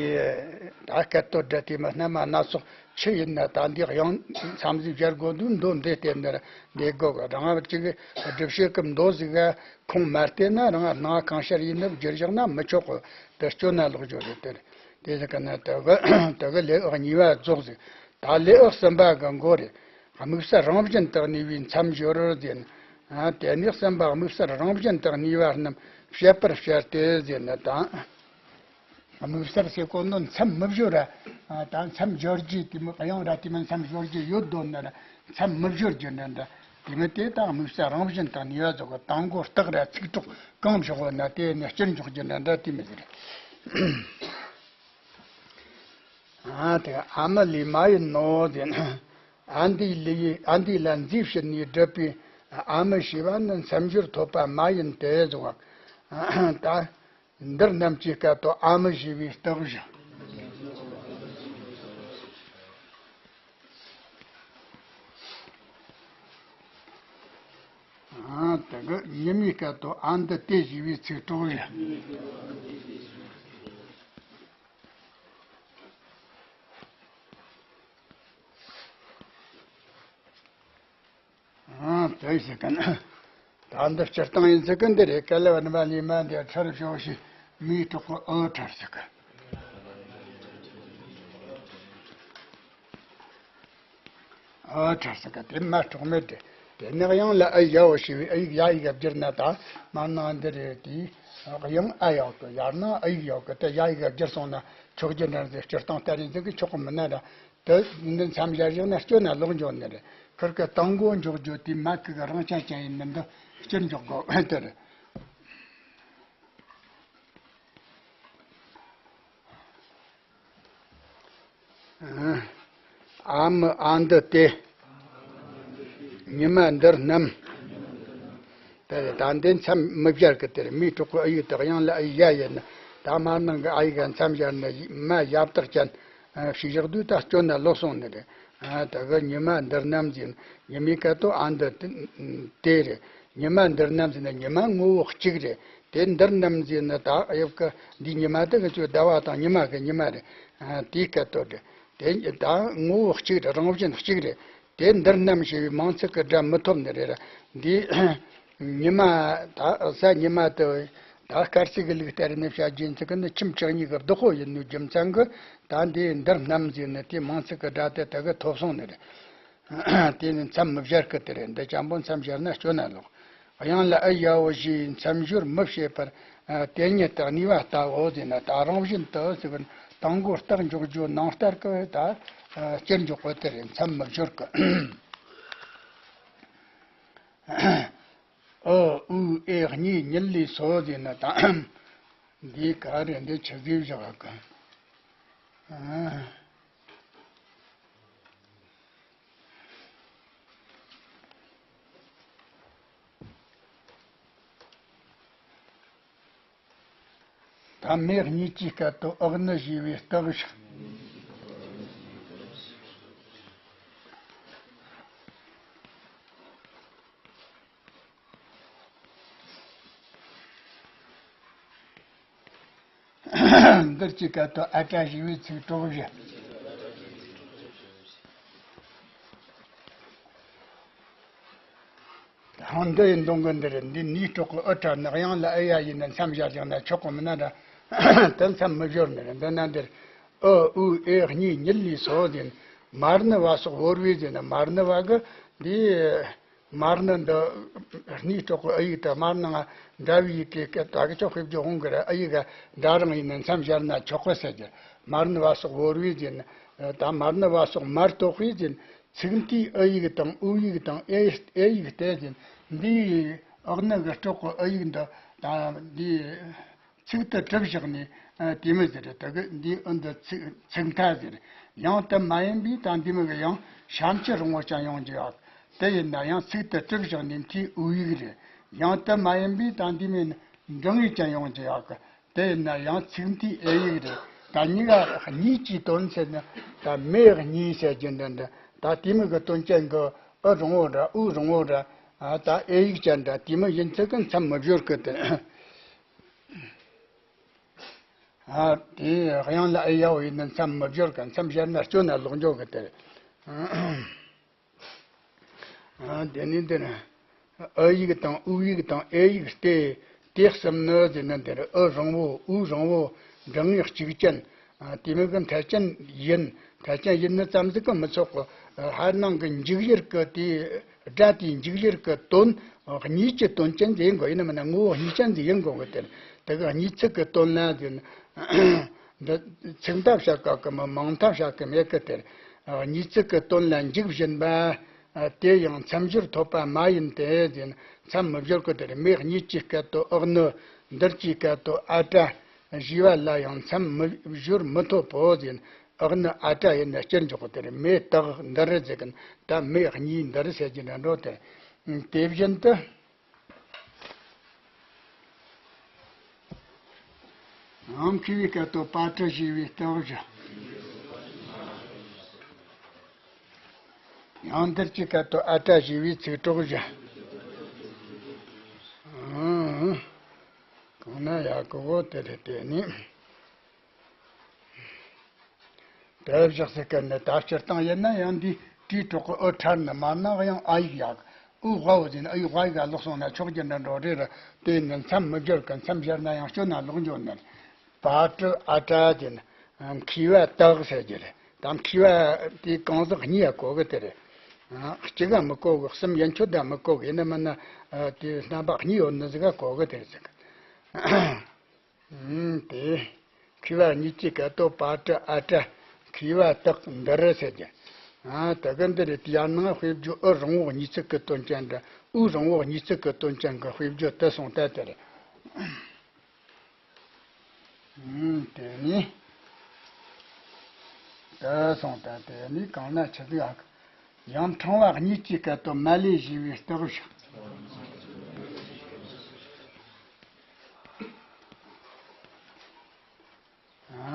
ད་སྐད་དོད་སྒྲ་དེ་མ་རྣམ་པ་སྣ་ཚོགས་ཆི་ཡིན་ན་ད་འདི་དབྱངས་མཚམས་ཟིག་སྦྱར་དགོས་འདུག་མདོ་འདི་བལྟས་ན་འདི་དགོས་གི། རང་གཅིག་སྒྲུབ་བྱེད་ཀྱི་མདོ་ཟིག་ག་ཁུངས་མ་བལྟས་ན་རང་སྣང་གང་ཤར་ཡིན་ནི་བསྒྱུར་བཞག་ན་མི་ཆོག་གི། དེ་སྐྱོན་ན་ལོག་འགྱོ་རེད་དེ། དེ་ཟེར་གི་ན་དེ་གི་དེ་གི་ལེའུ་གཉིས་པ་རྫོགས་ཟིག་ད་ལེའུ་གསུམ་པ་གི་མགོ་རེད། དམིགས་བསལ་རང་བཞིན་དུ་གནས་པའི་མཚམས་སྦྱོར་ཟེར་ན། དེ་ནས་གསུམ་པ་དམིགས་བསལ་རང་བཞིན་དུ་གནས་པ་རྣམས་བཤད་པར་བྱ་སྟེ་ཟེར་ན་དང་། དམིགས་བསལ་ཟེར་གོ་ནོ་མཚམས་མི་སྦྱོར་ར། ད་མཚམས་སྦྱོར་རྒྱུ་དེ་མོ་དབྱངས་ར་དེ་མོ་མཚམས་སྦྱོར་རྒྱུ་ཡོད་དོ་ན་ར། མཚམས་མི་སྦྱོར་རྒྱུ་འདྲ་འདྲ། དེ་མོ་དེ་དག་དམིགས་བསལ་རང་བཞིན་དུ་གནས་པ་ཟེར་གོ། དང་མགོ་རྟགས་ར་ཚིག་གྲོགས་གང་བཞག་གོ་ན་དེ་ནས་སྤྱིར་འཇོག་རྒྱུ་འདྲ་འདྲ་དེ་མོ་ཟེར། ཨ་དེ་ཨ་མི་ལས་མ་ཡིན་ནོ་ཟེར་ན། ཨ་འདི་ལས་ཨ་འདི་ལ་མཛེས་བྱེད་ནས་བསྒྲུབས་པའི་ཨ་མི་ཞེས་པ་ནི་མཚམས་སྦྱོར་ཐོབ་པ་མ་ཡིན་ཏེ་ཟེར་བ། ད་འདིར་རྣམས་ཀྱི་སྐད་དོད་ཨ་མི་ཞེས་པའི་རྟགས་བཞག་ཨ་དེ་གི་ཉི་མའི་སྐད་དོད་ཨ་འདི་སྟེ་ཞེས་པའི་ཚིག་གྲོགས་བཞག་ཨང་། དེ་ཞིག་གི་ན། ད་འདི་སྤྱིར་བཏང་ཡིན་ཚུལ་གི་འདི་རེད། ཀ་ལ་བ་ནི་མ་ལི་མ་འདི་ཁྲར་ཞོག་ཤི་མིའི་གྲོགས་པོ་ཨོ་ཁྲར་ཟེར་གི། ཨོ་ཁྲར་ཟེར་གི་དེ་མ་གྲོགས་མེད་དེ། དེ་ནི་དབྱངས་ལ་ཨ་ཡའོ་ཞེས་པའི་ཨ་ཡིག་ཡ་ཡིག་བསྒྱུར་ན་ད་མ་ནང་འདི་རེད་དེ། དབྱངས་ཨ་ཡའོ་གི་ཡར་ན་ཨ་ཡིག་ཡའོ་གི་དེ་ཡ་ཡིག་བསྒྱུར་སོང་ན་ཆོག་རྒྱུ་འདྲ་ཟེར། སྤྱིར་བཏང་ལྟར་ཡིན་ཚུལ་གི་ཆོག་གི་མིན་ན་ར། དེ་འདི་མཚམས་སྦྱར་བཞག་ན་སྐྱོན་ན་ལོག་འགྱོ་ནི་རེད། ཁིར་ཀི་དང་མགོ་འཇོག་རྒྱུ་དེ་མ་ཁི་གི་རང་ཆ་ཅན་ཡིན་ནི་འདི་སྤྱིར་འཇོག་དགོས་དེ་རེད། ཨ་མི་ཨ་འདི་སྟེ། ཉི་མ་འདིར་སྣམ། དེ་ད་འདི་མཚམས་མི་སྦྱར་གི། དེར་མིའི་གྲོགས་ཀྱི་ཨ་ཡིག་དེ་དབྱངས་ལ་ཨ་ཡ་ཡིན་ན། ད་མར་ནང་གི་ཨ་ཡིག་ག་མཚམས་སྦྱར་ན་མ་ཡ་བཏགས་ཅན། ཞིག་བཞག་དུས་ད་སྐྱོན་ན་ལོག་སོང་ནི་རེད། ད་གི་ཉི་མ་འདིར་སྣམ་ཟེར་ན་ཉི་མའི་སྐད་དོ་ཨ་འདི་དེ་རེད། ཉི་མ་འདིར་སྣམ་ཟེར་ན་ཉི་མ་ངོ་བོ་གཅིག་རེད། དེ་འདིར་སྣམ་ཟེར་ན་ད་ཨ་ཡིག་གི་འདི་ཉི་མ་དེ་གི་ཆོས་ཟླ་བ་དང་ཉི་མ་གི་ཉི་མ་རེད། དེའི་སྐད་དོ་རེད། དེ་ད་ངོ་བོ་གཅིག་རེད། རང་བཞིན་གཅིག་རེད། དེ་འདིར་སྣམ་ཞེས་པའི་མིང་ཚིག་གི་སྒྲ་མི་ཐོབ་ནི་རེད། འདི་ཉི་མ་ད་གཟའ་ཉི་མ་དེ་ད་སྐར་རྩིས་ཀྱི་ལུགས་ལྟར་ནི་བྱ་རྒྱུ་ཚིག་གི་ནི་ཁྱིམ་བཅུ་གཉིས་ཀྱི་བདག་པོ་ཡིན་ནོའི་རྒྱུ་མཚན་གྱིས་ད་འདི་འདིར་སྣམ་ཟེར་ནི་དེའི་མིང་ཚིག་གི་སྒྲ་དེ་དེ་གི་ཐོབ་སོང་ནི་རེད། དེ་ནི་མཚམས་མི་སྦྱར་གི་དེ་རེད། འདི་ཅན་པོ་མཚམས་སྦྱར་ན་སྐྱོན་ན་ལོག་དབྱངས་ལ་ཨི་ཡ་འོ་ཞེས་མཚམས་སྦྱོར་མི་བྱེད་པར། ཨ། དེ་ཉིད་དུ་གནས་པ་ལྟ་བུ་ཟེར་ན་ད་རང་བཞིན་དུ་ཟེར་བ་དང་མགོ་རྟགས་འཇོག་རྒྱུ་ནང་ལྟར་གྱི་ད་ཨ་སྤྱིར་འཇོག་པ་དེ་རེད། མཚམས་མི་སྦྱོར་གི། ཨ་ཨུ་ཨེ་གཉིས་ཉིད་ལས་སོ་ཟེར་ན་ད་འདི་ག་རེ་འདི་ཆི་ཟིག་བཞག་གི། ཨ། ད་མེ་གཉིས་ཀྱི་སྐད་དོ་ཨག་ནི་ཞེས་པའི་རྟགས་བཞག་འདིར་གྱི་སྐད་དོ་ཨ་ཏྲ་ཞེས་པའི་ཚིག་གྲོགས་བཞི། ཧང་འདི་ཡི་འདོང་གི་འདིར་འདི་ནིའི་གྲོགས་ཀྱི་ཨུ་ཕྲ་ནི་དབྱངས་ལ་ཨེ་ཡ་ཡིན་ན་མཚམས་བཞག་ཀྱང་ན་ཆོག་གི་མིན་ན་འདྲ། དེ་མཚམས་མི་སྦྱོར་ནི་རེད། འདི་ན་འདིར་ཨུ་ཨུ་ཨེ་གཉིས་ཉིད་ལས་སོ་ཟེར་ན། མར་ནི་བ་སོགས་བོར་བས་ཟེར་ན་མར་ནི་བ་གི་འདི། མར་ནི་འདི་སྣིའི་གྲོགས་ཀྱི་ཨ་ཡིག་དང་མར་ནི་ང་འདྲ་བའི་ཡི་གེ་སྐད་དག་ཆོག་དཔེ་བརྗོད་འོང་གི་རེད། ཨ་ཡིག་འདྲ་རང་ཡིན་ན་མཚམས་སྦྱར་ན་ཆོག་གི་ཟེར་གྱི། མར་ནི་བ་སོགས་བོར་བས་ཟེར་ན། ད་མར་ནི་བ་སོགས་མར་གཏོགས་པས་ཟེར་ན་ཚིག་མཐའི་ཨ་ཡིག་དང་ཨུ་ཡིག་དང་ཨེ་ཨེ་ཡིག་སྟེ་ཟེར་ན་འདིའི་ཨག་ནི་གི་གྲོགས་ཀྱི་ཨ་ཡིག་འདི་ད་འདི། ཚིག་ཏུ་གྲུབ་བཞག་ནས། ཨ། དེ་མོ་ཟེར། ད་གི་འདི་ཨ་འདི་ཚིག་ཚིག་མཐའ་ཟེར། ཡང་དེ་མ་ཡིན་པའི་ད་འདི་མོ་གི་ཡང་ཞབས་ཀྱུ་རིང་བོ་ཅན་ཡོང་རྒྱུ་ཡོད། དེ་ཡིན་ན་ཡང་ཚིག་ཏུ་གྲུབ་བཞག་ནས་མཐའི་ཨུ་ཡིག་རེད། ཡང་དེ་མ་ཡིན་པའི་ད་འདི་མོ་འབྲིང་ངེས་ཅན་ཡོང་རྒྱུ་ཡོད་གི། དེ་ཡིན་ན་ཡང་ཚིག་མཐའི་ཨེ་ཡིག་རེད། ད་གཉིས་ཀ་གཉིས་ཀྱི་དོན་ཟེར་ན་ད་མེ་གཉིས་ཟེར་རྒྱུ་འདི་འདི་ད་དེ་མོ་གི་དོན་ཅན་གི་ཨུ་རིང་བོ་འདྲ་ཨུ་རིང་བོ་འདྲ། ཨ། ད་ཨེ་ཡིག་ཅན་འདྲ་དེ་མོ་ཡིན་ཚུལ་གི་མཚམས་མི་སྦྱོར་གི་དེ། ཨ། དེ་དབྱངས་ལ་ཨེ་ཡ་འོ་ཡིན་ན་མཚམས་མི་སྦྱོར་གི། མཚམས་སྦྱར་ན་སྐྱོན་ན་ལོག་འཇོག་གི་དེ། ཨ། དེ་ནི་འདིར་ཨ་ཡིག་དང་ཨུ་ཡིག་དང་ཨེ་ཡིག་སྟེ། དེ་གསུམ་ནི་ཟེར་ན་འདིར་ཨུ་རིང་བོ་ཨུ་རིང་བོ་འབྲིང་ངེས་གཅིག་ཅན། ཨ། དེ་མོ་གི་མཐའ་ཅན་ཡིན། མཐའ་ཅན་ཡིན་ནི་ཙམ་ཟིག་གིས་མི་ཆོག་གི། ཧར་ནང་གི་འཇུག་ཡུལ་གི་དེ་སྒྲ་དེའི་འཇུག་ཡུལ་གི་དོན་གཉིས་ཀྱི་དོན་ཅན་ཟིག་ཡིན་དགོས། ཡིན་ན་མིན་ན་ངོ་བོ་གཉིས་ཅན་ཟིག་ཡིན་དགོས་གི། དེར་དེ་གི་གཉིས་ཚིག་གི་དོན་ལ་ཟེར་ན། འདི་ཚིག་མཐའ་བཞག་དགོས་གི་མིན། མིང་མཐའ་བཞག་གི་མེད་གི། དེར་གཉིས་ཚིག་གི་དོན་ལ་འཇུག་བཞིན་པ། དེ་ཡང་མཚམས་སྦྱོར་ཐོབ་པ་མ་ཡིན་ཏེ་ཟེར་ན། མཚམས་མི་སྦྱོར་གི། དེར་མེ་གཉིས་ཀྱི་སྐད་དོ་ཨག་ནི། འདིར་གྱི་སྐད་དོ་ཨ་ཏྲ་ཞེས་པ་ལ་ཡང་མཚམས་མི་སྦྱོར་མི་ཐོབ་བོ་ཟེར་ན། ཨག་ནི་ཨ་ཏྲ་ཡིན་ན་སྤྱིར་འཇོག་གི། དེར་མེ་སྟག་འདིར་ཟེར་གི་ན་ད་མེ་གཉིས་འདིར་ཟེར་གྱི་འདྲ་འགྲོ། དེར་དེ་བཞིན་དུ། ཡང་མཁས་པའི་སྐད་དོ་པ་ཏྲ་ཞེས་པའི་རྟགས་བཞག་ཡང་འདིར་གྱི་སྐད་དོ་ཨ་ཏྲ་ཞེས་པའི་ཚིག་གྲོགས་བཞག་ཨང་། གང་ན་ཡག་གི་གོ། དེ་རེད། དེ་ནི། དེ་བཞག་ཟེར་གི་ནི་ད་སྤྱིར་བཏང་ཡིན་ན་ཡང་འདི་ཏྲའི་གྲོགས་ཀྱི་ཨུ་ཕྲ་ནི་མར་ནི་ཡང་ཨ་ཡིག་ཡག་ཨུ་ཝ་འོ་ཟེར་ན་ཨ་ཡིག་ཝ་ཡིག་ག་ལོག་སོང་ན་ཆོག་རྒྱུ་འདྲ་འགྲོ་རེད། ར་དེ་ནི་མཚམས་མི་སྦྱོར་གི། མཚམས་སྦྱར་ན་ཡང་སྐྱོན་ན་ལོག་འགྱོ་ནི། པ་ཏྲ་ཨ་ཏྲ་ཟེར་ན་མཁས་པ་སྟག་ཟེར་རྒྱུ་རེད། ད་མཁས་པ་དེ་གང་ཟག་གཉིས་ཡ་གོ་གི་དེ་རེད། གཅིག་ག་མི་གོ་གི། གསུམ་ཡན་ཆོད་ད་མི་གོ་གི། ཡིན་ན་མིན་ན་དེ་རྣམ་པ་གཉིས་ཡོད་ནི་ཟིག་ག་གོ་གི་དེ་རེད་ཟེར་གི། ཨུམ། དེ། མཁས་པ་གཉིས་ཀྱི་སྐད་དོ་པ་ཏྲ་ཨ་ཏྲ། མཁས་པ་སྟག་འདིར་ཟེར་གྱི། ཨ། ད་གི་འདི་རེད། དེ་ཡང་ནང་དཔེ་བརྗོད་ཨུ་རིང་བོ་གཉིས་ཚིག་གི་དོན་ཅན་འདྲ། ཨུ་རིང་བོ་གཉིས་ཚིག་གི་དོན་ཅན་གྱི་དཔེ་བརྗོད་དེ་སོང་ད་དེ་རེད། ཨུམ། དེ་ནི། དུ་སོང་། ད་དེ་ནི་གང་ན་ཆི་ཟིག་ཨ། ཡང་ཕྲེང་བ་གཉིས་ཀྱི་སྐད་དོད་མ་ལས་ཞེས་པའི་རྟགས་བཞག།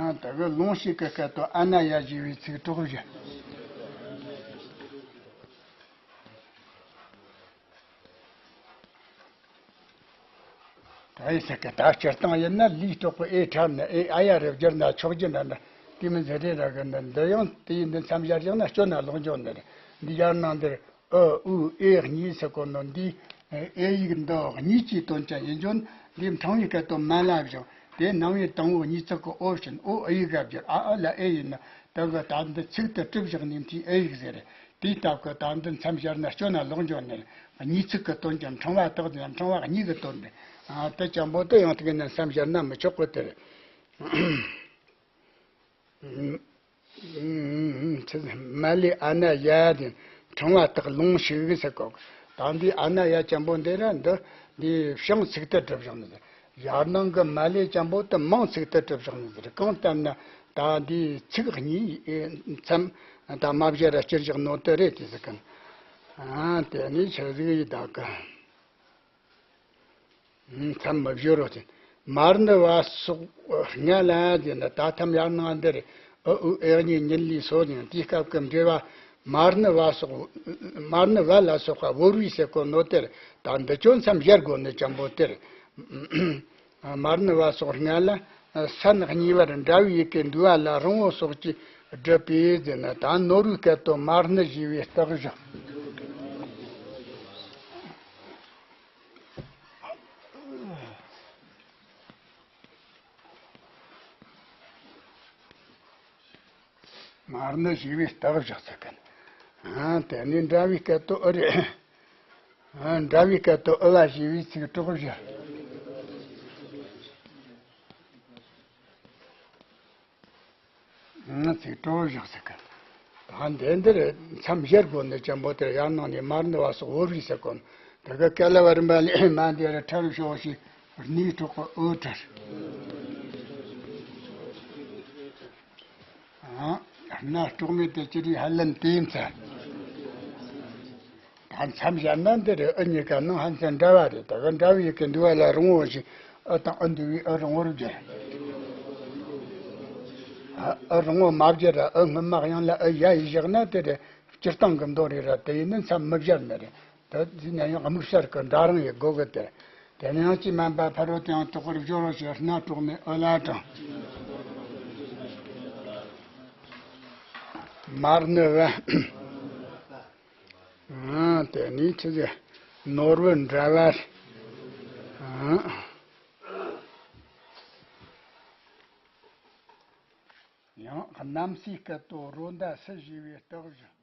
ཨ། དེ་གི་ལོངས་སྤྱོད་ཀྱི་སྐད་དོད་ཨ་ན་ཡ་ཞེས་པའི་ཚིག་གྲོགས་བཞག། ད་ཡི་ཟེར་གི། ད་སྤྱིར་བཏང་ཡིན་ན་ལུས་གྲོགས་པོ་ཨེ་ཁྲ་ན་ཨེ་ཨ་ཡ་རེ་བསྒྱུར་ན་ཆོག་རྒྱུ་འདྲ་འདྲ་དེ་མི་ཟེར་རེ་ར་གི་འདི། འདི་ཡང་དེ་ཡི་འདི་མཚམས་སྦྱར་བཞག་ན་སྐྱོ་ན་ལོག་འཇོག་ནི་རེད། འདི་ཡར་ནང་འདིར་ཨུ་ཨུ་ཨེ་གཉིས་ཟེར་གོ་ནོ་འདི་ཨེ་ཡིག་འདི་གཉིས་ཀྱི་དོན་ཅན་ཡིན་རྒྱུ་འདི་ཕྲེང་བའི་སྐད་དོད་མ་ལ་བཞག། དེ་ནང་བའི་དང་པོ་གཉིས་ཚིག་གི་ཨོ་བྱིན་ཨོ་ཨེ་ཡིག་ག་བསྒྱུར། ཨ་ཨ་ལ་ཨེ་ཡིན་ན་དེ་གི་ད་འདི་ཚིག་དེ་གྲུབ་བཞག་ནས་འདི་ཨེ་ཡིག་ཟེར་རེད། དེའི་སྟབས་ཀྱིས་ད་འདི་མཚམས་སྦྱར་ན་སྐྱོ་ན་ལོག་འགྱོ་ནི་རེད། གཉིས་ཚིག་གི་དོན་ཀྱང་ཕྲེང་བ་དག་ཡང་ཕྲེང་བ་གཉིས་ཀྱི་དོན་རེད། ཨ། དེ་ཅན་པོ་དེ་ཡང་དེ་ག་ནས་མཚམས་སྦྱར་ན་མི་ཆོག་གི་དེ་རེད། མ་ལས་ཨ་ན་ཡ་དེ་ཕྲེང་བ་དག་ལོངས་ཤིག་ཟེར་གོ། ད་འདི་ཨ་ན་ཡ་ཅན་པོ་འདི་ར་འདི་འདི་བྱང་ཚིག་དེ་གྲུབ་བཞག་ནི་རེད། ཡར་ནང་གི་མ་ལས་ཅན་པོ་དེ་མང་ཚིག་དེ་གྲུབ་བཞག་ནི་རེད། གང་ལྟར་ན་ད་འདི་ཚིག་གཉིས་མཚམས་ད་མ་སྦྱར་ར་སྐྱུར་བཞག་ནོ་དེ་རེད། དེ་ཟེར་གི། ཨ། དེ་ནི་ཆི་ཟིག་ཡིན་ད་གི། མཚམས་མི་སྦྱོར་རོ་ཅན། མར་ནི་བ་སོགས་ལྔ་ལ་དེ་ནི་ད་ཐམ་ཡར་ནང་འདིར་ཨུ་ཨུ་ཨེ་གཉིས་ཉིད་ལས་སོ་ནི། དེའི་སྐབས་ཀྱི་འགྲེལ་བ་མར་ནི་བ་སོགས། མར་ནི་བ་ལ་སོགས་པ་བོར་བའི་ཟེར་གོ་ནོ་དེར་ད་འདི་སྐྱོན་མཚམས་སྦྱར་དགོས་ནི་ཅན་པོ་དེར། མར་ནི་བ་སོགས་ལྔ་ལ་ས་ནི་གཉིས་པར་འདྲ་བའི་ཡི་གེ་འདུས་པ་ལ་རིང་བོ་སོགས་ཀྱིས་བསྒྲུབས་པས་ཟེར་ན། ད་ནོར་བུའི་སྐད་དོད་མར་ནི་ཞེས་པའི་རྟགས་བཞག། མར་ནི་ཞེས་པའི་རྟགས་བཞག་ཟེར་གི། ཨ། དེ་ནས་འདྲ་བའི་སྐད་དོད་ཨུ་རེད། ཨ། འདྲ་བའི་སྐད་དོད་ཨུ་བ་ཞེས་པའི་ཚིག་གྲོགས་བཞག། ཨ། ཚིག་གྲོགས་བཞག་ཟེར་གི། ད་འདི་འདིར་མཚམས་སྦྱར་དགོས་ནི་ཅན་པོ་དེར་ཡར་ནང་ནས་མར་ནི་བ་སོགས་བོར་བའི་ཟེར་གོ་ནོ། དེ་གི་ཀ་ལ་བ་རིམ་པ་ལས་མ་འདི་ར་ཁྲ་རུ་ཤོག་ཞེས་སྣའི་གྲོགས་པོ་ཨུ་ཁྲར། ཨ། སྣ་དཀྲོགས་མེད་དུ་གྱུར་པའི་ཧ་ལན་དེའི་མཚན། ད་མཚམས་སྦྱར་ན་འདི་རེད། ཨུ་གཉིས་ཀ་ནང་ཧ་ཅང་འདྲ་བ་རེད། ད་གི་འདྲ་བའི་ཡི་གེ་འདུས་པ་ལ་རིང་བོ་ཞིག། ཨུ་དང་ཨུ་འདུས་པའི་ཨུ་རིང་བོར་བསྒྱུར། ཨ། ཨུ་རིང་བོ་མ་བསྒྱུར་ར་ཨུ་སྔོན་མ་དབྱངས་ལ་ཨུ་ཡ་ཡིས་བཞག་ན་དེ་རེད། སྤྱིར་བཏང་གི་མདོ་རེད་ར། དེ་ཡིན་ན་མཚམས་མི་སྦྱར་ནི་རེད། ད་དེ་ནས་ཡང་དམིགས་བསལ་གྱི་འདྲ་རང་ཡི་སྒོ་གི་དེར། དེ་ནས་ཡང་ཅི་མན་པ་ཕ་རོལ་ཏུ་ཡང་དག་པར་སྦྱོར་རོ་ཞེས་སྣ་དཀྲོགས་ནས་ཨུ་ལ་དྲངས། མར་ནི་བ། ཨ། དེ་ནས་ཆི་ཟེར། ནོར་བུ་འདྲ་བ། ཨ། ཡང་རྣམ་སྲས་སྐད་དོད་རོ་མདའ་སི་ཞེས་པའི་རྟགས་བཞག།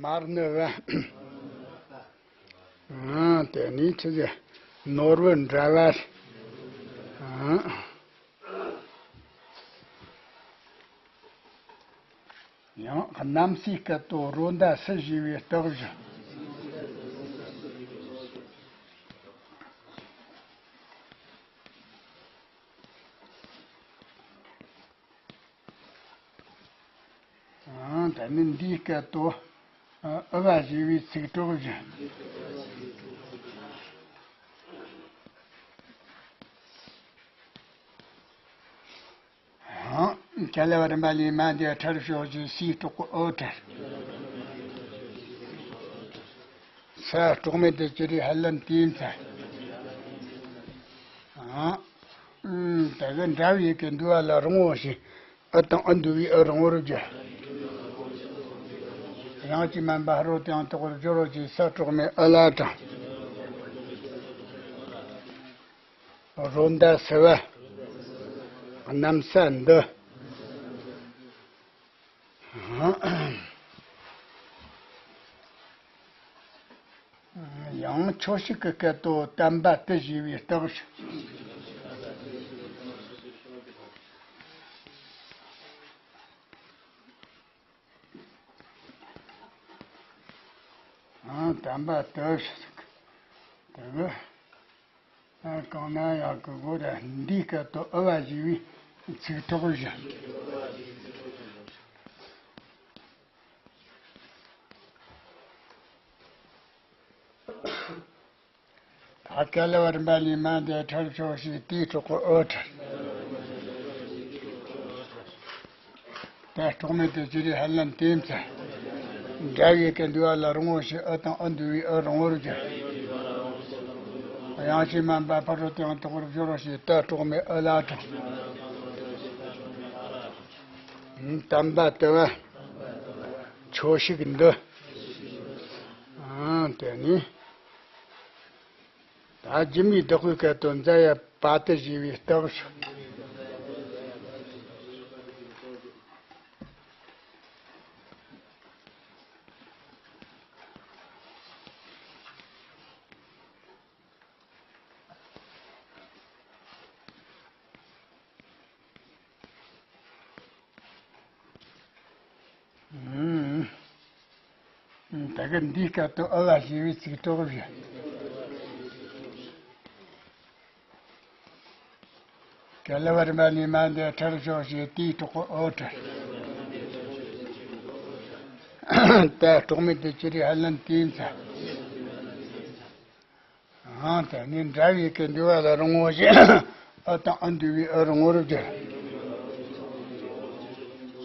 མར་ནི་བ། ཨ། དེ་ནས་ཆི་ཟེར། ནོར་བུ་འདྲ་བ། ཨ། ཡང་རྣམ་སྲས་སྐད་དོད་རོ་མདའ་སི་ཞེས་པའི་རྟགས་བཞག། ཨ། ད་ནི་འདིའི་སྐད་དོད་ཨུ་བ་ཞེས་པའི་ཚིག་གྲོགས་བཞག། ཨ། ཀ་ལ་བ་རིམ་པ་ལས་མ་འདི་ཁྲར་ཤོག་ཅེས་སིའི་གྲོགས་པོ་ཨུ་ཁྲར། ས་དཀྲོགས་མེད་དུ་གྱུར་པའི་ཧ་ལན་དེའི་མཚན། ཨ། ད་གི་འདྲ་བའི་ཡི་གེ་འདུས་པ་ལ་རིང་བོ་ཞིག། ཨུ་དང་ཨུ་འདུས་པའི་ཨུ་རིང་བོར་བསྒྱུར། ཡང་ཅི་མན་པ་ཧ་རོ་དེའང་དོག་རུ་སྦྱོར་རོ་ཅི་ས་གྲོག་མའི་ཨོ་ལ་དང་། རོ་མདའ་སེ་བ། གནམ་ས་འདི། ཡང་ཆོས་ཤིག་གི་སྐད་དོ་བསྟན་པ་དུ་ཞེས་པའི་རྟགས་ཤིག་ཨང་། དམ་པ་ལྟ་བུ་ཞིག་དེ་གི་ཨ་གང་ན་ཡག་གི་སྒོ་ར་འདིའི་སྐད་དུ་ཨུ་བ་ཞེས་པའི་ཚིག་ཐོགས་བཞག་ད་ག་ལ་བར་མ་ལི་མ་འདས་ཁྲར་ཕྱོགས་ཤིག་དེའི་གྲོགས་ཨོ་ཁྲར། ད་གྲོགས་མེད་དུ་ཅི་རིགས་ཧ་ལམ་དེ་མཚན། འདྲ་བའི་སྐད་འདུས་པ་ལ་རུང་བོ་ཞེས་ཨུ་དང་ཨུ་འདུས་པའི་ཨུ་རུང་བོར་གྱུར། དབྱངས་ཅན་མ་འབའ་ཕ་རོལ་ཏུ་ཡང་དག་པར་སྦྱོར་རོ་ཞེས་ད་གྲོགས་མེད་ཨུ་ལ་དྲངས། དམ་པ་དུ་བ། ཆོས་ཤིག་འདི། ཨང་། དེ་ནི། ད་སྒྱུ་མའི་བདག་པོའི་སྐད་དོད་མཛའ་ཡ་པ་ཏི་ཞེས་པའི་རྟགས་སུ། ད་གི་འདིའི་སྐད་དོད་ཨུ་བ་ཞེས་པའི་ཚིག་གྲོགས་བཞི། ག་ལ་བར་མ་ནི་མ་འདས་ཁྲར་ཕྱོགས་ཞེས་དེའི་གྲོགས་ཨོ་ཁྲར། ད་གྲོགས་མེད་དུ་ཅི་རིགས་ཧ་ལམ་དེའི་མཚན། ཨང་། དེ་ནི་འདྲ་བའི་སྐད་འདུས་པ་ལ་རུང་བོ་ཞེས་ཨུ་དང་ཨུ་འདུས་པའི་ཨུ་རུང་བོར་གྱུར།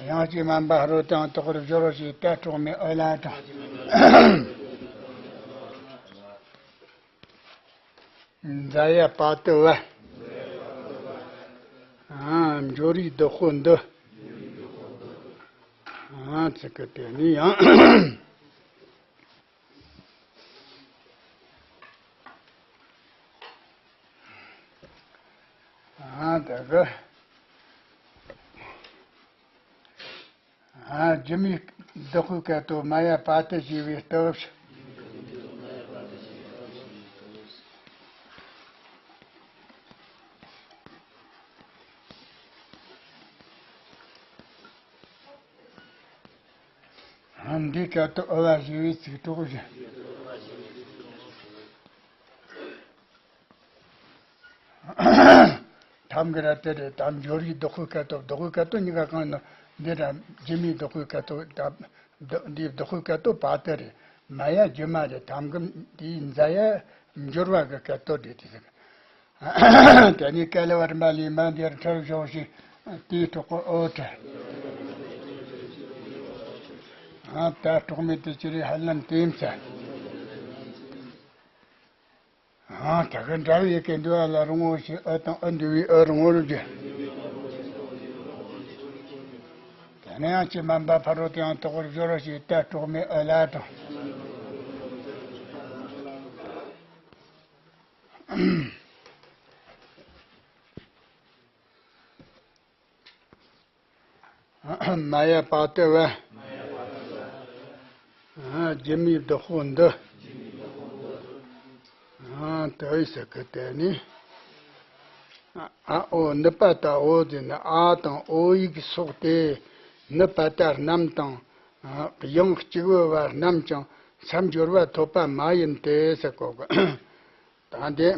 དབྱངས་ཅན་མ་འབའ་ཧ་རོ་དེའང་དོག་པར་སྦྱོར་རོ་ཞེས་ད་གྲོགས་མེད་ཨུ་ལ་དྲངས། མཛའ་ཡ་པ་ཏི་བ། ཨང་། འབྱོར་བའི་བདག་པོ་འདི། ཨང་། ཚིག་གི་དེ་ནི་ཡང་། ཨ་ད་ག་ཨ་སྒྱུ་མའི་བདག་པོའི་སྐད་དོད་མ་ཡ་པ་ཏི་ཞེས་པའི་རྟགས། ཨ་འདིའི་སྐད་དོད་ཨུ་བ་ཞེས་པའི་ཚིག་གྲོགས་བཞི། ཐམ་གི་ར་དེ་རེད། དམ་འབྱོར་བའི་བདག་པོའི་སྐད་དོད། བདག་པོའི་སྐད་དོད་གཉིས་ཀ་གང་ནི་འདི་ར་སྒྱུ་མའི་བདག་པོའི་སྐད་དོད་དམ། འདི་འདིའི་བདག་པོའི་སྐད་དོད་པ་ཏི་རེད། མ་ཡ་སྒྱུ་མ་རེད། ཐམ་གི་འདིའི་མཛའ་ཡ་འབྱོར་བ་གི་སྐད་དོད་རེད་དེ་ཟེར། དེ་ནས་ག་ལ་བར་མ་ལས་མ་འདས་ཁྲར་ཕྱོགས་ཤིག་དེའི་གྲོགས་པོ་ཨོ་ཁྲར། ཨ་ད་གྲོགས་མེད་དུ་ཅི་རིགས་ཧ་ལམ་དེ་མཚན། ཨ་ད་ག་འདྲ་བའི་སྐད་འདུས་པ་ལ་རུང་བོ་ཞེས་ཨུ་དང་ཨུ་འདུས་པའི་ཨུ་རུང་བོར་གྱུར། དེ་ནས་དབྱངས་ཅན་མ་འབའ་ཕ་རོལ་ཏུ་ཡང་དོག་པར་སྦྱོར་རོ་ཞེས་ད་གྲོགས་མེད་ཨུ་ལ་དྲངས། མ་ཡ་པ་ཏི་བ། སྒྱུ་མའི་བདག་པོ་འདི། དེ་ཟེར་གི་དེ་ནི། ཨ་ཨོ་ནི་པ་ཏ་ཨོ་དེ་ནི་ཨ་དང་ཨོ་ཡིག་སོགས་ཏེ། ནི་པ་ཏ་རྣམས་དང་། དབྱངས་གཅིག་པུ་བ་རྣམས་ཀྱང་མཚམས་སྦྱོར་བ་ཐོབ་པ་མ་ཡིན་ཏེ་ཟེར་གོ་གི། ད་འདི།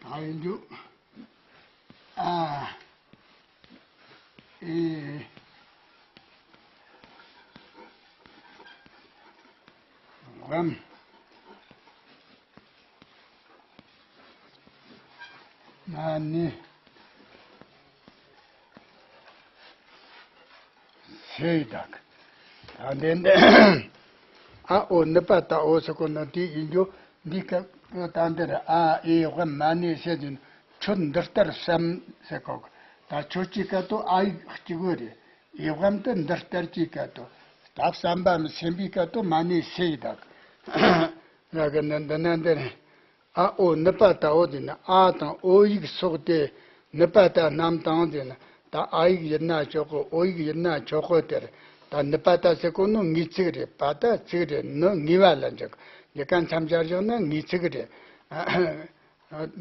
ད་ཡིན་རྒྱུ། ཨ། ཨེ། ཝམ། མ་ནི། སེ་དག། ད་ ད་འདི་འདི། ཨ་ཨོ་ནི་པ་ད་ཨོ་ཟེར་གོ་ནོ་དེ་ཡིན་རྒྱུ། འདི་སྐབས་ད་འདིར་ཨ་ཨེ་ཝམ་མ་ནེ་ཟེར་གྱིན་ཁྱོད་འདི་ལྟར་བསམ་ཟེར་གོ། ད་ཁྱོད་ཀྱི་སྐད་དོ་ཨ་ཡིག་གཅིག་པོ་རེད། ཨེ་ཝམ་དེ་འདི་ལྟར་གྱི་སྐད་དོ། ད་བསམ་པ་མི་སེམས་པའི་སྐད་དོ་མ་ནེ་ཟེར་ཡི་ད། ར་གི་ནི་འདི་ན་འདིར། ཨ་ཨོ་ནི་པ་ད་ཨོ་ཟེར་ན་ཨ་དང་ཨོ་ཡིག་སོགས་ཏེ་ནི་པ་ད་རྣམས་དང་ཟེར་ན། ད་ཨ་ཡིག་ཡིན་ན་ཆོག་གི། ཨོ་ཡིག་ཡིན་ན་ཆོག་གི། དེར་ད་ནི་པ་ད་ཟེར་གོ་ནོ་ངེས་ཚིག་རེད། པ་ད་ཚིག་རེད། ནི་ངེས་པ་ལ་འཇུག། འདི་ག་མཚམས་སྦྱར་བཞག་ན་ངེས་ཚིག་རེད།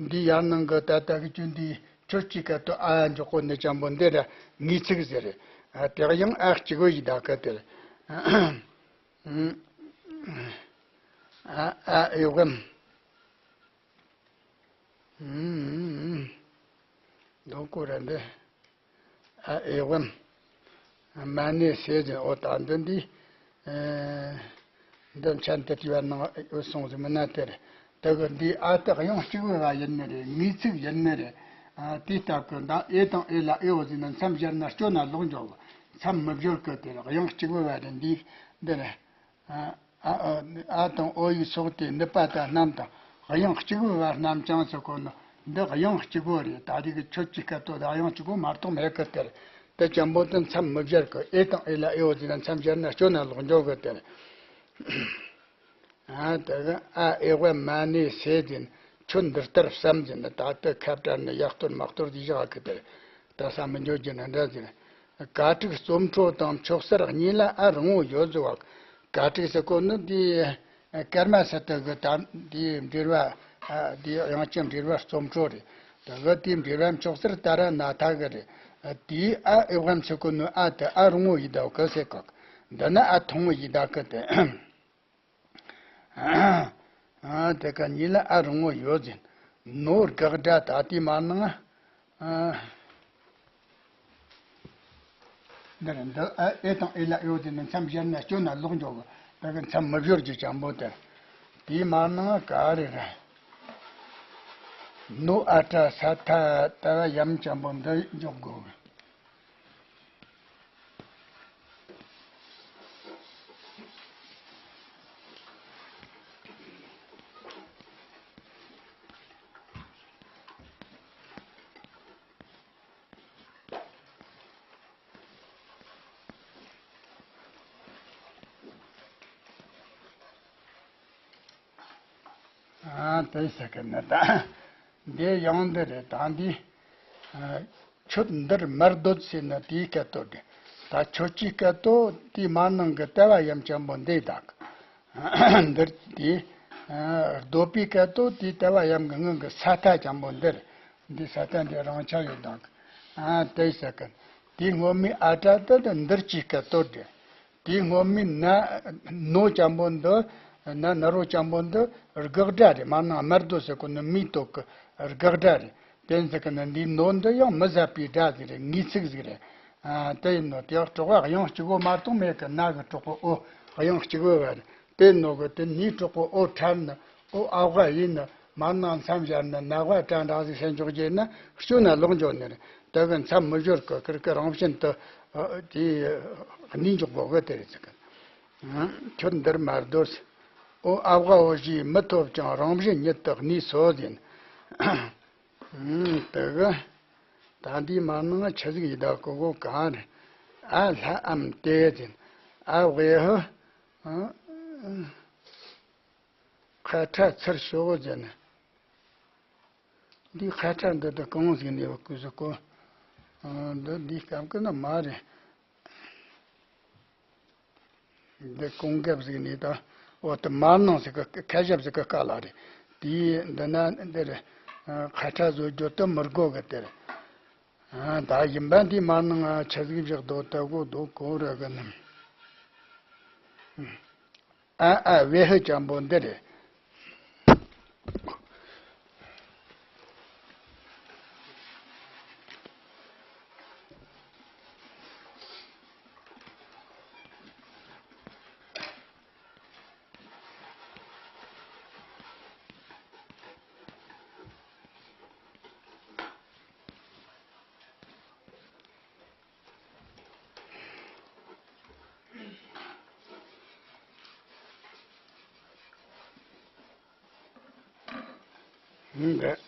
འདི་ཡར་ནང་གི་ད་ལྟ་གི་ཆོས་འདི་ཁྱོད་ཀྱི་སྐད་དོ་ཨ་འཇོག་གོ་ནི་ཅན་པོ་འདི་ར་ངེས་ཚིག་ཟེར། དེ་ཡང་ཨ་གཅིག་པོ་ཡི་ད་གི་དེར། ཨ་ཨ་ཨེ་ཝམ། ཨུམ། ཨུམ། ཨུམ། ཨུམ། ལོ་ཀོ་ར་འདི། ཨ་ཨེ་ཝམ། མ་ནེ་ཟེར་གྱིན་ཨོ་ད་འདི་འདི། ཨེ། འདི་མཆན་དེ་བྲིས་པ་ནང་ཨོ་སོང་ཟིག་མིན་ན་དེར། དེ་གི་འདི་ཨ་དེ་དབྱངས་གཅིག་པའི་བ་ཡིན་ནི་རེད། ངེས་ཚིག་ཡིན་ནི་རེད། ཨ་དེའི་སྟབས་ཀྱིས་ད་ཨེ་དང་ཨེ་ལ་ཨེ་ཨོ་ཟེར་ན་མཚམས་སྦྱར་ན་སྐྱོ་ན་ལོག་འགྱོ་གི། མཚམས་མི་སྦྱོར་གི། དེར་དབྱངས་གཅིག་པའི་བ་རེད། འདི་འདི་རེད། ཨ་ཨ་ཨ་དང་ཨོ་ཡིག་སོགས་ཏེ་ནི་པ་ད་རྣམས་དང་། དབྱངས་གཅིག་པའི་བར་རྣམས་ཀྱང་ཟེར་གོ་ནོ། འདི་དབྱངས་གཅིག་པོ་རེད། ད་རེས་ཀྱི་ཁྱོད་ཀྱི་སྐད་དོ་ད་དབྱངས་གཅིག་པོ་མ་གཏོགས་མེད་གི། དེར་དེ་ཅན་པོ་དེ་མཚམས་མི་སྦྱར་གི། ཨེ་དང་ཨེ་ལ་ཨེ་ཨོ་ཟེར་ན་མཚམས་སྦྱར་ན་སྐྱོ་ན་ལོག་འགྱོ་གི། དེར་ཨ་དེ་གི་ཨ་ཨེ་ཝམ་མ་ནེ་ཟེར་གྱིན་ཁྱོད་འདི་ལྟར་བསམ་ཟེར་ན། ད་ལྟ་ཁ་བྲལ་ནས་ཡག་གཏོར་མ་གཏོར་དེ་བཞག་གི། དེར་ད་ས་མི་འཇོག་རྒྱུ་ན་འདྲ་ཟེར། ག་དྲུག་རྩོམ་འཕྲོ་དང་ཕྱོགས་གསལ་གཉིས་ལ་ཨ་རིང་བོ་ཡོད་ཟེར་བ། ག་དྲུག་ཟེར་གོ་ནི་དེ་ཀརྨ་སི་ཏུ་གི་ད་དེའི་འགྲེལ་པ། ཨ་དེའི་དབྱངས་ཅན་འགྲེལ་པ་རྩོམ་འཕྲོ་རེད། དེ་གི་དེའི་འགྲེལ་པ་ཕྱོགས་གསལ་ཏཱ་ར་ནཱ་ཐ་གི་རེད། དེའི་ཨ་ཨེ་ཝམ་ཟེར་གོ་ནི་ཨ་དེ་ཨ་རིང་བོ་ཡི་ད་གི་ཟེར་གོ། འདི་ནི་ཨ་ཐུང་བོ་ཡི་ད་གི་དེ། ཨ་དེ་ག་གཉིས་ལ་ཨ་རིང་བོ་ཡོད་ཟེར། ནོ་དགག་སྒྲ་ད་དེ་མ་ནང་། ཨ་འདིར་འདི་ཨ་ཨེ་དང་ཨེ་ལ་ཨེ་ཡོད་ཟེར་ན་མཚམས་སྦྱར་ན་སྐྱོ་ན་ལོག་འགྱོ་གི། ད་གི་མཚམས་མི་སྦྱོར་གྱི་ཅན་པོ་དེར། དེ་མ་ནང་ག་རེ་རེད། ནོ་ཨ་ཏྲ་ས་ཐ་ད་ཡམ་ཅན་པོ་འདི་འཇོག་དགོས་གི། ཨ་དེ་ཟེར་གི་ནི་ད། འདི་ཡང་འདི་རེད། ད་འདི། ཨ་ཁྱོད་འདིར་མར་སྡོད་ཟེར་ན་དེའི་སྐད་དོ་རེད། ད་ཁྱོད་ཀྱི་སྐད་དོ་དེའི་མ་ནང་གི་ཏ་བ་ཡམ་ཅན་པོ་འདི་དང་། འདིར་དེ། ཨ་སྡོད་པའི་སྐད་དོ་དེའི་ཏ་བ་ཡམ་གི་སྔོན་གི་ས་ཐ་ཅན་པོ་འདིར། འདི་ས་ཐ་འདི་རང་ཆ་ཡོད་དང་། ཨ་དེ་ཟེར་གི། དེའི་སྔོན་མའི་ཨ་ཏྲ་དེ་དེ་འདིར་གྱི་སྐད་དོ་རེད། དེའི་སྔོན་མའི་ན་ནོ་ཅན་པོ་འདི། ན་ན་རོ་ཅན་པོ་འདི་དགག་སྒྲ་རེད། མ་ནང་མར་སྡོད་ཟེར་གོ་ནི་མིའི་ཐོག་གི་དགག་སྒྲ་རེད། དེ་ཟེར་གི་ནི་འདིའི་ནོ་འདི་ཡང་མི་ཟད་པའི་སྒྲ་ཟིག་རེད། ངེས་ཚིག་ཟིག་རེད། ཨ་དེ་ཡིན་ནོ་དེ་གྲོགས་པ་དབྱངས་གཅིག་པོ་མ་གཏོགས་མེད་གི། ན་གི་གྲོགས་པོ་ཨོ་དབྱངས་གཅིག་པོ་བ་རེད། དེ་ནོ་གི་དེ་ནིའི་གྲོགས་པོ་ཨོ་ཁྲ་ནི་ཨོ་ཨ་བ་ཡིན་ནི། མ་ནང་མཚམས་སྦྱར་ན་ན་བ་ཏྲ་འདྲ་ཟིག་སེམས་འཇོག་རྒྱུ་ན་སྐྱོ་ན་ལོག་འགྱོ་ནི་རེད། དེ་གི་མཚམས་མི་སྦྱོར་གི་ཁིར་གི་རང་བཞིན་དུ། ཨ་དེ་གནས་འཇོག་དགོས་གི། དེ་རེད་ཟེར་གི། ཁྱོད་འདིར་མར་སྡོད། ཨོ་ཨ་བ་ཨོ་ཞེས་མི་ཐོབ་ཀྱང་རང་བཞིན་ཉིད་དུ་གནས་སོ་ཟེར། དེ་གི་ད་འདིའི་མ་ནང་ཆི་ཟིག་ཡི་ད་གོ་གོ་གང་རེད། ཨ་ལྷ་འམ་དེ་ཟེར། ཨ་བེ་ཧི། ཨ་ཁ་ཁྲ་ཚུར་ཤོག་ཟེར་ནས། འདི་ཁ་ཁྲ་འདི་དུ་གང་ཟིག་ནས་བ་ཀུ་ཟི་ཀོ། འདི་འདི་སྐབས་ཀྱི་ནི་མ་རེད། འདི་གོང་གབ་ཟིག་ནས་ད། འོ་དུ་མར་ནང་ཟིག་གི་ཁ་ཞབས་ཟིག་གི་ཀ་ལ་རེད། དེའི་འདི་ན་འདི་རེད། ཁ་ཁྲ་བཟོ་རྒྱུ་དུ་མི་དགོས་གི་དེ་རེད། ཨ་ད་ཡིན་པ་འདི་མ་ནང་ང་ཆ་ཟིག་བཞག་དོ་ལྟ་གོ་དོ་གོ་ར་གི་ནམ། ཨ་ཨ་བེ་ཧི་ཅན་པོ་འདི་རེད།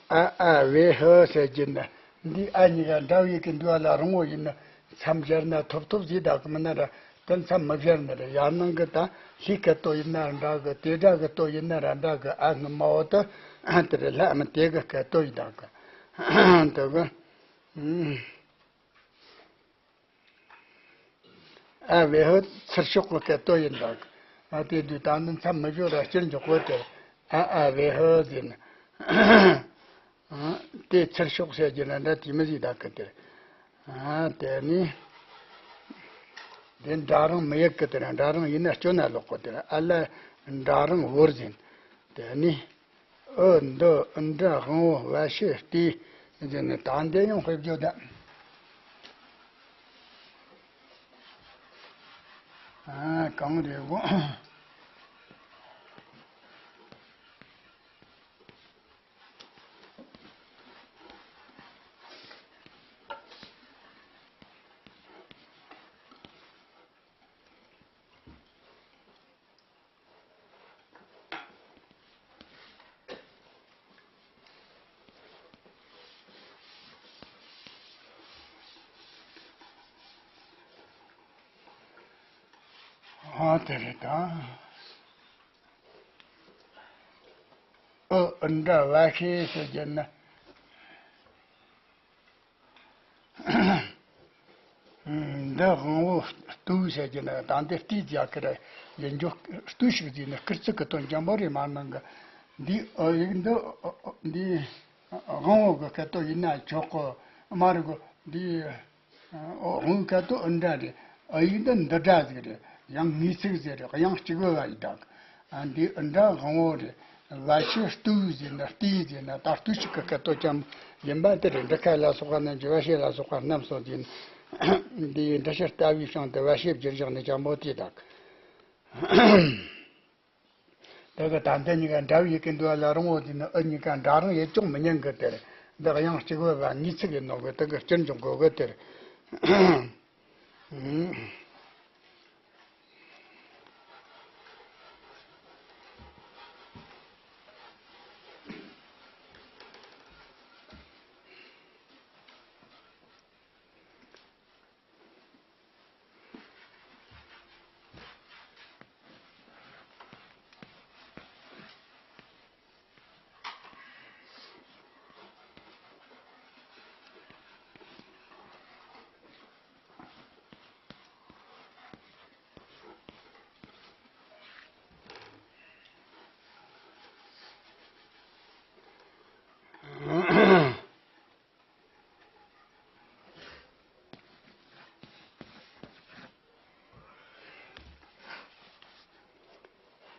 ཨ་ཨ་བེ་ཧི་ཟེར་གྱི་ནི། འདི་ཨ་གཉིས་ཀ་འདྲ་བའི་གི་འདུག་ལ་རིང་བོ་ཡིན་ན་མཚམས་སྦྱར་ན་ཐོབ་ཐོབ་ཟིག་ད་གི་མིན་ན་ར། དེ་མཚམས་མི་སྦྱར་ནི་རེད། ཡར་ནང་གི་ད་ལྷའི་སྐད་དོད་ཡིན་ན་འདྲ་གི། དེ་སྒྲ་གི་དོད་ཡིན་ན་ར་འདྲ་གི། ཨ་སྔོན་མ་བོ་དེ་དེ་རེད། ལྷ་མི་དེ་གི་སྐད་དོད་ཡིན་ད་གི། དེ་གི། ཨ་བེ་ཧི་ཚུར་ཕྱོགས་ཀྱི་སྐད་དོད་ཡིན་ད་གི། ཨ་དེ་དུས་ད་ནི་མཚམས་མི་སྦྱོར་ར་སྤྱིར་འཇོག་གོ་དེ། ཨ་ཨ་བེ་ཧི་ཟེར་ན། ཨ་དེ་ཚུར་ཕྱོགས་ཟེར་གྱི་ན་འདྲ་དེ་མི་ཟིག་ད་གི་དེར། ཨ་དེ་ནི། དེ་འདྲ་རང་མི་ཡག་གི་དེར། འདྲ་རང་ཡིན་ན་སྐྱོན་ན་ལོག་གོ་དེར། ཨ་ལ་འདྲ་རང་བོར་ཟིན། དེ་ནི། ཨུ་འདི་ཨུ་འདྲ་དབང་བོ་བ་ཤི་ཏི་ཟེར་ནས། ད་འདི་ཡང་དཔེ་བརྗོད་ད། ཨ་གང་རེད་གོ། ཨ་དེ་རེད་ད། ཨུ་ཨུ་འདྲ་བ་ཤི་ཟེར་གྱི་ན། འདི་དབང་བོ་སྟུག་བྱ་རྒྱུ་ན་ད་འདི་སྟུག་རྒྱག་གི་རེད། ཡིན་རྒྱུ་སྟུག་ཞིག་བརྩིས་ནས་སྐུལ་ཚིག་གི་དོན་འཇམ་པོ་རེད། མ་ནང་གི་འདི་ཨ་ཡིག་འདི་འདི་དབང་བོ་གི་སྐད་དོད་ཡིན་ན་ཆོག་གི་མ་རེད་གོ། འདི་ཨོ་དབང་སྐད་དོད་ཨུ་འདྲ་རེད། ཨ་ཡིག་འདི་འདི་འདྲ་ཟིག་རེད། ཡང་ངེས་ཚིག་ཟེར་རེད། དབྱངས་གཅིག་པུ་བ་ཡི་དྭགས། ཨ་འདི་ཨུ་འདྲ་དབང་བོ་རེད། ལ་ཕྱི་སྟུག་ཟེར་ན་སྟུག་ཟེར་ན་ད་སྟུག་ཞིག་གི་སྐད་དོད་ཅན་ཡིན་པ་དེ་རེད། འབྲི་ཁ་ལ་སོགས་པ་རྣམས་ཀྱི་བ་ཤེས་ལ་སོགས་པ་རྣམས་སོ་ཟེར་ན། འདི་ཡི་འབྲི་ཕྱིར་ལྟ་བུའི་བྱུང་སྟེ་བ་ཤེས་བསྒྱུར་བཞག་ནས་ཅན་པོ་དེ་དག་དེ་གི་ད་འདི་གཉིས་ཀ་འདྲ་བའི་ཡི་གེ་འདུག་ལ་རིང་བོ་དེ་ནི་ཨུ་གཉིས་ཀ་འདྲ་རང་ཡེ་ཅུང་མི་ཉན་གི་དེར། འདི་དབྱངས་གཅིག་པུ་བ་ངེས་ཚིག་ཡིན་ནོ་གི་དེ་གི་སྤྱིར་འཇོག་དགོས་གི་དེར།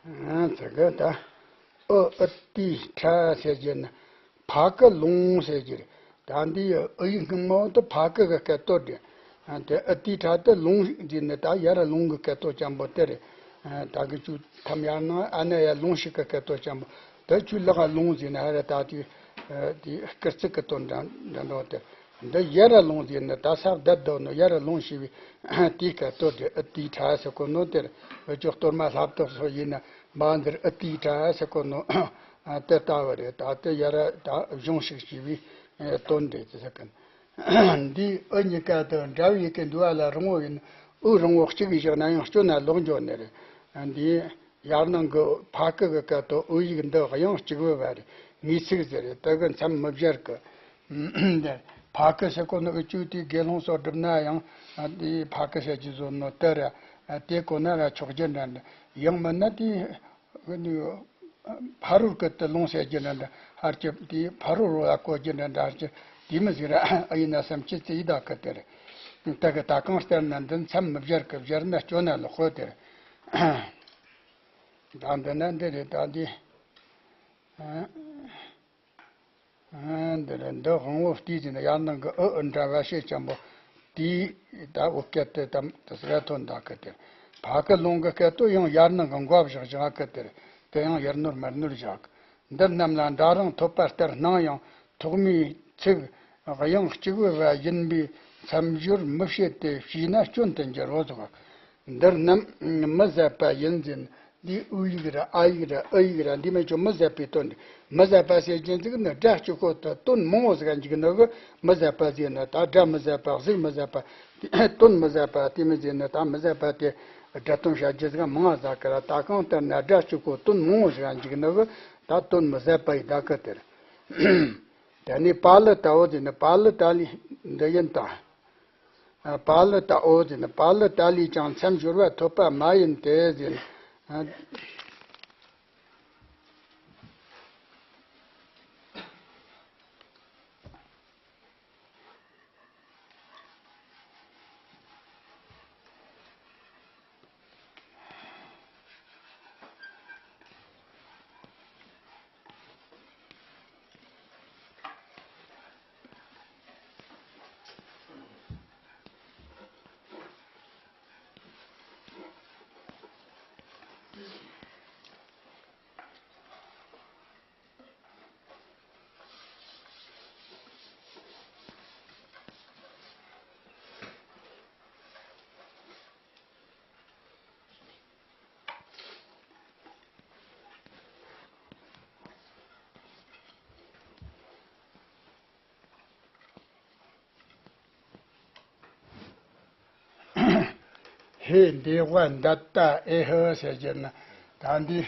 ང་ཚོ་གི་ད་ཨུ་ཨུ་ཏི་ཁྲ་ཟེར་གྱི་ན་ཕ་ཀི་ལུང་ཟེར་གྱི་རེད། ད་འདི་ཨུ་ཡིག་སྔོན་མ་དུ་ཕ་ཀི་གི་སྐད་དོད་རེད། དེ་ཨུ་ཏི་ཁྲ་དུ་ལུང་ཟེར་ནི་ད་ཡར་ལུང་གི་སྐད་དོད་ཅན་པོ་དེ་རེད། ད་གི་ཆུ་ཐམ་ཡར་ནང་ཨ་ན་ཡ་ལུང་ཞིག་གི་སྐད་དོད་ཅན་པོ། ད་ཆུ་ལག་ལུང་ཟེར་ན་ཧ་ར་ད་དེ་དེ་སྐུལ་ཚིག་གི་དོན་འདྲ་འདྲ་འདྲ་དེ། འདི་ཡར་ལུང་ཟེར་ནི་ད་ས་བདག་བདག་ནོ་ཡར་ལུང་ཞེས་པའི་དེའི་སྐད་དོད་དེ་ཨུ་ཏི་ཁྲ་ཟེར་གོ་ནོ་དེར། འུ་ཅོག་གཏོར་མ་ལྷ་བདག་སོགས་ཡིན་ན་མ་འདིར་ཨུ་ཏི་ཁྲ་ཟེར་གོ་ནོ་དེ་ལྟ་བུ་རེད། ད་དེ་ཡར་ད་གཞུང་ཞིག་ཞེས་པའི་དོན་འདྲ་དེ་ཟེར་གི། འདི་ཨུ་གཉིས་ཀ་དང་འདྲ་བའི་ཡི་གེ་འདུག་ལ་རིང་བོ་ཡིན། ཨུ་རིང་བོ་གཅིག་བཞག་ན་ཡང་སྐྱོན་ན་ལོག་འགྱོ་ནི་རེད། འདི་ཡར་ནང་གི་ཕ་ཀི་གི་སྐད་དོད་ཨུ་ཡིག་འདི་དབྱངས་གཅིག་པུ་བ་རེད། ངེས་ཚིག་ཟེར་རེད། དེ་གི་མཚམས་མི་སྦྱར་གི། ཕ་ཀི་ཟེར་གོ་ནོ་ཨུ་ཅུ་དེ་དགེ་སློང་སོགས་བསྒྲུབ་ན་ཡང་དེ་ཕ་ཀི་ཟེར་གྱི་བཟོ་ནོ་དེ་ར། དེ་གོ་ན་ར་ཆོག་རྒྱུ་འདྲ་འདྲ། ཡང་མིན་ན་དེ། ཕ་རོལ་སྐད་དུ་ལུང་ཟེར་རྒྱུ་འདྲ་འདྲ་ཧར་གྱི་དེ་ཕ་རོལ་རོ་ལ་གོ་རྒྱུ་འདྲ་འདྲ་ཧར་གྱི་དེ་མི་ཟེར་ཨ་ཡིན་ན་བསམ་ཅི་ཙི་ཡི་དྭགས་ཀི་དེ་རེད། ད་གི་ད་གང་ལྟར་ན་འདི་མཚམས་མི་སྦྱར་གི། སྦྱར་ན་སྐྱོན་ན་ལོག་གོ་དེ་རེད། ད་འདི་ན་འདི་རེད། ད་འདི། འདི་རེད། འདི་དབང་བོ་སྟུག་ཟེར་ན་ཡར་ནང་གི་ཨུ་ཨུ་འདྲ་བ་ཤེས་ཅན་པོ་དེའི་ད་འོ་སྐད་དེ་དམ་དེ་སུ་ར་ཐོན་ད་གི་དེ། ཕ་ཀི་ལུང་གི་སྐད་དོད་ཡང་ཡར་ནང་གི་མགོ་བཞག་བཞག་གི་དེ་རེད། དེ་ཡང་ཡར་ནོར་མར་ནོར་བཞག་འདི་རྣམས་ལ་འདྲ་རང་ཐོབ་པ་ལྟར་སྣང་ཡང་ཐོག་མའི་ཚིག་དབྱངས་གཅིག་པུ་བ་ཡིན་པས་མཚམས་སྦྱོར་མི་བྱེད་དེ། བྱས་ན་སྐྱོན་དུ་འགྱུར་རོ་ཟེར། འདི་རྣམས་མི་ཟད་པ་ཡིན་ཟེར། འདི་ཨུ་ཡིག་ར་ཨ་ཡིག་ར་ཨུ་ཡིག་ར་འདི་མན་ཆད་མི་ཟད་པའི་དོན་རེད། མི་ཟད་པ་ཟེར་རྒྱུ་ཟིག་ནི་སྒྲ་གཅིག་པོ་དེ་དོན་མང་བོ་ཟིག་འཇུག་ནི་གི་མི་ཟད་པ་ཟེར་ན། ད་སྒྲ་མི་ཟད་པ། གཟུགས་མི་ཟད་པ། དོན་མི་ཟད་པ། དེ་མོ་ཟེར་ན་ད་མི་ཟད་པ་དེ་སྒྲ་དོན་བྱ་རྒྱུ་ཟིག་མང་ང་ཟིག་གི་ར། ད་གང་ལྟར་ན་སྒྲ་གཅིག་པོ་དོན་མང་བོ་ཟིག་འཇུག་ནི་གི་ད་དོན་མི་ཟད་པ་ཡི་ད་གི་དེ་རེད། དེ་ནས་པཱ་ལི་ཏའོ་ཟེར་ན་པཱ་ལི་ཏཱ་ལི་འདི་ཡིན་ད། པཱ་ལི་ཏའོ་ཟེར་ན་པཱ་ལི་ཏཱ་ལི་ཀྱང་མཚམས་སྦྱོར་བ་ཐོབ་པ་མ་ཡིན་ཏེ་ཟེར་ན། ཧེ་འདི་བ་འདི་ད་ཨེ་ཧི་ཟེར་རྒྱུ་ན་ད་འདི་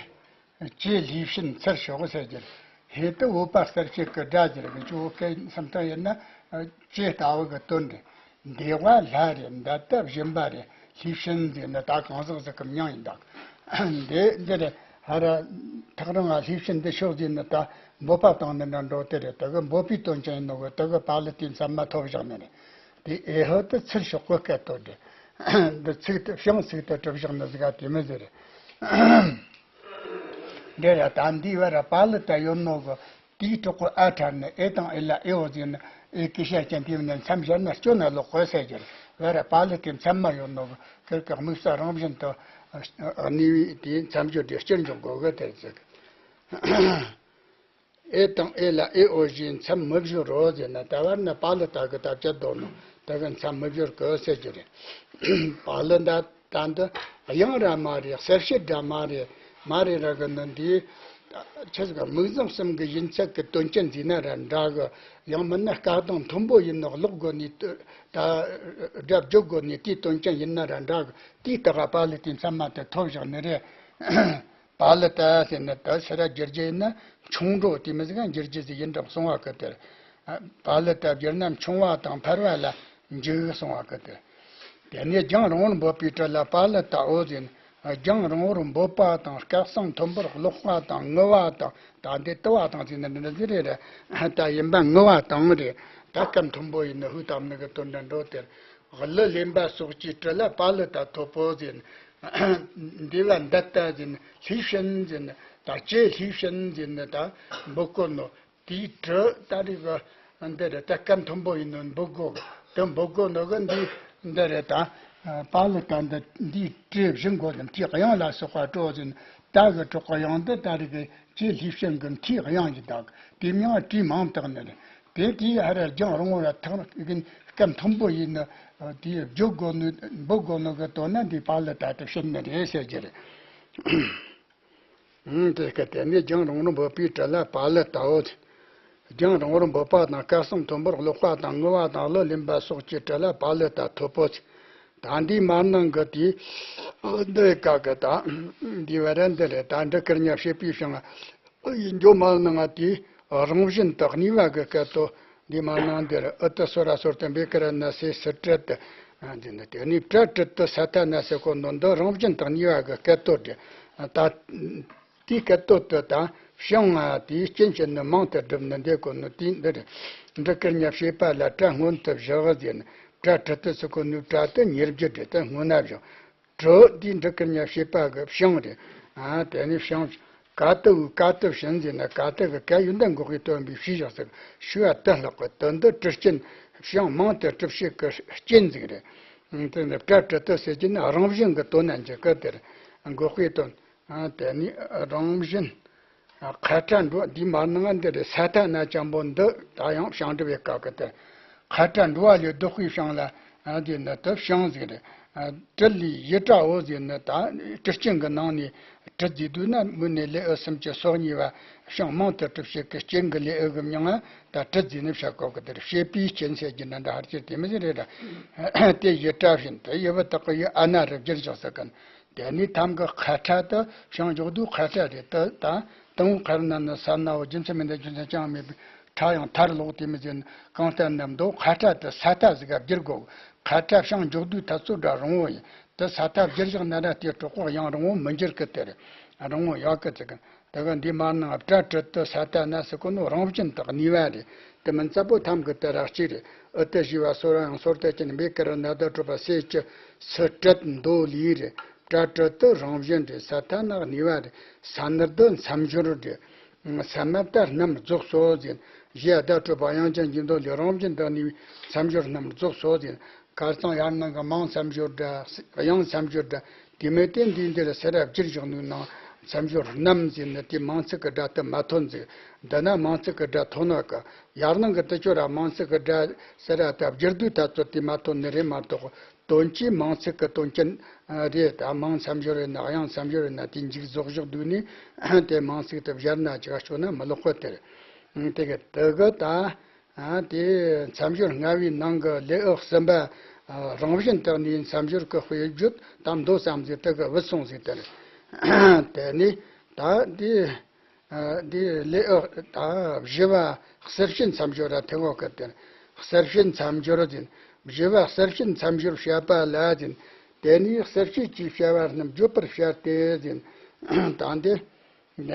ཀྱེ་ལྷས་བྱིན་ཚུར་ཤོག་ཟེར་རྒྱུ་རེད། ཧེ་དེ་བོད་པ་གསལ་བྱེད་ཀྱི་སྒྲ་རྒྱུ་རེད། ཀྱོ་སྐད་སུམ་རྟགས་ཡིན་ན་ཀྱེ་ལྟ་བུ་གི་དོན་རེད། འདི་བ་ལྷ་རེད། འདི་ད་སྦྱིན་པ་རེད། ལྷས་བྱིན་ཟེར་ན་ད་གང་ཟག་ཟིག་གི་མྱིང་ཡིན་ད། འདི་འདི་རེད། ཧ་ར་ཐག་རིང་ང་ལྷས་བྱིན་འདི་ཤོག་ཟེར་ན་ད་འབོད་པ་བཏང་ནི་འདྲ་འགྲོ་དེ་རེད། དེ་གི་འབོད་པའི་དོན་ཅན་ཡིན་ནོ་གི་དེ་གི་པཱ་ལི་དེ་མཚན་མ་ཐོབ་བཞག་ནི་རེད། དེ་ཨེ་ཧི་དེ་ཚུར་ཤོག་གི་སྐད་དོད་རེད། འདི་ཚིག་དེ་བྱང་ཚིག་དེ་གྲུབ་བཞག་ནི་ཟིག་ག་དེ་མོ་ཟིག་རེད། འདི་ར་ད་འདི་བ་ར་པཱ་ལི་ཏ་ཡོད་ནོ་གི་དེའི་གྲོགས་པོ་ཨ་ཕྲ་ནི་ཨེ་དང་ཨེ་ལ་ཨེ་འོ་ཟེར་ན་ཨེ་སྐད་ཆ་ཅན་དེ་ནི་མཚམས་སྦྱར་ན་སྐྱོན་ན་ལོག་གོ་ཟེར་རྒྱུ་རེད། བ་ར་པཱ་ལི་དེ་མཚན་མ་ཡོད་ནོ་གི་ཀིར་ཀ་དམིགས་བསལ་རང་བཞིན་དུ་གནས་པའི་དེའི་མཚམས་སྦྱོར་དེ་སྐྱོན་འཇོག་དགོས་གི་དེར་ཟེར། ཨེ་དང་ཨེ་ལ་ཨེ་འོ་ཞེས་མཚམས་མི་སྦྱོར་རོ་ཟེར་ན། ད་བར་ན་པཱ་ལི་ཏ་གི་ད་བཅད་དོ་ནོ་ད་གི་མཚམས་མི་སྦྱོར་གི་ཟེར་རྒྱུ་རེད། པཱ་ལི་ཏ་ད་འདི་དབྱངས་ར་མ་རེད། གསལ་བྱེད་སྒྲ་མ་རེད། མ་རེད་ར་གི་ནི་འདི་ཆི་ཟིག་དམིགས་བཟང་གསུམ་གི་ཡིན་ཚད་ཀྱི་དོན་ཅན་ཟེར་ན་ར་འདྲ་གི། ཡང་མིན་ན་སྐད་དོད་མཐོན་པོ་ཡིན་ནོ་ཀློག་དགོས་ནི་ད་སྒྲ་བརྗོད་དགོས་ནི་དེའི་དོན་ཅན་ཡིན་ན་ར་འདྲ་གི། དེའི་སྟེང་ག་པཱ་ལི་ཏའི་མཚན་མ་དེ་ཐོབ་བཞག་ནི་རེད། པཱ་ལི་ཏ་ཟེར་ན་ད་སི་ར་བསྒྱུར་རྒྱུ་ཡིན་ན་ཆུང་འགྲོ་དེ་མི་ཟིག་ག་འགྱུར་རྒྱུ་ཟིག་ཡིན་འགྲོ་གསུང་བ་གི་དེར། པཱ་ལི་ཏ་བསྒྱུར་ན་ཆུང་བ་དང་འཕར་བ་ལ་འཇུག་གསུང་བ་གི་དེར། དེ་ནས་རྒྱང་རིང་བོར་འབོད་པའི་དྲི་ལ་པཱ་ལི་ཏའོ་ཟེར་ན། རྒྱང་རིང་བོར་འབོད་པ་དང་སྐད་གསང་མཐོན་པོར་ཀློག་པ་དང་ངུ་བ་དང་། ད་འདི་དུ་བ་དང་ཟེར་ན་འདི་འདི་རེད་རེད། ད་ཡིན་པ་ངུ་བ་དང་རེད། ད་སྐད་མཐོན་པོ་ཡིན་ན་ཧུ་དམ་ནི་གི་དོན་འདྲ་འགྲོ་དེར། གླུ་ལེན་པ་སོགས་ཀྱི་དྲི་ལ་པཱ་ལི་ཏ་ཐོབ་པོ་ཟེར་ན། འདི་ལ་འདི་ལྟ་ཟེར་ན། ལྷས་བྱིན་ཟེར་ན། ད་ཀྱེ་ལྷས་བྱིན་ཟེར་ན་ད་འབོད་གོ་ནོ། དེའི་དྲི་ད་རེས་གི་འདི་རེད། ད་སྐད་མཐོན་པོ་ཡིན་ནོ་འབོད་གོ་གི། དེ་འབོད་གོ་ནོ་གི་འདི་འདི་རེད། ད་པཱ་ལི་ཏ་འདི་འདིའི་དྲི་བྱིན་གོ་ནི་དེའི་དབྱངས་ལ་སོགས་པ་སྤྲོ་ཟེར་ན། ད་གི་གྲོགས་གི་དབྱངས་འདི་ད་རེས་གི་ཀྱེ་ལྷས་བྱིན་གི་མཐའི་དབྱངས་ཀྱི་ད་གི་དེ་མིང་དྲི་མང་དག་ནི་རེད། དེ་དེའི་ཧ་ར་རྒྱང་རིང་བོ་ར་ཐག་གི་སྐད་མཐོན་པོ་ཡིན་ནོ། དེའི་བརྗོད་གོ་ནོ་འབོད་གོ་ནོ་གི་དོན་ན་འདི་པཱ་ལི་ཏ་དེ་བྱིན་ནི་རེད་ཟེར་རྒྱུ་རེད། ཨང་། དེ་སྐད་དེ་ནས་རྒྱང་རིང་རུ་འབོད་པའི་དྲི་ལ་པཱ་ལི་ཏའོ། རྒྱང་རིང་རུ་འབོད་པ་དང་སྐད་གསང་མཐོན་པོར་ཀློག་པ་དང་ངུ་བ་དང་གླུ་ལེན་པ་སོགས་ཀྱི་དྲི་ལ་པཱ་ལི་ཏ་ཐོབ་པོ་ཟེར། ད་འདིའི་མར་ནང་གི་དེའི་འདི་ག་གི་ད་འདི་བ་ར་འདི་རེད། ད་འབྲི་ཀིར་ཉ་བྱེད་པའི་ཞིང་ཡིན་རྒྱུ་མར་ནང་ང་དེའི་རང་བཞིན་དུ་གནས་པ་གི་སྐད་དོད་འདི་མར་ནང་འདི་རེད། ཨུ་ཏུ་སོ་ར་སོར་ཏུ་བེ་ཀ་ར་ན་སེ་སི་ཏྲ་ཏི། འདི་ནི་དེ་ནས་པྲ་ཏྲི་ཏི་ས་ཐ་ན་ཟེར་གོ་ནོ་འདི་རང་བཞིན་དུ་གནས་པ་གི་སྐད་དོད་རེད། ད་དེའི་སྐད་དོད་དེ་དང་བྱིངས་དེའི་རྐྱེན་བྱས་ནས་མིང་དེ་གྲུབ་ནི་འདི་གོ་ནོ་དེ་འདི་རེད། འབྲི་ཀིར་ཉ་བྱེད་པ་ལ་པྲ་སྔོན་དུ་བཞག་ཟེར་ན། པྲ་ཏྲི་ཏི་ཟེར་གོ་ནོ་པྲ་དེ་ཉེར་བརྒྱད་རེད། དེ་སྔོན་ན་བཞག། ཏྲི་འདི་འབྲི་ཀིར་ཉ་བྱེད་པ་གི་བྱིངས་རེད། ཨ་དེ་ནི་བྱིངས། ཀ་ཏི་བུ་ཀ་ཏི་བྱིན་ཟེར་ན། ཀ་ཏི་གི་ཀ་ཡོན་ཏན་འགོག་པའི་དོན་པའི་བྱིས་བཞག་ཟེར། ཞུ་བ་ཏི་ལྷག་གི་ཏི་འདི་གྲི་རྐྱེན། བྱིངས་མིང་དེ་གྲུབ་བྱེད་ཀྱི་རྐྱེན་ཟིག་རེད། དེ་ནི་པྲ་ཏྲི་ཏི་ཟེར་གྱི་ནི་རང་བཞིན་གྱི་དོན་ན་འཇུག་གི་དེར་འགོག་པའི་དོན། ཨ་དེ་ནི་རང་བཞིན། ཁ་ཏྲ་འགྲོ་འདིའི་མར་ནང་འདི་རེད། ས་ཐ་ན་ཅན་པོ་འདི་ད་ཡང་བྱིངས་འབྲི་བའི་སྐབས་ཀྱི་དེར། ཁ་ཏྲ་འགྲོ་བ་ལས་ལྡོག་པའི་བྱིངས་ལ་ཨ་འདི་ནི་དེ་བྱིངས་ཟིག་རེད། ཨ་ཏྲི་ལི་ཡི་ཏྲ་འོ་ཟེར་ནི་ད་གྲི་རྐྱེན་གྱི་ནང་ནས་ གྲི་བརྫིས་དུས་ན་མུ་ནས་ལེའུ་གསུམ་གྱི་སོ་གཉིས་པ་ཤིང་མང་དུ་གྲུབ་བྱེད་ཀྱི་རྐྱེན་གྱི་ལེའུ་གི་མྱིང་ང་ད་གྲི་བརྫིས་ནས་བཤད་གོ་གི། དེར་བྱེད་པའི་རྐྱེན་ཟེར་གྱི་འདྲ་འདྲ་ཧར་གྱི་དེ་མི་ཟེར་རེད་ར། དེ་ཡི་སྒྲ་བཞིན་དུ་ཡུལ་བུ་དག་གི་ཡུལ་ཨ་ན་རུ་བསྒྱུར་བཞག་ཟེར་གི། དེ་ནས་ཐམ་གྱི་ཁ་ཁྲ་དུ་བྱང་འཇོག་དུས་ཁ་ཁྲ་རེད། དུ་དང་དང་པོའི་ཁར་ན་ནི་ས་ན་འོ་རྒྱུ་མཚན་མི་འདྲ་རྒྱུ་མཚན་ཅང་མེད་པའི་ཁྲ་ཡང་མཐར་ལོག་དེ་མི་ཟེར་ན་གང་ལྟར་ན་མདོ་ཁ་ཁྲ་དུ་ས་ཐ་ཟིག་ག་བསྒྱུར་དགོས། ཁ་ཁྲ་བྱང་འཇོག་དུས་ཐ་ཚོ་སྒྲ་རིང་བོ་ཡིན། དུ་ས་ཐ་བསྒྱུར་བཞག་ན་ར་དེ་གྲོགས་པོ་ཡང་རིང་བོ་མི་འགྱུར་གི་དེ་རེད། རིང་བོ་ཡག་གི་ཙི་གི། དེ་ག་འདི་མར་ནང་སྒྲ་གྲི་དུ་ས་ཐ་ན་ཟེར་གོ་ནོ་རང་བཞིན་དག་ནུས་པ་རེད། དེ་མིན་རྩ་པོ་ཐམ་གི་དུ་ར་གཅིག་རེད། ཨུ་དུ་ཞི་བ་སོ་ར་ཡང་སོར་དུ་ཅན་བེ་ཀར་ན་དུ་གྲུབ་པ་སེ་ཅི་སི་གྲི་མདོ་ལས་རེད། སྒྲ་གྲི་དུ་རང་བཞིན་རེད། ས་ཐ་ན་ནུས་པ་རེད། ས་ནར་དུ་མཚམས་སྦྱོར་རེད། ས་མ་ད་རྣམ་རྫོགས་སོ་ཟེར། ཞེས་ཨ་དུ་གྲུབ་པ་དབྱངས་ཅན་གྱི་མདོ་ལས་རང་བཞིན་དུ་ནུས་པའི་མཚམས་སྦྱོར་རྣམ་རྫོགས་སོ་ཟེར། ཁ་སང་ཡར་ནང་གི་མང་མཚམས་སྦྱོར་འདྲ། དབྱངས་མཚམས་སྦྱོར་འདྲ། དེ་མོ་དེ་འདི་འདིར་སེ་ར་བསྒྱུར་བཞག་ནུས་ནང་མཚམས་སྦྱོར་རྣམ་ཟེར་ནི་དེ་མང་ཚིག་གི་སྒྲ་དུ་མ་ཐོན་ཟེར། འདི་ན་མང་ཚིག་གི་སྒྲ་ཐོན་ན་གི། ཡར་ནང་གི་དུ་ཆོ་ར་མང་ཚིག་གི་སྒྲ་སེ་ར་དུ་བསྒྱུར་དུས་ད་ཚོ་དེ་མ་ཐོན་ནི་རེད་མ་གཏོགས། དོན་གྱིས་མང་ཚིག་གི་དོན་རྐྱེན་རེད། ད་མང་མཚམས་སྦྱོར་རེད་ན་དབྱངས་མཚམས་སྦྱོར་རེད་ན་དེ་མཇུག་རྫོགས་བཞག་དུས་ནི་དེ་མང་ཚིག་དུ་སྦྱར་ན་ཅིག་ཆོ་ན་མི་ལོག་གི་དེ་རེད། དེ་གི་དུ་གི་ད། ཨ་དེ་མཚམས་སྦྱོར་ལྔ་བའི་ནང་གི་ལེའུ་གསུམ་པ། ཨ་རང་བཞིན་དག་ནས་མཚམས་སྦྱོར་གྱི་དཔེ་བརྗོད་དམ་མདོ་ཙམ་ཟིག་དེ་གི་བུད་སོང་ཟིག་དེ་རེད། དེ་ནས་ད་འདི་ཨ་འདི་ལེའུ་ད་བཞི་བ་གསེར་ཕྱེ་མཚམས་སྦྱོར་ར་ཐེ་གོ་གི་དེ་རེད། གསེར་ཕྱེ་མཚམས་སྦྱོར་ཟིན། བཞི་བ་གསེར་ཕྱེ་མཚམས་སྦྱོར་བཤད་པ་ལ་ཟིན། དེ་ནས་གསེར་ཕྱེ་གྱི་བྱ་བ་རྣམས་བརྗོད་པར་བྱ་སྟེ་ཟིན། ད་འདི།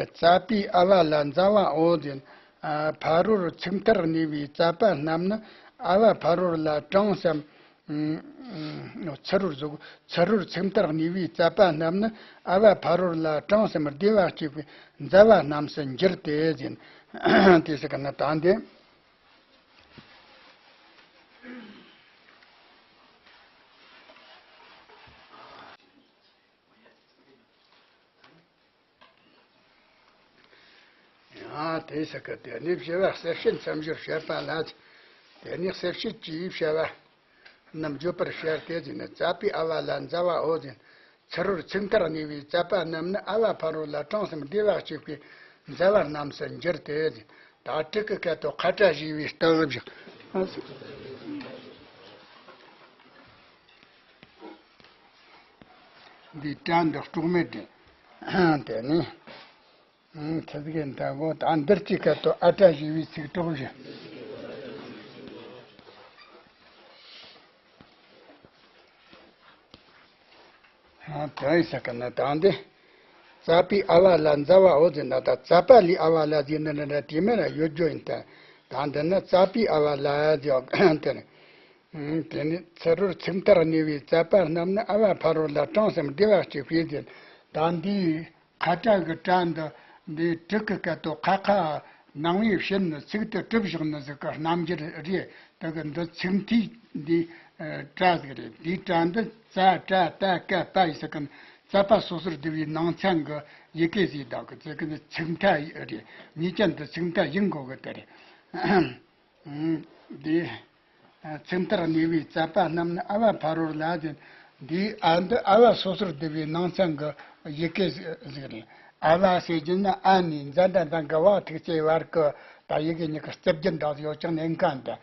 རྩ་པའི་ཨ་བ་ལ་མཛའ་བའོ་ཟེར། ཨ་ཕ་རོལ་ཚིག་མཐར་གནས་པའི་རྩ་པ་རྣམས་ནི་ཨ་བ་ཕ་རོལ་ལ་དྲངས་སམ། ཨ་ཚུ་རོལ་ཟུག་ཚུ་རོལ་ཚིག་མཐར་གནས་པའི་རྩ་པ་རྣམས་ནི་ཨ་བ་ཕ་རོལ་ལ་དྲངས་སམ་སྡེ་བ་གཅིག་པའི་མཛའ་བ་རྣམས་སུ་འགྱུར་ཏེ་ཟེར། དེ་ཟེར་གི་ན་ད་འདི། ཡང་དེ་ཟེར་གི། དེ་ནས་བྱེ་བ་གསེར་ཕྱེ་མཚམས་སྦྱོར་བཤད་པ་ལ། དེ་ནས་གསེར་ཕྱེ་གྱི་བྱ་བ་རྣམས་བརྗོད་པར་བྱ་སྟེ་ཟེར་ནས། རྩ་པའི་ཨ་བ་ལ་མཛའ་བའོ་ཟེར། ཚུ་རོལ་ཚིག་མཐར་གནས་པའི་རྩ་པ་རྣམས་ནི་ཨ་བ་ཕ་རོལ་ལ་དྲངས་སམ་སྡེ་བ་གཅིག་པའི་མཛའ་བ་རྣམས་སུ་འགྱུར་ཏེ་ཟེར། ད་དྲུག་གི་སྐད་དུ་ཁ་ཏ་ཞེས་པའི་སྟབས་བཞག་འདི་སྒྲ་འདི་དཀྲོག་མེད་དེ། དེ་ནི། ཨང་། ཚིག་གི་མཐའ་སྒོ་དང་འདིར་གྱི་སྐད་དུ་ཨ་སྒྲ་ཞེས་པའི་ཚིག་གྲོགས་བཞི། ཨང་། དེ་ཡི་ས་ཀ་ན་དང་འདི། རྩ་པའི་ཨ་བ་ལ་མཛའ་བའོ་ཟེར་ན་ད་རྩ་པ་ལས་ཨ་བ་ལ་ཟེར་ན་འདྲ་འདྲ་དེ་མིན་ན་ཡོད་རྒྱུ་ཡིན་ད། ད་འདི་ནི་རྩ་པའི་ཨ་བ་ལ་ཟེར་དེ་ནི། ཨང་། དེ་ནི་ཚུ་རོལ་ཚིག་མཐར་གནས་པའི་རྩ་པ་རྣམས་ནི་ཨ་བ་ཕ་རོལ་ལ་དྲངས་སམ་སྡེ་བ་གཅིག་པའི་ཟེར། ད་འདིའི་ཁ་ཏ་གི་ཏ་འདི་འདི་དྲུག་གི་སྐད་དུ་ཁ་ཁ་ནང་པའི་ཕྱིར་ནི་ཚིག་དེ་གྲུབ་བཞག་ནི་ཟིག་གི་རྣམ་འགྱུར་རེད། དེ་གི་འདི་ཚིག་མཐའི་འདི་ཏ་ཟིག་རེད། འདིའི་ཏ་འདི་ཙ་ཏྲ་ཏ་ཀ་པ་ཡི་ཟིག་གི་རྩ་པ་སོ་སོར་བསྡུ་བའི་ནང་ཚན་གི་ཡི་གེ་ཟིག་དག་གི་ཚིག་གི་ཚིག་མཐའ་རེད། ངེས་ཅན་དུ་ཚིག་མཐའ་ཡིན་དགོས་གི་དེ་རེད། འདི། ཚིག་མཐར་གནས་པའི་རྩ་པ་རྣམས་ནི་ཨ་བ་ཕ་རོལ་ལ་ཟེར། འདིའི་ཨ་འདི་ཨ་བ་སོ་སོར་བསྡུ་བའི་ནང་ཚན་གྱི་ཡི་གེ་ཟིག་རེད། ཨ་བ་ཟེར་རྒྱུ་ནི་ཨ་ནི་ཛ་འདྲ་འདང་གི་བ་ཐིག་ཚེ་བར་གྱི་ད་ཡི་གེ་གཉིས་ཀྱི་རྩིབས་རྒྱན་འདྲ་ཡོད་ཀྱང་ནན་མཁན་དེ།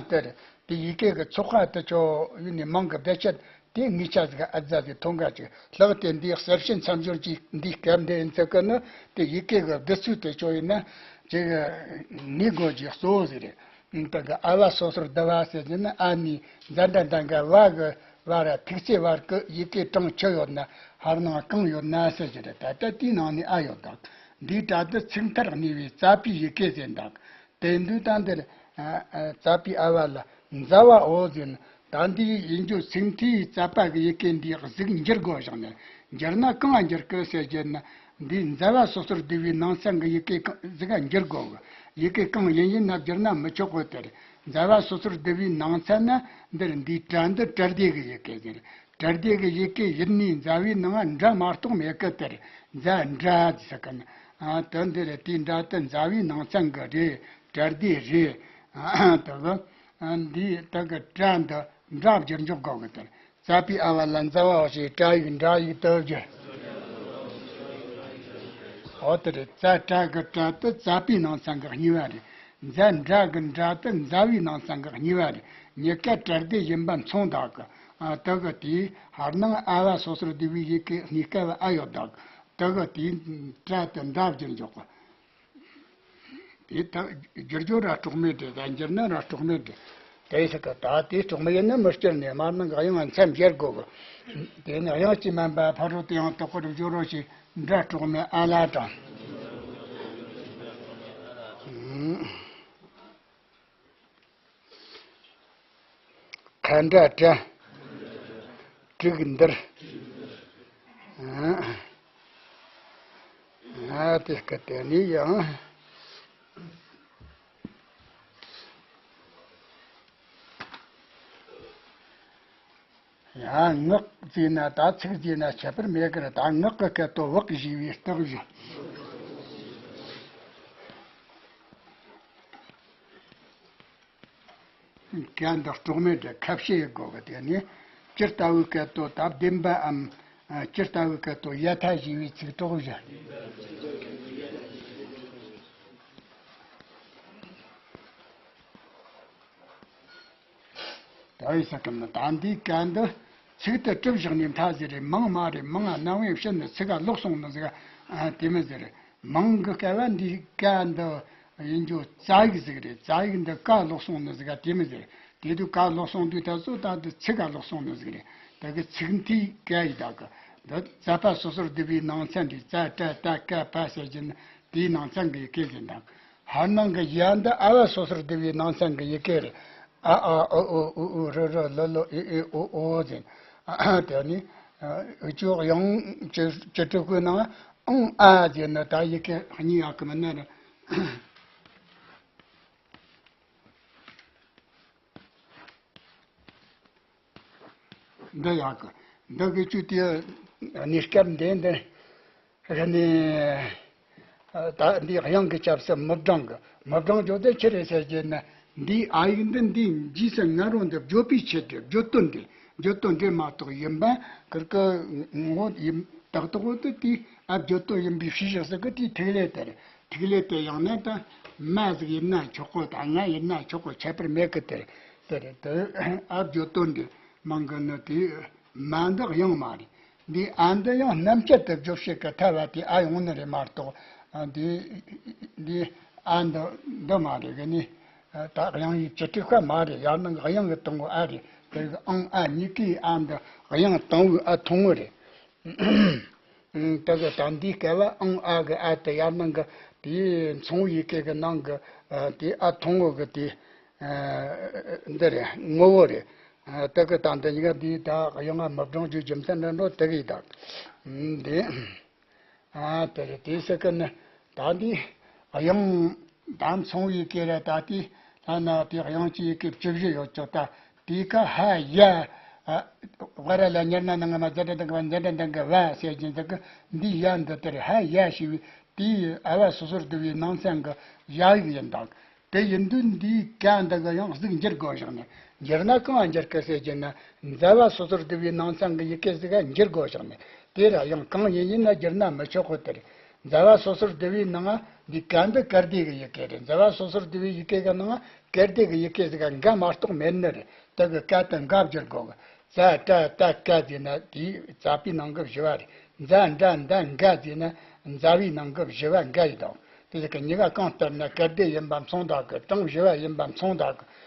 དེར་དེ་ཡི་གེ་གི་ཚོགས་ཁ་དུ་ཆོ་ཡུལ་ནས་མང་གི་བསྡད་ཆེད་དེ་ངེས་ཆ་ཟིག་ཨ་ཛ་ཟིག་ཐོན་ག་ཅིག་ལྷག་སྟེ་འདིའི་གསལ་བྱེད་མཚམས་སྦྱོར་གྱི་འདིའི་སྐབས་འདི་ཡིན་ཚེ་གི་ནི་དེ་ཡི་གེ་གི་བསྡུ་ཚུལ་དེ་ཆོ་ཡིན་ན་ཅིག་ངེས་དགོས་ཀྱི་གཙོ་བོ་ཟིག་རེད། དེ་གི་ཨ་བ་སོ་སོར་བསྡུ་བ་ཟེར་གྱི་ནི་ཨ་ནི་ཛ་འདྲ་འདང་གི་བ་གི་བ་ར་ཐིག་ཚེ་བར་གི་ཡི་གེ་གྲངས་ཅི་ཡོད་ན་ཧར་ནང་གང་ཡོད་ན་ཟེར་གྱི་རེད། ད་ལྟ་དེའི་ནང་ནས་ཨ་ཡོད་དང་། འདིའི་ཏ་འདི་ཚིག་མཐར་གནས་པའི་རྩ་བའི་ཡི་གེ་ཟེར་འདུག་དེ་འདུག་ད་འདིར་རྩ་བའི་ཨ་བ་ལ་མཛའ་བའོ་ཟེར་ན། ད་འདི་ཡིན་རྒྱུ་ཚིག་མཐའི་རྩ་བ་གི་ཡི་གེ་འདིའི་གཟུགས་འགྱུར་དགོས་བཞག་ནས། འགྱུར་ན་གང་ལ་འགྱུར་གི་ཟེར་རྒྱུ་ན། འདིའི་མཛའ་བ་སོ་སོར་བསྡུ་བའི་ནང་ཚན་གྱི་ཡི་གེ་གང་ཟིག་ག་འགྱུར་དགོས་གི། ཡི་གེ་གང་ཡིན་ཡིན་ན་བསྒྱུར་ན་མི་ཆོག་གི། དེར་མཛའ་བ་སོ་སོར་བསྡུ་བའི་ནང་ཚན་ན་འདིར་འདིའི་ཏ་འདི་ཏྲ་སྡེ་གི་ཡི་གེ་ཟེར། ཏྲ་སྡེ་གི་ཡི་གེ་ཡིན་ནི་མཛའ་བའི་ནང་འདྲ་མ་གཏོགས་མེད་གི། དེར་མཛའ་འདྲ་ཟེར་གི་ན། ཨ་དོན་འདི་རེད། དེའི་འདྲ་དེ་མཛའ་བའི་ནང་ཚན་གི་རེད། ཏྲ་སྡེ་རེད། ཨ་དེ་གི་ཨ་འདིའི་དེ་གི་ཏྲ་འདི་འདྲ་བསྒྱུར་འཇོག་དགོས་གི། དེར་རྩ་བའི་ཨ་བ་ལ་མཛའ་བའོ་ཞེས་ཏྲ་ཡིག་འདྲ་ཡིག་ཏུ་བསྒྱུར། འོ་དེ་རེད། ཙ་ཏྲ་གི་ཏྲ་དེ་ཙ་པའི་ནང་ཚན་གི་གཉིས་པ་རེད། ཛ་འདྲ་གི་འདྲ་དེ་ཛ་བའི་ནང་ཚན་གི་གཉིས་པ་རེད། གཉིས་ཀ་ཏྲ་སྡེ་ཡིན་པ་མཚུངས་དག་གི། ཨ། དེ་གི་དེའི་ཧར་ནང་ཨ་བ་སོ་སོར་བསྡུ་བའི་ཡི་གེ་གཉིས་ཀ་བ་ཨ་ཡོད་དག་གི། དེ་གི་དེའི་ཏྲ་དེ་འདྲ་བསྒྱུར་འཇོག་གི། དེ་ད་བསྒྱུར་བཅོས་ར་གྲོགས་མེད་རེད། ད་འགྱུར་ན་ར་གྲོགས་མེད་རེད། དེ་ཟེར་གི། ད་དེ་གྲོགས་མེད་ཡིན་ན་མི་བསྐྱུར་ནས་མར་ནང་གི་དབྱངས་མཚམས་སྦྱར་དགོས་གི། དེ་ནི་དབྱངས་ཀྱིས་དམན་པ་ཕ་རོལ་ཏུ་ཡང་དག་པར་སྦྱོར་རོ་ཞེས་འདྲ་གྲོགས་མེད་ཨ་ལ་དང་། ཁ་འདྲ་ཏྲ། དྲུག་འདིར། ཨ། དེ་སྐད་དེ་ནི་ཡང་། ཡང་ངག་བརྩིས་ན་ད་ཚིག་བརྩིས་ན་ཁྱད་པར་མེད་ཀི་རེད། ད་ངག་གི་སྐད་དོད་བག་ཞེས་པའི་རྟགས་བཞི། སྐད་འདི་གྲོགས་མེད་དེ་ཁ་བཤད་དགོས་གི། དེ་ནི་སྤྱི་ལྟ་བུའི་སྐད་དོད་ད་བདེན་པའམ། སྤྱི་ལྟ་བུའི་སྐད་དོད་ཡ་ཐ་ཞེས་པའི་ཚིག་གྲོགས་བཞི། ད་ཡི་ས་ཀུན་ནི་ད་འདིའི་སྐད་འདི་ཚིག་དེ་གྲུབ་བཞག་ནས་མཐའ་ཟེར་རེད། མང་མ་རེད། མང་ང་རྣམ་དབྱེ་བཤད་ནས་ཚིག་ག་ལོག་སོང་ནི་ཟིག་ཨ། དེ་མི་ཟེར། མང་གི་སྐད་བ་འདིའི་སྐད་འདི་ཡིན་རྒྱུ་ཙ་ཡིག་ཟིག་རེད། ཙ་ཡིག་འདི་ཀ་ལོག་སོང་ནི་ཟིག་དེ་མི་ཟེར། དེ་དུས་ཀ་ལོག་སོང་དུས་ད་གཟོད་ད་འདི་ཚིག་ག་ལོག་སོང་ནི་ཟིག་རེད། ད་གི་ཚིག་མཐའི་སྐད་ཡིན་ད་གི། འདི་ཙ་པ་སོ་སོར་བསྡུ་བའི་ནང་ཚན་རེད། ཙ་ཏྲ་ཏ་ཀ་པ་ཟེར་རྒྱུ་ནི་དེའི་ནང་ཚན་གི་ཡི་གེ་ཟིག་དང་། ཧར་ནང་གི་ཡ་འདི་ཨ་བ་སོ་སོར་བསྡུ་བའི་ནང་ཚན་གི་ཡི་གེ་རེད། ཨ་ཨ་ཨོ་ཨོ་ཨུ་ཨུ་རུ་རུ་ལུ་ལུ་ཨི་ཨི་ཨོ་ཨོ་ཟེར། དེ་ནི་འུ་ཅོག་དབྱངས་བཅུ་བཅུ་དྲུག་གི་ནང་ཨང་ཨ་ཟེར་ནི་ད་ཡི་གེ་གཉིས་ཡག་གི་མིན་ན་རེད། འདི་ཡག་གི། འདི་གི་བཅུ་དེ་གནས་སྐབས་འདི་འདི་རེད་ནི། ད་འདི་དབྱངས་ཀྱི་སྐྱབས་སུ་མི་བགྲང་གི། མི་བགྲང་རྒྱུ་དེ་ཆི་རེད་ཟེར་གྱི་ན། འདིའི་ཨ་ཡིག་འདི་འདིའི་རྗེས་སུ་ང་རོ་འདི་བརྗོད་པའི་ཆེད་དུ། བརྗོད་དོན་འདི། བརྗོད་དོན་འདི་མ་གཏོགས་ཡིན་པ་ཁིར་ཀི་ངོ་ཡིན་ཏག་ཏག་འོ་དེ་དེ་ཨ་བརྗོད་དོན་ཡིན་པའི་ཕྱིར་བཞག་ཟིག་གི། དེའི་ཐིག་ལེ་དེ་རེད། ཐིག་ལེ་དེ་ཡང་ན་ད་མ་ཟིག་ཡིན་ན་ཆོག་གོ། ད་ང་ཡིན་ན་ཆོག་གོ། ཁྱད་པར་མེད་གི། དེ་རེད། དེ་རེད། དེ་ཨ་བརྗོད་དོན་འདི་མང་གི་ནི་དེ་མ་འདི་དབྱངས་མ་རེད། འདི་ཨ་འདི་ཡང་རྣམ་བཅད་དུ་བརྗོད་བྱེད་ཀྱི་ཐལ་བ་དེ་ཨ་ཡོང་ནི་རེད་མ་གཏོགས། ཨ་འདི་འདི་ཨ་འདི་འདི་མ་རེད་གི་ནི། ད་དབྱངས་ཡིག་བཅུ་དྲུག་པ་མ་རེད། ཡར་ནང་གི་དབྱངས་ཀྱི་དང་པོ་ཨ་རེད། དེ་གི་ཨང་ཨ་གཉིས་ཀའི་ཨ་འདི་དབྱངས་དང་པོའི་ཨ་ཐུང་ངུ་རེད། ཨང་། དེ་གི་ད་འདིའི་སྐབས་ཨང་ཨ་གི་ཨ་དེ་ཡར་ནང་གི་དེའི་མཚུངས་ཡི་གེ་གི་ནང་གི་ཨ་དེ་ཨ་ཐུང་ངུ་གི་དེ་ཨ་འདི་རེད། ངོ་བོ་རེད། ཨ་དེ་གི་ད་འདི་གཉིས་ཀ་འདིའི་ད་དབྱངས་ཨ་མི་བགྲང་རྒྱུའི་རྒྱུ་མཚན་འདྲ་འགྲོ་དེ་གི་ད་འདི། ཨ་དེ་རེད། དེ་ཟེར་གི་ནི་ད་འདི་དབྱངས་ད་མཚུངས་ཡི་གེ་རེད། ད་དེ་ལ་ན་དེ་དབྱངས་ཀྱི་ཡི་གེ་བཅུ་བཞི་ཡོད་ཅོག་ད་དེ་ཀ་ཧ་ཡ། ཨ། ཝ་ར་ལ་ཉར་ན་ན་ང་མ་ཛ་དྲ་དང་ག་བ་ཛ་དྲ་དང་ག་བ་ཟེར་གྱིན་ཟེར་གི། འདི་ཡ་འདི་དེར་ཧ་ཡ་ཞེས་པའི་དེའི་ཨ་བ་སོ་སོར་བསྡུ་བའི་ནང་ཚན་གི་ཡ་ཡིག་ཡིན་དང་། དེ་ཡིན་དུས་འདིའི་ཀ་འདི་གི་ཡང་གཟུགས་འགྱུར་དགོས་བཞག་ནས། འགྱུར་ན་གང་འགྱུར་གི་ཟེར་གྱིན་ན། ཛ་བ་སོ་སོར་བསྡུ་བའི་ནང་ཚན་གི་ཡི་གེ་ཟིག་ག་འགྱུར་དགོས་བཞག་ནས། དེ་ར་ཡང་གང་ཡིན་ཡིན་ན་བསྒྱུར་ན་མི་ཆོག་གོ། དེར་ཛ་བ་སོ་སོར་བསྡུ་བའི་ནང་འདི་ཀ་འདི་ཀ་སྡེ་གི་ཡི་གེ་རེད། ཛ་བ་སོ་སོར་བསྡུ་བའི་ཡི་གེ་གི་ནང་ཀ་སྡེ་གི་ཡི་གེ་ཟིག་ག་འགའ་མ་གཏོགས་མེད་ནི་རེད། དེ་གི་ཀ་དེ་འགའ་བསྒྱུར་དགོས་གི། ཙ་ཏྲ་ཏ་ཀ་ཟེར་ན་དེའི་ཙ་པའི་ནང་གི་བཞི་བ་རེད། ཛ་འདྲ་འདྲ་འགའ་ཟེར་ན་ཛ་བའི་ནང་གི་བཞི་བ་འགའ་ཡི་དང་། དེ་ཟེར་གི་གཉིས་ཀ་གང་ལྟར་ན་ཀ་སྡེ་ཡིན་པ་མཚུངས་དག་གི། གྲངས་བཞི་བ་ཡིན་པ་མཚུངས་དག་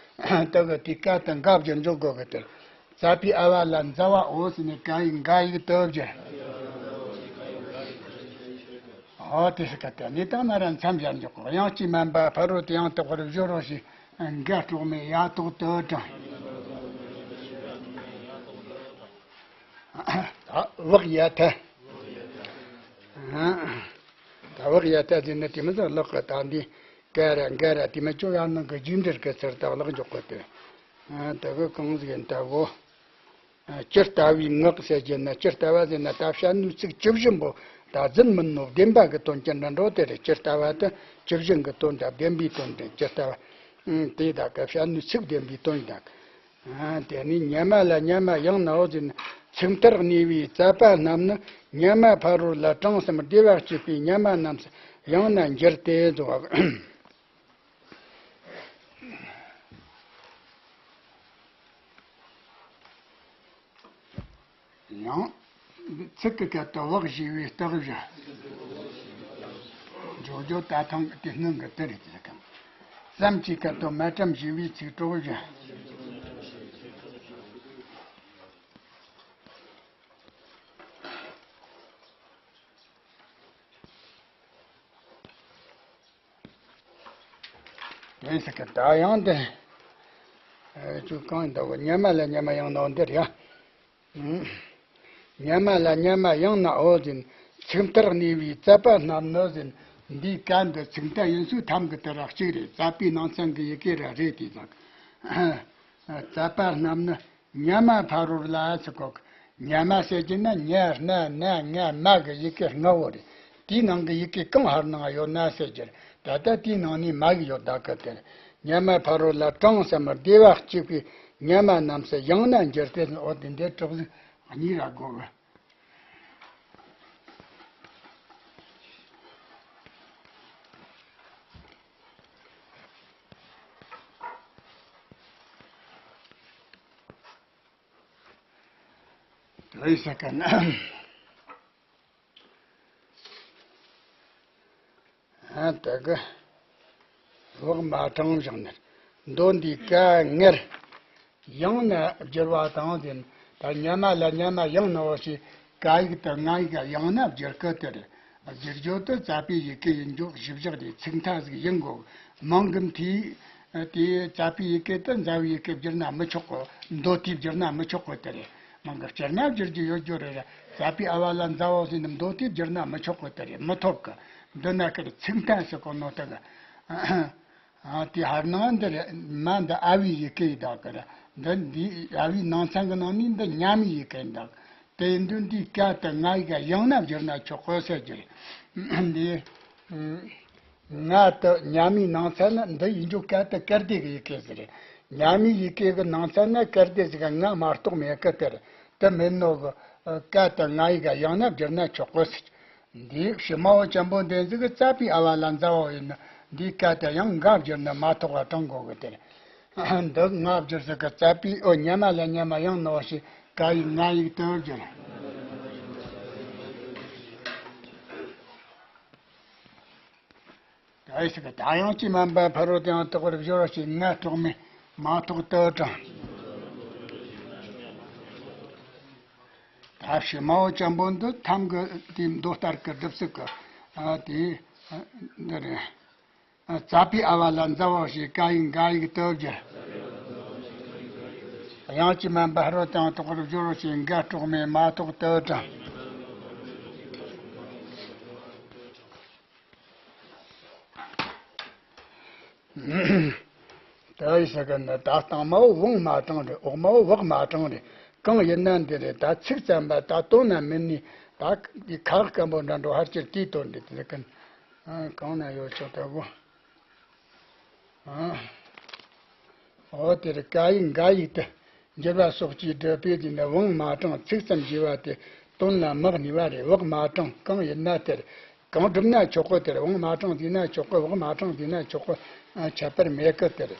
གི། དེ་གི་དེའི་ཀ་དེ་འགའ་བསྒྱུར་འཇོག་དགོས་གི། དེ་ཙ་པའི་ཨ་བ་ལ་ཛ་བ་འོ་ཟེར་ནས་ཀ་ཡི་འགའ་ཡིག་དུ་བསྒྱུར། འོ་དེ་ཟེར་གི། དེ་ནས་ད་ན་ར་མཚམས་སྦྱར་འཇོག་གི། དབྱངས་ཀྱིས་དམན་པ་ཕ་རོལ་ཏུ་ཡང་དག་པར་སྦྱོར་རོ་ཞེས་འགའ་གྲོགས་མེད་ཡ་ཐོག་ཏུ་དྲངས། ད་བག་ཡ་ཐ། ད་བག་ཡ་ཐ་ཟེར་ན་དེ་མི་ཚང་ལག་གི། ད་འདི་ཀ་ར་འགའ་ར་དེ་མི་ཅོ་ཡང་ནང་གི་རྒྱུད་འགྲེལ་གི་ཚུལ་ད་ལག་འཇོག་གི། དེ་ད་གི་གང་ཟིག་ཡིན་ད་གོ། ཨ། སྤྱིར་ལྟ་བའི་ངག་ཟེར་གྱི་ན། སྤྱིར་ལྟ་བ་ཟེར་ན་ད་བཤད་ནུས་ཚིག་བཅུ་བཞི་པོ་ད་རྫུན་མིན་ནོ་བདེན་པ་གི་དོན་གྱི་འདྲ་འགྲོ་དེ་རེད། སྤྱིར་ལྟ་བ་དེ་བཅུ་བཞི་གི་དོན་དང་བདེན་པའི་དོན་དེ་སྤྱིར་ལྟ་བ། ཨང་། དེ་དག་གི་བཤད་ནུས་ཚིག་བདེན་པའི་དོན་དང་། ཨ། དེ་ནས་སྙན་མ་ལ་སྙན་མ་ཡང་ནའོ་ཟེར་ན། ཚིག་མཐར་གནས་པའི་རྩ་བ་རྣམས་ནི། མཉམ་མ་ཕ་རོལ་ལ་གྲངས་སམ་སྡེ་བ་གཅིག་པའི་མཉམ་མ་རྣམས་སུ་ཡང་ན་འགྱུར་ཏེ་འདོགས། ཡང་། ཚིག་གི་སྐད་དུ་བག་ཞེས་པའི་རྟགས་བཞི། འཇོག་རྒྱུ་ད་ཐེངས་དེ་སྔོན་གྱི་དེ་རེད་ཟེར་གམ། ཙམ་གྱི་སྐད་དུ་མ་ཙམ་ཞེས་པའི་ཚིག་གྲོགས་བཞི། དེ་ཟེར་གི་ད་ཡང་དེ། ཨེ་ཅུ་གང་ཡིན་ད་གོ། མཉམ་མ་ལ་མཉམ་མ་ཡང་ནོ་འདིར་ཡ། མཉམ་མ་ལ་མཉམ་མ་ཡང་ནའོ་ཟིན། ཚིག་མཐར་གནས་པའི་རྩ་བ་རྣམས་ནི་ཟིན། འདིའི་སྐད་འདི་ཚིག་མཐའ་ཡིན་ཚུལ་ཐམ་གི་དེ་ར་གཅིག་རེད། རྩ་བའི་ནང་ཚན་གི་ཡི་གེ་ར་རེད་དེ་ཟིན། རྩ་བ་རྣམས་ནི། མཉམ་མ་ཕ་རོལ་ལ་ཟེར་གོ། མཉམ་མ་ཟེར་གྱི་ན་ཉ་སྣ་ན་ང་མ་གི་ཡི་གེ་ལྔ་བོ་རེད། དེའི་ནང་གི་ཡི་གེ་གང་ཧར་ནང་ཡོད་ན་ཟེར་གྱི་རེད། ད་ལྟ་དེའི་ནང་ནས་མ་གི་ཡོད་ད་གི་དེར། མཉམ་མ་ཕ་རོལ་ལ་གྲངས་སམ་སྡེ་བ་གཅིག་པའི་མཉམ་མ་རྣམས་སུ་ཡང་ན་འགྱུར་ཏེ། འོ་དེ་འདྲའི་གྲོགས་གཟུགས་གཉིས་ར་དགོས་གི། ལོས་ཟེར་ག་ན། ཨ་དེ་གི་བག་མ་གྲངས་བཞག་ནས། མདོ་འདིའི་སྐད་ངར། ཡང་ན་བསྒྱུར་བ་དང་ལྡན། ད་མཉམ་མ་ལ་མཉམ་མ་ཡང་ནའོ་ཞེས་ཀ་ཡིག་དེ་ང་ཡིག་ཡང་ན་བསྒྱུར་གི་དེ་རེད། བསྒྱུར་རྒྱུ་དེ་རྩ་བའི་ཡི་གེ་ཡིན་རྒྱུ་གཞི་བཞག་རེད། ཚིག་མཐའ་ཟིག་ཡིན་དགོས། མང་གི་མཐའི་དེ་རྩ་བའི་ཡི་གེ་དེ་མཛའ་བའི་ཡི་གེ་བསྒྱུར་ན་མི་ཆོག་གོ། མདོ་དེ་བསྒྱུར་ན་མི་ཆོག་གོ་དེ་རེད། མང་གི་བསྒྱུར་ན་བསྒྱུར་རྒྱུ་ཡོད་རྒྱུ་རེད། རྩ་བའི་ཨ་བ་ལ་མཛའ་བོ་ཟེར་ནས་མདོ་དེ་བསྒྱུར་ན་མི་ཆོག་གོ་དེ་རེད། མི་ཐོབ་གི། འདི་ན་ཀར་ཚིག་མཐའ་ཟེར་གོ་ནོ་དེ་གི། ཨ་དེ་ཧར་ནང་འདི་རེད། མ་འདི་ཨ་བའི་ཡི་གེ་ཡི་དག་གི་རེད། འདི་འདི་ཨ་བའི་ནང་ཚན་གི་ནང་ནས་འདི་མཉམ་མའི་ཡི་གེ་ཡི་དག། དེ་ཡིན་དུས་འདིའི་སྐད་དེ་ང་ཡིག་ཡང་ན་བསྒྱུར་ན་ཆོག་གོ་ཟེར་རྒྱུ་རེད། འདི་ང་དེ་མཉམ་མའི་ནང་ཚན་ནི་འདི་ཡིན་རྒྱུ་སྐད་དེ་སྐད་བརྡའི་གི་ཡི་གེ་ཟིག་རེད། མཉམ་མའི་ཡི་གེ་གི་ནང་ཚན་ནི་སྐད་བརྡའི་ཟིག་ག་ང་མ་གཏོགས་མེད་གི་དེ་རེད། དེ་མིན་ནོ་གི་སྐད་དེ་ང་ཡིག་ཡང་ན་བསྒྱུར་ན་ཆོག་གོ་ཟེར། འདི་ཕྱི་མ་བོ་ཅན་པོ་འདི་ཟིག་གི་རྩ་བའི་ཨ་བ་ལ་མཛའ་བོ་ཡིན་ན། འདིའི་སྐད་དེ་ཡང་འགའ་བསྒྱུར་ན་མ་ཐོགས་པ་དྲང་དགོས་གི་དེ་རེད། འདི་ང་བསྒྱུར་ཟིག་གི་རྩ་བའི་ཨོ་མཉམ་མ་ལ་མཉམ་མ་ཡང་ནའོ་ཞེས་ཀ་ཡིག་ང་ཡིག་དུ་བསྒྱུར། ད་ཡིག་ཟིག་གི་ད་ཡང་ཅི་མན་པ་ཕ་རོལ་ཏུ་ཡང་དག་པར་སྦྱོར་བ་ཞེས་ང་གྲོགས་མེད་མ་ཐོགས་དུ་དྲང་། ད་ཕྱི་མ་བོ་ཅན་པོ་འདི་ཐམ་གི་དེའི་མདོ་ལྟར་གི་སྒྲུབ་ཚུལ་གི། ཨ་དེ་འདི་རེད། རྩ་བའི་ཨ་བ་ལ་མཛའ་བོ་ཞེས་ཀ་ཡིག་འགའ་ཡིག་དུ་བསྒྱུར། དབྱངས་ཀྱིས་མ་འབད་རོ་དང་དོག་རུ་སྦྱོར་ཞེས་འགའ་གྲོགས་མེད་མ་ཐོགས་དུ་དྲངས། དེ་ཡི་ཟེར་གི་ནི་ད་སྟེང་མ་བོ་བང་མ་དྲངས་རེད། འོག་མ་བོ་བག་མ་དྲངས་རེད། གང་ཡིན་ན་འདི་རེད། ད་ཚིག་ཙམ་པ་ད་དོན་ན་མིན་ནི་ད་འདི་ཁ་སྐམ་པོ་འདྲ་འགྲོ་ཧར་ཅིར་དེའི་དོན་འདི་དེ་ཟེར་གི་ནི། ཨ། གང་ན་ཡོད་ཆོག་ལྟ་བུ། ཨ། འོ་དེར་ཀ་ཡིག་འགའ་ཡིག་ཏུ་འགྱུར་བ་སོགས་ཀྱིས་བསྒྲུབས་པའི་དེ་ནི་བང་མ་དྲངས་ཚིག་ཙམ་ཞེས་པ་དེ་དོན་ལ་མི་གནས་པ་རེད། བག་མ་དྲངས་གང་ཡིན་ན་དེར་གང་བསྒྲུབས་ན་ཆོག་གོ། དེར་བང་མ་དྲངས་ཟེར་ན་ཆོག་གོ། བག་མ་དྲངས་ཟེར་ན་ཆོག་གོ། ཨ། ཁྱད་པར་མེད་གི་དེར།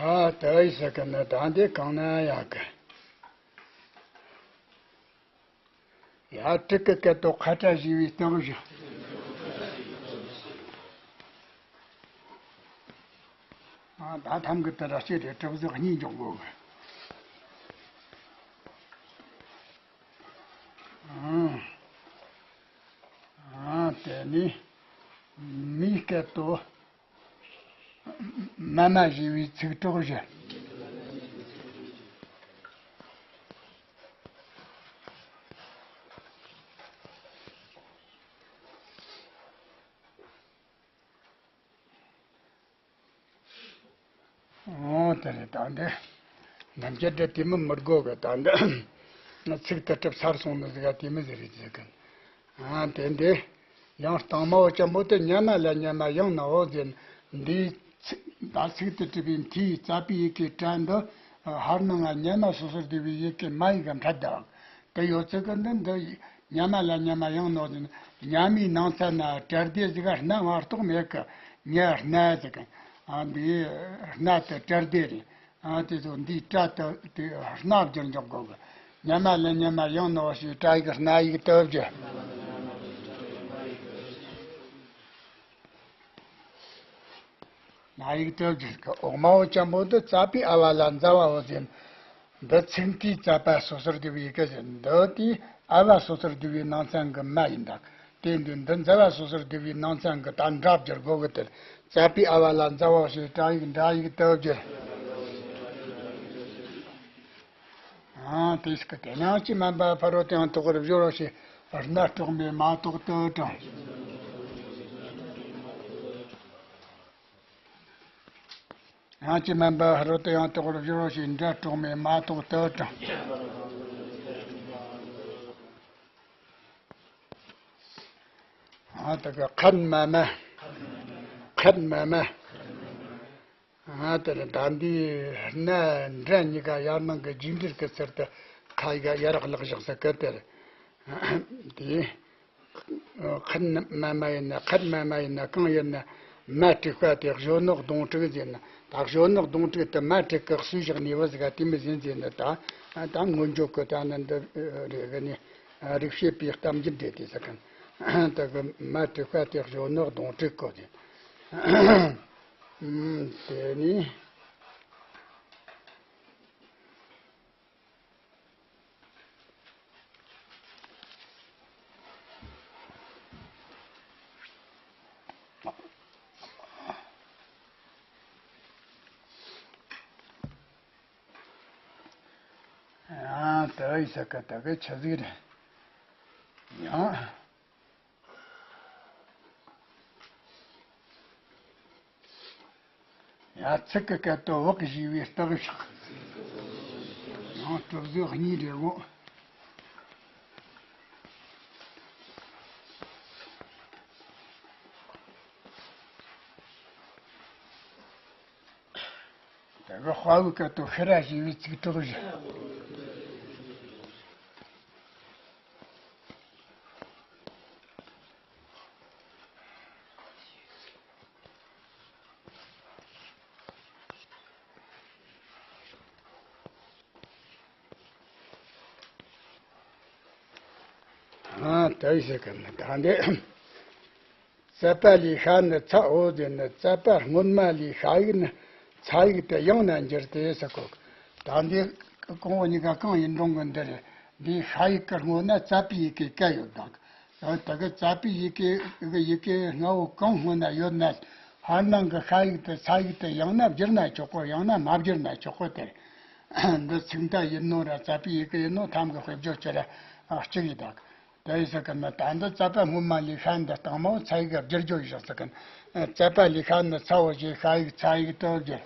ཨ། དེ་ཡི་ཟེར་གི་ནི་ད་འདི་གང་ན་ཡག་གི། ཡ། དྲུག་གི་སྐད་དོ་ཁ་བྲལ་ཞེས་པའི་སྟོན་བཞི། ཨ། ད་ཐམ་གི་དེ་ར་ཤེས་རེད། གྲུབ་ཟིག་གཉིས་འཇོག་དགོས་གི། ཨ། ཨ། དེ་ནི་མིའི་སྐད་དོ། མ་མ་ཞེས་པའི་ཚིག་གྲོགས་བཞི། འོ་དེ་རེད། ད་འདི་ནམ་རྒྱུན་འདྲ་དེ་མི་མི་དགོས་གི། ད་འདི་ཚིག་དེ་གྲུབ་ཚར་སོང་ནི་ཟིག་ག་དེ་མི་ཟེར་རེད་ཟེར་གི། ཨ། དེ་འདི་ཡང་སྟེང་མ་བོ་ཅན་པོ་དེ་མཉམ་མ་ལ་མཉམ་མ་ཡང་ནའོ་ཟེར། འདིའི་ཚིག་ད་ཚིག་ཏུ་གྲུབ་པའི་མཐའི་ཙ་པའི་ཡི་གེའི་སྒྲ་འདི་ཧར་ནང་ང་ཉ་མ་སོ་སོར་བསྡུ་བའི་ཡི་གེ་མ་ཡི་ག་འཕྲད་དང་དེ་ཡོད་ཚད་ཀྱི་འདི་འདི་ཉ་མ་ལ་ཉ་མ་ཡང་ནོག་ཟེར་ན་ཉ་མའི་ནང་ཚན་ན་ཏྲར་དེ་ཟིག་ག་སྣ་མ་གཏོགས་མེད་གི། ཉ་སྣ་ཟིག་གི། ཨ་འདི་སྣ་དེ་ཏྲར་དེ་རེད། ཨ་དེ་ཚོ་འདིའི་སྒྲ་དེ་དེ་སྣ་བསྒྱུར་འཇོག་དགོས་གི། ཉ་མ་ལ་ཉ་མ་ཡང་ནོག་ཞེས་སྒྲ་ཡིག་སྣ་ཡིག་ཏུ་བསྒྱུར། སྣ་ཡིག་ཏུ་བསྒྱུར་གི། འོག་མའོ་ཅན་པོ་འདི་ཙ་པའི་ཨ་བ་ལ་ཛ་བའོ་ཟེར། འདི་ཚིག་མཐའི་ཙ་པ་སོ་སོར་བསྡུ་བའི་ཡི་གེ་ཟེར། འདི་དེའི་ཨ་བ་སོ་སོར་བསྡུ་བའི་ནང་ཚན་གྱི་མ་ཡིན་ད། དེ་འདི་འདི་ཛ་བ་སོ་སོར་བསྡུ་བའི་ནང་ཚན་གྱི་ད་འདྲ་བསྒྱུར་དགོས་གི། དེར་ཙ་པའི་ཨ་བ་ལ་ཛ་བའོ་ཞེས་སྒྲ་ཡིག་འདྲ་ཡིག་ཏུ་བསྒྱུར། ཨ་དེ་ཞིག་གི་དེ་ནང་ཅི་མན་པ་ཕ་རོལ་ཏུ་ཡང་དག་པར་སྦྱོར་རོ་ཞེས་སྣ་དཀྲོགས་མའི་མ་ཐོག་ཏུ་དྲངས། ཡང་ཅི་མན་པ་ཕ་རོལ་ཏུ་ཡང་དག་པར་སྦྱོར་རོ་ཞེས་འདྲ་དཀྲོགས་མའི་མ་ཐོག་ཏུ་དྲངས། ཨ་དེ་གི་ཁད་མ་མ། ཁད་མ་མ། ཨ་དེ་ནི་ད་འདི་སྣ་འདྲ་གཉིས་ཀ་ཡར་ནང་གི་རྒྱས་འབྲིང་གི་ཚུལ་དུ་ཁ་ཡི་ག་ཡར་བཀླགས་བཞག་ས་གི་དེར། དེ་ཁད་མ་མ་ཡིན་ན་ཁད་མ་མ་ཡིན་ན་གང་ཡིན་ན་མ་དྲུག་པ་དེ་གཞོན་ནུ་གདོང་དྲུག་ཟེར་ན་ད་གཞོན་ནུ་གདོང་དྲུག་དེ་མ་དྲུག་གི་གསོས་བཞག་ནས་བུ་ཟིག་ག་དེ་མི་ཟིན་ཟེར་ན་ད་ད་མངོན་བརྗོད་གི་ད་ནི་འདི་རེ་གི་ནི་རིགས་བྱེད་པའི་གཏམ་རྒྱུད་དེ་དེ་ཟེར་གི་ད་གི་མ་དྲུག་པ་དེ་གཞོན་ནུ་གདོང་དྲུག་གི་ཟེར། ཨུམ། དེ་ནི། ཡང་དེ་ཡི་ས་ཀ་ད་གི་ཆི་ཟིག་རེད། ཡང་། ཡ་ཚིག་གི་སྐད་དུ་བག་ཞེས་པའི་རྟགས་བཞག་ཡང་གྲུབ་ཟིག་གཉིས་རེད་གོ། དེ་གི་དཔའ་བོའི་སྐད་དུ་ཤི་ར་ཞེས་པའི་ཚིག་གྲོགས་བཞག་ཨ་ད་ཡི་ཟེར་གི་ནི་ད་འདི། ཙ་པ་ལས་ཤ་ནི་ཚའོ་ཟེར་ནི་ཙ་པ་སྔོན་མ་ལས་ཤ་ཡིག་ནི་ཚ་ཡིག་ཏུ་ཡང་ན་འགྱུར་ཏེ་ཟེར་གོ། ད་འདི་གོང་འོག་གཉིས་ཀ་གང་ཡིན་རུང་གི་འདི་རེད། འདིའི་ཤ་ཡིག་གི་སྔོན་ན་ཙ་པའི་ཡི་གེ་ཀ་ཡོད་ད། ད་གི་ཙ་པའི་ཡི་གེ་གི་ཡི་གེ་ལྔ་བོ་གང་སྔོན་ན་ཡོད་ན་ཧར་ནང་གི་ཤ་ཡིག་དེ་ཚ་ཡིག་དེ་ཡང་ན་བསྒྱུར་ན་ཆོག་གོ། ཡང་ན་མ་བསྒྱུར་ན་ཆོག་གོ། དེ་འདི་ཚིག་མཐའ་ཡིན་ནོ་ར་ཙ་པའི་ཡི་གེ་ཡིན་ནོ་ཐམ་གི་དཔེ་བརྗོད་ཅི་ར་གཅིག་ཡིན་ད། དེ་ཡིན་ས་གི་ན་ད་འདི་ཙ་པ་སྔོན་མ་ལས་ཤ་འདི་དང་མོ་ཚ་ཡིག་གི་བསྒྱུར་བརྗོད་ཡིན་ས་གི་ན། ཙ་པ་ལས་ཤ་ནི་ཚའོ་ཞེས་ཤ་ཡིག་ཚ་ཡིག་ཏུ་བསྒྱུར།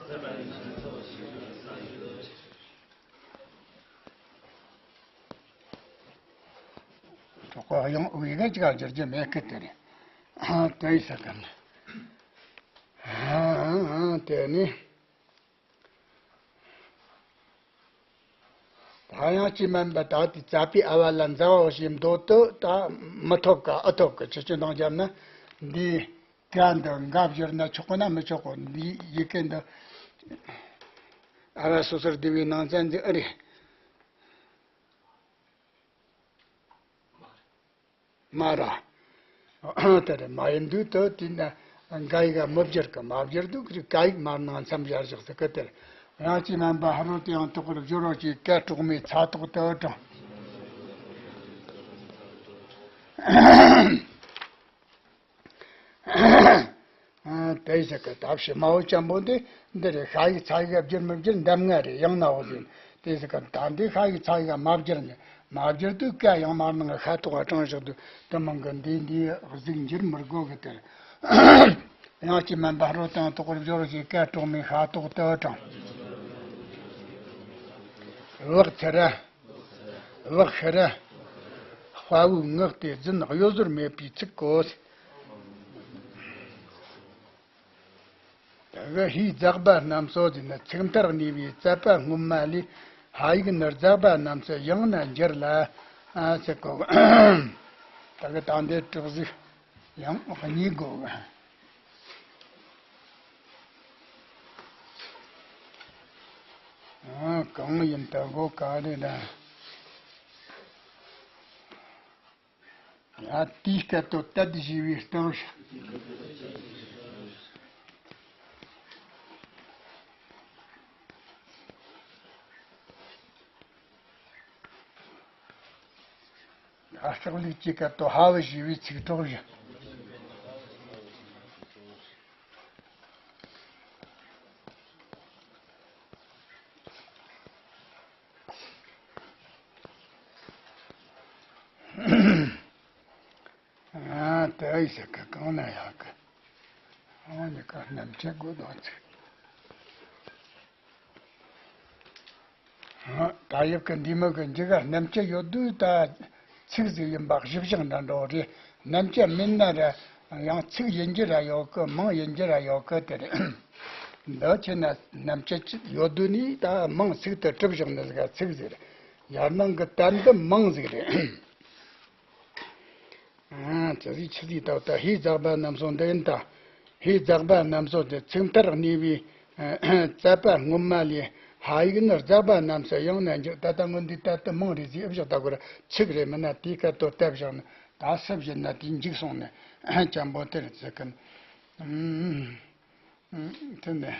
གྲོགས་པོ་ཡང་འུ་ག་ཅིག་བསྒྱུར་རྒྱུ་མེད་ཀི་དེ་རེད། དེ་ཡིན་ས་གི་ན། དེ་ནི། ད་ཡང་ཅི་མིན་པ་ད་དེ་ཙ་པའི་ཨ་བ་ལ་འཛའ་བའོ་ཞེས་འདོད་དུ་ད་མི་ཐོབ་ཀ་ཨེ་ཐོབ་ཀ་ཁྱེད་ཆོས་འདང་བརྒྱབ་ན་འདི་ག་འདི་འགའ་བསྒྱུར་ན་ཆོག་གི་ན་མི་ཆོག་གི། འདི་ཡི་གེ་འདི་ཨ་བ་སོ་སོར་བསྡུ་བའི་ནང་ཚན་འདི་ཨེ་རེད། མ་ར། དེར་མ་ཡིན་དུས་དུ་དེ་ན་འགའ་ཡི་ག་མི་བསྒྱུར་གི། མ་བསྒྱུར་དུས་ཀྱི་ག་ཡིག་མར་ནང་མཚམས་སྦྱར་བཞག་ཟེར་གི། དེར་ཡང་ཅི་མིན་པ་ཧ་རོ་དེ་ཡང་དུ་ཁོར་བསྒྱུར་རོ་ཅིག་ཀ་གྲོགས་མའི་ཚ་ཐོག་ཏུ་དྲངས། དེ་ཟེར་གི་ད་ཕྱི་མའོ་ཅན་པོ་འདི་འདི་རེད། ཤ་ཡིག་ཚ་ཡིག་བསྒྱུར་མི་བསྒྱུར་འདམ་ང་རེད། ཡང་ན་འོ་ཟིན་དེ་ཟེར་གི་ད་འདི་ཤ་ཡིག་ཚ་ཡིག་མ་བསྒྱུར་ནས་མ་བསྒྱུར་དུས་ཀ་ཡང་མར་ནང་ཤ་ཐོག་ག་དྲངས་བཞག་དུས་དེ་མང་གི་འདི་འདི་གཟུགས་འགྱུར་མི་དགོས་གི། དེར་ཡང་ཅི་མིན་པ་ཧ་རོ་དང་དུ་ཁོར་བསྒྱུར་རོ་ཞེས་ཀ་གྲོགས་མའི་ཤ་ཐོག་ཏུ་དྲངས། བག་ཚ་ར། བག་ཤ་ར། དཔའ་བོའི་ངག་དེ་རྫུན་གཡོ་ཟོལ་མེད་པའི་ཚིག་གོ། གི་ཧིའི་རྫག་པ་རྣམས་སོ་ཟེར་ན་ཚིག་མཐར་གནས་པའི་ཙ་པ་སྔོན་མ་ལས་ཧ་ཡིག་ནི་རྫག་པ་རྣམས་སུ་ཡང་ན་འགྱུར་ལ། ཨ་ཟེར་གོ། ད་གི་ད་འདི་དྲུག་ཟིག་ཡང་གཉིས་དགོས། ཨ་གང་ཡིན་ད་གོ་ག་རེ་ད། ཡ། དེའི་སྐད་དོད་དད་ཞེས་པའི་སྟེང་། ཡ། སྐྲག་ལུགས་ཀྱི་སྐད་དོད་ཧ་བུ་ཞེས་པའི་ཚིག་གྲོགས་བཞི། ཨ་དེ་ཡི་ཟེར་གི་གང་ན་ཡག་གི། ཨ་ནི་ཀ་རྣམ་བཅད་དགོས་དོན་ཚིག་ད་ཡབ་ཀྱི་འདི་མོ་གི་འཇིག་ག་རྣམ་བཅད་ཡོད་དུས་ད་ཚིག་ཟིག་ཡིན་པ་གཞི་བཞག་འདྲ་འདྲ་བོ་རེད། རྣམ་བཅད་མིན་ན་ར་ཡང་ཚིག་ཡིན་རྒྱུ་ར་ཡོད་གི། མིང་ཡིན་རྒྱུ་ར་ཡོད་གི། དེ་རེད། འདི་ཁྱེད་ན་རྣམ་བཅད་ཅིག་ཡོད་དུས་ནི་ད་མིང་ཚིག་ཏུ་གྲུབ་བཞག་ནི་ཟིག་ཚིག་ཟིག་རེད། ཡར་ནང་གི་ད་འདི་མིང་ཟིག་རེད། ཨ་ཅི་ཟིག་ཆི་ཟིག་ད་ད་ཧིའི་རྫག་པ་རྣམས་སོ་འདི་ཡིན་ད། ཧིའི་རྫག་པ་རྣམས་སོ་དེ་ཚིག་མཐར་གནས་པའི་ཙ་པ་སྔོན་མ་ལས་ཧ་ཡིག་ནི་རྫག་པ་རྣམས་སུ་ཡང་ན་འགྱུར། ད་ལྟ་སྔོན་འདི་ད་ལྟ་མིང་རེད་ཟིག་ཨེ་བཞག་ད་གོ་ར་ཚིག་རེད། མིན་ན་དེའི་སྐད་དོད་དད་བཞག་ན་ད་སུ་བཞིན་ན་དེ་འཇིག་སོང་ནས་ཅམ་པོ་དེར་ཚིག་གི། དེ་ནས་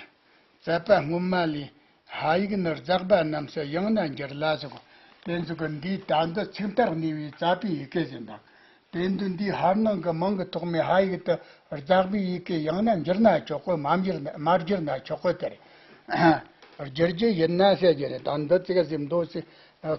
ཙ་པ་སྔོན་མ་ལས་ཧ་ཡིག་ནི་རྫག་པ་རྣམས་སུ་ཡང་ན་འགྱུར་ལ་ཟེར་གོ། དེ་ཚོ་གི་འདིའི་ད་འདི་ཚིག་མཐར་གནས་པའི་ཙ་པའི་ཡི་གེ་ཟེར་འདུག་དེ་འདི་འདིའི་ཧར་ནང་གི་མིང་གི་ཐོག་མའི་ཧ་ཡིག་དེ་རྫག་པའི་ཡི་གེ་ཡང་ན་འགྱུར་ན་ཆོག་གོ། མ་འགྱུར་ན་མ་བསྒྱུར་ན་ཆོག་གོ། དེ་རེད། བསྒྱུར་རྒྱུ་ཡིན་ན་ཟེར་རྒྱུ་རེད། ད་འདི་ཙི་ག་ཟིག་མདོ་ཙི་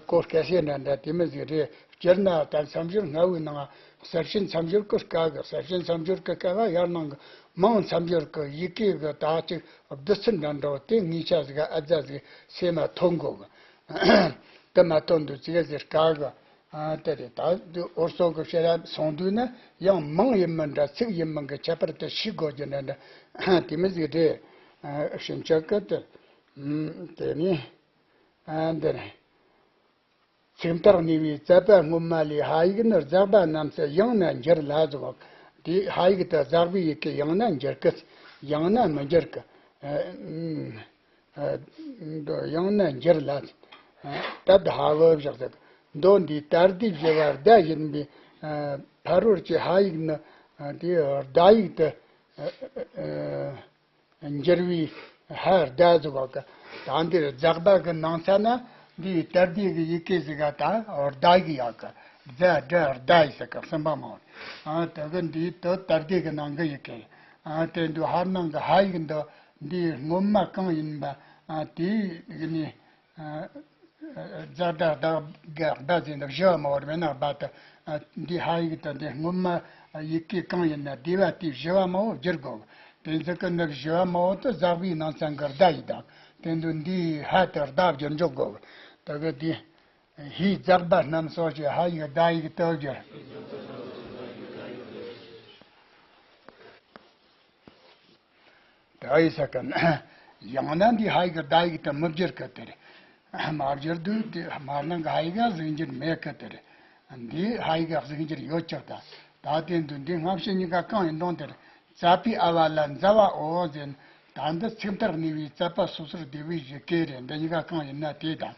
གོ་སྐད་ཆ་འདྲ་འདྲ་དེ་མི་ཟིག་རེད། སྤྱིར་ན་ད་མཚམས་སྦྱོར་ལྔ་བོའི་ནང་གསལ་བྱེད་མཚམས་སྦྱོར་གྱི་སྐབས་ཀྱི་གསལ་བྱེད་མཚམས་སྦྱོར་གྱི་སྐབས་ལ་ཡར་ནང་གི་མིང་མཚམས་སྦྱོར་གྱི་ཡི་གེ་གི་ད་ཅིག་བསྡུ་ཚུལ་འདྲ་འདྲ་བོ་དེ་ངེས་ཆ་ཟིག་ཨ་ཙ་ཟིག་སེམས་མ་ཐོན་དགོས་གི། དེ་མ་ཐོན་དུས་ཙི་ག་ཟིག་དཀའ་གི། ཨ་དེ་རེད། ད་འོ་སོགས་ཀྱི་བཤད་ཡ་སོང་དུས་ན་ཡང་མིང་ཡིན་མིན་འདྲ་ཚིག་ཡིན་མིན་གྱི་ཁྱད་པར་དེ་ཤེས་དགོས་རྒྱུ་འདྲ་འདྲ་དེ་མི་ཟིག་རེད། ཨ་ཕྱིན་ཆད་ཀྱི་དེ་དེ་ནི་ཨ་འདི་རེད། ཚིག་མཐར་གནས་པའི་ཙ་པ་སྔོན་མ་ལས་ཧ་ཡིག་ནི་རྫག་པ་རྣམས་སུ་ཡང་ན་འགྱུར་ལ་ཟེར་བ། དེ་ཧ་ཡིག་དེ་རྫག་པའི་ཡི་གེ་ཡང་ན་འགྱུར་གི། ཡང་ན་མི་འགྱུར་གི། ཨ་ཨ་ཡང་ན་འགྱུར་ལ། ད་ད་ཧ་བུ་བཞག་ཟེར། མདོ་འདིའི་ད་ལྟའི་བཞི་བ་ཟླ་ཡིན་པའི་ཕ་རོལ་གྱི་ཧ་ཡིག་ནི་དེ་ཟླ་ཡིག་ཏུ། འགྱུར་བའི་ཧ་ཟླ་ཟེར་བ་གི། ད་འདིར་རྫག་པ་གི་ནང་ཚན་ན་འདིའི་ད་ལྟའི་གི་ཡི་གེ་ཟིག་ག་ད་ཟླ་ཡིག་ཡག་གི། རྫ་སྒྲ་ཟླ་ཡིག་ཟེར་གི་གསུམ་པ་མང་བ། ཨ་དེ་གི་འདིའི་དུ་ད་ལྟའི་གི་ནང་གི་ཡི་གེ། ཨ་དེ་འདུག་ཧར་ནང་གི་ཧ་ཡིག་འདི་འདིའི་སྔོན་མ་གང་ཡིན་པ། ཨ་དེའི་གི་ནི་ཨ་རྫ་སྒྲ་ཟླ་གི་ཟླ་ཟེར་འདི་བཞི་བ་མང་བ་རེད། མེད་ན་བ་དུ། ཨ་འདི་ཧ་ཡིག་དང་འདི་སྔོན་མ་ཡི་གེ་གང་ཡིན་ན་སྡེ་བ་དེ་བཞི་བ་མང་བོ་བསྒྱུར་དགོས། དེ་ཚོ་གི་ནི་བཞི་བ་མང་བོ་དེ་རྫག་པའི་ནང་ཚན་གི་ཟླ་ཡིག་དང་། དེ་འདུག་འདིའི་ཧ་དེ་ཟླ་བསྒྱུར་འཇོག་དགོས། ད་གི་དེ་ཧིའི་རྫག་པ་རྣམས་སོ་ཞེས་ཧ་ཡིག་ཟླ་ཡིག་ཏུ་བསྒྱུར། ད་ཡི་ས་ག་ན་ཡང་ན་འདི་ཧ་ཡིག་ཟླ་ཡིག་ཏུ་མི་བསྒྱུར་གི་དེ་རེད། མ་བསྒྱུར་དུས་དེ་མར་ནང་གི་ཧ་ཡིག་གཟུགས་འགྱུར་མེད་གི་དེ་རེད། འདི་ཧ་ཡིག་གཟུགས་འགྱུར་ཡོད་ཀྱག་ད་ད་དེ་འདུག་འདི་སྔ་ཕྱི་གཉིས་ཀ་གང་ཡིན་དོན་དེ་རེད། ཙ་པའི་ཨ་བ་ལ་ཛ་བ་འོ་ཟེར། ད་འདི་ཚིག་མཐར་གནས་པའི་ཙ་པ་སོ་སོར་བསྡུ་བའི་ཡི་གེ་རེད། འདི་གཉིས་ཀ་གང་ཡིན་ན་དེ་དང་།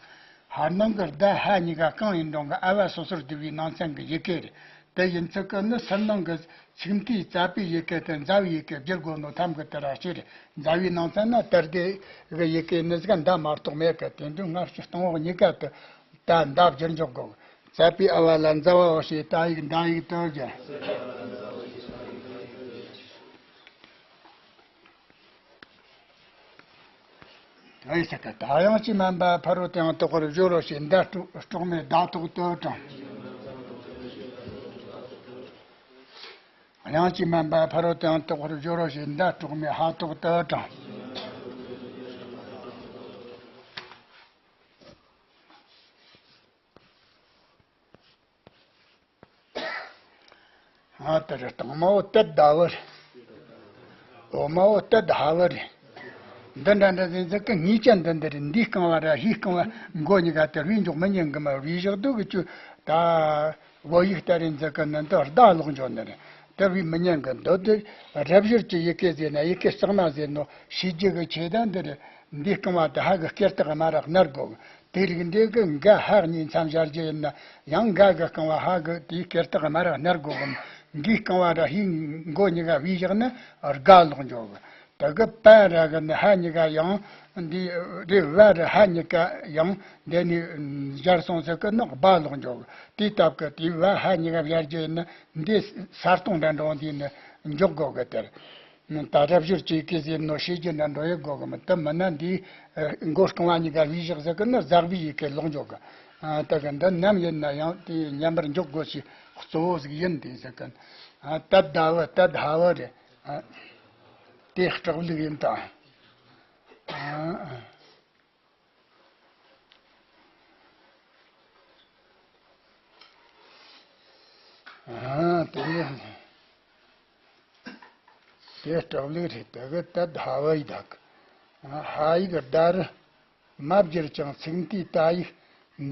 ཧར་ནང་གི་ཟླ་ཧ་གཉིས་ཀ་གང་ཡིན་དོན་གི་ཨ་བ་སོ་སོར་བསྡུ་བའི་ནང་ཚན་གི་ཡི་གེ་རེད། དེ་ཡིན་ཚུལ་གི་ནི་ཕྱི་ནང་གི་ཚིག་མཐའི་ཙ་པའི་ཡི་གེ་དེ་ཛ་བའི་ཡི་གེ་བསྒྱུར་དགོས་ནོ་ཐམ་གི་དེ་ར་ཤེས་རེད། ཛ་བའི་ནང་ཚན་ན་ད་ལྟའི་གི་ཡི་གེ་ནི་ཟིག་འདྲ་མ་གཏོགས་མེད་གི། དེ་འདུག་སྔ་ཕྱི་སྟོང་འོག་གཉིས་ཀ་དེ་ད་འདྲ་བསྒྱུར་འཇོག་དགོས། ཙ་པའི་ཨ་བ་ལ་ཛ་བ་འོ་ཞེས་ད་ཡིག་འདྲ་ཡིག་ཏུ་བསྒྱུར། ཨེ་ས་ཀ་ད་དབྱངས་ཀྱིས་དམན་པ་ཕ་རོལ་ཏུ་ཡང་དག་པར་སྦྱོར་རོ་ཞེས་མདའ་དཀྲོག་སྲོག་མེད་མདའ་ཐོག་ཏུ་དྲངས། དབྱངས་ཀྱིས་དམན་པ་ཕ་རོལ་ཏུ་ཡང་དག་པར་སྦྱོར་རོ་ཞེས་མདའ་སྲོག་མེད་ཧ་ཐོག་ཏུ་དྲངས། ཨ་དེ་རེད། དང་མ་བོ་ཏེ་ད་བུ་རེད། འོག་མ་བོ་ཏེ་ད་ཧ་བུ་རེད། འདི་འདྲ་འདྲ་ཟིན་ཟིག་གི་ངེས་ཅན་འདི་འདི་རེད། འདིའི་རྐང་བ་ར་ཧིའི་རྐང་བ་མགོ་གཉིས་ཀ་དེར་བས་འཇོག་མི་ཉན་གི་མ་བས་བཞག་འདུག་གི་ཆུ་ད། བོད་ཡིག་ལྟར་ཡིན་ཟིག་གི་ནི་འདི་བརྡ་ལོག་འཇོག་ནི་རེད། དེ་བས་མི་ཉན་གི་འདི་དེ་རབ་བྱུར་གྱི་ཡི་གེ་ཟེར་ན་ཡི་གེ་གཙང་མ་ཟེར་ནོ་ཤེས་རྒྱུ་གི་ཆེད་དུ་འདི་རེད། འདིའི་རྐང་བ་དེ་ཧ་གི་སྐེ་སྟག་གི་མ་ར་སྣར་དགོ་གི། དེ་རིགས་འདི་གི་འགའ་ཧ་གཉིས་མཚམས་སྦྱར་རྒྱུ་ཡིན་ན་ཡང་འགའ་གི་རྐང་བ་ཧ་གི་དེའི་སྐེ་སྟག་གི་མ་ར་སྣར་དགོ་གི། འགའི་རྐང་བ་ར་ཧིའི་མགོ་གཉིས་ཀ་བས་བཞག་ན་དགའ་ལོག་འཇོག་གི། དེ་གི་པ་ར་གི་ནི་ཧ་གཉིས་ཀ་ཡང་འདི་རེ་བ་ར་ཧ་གཉིས་ཀ་ཡང་འདི་ནི་སྦྱར་སོང་ཟེར་གི་ནི་སྦ་ལོག་འཇོག་གི། དེའི་སྟབས་གི་དེའི་བ་ཧ་གཉིས་ཀ་སྦྱར་རྒྱུ་ཡིན་ན་འདི་ས་སྟོང་འདྲ་འདྲ་བོ་འདི་ནི་འཇོག་དགོ་གི་དེར། ད་རབ་བྱུར་གྱི་ཡི་གེ་ཟེར་ནོ་ཤེས་རྒྱུ་འདྲ་འགྲོ་ཡི་དགོ་གི་མི་དེ་མིན་ན་འདིའི་མགོ་རྐང་བ་གཉིས་ཀ་བས་བཞག་ཟེར་གི་ནི་ཟག་པའི་ཡི་གེ་ལོག་འཇོག་གི། ད་གི་འདི་ནམ་ཡིན་ན་ཡང་དེ་མཉམ་པར་འཇོག་དགོས་ཞེས་གཙོ་བོ་ཟིག་ཡིན་དེ་ཟེར་གི། ཏད་ད་བ་ཏད་ཧ་བ་རེད། དེ་སྐྲག་ལུགས་ཡིན་ད། ཨ་དེ་ནས་དེ་སྐྲག་ལུགས་རེད། དེ་གི་ཏད་ཧ་བ་ཡི་དག་ཧ་ཡིག་བརྡ་རུ་མ་བསྒྱུར་ཀྱང་ཚིག་མཐའི་ཏ་ཡིག་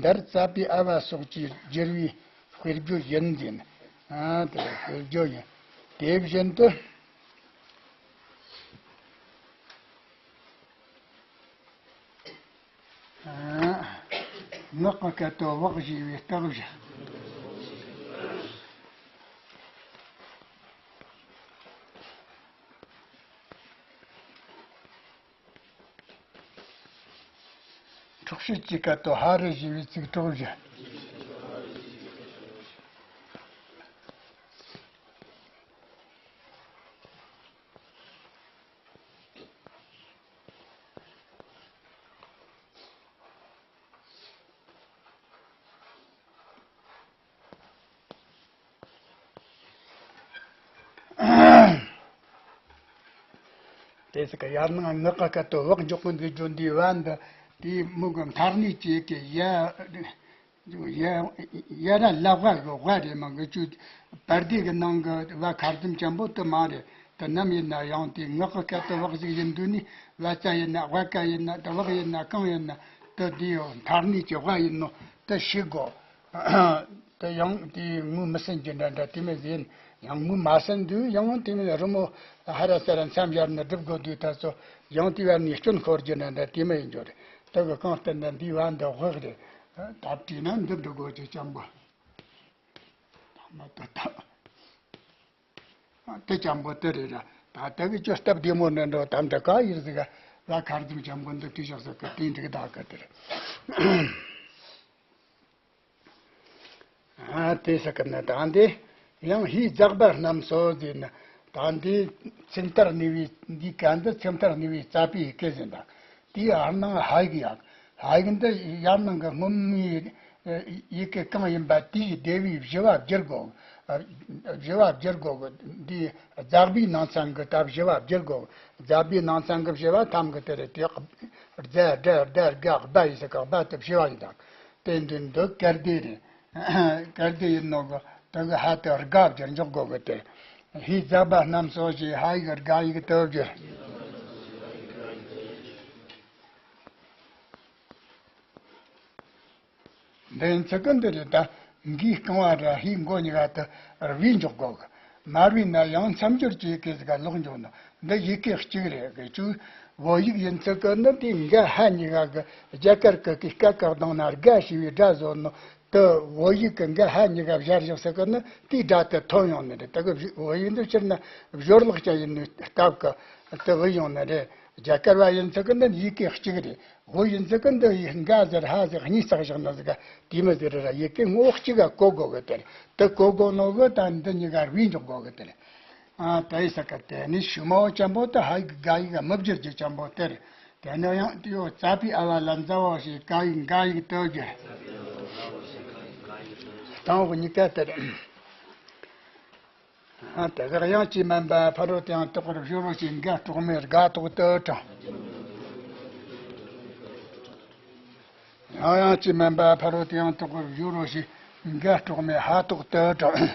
འདར་ཙ་པའི་ཨ་བ་སོགས་ཀྱིས་བསྒྱུར་བའི་དཔེར་བརྗོད་ཡིན་ཟིན། ཨ་དེ་དཔེར་བརྗོད་ཡིན། དེ་བཞིན་དུ། ངག་གི་སྐད་དོད་བག་ཞེས་པའི་རྟགས་བཞི། འཁྲུག་ཤོས་ཀྱི་སྐད་དོད་ཧ་རི་ཞེས་པའི་ཚིག་གྲོགས་བཞི། དེ་ཟེར་གི་ཡར་ནང་ངག་གི་སྐད་དོད་བག་འཇོག་གི་འདུག་རྒྱུ་འདི་བན་འདི་དེའི་མུ་གི་མཐར་ནི་ཅེས་ཀྱི་ཡ། ཡ་ཡ་ར་ལ་ཝ་གི་ཝ་རེད་མ་གི་ཅུ། བར་དེ་གི་ནང་གི་ཝ་ཁ་ཙུམ་ཅན་པོ་དུ་མ་རེད། དུ་ནམ་ཡིན་ན་ཡང་དེ་ངག་གི་སྐད་དོད་བག་ཟིག་ཡིན་དུས་ནི་ཝ་ཙ་ཡིན་ན་ཝ་ཀ་ཡིན་ན་དུ་བག་ཡིན་ན་གང་ཡིན་ན་དུ་དེའི་མཐར་ནི་ཅི་ཝ་ཡིན་ནོ་དུ་ཤེས་དགོ། དེ་ཡང་དེའི་ངོས་མི་ཟིན་རྒྱུ་འདྲ་འདྲ་དེ་མི་ཟིན། ཡང་ངོས་མ་ཟིན་དུས་ཡང་དེ་མི་རི་མོ་ཧ་ར་ས་ར་མཚམས་སྦྱར་ནས་སྒྲུབ་དགོས་དུས་ད་ཚོ་ཡང་དེ་བར་ནས་སྐྱོན་འཁོར་རྒྱུ་འདྲ་འདྲ་དེ་མི་ཡིན་རྒྱུ་རེད། དེ་གི་གང་ལྟར་ན་འདིའི་བར་འདི་དབུགས་རེད། ད་བྲིས་ན་འདི་འདྲ་དགོས་ཀྱི་ཅམ་པོ། ད་མ་ད་ད། དེ་ཅམ་པོ་དེ་རེད་ར། ད་དེ་གི་ཅོ་སྟབས་བདེ་མོ་འདྲ་འགྲོ་དམ་འདྲ་ག་ཡིར་ཟིག་ལ་ཁར་འཛིན་ཅམ་པོ་འདི་དུས་ཞག་ཟིག་གི་དེ་འགྲིག་ད་གི་དེ་རེད། ཨ་དེ་ཟེར་གི་ནི་ད་འདི་ཡང་ཧིའི་ཛག་པ་རྣམས་སོ་ཟེར་ན། ད་འདི་ཚིག་མཐར་ནུས་པའི་འདི་གན་འདི་ཚིག་མཐར་ནུས་པའི་རྩ་བའི་སྐད་ཟིན་ད། དེའི་ཨར་ནང་ཧ་ཡིག་ཡག་ཧ་ཡིག་འདི་ཡར་ནང་གི་སྔོན་མའི་ཡི་གེ་གང་ཡིན་པ་དེའི་སྡེ་བའི་བཞི་བ་བསྒྱུར་དགོ། བཞི་བ་བསྒྱུར་དགོ་གི་འདི་ཛག་པའི་ནང་ཚན་གི་ད་བཞི་བ་བསྒྱུར་དགོ། ཛག་པའི་ནང་ཚན་གི་བཞི་བ་ཐམ་གི་དེ་རེད་དེ། རྫ་སྦྲ་རྡ་སྒ་སྦ་ཡི་ཟེར་གི་སྦ་དེ་བཞི་བ་ཡིན་ད། དེ་འདི་འདི་ཀར་དེ་རེད། ཀར་དེ་ཡིན་ནོ་གི་དེ་གི་ཧ་དེ་དགའ་བརྒྱུར་འཇོག་དགོས་གི་དེ། ཧི་ཛ་བ་རྣམས་སོ་ཞེས་ཧ་ཡིག་དགའ་ཡིག་དུ་བརྗོད། འདི་ཚིག་གི་འདི་རེད་ད། འགའི་རྐང་བ་ར་ཧིའི་མགོ་གཉིས་ཀ་དུ་རུས་འཇོག་དགོས་གི། མ་རུས་ན་ཡང་མཚམས་སྦྱོར་གྱི་ཡི་གེ་ཟིག་ག་ལོག་འཇོག་ནོ། འདི་ཡི་གེ་གཅིག་རེད་གི་ཅུ། བོད་ཡིག་ཡིན་ཚིག་གི་ནི་དེའི་འགའ་ཧ་གཉིས་ཀ་གི་རྒྱ་གར་གི་གི་སྐད་ཀ་གདང་ན་དགའ་ཞེས་པའི་སྒྲ་བཟོ་ནོ། དུ་བོད་ཡིག་གི་འགའ་ཧ་གཉིས་ཀ་སྦྱར་བཞག་ཟེར་གི་ནི་དེའི་སྒྲ་དེ་ཐོན་ཡོང་ནི་རེད། དེ་གི་བཞི་བོད་ཡིག་འདི་སྤྱིར་ན་སྦྱོར་ཀློག་ཅན་ཡིན་ནི་སྟབས་གི་དེ་བུད་ཡོང་ནི་རེད། རྒྱ་གར་བ་ཡིན་ཚེ་གི་འདི་ཡི་གེ་གཅིག་རེད། བོད་ཡིན་ཚེ་གི་འདི་ཡི་འགའ་ཟེར་ཧ་ཟེར་གཉིས་བསགས་བཞག་ནི་ཟིག་དེ་མི་ཟེར་ར་ཡི་གེ་ངོ་བོ་གཅིག་ག་གོ་དགོས་གི་དེ་རེད། དེ་གོ་དགོས་ནོ་གི་ད་འདི་གཉིས་ཀ་རུས་འཇོག་དགོས་གི་དེ་རེད། ཨ་ད་ཡི་ས་ཀ་དེ་ནི་ཤུ་མོ་ཅན་པོ་དེ་ཧ་ཡིག་དགའ་ཡིག་མི་བསྒྱུར་རྒྱུ་ཅན་པོ་དེ་རེད། དེ་ནས་ཡང་དེའོ་རྩ་བའི་ཨ་བ་ལ་མཛའ་བོ་ཞེས་ཀ་ཡིག་འགའ་ཡིག་དུ་བསྒྱུར། དང་པོ་གཉིས་ཀ་དེར། ཨ་དེ་གར་དབྱངས་ཀྱིས་དམན་པ་ཕ་རོལ་ཏུ་ཡང་དག་པར་སྦྱོར་རོ་ཞེས་འགའ་དཀྲོགས་མེད་དགའ་དོག་ཏུ་དྲངས། ཡང་དབྱངས་ཀྱིས་དམན་པ་ཕ་རོལ་ཏུ་ཡང་དག་པར་སྦྱོར་རོ་ཞེས་འགའ་དཀྲོགས་མེད་ཧ་དོག་ཏུ་དྲངས།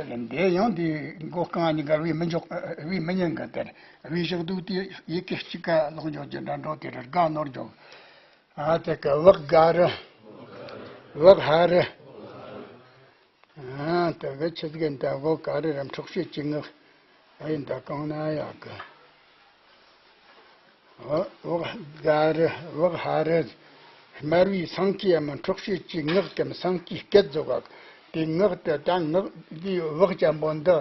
འདི་ཡང་དེ་མགོ་རྐང་གཉིས་ཀ་བས་མི་འཇོག་བས་མི་ཉན་གི། དེར་བས་བཞག་འདུག་དེ་ཡི་གེ་གཅིག་ཀ་ལོག་འཇོག་རྒྱུ་འདྲ་འགྲོ། དེ་རུ་དགའ་ནོར་འཇོག་ཨ་དེ་ཀ་བག་དགའ་རི། བག་ཧ་རི། ཨ་དེ་གི་ཆི་ཟིག་འདི་བག་དགའ་རི་ར་འཕྲོག་བྱེད་ཀྱི་ངག་ཨེ་འདི་གང་ན་ཡག་གི། བག་དགའ་རི་བག་ཧ་རི། དམར་བའི་སེང་གེའམ་འཕྲོག་བྱེད་ཀྱི་ངག་གམ་སེང་གེའི་སྐད་ཟེར་གོ་གི། དེ་ངག་དེ་ད་ངག་འདི་བག་ཅན་པོ་འདི་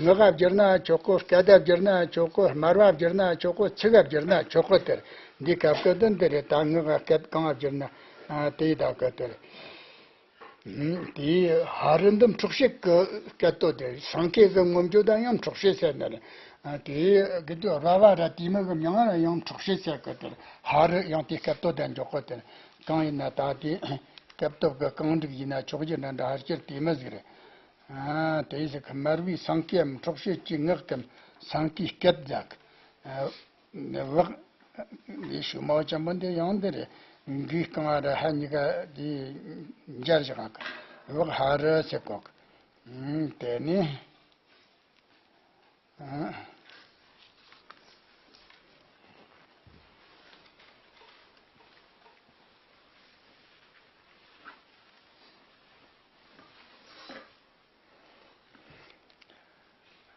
ངག་ག་བསྒྱུར་ན་ཆོག་གོ། སྐད་ག་བསྒྱུར་ན་ཆོག་གོ། དམར་བ་བསྒྱུར་ན་ཆོག་གོ། ཚིག་ག་བསྒྱུར་ན་ཆོག་གོ། དེར་འདི་སྐབས་ཀྱི་དོན་འདི་རེད། ད་ངག་ག་སྐད་གང་ག་བསྒྱུར་ན་ཨ་དེ་ཡི་ད་གི་དེར། ཨུམ། དེའི་ཧ་རི་འདི་འཕྲོག་བྱེད་ཀྱི་སྐད་དོད་དེ། སེང་གེ་གི་ངོམ་རྒྱུ་དང་ཡང་འཕྲོག་བྱེད་ཟེར་ནི་རེད། ཨ་དེའི་གི་དུ་ར་བ་ར་དེ་མི་གི་མྱིང་ང་ར་ཡང་འཕྲོག་བྱེད་ཟེར་གི་དེར། ཧ་རི་ཡང་དེ་སྐད་དོད་དེ་འཇོག་གི་དེར། གང་ཡིན་ན་ད་དེ་སྐད་དོད་གི་གང་འགྲིག་ཡིན་ན་ཆོག་རྒྱུ་འདྲ་འདྲ་ཧར་ཁྱེར་དེ་མི་ཟིག་རེད། ཨ་དེ་ཟིག་གི་དམར་བའི་སེང་གེའམ་འཕྲོག་བྱེད་ཀྱི་ངག་གམ་སེང་གེའི་སྐད་ཟེར་གི། ཨ་བག་འདི་ཤུ་མོ་ཅན་པོ་འདི་ཡང་འདི་རེད། འགའི་རྐང་ར་ཧ་གཉིས་ཀ་འདི་འབྱར་བཞག་གི། བག་ཧ་རི་ཟེར་གོ་གི། ཨུམ། དེ་ནི། ཨ།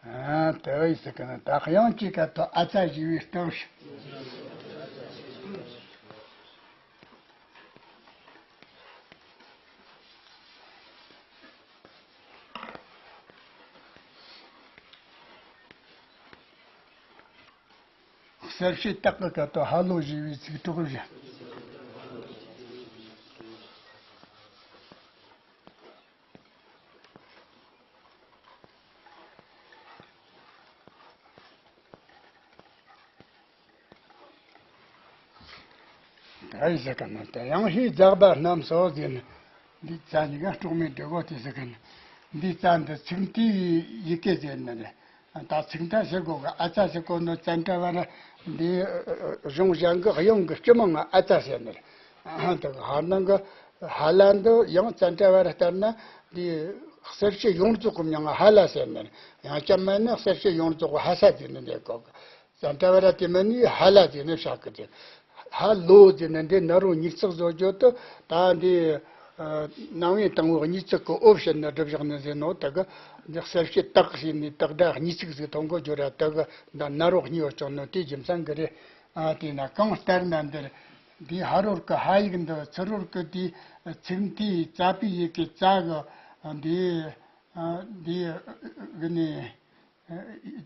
ཨ་དེ་བས་ཟེར་གི་ན་ད་དབྱངས་ཀྱི་སྐད་དོད་ཨ་ཙ་ཞེས་པའི་སྟོབས། གསལ་བྱེད་རྟགས་ཀྱི་སྐད་དོད་ཧ་ལོ་ཞེས་པའི་ཚིག་གྲོགས་བཞིན། ད་ཡི་ཟེར་ག་ན་དེ་ཡང་ཧི་ཛག་པ་རྣམས་སོ་ཟེར་ནས། འདི་ཙ་གཉིས་ཀ་སྲོག་མེད་འབྲི་གོ་དེ་ཟེར་ག་ན། འདི་ཙ་འདི་ཚིག་མཐའི་ཡི་གེ་ཟེར་ནི་རེད། ད་ཚིག་མཐའ་ཟེར་གོ་གི། ཨ་ཙ་ཟེར་གོ་ནོ་ཙན་དྲ་བ་ར་འདི་གཞུང་གཞན་གི་དབྱངས་གི་སྤྱི་མིང་ང་ཨ་ཙ་ཟེར་ནི་རེད། ད་ཧ་ནང་གི་ཧ་ལ་འདི་ཡང་ཙན་དྲ་བ་ར་ལྟར་ན་འདི་གསལ་བྱེད་ཡོངས་རྫོགས་གི་མྱིང་ང་ཧ་ལ་ཟེར་ནི་རེད། ཡང་སྐྱབས་མ་ནི་གསལ་བྱེད་ཡོངས་རྫོགས་གི་ཧ་ས་ཟེར་ནི་འདི་གོ་གི། ཙན་དྲ་བ་ར་དེ་མིན་ནི་ཧ་ལ་ཟེར་ནས་བཞག་གི་རེད། ཧ་ལོ་ཟེར་ནས་འདི་ན་རོ་གཉིས་བརྩེགས་བཟོ་རྒྱུ་དེ་ད་འདི་ཨ་རྣམ་དབྱེ་དང་པོ་གཉིས་བརྩེགས་ཀྱི་འོག་བྱས་ནས་བསྒྲུབས་བཞག་ནི་ཟེར་ནོ། དེ་གི་འདི་གསལ་བྱེད་རྟགས་ཟེར་ནི་རྟགས་སྒྲ་གཉིས་བརྩེགས་ཟིག་ཐོན་གོ་རྒྱུ་ར། དེ་གི་འདི་ན་རོ་གཉིས་པོ་བྱུང་ནོ་དེ་རྒྱུ་མཚན་གི་རེད། ཨ་དེས་ན་གང་ལྟར་ན་འདིར་འདི་ཕ་རོལ་གི་ཧ་ཡིག་འདི་ཚུ་རོལ་གི་དེའི་ཚིག་མཐའི་ཙ་པའི་ཡི་གེ་ཙ་གི་འདི་ཨ་འདི་གི་ནི།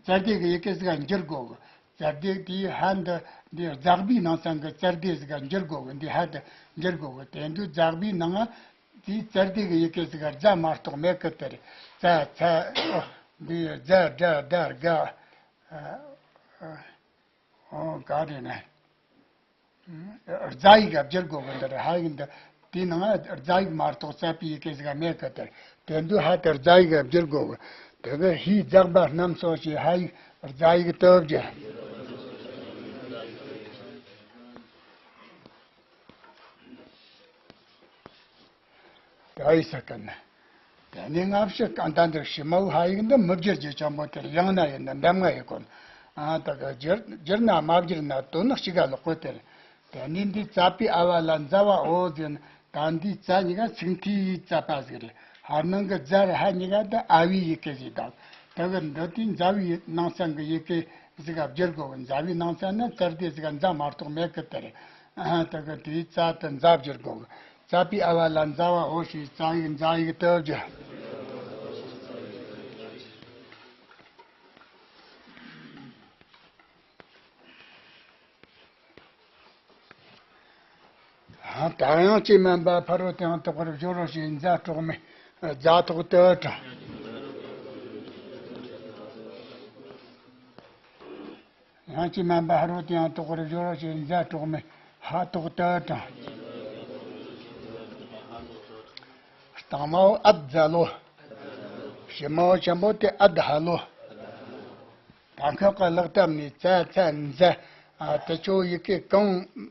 ཙ་སྡེ་གི་ཡི་གེ་ཟིག་ག་འགྱུར་དགོས་གི། ཙ་སྡེ་དེའི་ཧ་འདི་འདི་ཛག་པའི་ནང་ཚན་གི་ཙ་སྡེ་ཟིག་ག་འགྱུར་དགོས་གི། འདི་ཧ་འདི་འགྱུར་དགོས་གི། དེ་འདུག་ཛག་པའི་ནང་ང་དེའི་ཙ་སྡེ་གི་ཡི་གེ་ཟིག་ག་རྫ་མ་གཏོགས་མེད་གི། དེ་རེད། ཙ་ཚ་འདི་ཛ་དྲ་ད་རྒ། ཨོ་ག་རེད་ན། རྫ་ཡིག་ག་བསྒྱུར་དགོས་གི། འདི་རེད། ཧ་ཡིག་འདི་དེའི་ནང་རྫ་ཡིག་མ་གཏོགས་ཙ་པའི་ཡི་གེ་ཟིག་མེད་གི། དེར་དེ་འདུག་ཧ་དེར་རྫ་ཡིག་ག་བསྒྱུར་དགོས་གི། དེ་གི་ཧི་ཛག་པ་རྣམས་སོ་ཞེས་ཧ་ཡིག་རྫ་ཡིག་ཏུ་བསྒྱུར། ད་ཡི་ས་ཀ་ན། དེ་ནས་སྔ་ཕྱི་གང་ལྟར་འདིར་ཕྱི་མ་བོ་ཧ་ཡིག་འདི་མི་བསྒྱུར་རྒྱུ་ཅན་པོ་དེར་ཡང་ན་ཡིན་ན་འདམ་ང་ཡི་གོ་ན། ཨ་ད་ག་བསྒྱུར་བསྒྱུར་ན་མ་བསྒྱུར་ན་དོན་ནི་གཅིག་ག་ལོག་གོ། དེར་དེ་ནས་འདི་ཙ་པའི་ཨ་བ་ལ་འཛ་བ་འོ་ཟེར་ན། ད་འདི་ཙ་གཉིས་ཀ་ཚིག་མཐའི་ཙ་པ་ཟིག་རེད། ཧ་ནང་གི་ཛ་ར་ཧ་གཉིས་ཀ་ད་ཨ་བའི་ཡི་གེ་ཟིག་དང་། དེ་གི་འདི་དེའི་འཛ་བའི་ནང་ཚན་གི་ཡི་གེ་ཟིག་ག་བསྒྱུར་དགོས་གི། འཛ་བའི་ནང་ཚན་ནི་ཙ་སྡེ་ཟིག་ག་འཛ་མ་གཏོགས་མེད་གི། དེ་རེད། ཨ་དེ་གི་དེའི་ཙ་དེ་འཛ་བསྒྱུར་དགོས་གི། ཙ་པའི་ཨ་བ་ལ་འཛ་བ་འོ་ཞེས་ཙ་ཡིག་འཛ་ཡིག་ཏུ་བསྒྱུར། ད་དབྱངས་ཀྱིས་དམན་པ་ཕ་རོལ་ཏུ་ཡང་དག་པར་སྦྱོར་རོ་ཞེས་འཛ་གྲོགས་མེད་རྫ་ཐོག་ཏུ་དྲངས། དབྱངས་ཀྱིས་དམན་པ་ཕ་རོལ་ཏུ་ཡང་དག་པར་སྦྱོར་རོ་ཞེས་འཛ་གྲོགས་མེད་ཧ་ཐོག་ཏུ་དྲངས། དང་མ་བོ་ཨད་ཛ་ལོ། ཕྱི་མ་བོ་ཆེན་པོ་དེ་ཨད་ཧ་ལོ། ད་ཁག་གི་ལག་ཏམ་ནས་ཙ་ཚ་འཛ། ཨ་དེ་ཆོ་ཡི་གེ་གང་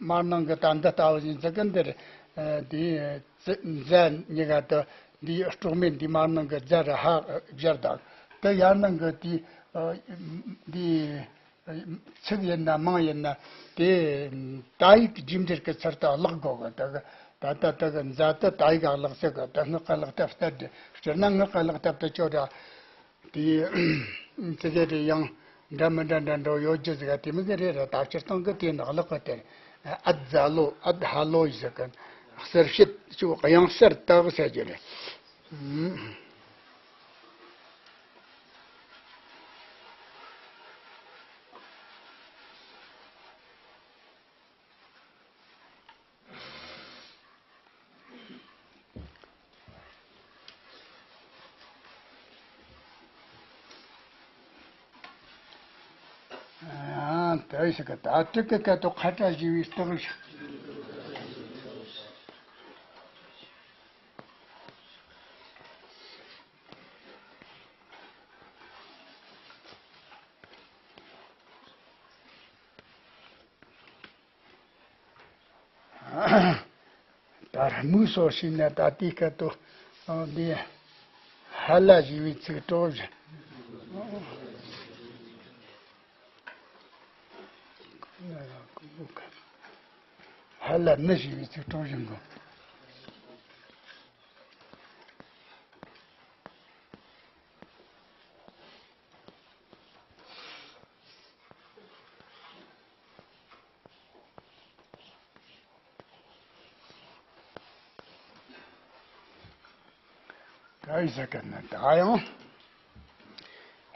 མར་ནང་གི་ད་འདི་ལྟ་བུ་ཞིག་འཛི་གི་འདིར། ཨ་དེ་ཙ་འཛ་གཉིས་ཀ་དུ་ འདི་སྲོག་མེད་འདི་མར་ནང་གི་རྫ་ར་ཧ་སྦྱར་དང་། དེ་ཡར་ནང་གི་དེ་འདི་ཚིག་ཡིན་ན་མིང་ཡིན་ན་དེ་ཏ་ཡིག་རྗེས་འབྲེལ་གྱི་ཚུལ་དུ་བཀླག་དགོས་གི། དེ་གི་ད་ལྟ་དེ་གི་མཛའ་དེ་ཏ་ཡིག་ག་བཀླག་ཟེར་གི། དེ་སྔགས་ཀྱི་ཀློག་དེབ་ལྟར་དེ་སྤྱིར་ན་སྔགས་ཀྱི་ཀློག་དེབ་དེ་ཅོ་འདྲ། དེ་ཙི་གེ་རེ་ཡང་འདྲ་མི་འདྲ་འདྲ་འདྲ་ཡོད་རྒྱུ་ཟིག་དེ་མི་གི་རེད་རེད། ད་སྤྱིར་བཏང་གི་དེ་ནག་ལག་གི་དེ་ཨད་ཛ་ལོ་ཨད་ཧ་ལོ་ཟེར་གི། གསེར་ཕྱེད་ཅིག་གཡང་གསེར་དག་ཟེར་རྒྱུ་རེད། ཨ་དེ་ཞིག་གི་ད་ཏྲི་ཀི་ཀ་ཏོ་ཁ་བྲལ་ཞི་བའི་རྟགས་ཤིག་ད་མུ་སོ་ཤི་ན་ད་ཏི་ཀ་ཏོ་འདི་ཧ་ལ་ཞི་བའི་ཚིག་གྲོགས་བཞི། ཧ་ལ་ནི་ཞི་བའི་ཚིག་གྲོགས་བཞི་འགོ། ག་ཡི་ཟེར་གི་ནི་ད་ཡང་།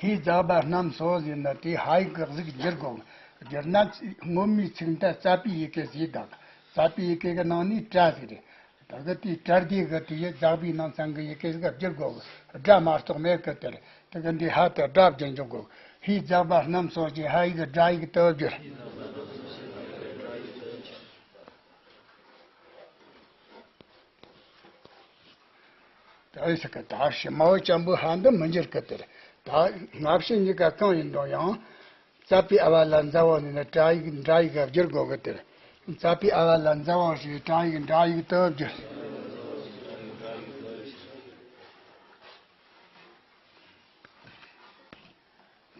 ཧི་ཛག་པ་རྣམས་སོ་ཟེར་ན་དེ་ཧ་ཡིག་གི་གཟུགས་བསྒྱུར་དགོས། བསྒྱུར་ན་སྔོན་མའི་ཚིག་མཐའ་ཙ་པའི་ཡི་གེ་ཟེར་དང་། ཙ་པའི་ཡི་གེ་གི་ནང་ནས་ཏྲ་ཟེར་རེད། ད་གི་དེའི་ཏྲ་དེ་གི་དེ་ཡི་ཛག་པའི་ནང་ཚང་གི་ཡི་གེ་ཟིག་བསྒྱུར་དགོས། སྒྲ་མ་གཏོགས་མེད་གི་དེར། དེ་གི་འདི་ཧ་དེ་སྒྲ་བསྒྱུར་འཇུག་དགོས། ཧི་ཛག་པ་རྣམས་སོ་ཞེས་ཧ་ཡིག་གི་སྒྲ་ཡིག་ཏུ་བསྒྱུར། ད་ཡི་ཟེར་གི་ད་ཕྱི་མ་བོ་ཅན་པོ་ཧ་འདི་མི་འགྱུར་གི་དེར། ད་སྔ་ཕྱི་གཉིས་ཀ་གང་ཡིན་རུང་ཡང་། ཙ་པའི་ཨ་བ་ལ་ཛ་བོ་ནས་ནི་ཏྲ་ཡིག་འདྲ་ཡིག་ག་བསྒྱུར་དགོས་གི་དེར། ཙ་པའི་ཨ་བ་ལ་ཛ་བོ་ཞེས་ཏྲ་ཡིག་འདྲ་ཡིག་ཏུ་བསྒྱུར།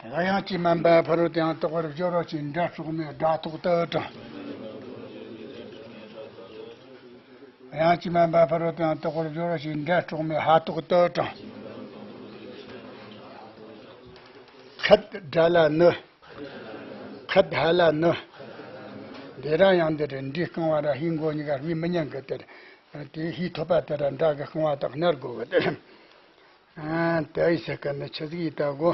དེ་ག་དབྱངས་ཀྱིས་དམན་པ་ཕ་རོལ་ཏུ་ཡང་དག་པར་སྦྱོར་བ་ཞེས་འདྲ་སོགས་མའི་སྒྲ་ཐོག་ཏུ་དྲངས། དབྱངས་ཀྱིས་དམན་པ་ཕ་རོལ་ཏུ་ཡང་དག་པར་སྦྱོར་བ་ཞེས་འདྲ་སོགས་མའི་ཧ་ཐོག་ཏུ་དྲངས། ཁད་སྒྲ་ལ་ནི། ཁད་ཧ་ལ་ནི། འདི་ར་ཡང་འདི་རེད། འདྲིས་རྐང་བ་ར་ཧིང་མགོ་གཉིས་ཀ་རུས་མི་ཉན་གི་དེར། དེ་ཧིས་ཐོབ་པ་དེ་ར་འདྲ་གི་རྐང་བ་དག་ནར་དགོས་གི་དེར། ཨ་དེ་ཡི་ཟེར་གི་ནི་ཆི་ཟིག་ཡིན་ད་གོ།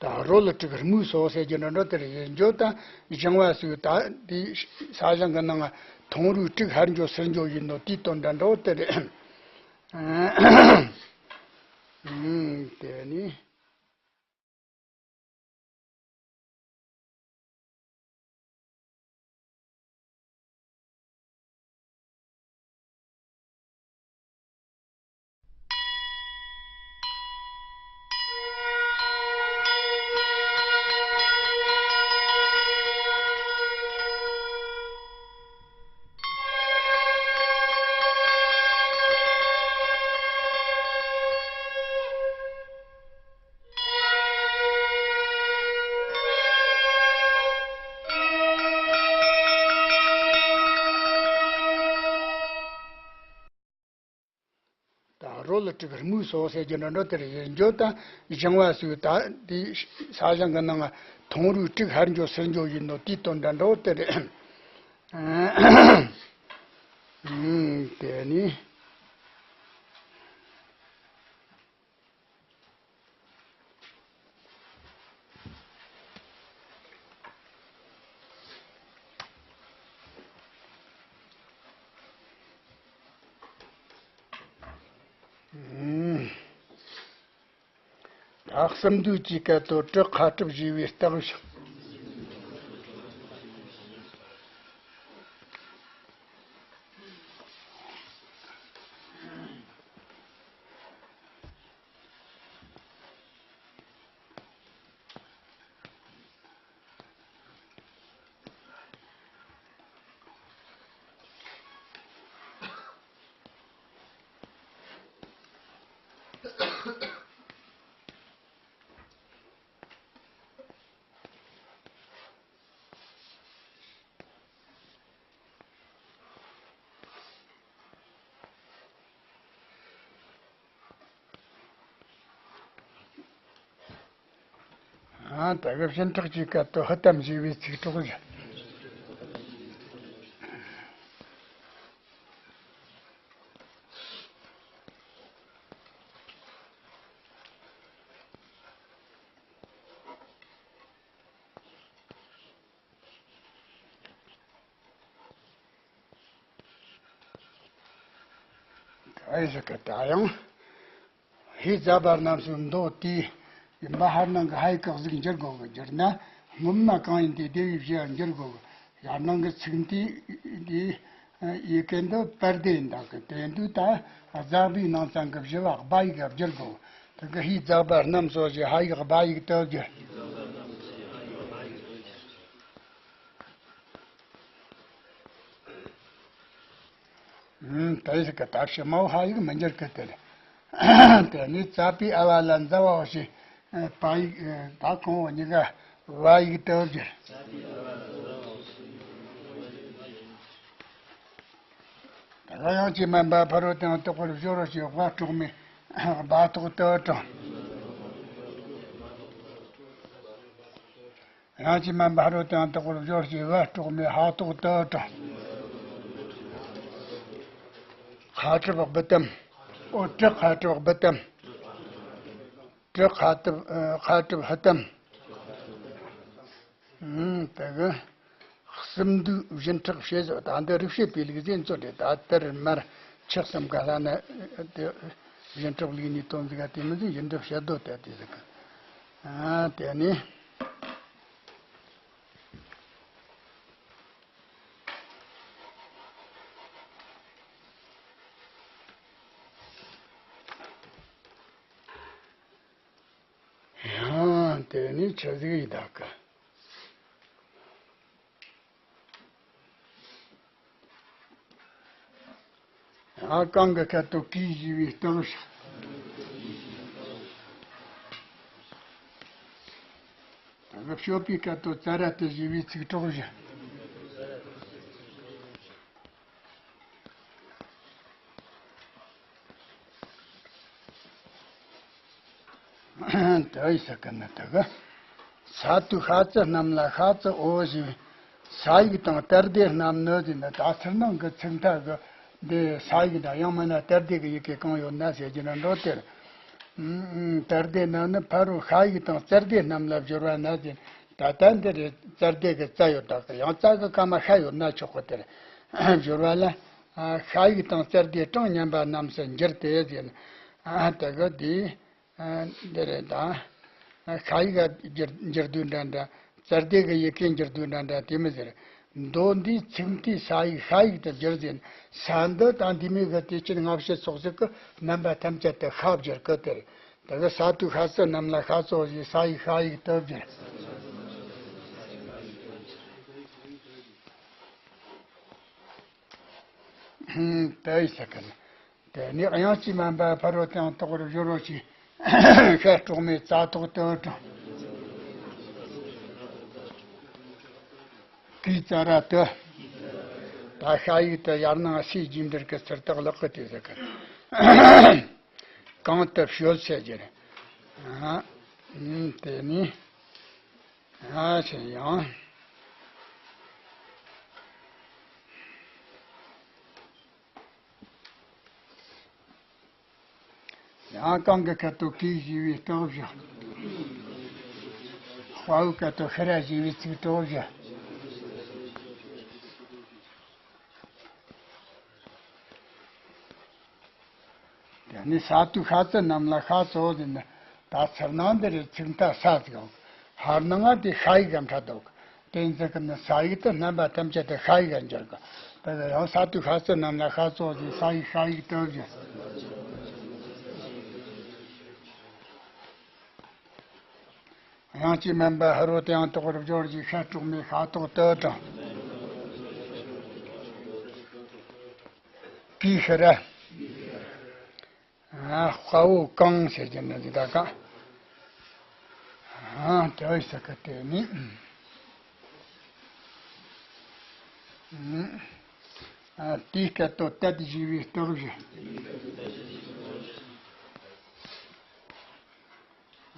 ད་རོ་ལ་དྲུག་སྨུག་སོགས་ཟེར་རྒྱུ་འདྲ་འགྲོ་དེར་ཡིན་རྒྱུ་དང་། བཞེངས་བ་སུ་ད་དེ་ས་ཞིང་གི་ནང་ཐོང་རུས་དྲུག་ཧར་འགྱོ་ཚུར་འགྱོ་ཡིན་ནོ་དེའི་དོན་འདྲ་འགྲོ་དེར། ཨ་དེ་ནི། ད་རོ་ལ་དྲུག་སྨུག་སོགས་ཟེར་རྒྱུ་འདྲ་འགྲོ་དེར་ཡིན་རྒྱུ་དང་། བཞེངས་བ་སུ་ད་དེ་ས་ཞིང་གི་ནང་ཐོང་རུས་དྲུག་ཧར་འགྱོ་ཚུར་འགྱོ་ཡིན་ནོ་དེའི་དོན་འདྲ་འགྲོ་དེར། ཨ་དེ་ནི། ད་གསུམ་འདུས་ཀྱི་སྐད་དུ་གྲི་ཁ་གྲུབ་ཞེས་པའི་རྟགས་ཤིག་ཨ་ད་གི་ཕྱིན་ཕྲག་གཅིག་སྐད་དུ་ཧི་ཏམ་ཞེས་པའི་ཚིག་གྲོགས་བཞི། ཨེ་ཟེར་གི་ད་ཡང་། ཧི་ཛ་བར་རྣམས་སུ་མདོ་དེའི་ཡིན་པ་ཧར་སྣང་གི་ཧའི་ཀ་གཟུགས་འགྱུར་དགོས་གི། བསྒྱུར་ན་སྔོན་མ་གང་ཡིན་དེ་དེ་བས་ཞེས་འགྱུར་དགོས་གི། ཡར་སྣང་གི་ཚིག་མཐའི་དེ་ཡི་གེ་འདི་པར་དེ་ཡིན་ད་གི། དེ་འདུག་ད་ཛ་བའི་ནང་ཚན་གི་བཞི་བ་སྦ་ཡིག་ག་བསྒྱུར་དགོས་གི། དེ་གི་ཧི་ཛ་བར་རྣམས་སུ་ཞེས་ཧ་ཡིག་སྦ་ཡིག་ཏུ་བསྒྱུར། ཨུམ། དེ་ཟེར་གི་ད་ཕྱི་མའོ་ཧ་ཡིག་མི་འགྱུར་གི་དེ་རེད། དེ་ནས་ཙ་པའི་ཨ་བ་ལ་ཛ་བའོ་ཞེས་པ་ཡིག་ད་གོང་འོག་གཉིས་ཀ་བ་ཡིག་ཏུ་བསྒྱུར། ད་ག་ཡང་ཅི་མིན་པ་ཕ་རོལ་ཏུ་ཡང་དག་པར་སྦྱོར་རོ་ཞེས་བ་དཀྲོགས་མའི་སྦ་ཏོག་ཏུ་དྲངས། ཡང་ཅི་མིན་པ་ཕ་རོལ་ཏུ་ཡང་དག་པར་སྦྱོར་ཞེས་བ་དཀྲོགས་མའི་ཧ་ཏོག་ཏུ་དྲངས། ཁ་གྲུབ་སྦི་ཏམ། ཨོ་ཏྲི་ཁ་གྲུབ་སྦི་ཏམ། ཏྲི་ཁ་གྲུབ་ཨ་ཁ་གྲུབ་ཧི་ཏམ། ཨུམ། དེ་གི་གསུམ་བསྡུས་བཞི་ཕྲག་བྱས་སོ། ད་འདི་རིག་བྱེད་པའི་ལུགས་ཟིན་ཚོ་རེད། ད་དར་དམར་ཆག་གསུམ་ག་ལ་ན་དེ་བཞི་ཕྲག་ལུགས་ནས་དོན་ཟིག་ག་དེ་མི་ཟིན་བཞི་འདི་བྱེད་དོ་དེ་དེ་ཟིག་གི། ཨ་དེ་ནི། ཡང་དེ་ནི་ཆི་ཟིག་ཡིན་ད་གི། ཡང་གང་གི་ཁ་ཏོ་གིས་བཞི་བའི་རྟགས་བཞག། ད་གི་སྤྱོད་པའི་ཁ་ཏོ་ཙ་ར་ཏི་བཞི་བའི་ཚིག་གྲོགས་བཞི། དེ་ཡི་ས་ཀ་ན་དེ་གི། ས་དུ་ཤ་ཙི་རྣམས་ལ་ཤ་ཙི་འོ་ཞེས་པའི་ས་ཡིག་དང་ཏར་དེ་རྣམས་ནི་ཟེར་ན། ད་ཚུར་སྣང་གི་ཚིག་མཐའ་གི་འདི་ས་ཡིག་འདྲ། ཡང་མིན་ན་ཏར་དེ་གི་ཡི་གེ་གང་ཡོད་ན་ཟེར་གྱི་ན་འགྲོ་དེར། ཨུམ། ཏར་དེ་རྣམས་ནི་ཕ་རོལ་ཤ་ཡིག་དང་ཙར་དེ་རྣམས་ལ་སྦྱོར་བ་ན་ཟེར། ད་ལྟ་འདི་རེད། ཙར་དེ་གི་ཙ་ཡོད་ད་གི། ཡང་ཙ་གི་སྐར་མ་ཤ་ཡོད་ན་ཆོག་གི་དེར། སྦྱོར་བ་ལ། ཨ། ཤ་ཡིག་དང་ཙར་དེ་གྲངས་མཉམ་པ་རྣམས་སུ་འགྱུར་ཏེ་ཟེར། ཨ། དེ་གི་དེ། ཨ། འདི་རེད་ད། ཤ་ཡིག་འགྱུར་འགྱུར་དུས་འདྲ་འདྲ། ཙར་དེ་གི་ཡི་གེ་འགྱུར་དུས་འདྲ་འདྲ་དེ་མི་ཟེར། མདོ་འདིའི་ཚིག་མཐའི་ས་ཡིག་ཤ་ཡིག་ཏུ་བསྒྱུར་ཟིན། ས་འདི་དང་འདི་མོ་གི་དེ་ཕྱིར་སྔ་ཕྱི་སོགས་ཟིག་གི་རྣམ་པ་ཐམས་ཅད་དུ་ཤ་བསྒྱུར་གི་དེར། དེ་གི་ས་དུ་ཤ་ཙི་རྣམས་ལ་ཤ་ཙོ་ཞེས་ས་ཡིག་ཤ་ཡིག་ཏུ་བསྒྱུར། ཨུམ། དེ་ཡི་ས་ཀ་ན། དེ་ནས་དབྱངས་ཀྱིས་མ་འབད་ཕ་རོལ་ཏུ་ཡང་དག་པར་སྦྱོར་རོ་ཞེས་ཤ་དཀྲོགས་མའི་ཙ་ཏོག་ཏུ་དྲངས། གིས་ཙ་ར་ཏི། ད་ཤ་ཡིག་ཏུ་ཡར་སྣང་སའི་རྗེས་འབྲེལ་གྱི་ཚུལ་དག་ལག་གི་དེ་ཟེར་གི། གང་དུ་བྱོལ་ཟེར་གྱི་རེད། ཨ། ཨུམ། དེ་ནས། ཨ་ཞེས་ཡང་། ཡང་གང་གི་ཁ་ཏོ་གིས་ཞེས་པའི་རྟགས་བཞག། དཔའ་བོའི་ཁ་ཏོ་ཤི་ར་ཞེས་པའི་ཚིག་གྲོགས་བཞག། དེ་ནི་ས་དུ་ཤ་ཙི་རྣམས་ལ་ཤ་ཙོ་ཟེར་ན། ད་ཚུར་སྣང་འདི་རེད། ཚིག་མཐའ་ས་ཟིག་ཡོད། ཧར་སྣང་ང་དེ་ཤ་ཡིག་གམ་ཕྲ་འདུག། དེ་ཚིག་གི་ནི་ས་ཡིག་ཏུ་རྣམ་པ་ཐམས་ཅད་དུ་ཤ་ཡིག་གམ་འགྱུར་གི། དེ་ལ་ཡང་ས་དུ་ཤ་ཙི་རྣམས་ལ་ཤ་ཙོ་ཟེར། ས་ཡིག་ཤ་ཡིག་ཏུ་བཞག། དབྱངས་ཀྱིས་མ་འབད་ཕ་རོལ་ཏུ་ཡང་དག་པར་སྦྱོར་ཞེས་ཤ་དཀྲོགས་མའི་ཤ་ཏོག་ཏུ་དྲངས། གིས་ཤི་ར། ཨ། དཔའ་བོ་གང་ཟེར་གྱི་ནི་འདི་ད་ག། ཨ། དེ་བས་ས་ཀ་དེ་ནི། ཨ། དེའི་སྐད་དོད་ཏ་དེ་ཞེས་པའི་རྟགས་བཞི།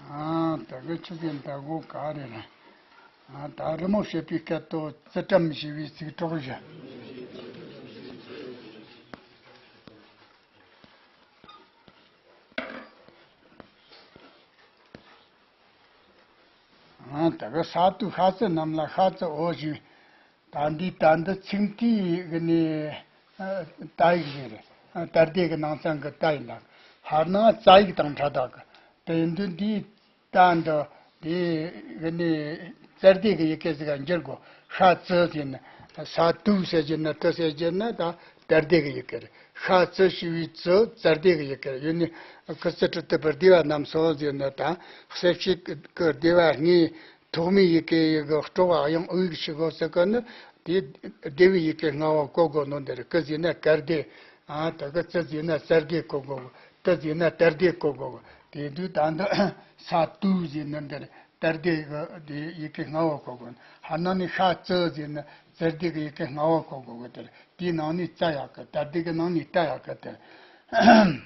ཨ། ད་གི་ཆུ་གི་འདབ་སྒོ་ག་རེ་རེད། ཨ། ད་རི་མོ་བྱེད་པའི་སྐད་དོ་ཙི་ཏྲམ་ཞེས་པའི་ཚིག་གྲོགས་བཞི། ཨ། ད་གི་ས་དུ་ཤ་ཙི་རྣམས་ལ་ཤ་ཙི་འོ་ཞེས། ད་འདི་ད་འདི་ཚིག་མཐའི་གི་ནི་ཨ་ཏ་ཡིག་ཞིག་རེད། ཨ། ཏ་སྡེ་གི་ནང་ཚན་གི་ཏ་ཡིན་ད། ཧར་ནང་ཙ་ཡིག་དང་ཕྲད་ད་གི། དེ་འདི་འདི་ད་འདི་འདི་གི་ནི་ཙ་སྡེ་གི་ཡི་གེ་ཟིག་ག་འགྱུར་དགོས། ཤ་ཙི་ཟེར་ན་ས་དུ་ཟེར་རྒྱུ་ན་ཏི་ཟེར་རྒྱུ་ན་ད་ཏ་སྡེ་གི་ཡི་གེ་རེད། ཤ་ཙི་ཞེས་པའི་ཙི་ཙ་སྡེ་གི་ཡི་གེ་རེད། ཡོད་ནི་ཀི་ཙི་ཏྲི་ཏི་པི་སྡེ་བ་རྣམས་སོ་ཟེར་ན་ད་གསལ་བྱེད་ཀྱི་སྡེ་བ་ལྔའི་ཐོག་མའི་ཡི་གེ་ཡི་གི་སྤྲོ་བ་ཡང་དབུགས་ཤིག་གོ་ཟེར་གི་ནི་དེ་སྡེ་བའི་ཡི་གེ་ལྔ་བ་གོ་དགོས་ནོ་འདི་རེད། ཀི་ཟེར་ན་ཀ་སྡེ། ཨ། ད་གི་ཙི་ཟེར་ན་ཙ་སྡེ་གོ་དགོས། ཏི་ཟེར་ན་ཏ་སྡེ་གོ་དགོས། དེ་དུས་ད་འདི་ས་དུ་ཟེར་ནི་འདི་རེད། ཏ་སྡེ་གི་དེ་ཡི་གེ་ལྔ་བ་གོ་དགོས། ཧར་ནང་ནས་ཤ་ཙི་ཟེར་ན་ཙ་སྡེ་གི་ཡི་གེ་ལྔ་བ་གོ་དགོས་གི། དེ་རེད། དེའི་ནང་ནས་ཙ་ཡག་གི། ཏ་སྡེ་གི་ནང་ནས་ཏ་ཡག་གི། དེ་རེད།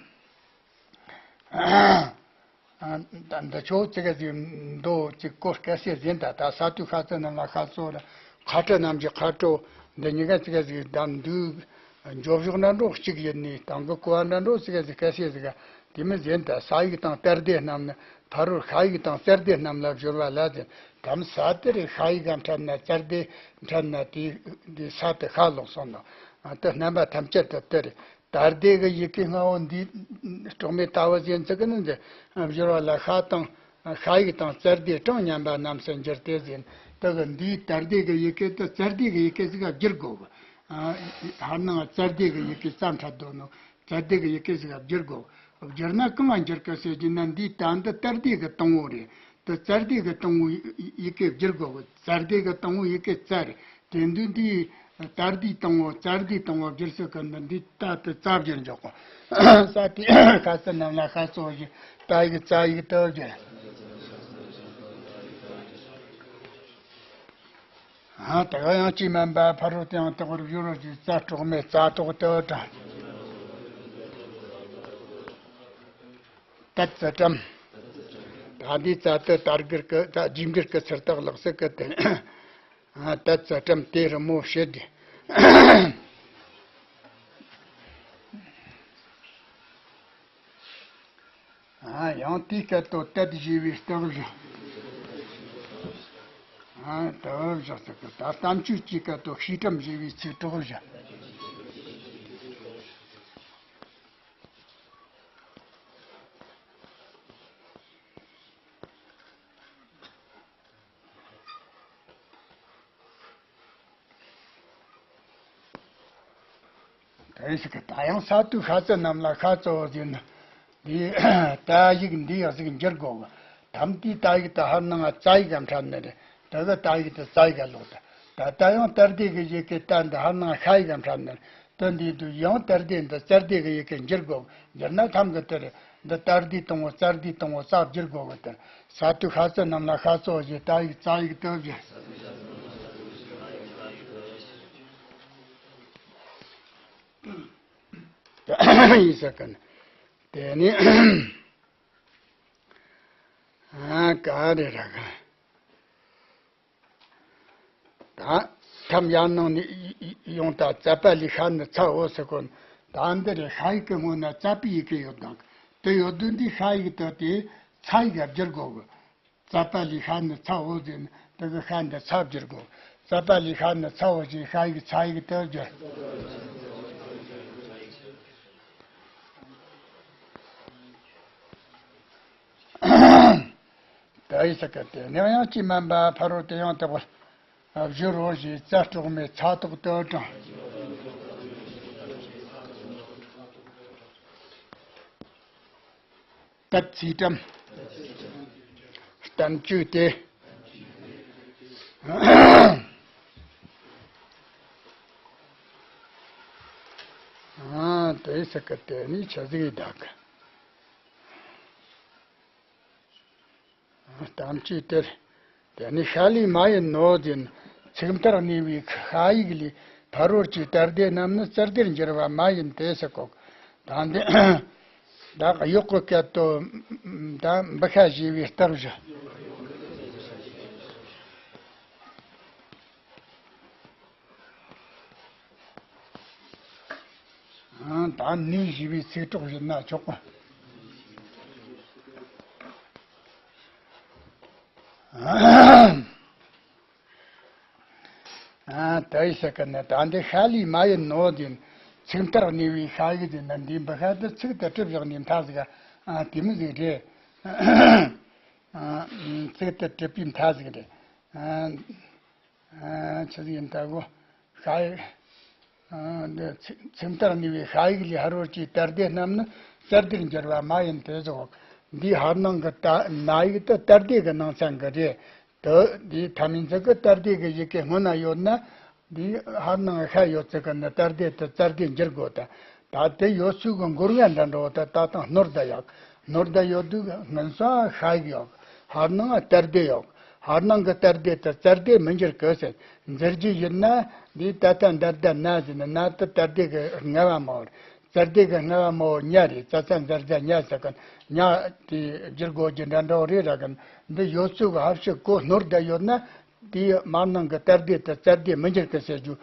ཨ། ད་འདི་ཆོ་ཙི་ག་ཟིག་མདོ་ཅིག་གོ་སྐད་ཆ་ཟིན། ད་ད་ས་དུ་ཤ་ཙི་རྣམས་ལ་ཤ་ཙི་འོ་ར། ཁ་ཏྲི་རྣམས་ཀྱི་ཁ་ཏྲོ། འདི་གཉིས་ཀ་ཙི་ག་ཟིག་བདམས་འདུག་འགྱོ་ཕྱོགས་འདྲ་འགྲོ་གཅིག་ཡིན་ནི་དང་གི་གོ་བ་འདྲ་འགྲོ་ཙི་ག་ཟིག་སྐད་ཆ་ཟིག་ག་དེ་མི་ཟིན། ད་ས་ཡིག་དང་ཏ་སྡེ་རྣམས་ནི་ཕ་རོལ་ཤ་ཡིག་དང་ཙ་སྡེ་རྣམས་ལ་སྦྱོར་བ་ལ་ཟིན། དམ་ས་དེ་རེད། ཤ་ཡིག་ག་འཕྲད་ན་ཙ་སྡེ་འཕྲད་ན་དེ་དེ་ས་དེ་ཤ་ལོག་སོང་ནོ། ཨ། དེ་རྣམ་པ་ཐམས་ཅད་དུ་དེ་རེད། ཏ་སྡེ་གི་ཡི་གེ་ལྔ་བོ་འདི་གྲོགས་མེད་ལྟ་བུ་ཟིན་ཚིག་གི་ནི་འདི་སྦྱོར་བ་ལ་ཤ་དང་ཤ་ཡིག་དང་ཙ་སྡེ་གྲངས་མཉམ་པ་རྣམས་སུ་འགྱུར་ཏེ་ཟིན། དེ་གི་འདིའི་ཏ་སྡེ་གི་ཡི་གེ་དེ་ཙ་སྡེ་གི་ཡི་གེ་ཟིག་ག་བསྒྱུར་དགོས་གི། ཨ། ཧར་ནང་ཙ་སྡེ་གི་ཡི་གེ་ཙ་འཕྲད་དོ་ནོ། ཙ་སྡེ་གི་ཡི་གེ་ཟིག་ག་བསྒྱུར་དགོས། བསྒྱུར་ན་གང་ང་འགྱུར་གི་ཟེར་རྒྱུ་ན་འདིའི་ཏ་འདི་ཏ་སྡེ་གི་དང་བོ་རེད། དེ་ཙ་སྡེ་གི་དང་བོ་ཡི་གེ་བསྒྱུར་དགོས་གི། ཙ་སྡེ་གི་དང་བོ་ཡི་གེ་ཙ་རེད། དེ་དུས་འདི་ཏ་སྡེ་དང་བོ་ཙ་སྡེ་དང་བོ་བསྒྱུར་ས་གི་འདི་འདི་ཏ་དེ་ཙ་བསྒྱུར་འཇོག་གོ། ས་དེ་ཤ་ཙི་རྣམས་ལ་ཤ་ཙི་འོ་ཞེས་ཏ་ཡིག་ཙ་ཡིག་ཏུ་བསྒྱུར། ཨ། ད་ག་ཡང་ཅི་མིན་པ་ཕ་རོལ་ཏུ་ཡང་དག་པར་བསྒྱུར་རོ་ཞེས་ཙ་གྲོགས་མེད་ཙ་ཏོག་ཏུ་དྲངས། ཏ་ཙི་ཏྲམ། ད་འདི་ཙ་དེ་དར་གིར་གི་ད་རྒྱུད་འགྲེལ་གི་ཚུལ་དག་ལག་སྲིད་གི་དེ། ཨ། ཏ་ཙི་ཏྲམ་དེ་རི་མོ་བྱེད་དེ། ཨ། ཡང་དེའི་སྐད་དོ་ཏད་ཞེས་པའི་སྟག་བཞག་ཨ། ཏ་བཞག་ཟེར་གི། ད་གཏམ་ཆོས་ཀྱི་སྐད་དོ་ཤེས་ཏྲམ་ཞེས་པའི་ཚིག་གྲོགས་བཞག་དེ་ཞིག་གི་ད་ཡང་ས་དུ་ཤ་ཙི་རྣམས་ལ་ཤ་ཙི་འོ་ཟེར་ན། འདི་ཏ་ཡིག་འདི་ཡག་ཟིག་འགྱུར་དགོས་གི། དམ་དེའི་ཏ་ཡིག་དེ་ཧར་ནང་ང་ཙ་ཡིག་ག་འཕྲད་ནི་རེད། དེ་གི་ཏ་ཡིག་དེ་ཙ་ཡིག་ག་ལོག་ད། ད་ལྟ་ཡང་ཏ་སྡེ་གི་ཡི་གེ་ཏ་འདི་ཧར་ནང་ཤ་ཡིག་ག་འཕྲད་ནི་རེད། དེ་འདི་དུས་ཡང་ཏ་སྡེ་འདི་ཙ་སྡེ་གི་ཡི་གེ་འགྱུར་དགོས། འགྱུར་ན་ཐམ་གི་དེ་རེད། འདི་ཏ་སྡེ་དང་བོ་ཙ་སྡེ་དང་བོ་ཙ་བསྒྱུར་དགོས་གི། དེ་ས་དུ་ཤ་ཙི་རྣམས་ལ་ཤ་ཙི་འོ་ཞེས་ཏ་ཡིག་ཙ་ཡིག་ཏུ་བསྒྱུར། ཡིན་ས་གི་ནི། དེ་ནི་ཨ་ག་རེ་ར་ག་ད་ཐམ་ཡར་ནང་ནས་ཡོང་ད་ཙ་པ་ལི་ཤ་ནི་ཚ་འོ་ཟེར་གོ། ད་འདི་རེད། ཤ་ཡིག་གི་སྔོན་ན་ཙ་པའི་ཡི་གེ་ཡོད་དང་དེ་ཡོད་དུས་འདི་ཤ་ཡིག་ཏུ་དེ་ཚ་ཡིག་ག་བསྒྱུར་དགོས་གི། ཙ་པ་ལི་ཤ་ནི་ཚ་འོ་ཟེར་ནི་དེ་གི་ཤ་འདི་ཚ་བསྒྱུར་དགོས། ཙ་པ་ལི་ཤ་ནི་ཚ་འོ་ཞེས་ཤ་ཡིག་ཚ་ཡིག་ཏུ་བསྒྱུར། ད་ཡི་ས་ཀ་དེ་ནས་ཡང་ཅི་མིན་པ་ཕ་རོལ་ཏུ་ཡང་དག་པར་བསྒྱུར་རོ་ཞེས་ཙ་གྲོགས་མེད་ཚ་ཏོག་ཏུ་དྲངས། ཏ་ཙི་ཏྲམ། གཏམ་རྒྱུད་དེ། ཨ། དེ་ས་ཀ་དེ་ནི་ཆ་ཟིག་ཡི་དག་གཏམ་རྒྱུད་དེ། དེ་ནི་ཤ་ལས་མ་ཡིན་ནོ་ཟེར་ན་ཚིག་མཐར་གནས་པའི་ཤ་ཡིག་ལས་ཕ་རོལ་གྱི་ཏ་སྡེ་རྣམས་ནི་ཙ་སྡེར་འགྱུར་བ་མ་ཡིན་ཏེ་ཟེར་གོ། ད་འདི་ ད་གཡོག་གི་སྐད་དོད། ད་འབུ་ཤ་བཞེས་པའི་སྟབས་བཞི། ཨང་། ད་ནས་བཞེས་པའི་ཚིག་གྲོགས་བཞི་ན་ཆོག་གི། ཨང་། ཨ། ད་ཡི་ཟེར་གི་ནི་ད་འདི་ཤ་ལུས་མ་ཡིན་ནོ་ཟེར། ཚིག་མཐར་གནས་པའི་ཤ་ཡིག་ཟེར་ན་འདིའི་འབུ་ཤ་དེ་ཚིག་དེ་གྲུབ་བཞག་ནས་མཐའ་ཟིག་ཨ། དེ་མོ་ཟིག་རེད། ཨ། ཚིག་དེ་གྲུབ་པའི་མཐའ་ཟིག་རེད། ཨ། ཨ། ཆི་ཟིག་ཡིན་ད་གོ། ཤ་ཡིག་ཨ། འདི་ཚིག་ཚིག་མཐར་གནས་པའི་ཤ་ཡིག་ལས་ཧར་བར་གྱི་ཏ་སྡེ་རྣམས་ནི་ཙ་སྡེར་འགྱུར་བ་མ་ཡིན་ཏེ་ཟེར། འདིའི་ཧར་ནང་གི་ཏ་ན་ཡིག་དེ་ཏ་སྡེ་གི་ནང་ཚན་གི་རེད། དེ་འདིའི་ཐ་མིང་ཚིག་གི་ཏ་སྡེ་གི་ཡི་གེ་སྔོན་ན་ཡོད་ན། འདིའི་ཧར་ནང་ཤ་ཡོད་ཚུལ་གི་ནི་ཏ་སྡེ་དེ་ཙ་སྡེར་འགྱུར་དགོས་ཏེ། ད་དེ་ཡོད་ཚུལ་གི་མགོ་རྔ་འདྲ་འདྲ་བོ་དེ་ད་དང་སྣོར་བསྡད་ཡོད། སྣོར་བསྡད་ཡོད་དུས་སྔོན་སོ་ཤ་ཡིག་ཡོད། ཧར་ནང་ཏ་སྡེ་ཡོད། ཧར་ནང་གི་ཏ་སྡེ་དེ་ཙ་སྡེར་མི་འགྱུར་གི་ཟེར། འགྱུར་རྒྱུ་ཡིན་ན་འདིའི་ད་ལྟ་འདི་ལྟ་ན་ཟེར་ན་ན་དེ་ཏ་སྡེ་གི་ལྔ་བ་མོ། ཙ་སྡེ་གི་ལྔ་བ་མོ་ཉ་རེད། ཙ་ཚ་འཛར་ཛ་ཉ་ཟེར་གི་ཉ་དེ་བསྒྱུར་དགོས་རྒྱུ་འདྲ་འདྲ་བོ་རེད་ར་གི། འདི་ཡོད་ཚུལ་གི་ཧ་ཕྱི་གོ་སྣོར་བསྡད་ཡོད་ན། དེའི་མར་ནང་གི་ཏ་སྡེ་དེ་ཙ་སྡེར་མི་འགྱུར་གི་ཟེར་རྒྱུ་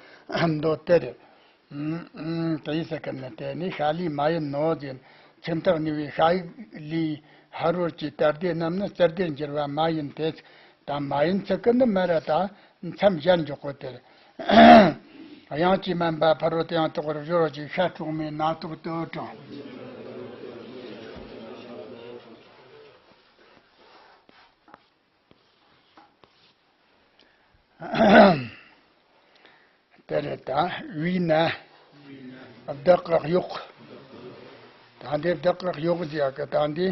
མདོ་དེ་རེད། ཨུམ། ཨུམ། དེ་ཡིན་ཟེར་གི་ནི་དེ་ནི་ཤ་ལུས་མ་ཡིན་ནོ་ཟེར། ཚིག་མཐར་གནས་པའི་ཤ་ཡིག་ལས་ཧར་བར་གྱི་ཏ་སྡེ་རྣམས་ནི་ཙ་སྡེར་འགྱུར་བ་མ་ཡིན་ཏེ། ད་མ་ཡིན་ཚིག་གི་ནི་མ་ར་ད་མཚམས་སྦྱར་འཇོག་གོ་དེ། དབྱངས་ཀྱིས་དམན་པ་ཕ་རོལ་ཏུ་ཡང་དག་པར་སྦྱོར་བ་ཅིག་ཤ་སྲོག་མའི་སྣ་ཐོག་ཏུ་དྲངས། དེ་རེད་ད། བས་ན། བདག་གི་གཡོག་ད་འདིར་བདག་གི་གཡོག་ཟེར་ཡག་གི་ད་འདི་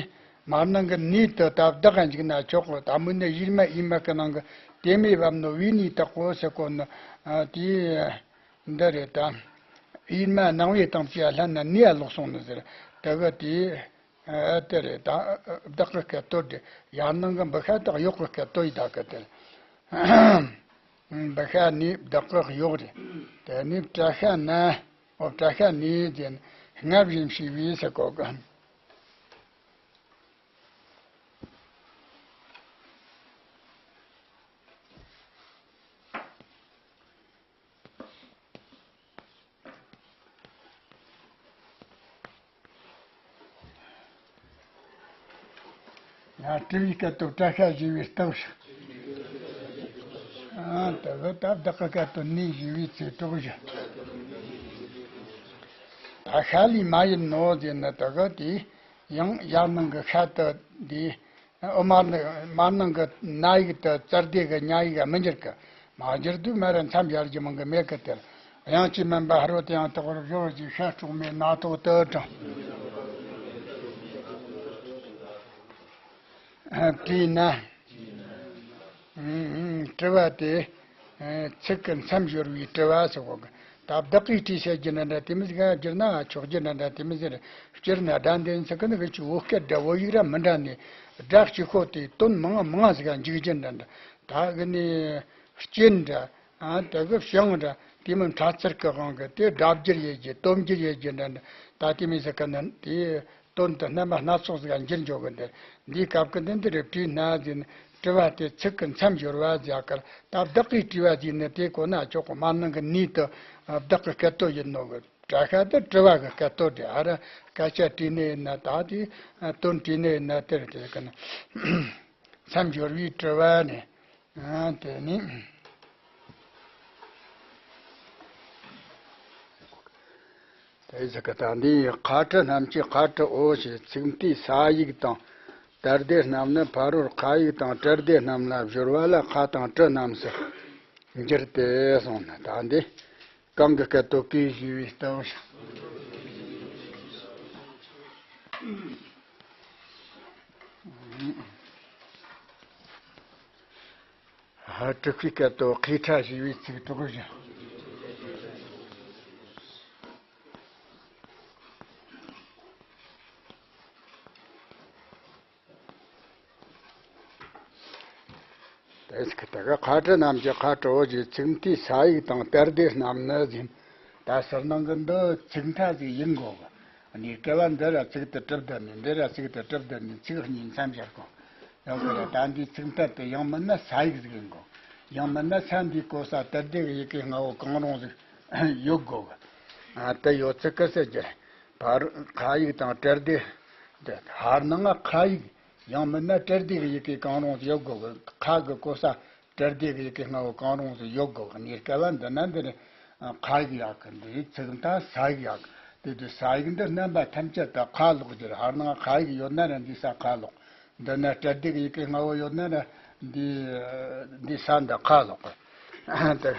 མར་ནང་གི་ནས་དེ་ད་བདག་ག་འཇུག་ན་ཆོག་གོ། ད་མོ་ནི་ཡིར་མ་ཡིན་མ་གི་ནང་གི་དེ་མེ་བབ་ནོ་བས་ནས་བདག་གོ་ཟེར་གོ་ནི། ཨ། དེ་འདི་རེད་ད། ཡིར་མ་ནང་བའི་སྟེང་ཅི་ཡ་ལྷན་ན་ནས་ཡ་ལོག་སོང་ནི་ཟེར། དེ་གི་དེ། ཨ། དེ་རེད་ད། བདག་གི་སྐད་དོད་དེ་ཡར་ནང་གི་འབུ་ཤ་དེ་གཡོག་གི་སྐད་དོད་ཡིན་ད་གི་དེ། འབུ་ཤ་ནས་བདག་གི་གཡོག་རེད། དེ་ནས་བཀྲ་ཤ་ན། འོ། བཀྲ་ཤ་ནས་ཟེར་ན་སྔར་བཞིན་བྱས་པས་ཟེར་གོ་གི། ཡང་དྲི་བའི་སྐད་དོད་བཀྲ་ཤ་བཞེས་པའི་སྟབས། ཨ། དེ་གི་ད་བདག་གི་སྐད་དོད་ནས་བཞེས་པའི་ཚིག་གྲོགས་བཞི། ད་ཤ་ལུས་མ་ཡིན་ནོ་ཟེར་ན་དེ་གི་དེ་ཡང་ཡར་ནང་གི་ཤ་དེ་འདི། ཨོ། མར་ནང་མར་ནང་གི་ན་ཡིག་དེ་ཙ་སྡེ་གི་ཉ་ཡིག་ག་མི་འགྱུར་གི། མ་འགྱུར་དུས་མ་ར་མཚམས་སྦྱར་རྒྱུ་མང་གི་མེད་གི་དེར། དབྱངས་ཀྱིས་དམན་པ་ཕ་རོལ་ཏུ་ཡང་དག་པར་སྦྱོར་བ་ཅིག་ཤ་སྲོག་མའི་སྣ་ཐོག་ཏུ་དྲངས། ཨ། བྲིས་ན། ཨུམ། ཨུམ། དྲི་བ་དེ། ཨ། ཚིག་གི་མཚམས་སྦྱོར་བའི་དྲི་བ་ཟེར་གོ་གི། ད་བདག་གིས་བྲིས་ཟེར་རྒྱུ་འདྲ་འདྲ་དེ་མོ་ཟིག་བསྒྱུར་ན་ཆོག་རྒྱུ་འདྲ་འདྲ་དེ་མོ་ཟིག་རེད། སྤྱིར་ན་སྒྲ་འདི་ཚིག་གི་ནི་གི་ཅིག་བོད་སྐད་འདྲ་བོད་ཡིག་ར་མི་འདྲ་ནི། སྒྲ་གཅིག་པོ་དེ་དོན་མང་མང་ཟིག་འཇུག་རྒྱུ་འདྲ་འདྲ། ད་གི་ནི་སྐྱེ་འདྲ། ཨ། ད་གི་བྱུང་འདྲ། དེ་མིན་ཕྲ་ཚུལ་གི་དབང་གིས་དེ་སྒྲ་བསྒྱུར་ཡེད་རྒྱུ་དོན་བསྒྱུར་ཡེད་རྒྱུ་འདྲ་འདྲ། ད་དེ་མོ་ཟིག་གི་ནི་དེ། དོན་དུ་རྣམ་པ་སྣ་ཚོགས་ཟིག་འགྱུར་འཇོག་གི་འདིར། འདིའི་སྐབས་ཀྱི་འདི་འདི་རེ་བྲིས་ན་ཟིན། དྲི་བ་དེ་ཚིག་གི་མཚམས་སྦྱོར་བ་ཟེར་ཡག་གི། ད་བདག་གིས་བྲིས་པ་ཟིན་ནི་དེ་གོ་ན་ཆོག་གི། མར་ནང་གི་ནས་དེ་བདག་གི་སྐད་དོད་ཡིན་ནོ་གི། བཀྲ་ཤ་དེ་དྲི་བ་གི་སྐད་དོད་དེ། ཨ་ར་སྐད་ཆ་དྲིས་ནི་ཡིན་ན། ད་དེ་དོན་དྲིས་ནི་ཡིན་ན། དེར་དེ་གི་ནི་མཚམས་སྦྱོར་བའི་དྲི་བ་ནི། ཨ། དེ་ནི། དེ་ཟེར་གི། ད་འདིའི་ཁ་ཊ་རྣམས་ཀྱི་ཁ་ཊའོ་ཞེས་ཚིག་མཐའི་ས་ཡིག་དང་ཏྲ་སྡེ་རྣམས་ནི་ཕ་རོལ་ཁ་ཡིག་དང་ཏྲ་སྡེ་རྣམས་ལ་སྦྱོར་བ་ལ་ཁ་དང་ཏྲ་རྣམས་སུ་འགྱུར་ཏེ་གསུངས་ནས། ད་འདི་གང་གི་སྐད་དོད་གིས་ཞུས་པའི་སྟེང་། ཧ། དྲུག་པའི་སྐད་དོད་ཁ་ཊ་ཞེས་པའི་ཚིག་གྲོགས་བཞི། དེ་ཚིག་དེ་ག་ཁ་ཊ་རྣམས་ཀྱི་ཁ་ཊའོ་ཞེས་ཚིག་མཐའི་ས་ཡིག་དང་ཏྲ་སྡེ་རྣམས་ནི་ཟིན། ད་ཟུར་ནང་གི་འདི་ཚིག་མཐའ་ཟིག་ཡིན་དགོས་གི། གནས་སྐབས་ལ་འདི་ར་ཚིག་དེ་གྲུབ་བསྡད་ནས། འདི་ར་ཚིག་དེ་གྲུབ་བསྡད་ནས། ཚིག་གཉིས་མཚམས་སྦྱར་དགོས། ཡང་དེ་ར་ད་འདིའི་ཚིག་མཐའ་དེ་ཡང་མིན་ན་ས་ཡིག་ཟིག་ཡིན་དགོས། ཡང་མིན་ན་ས་འདིའི་གོ་ས་དལ་བདེ་གི་ཡི་གེ་ལྔ་བོ་གང་རུང་ཟིག་ཡོད་དགོས་གི། ཨ། དེ་ཡོད་ཚད་གི་ཟེར་རྒྱུ་རེད། ཕ་རོལ་ཁ་ཡིག་དང་དྲལ་བདེ། འདི་ཧར་ནང་ང་ཁ་ཡིག། ཡང་མིན་ན་དྲལ་བདེ་གི་ཡི་གེ་གང་རུང་ཟིག་ཡོད་དགོས་གི། ཁ་གི་གོ་ས་དྲལ་བདེ་གི་ཡི་གེ་ལྔ་བོ་གང་རུང་ཟིག་ཡོད་དགོས་གི། གནས་སྐབས་ལ་འདི་ན་འདི་ནི་ཁ་ཡིག་ཡག་གི། འདིའི་ཚིག་མཐའ་ས་ཡིག་ཡག་གི། དེ་དུས་ས་ཡིག་འདི་རྣམ་པ་ཐམས་ཅད་དུ་ཁ་ལོག་རྒྱུ་རེད། ཧར་ནང་ཁ་ཡིག་ཡོད་ན་ར་འདི་ས་ཁ་ལོག། འདི་ན་དྲལ་བདེ་གི་ཡི་གེ་ལྔ་བོ་ཡོད་ན་ར་འདི་འདི་ས་འདི་ཁ་ལོག་གི། དེ།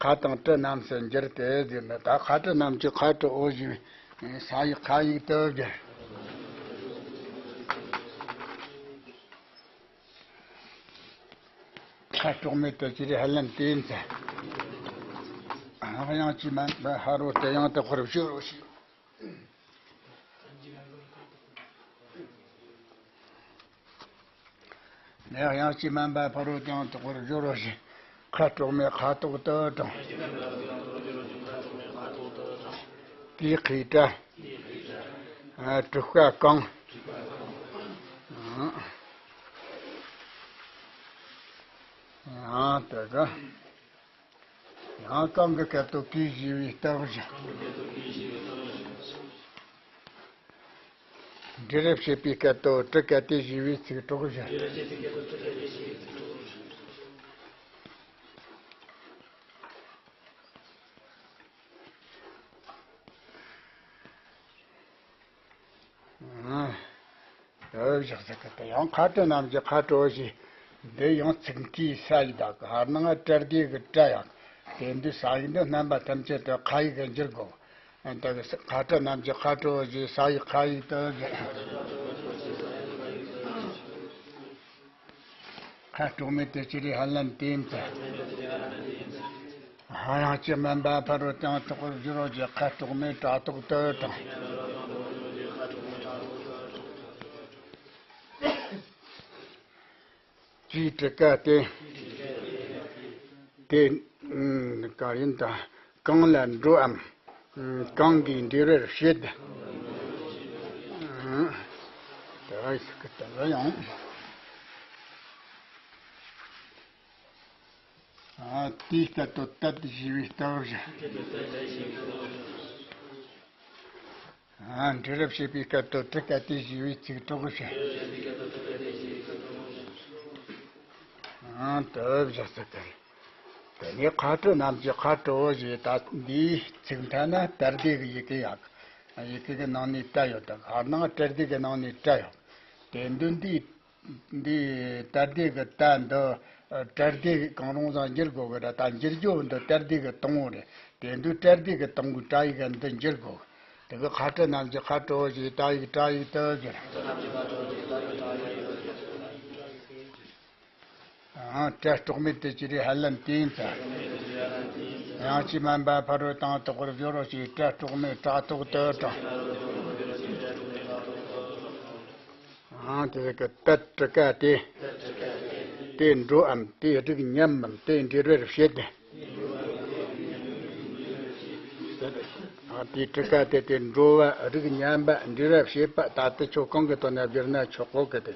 ཁ་དང་གྲི་རྣམས་སུ་འགྱུར་ཏེ་ཟེར་ནས། ད་ཁ་གྲི་རྣམས་ཀྱི་ཁ་གྲི་འོ་ཞེས་པའི་ས་ཡིག་ཁ་ཡིག་ཏུ་བསྒྱུར། ཁ་དཀྲོག་མེད་དུ་གྱུར་ཧ་ལམ་དེ་ཡིན་ཚེ། དབྱངས་ཀྱིས་མ་འབད་ཕ་རོལ་ཏུ་ཡང་དག་པར་བཞུགས་རོ་ཞེས། ནས་དབྱངས་ཀྱིས་མ་འབད་ཕ་རོལ་ཏུ་ཡང་དག་པར་སྦྱོར་བ་བཞིན། ཁ་དཀྲོག་མེད་ཁ་ཐོག་ཏུ་དང་། དེའི་ཁའི་སྒྲ། ཨ། དྲུག་པ་གང་། ཨ། དེ་ག་ཡང་གང་གི་སྐད་དོད་གི་ཞེས་པའི་རྟགས་བཞག། འབྲི་རུ་བྱེད་པའི་སྐད་དོད་གྲུ་ག་སྟེ་ཞེས་པའི་ཚིག་གྲོགས་བཞག། ཨ། འོ་བཞག་ཟེར་གི། དེ་ཡང་ཁ་གྲུ་རྣམས་ཀྱི་ཁ་གྲུ་བོ་ཞེས། འདི་ཡང་ཚིག་མཐའི་ས་ཡིག་དག་གི། ཧར་ནང་དྲལ་བདེ་གི་དྲ་ཡག། དེ་འདུག། ས་ཡིག་འདི་རྣམ་པ་ཐམས་ཅད་དུ་ཁ་ཡིག་གི་འགྱུར་དགོས། ཨ། དེ་གི་ཁ་གྲུ་རྣམས་ཀྱི་ཁ་གྲུ་བོ་ཞེས་ས་ཡིག་ཁ་ཡིག་ཏུ་འགྱུར། ཁ་དཀྲོག་མེད་དུ་གྱུར་རེ་ཧ་ལམ་དེ་ཡིན་ཚེ། དབྱངས་ཀྱིས་མ་འབད་ཕ་རོལ་ཏུ་ཡང་དག་པར་སྦྱོར་བ་བཞིན། ཁ་དཀྲོག་མེད་ཕྲག་དོག་ཏུ་དང་། ཅེས་གྲུ་ཀ་སྟེ། དེ་ག་ཡིན་དང་། གང་ལ་འགྲོའམ། གང་གིས་འབྲེལ་བར་བྱེད། དེ་ཡང་། ཨ། དེའི་སྐད་དོད་དད་ཞེས་པའི་རྟགས་བཞག། ཨ། འབྲི་རུ་བྱེད་པའི་སྐད་དོད་གྲུ་ག་སྟེ་ཞེས་པའི་ཚིག་གྲོགས་བཞག། ཨ། དེ་བཞག་ཟེར་གི། དེ་ནས་ཁ་གྲུ་རྣམས་ཀྱི་ཁ་གྲུ་བོ་ཞེས། ད་འདིའི་ཚིག་མཐའ་ན་དལ་བདེ་གི་ཡི་གེ་ཡག། ཡི་གེ་གི་ནང་ནས་ཏ་ཡོད་དང་། ཧར་ནང་དྲལ་བདེ་གི་ནང་ནས་ཏྲ་ཡོད། དེ་འདུག། འདི་འདི་དལ་བདེ་གི་ཏ་འདི་དྲལ་བདེ་གང་རུང་ཟིག་འགྱུར་དགོས་གི་ར། ད་འགྱུར་རྒྱུ་འདི་དལ་བདེ་གི་དང་པོ་རེད། དེ་འདུག། དལ་བདེ་གི་དང་པོའི་དྲ་ཡིག་འདི་འགྱུར་དགོས། དེ་གི་ཁ་གྲུ་རྣམས་ཀྱི་ཁ་གྲུ་བོ་ཞེས་ཏ་ཡིག་དྲ་ཡིག་ཏུ་འགྱུར། ཨང་། སྒྲ་སྐྲོག་མེད་དུ་གྱུར་རེ་ཧ་ལམ་དེ་ཡིན་ཚེ། དབྱངས་ཀྱིས་མ་འབད་ཕ་རོལ་ཏུ་ཡང་དག་པར་སྦྱོར་རོ་ཞེས། སྒྲ་སྐྲོག་མེད་ཕྲག་དོག་ཏུ་དང་། ཨང་། དེ་ཟེར་གི། དད་གྲུ་ཀ་སྟེ། དེ་འགྲོའམ། དེ་རིགས་མཉམ་མམ། དེ་འབྲེལ་བར་བྱེད། ཨང་། དེ་གྲུ་ཀ་སྟེ། དེ་འགྲོ་བ་རིགས་མཉམ་པ་འབྲེལ་བར་བྱེད་པ། ད་ལྟ་ཁྱོད་གང་གི་དོན་ན་བསྒྱུར་ན་ཆོག་གོ་གི། དེ་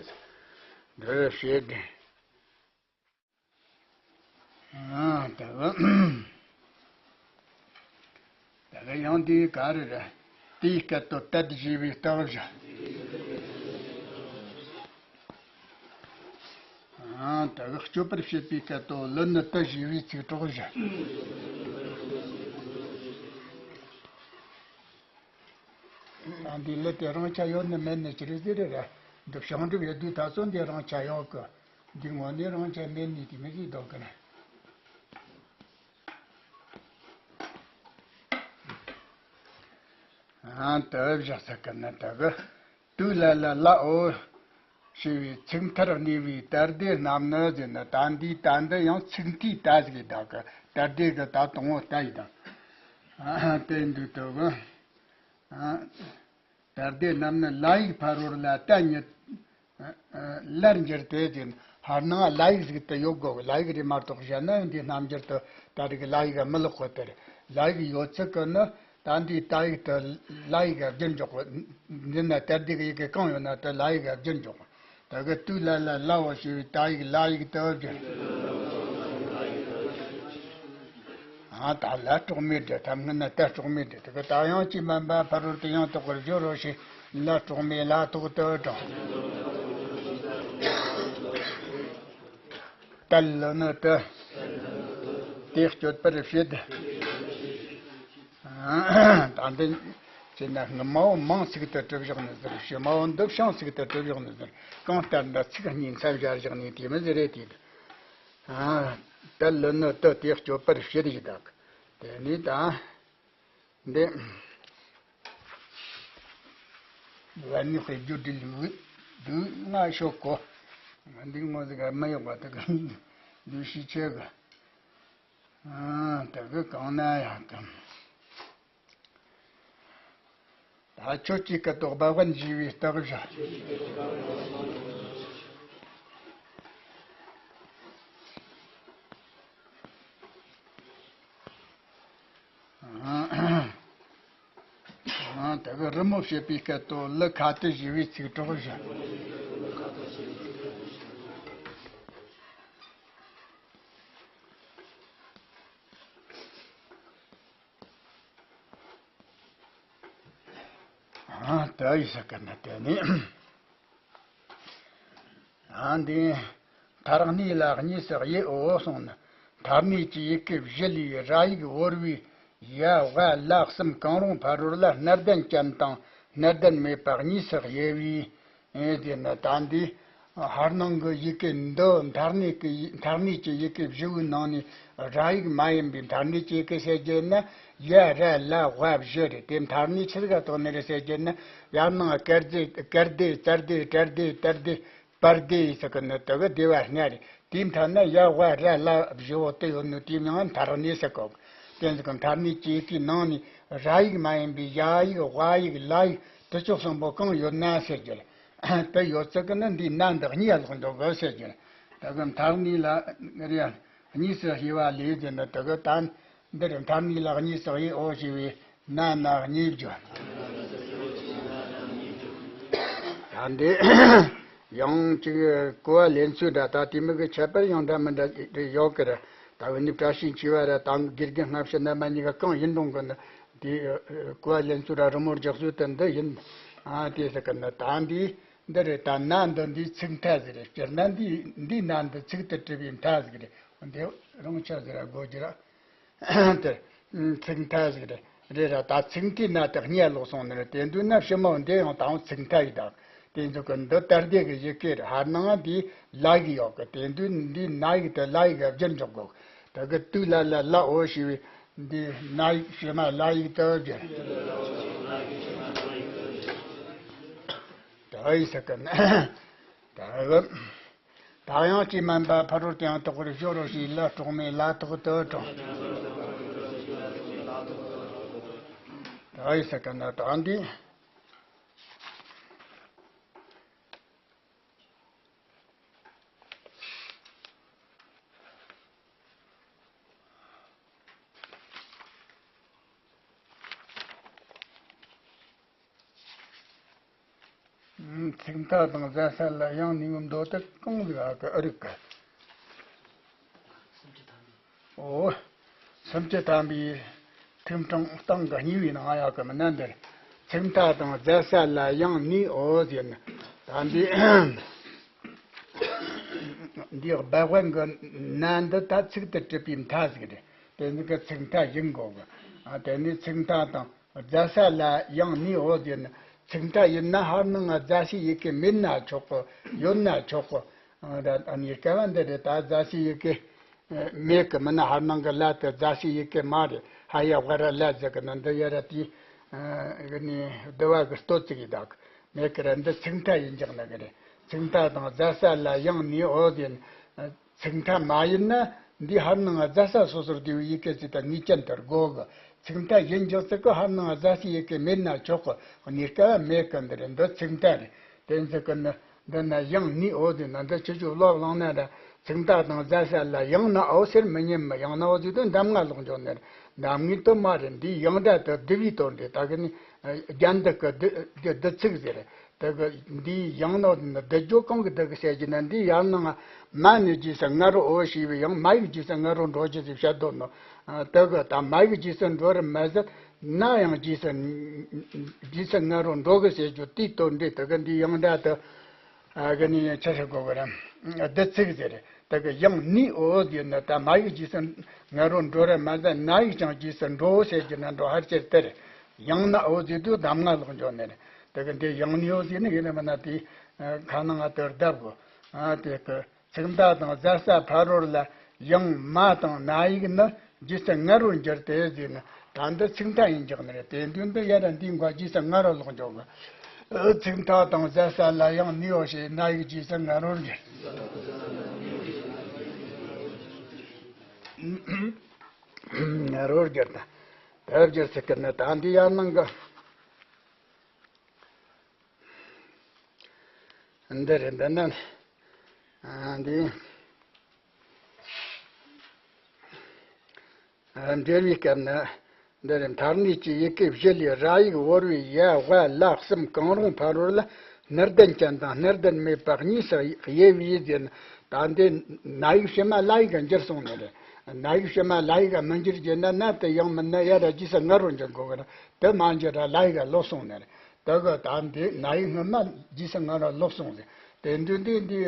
འབྲེལ་བར་བྱེད། ཨ། ད་ག་ད་ག་ཡང་དེ་ག་རེ་རེད། དེའི་སྐད་དོད་དད་ཞེས་པའི་རྟགས་བཞག། ཨ། ད་ག་སྤྱོད་པར་བྱེད་པའི་སྐད་དོད་ལུ་ནི་དུ་ཞེས་པའི་ཚིག་གྲོགས་བཞག། ཨ། འདི་ལུ་དེ་རང་ཆ་ཡོད་ནི་མེད་ནི་ཅི་རེད་ཟེར་རེད་ར། འདི་ཞིང་སྒྲུབ་ཡོད་དུས་ད་གཟོད་འདི་རང་ཆ་ཡོད་གི། འདི་དངོས་གནས་རང་ཆ་མེད་ནི་དེ་མི་ཟིག་འདུག་གི་ན། ཨ། དེ་བཞག་ས་གི་ན། ད་གི་དུག་ལ་ལ་ལའོ་ཞེས་པའི་ཚིག་མཐར་གནས་པའི་དལ་བདེ་རྣམས་ནི་ཟེར་ན། ད་འདི་ད་འདི་ཡང་ཚིག་མཐའི་ད་ཟིག་གི། ད་གི་དལ་བདེ་གི་ད་དང་པོ་ད་ཡི་དང་། ཨ། དེ་འདུག། ད་གི། ཨ། དལ་བདེ་རྣམས་ནི་ལ་ཡིག་ཕ་རོལ་ལ་ཏ་ཉིད་ལར་འགྱུར་ཏེ་ཟེར། ཧར་ནང་ལ་ཡིག་ཟིག་ཏུ་ཡོད་དགོས། ལ་ཡིག་རེད་མ་གཏོགས་གཞན་ན་འདི་རྣམ་འགྱུར་དུ་ད་རིག་ལ་ཡིག་མི་ལོག་གོ། དེར་ལ་ཡིག་ཡོད་ཚད་ཀྱི་ནི། ད་འདིའི་ཏ་ཡིག་དེ་ལ་ཡིག་ག་བསྒྱུར་འཇོག་གི། འདི་ན་ཏ་སྡེ་གི་ཡི་གེ་གང་ཡོད་ན་དེ་ལ་ཡིག་ག་བསྒྱུར་འཇོག་གི། ད་གི་ཏུ་ལ་ལ་ལའོ་ཞེས་པའི་ཏ་ཡིག་ལ་ཡིག་དེ་བསྒྱུར། ཨ་ད་ལ་གྲོགས་མེད་འདྲ། ཐ་སྔོན་ན་ཏ་གྲོགས་མེད་འདྲ། ད་གི་ད་ཡང་ཅི་མན་པ་ཕ་རོལ་ཏུ་ཡང་དག་པར་སྦྱོར་རོ་ཞེས་ལ་གྲོགས་མེད་ལ་ཐོག་ཏུ་དྲངས། ཏ་ལ་ནི་ཏུ། དེ་སྤྱོད་པར་བྱེད། ད་འདི་བྱས་ན་སྔ་མ་བོ་མིང་ཚིག་ཏུ་གྲུབ་བཞག་ནི་ཟེར། ཕྱི་མ་བོ་འདི་བྱིངས་ཚིག་ཏུ་གྲུབ་བཞག་ནི་ཟེར། གང་ལྟར་ན་ཚིག་གཉིས་མཚམས་སྦྱར་བཞག་ནི་དེ་མོ་ཟིག་རེད་དེ། ཨ། ཏ་ལ་ནི་ཏུ་དེ་སྤྱོད་པར་བྱེད་ཡི་དྭགས། དེ་ནས་ད་འདི་ལ་ནི་དཔེ་བརྗོད་འདི་ལུགས་འདུག་ང་ཤོག་གོ། འདི་ངོ་ཟིག་ག་མི་ཡོད་པ་དེ་ག་འདུ་ཤེས་ཆེ་གི། ཨ། དེ་གི་གང་ན་ཡང་གི། ད་ཁྱོད་ཀྱིས་སྐད་དོག་སྦ་བན་ཞེས་པའི་རྟགས་བཞག། ཨ། དེ་གི་རི་མོ་བྱེད་པའི་སྐད་དོག་ལི་ཁ་ཏི་ཞེས་པའི་ཚིག་གྲོགས་བཞག། ཨ། ད་ཡི་ས་ཀ་ན་དེ་ནི། ཨ་འདི། མཐར་གནས་ལ་གཉིས་སུ་དབྱེ་འོ་གསུངས་ནི། མཐར་གནས་ཀྱི་ཡི་གེ་བཞི་ལས་ར་ཡིག་བོར་བའི་ཡ་ཝ་ལ་གསུམ་གང་རུང་ཕ་རོལ་ལ་སྣར་ལྡན་ཅན་དང་སྣར་ལྡན་མེད་པ་གཉིས་སུ་དབྱེ་བས། ཨེ་དེ་ནི་ད་འདི། ཧར་ནང་གི་ཡི་གེ་འདི་མཐར་གནས་ཀྱི་ཡི་མཐར་གནས་ཀྱི་ཡི་གེ་བཞི་བོའི་ནང་ནས་ར་ཡིག་མ་ཡིན་པའི་མཐར་གནས་ཀྱི་ཡི་གེ་ཟེར་རྒྱུ་ནི་ཡ་ར་ལ་ཝ་བཞི་རེད། དེ་མཐར་གནས་ཆི་ཟིག་ག་གཏོགས་ནི་རེད་ཟེར་རྒྱུ་ནི་ཡར་ནང་ཀར་ཛེ་ཀར་དེ་ཙར་དེ་ཏྲར་དེ་ཏར་དེ་པར་དེ་ཡི་ཟེར་གི་ནི་དེ་གི་སྡེ་བ་ལྔ་རེད། དེའི་མཐའ་ན་ཡ་ཝ་ར་ལ་བཞི་བོ་དེ་ཡོད་ནོ་དེའི་མིང་ང་མཐར་གནས་ཟེར་གོ། དེ་ཟེར་གི་མཐར་གནས་ཀྱི་ཡི་གེའི་ནང་ནས་ར་ཡིག་མ་ཡིན་པའི་ཡ་ཡིག་ཝ་ཡིག་ལ་ཡིག་དེ་ཚོ་གསུམ་པོ་གང་ཡོད་ན་ཟེར་རྒྱུ་རེད། དེ་ཡོད་ཚད་ཀྱི་ནི་འདིའི་ན་འདི་གཉིས་ལོག་འདུག་གི་ཟེར་རྒྱུ་རེད། དེ་གི་མཐར་གནས་ལ་རེད། གཉིས་སུ་དབྱེ་བ་ལས་ཟེར་ནི་དེ་གི་ད་འདི་རེད། མཐར་གནས་ལ་གཉིས་སུ་དབྱེ་འོ་ཞེས་པའི་ན་ན་གཉིས་བརྗོད། ད་འདི་ཡང་ཅིག་གོ་བ་ལེན་ཚུལ་འདྲ་ད་དེ་མིན་གི་ཁྱད་པར་ཡང་འདྲ་མི་འདྲ་ཡོད་གི་རེད། ད་འུ་ནི་བཀྲ་ཤིས་འཁྱིལ་བ་ར་དང་དགེ་རྒན་སྔ་ཕྱི་རྣམ་པ་གཉིས་ཀ་གང་ཡིན་རུང་གི་ནི་དེ་གོ་བ་ལེན་ཚུལ་ར་རི་མོར་རྒྱག་ཚུལ་དེ་འདི་ཡིན། ཨ་དེ་ཟེར་གི་ནི་ད་འདི་འདི་རེད། ད་ན་འདི་འདི་ཚིག་མཐའ་ཟིག་རེད། སྤྱིར་ན་འདི་འདི་ན་འདི་ཚིག་ཏུ་གྲུབ་པའི་མཐའ་ཟིག་རེད། འདི་རང་ཆ་ཟིག་ར་དགོས་རྒྱུ་ར། དེ་ཚིག་མཐའ་ཟིག་རེད། རེད་ར། ད་ཚིག་མཐའི་ན་དེ་གཉིས་ལོག་སོང་ནི་རེད། དེ་དུས་ན་ཕྱི་མ་འདི་ཡང་དང་ཚིག་མཐའ་ཡི་དག་དེ་ཚོ་གི་འདི་ཏར་དེ་གི་ཡི་གེ་རེད། ཧར་ནང་འདི་ལ་ཡིག་ཡོད་གི། དེ་དུས་འདི་ན་ཡིག་དེ་ལ་ཡིག་ག་བསྒྱུར་འཇོག་དགོས། དེ་གི་ཏུ་ལ་ལ་ལ་འོ་ཞེས་པའི་འདི་ན་ཡིག་ཕྱི་མ་ལ་ཡིག་དུ་བསྒྱུར། ད་ཡི་ས་གི་ན་ད་གི་ད་ཡང་ཅི་མན་པ་ཕ་རོལ་ཏུ་ཡང་དག་པར་སྦྱོར་རོ་ཞེས་ལ་གྲོགས་མེད་ལ་ཐོག་ཏུ་དྲངས། ད་ཡི་ས་གི་ན་ད་འདི། ཚིག་མཐའ་དང་ཟ་ས་ལ་ཡང་ནི་མདོ་དེ་གང་ཟིག་ཨ་ཀི་ཨ་རིག་གི། འོ། སུམ་ཅུ་ཐམ་པའི་ཐིག་ཕྲེང་སྟེང་གི་གཉིས་པའི་ནང་ཡག་གི་མི་ན་འདིར། ཚིག་མཐའ་དང་ཟ་ས་ལ་ཡང་ནི་འོ་ཟེར་ན། ད་འདི་འདི་སྦ་བན་གི་ན་འདི་ད་ཚིག་ཏུ་གྲུབ་པའི་མཐའ་ཟིག་རེད། དེ་ནི་གི་ཚིག་མཐའ་ཡིན་དགོས་གི། ཨ་དེ་ནི་ཚིག་མཐའ་དང་ཟ་ས་ལ་ཡང་ནི་འོ་ཟེར་ན། ཚིག་མཐའ་ཡིན་ན་ཧར་ནང་ང་ཟ་ཞིག་ཡི་གེ་མིན་ན་ཆོག་གི། ཡོད་ན་ཆོག་གི། ཨ་ད་ཨ་ནི་སྐལ་བ་འདི་རེད། ད་ཟ་ཞིག་ཡི་གེ་མེད་གི་མིན་ན་ཧར་ནང་གི་ལ་དེ་ཟ་ཞིག་ཡི་གེ་མ་རེད། ཧ་ཡ་ཝ་ར་ལ་ཟེར་གི་ན་འདི་ཡ་ར་དེ་ཨ་གི་ནི་བསྡུ་བ་གི་སྟོད་ཅིག་ཡི་དག་མེད་གི་ར། འདི་ཚིག་མཐའ་ཡིན་འཇག་ན་གི་རེད། ཚིག་མཐའ་དང་ཟ་ས་ལ་ཡང་ནི་འོ་ཟེར་ན། ཚིག་མཐའ་མ་ཡིན་ན་འདི་ཧར་ནང་ཟ་ས་སོ་སོར་བསྡུས་པའི་ཡི་གེ་ཚིག་དང་ངེས་ཅན་དུ་དགོས་གི། ཚིག་མཐའ་ཡིན་འཇོག་ཚིག་གི་ཧར་ནང་ཟ་ས་ཡི་གེ་མེད་ན་ཆོག་གི། གནས་སྐབས་མེད་གི། འདི་རེད། འདི་ཚིག་མཐའ་རེད། དེ་ཚིག་གི་ནི་འདི་ན་ཡང་ནི་འོ་ཟེར་ན་འདི་ཆུ་ཆུ་ལོག་ལངས་ན་ར་ ཚིག་མཐའ་དང་བཟའ་ས་ལ་ཡང་ན་འོ་ཟེར་མི་ཉན་མི། ཡང་ན་འོ་ཟེར་དུས་གདམས་ངག་ལོག་འཇོག་ནི་རེད། གདམས་ངག་དུ་མ་རེད། འདིའི་ཡང་སྒྲ་དེ་བསྡུ་བའི་དོན་རེད། ད་གི་ནི་རྒྱན་འདི་གི་བསྡུ་བསྡུ་ཚིག་ཟེར། དེ་གི་འདིའི་ཡང་ན་འོ་ཟེར་ནི་བསྡུ་རྒྱུ་གང་གི་དེ་གི་བཤད་ཀྱི་ན། འདིའི་ཡང་ན་མ་ནི་རྗེས་སུ་ང་རོ་འོ་ཞེས་པའི་ཡང་མ་ཡིག་རྗེས་སུ་ང་རོ་འགྲོ་རྒྱུ་ཟེར་བཤད་དོ་ནོ། དེ་གི་ད་མ་ཡིག་རྗེས་སུ་འགྲོ་རུ་མ་ཟད་ན་ཡང་རྗེས་སུ་རྗེས་སུ་ང་རོ་འགྲོ་གི་ཟེར་རྒྱུ་དེའི་དོན་རེད། དེ་གི་འདིའི་ཡང་སྒྲ་དེ། ཨ་གི་ནི་ཆི་ཟེར་དགོས་གི་རེད། བསྡུ་ཚིག་ཟེར། དེ་གི་ཡང་ནི་འོ་ཟེར་ན་ད་མ་ཡིག་རྗེས་སུ་ང་རོ་འགྲོ་ར་མ་ཟད་ན་ཡིག་ཀྱང་རྗེས་སུ་འགྲོ་ཟེར་གྱི་ན་འགྲོ་ཧར་ཅེར་དེ་རེད། ཡང་ན་འོ་ཟེར་དུས་གདམས་ངག་ལོག་འཇོག་ནི་རེད། དེ་གི་འདི་ཡང་ནི་འོ་ཟེར་ནི་ཡིན་ན་མིན་ན་དེ་ཁ་ནང་ང་དེར་བརྡབ་དགོས། ཨ་དེ་གི་ཚིག་མཐའ་དང་བཟའ་ས་ཕ་རོལ་ལ་ཡང་མ་དང་ན་ཡིག་ནི། རྗེས་སུ་ང་རོ་འགྱུར་ཏེ་ཟེར་ན། ད་འདི་ཚིག་མཐའ་ཡིན་འཇོག་ནི་རེད། དེ་དུས་འདི་ཡ་ར་འདི་འགོ་རྗེས་སུ་ང་རོ་ལོག་འཇོག་གི། ཚིག་མཐའ་དང་བཟའ་ས་ལ་ཡང་ནི་འོ་ཞེས་ན་ཡིག་རྗེས་སུ་ང་རོར་འགྱུར། ང་རོར་འགྱུར་ད། དེར་འགྱུར་ཟེར་གི་ནི་ད་འདི་ཡར་ནང་གི། འདི་རེད། འདི་ནི་ཨ་འདི་ཨ་འབྲེལ་བའི་སྐབས་ནི་འདི་རེད། མཐར་གནས་ཀྱི་ཡི་གེ་བཞི་ལས་ར་ཡིག་བོར་བའི་ཡ་ཝ་ལ་གསུམ་གང་རུང་ཕ་རོལ་ལ་སྣུར་ལྡན་ཅན་དང་སྣུར་ལྡན་མེད་པ་གཉིས་སུ་དབྱེ་བའི་ཟེར་ན། ད་འདི་ན་ཡིག་ཕྱི་མ་ལ་ཡིག་ག་འགྱུར་སོང་ནི་རེད། ན་ཡིག་ཕྱི་མ་ལ་ཡིག་ག་མི་འགྱུར་རྒྱུ་ན་ན་དེ་ཡང་མིན་ན་ཡ་ར་རྗེས་སུ་ང་རོ་འགྱུར་དགོས་གི་རེད། དེ་མ་འགྱུར་ར་ལ་ཡིག་ག་ལོག་སོང་ནི་རེད། དེ་གི་ད་འདི་ན་ཡིག་སྔོན་མ་རྗེས་སུ་ང་རོ་ལོག་སོང་ཟེར། དེ་འདི་འདི་འདི་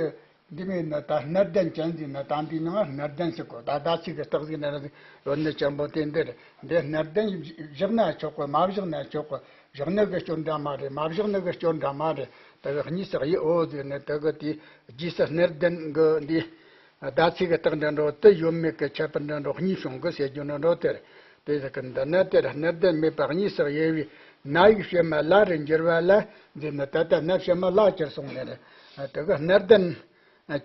འདི་མིན་ན་ད་སྣུར་ལྡན་ཅན་ཟེར་ན། ད་འདི་ནང་སྣུར་ལྡན་ཟེར་གོ། ད་ད་ཚིག་གི་རྟགས་ཟིག་ན་ར་ཡོད་ནི་ཅན་པོ་དེ་འདི་རེད། འདི་སྣུར་ལྡན་བཞག་ན་ཆོག་གི། མ་བཞག་ན་ཆོག་གི། བཞག་ནི་གི་སྐྱོན་འདྲ་མ་རེད། མ་བཞག་ནི་གི་སྐྱོན་འདྲ་མ་རེད། དེ་གི་གཉིས་སུ་དབྱེ་འོ་ཟེར་ནས། དེ་གི་དེ་རྗེས་སུ་སྣུར་ལྡན་གི་འདི། ཟླ་ཚེས་ཀྱི་རྟགས་འདྲ་འགྲོ་དུ་ཡོད་མེད་ཀྱི་ཁྱད་པར་འདྲ་འགྲོ་གཉིས་བྱུང་གི་ཟེར་རྒྱུ་འདྲ་འགྲོ་དེར། དེ་ཟེར་གི་འདི་ནི་དེར་སྣུར་ལྡན་མེད་པ་གཉིས་སུ་དབྱེ་བའི་ན་ཡིག་ཕྱི་མ་ལ་རུ་འགྱུར་བ་ལ་འདི་ནི་ད་ལྟ་ན་ཕྱི་མ་ལ་གྱུར་སོང་ནི་རེད། དེ་གི་སྣུར་ལྡན་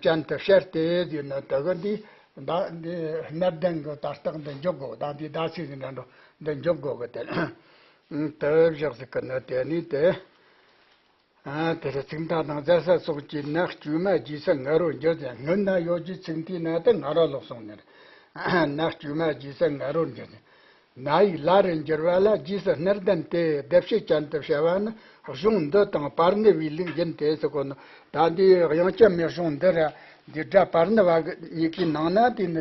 ཅན་དུ་བཤད་དེ་ཟེར་ན། དེ་གི་འདི་ད་འདི་སྣུར་ལྡན་གི་ད་རྟགས་འདི་འཇོག་དགོས། ད་འདི་ཟླ་ཚེས་ཀྱི་འདྲ་འགྲོ་འདི་འཇོག་དགོས་གི་དེར། དེ་བཞག་ཟེར་གི་ནི་དེ་ནི་དེ། ཨ་དེ་རེད། ཚིག་མཐའ་དང་བཟའ་ས་སོགས་ཀྱི་ན་དཀྱུས་མ་རྗེས་སུ་ང་རོ་འགྱུར་ཏེ། སྔོན་ན་ཡོད་རྒྱུའི་ཚིག་མཐའི་ན་དེ་ང་རོ་ལོག་སོང་ནི་རེད། ན་དཀྱུས་མ་རྗེས་སུ་ང་རོར་འགྱུར་ཏེ། ན་ཡིག་ལ་རུ་འགྱུར་བ་ལ་རྗེས་སུ་སྣུར་ལྡན་ཏེ་བསྡུ་བྱེད་ཅན་དུ་བྱ་བ་ནི། གཞུང་འདི་དང་པར་ནི་བའི་ལུགས་ཡིན་ཏེ་ཟེར་གོ་ནོ། ད་འདི་དབྱངས་ཅན་མའི་གཞུང་འདི་ར་འདི་སྒྲ་པར་ནི་བ་གི་གཉིས་ཀའི་ནང་ན་དེ་ནི་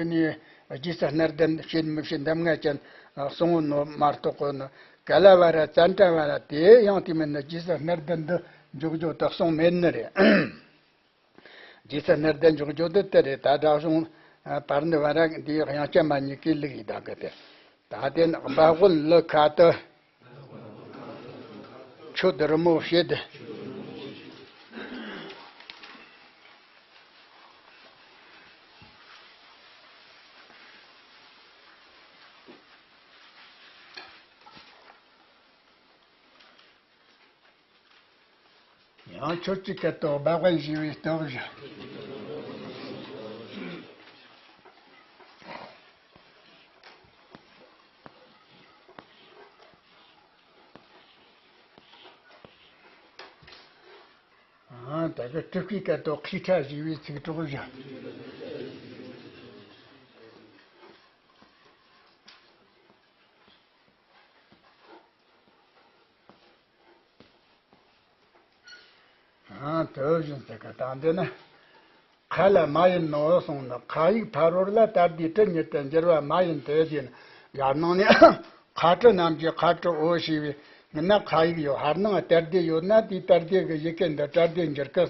ནི་རྗེས་སུ་སྣུར་ལྡན་བྱེད་མི་བྱེད་གདམས་ངག་ཅན་གསུང་ནོ་མ་གཏོགས་གོ་ནོ། ག་ལ་བ་ར་ཙན་དྲ་བ་ར་དེ་ཡང་དེ་མིན་ན་རྗེས་སུ་སྣུར་ལྡན་འདི་འཇོག་རྒྱུ་དག་སོང་མེད་ནི་རེད། རྗེས་སུ་སྣུར་ལྡན་འཇོག་རྒྱུ་དེ་དེ་རེད། ད་སྒྲ་གཞུང་པར་ནི་བ་ར་འདིའི་དབྱངས་ཅན་མ་གཉིས་ཀའི་ལུགས་ཡིན་ད་གི་དེ། ད་དེ་ནི་སྦ་དབུལ་ལི་ཁ་དུ་ཁྱོད་རི་མོ་བྱེད། ཡང་ཁྱོད་ཀྱི་སྐད་དུ་སྦ་དབུལ་ཞེས་པའི་སྟོབས་བཞག་ཨ་ད་གི་སྤྲུལ་སྐུའི་སྐད་དུ་ཁྲིག་ཁྲ་ཞེས་པའི་ཚིག་གྲོགས་བཞག་ཨ་དེ་བཞིན་ཟེར་གི། ད་འདི་ནི་ཁ་ལ་མ་ཡིན་ནོ་གསུངས་ནི། ཁ་ཡིག་ཕ་རོལ་ལ་ཏ་སྡེའི་གྲུ་ཉིད་དུ་འགྱུར་བ་མ་ཡིན་ཏེ་ཟེར་ན། ཡར་ནང་ནས་ཁ་གྲུ་རྣམས་ཀྱི་ཁ་གྲུ་འོ་ཞེས་པའི་སྔོན་ན་ཁ་ཡིག་ཡོད། ཧར་ནང་ཏ་སྡེ་ཡོད་ན་དེའི་ཏ་སྡེ་གི་ཡི་གེ་འདི་ཏྲ་སྡེ་འགྱུར་གི་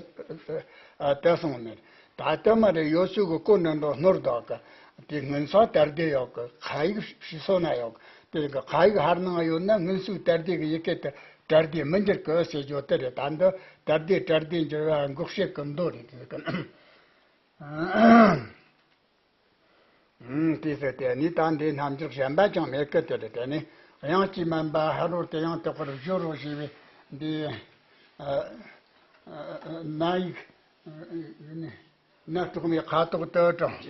ཨ་དེ་གསུངས་ནི། ད་ལྟ་མ་རེད། ཡོད་ཚུལ་གྱི་སྐོར་འདྲ་འགྲོ་སྣོར་དག་གི། དེ་སྔོན་སོགས་ཏ་སྡེ་ཡོད་གི། ཁ་ཡིག་ཕྱི་སོ་ན་ཡོད་གི། དེ་གི་ཁ་ཡིག་ཧར་ནང་ཡོད་ན་སྔོན་སོའི་ཏ་སྡེ་གི་ཡི་གེ་དེ་ཏྲ་སྡེ་མི་འགྱུར་གི་ཟེར་རྒྱུ་དེ་རེད། ད་འདི་ཏྲ་སྡེ་ཏྲ་སྡེ་འགྱུར་བ་འགོག་བྱེད་ཀྱི་མདོ་རེད་དེ་གི། ཨང་། དེ་ཟེར་དེ་ནི་ད་འདི་རྣམ་འཇོག་གཞན་པ་ཅང་མེད་གི། དེ་རེད། དེ་ནི་དབྱངས་ཀྱིས་དམན་པ་ཕ་རོལ་ཏུ་ཡང་དག་པར་སྦྱོར་རོ་ཞེས་པའི་འདི་ཨ་ཨ་ན་ཡིག་ཨ་ཨ་ནི། ན་དཀྲོགས་མའི་ཁ་དོག་ཏུ་དྲངས།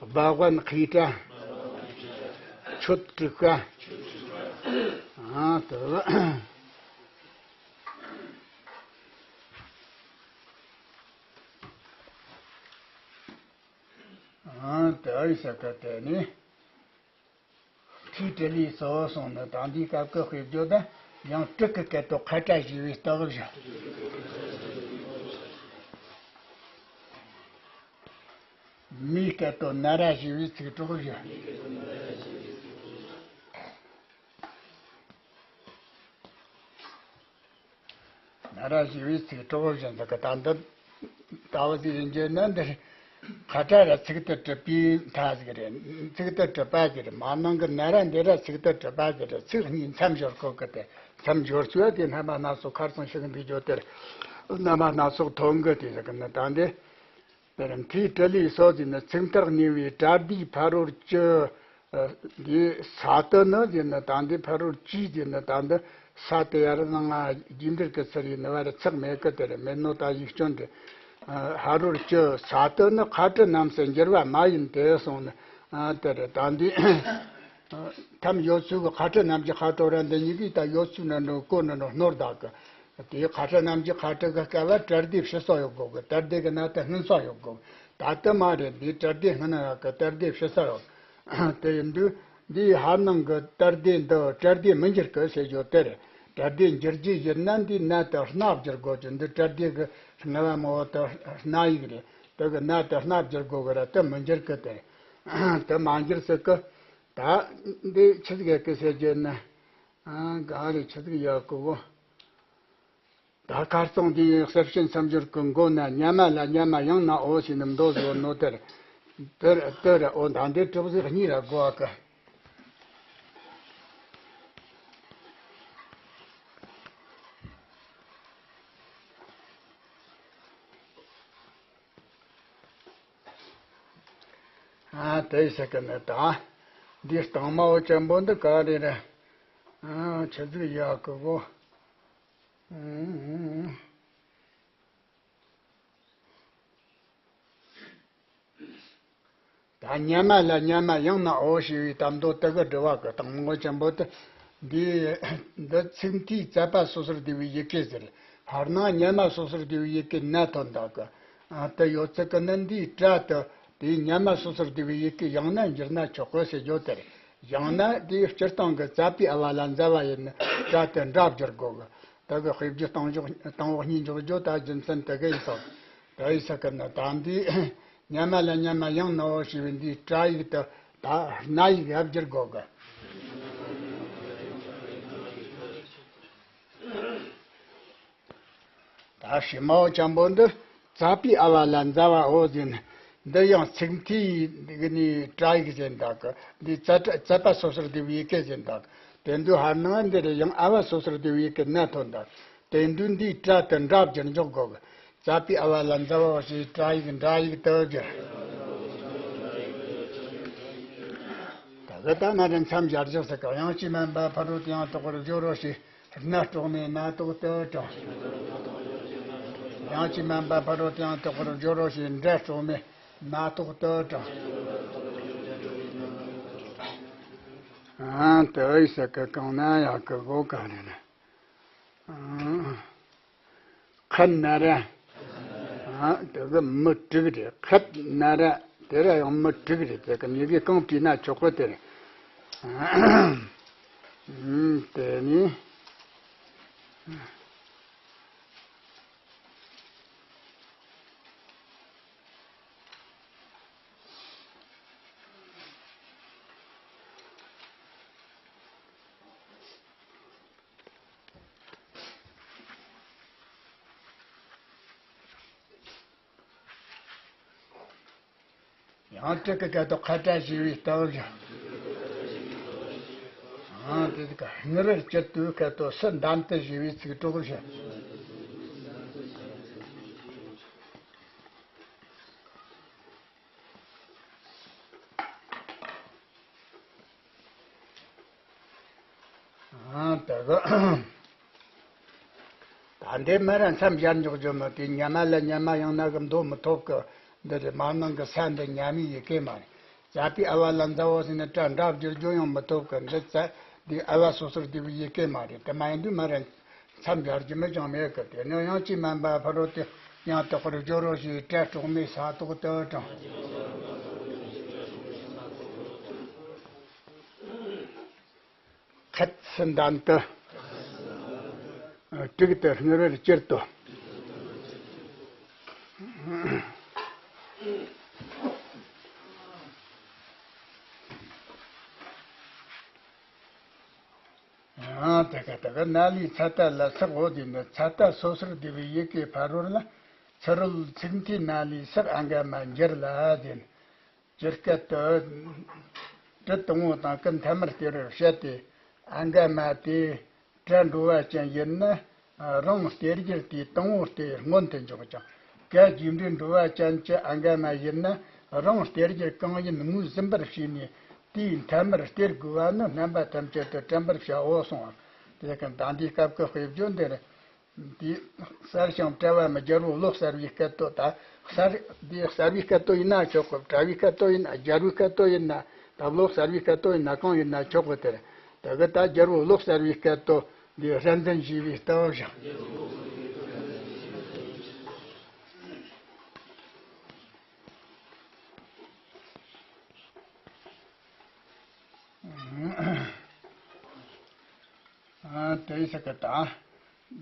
སྦ་དབུལ་ཁྲིག་ཁྲ། ཁྱོད་དཀྲུག་ཁ། ཨ་དུ། ཨང་། དེ་ཨི་ས་ཀ་དེ་ནི། ཁྲིའི་དྲི་ལི་སོ་སོང་ནི་དང་འདིའི་སྐབས་ཀྱི་དཔེ་བརྗོད་དང་ཡང་དྲུག་གི་སྐད་དོད་ཁ་སྐྲ་ཞེས་པའི་རྟགས་བཞི། མིའི་སྐད་དོད་ན་ར་ཞེས་པའི་ཚིག་གྲོགས་བཞི། ན་ར་ཞེས་པའི་ཚིག་གྲོགས་བཞི་འདི་གི་ད་འདི་ལྟ་བུ་ཟིག་ཡིན་རྒྱུ་ན། འདིར་ཁ་སྐྲ་ར་ཚིག་ཏུ་གྲུབ་པའི་མཐའ་ཟིག་རེད། ཚིག་ཏུ་གྲུབ་པ་ཟིག་རེད། མ་ནང་གི་ན་ར་འདི་ར་ཚིག་ཏུ་གྲུབ་པ་ཟིག་རེད། ཚིག་གཉིས་མཚམས་སྦྱོར་གོ་གི་དེ། མཚམས་སྦྱོར་ཚུལ་དེ་རྣམ་པ་སྣ་ཚོགས་ཁར་སང་ཞིག་འདི་བརྗོད་དེར། རྣམ་པ་སྣ་ཚོགས་ཐོན་གི་དེ་ཟིག་གི་ནི་ད་འདི། དེར་མཐའི་དྲི་ལི་སོ་ཟེར་ནི་ཚིག་མཐར་གནས་པའི་སྐྲ་ཟླའི་ཕ་རོལ་གྱི། འདི་ས་དུ་ནི་ཟེར་ནི། ད་འདི་ཕ་རོལ་གྱི་ཟེར་ནི། ད་འདི་ས་དེ་ཡར་ནང་ང་རྒྱུད་འགྲེལ་གྱི་ཚུལ་ཡིན་ནི་བར་ཚེག་མེད་གི། དེར་མེད་ནོ་ད་ཡིག་སྐྱོན་འདི། ཕ་རོལ་གྱི་ས་དུ་ནི་ཁ་སྐྲ་རྣམས་སུ་འགྱུར་བ་མ་ཡིན་ཏེ་གསུངས་ནི། དེར་ད་འདི་ཐམ་ཡོད་ཚུལ་གྱི་ཁ་སྐྲ་རྣམས་ཀྱི་ཁ་སྐྲ་ར་འདི་གཉིས་ཀྱིས་ད་ཡོད་ཚུལ་ནི་འགྲོ་གོ་ནི་འགྲོ་སྣོར་བདག་གི། དེའི་ཁ་སྐྲ་རྣམས་ཀྱི་ཁ་སྐྲ་གི་སྐབས་ལ་སྐྲ་ཟླའི་ཕྱི་ས་ཡོད་དགོས་གི། སྐྲ་ཟླའི་གི་ནང་དུ་སྔུན་ས་ཡོད་དགོས། ད་དུ་མ་རེད། འདིའི་སྐྲ་ཟླའི་སྔུན་ན་ཡོད་གི། སྐྲ་ཟླའི་ཕྱི་ས་ཡོད། དེ་ཡིན་དུས་འདིའི་ཧར་ནང་གི་སྐྲ་ཟླའི་འདི་སྐྲ་ཟླའི་མི་འགྱུར་གི་ཟེར་རྒྱུ་དེ་རེད། སྐྲ་ཟླའི་འགྱུར་རྒྱུ་ཡིན་ན་འདིའི་ན་དེ་སྣ་བསྒྱུར་དགོས་ཀྱི། འདི་སྐྲ་ཟླའི་གི་སྔ་བ་མོ་དེ་སྣ་ཡིག་རེད། དེ་གི་ན་དེ་སྣ་བསྒྱུར་དགོས་གི་ར། དེ་མི་འགྱུར་གི་དེ་རེད། དེ་མ་འགྱུར་ཟེར་གི། ད་འདི་ཆི་ཟིག་ཡོད་གི་ཟེར་རྒྱུ་ན། ཨ། ག་རེ་ཆི་ཟིག་ཡོད་གི་བོ། ད་ཁ་རྩང་འདི་ཡི་གསལ་བྱེད་མཚམས་སྦྱོར་གྱི་མགོ་ན་སྙ་མ་ལ་སྙ་མ་ཡང་ན་འོ་ཞེས་ནི་མདོ་བཟོ་ནོ་དེར། དེར་དེར་འོ་ད་འདི་གྲུབ་ཟིག་གཉིས་ར་དགོས་གི། ཨ། དེ་ཟེར་གི་ནི་ད། འདི་སྟེང་མའོ་ཅན་པོ་འདི་ག་རེ་རེད། ཨ། ཆི་ཟིག་ཡོད་གི་གོ། ཨུམ། ད་སྙ་མ་ལ་སྙ་མ་ཡང་ན་འོ་ཞེས་པའི་གཏམ་མདོ་དེ་གི་སྒྲུབ་པ་གི་སྟེང་མའོ་ཅན་པོ་དེ། འདི་འདི་ཚིག་མཐའི་ཙ་པ་སོ་སོར་བསྡུ་བའི་ཡི་གེ་ཟེར། ཧར་ནང་སྙ་མ་སོ་སོར་བསྡུ་བའི་ཡི་གེ་ན་ཐོན་འདུག་གི། ཨ། དེ་ཡོད་ཚད་ཀྱི་ནི་འདིའི་སྐྲ་དེ་དེའི་སྙ་མ་སོ་སོར་བསྡུ་བའི་ཡི་གེ་ཡང་ན་འགྱུར་ན་ཆོག་གི་ཟེར་རྒྱུ་དེ་རེད། ཡང་ན་དེའི་སྤྱིར་བཏང་གི་ཙ་པའི་ཨ་བ་ལ་ཛ་བ་ཡིན་ནི་སྐྲ་དེ་འདྲ་བསྒྱུར་དགོས་གི། དེ་གི་དཔེ་བརྗོད་སྟངས་འཇོག་སྟངས་འོག་གཉིས་འཇོག་རྒྱུ་ད་རྒྱུ་མཚན་དེ་གི་ཡིན་སོང་། དེ་ཡིན་ས་གི་ནི་ད་འདི་སྙ་མ་ལ་སྙ་མ་ཡང་ན་འོ་ཞེས་པའི་འདིའི་སྐྲ་ཡིག་དེ་ད་སྣ་ཡིག་ཡར་བསྒྱུར་དགོས་གི། ད་ཕྱི་མའོ་ཅན་པོ་འདི་ཙ་པའི་ཨ་བ་ལ་ཛ་བ་འོ་ཟེར་ནི། འདི་ཡང་ཚིག་མཐའི་གི་ནི་སྒྲ་ཡིག་ཟེར་འདུག་གི། འདི་ཙ་ཙ་པ་སོ་སོར་བསྡུ་བའི་ཡི་གེ་ཟེར་འདུག། དེ་འདུག་ཧར་ནང་འདི་རེ་ཡང་ཨ་བ་སོ་སོར་བསྡུ་བའི་ཡི་གེ་ན་ཐོན་འདུག། དེ་འདུག་འདིའི་སྒྲ་དེ་འདྲ་བསྒྱུར་འཇོག་དགོས་གི། ཙ་པའི་ཨ་བ་ལ་ཛ་བ་འོ་ཞེས་སྒྲ་ཡིག་འདྲ་ཡིག་ཏུ་བསྒྱུར། ད་གི་ད་ན་རེ་མཚམས་སྦྱར་འཇོག་ཟེར་གི། དབྱངས་ཀྱིས་དམན་པ་ཕ་རོལ་ཏུ་ཡང་དག་པར་སྦྱོར་རོ་ཞེས། སྣ་དཀྲོགས་མའི་སྣ་ཐོག་ཏུ་དྲངས། དབྱངས་ཀྱིས་དམན་པ་ཕ་རོལ་ཏུ་ཡང་དག་པར་སྦྱོར་རོ་ཞེས་འགྲ་དཀྲོགས་མའི་སྣ་ཐོག་ཏུ་དྲངས། ཨང་། དེ་ཡི་ས་གི་གང་ན་ཡག་གི་གོ་ག་རེ་ན། ཨང་། ཁད་ན་ར། ཨ། དེ་གི་མི་དྲུག་རེད། ཁད་ན་ར། དེ་ར་ཡང་མི་དྲུག་རེད། དེ་གི་གཉིས་ཀའི་རྐང་པའི་ན་ཆོག་གི་དེ་རེད། ཨ། དེ་ནི། ཡང་དྲུག་གི་སྐད་དོད་ཁ་སྐྲ་ཞེས་པའི་རྟགས་བཞི། ཨང་། དེ་དག་སྔུ་རལ་གྱུར་ཏོའི་སྐད་དོད་སུ་འདམ་དུ་ཞེས་པའི་ཚིག་གྲོགས་བཞི། ཨང་། དེ་གི་ད་འདི་མི་ར་མཚམས་སྦྱར་འཇོག་རྒྱུ་མི་དེ་སྙ་མ་ལ་སྙ་མ་ཡང་ན་གི་འདོགས་མི་ཐུབ་གི། འདི་རེད། མ་ནང་གི་ས་འདི་སྙ་མའི་ཡི་གེ་མ་རེད། ཙ་པའི་ཨ་བ་ལ་ཛ་འོ་ཟེར་ནས་སྒྲ་འདྲ་བསྒྱུར་རྒྱུ་ཡང་མི་ཐུབ་གི། འདི་ཙ་འདི་ཨ་བ་སོ་སོར་བསྡུ་བའི་ཡི་གེ་མ་རེད། དེ་མ་ཡིན་དུས་མི་ར་མཚམས་སྦྱར་རྒྱུ་མི་ཅང་མེད་གི། དེ་ནས་དབྱངས་ཀྱིས་དམན་པ་ཕ་རོལ་ཏུ་ཡང་དག་པར་སྦྱོར་རོ་ཞེས་སྒྲ་དཀྲོགས་མའི་ས་ཐོག་ཏུ་དྲངས། ཁད་སུ་འདན་དུ། དྲུག་ཏུ་སྔུར་བར་གྱུར་ཏོ། ཡང་དེ་ཀ་དེ་ཀ་ན་ལུའི་ཚ་ཏ་ལ་སག་འོ་དེ་ནི་ཚ་ཏ་སོ་སོར་བསྡུ་བའི་ཡི་གེ་ཕ་རོལ་ལ། ཚུ་རོལ་ཚིག་མཐའི་ན་ལུའི་སག་ཨ་འགའ་མ་འགྱུར་ལ་ཟེར། སྤྱིར་སྐད་དུ། དྲུག་དང་པོ་དང་ཀི་མཐའ་མར་སྟེ་རུ་བཤད་དེ། ཨ་འགའ་མ་དེ་སྒྲ་འགྲོ་བ་ཅན་ཡིན་ན། རང་སྟེ་རྒྱུར་དེའི་དང་པོ་སྟེ་སྔོན་དུ་འཇོག་ཅིང་། ཀ་རྗེས་འབྲེལ་འགྲོ་བ་ཅན་གྱི་ཨ་འགའ་མ་ཡིན་ན་རང་སྟེ་རྒྱུར་གང་ཡིན་ངོས་ཟིན་པར་བྱས་ནས་དེའི་མཐའ་མར་སྟེ་དགོས་པ་ནི་རྣམ་པ་ཐམས་ཅད་དུ་དྲན་པར་བྱའོ་གསུངས་པ། དེ་ཀུན་ད་འདིའི་སྐབས་ཀྱི་དཔེ་བརྗོད་འདིར། དེ་གསལ་ཞིང་བཀྲ་བའམ་རྒྱལ་པོ་བློ་གསལ་བའི་སྐད་དོད་ད། གསལ་དེ་གསལ་བའི་སྐད་དོད་ཡིན་ན་ཆོག་གི། བཀྲ་བའི་སྐད་དོད་ཡིན་ན། རྒྱལ་པོའི་སྐད་དོད་ཡིན་ན། ད་བློ་གསལ་བའི་སྐད་དོད་ཡིན་ན་གང་ཡིན་ན་ཆོག་གི། དེར་དེ་གི་ད་རྒྱལ་པོ་བློ་གསལ་བའི་སྐད་དོད་འདི་ར་འཛིན་ཞེས་པའི་སྟབས་བཞག་ཨ་དེ་ཡི་ས་ཀ་ད།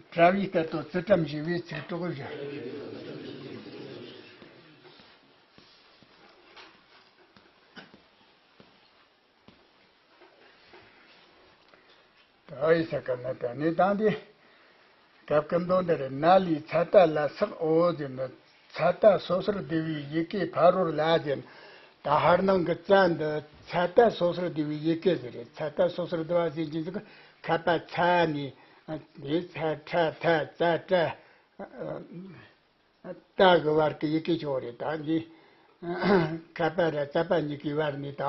བཀྲ་བའི་སྐད་དོད་ཚུལ་ཁྲིམས་ཞེས་པའི་ཚིག་གྲོགས་བཞག་ད་ཡི་ས་ཀ་ན་ད་ནི་དང་དེ། སྐབས་ཀུན་ཏུ་འདིར་ན་ལུའི་ཚ་ཏ་ལ་སག་འོ་ཟེར་ནི། ཚ་ཏ་སོ་སོར་བསྡུ་བའི་ཡི་གེ་ཕ་རོལ་ལ་ཟེར་ནི། ད་ཧར་ནང་གི་ཙ་འདི་ཚ་ཏ་སོ་སོར་བསྡུ་བའི་ཡི་གེ་ཟེར་རེད། ཚ་ཏ་སོ་སོར་བསྡུ་བ་ཟེར་གྱི་འདུག་ཁ་པ་ཚ་ནི། དེ་ཚ་ཁྲ་ཐ་ཙ་ཏྲ། ཏ་གི་བར་གྱི་ཡི་གེ་ཆོག་རེད། ད་འདི་ཁ་པ་ར་ཙ་པ་གཉིས་ཀྱི་བར་ནི་ད་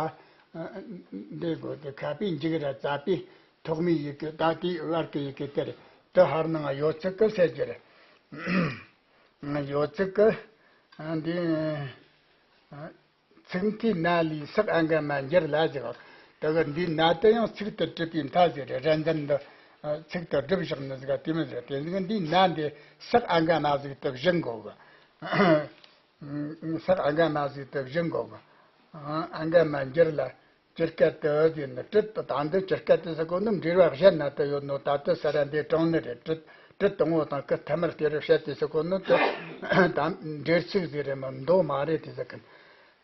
འདི་དགོས་ཏེ། ཁ་པའི་མཇུག་ར་ཙ་པའི་ཐོག་མའི་ཡི་གེ། ད་དེའི་བར་གྱི་ཡི་གེ་དེར་དུ་ཧར་ནང་ཡོད་ཚིག་གི་ཟེར་རྒྱུ་རེད། ཡོད་ཚིག་གི་འདི། ཚིག་མཐའི་ན་ལུའི་སག་ཨ་འགའ་མ་འགྱུར་ལ་ཟེར་བ། དེ་གི་འདིའི་ན་དེ་ཡང་ཚིག་ཏུ་གྲུབ་པའི་མཐའ་ཟེར་རེད། ར་འཛིན་འདི་ཚིག་ཏུ་སྒྲུབ་བཞག་ནི་ཟིག་དེ་མི་ཟེར། དེ་ཟིག་འདིའི་ན་འདི་སག་ཨ་འགའ་མ་ཟིག་ཏུ་བཞག་དགོས་གི། སག་ཨ་འགའ་མ་ཟིག་ཏུ་བཞག་དགོས་གི། ཨ་འགའ་མ་འགྱུར་ལ། སྤྱིར་སྐད་དུ་ཟེར་ནི་དྲུག་ཏུ། ད་འདི་སྤྱིར་སྐད་དུ་ཟེར་གོ་ནི་འབྲེལ་བ་གཞན་ན་དུ་ཡོད་ནོ། ད་དུ་ས་ར་འདི་དྲངས་ནི་རེད། དྲུག་དྲུག་དང་པོ་དང་ཀི་མཐའ་མར་སྟེ་རུ་བཤད་དེ་ཟེར་གོ་ནི་དུ་ད་འབྲེལ་ཚིག་ཟིག་རེད་མ་མདོ་མ་རེད་དེ་ཟེར་གི།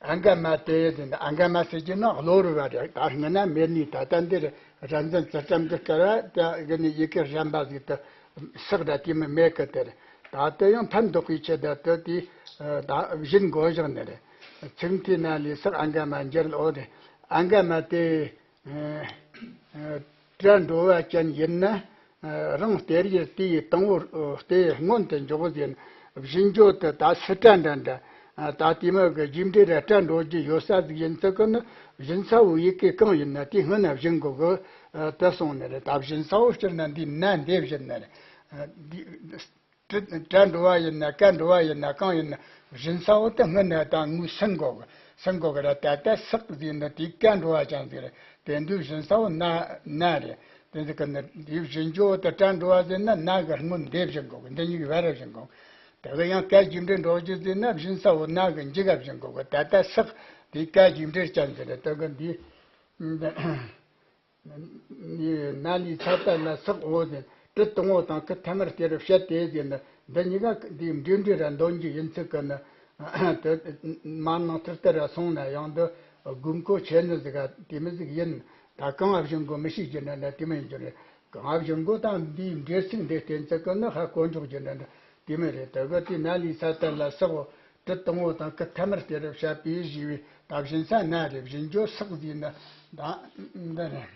ཨ་འགའ་མ་དེ་ཟེར་ནི། ཨ་འགའ་མ་ཟེར་གྱི་ན་གློ་རུ་བ་རེད། ད་སྔ་ན་མེད་ནི་ད་ལྟ་འདིར་ར་འཛིན་ཚུལ་ཁྲིམས་ཀྱི་སྐལ་བ་དེ་གི་ནི་ཡི་གེ་གཞན་པ་ཟིག་ཏུ་སག་ར་དེ་མི་མེད་གི། དེར་ད་དེ་ཡང་ཕན་འདོགས་པའི་ཆེད་དུ་དེ་ད་བཞིན་དགོས་བཞག་ནི་རེད། ཚིག་མཐའི་ན་ལུའི་སག་ཨ་འགའ་མ་འགྱུར་ལ། འོ་རེད། ཨ་འགའ་མ་དེ། སྒྲ་འགྲོ་བ་ཅན་ཡིན་ན། རང་སྟེ་རྒྱུར་དེའི་དང་པོ་སྟེ་སྔོན་དུ་འཇོག་ཟེར། བཞིན་བརྗོད་དུ་ད་སི་སྒྲ་འདྲ་འདྲ། ད་དེ་མོ་གི་རྗེས་འབྲེལ་ར་སྒྲ་འགྲོ་རྒྱུ་ཡོད་ས་ཟིག་ཡིན་ཚུལ་གི་ནི། བཞིན་ས་བོ་ཡི་གེ་གང་ཡིན་ན་དེ་སྔོན་ན་བཞིན་དགོས་གི། དེ་སོང་ནི་རེད། ད་བཞིན་ས་བོ་སྤྱིར་ན་འདི་ན་འདི་བཞིན་ནི་རེད། སྒྲ་འགྲོ་བ་ཡིན་ན་ཀ་འགྲོ་བ་ཡིན་ན་གང་ཡིན་ན་བཞིན་ས་བོ་དེ་སྔོན་ན་ད་ངོས་ཟིན་དགོས་གི། ཟིན་དགོས་གི་ར། ད་ལྟ་སག་ཟེར་ནི་དེ་ཀ་འགྲོ་བ་ཅན་ཟིག་རེད། དེ་འདུག་བཞིན་ས་བོ་ན་ན་རེད། དེ་ཟིག་གི་ནི་དེ་བཞིན་བརྗོད་དུ་སྒྲ་འགྲོ་བ་ཟེར་ན་ན་གི་སྔོན་འདེབས་བཞིན་དགོས་གི། འདི་གཉིས་ཀྱི་བར་བཞིན་དགོས་གི། དེ་གི་ཡང་ཀ་རྗེས་འབྲེལ་འགྲོ་རྒྱུ་ཟེར་ན་བཞིན་ས་བོ་ན་གི་མཇུག་ག་བཞིན་དགོས་གི། ད་ལྟ་སག་དེ་ཀ་རྗེས་འབྲེལ་ཅན་ཟིག་རེད། དེ་གི་འདི། ན་ལུའི་ཚ་ཏ་ལ་སག་འོ་ཟེར། དྲུག་དང་པོ་དང་ཀི་མཐའ་མར་སྟེ་རུ་བཤད་དེ་ཟེར་ནི། འདི་གཉིས་ཀ་འདིའི་འབྲེལ་འབྲེལ་ར་འདོན་རྒྱུ་ཡིན་ཚུལ་གི་ནི། དེ་མར་ནང་ཐུར་ཐུར་ར་སོང་ན་ཡང་འདི་དགོས་མཁོ་ཆེ་ནི་ཟིག་ག་དེ་མི་ཟིག་ཡིན། ད་གང་ང་བཞིན་གོ་མི་ཤེས་རྒྱུ་འདྲ་འདྲ་དེ་མི་ཡིན་རྒྱུ་རེད། གང་ང་བཞིན་གོ་དང་འདིའི་འབྲེལ་ཚིག་འདི་བསྟན་ཚུལ་གི་ནི་ཧ་གོ་འཇོག་རྒྱུ་འདྲ་འདྲ་དེ་མི་རེད། དེ་གི་དེ་ན་ལུའི་ཚ་ཏ་ལ་སག་འོ། དྲུག་དང་པོ་དང་ཀི་མཐའ་མར་སྟེ་རུ་བཤད་པའི་ཞེས་པའི་ད་བཞིན་ས་ན་རེད། བཞིན་བརྗོད་སག་ཟེར་ནི་ད་འདི་རེད།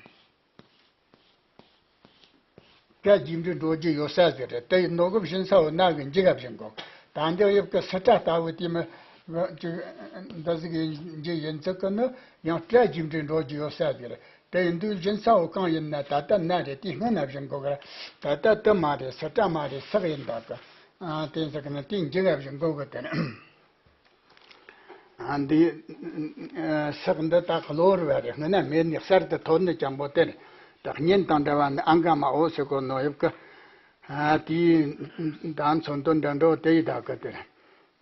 ཀ་རྗེས་འབྲེལ་འགྲོ་རྒྱུ་ཡོད་ས་ཟིག་རེད། དེ་ཡིན་ནོ་གི་བཞིན་ས་བོ་ན་གི་མཇུག་ག་བཞིན་དགོས། ད་འདི་དབྱིབས་ཀྱི་སི་སྒྲ་ལྟ་བུ་དེ་མི་ཅིག་འདི་ཟིག་ཡིན་རྒྱུ་ཡིན་ཚུལ་གི་ནི་ཡང་ཀ་རྗེས་འབྲེལ་འགྲོ་རྒྱུ་ཡོད་ས་ཟིག་རེད། དེ་ཡིན་དུས་བཞིན་ས་བོ་གང་ཡིན་ན་ད་ལྟ་ན་རེད། དེ་སྔོན་ན་བཞིན་དགོས་གི་ར། ད་ལྟ་དུ་མ་རེད། སི་སྒྲ་མ་རེད། སག་ཡིན་ད་གི། ཨ་དེ་ཟིག་གི་ནི་དེ་མཇུག་ག་བཞིན་དགོས་གི། དེ་ནི། ཨ་འདི་སག་འདི་ད་གློ་བུར་བ་རེད། སྔོན་ན་མེད་ནི་གསར་དུ་ཐོན་ནི་ཅན་པོ་དེ་རེད། ད་གཉེན་དང་འདྲ་བ་ནི་ཨ་འགའ་མ་འོ་ཟེར་གོ་ནོ་དབྱིབས་ཀྱི། ཨ་དེའི་ད་མཚོན་དོན་འདྲ་འགྲོ་དེ་ཡི་ད་གི་དེ་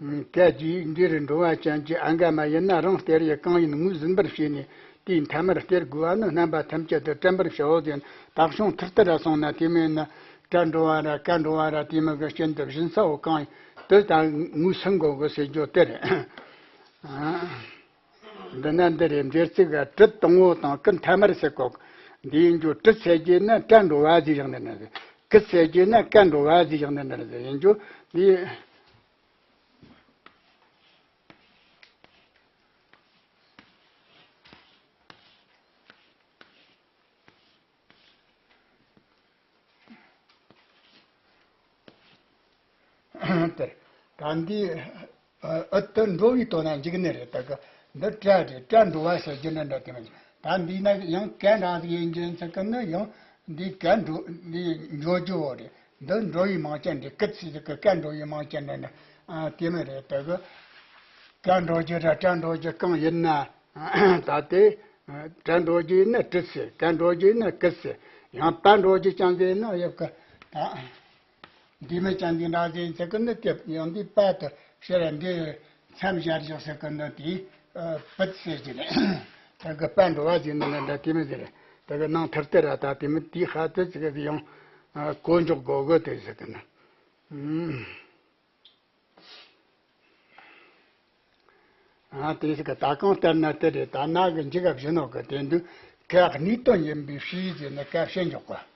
རེད། ཀ་རྗེས་འབྲེལ་འགྲོ་བ་ཅན་གྱི་ཨ་འགའ་མ་ཡིན་ན་རང་སྟེ་རྒྱུར་གང་ཡིན་ངོས་ཟིན་པར་བྱས་ནས། དེའི་མཐའ་མར་སྟེར་དགོས་པ་ནི། རྣམ་པ་ཐམས་ཅད་དུ་དྲན་པར་བྱའོ་ཟེར། ད་གཞུང་མཐར་ལྟར་ར་སོང་ན། དེ་མིན་ན་སྐྲ་འགྲོ་བ་ར་སྐད་འགྲོ་བ་ར་དེ་མོ་གི་རྐྱེན་དུ་སྦྱིན་ས་བོ་གང་ཡིན་དེ་ད་ངོས་ཟིན་དགོས་གི་ཟེར་རྒྱུ་དེ་རེད། འདི་ན་འདི་རེད། འདིར་ཚིག་ག་དྲུད་དང་བོ་དང་ཀུན་ཐ་མར་ཟེར་གོ། འདི་ཡིན་རྒྱུ་དྲུད་ཟེར་རྒྱུ་ན་སྐྲ་འགྲོ་བ་ཟིག་བཞག་ནི་ན་ཟེར། ཀུན་ཟེར་རྒྱུ་ན་སྐྲ་འགྲོ་བ་ཟིག་བཞག་ནི་ན་ཟེར། ཡིན་རྒྱུ་འདི། དེར་ད་འདི་ཨུ་ཏུ་འགྲོ་བའི་དོན་ན་འཇུག་ནི་རེད། ད་གི་འདི་སྐྲ་རེད། སྐྲ་འགྲོ་བ་ཟེར་རྒྱུ་ནི་འདྲ་དེ་མ་ཟད། ད་འདི་ན་ཡང་སྐད་འདྲ་ཟིག་ཡིན་རྒྱུ་ཚིག་གི་ནི་ཡང་འདི་སྐད་འགྲོ་འདི་འགྲོ་རྒྱུ་བོ་རེད། འདི་འགྲོ་བའི་མིང་ཅན་རེད། ཀི་ཚིག་ཟིག་གི་སྐད་འགྲོ་བའི་མིང་ཅན་རེད་ན། ཨ་དེ་མོ་རེད། ད་གི་སྐད་འགྲོ་རྒྱུ་ར་སྐྲ་འགྲོ་རྒྱུ་གང་ཡིན་ན། ད་དེ་སྐྲ་འགྲོ་རྒྱུ་ཡིན་ན་དྲུད་ཟེར། སྐད་འགྲོ་རྒྱུ་ཡིན་ན་ཀི་ཟེར། ཡང་པ་འགྲོ་རྒྱུ་ཅན་ཟེར་ན་ཡོད་གི། ད་འདི་མོ་ཅན་འདི་འདྲ་ཟེར་ཚིག་གི་ནི་དེ་ཡང་འདི་པ་དེ་ཕྱིར་འདི་མཚམས་སྦྱར་བཞག་ཟེར་གི་ནི་དེ་པད་ཟེར་གྱི་རེད། ད་གི་པ་འགྲོ་བ་ཟེར་ནི་འདྲ་དེ་མོ་ཟེར། ད་གི་ནང་མཐར་ལྟར་ར་ད་དེ་མོ་དེའི་ཁ་དེ་ཚིག་གི་ཡང་གོ་འཇོག་དགོས་གི་དེ་ཟེར་གི་ནི། ཨ་དེ་ཟིག་གི་ད་གང་ལྟར་ན་དེ་རེད། ད་ན་གི་འཇུག་ག་བཞི་ནོ་གི་དེ་འདུག། ཀ་གནས་དོན་ཡིན་པའི་ཕྱིར་ཟེར་ན་ཀ་བྱས་འཇོག་ག།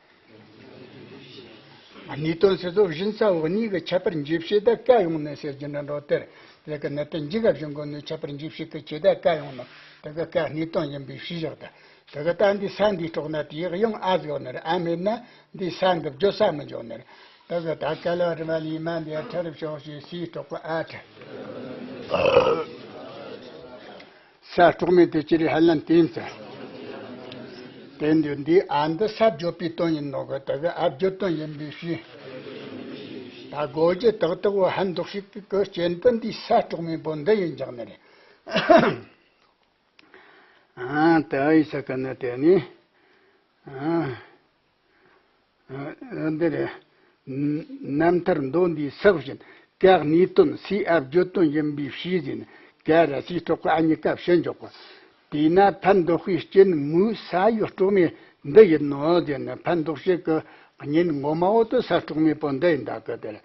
གནས་དོན་ཟེར་ཚོ་སྦྱིན་ས་བོ་གཉིས་ཀྱི་ཁྱད་པར་འབྱེད་བྱེད་ད་ཀ་ཡོང་ནི་ཟེར་རྒྱུ་འདྲ་འགྲོ་དེར། དེ་གི་ནི་དེ་འཇུག་ག་བཞི་འགོ་ནི་ཁྱད་པར་འབྱེད་བྱེད་ཀྱི་ཆེད་ད་ཀ་ཡོང་ནི། དེ་གི་ཀ་གནས་དོན་ཡིན་པའི་ཕྱིར་བཞག་ད། དེ་གི་ད་འདི་ས་འདི་སྤྲོག་ན་དེ་ཡང་ཨ་ཟིག་ཡོད་ནི་རེད། ཨ་མེད་ན་འདི་ས་འདི་བརྗོད་ས་མི་འཇོག་ནི་རེད། ད་གི་ད་ག་ལ་རི་མ་ལི་མ་འདི་ཁྲ་རུ་ཤོག་ཞེས་སི་སྤྲོག་པ་ཨ་ཁྲ། ས་སྤྲོག་མིན་དེ་ཅི་རེད་ཧ་ལན་བསྟན་ཚེ། དེ་འདི་འདི་ཨ་འདི་ས་བརྗོད་པའི་དོན་ཡིན་ནོ་གི། ད་གི་ཨ་བརྗོད་དོན་ཡིན་པའི་ཕྱིར། ད་གོ་རྒྱུ་ཏག་ཏག་བོ་ཧན་འདོགས་ཤིག་གི་རྐྱེན་དུ་འདི་ས་སྤྲོག་མིན་པོ་འདི་ཡིན་འཇག་ནི་རེད། ཨ་ད་ཡི་ས་ག་ན་དེ་ནི། ཨ། འདི་རེད། རྣམ་ཐར་མདོ་འདིའི་ས་བཞིན་ཀ་གནས་དོན་སི་ཨ་བརྗོད་དོན་ཡིན་པའི་ཕྱིར་ཟེར་ནས་ཀ་ར་སི་སྤྲོག་པ་ཨ་གཉིས་ཀ་བྱས་འཇོག་པ། དེས་ན་ཕན་འདོགས་པའི་རྐྱེན་མུའི་ས་ཡོད་སྤྲོག་མེད་འདི་ཡིན་ནོ་ཟེར་ན། ཕན་འདོགས་བྱེད་ཀྱི་གཉེན་ངོ་མ་བོ་དེ་ས་སྤྲོག་མེད་པོ་འདི་ཡིན་ད་གི་དེ་རེད།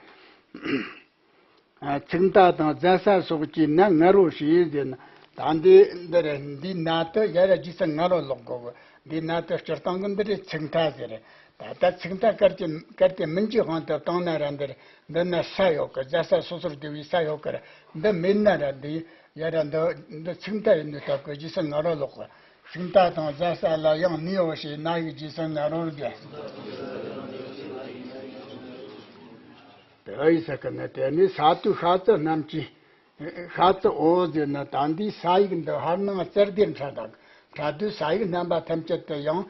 ཚིག་མཐའ་དང་རྫ་ས་སོགས་ཀྱི་ན་ང་རོ་ཞེས་ཟེར་ན། ད་འདི་འདི་རེད། འདི་ན་དེ་ཡ་ར་རྗེས་སུ་ང་རོ་ལོག་གོ་གི། འདི་ན་དེ་སྤྱིར་བཏང་གི་འདི་རེད། ཚིག་མཐའ་ཟེར་རེད། ད་ལྟ་ཚིག་མཐའ་སྐར་གྱི་སྐར་དེ་མིན་གྱི་དབང་དུ་བཏང་ན་ར་འདི་རེད། འདི་ན་ས་ཡོད་གི། རྫ་ས་སོ་སོར་བསྡུ་བའི་ས་ཡོད་གི་ར། འདི་མེད་ན་ར་འདི་ཡ་ར་འདི་འདི་ཚིག་མཐའ་ཡིན་ནི་སྟབས་གི་རྗེས་སུ་ང་རོ་ལོག་གི། ཚིག་མཐའ་དང་རྫ་ས་ལ་ཡང་ནི་ཡོད་ཞེས་ན་ཡི་རྗེས་སུ་ང་རོར་བརྒྱབ། དེ་ཡི་ས་གི་ནི་དེ་ནི་ས་དུས་ཤ་ཚ་རྣམས་ཀྱི། ཤ་ཚ་འོ་ཟེར་ན་ད་འདིའི་ས་ཡིག་འདི་ཧར་ནང་ཙར་དེ་ཕྲ་དང་ཕྲ་དུས་ས་ཡིག་རྣམ་པ་ཐམས་ཅད་དུ་ཡང་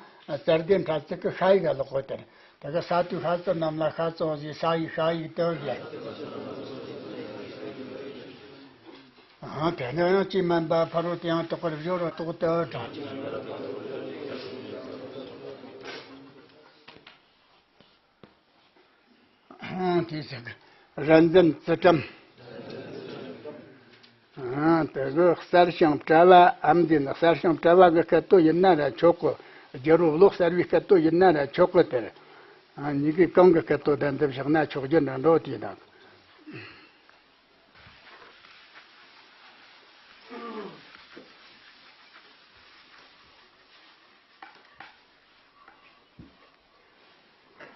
ཙར་དེ་ཕྲ་ཚིག་གི་ཤ་ཡིག་ག་ལོག་གོ་དེར། དེ་གི་ས་དུས་ཤ་ཚ་རྣམས་ལ་ཤ་ཚ་འོ་ཟེར། ས་ཡིག་ཤ་ཡིག་དེ་ཟེར། ཨ་དེ་ནས་ཡང་ཅི་མིན་པ་ཕ་རོལ་ཏུ་ཡང་དག་པར་སྦྱོར་རོ། རྟོག་ཏུ་དྲངས། དེ་ཟེར་གི། ར་འཛིན་ཙི་གྲམ། དེ་གི་གསལ་ཞིང་བྲལ་བའམ་དེ་ནི་གསལ་ཞིང་བྲལ་བ་གི་སྐད་དོད་ཡིན་ན་ར་ཆོག་གི། རྒྱལ་པོ་བློ་གསལ་བའི་སྐད་དོད་ཡིན་ན་ར་ཆོག་གི། དེར་གཉིས་ཀའི་གང་གི་སྐད་དོད་དང་འདི་བཞག་ན་ཆོག་རྒྱུ་འདྲ་འགྲོ་དེ་དང་།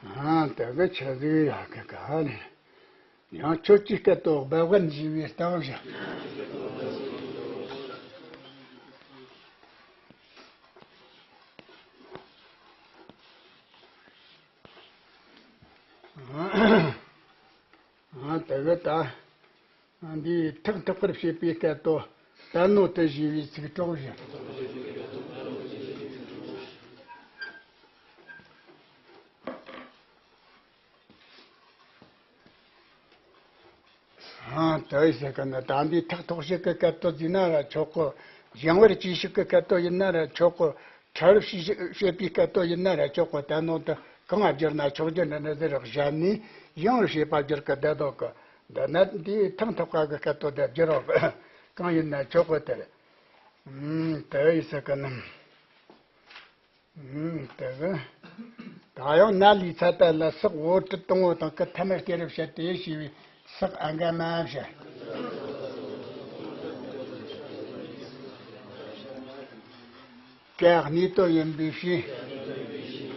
ཨ་དེ་གི་ཆ་ཟིག་ཡག་གི་ག་ལེ། ཡང་ཁྱོད་ཀྱི་སྐད་དོད་སྦ་བན་ཞེས་པའི་རྟགས་བཞག། ཨ་དེ་གི་ད། འདིའི་ཐག་འཐག་པར་བྱེད་པའི་སྐད་དོད་ད་ནོ་དེ་ཞེས་པའི་ཚིག་གྲོགས་བཞིན། ཨ་དེ་ཟེར་གི་ན་ད་འདིའི་ཐག་འཐོག་བྱེད་ཀྱི་སྐད་དོད་ཡིན་ན་ར་ཆོག་གི། གཞན་བར་གྱིས་ཤིག་གི་སྐད་དོད་ཡིན་ན་ར་ཆོག་གི། ཕྲ་རབ་བྱེད་བྱེད་པའི་སྐད་དོད་ཡིན་ན་ར་ཆོག་གི། ད་ནང་དུ་གང་ང་བསྒྱུར་ན་ཆོག་རྒྱུ་འདྲ་འདྲ་ཟེར་བཞག་ནས་ཡང་བྱེད་པ་བསྒྱུར་གི་བསྡད་འདུག་གི། འདི་ན་འདིའི་ཐག་འཐག་པ་གི་སྐད་དོད་དེ་བསྒྱུར་རོགས། གང་ཡིན་ན་ཆོག་གི། དེར་དེ་ཡི་ས་གི་ནམ། ཨུམ། དེ་གི། ད་ཡང་ན་ལུས་ཚ་དད་ལ་སག་འོ་དྲི་དང་པོ་དང་སྐུ་ཐ་མར་སྐྱེ་རབས་བཤད་དེ་ཞེས་པའི་སག་ཨ་ག་མ་བཤད། ཀ་གནས་དོན་ཡིན་པའི་ཕྱིར།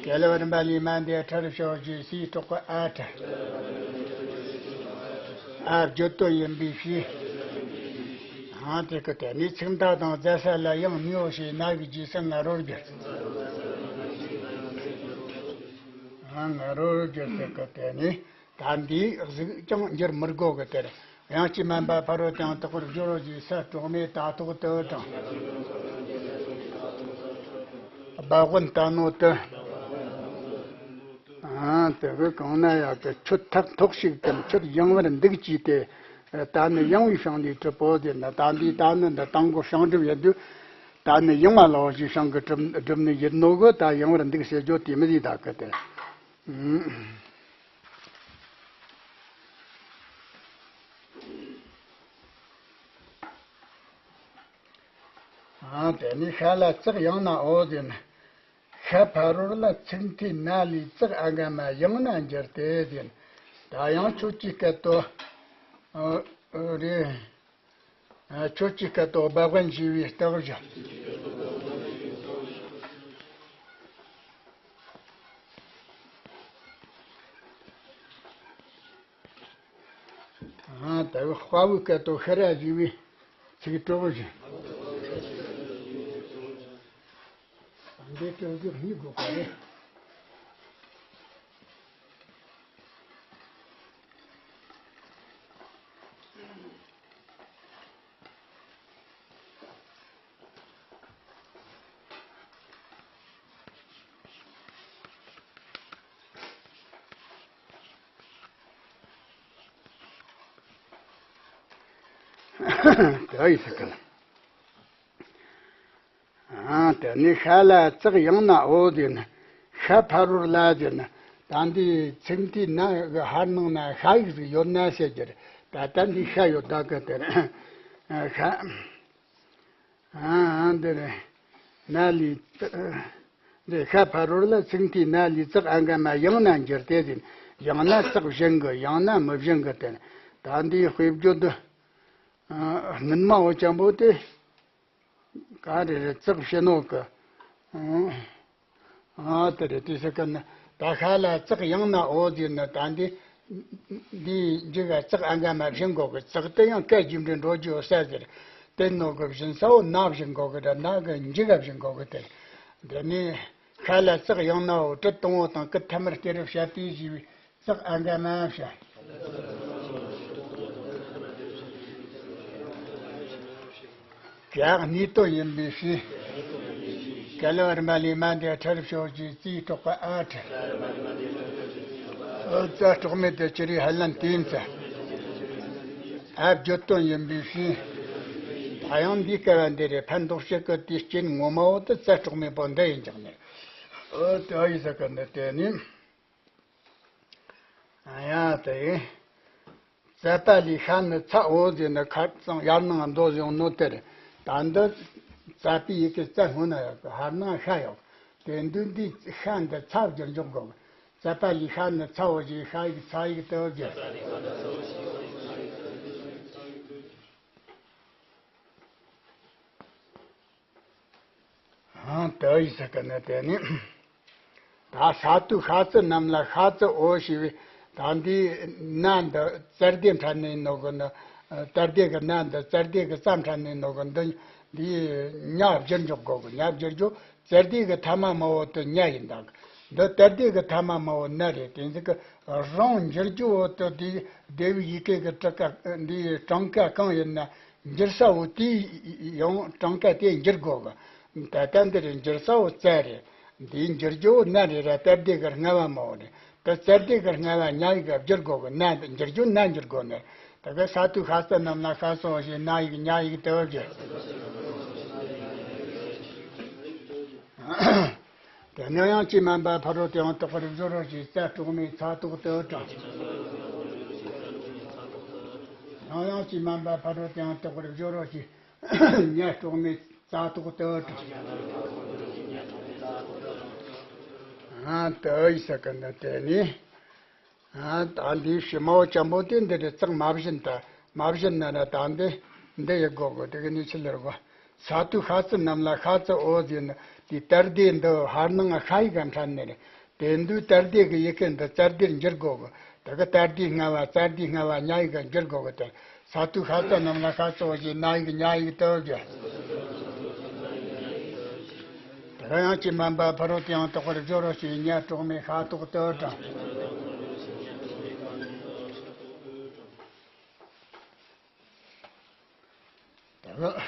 ཀ་ལ་བ་རིམ་པ་ལས་མ་འདས་ཕྲ་རབ་ཕྱོགས་ཀྱི་སའི་གྲོགས་པ་ཨ་ཕྲ། ཨ་བརྗོད་དོན་ཡིན་པའི་ཕྱིར། ཨང་དེ་ཀི་དེ་ནི་ཚིག་མཐའ་དང་རྫ་ས་ལ་ཡང་ནུའོ་ཞེས་ན་གི་རྗེས་སུ་ང་རོར་བརྒྱུར། ཨང་ང་རོར་བརྒྱུར་ཟེར་གི་དེ་ནི། ད་འདིའི་གཟུགས་ཀྱང་འགྱུར་མི་དགོས་གི་དེར། དབྱངས་ཀྱིས་དམན་པ་ཕ་རོལ་ཏུ་ཡང་དག་པར་སྦྱོར་རོ་ཞེས་ས་གྲོགས་མེད་ད་ཐོག་ཏུ་དང་། སྦ་བོན་ལྟ་ནོ་ཏི། ཨང་དེ་གི་གང་ན་ཡག་གི་ཁྱོད་ཐག་ཐོག་ཞིག་དམ་ཁྱོད་ཡང་བར་འདུག་ཅིས་ཏེ། ད་ནི་ཡང་བའི་ཤིང་ལས་གྲུབ་པོ་ཟེར་ན་ད་འདི་ད་ནི་འདི་དང་གོ་ཤིང་གྲུབ་ཡིན་དུས། ད་ནི་ཡང་བ་ལོ་ཞེས་ཤིང་གི་གྲུབ་གྲུབ་ནི་ཡིན་ནོ་གི་ད་ཡང་བར་འདུག་ཟེར་རྒྱུ་དེ་མི་ཟིག་ད་གི་དེ། ཨང་དེ་ནི་ཤ་ལ་ཙག་ཡང་ན་འོ་ཟེར་ན། ཤ་ཕ་རོལ་ལ་ཚིག་མཐའི་ན་ལས་ཙག་ཨ་ག་མ་ཡང་ན་འགྱུར་ཏེ་ཟེར་ན། ད་ཡང་ཁྱོད་ཀྱི་སྐད་དོ། ཨོ་ཨོ་རེད། ཨ་ཁྱོད་ཀྱི་སྐད་དོ་སྦ་བན་ཞེས་པའི་རྟགས་བཞག། ཨ་ད་དཔའ་བོའི་སྐད་དོ་ཤི་ར་ཞེས་པའི་ཚིག་གྲོགས་བཞག། འདི་སྤྲོད་རྒྱུ་གཉིས་དགོས་པ་རེད། དེ་ཡིན་ས་གི་ལ། ཨ་དེ་ནི་ཤ་ལ་ཙག་ཡང་ན་འོ་ཟེར་ན། ཤ་ཕ་རོལ་ལ་ཟེར་ན། ད་འདི་ཚིག་མཐའི་ན་གི་ཧར་ནང་ན་ཤ་ཡིག་ཟིག་ཡོད་ན་བཤད་རྒྱུ་རེད། ད་ལྟ་འདི་ཤ་ཡོད་ད་གི་དེ་རེད། ཤ། ཨ་འདི་རེད། ན་ལས། འདི་ཤ་ཕ་རོལ་ལ་ཚིག་མཐའི་ན་ལས་ཙག་ཨ་ག་མ་ཡང་ན་འགྱུར་ཏེ་ཟེར། ཡང་ན་ཙག་བཞིན་གི་ཡང་ན་མི་བཞིན་གི་དེ་རེད། ད་འདིའི་དཔེ་བརྗོད་འདི། ཨ་སྔོན་མ་འོ་ཅམ་པོ་དེ། ག་རེ་རེ་ཙག་བྱེད་ནོ་གི། ཨ་དེ་རེད་དེ་ཟེར་གི་ན། ད་ཤ་ལ་ཙག་ཡང་ན་འོ་ཟེར་ན་ད་འདི། འདིའི་མཇུག་ག་ཙག་ཨ་ག་མ་བཞིན་གོ་གི་ཙག་དེ་ཡང་སྐད་རྒྱས་འབྲིང་འགྲོ་རྒྱུ་ས་ཟེར། དེ་ནོ་གི་བཞིན་ས་འོ་ན་བཞིན་གོ་གི་ར་ན་གི་མཇུག་ག་བཞིན་གོ་གི་དེ། འདི་ནི་ཤ་ལ་ཙག་ཡང་ན་འོ་དྲི་དང་པོ་དང་སྐུ་ཐ་མར་སྐྱེ་རབས་བཤད་དེ་ཞེས་པའི། ཙག་ཨ་ག་མ་བཤད། ཀ་གནས་དོན་ཡིན་པའི་ཕྱིར། ཀ་ལ་བ་རིམ་པ་ལས་མ་འདས་ཕྲ་རབ་ཕྱོགས་ཀྱི་རྩིས་གྲོགས་པ་ཨ་ཕྲ། ཨོ་ཙ་གྲོགས་མེད་དེ་ཅི་རིགས་ཧ་ལམ་དེ་ཡིན་ཙ། ཨ་བརྗོད་དོན་ཡིན་པའི་ཕྱིར། ད་ཡང་འདིའི་སྐལ་བ་འདི་རེད་ཕན་འདོགས་བྱེད་ཀྱི་དེའི་རྐྱེན་ངོ་མ་བོ་དེ་ཙ་གྲོགས་མེད་པོ་འདི་ཡིན་ཀྱང་ནི། ཨོ་ཙ་ཡིན་ས་གི་འདི་དེ་ནི། ཡ་དེ། ཙ་པ་ལི་ཤ་ནི་ཚ་འོ་ཟེར་ནི་ཁ་ཙང་ཡར་ནང་མདོ་ཡོང་ནོ་དེར། ད་འདི་ཙ་པའི་ཡི་གེ་ཙ་སྔོན་ན་ཡོད་གི་ཧར་ནང་ཤ་ཡོད། དེ་འདི་འདི་ཤ་འདི་ཚ་བསྒྱུར་འཇོག་དགོས། ཙ་པ་ལི་ཤ་ནི་ཚ་འོ་ཞེས་ཤ་ཡིག་ཚ་ཡིག་དུ་བསྒྱུར། ཨང་དུ་ཡིས་ཟེར་གི་ནི་དེ་ནི། ད་ས་དུ་ཤ་ཙི་རྣམས་ལ་ཤ་ཙི་འོ་ཞེས་པའི་ད་འདིའི་ན་འདི་ཙར་དེ་འཕྲལ་ནས་ནོ་གི་ནི། ཏར་དེ་གི་ན་འདི་ཙར་དེ་གི་ཙ་འཕྲལ་ནས་ནོ་གི་འདི་འདིའི་ཉ་བསྒྱུར་འཇོག་དགོས་གི་ཉ་བསྒྱུར་རྒྱུ་ཙར་དེ་གི་ཐ་མ་མ་བོ་དུ་ཉ་ཡིན་ད་གི། འདི་ཏར་དེ་གི་ཐ་མ་མ་བོ་ན་རེད་དེ་ཟིག་གི་རང་འགྱུར་རྒྱུ་བོ་དུ་དེ་སྡེ་བའི་ཡི་གེ་གི་གྲངས་ཀ་འདིའི་གྲངས་ཀ་གང་ཡིན་ན། འགྱུར་ས་བོ་དེའི་ཡང་གྲངས་ཀ་དེ་འགྱུར་དགོས་གི། ད་ལྟ་འདི་རེད་འགྱུར་ས་བོ་ཙ་རེད། འདིའི་འགྱུར་རྒྱུ་བོ་ན་རེད་ར་ཏར་དེ་གི་རྔ་བ་མ་བོ་རེད། ད་ཙར་དེ་གི་རྔ་བ་ཉ་ཡིག་ག་བསྒྱུར་དགོས་གི་ན་འགྱུར་རྒྱུ་ན་འགྱུར་དགོས་ནི། ད་གི་ས་དུ་ཤ་ཙི་རྣམས་ལ་ཤ་ཙི་འོ་ཞེས་ན་ཡིག་ཉ་ཡིག་དུ་བསྒྱུར། དེ་ནས་དབྱངས་ཀྱིས་དམན་པ་ཕ་རོལ་ཏུ་ཡང་དག་པར་སྦྱོར་རོ་ཞེས་ཙ་གྲོགས་མེད་ཚ་ཐོག་ཏུ་དྲངས། དབྱངས་ཀྱིས་དམན་པ་ཕ་རོལ་ཏུ་ཡང་དག་པར་སྦྱོར་རོ་ཞེས། ཉ་གྲོགས་མེད་ཙ་ཐོག་ཏུ་དྲངས། ཨ་ཏི་ཨི་ས་ཀ་ན་དེ་ནི། ཨ་ད་འདི་ཕྱི་མའོ་ཅམ་པོ་དེ་འདི་རེ་གཙང་མ་བཞིན་ད་མ་བཞིན་ན་ན་ད་འདི་འདི་ཡི་གོ་གོ་དེ་གི་ནི་ཆི་ལེར་གོ། ས་ཏུ་ཤ་ཙི་ནམ་ལ་ཤ་ཙི་འོ་ཟེར་ན་དེ་ཏར་དེ་འདི་ཧར་ནང་ང་ཤ་ཡི་ག་འཕྲད་ནི་རེད། དེ་འདུས་ཏར་དེ་གི་ཡི་གེ་འདི་ཙར་དེར་འགྱུར་དགོས་གི། དེ་གི་ཏར་དེ་ལྔ་བ་ཙར་དེ་ལྔ་བ་ཉ་ཡི་ག་འགྱུར་དགོས་གི། དེ་ས་ཏུ་ཤ་ཙ་ནམ་ལ་ཤ་ཙོ་ཞེས་ན་ཡི་གི་ཉ་ཡི་གི་ཏོ་གི། དེ་ག་ཡང་ཅི་མན་པ་ཕ་རོལ་ཏུ་ཡང་དག་པར་སྦྱོར་རོ་ཞེས་ཉ་གྲོགས་མེད་ཤ་ཏོག་ཏོ་དྲངས།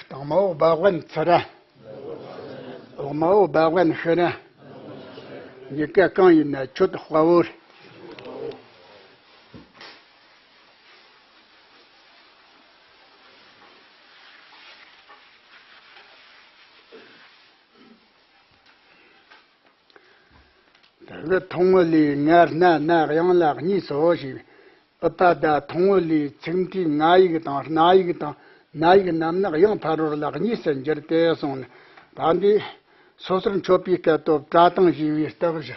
དང་མའོ་སྦ་བན་ཚི་ར། འོག་མའོ་སྦ་བན་ཤི་ར། གཉིས་ཀ་གང་ཡིན་ན་ཁྱོད་དཔའ་བོར། དེ་གི་ཐུང་ངུ་ལས་ངར་སྣ་ན་དབྱངས་ལ་གཉིས་སོ་ཞེས། ཨུ་པ་ད་ཐུང་ངུ་ལས་ཚིག་མཐའི་ང་ཡིག་དང་སྣ་ཡིག་དང་སྣ་ཡིག་རྣམས་ནི་དབྱངས་ཕ་རོལ་ལ་གཉིས་སུ་འགྱུར་ཏེ་གསུངས་ནས། ད་འདི་སོ་སོར་མཆོད་པའི་སྐད་དོ་པྲ་དང་ཞེས་པའི་རྟགས་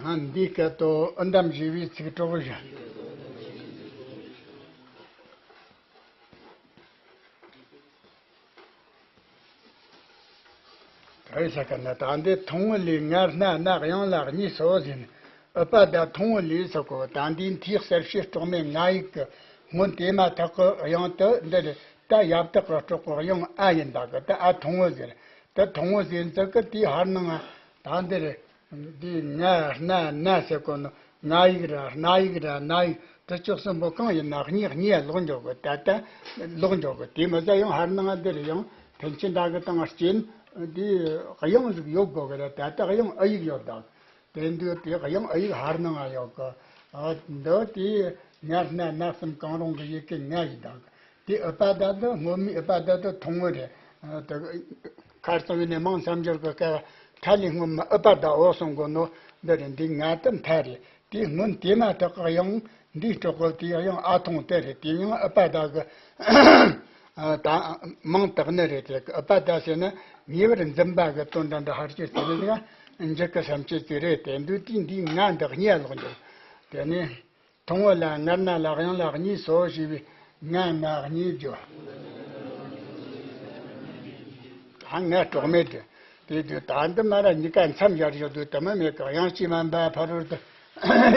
བཞི། འདིའི་སྐད་དོ་ཨུ་འདམ་ཞེས་པའི་ཚིག་གྲོགས་བཞི། ག་རེ་ཟེར་ག་ན་ད་འདི་ཐུང་ངུ་ལས་ངར་སྣ་ན་དབྱངས་ལ་གཉིས་སོ་ཟེར་ནས། ཨུ་པ་ད་ཐུང་ངུ་ལས་སོ་གོ། ད་འདིའི་མཐའི་གསལ་བྱེད་སྲོག་མེད་ང་ཡིག་གི་སྔོན་དེ་མ་ཐག་གི་དབྱངས་དུ་འདི་རེད། ད་ཡབ་དག་གི་སྲོག་གི་དབྱངས་ཨ་ཡིན་ད་གི། ད་ཨ་ཐུང་ངུ་ཟེར། ད་ཐུང་ངུ་ཟེར་ཚིག་གི་དེའི་ཧར་ནང་ང་ད་འདི་རེད། འདི་ང་སྣ་ན་ཟེར་གོ་ནོ། ང་ཡིག་ར་སྣ་ཡིག་ར་སྣ་ཡིག་དེ་ཅོག་གསུམ་པོ་གང་ཡིན་ན་གཉིས་གཉིས་ལོག་འཇོག་གི། ད་ལྟ་ལོག་འཇོག་གི། དེ་མི་ཚད་ཡང་ཧར་ནང་འདིར་ཡང་ཐེན་ཆེན་འདྲ་གི་དང་རྐྱེན་འདི་དབྱངས་ཟིག་ཡོད་དགོ་གི་ར། ད་ལྟ་དབྱངས་ཨ་ཡིག་ཡོད་ད། དེ་འདུག་དེ་དབྱངས་ཨ་ཡིག་ཧར་ནང་ཡོད་གི། འདི་དེ་ང་སྣ་ན་གསུམ་གང་རུང་གི་ཡི་གེ་ང་ཡིན་ད། དེ་ཨུ་པ་ད་དུ་སྔོན་མའི་ཨུ་པ་ད་དུ་ཐུང་ངུ་རེད། དེ་ཁར་ཙང་བའི་ནས་མང་མཚམས་སྦྱོར་གི་སྐབས་ཁ་ལས་སྔོན་མ་ཨུ་པ་ད་འོ་གསུང་གོ་ནོ་འདི་རེད། འདི་ང་དུ་མཐའ་རེད། དེ་སྔོན་དེ་མ་ཐག་གི་དབྱངས་འདིའི་སྲོག་གི་དེའི་དབྱངས་ཨ་ཐུང་དེ་རེད། དེ་ཡང་ཨུ་པ་ད་གི་ད་མང་དག་ནི་རེད། དེ་ཨུ་པ་ད་ཟེར་ན་ཉེ་བར་འཛིན་པ་གི་དོན་འདྲ་འདྲ་ཧར་གྱི་དེ་རེད་ང་འཇིག་གི་སེམས་ཀྱི་དེ་རེད། དེ་འདུག་དེ་འདི་ང་འདི་གཉིས་ལོག་འགྱུར། དེ་ནས། ཐུང་ངུ་ལ་ངར་སྣ་ལ་དབྱངས་ལ་གཉིས་སོ་ཞེས་པའི་ང་ང་གཉིས་བརྗོད། ད་ང་གྲོགས་མེད་དེ། དེ་དུས་ད་འདི་མ་ར་གཉིས་ཀ་མཚམས་སྦྱར་བཞག་དུས་དུ་མ་མེད་ཀི། དབྱངས་ཅི་མན་པ་ཕ་རོལ་ཏུ་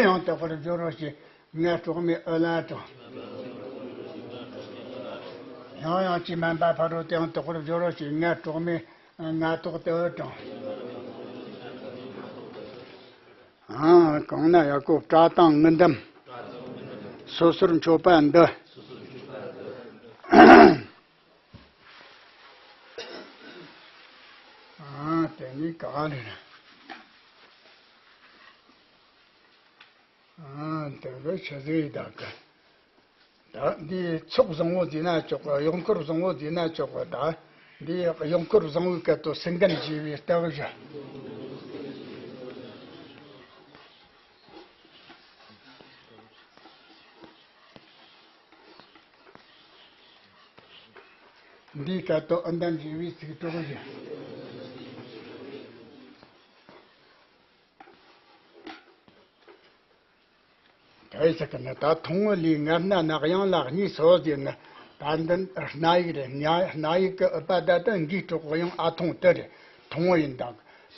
ཡང་དག་པར་སྦྱོར་རོ་ཞེས་ང་གྲོགས་མེད་ཨུ་ལ་དྲངས། ཡང་དབྱངས་ཅི་མན་པ་ཕ་རོལ་ཏུ་ཡང་དག་པར་སྦྱོར་རོ་ཞེས་ང་གྲོགས་མེད་ང་ཏོག་ཏུ་དྲངས། ཨང་། གང་ན་ཡ་གོ་པྲ་དང་ངུ་འདམ། སོ་སོར་མཆོད་པ་འདི། ཨང་། དེ་ནི་ག་རེ་རེད། ཨང་། དེ་གི་ཆི་ཟིག་ཡིན་ད་གི། ད་འདི་ཚོགས་བཟང་བོ་བརྩིས་ན་ཆོག་གི། གཡོག་འཁོར་བཟང་བོ་བརྩིས་ན་ཆོག་གི། ད་འདི་གཡོག་འཁོར་བཟང་བོའི་སྐད་དུ་སེང་གེ་ཞེས་པའི་རྟགས་བཞི། འདིའི་སྐད་དུ་ཨུ་འདམ་ཞེས་པའི་ཚིག་གྲོགས་བཞི། དེ་ཟེར་གི་ནི་ད་ཐུང་ངུ་ལས་ངར་སྣ་ན་དབྱངས་ལ་གཉིས་སོ་ཟེར་ན། ད་འདི་སྣ་ཡིག་རེད། སྣ་སྣ་ཡིག་གི་ཨུ་པ་ད་ད་འགའི་སྲོག་དབྱངས་ཨ་ཐུང་དེ་རེད། ཐུང་ངུ་ཡིན་ད་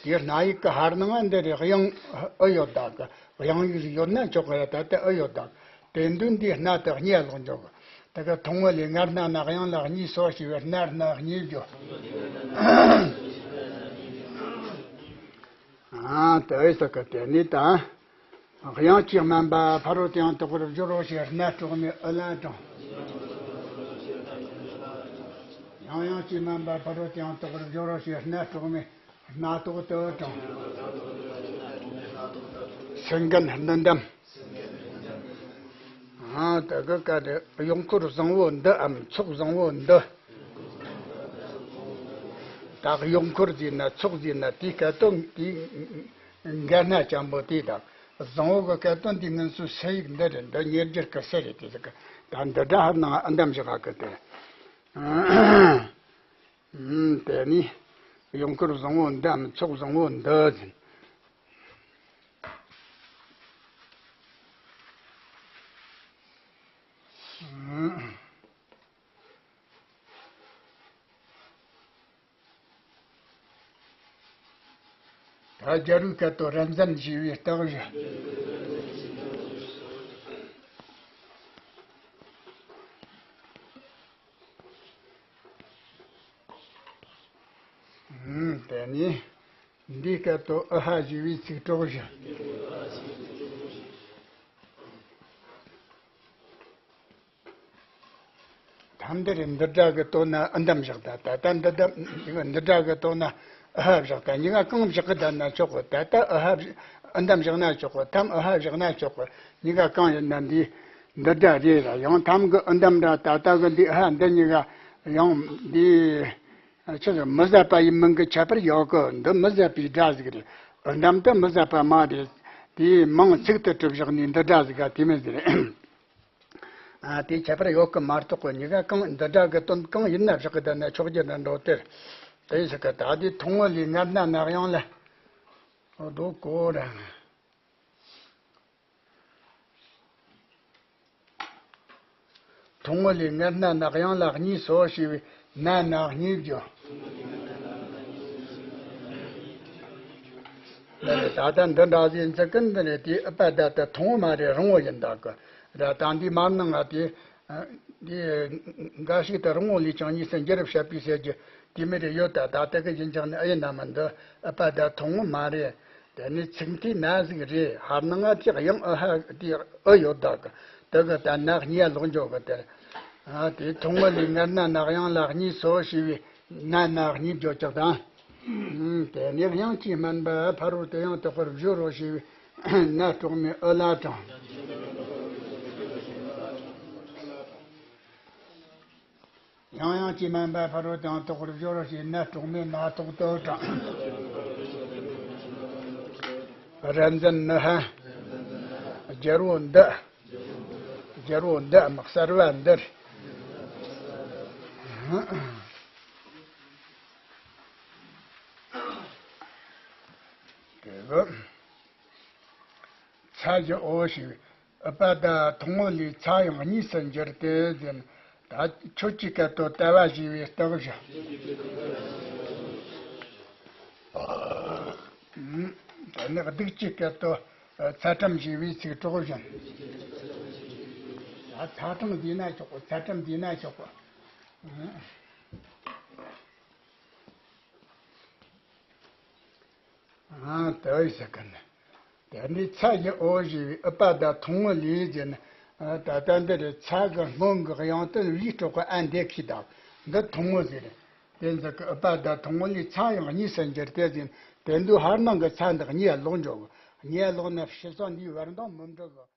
གི། དེ་སྣ་ཡིག་གི་ཧར་ནང་འདི་རེད། དབྱངས་ཨུ་ཡོད་ད་གི། དབྱངས་ཡིག་ཡོད་ན་ཆོག་གི་རེད། ད་ལྟ་ཨུ་ཡོད་ད་གི། དེ་འདུག་འདི་སྣ་དེ་གཉིས་ལོག་འཇོག་གི། དེ་གི་ཐུང་ངུ་ལས་ངར་སྣ་ན་དབྱངས་ལ་གཉིས་སོ་ཞེས་པའི་སྣ་སྣ་གཉིས་བརྗོད། ཨ་དེ་ཟེར་གི། དེ་ནི་ད་དབྱངས་ཅི་མན་པ་ཕ་རོལ་ཏུ་ཡང་དག་པར་སྦྱོར་རོ་ཞེས་སྣ་གྲོགས་མེད་ཨུ་ལ་དྲངས། ཡང་དབྱངས་ཅི་མན་པ་ཕ་རོལ་ཏུ་ཡང་དག་པར་སྦྱོར་རོ་ཞེས་སྣ་གྲོགས་མེད་སྣ་ཏོག་ཏུ་དྲངས། སེང་གེ་ནི་འདམ། ཨ་དེ་གི་སྐད་དེ་གཡོག་འཁོར་བཟང་བོ་འདིའམ་ཚོགས་བཟང་བོ་འདི། ད་གཡོག་འཁོར་ཟེར་ན་ཚོགས་ཟེར་ན་དེའི་སྐད་དོ་དེའི་འགལ་སྣ་ཅན་པོ་དེ་དང་། བཟང་བོ་གི་སྐད་དོ་འདི་སྔོན་སོ་སི་ཡིག་འདི་རེད། འདི་ཉེར་སྦྱོར་གི་སི་རེད། དེ་ཟེར་གི། ད་འདི་འདྲ་ཧར་ནང་ཨ་འདམ་བཞག་གི་དེ། ཨུམ། དེ་ནས་ཡོང་ཁུར་བཟང་བོ་འདམ་ཚོགས་བཟང་བོ་འདི་ཟིན། ཨུམ། ད་རྒྱལ་བོའི་སྐད་དོད་རན་ཙན་ཞེས་པའི་རྟགས་བཞི། ཨུམ། དེ་ནས་འདིའི་སྐད་དོད་ཨུ་ཧ་ཞེས་པའི་ཚིག་གྲོགས་བཞི། ཐམ་འདི་རེད། འདི་འདྲ་གི་དོན་ན་ཨུ་འདམ་བཞག་ད་ད་ལྟ་འདི་འདམ་འདི་འདྲ་གི་དོན་ན་ཨུ་ཧ་བཞག་ད་གཉིས་ཀ་གང་བཞག་གི་བསྡད་ན་ཆོག་གི་ད་ལྟ་ཨུ་ཧ་བཞག་ཨུ་འདམ་བཞག་ན་ཆོག་གི་ཐམ་ཨུ་ཧ་བཞག་ན་ཆོག་གི་གཉིས་ཀ་གང་ཡིན་ན་འདི་འདི་འདྲ་རེད་ར། ཡང་ཐམ་གི་ཨུ་འདམ་འདྲ་ད་ལྟ་གི་འདི་ཨུ་ཧ་འདི་གཉིས་ཀ་ཡང་འདི་ཆི་ཟིག་མི་ཟད་པ་ཡི་མིང་གི་ཁྱད་པར་ཡོད་གི་འདི་མི་ཟད་པའི་སྒྲ་ཟིག་རེད། ཨུ་འདམ་དུ་མི་ཟད་པ་མ་རེད། དེའི་མིང་ཚིག་ཏུ་གྲུབ་བཞག་ནས་འདི་སྒྲ་ཟིག་ག་དེ་མི་ཟེར། ཨ། དེའི་ཁྱད་པར་ཡོད་གི་མ་གཏོགས་གི་གཉིས་ཀ་གང་འདི་སྒྲ་གི་དོན་གང་ཡིན་ན་བཞག་གི་བསྡད་ན་ཆོག་རྒྱུ་འདྲ་འགྲོ་དེར། དེ་ཟེར་གི་ད་དེ་ཐུང་ངུ་ལས་ངར་ན་ནག་ཡང་ལ། འོ་དོ་གོ་ར། ཐུང་ངུ་ལས་ངར་ན་ནག་ཡང་ལ་གཉིས་སོ་ཞེས་པའི་ན་ན་གཉིས་བརྗོད། ད་ལྟ་འདི་འདྲ་ཟིག་འཛི་ཀུན་འདི་རེད། དེ་ཨུ་པ་ད་ད་ཐུང་ངུ་མ་རེད། རིང་བོ་ཡིན་ད་གི་ར། ད་འདི་མར་ནང་ང་དེ་འདི་འགའ་ཞིག་ད་རིང་བོ་ལས་ཀྱང་གཉིས་སུ་འགྱུར་བཤད་པའི་ཟེར་རྒྱུ་དེ་མི་རེད། ཡོད་ད་ད་ལྟ་གི་ཡིན་ཀྱང་ནི་ཨུ་ཡིན་ན་མི་འདི་ཨུ་པ་ད་ཐུང་ངུ་མ་རེད། དེ་ནི་ཚིག་མཐའི་ན་ཟིག་རེད། ཧར་ནང་ང་དེ་དབྱངས་ཨུ་ཧ་དེ་ཨུ་ཡོད་ད་གི་དེ་གི་ད་ན་གཉིས་ལོག་འཇོག་གི་དེར། ཨ། དེ་ཐུང་ངུ་ལས་ངར་ན་ནག་ཡང་ལ་གཉིས་སོ་ཞེས་པའི་ན་ན་གཉིས་བརྗོད་ཀྱག་དང་། ཨུམ། དེ་ནས་དབྱངས་ཀྱིས་དམན་པ་ཕ་རོལ་ཏུ་ཡང་དག་པར་སྦྱོར་རོ་ཞེས་པའི་ན་དཀྲོག་མའི་ཨུ་ལ་དྲངས། ཡང་དབྱངས་ཀྱིས་དམན་པ་ཕ་རོལ་ཏུ་ཡང་དག་པར་སྦྱོར་རོ་ཞེས་ན་དཀྲོག་མའི་ན་ཏོག་ཏོ་དྲངས། ར་འཛིན་ནུ་ཧ། རྒྱལ་པོ་འདི། རྒྱལ་པོ་འདི་ཨ་མ་གསར་བ་འདིར། དེ་གི་ཚ་ཞི་འོ་ཞེས་ཨུ་པ་ད་ཐུང་ངུ་ལས་ཚ་ཡང་གཉིས་སུ་འགྱུར་ཏེ་ཟེར། ད་ཁྱོད་ཀྱི་སྐད་དོད་དལ་བ་ཞེས་པའི་རྟགས་བཞི། དེ་ནས་སྡིག་གི་སྐད་དོད་ཚ་ཁྲམ་ཞེས་པའི་ཚིག་གྲོགས་བཞིན། ད་ཚ་ཁྲམ་བསྡུས་ན་ཆོག་གོ་ཚ་ཁྲམ་བསྡུས་ན་ཆོག་གོ་ཨ། དལ་བའི་ས་ཁ་ནི། དེ་ནས་ཚ་ཞི་འོ་ཞེས་པའི་ཨུ་པ་ད་ཐུང་ངུ་ལས་ཟེར་ན། ད་ལྟ་འདི་རེད། ཚ་གི་སྔོན་གི་དབྱངས་དོན་བཞི་སྤྲོག་གི་ཨ་འདེད་ཁྱི་དང་འདི་ཐུང་ངུ་ཟེར། དེ་ཟེར་གི་ཨུ་པ་ད་ཐུང་ངུ་ལས་ཚ་ཡང་གཉིས་སུ་འགྱུར་ཏེ་ཟེར། དེ་འདུག་ཧར་ནང་གི་ཚ་འདི་གཉིས་ལོག་འཇོག་གི་གཉིས་ལོག་ན་ཕྱི་སོ་འདིའི་བར་འདང་མི་འགྲོ་གི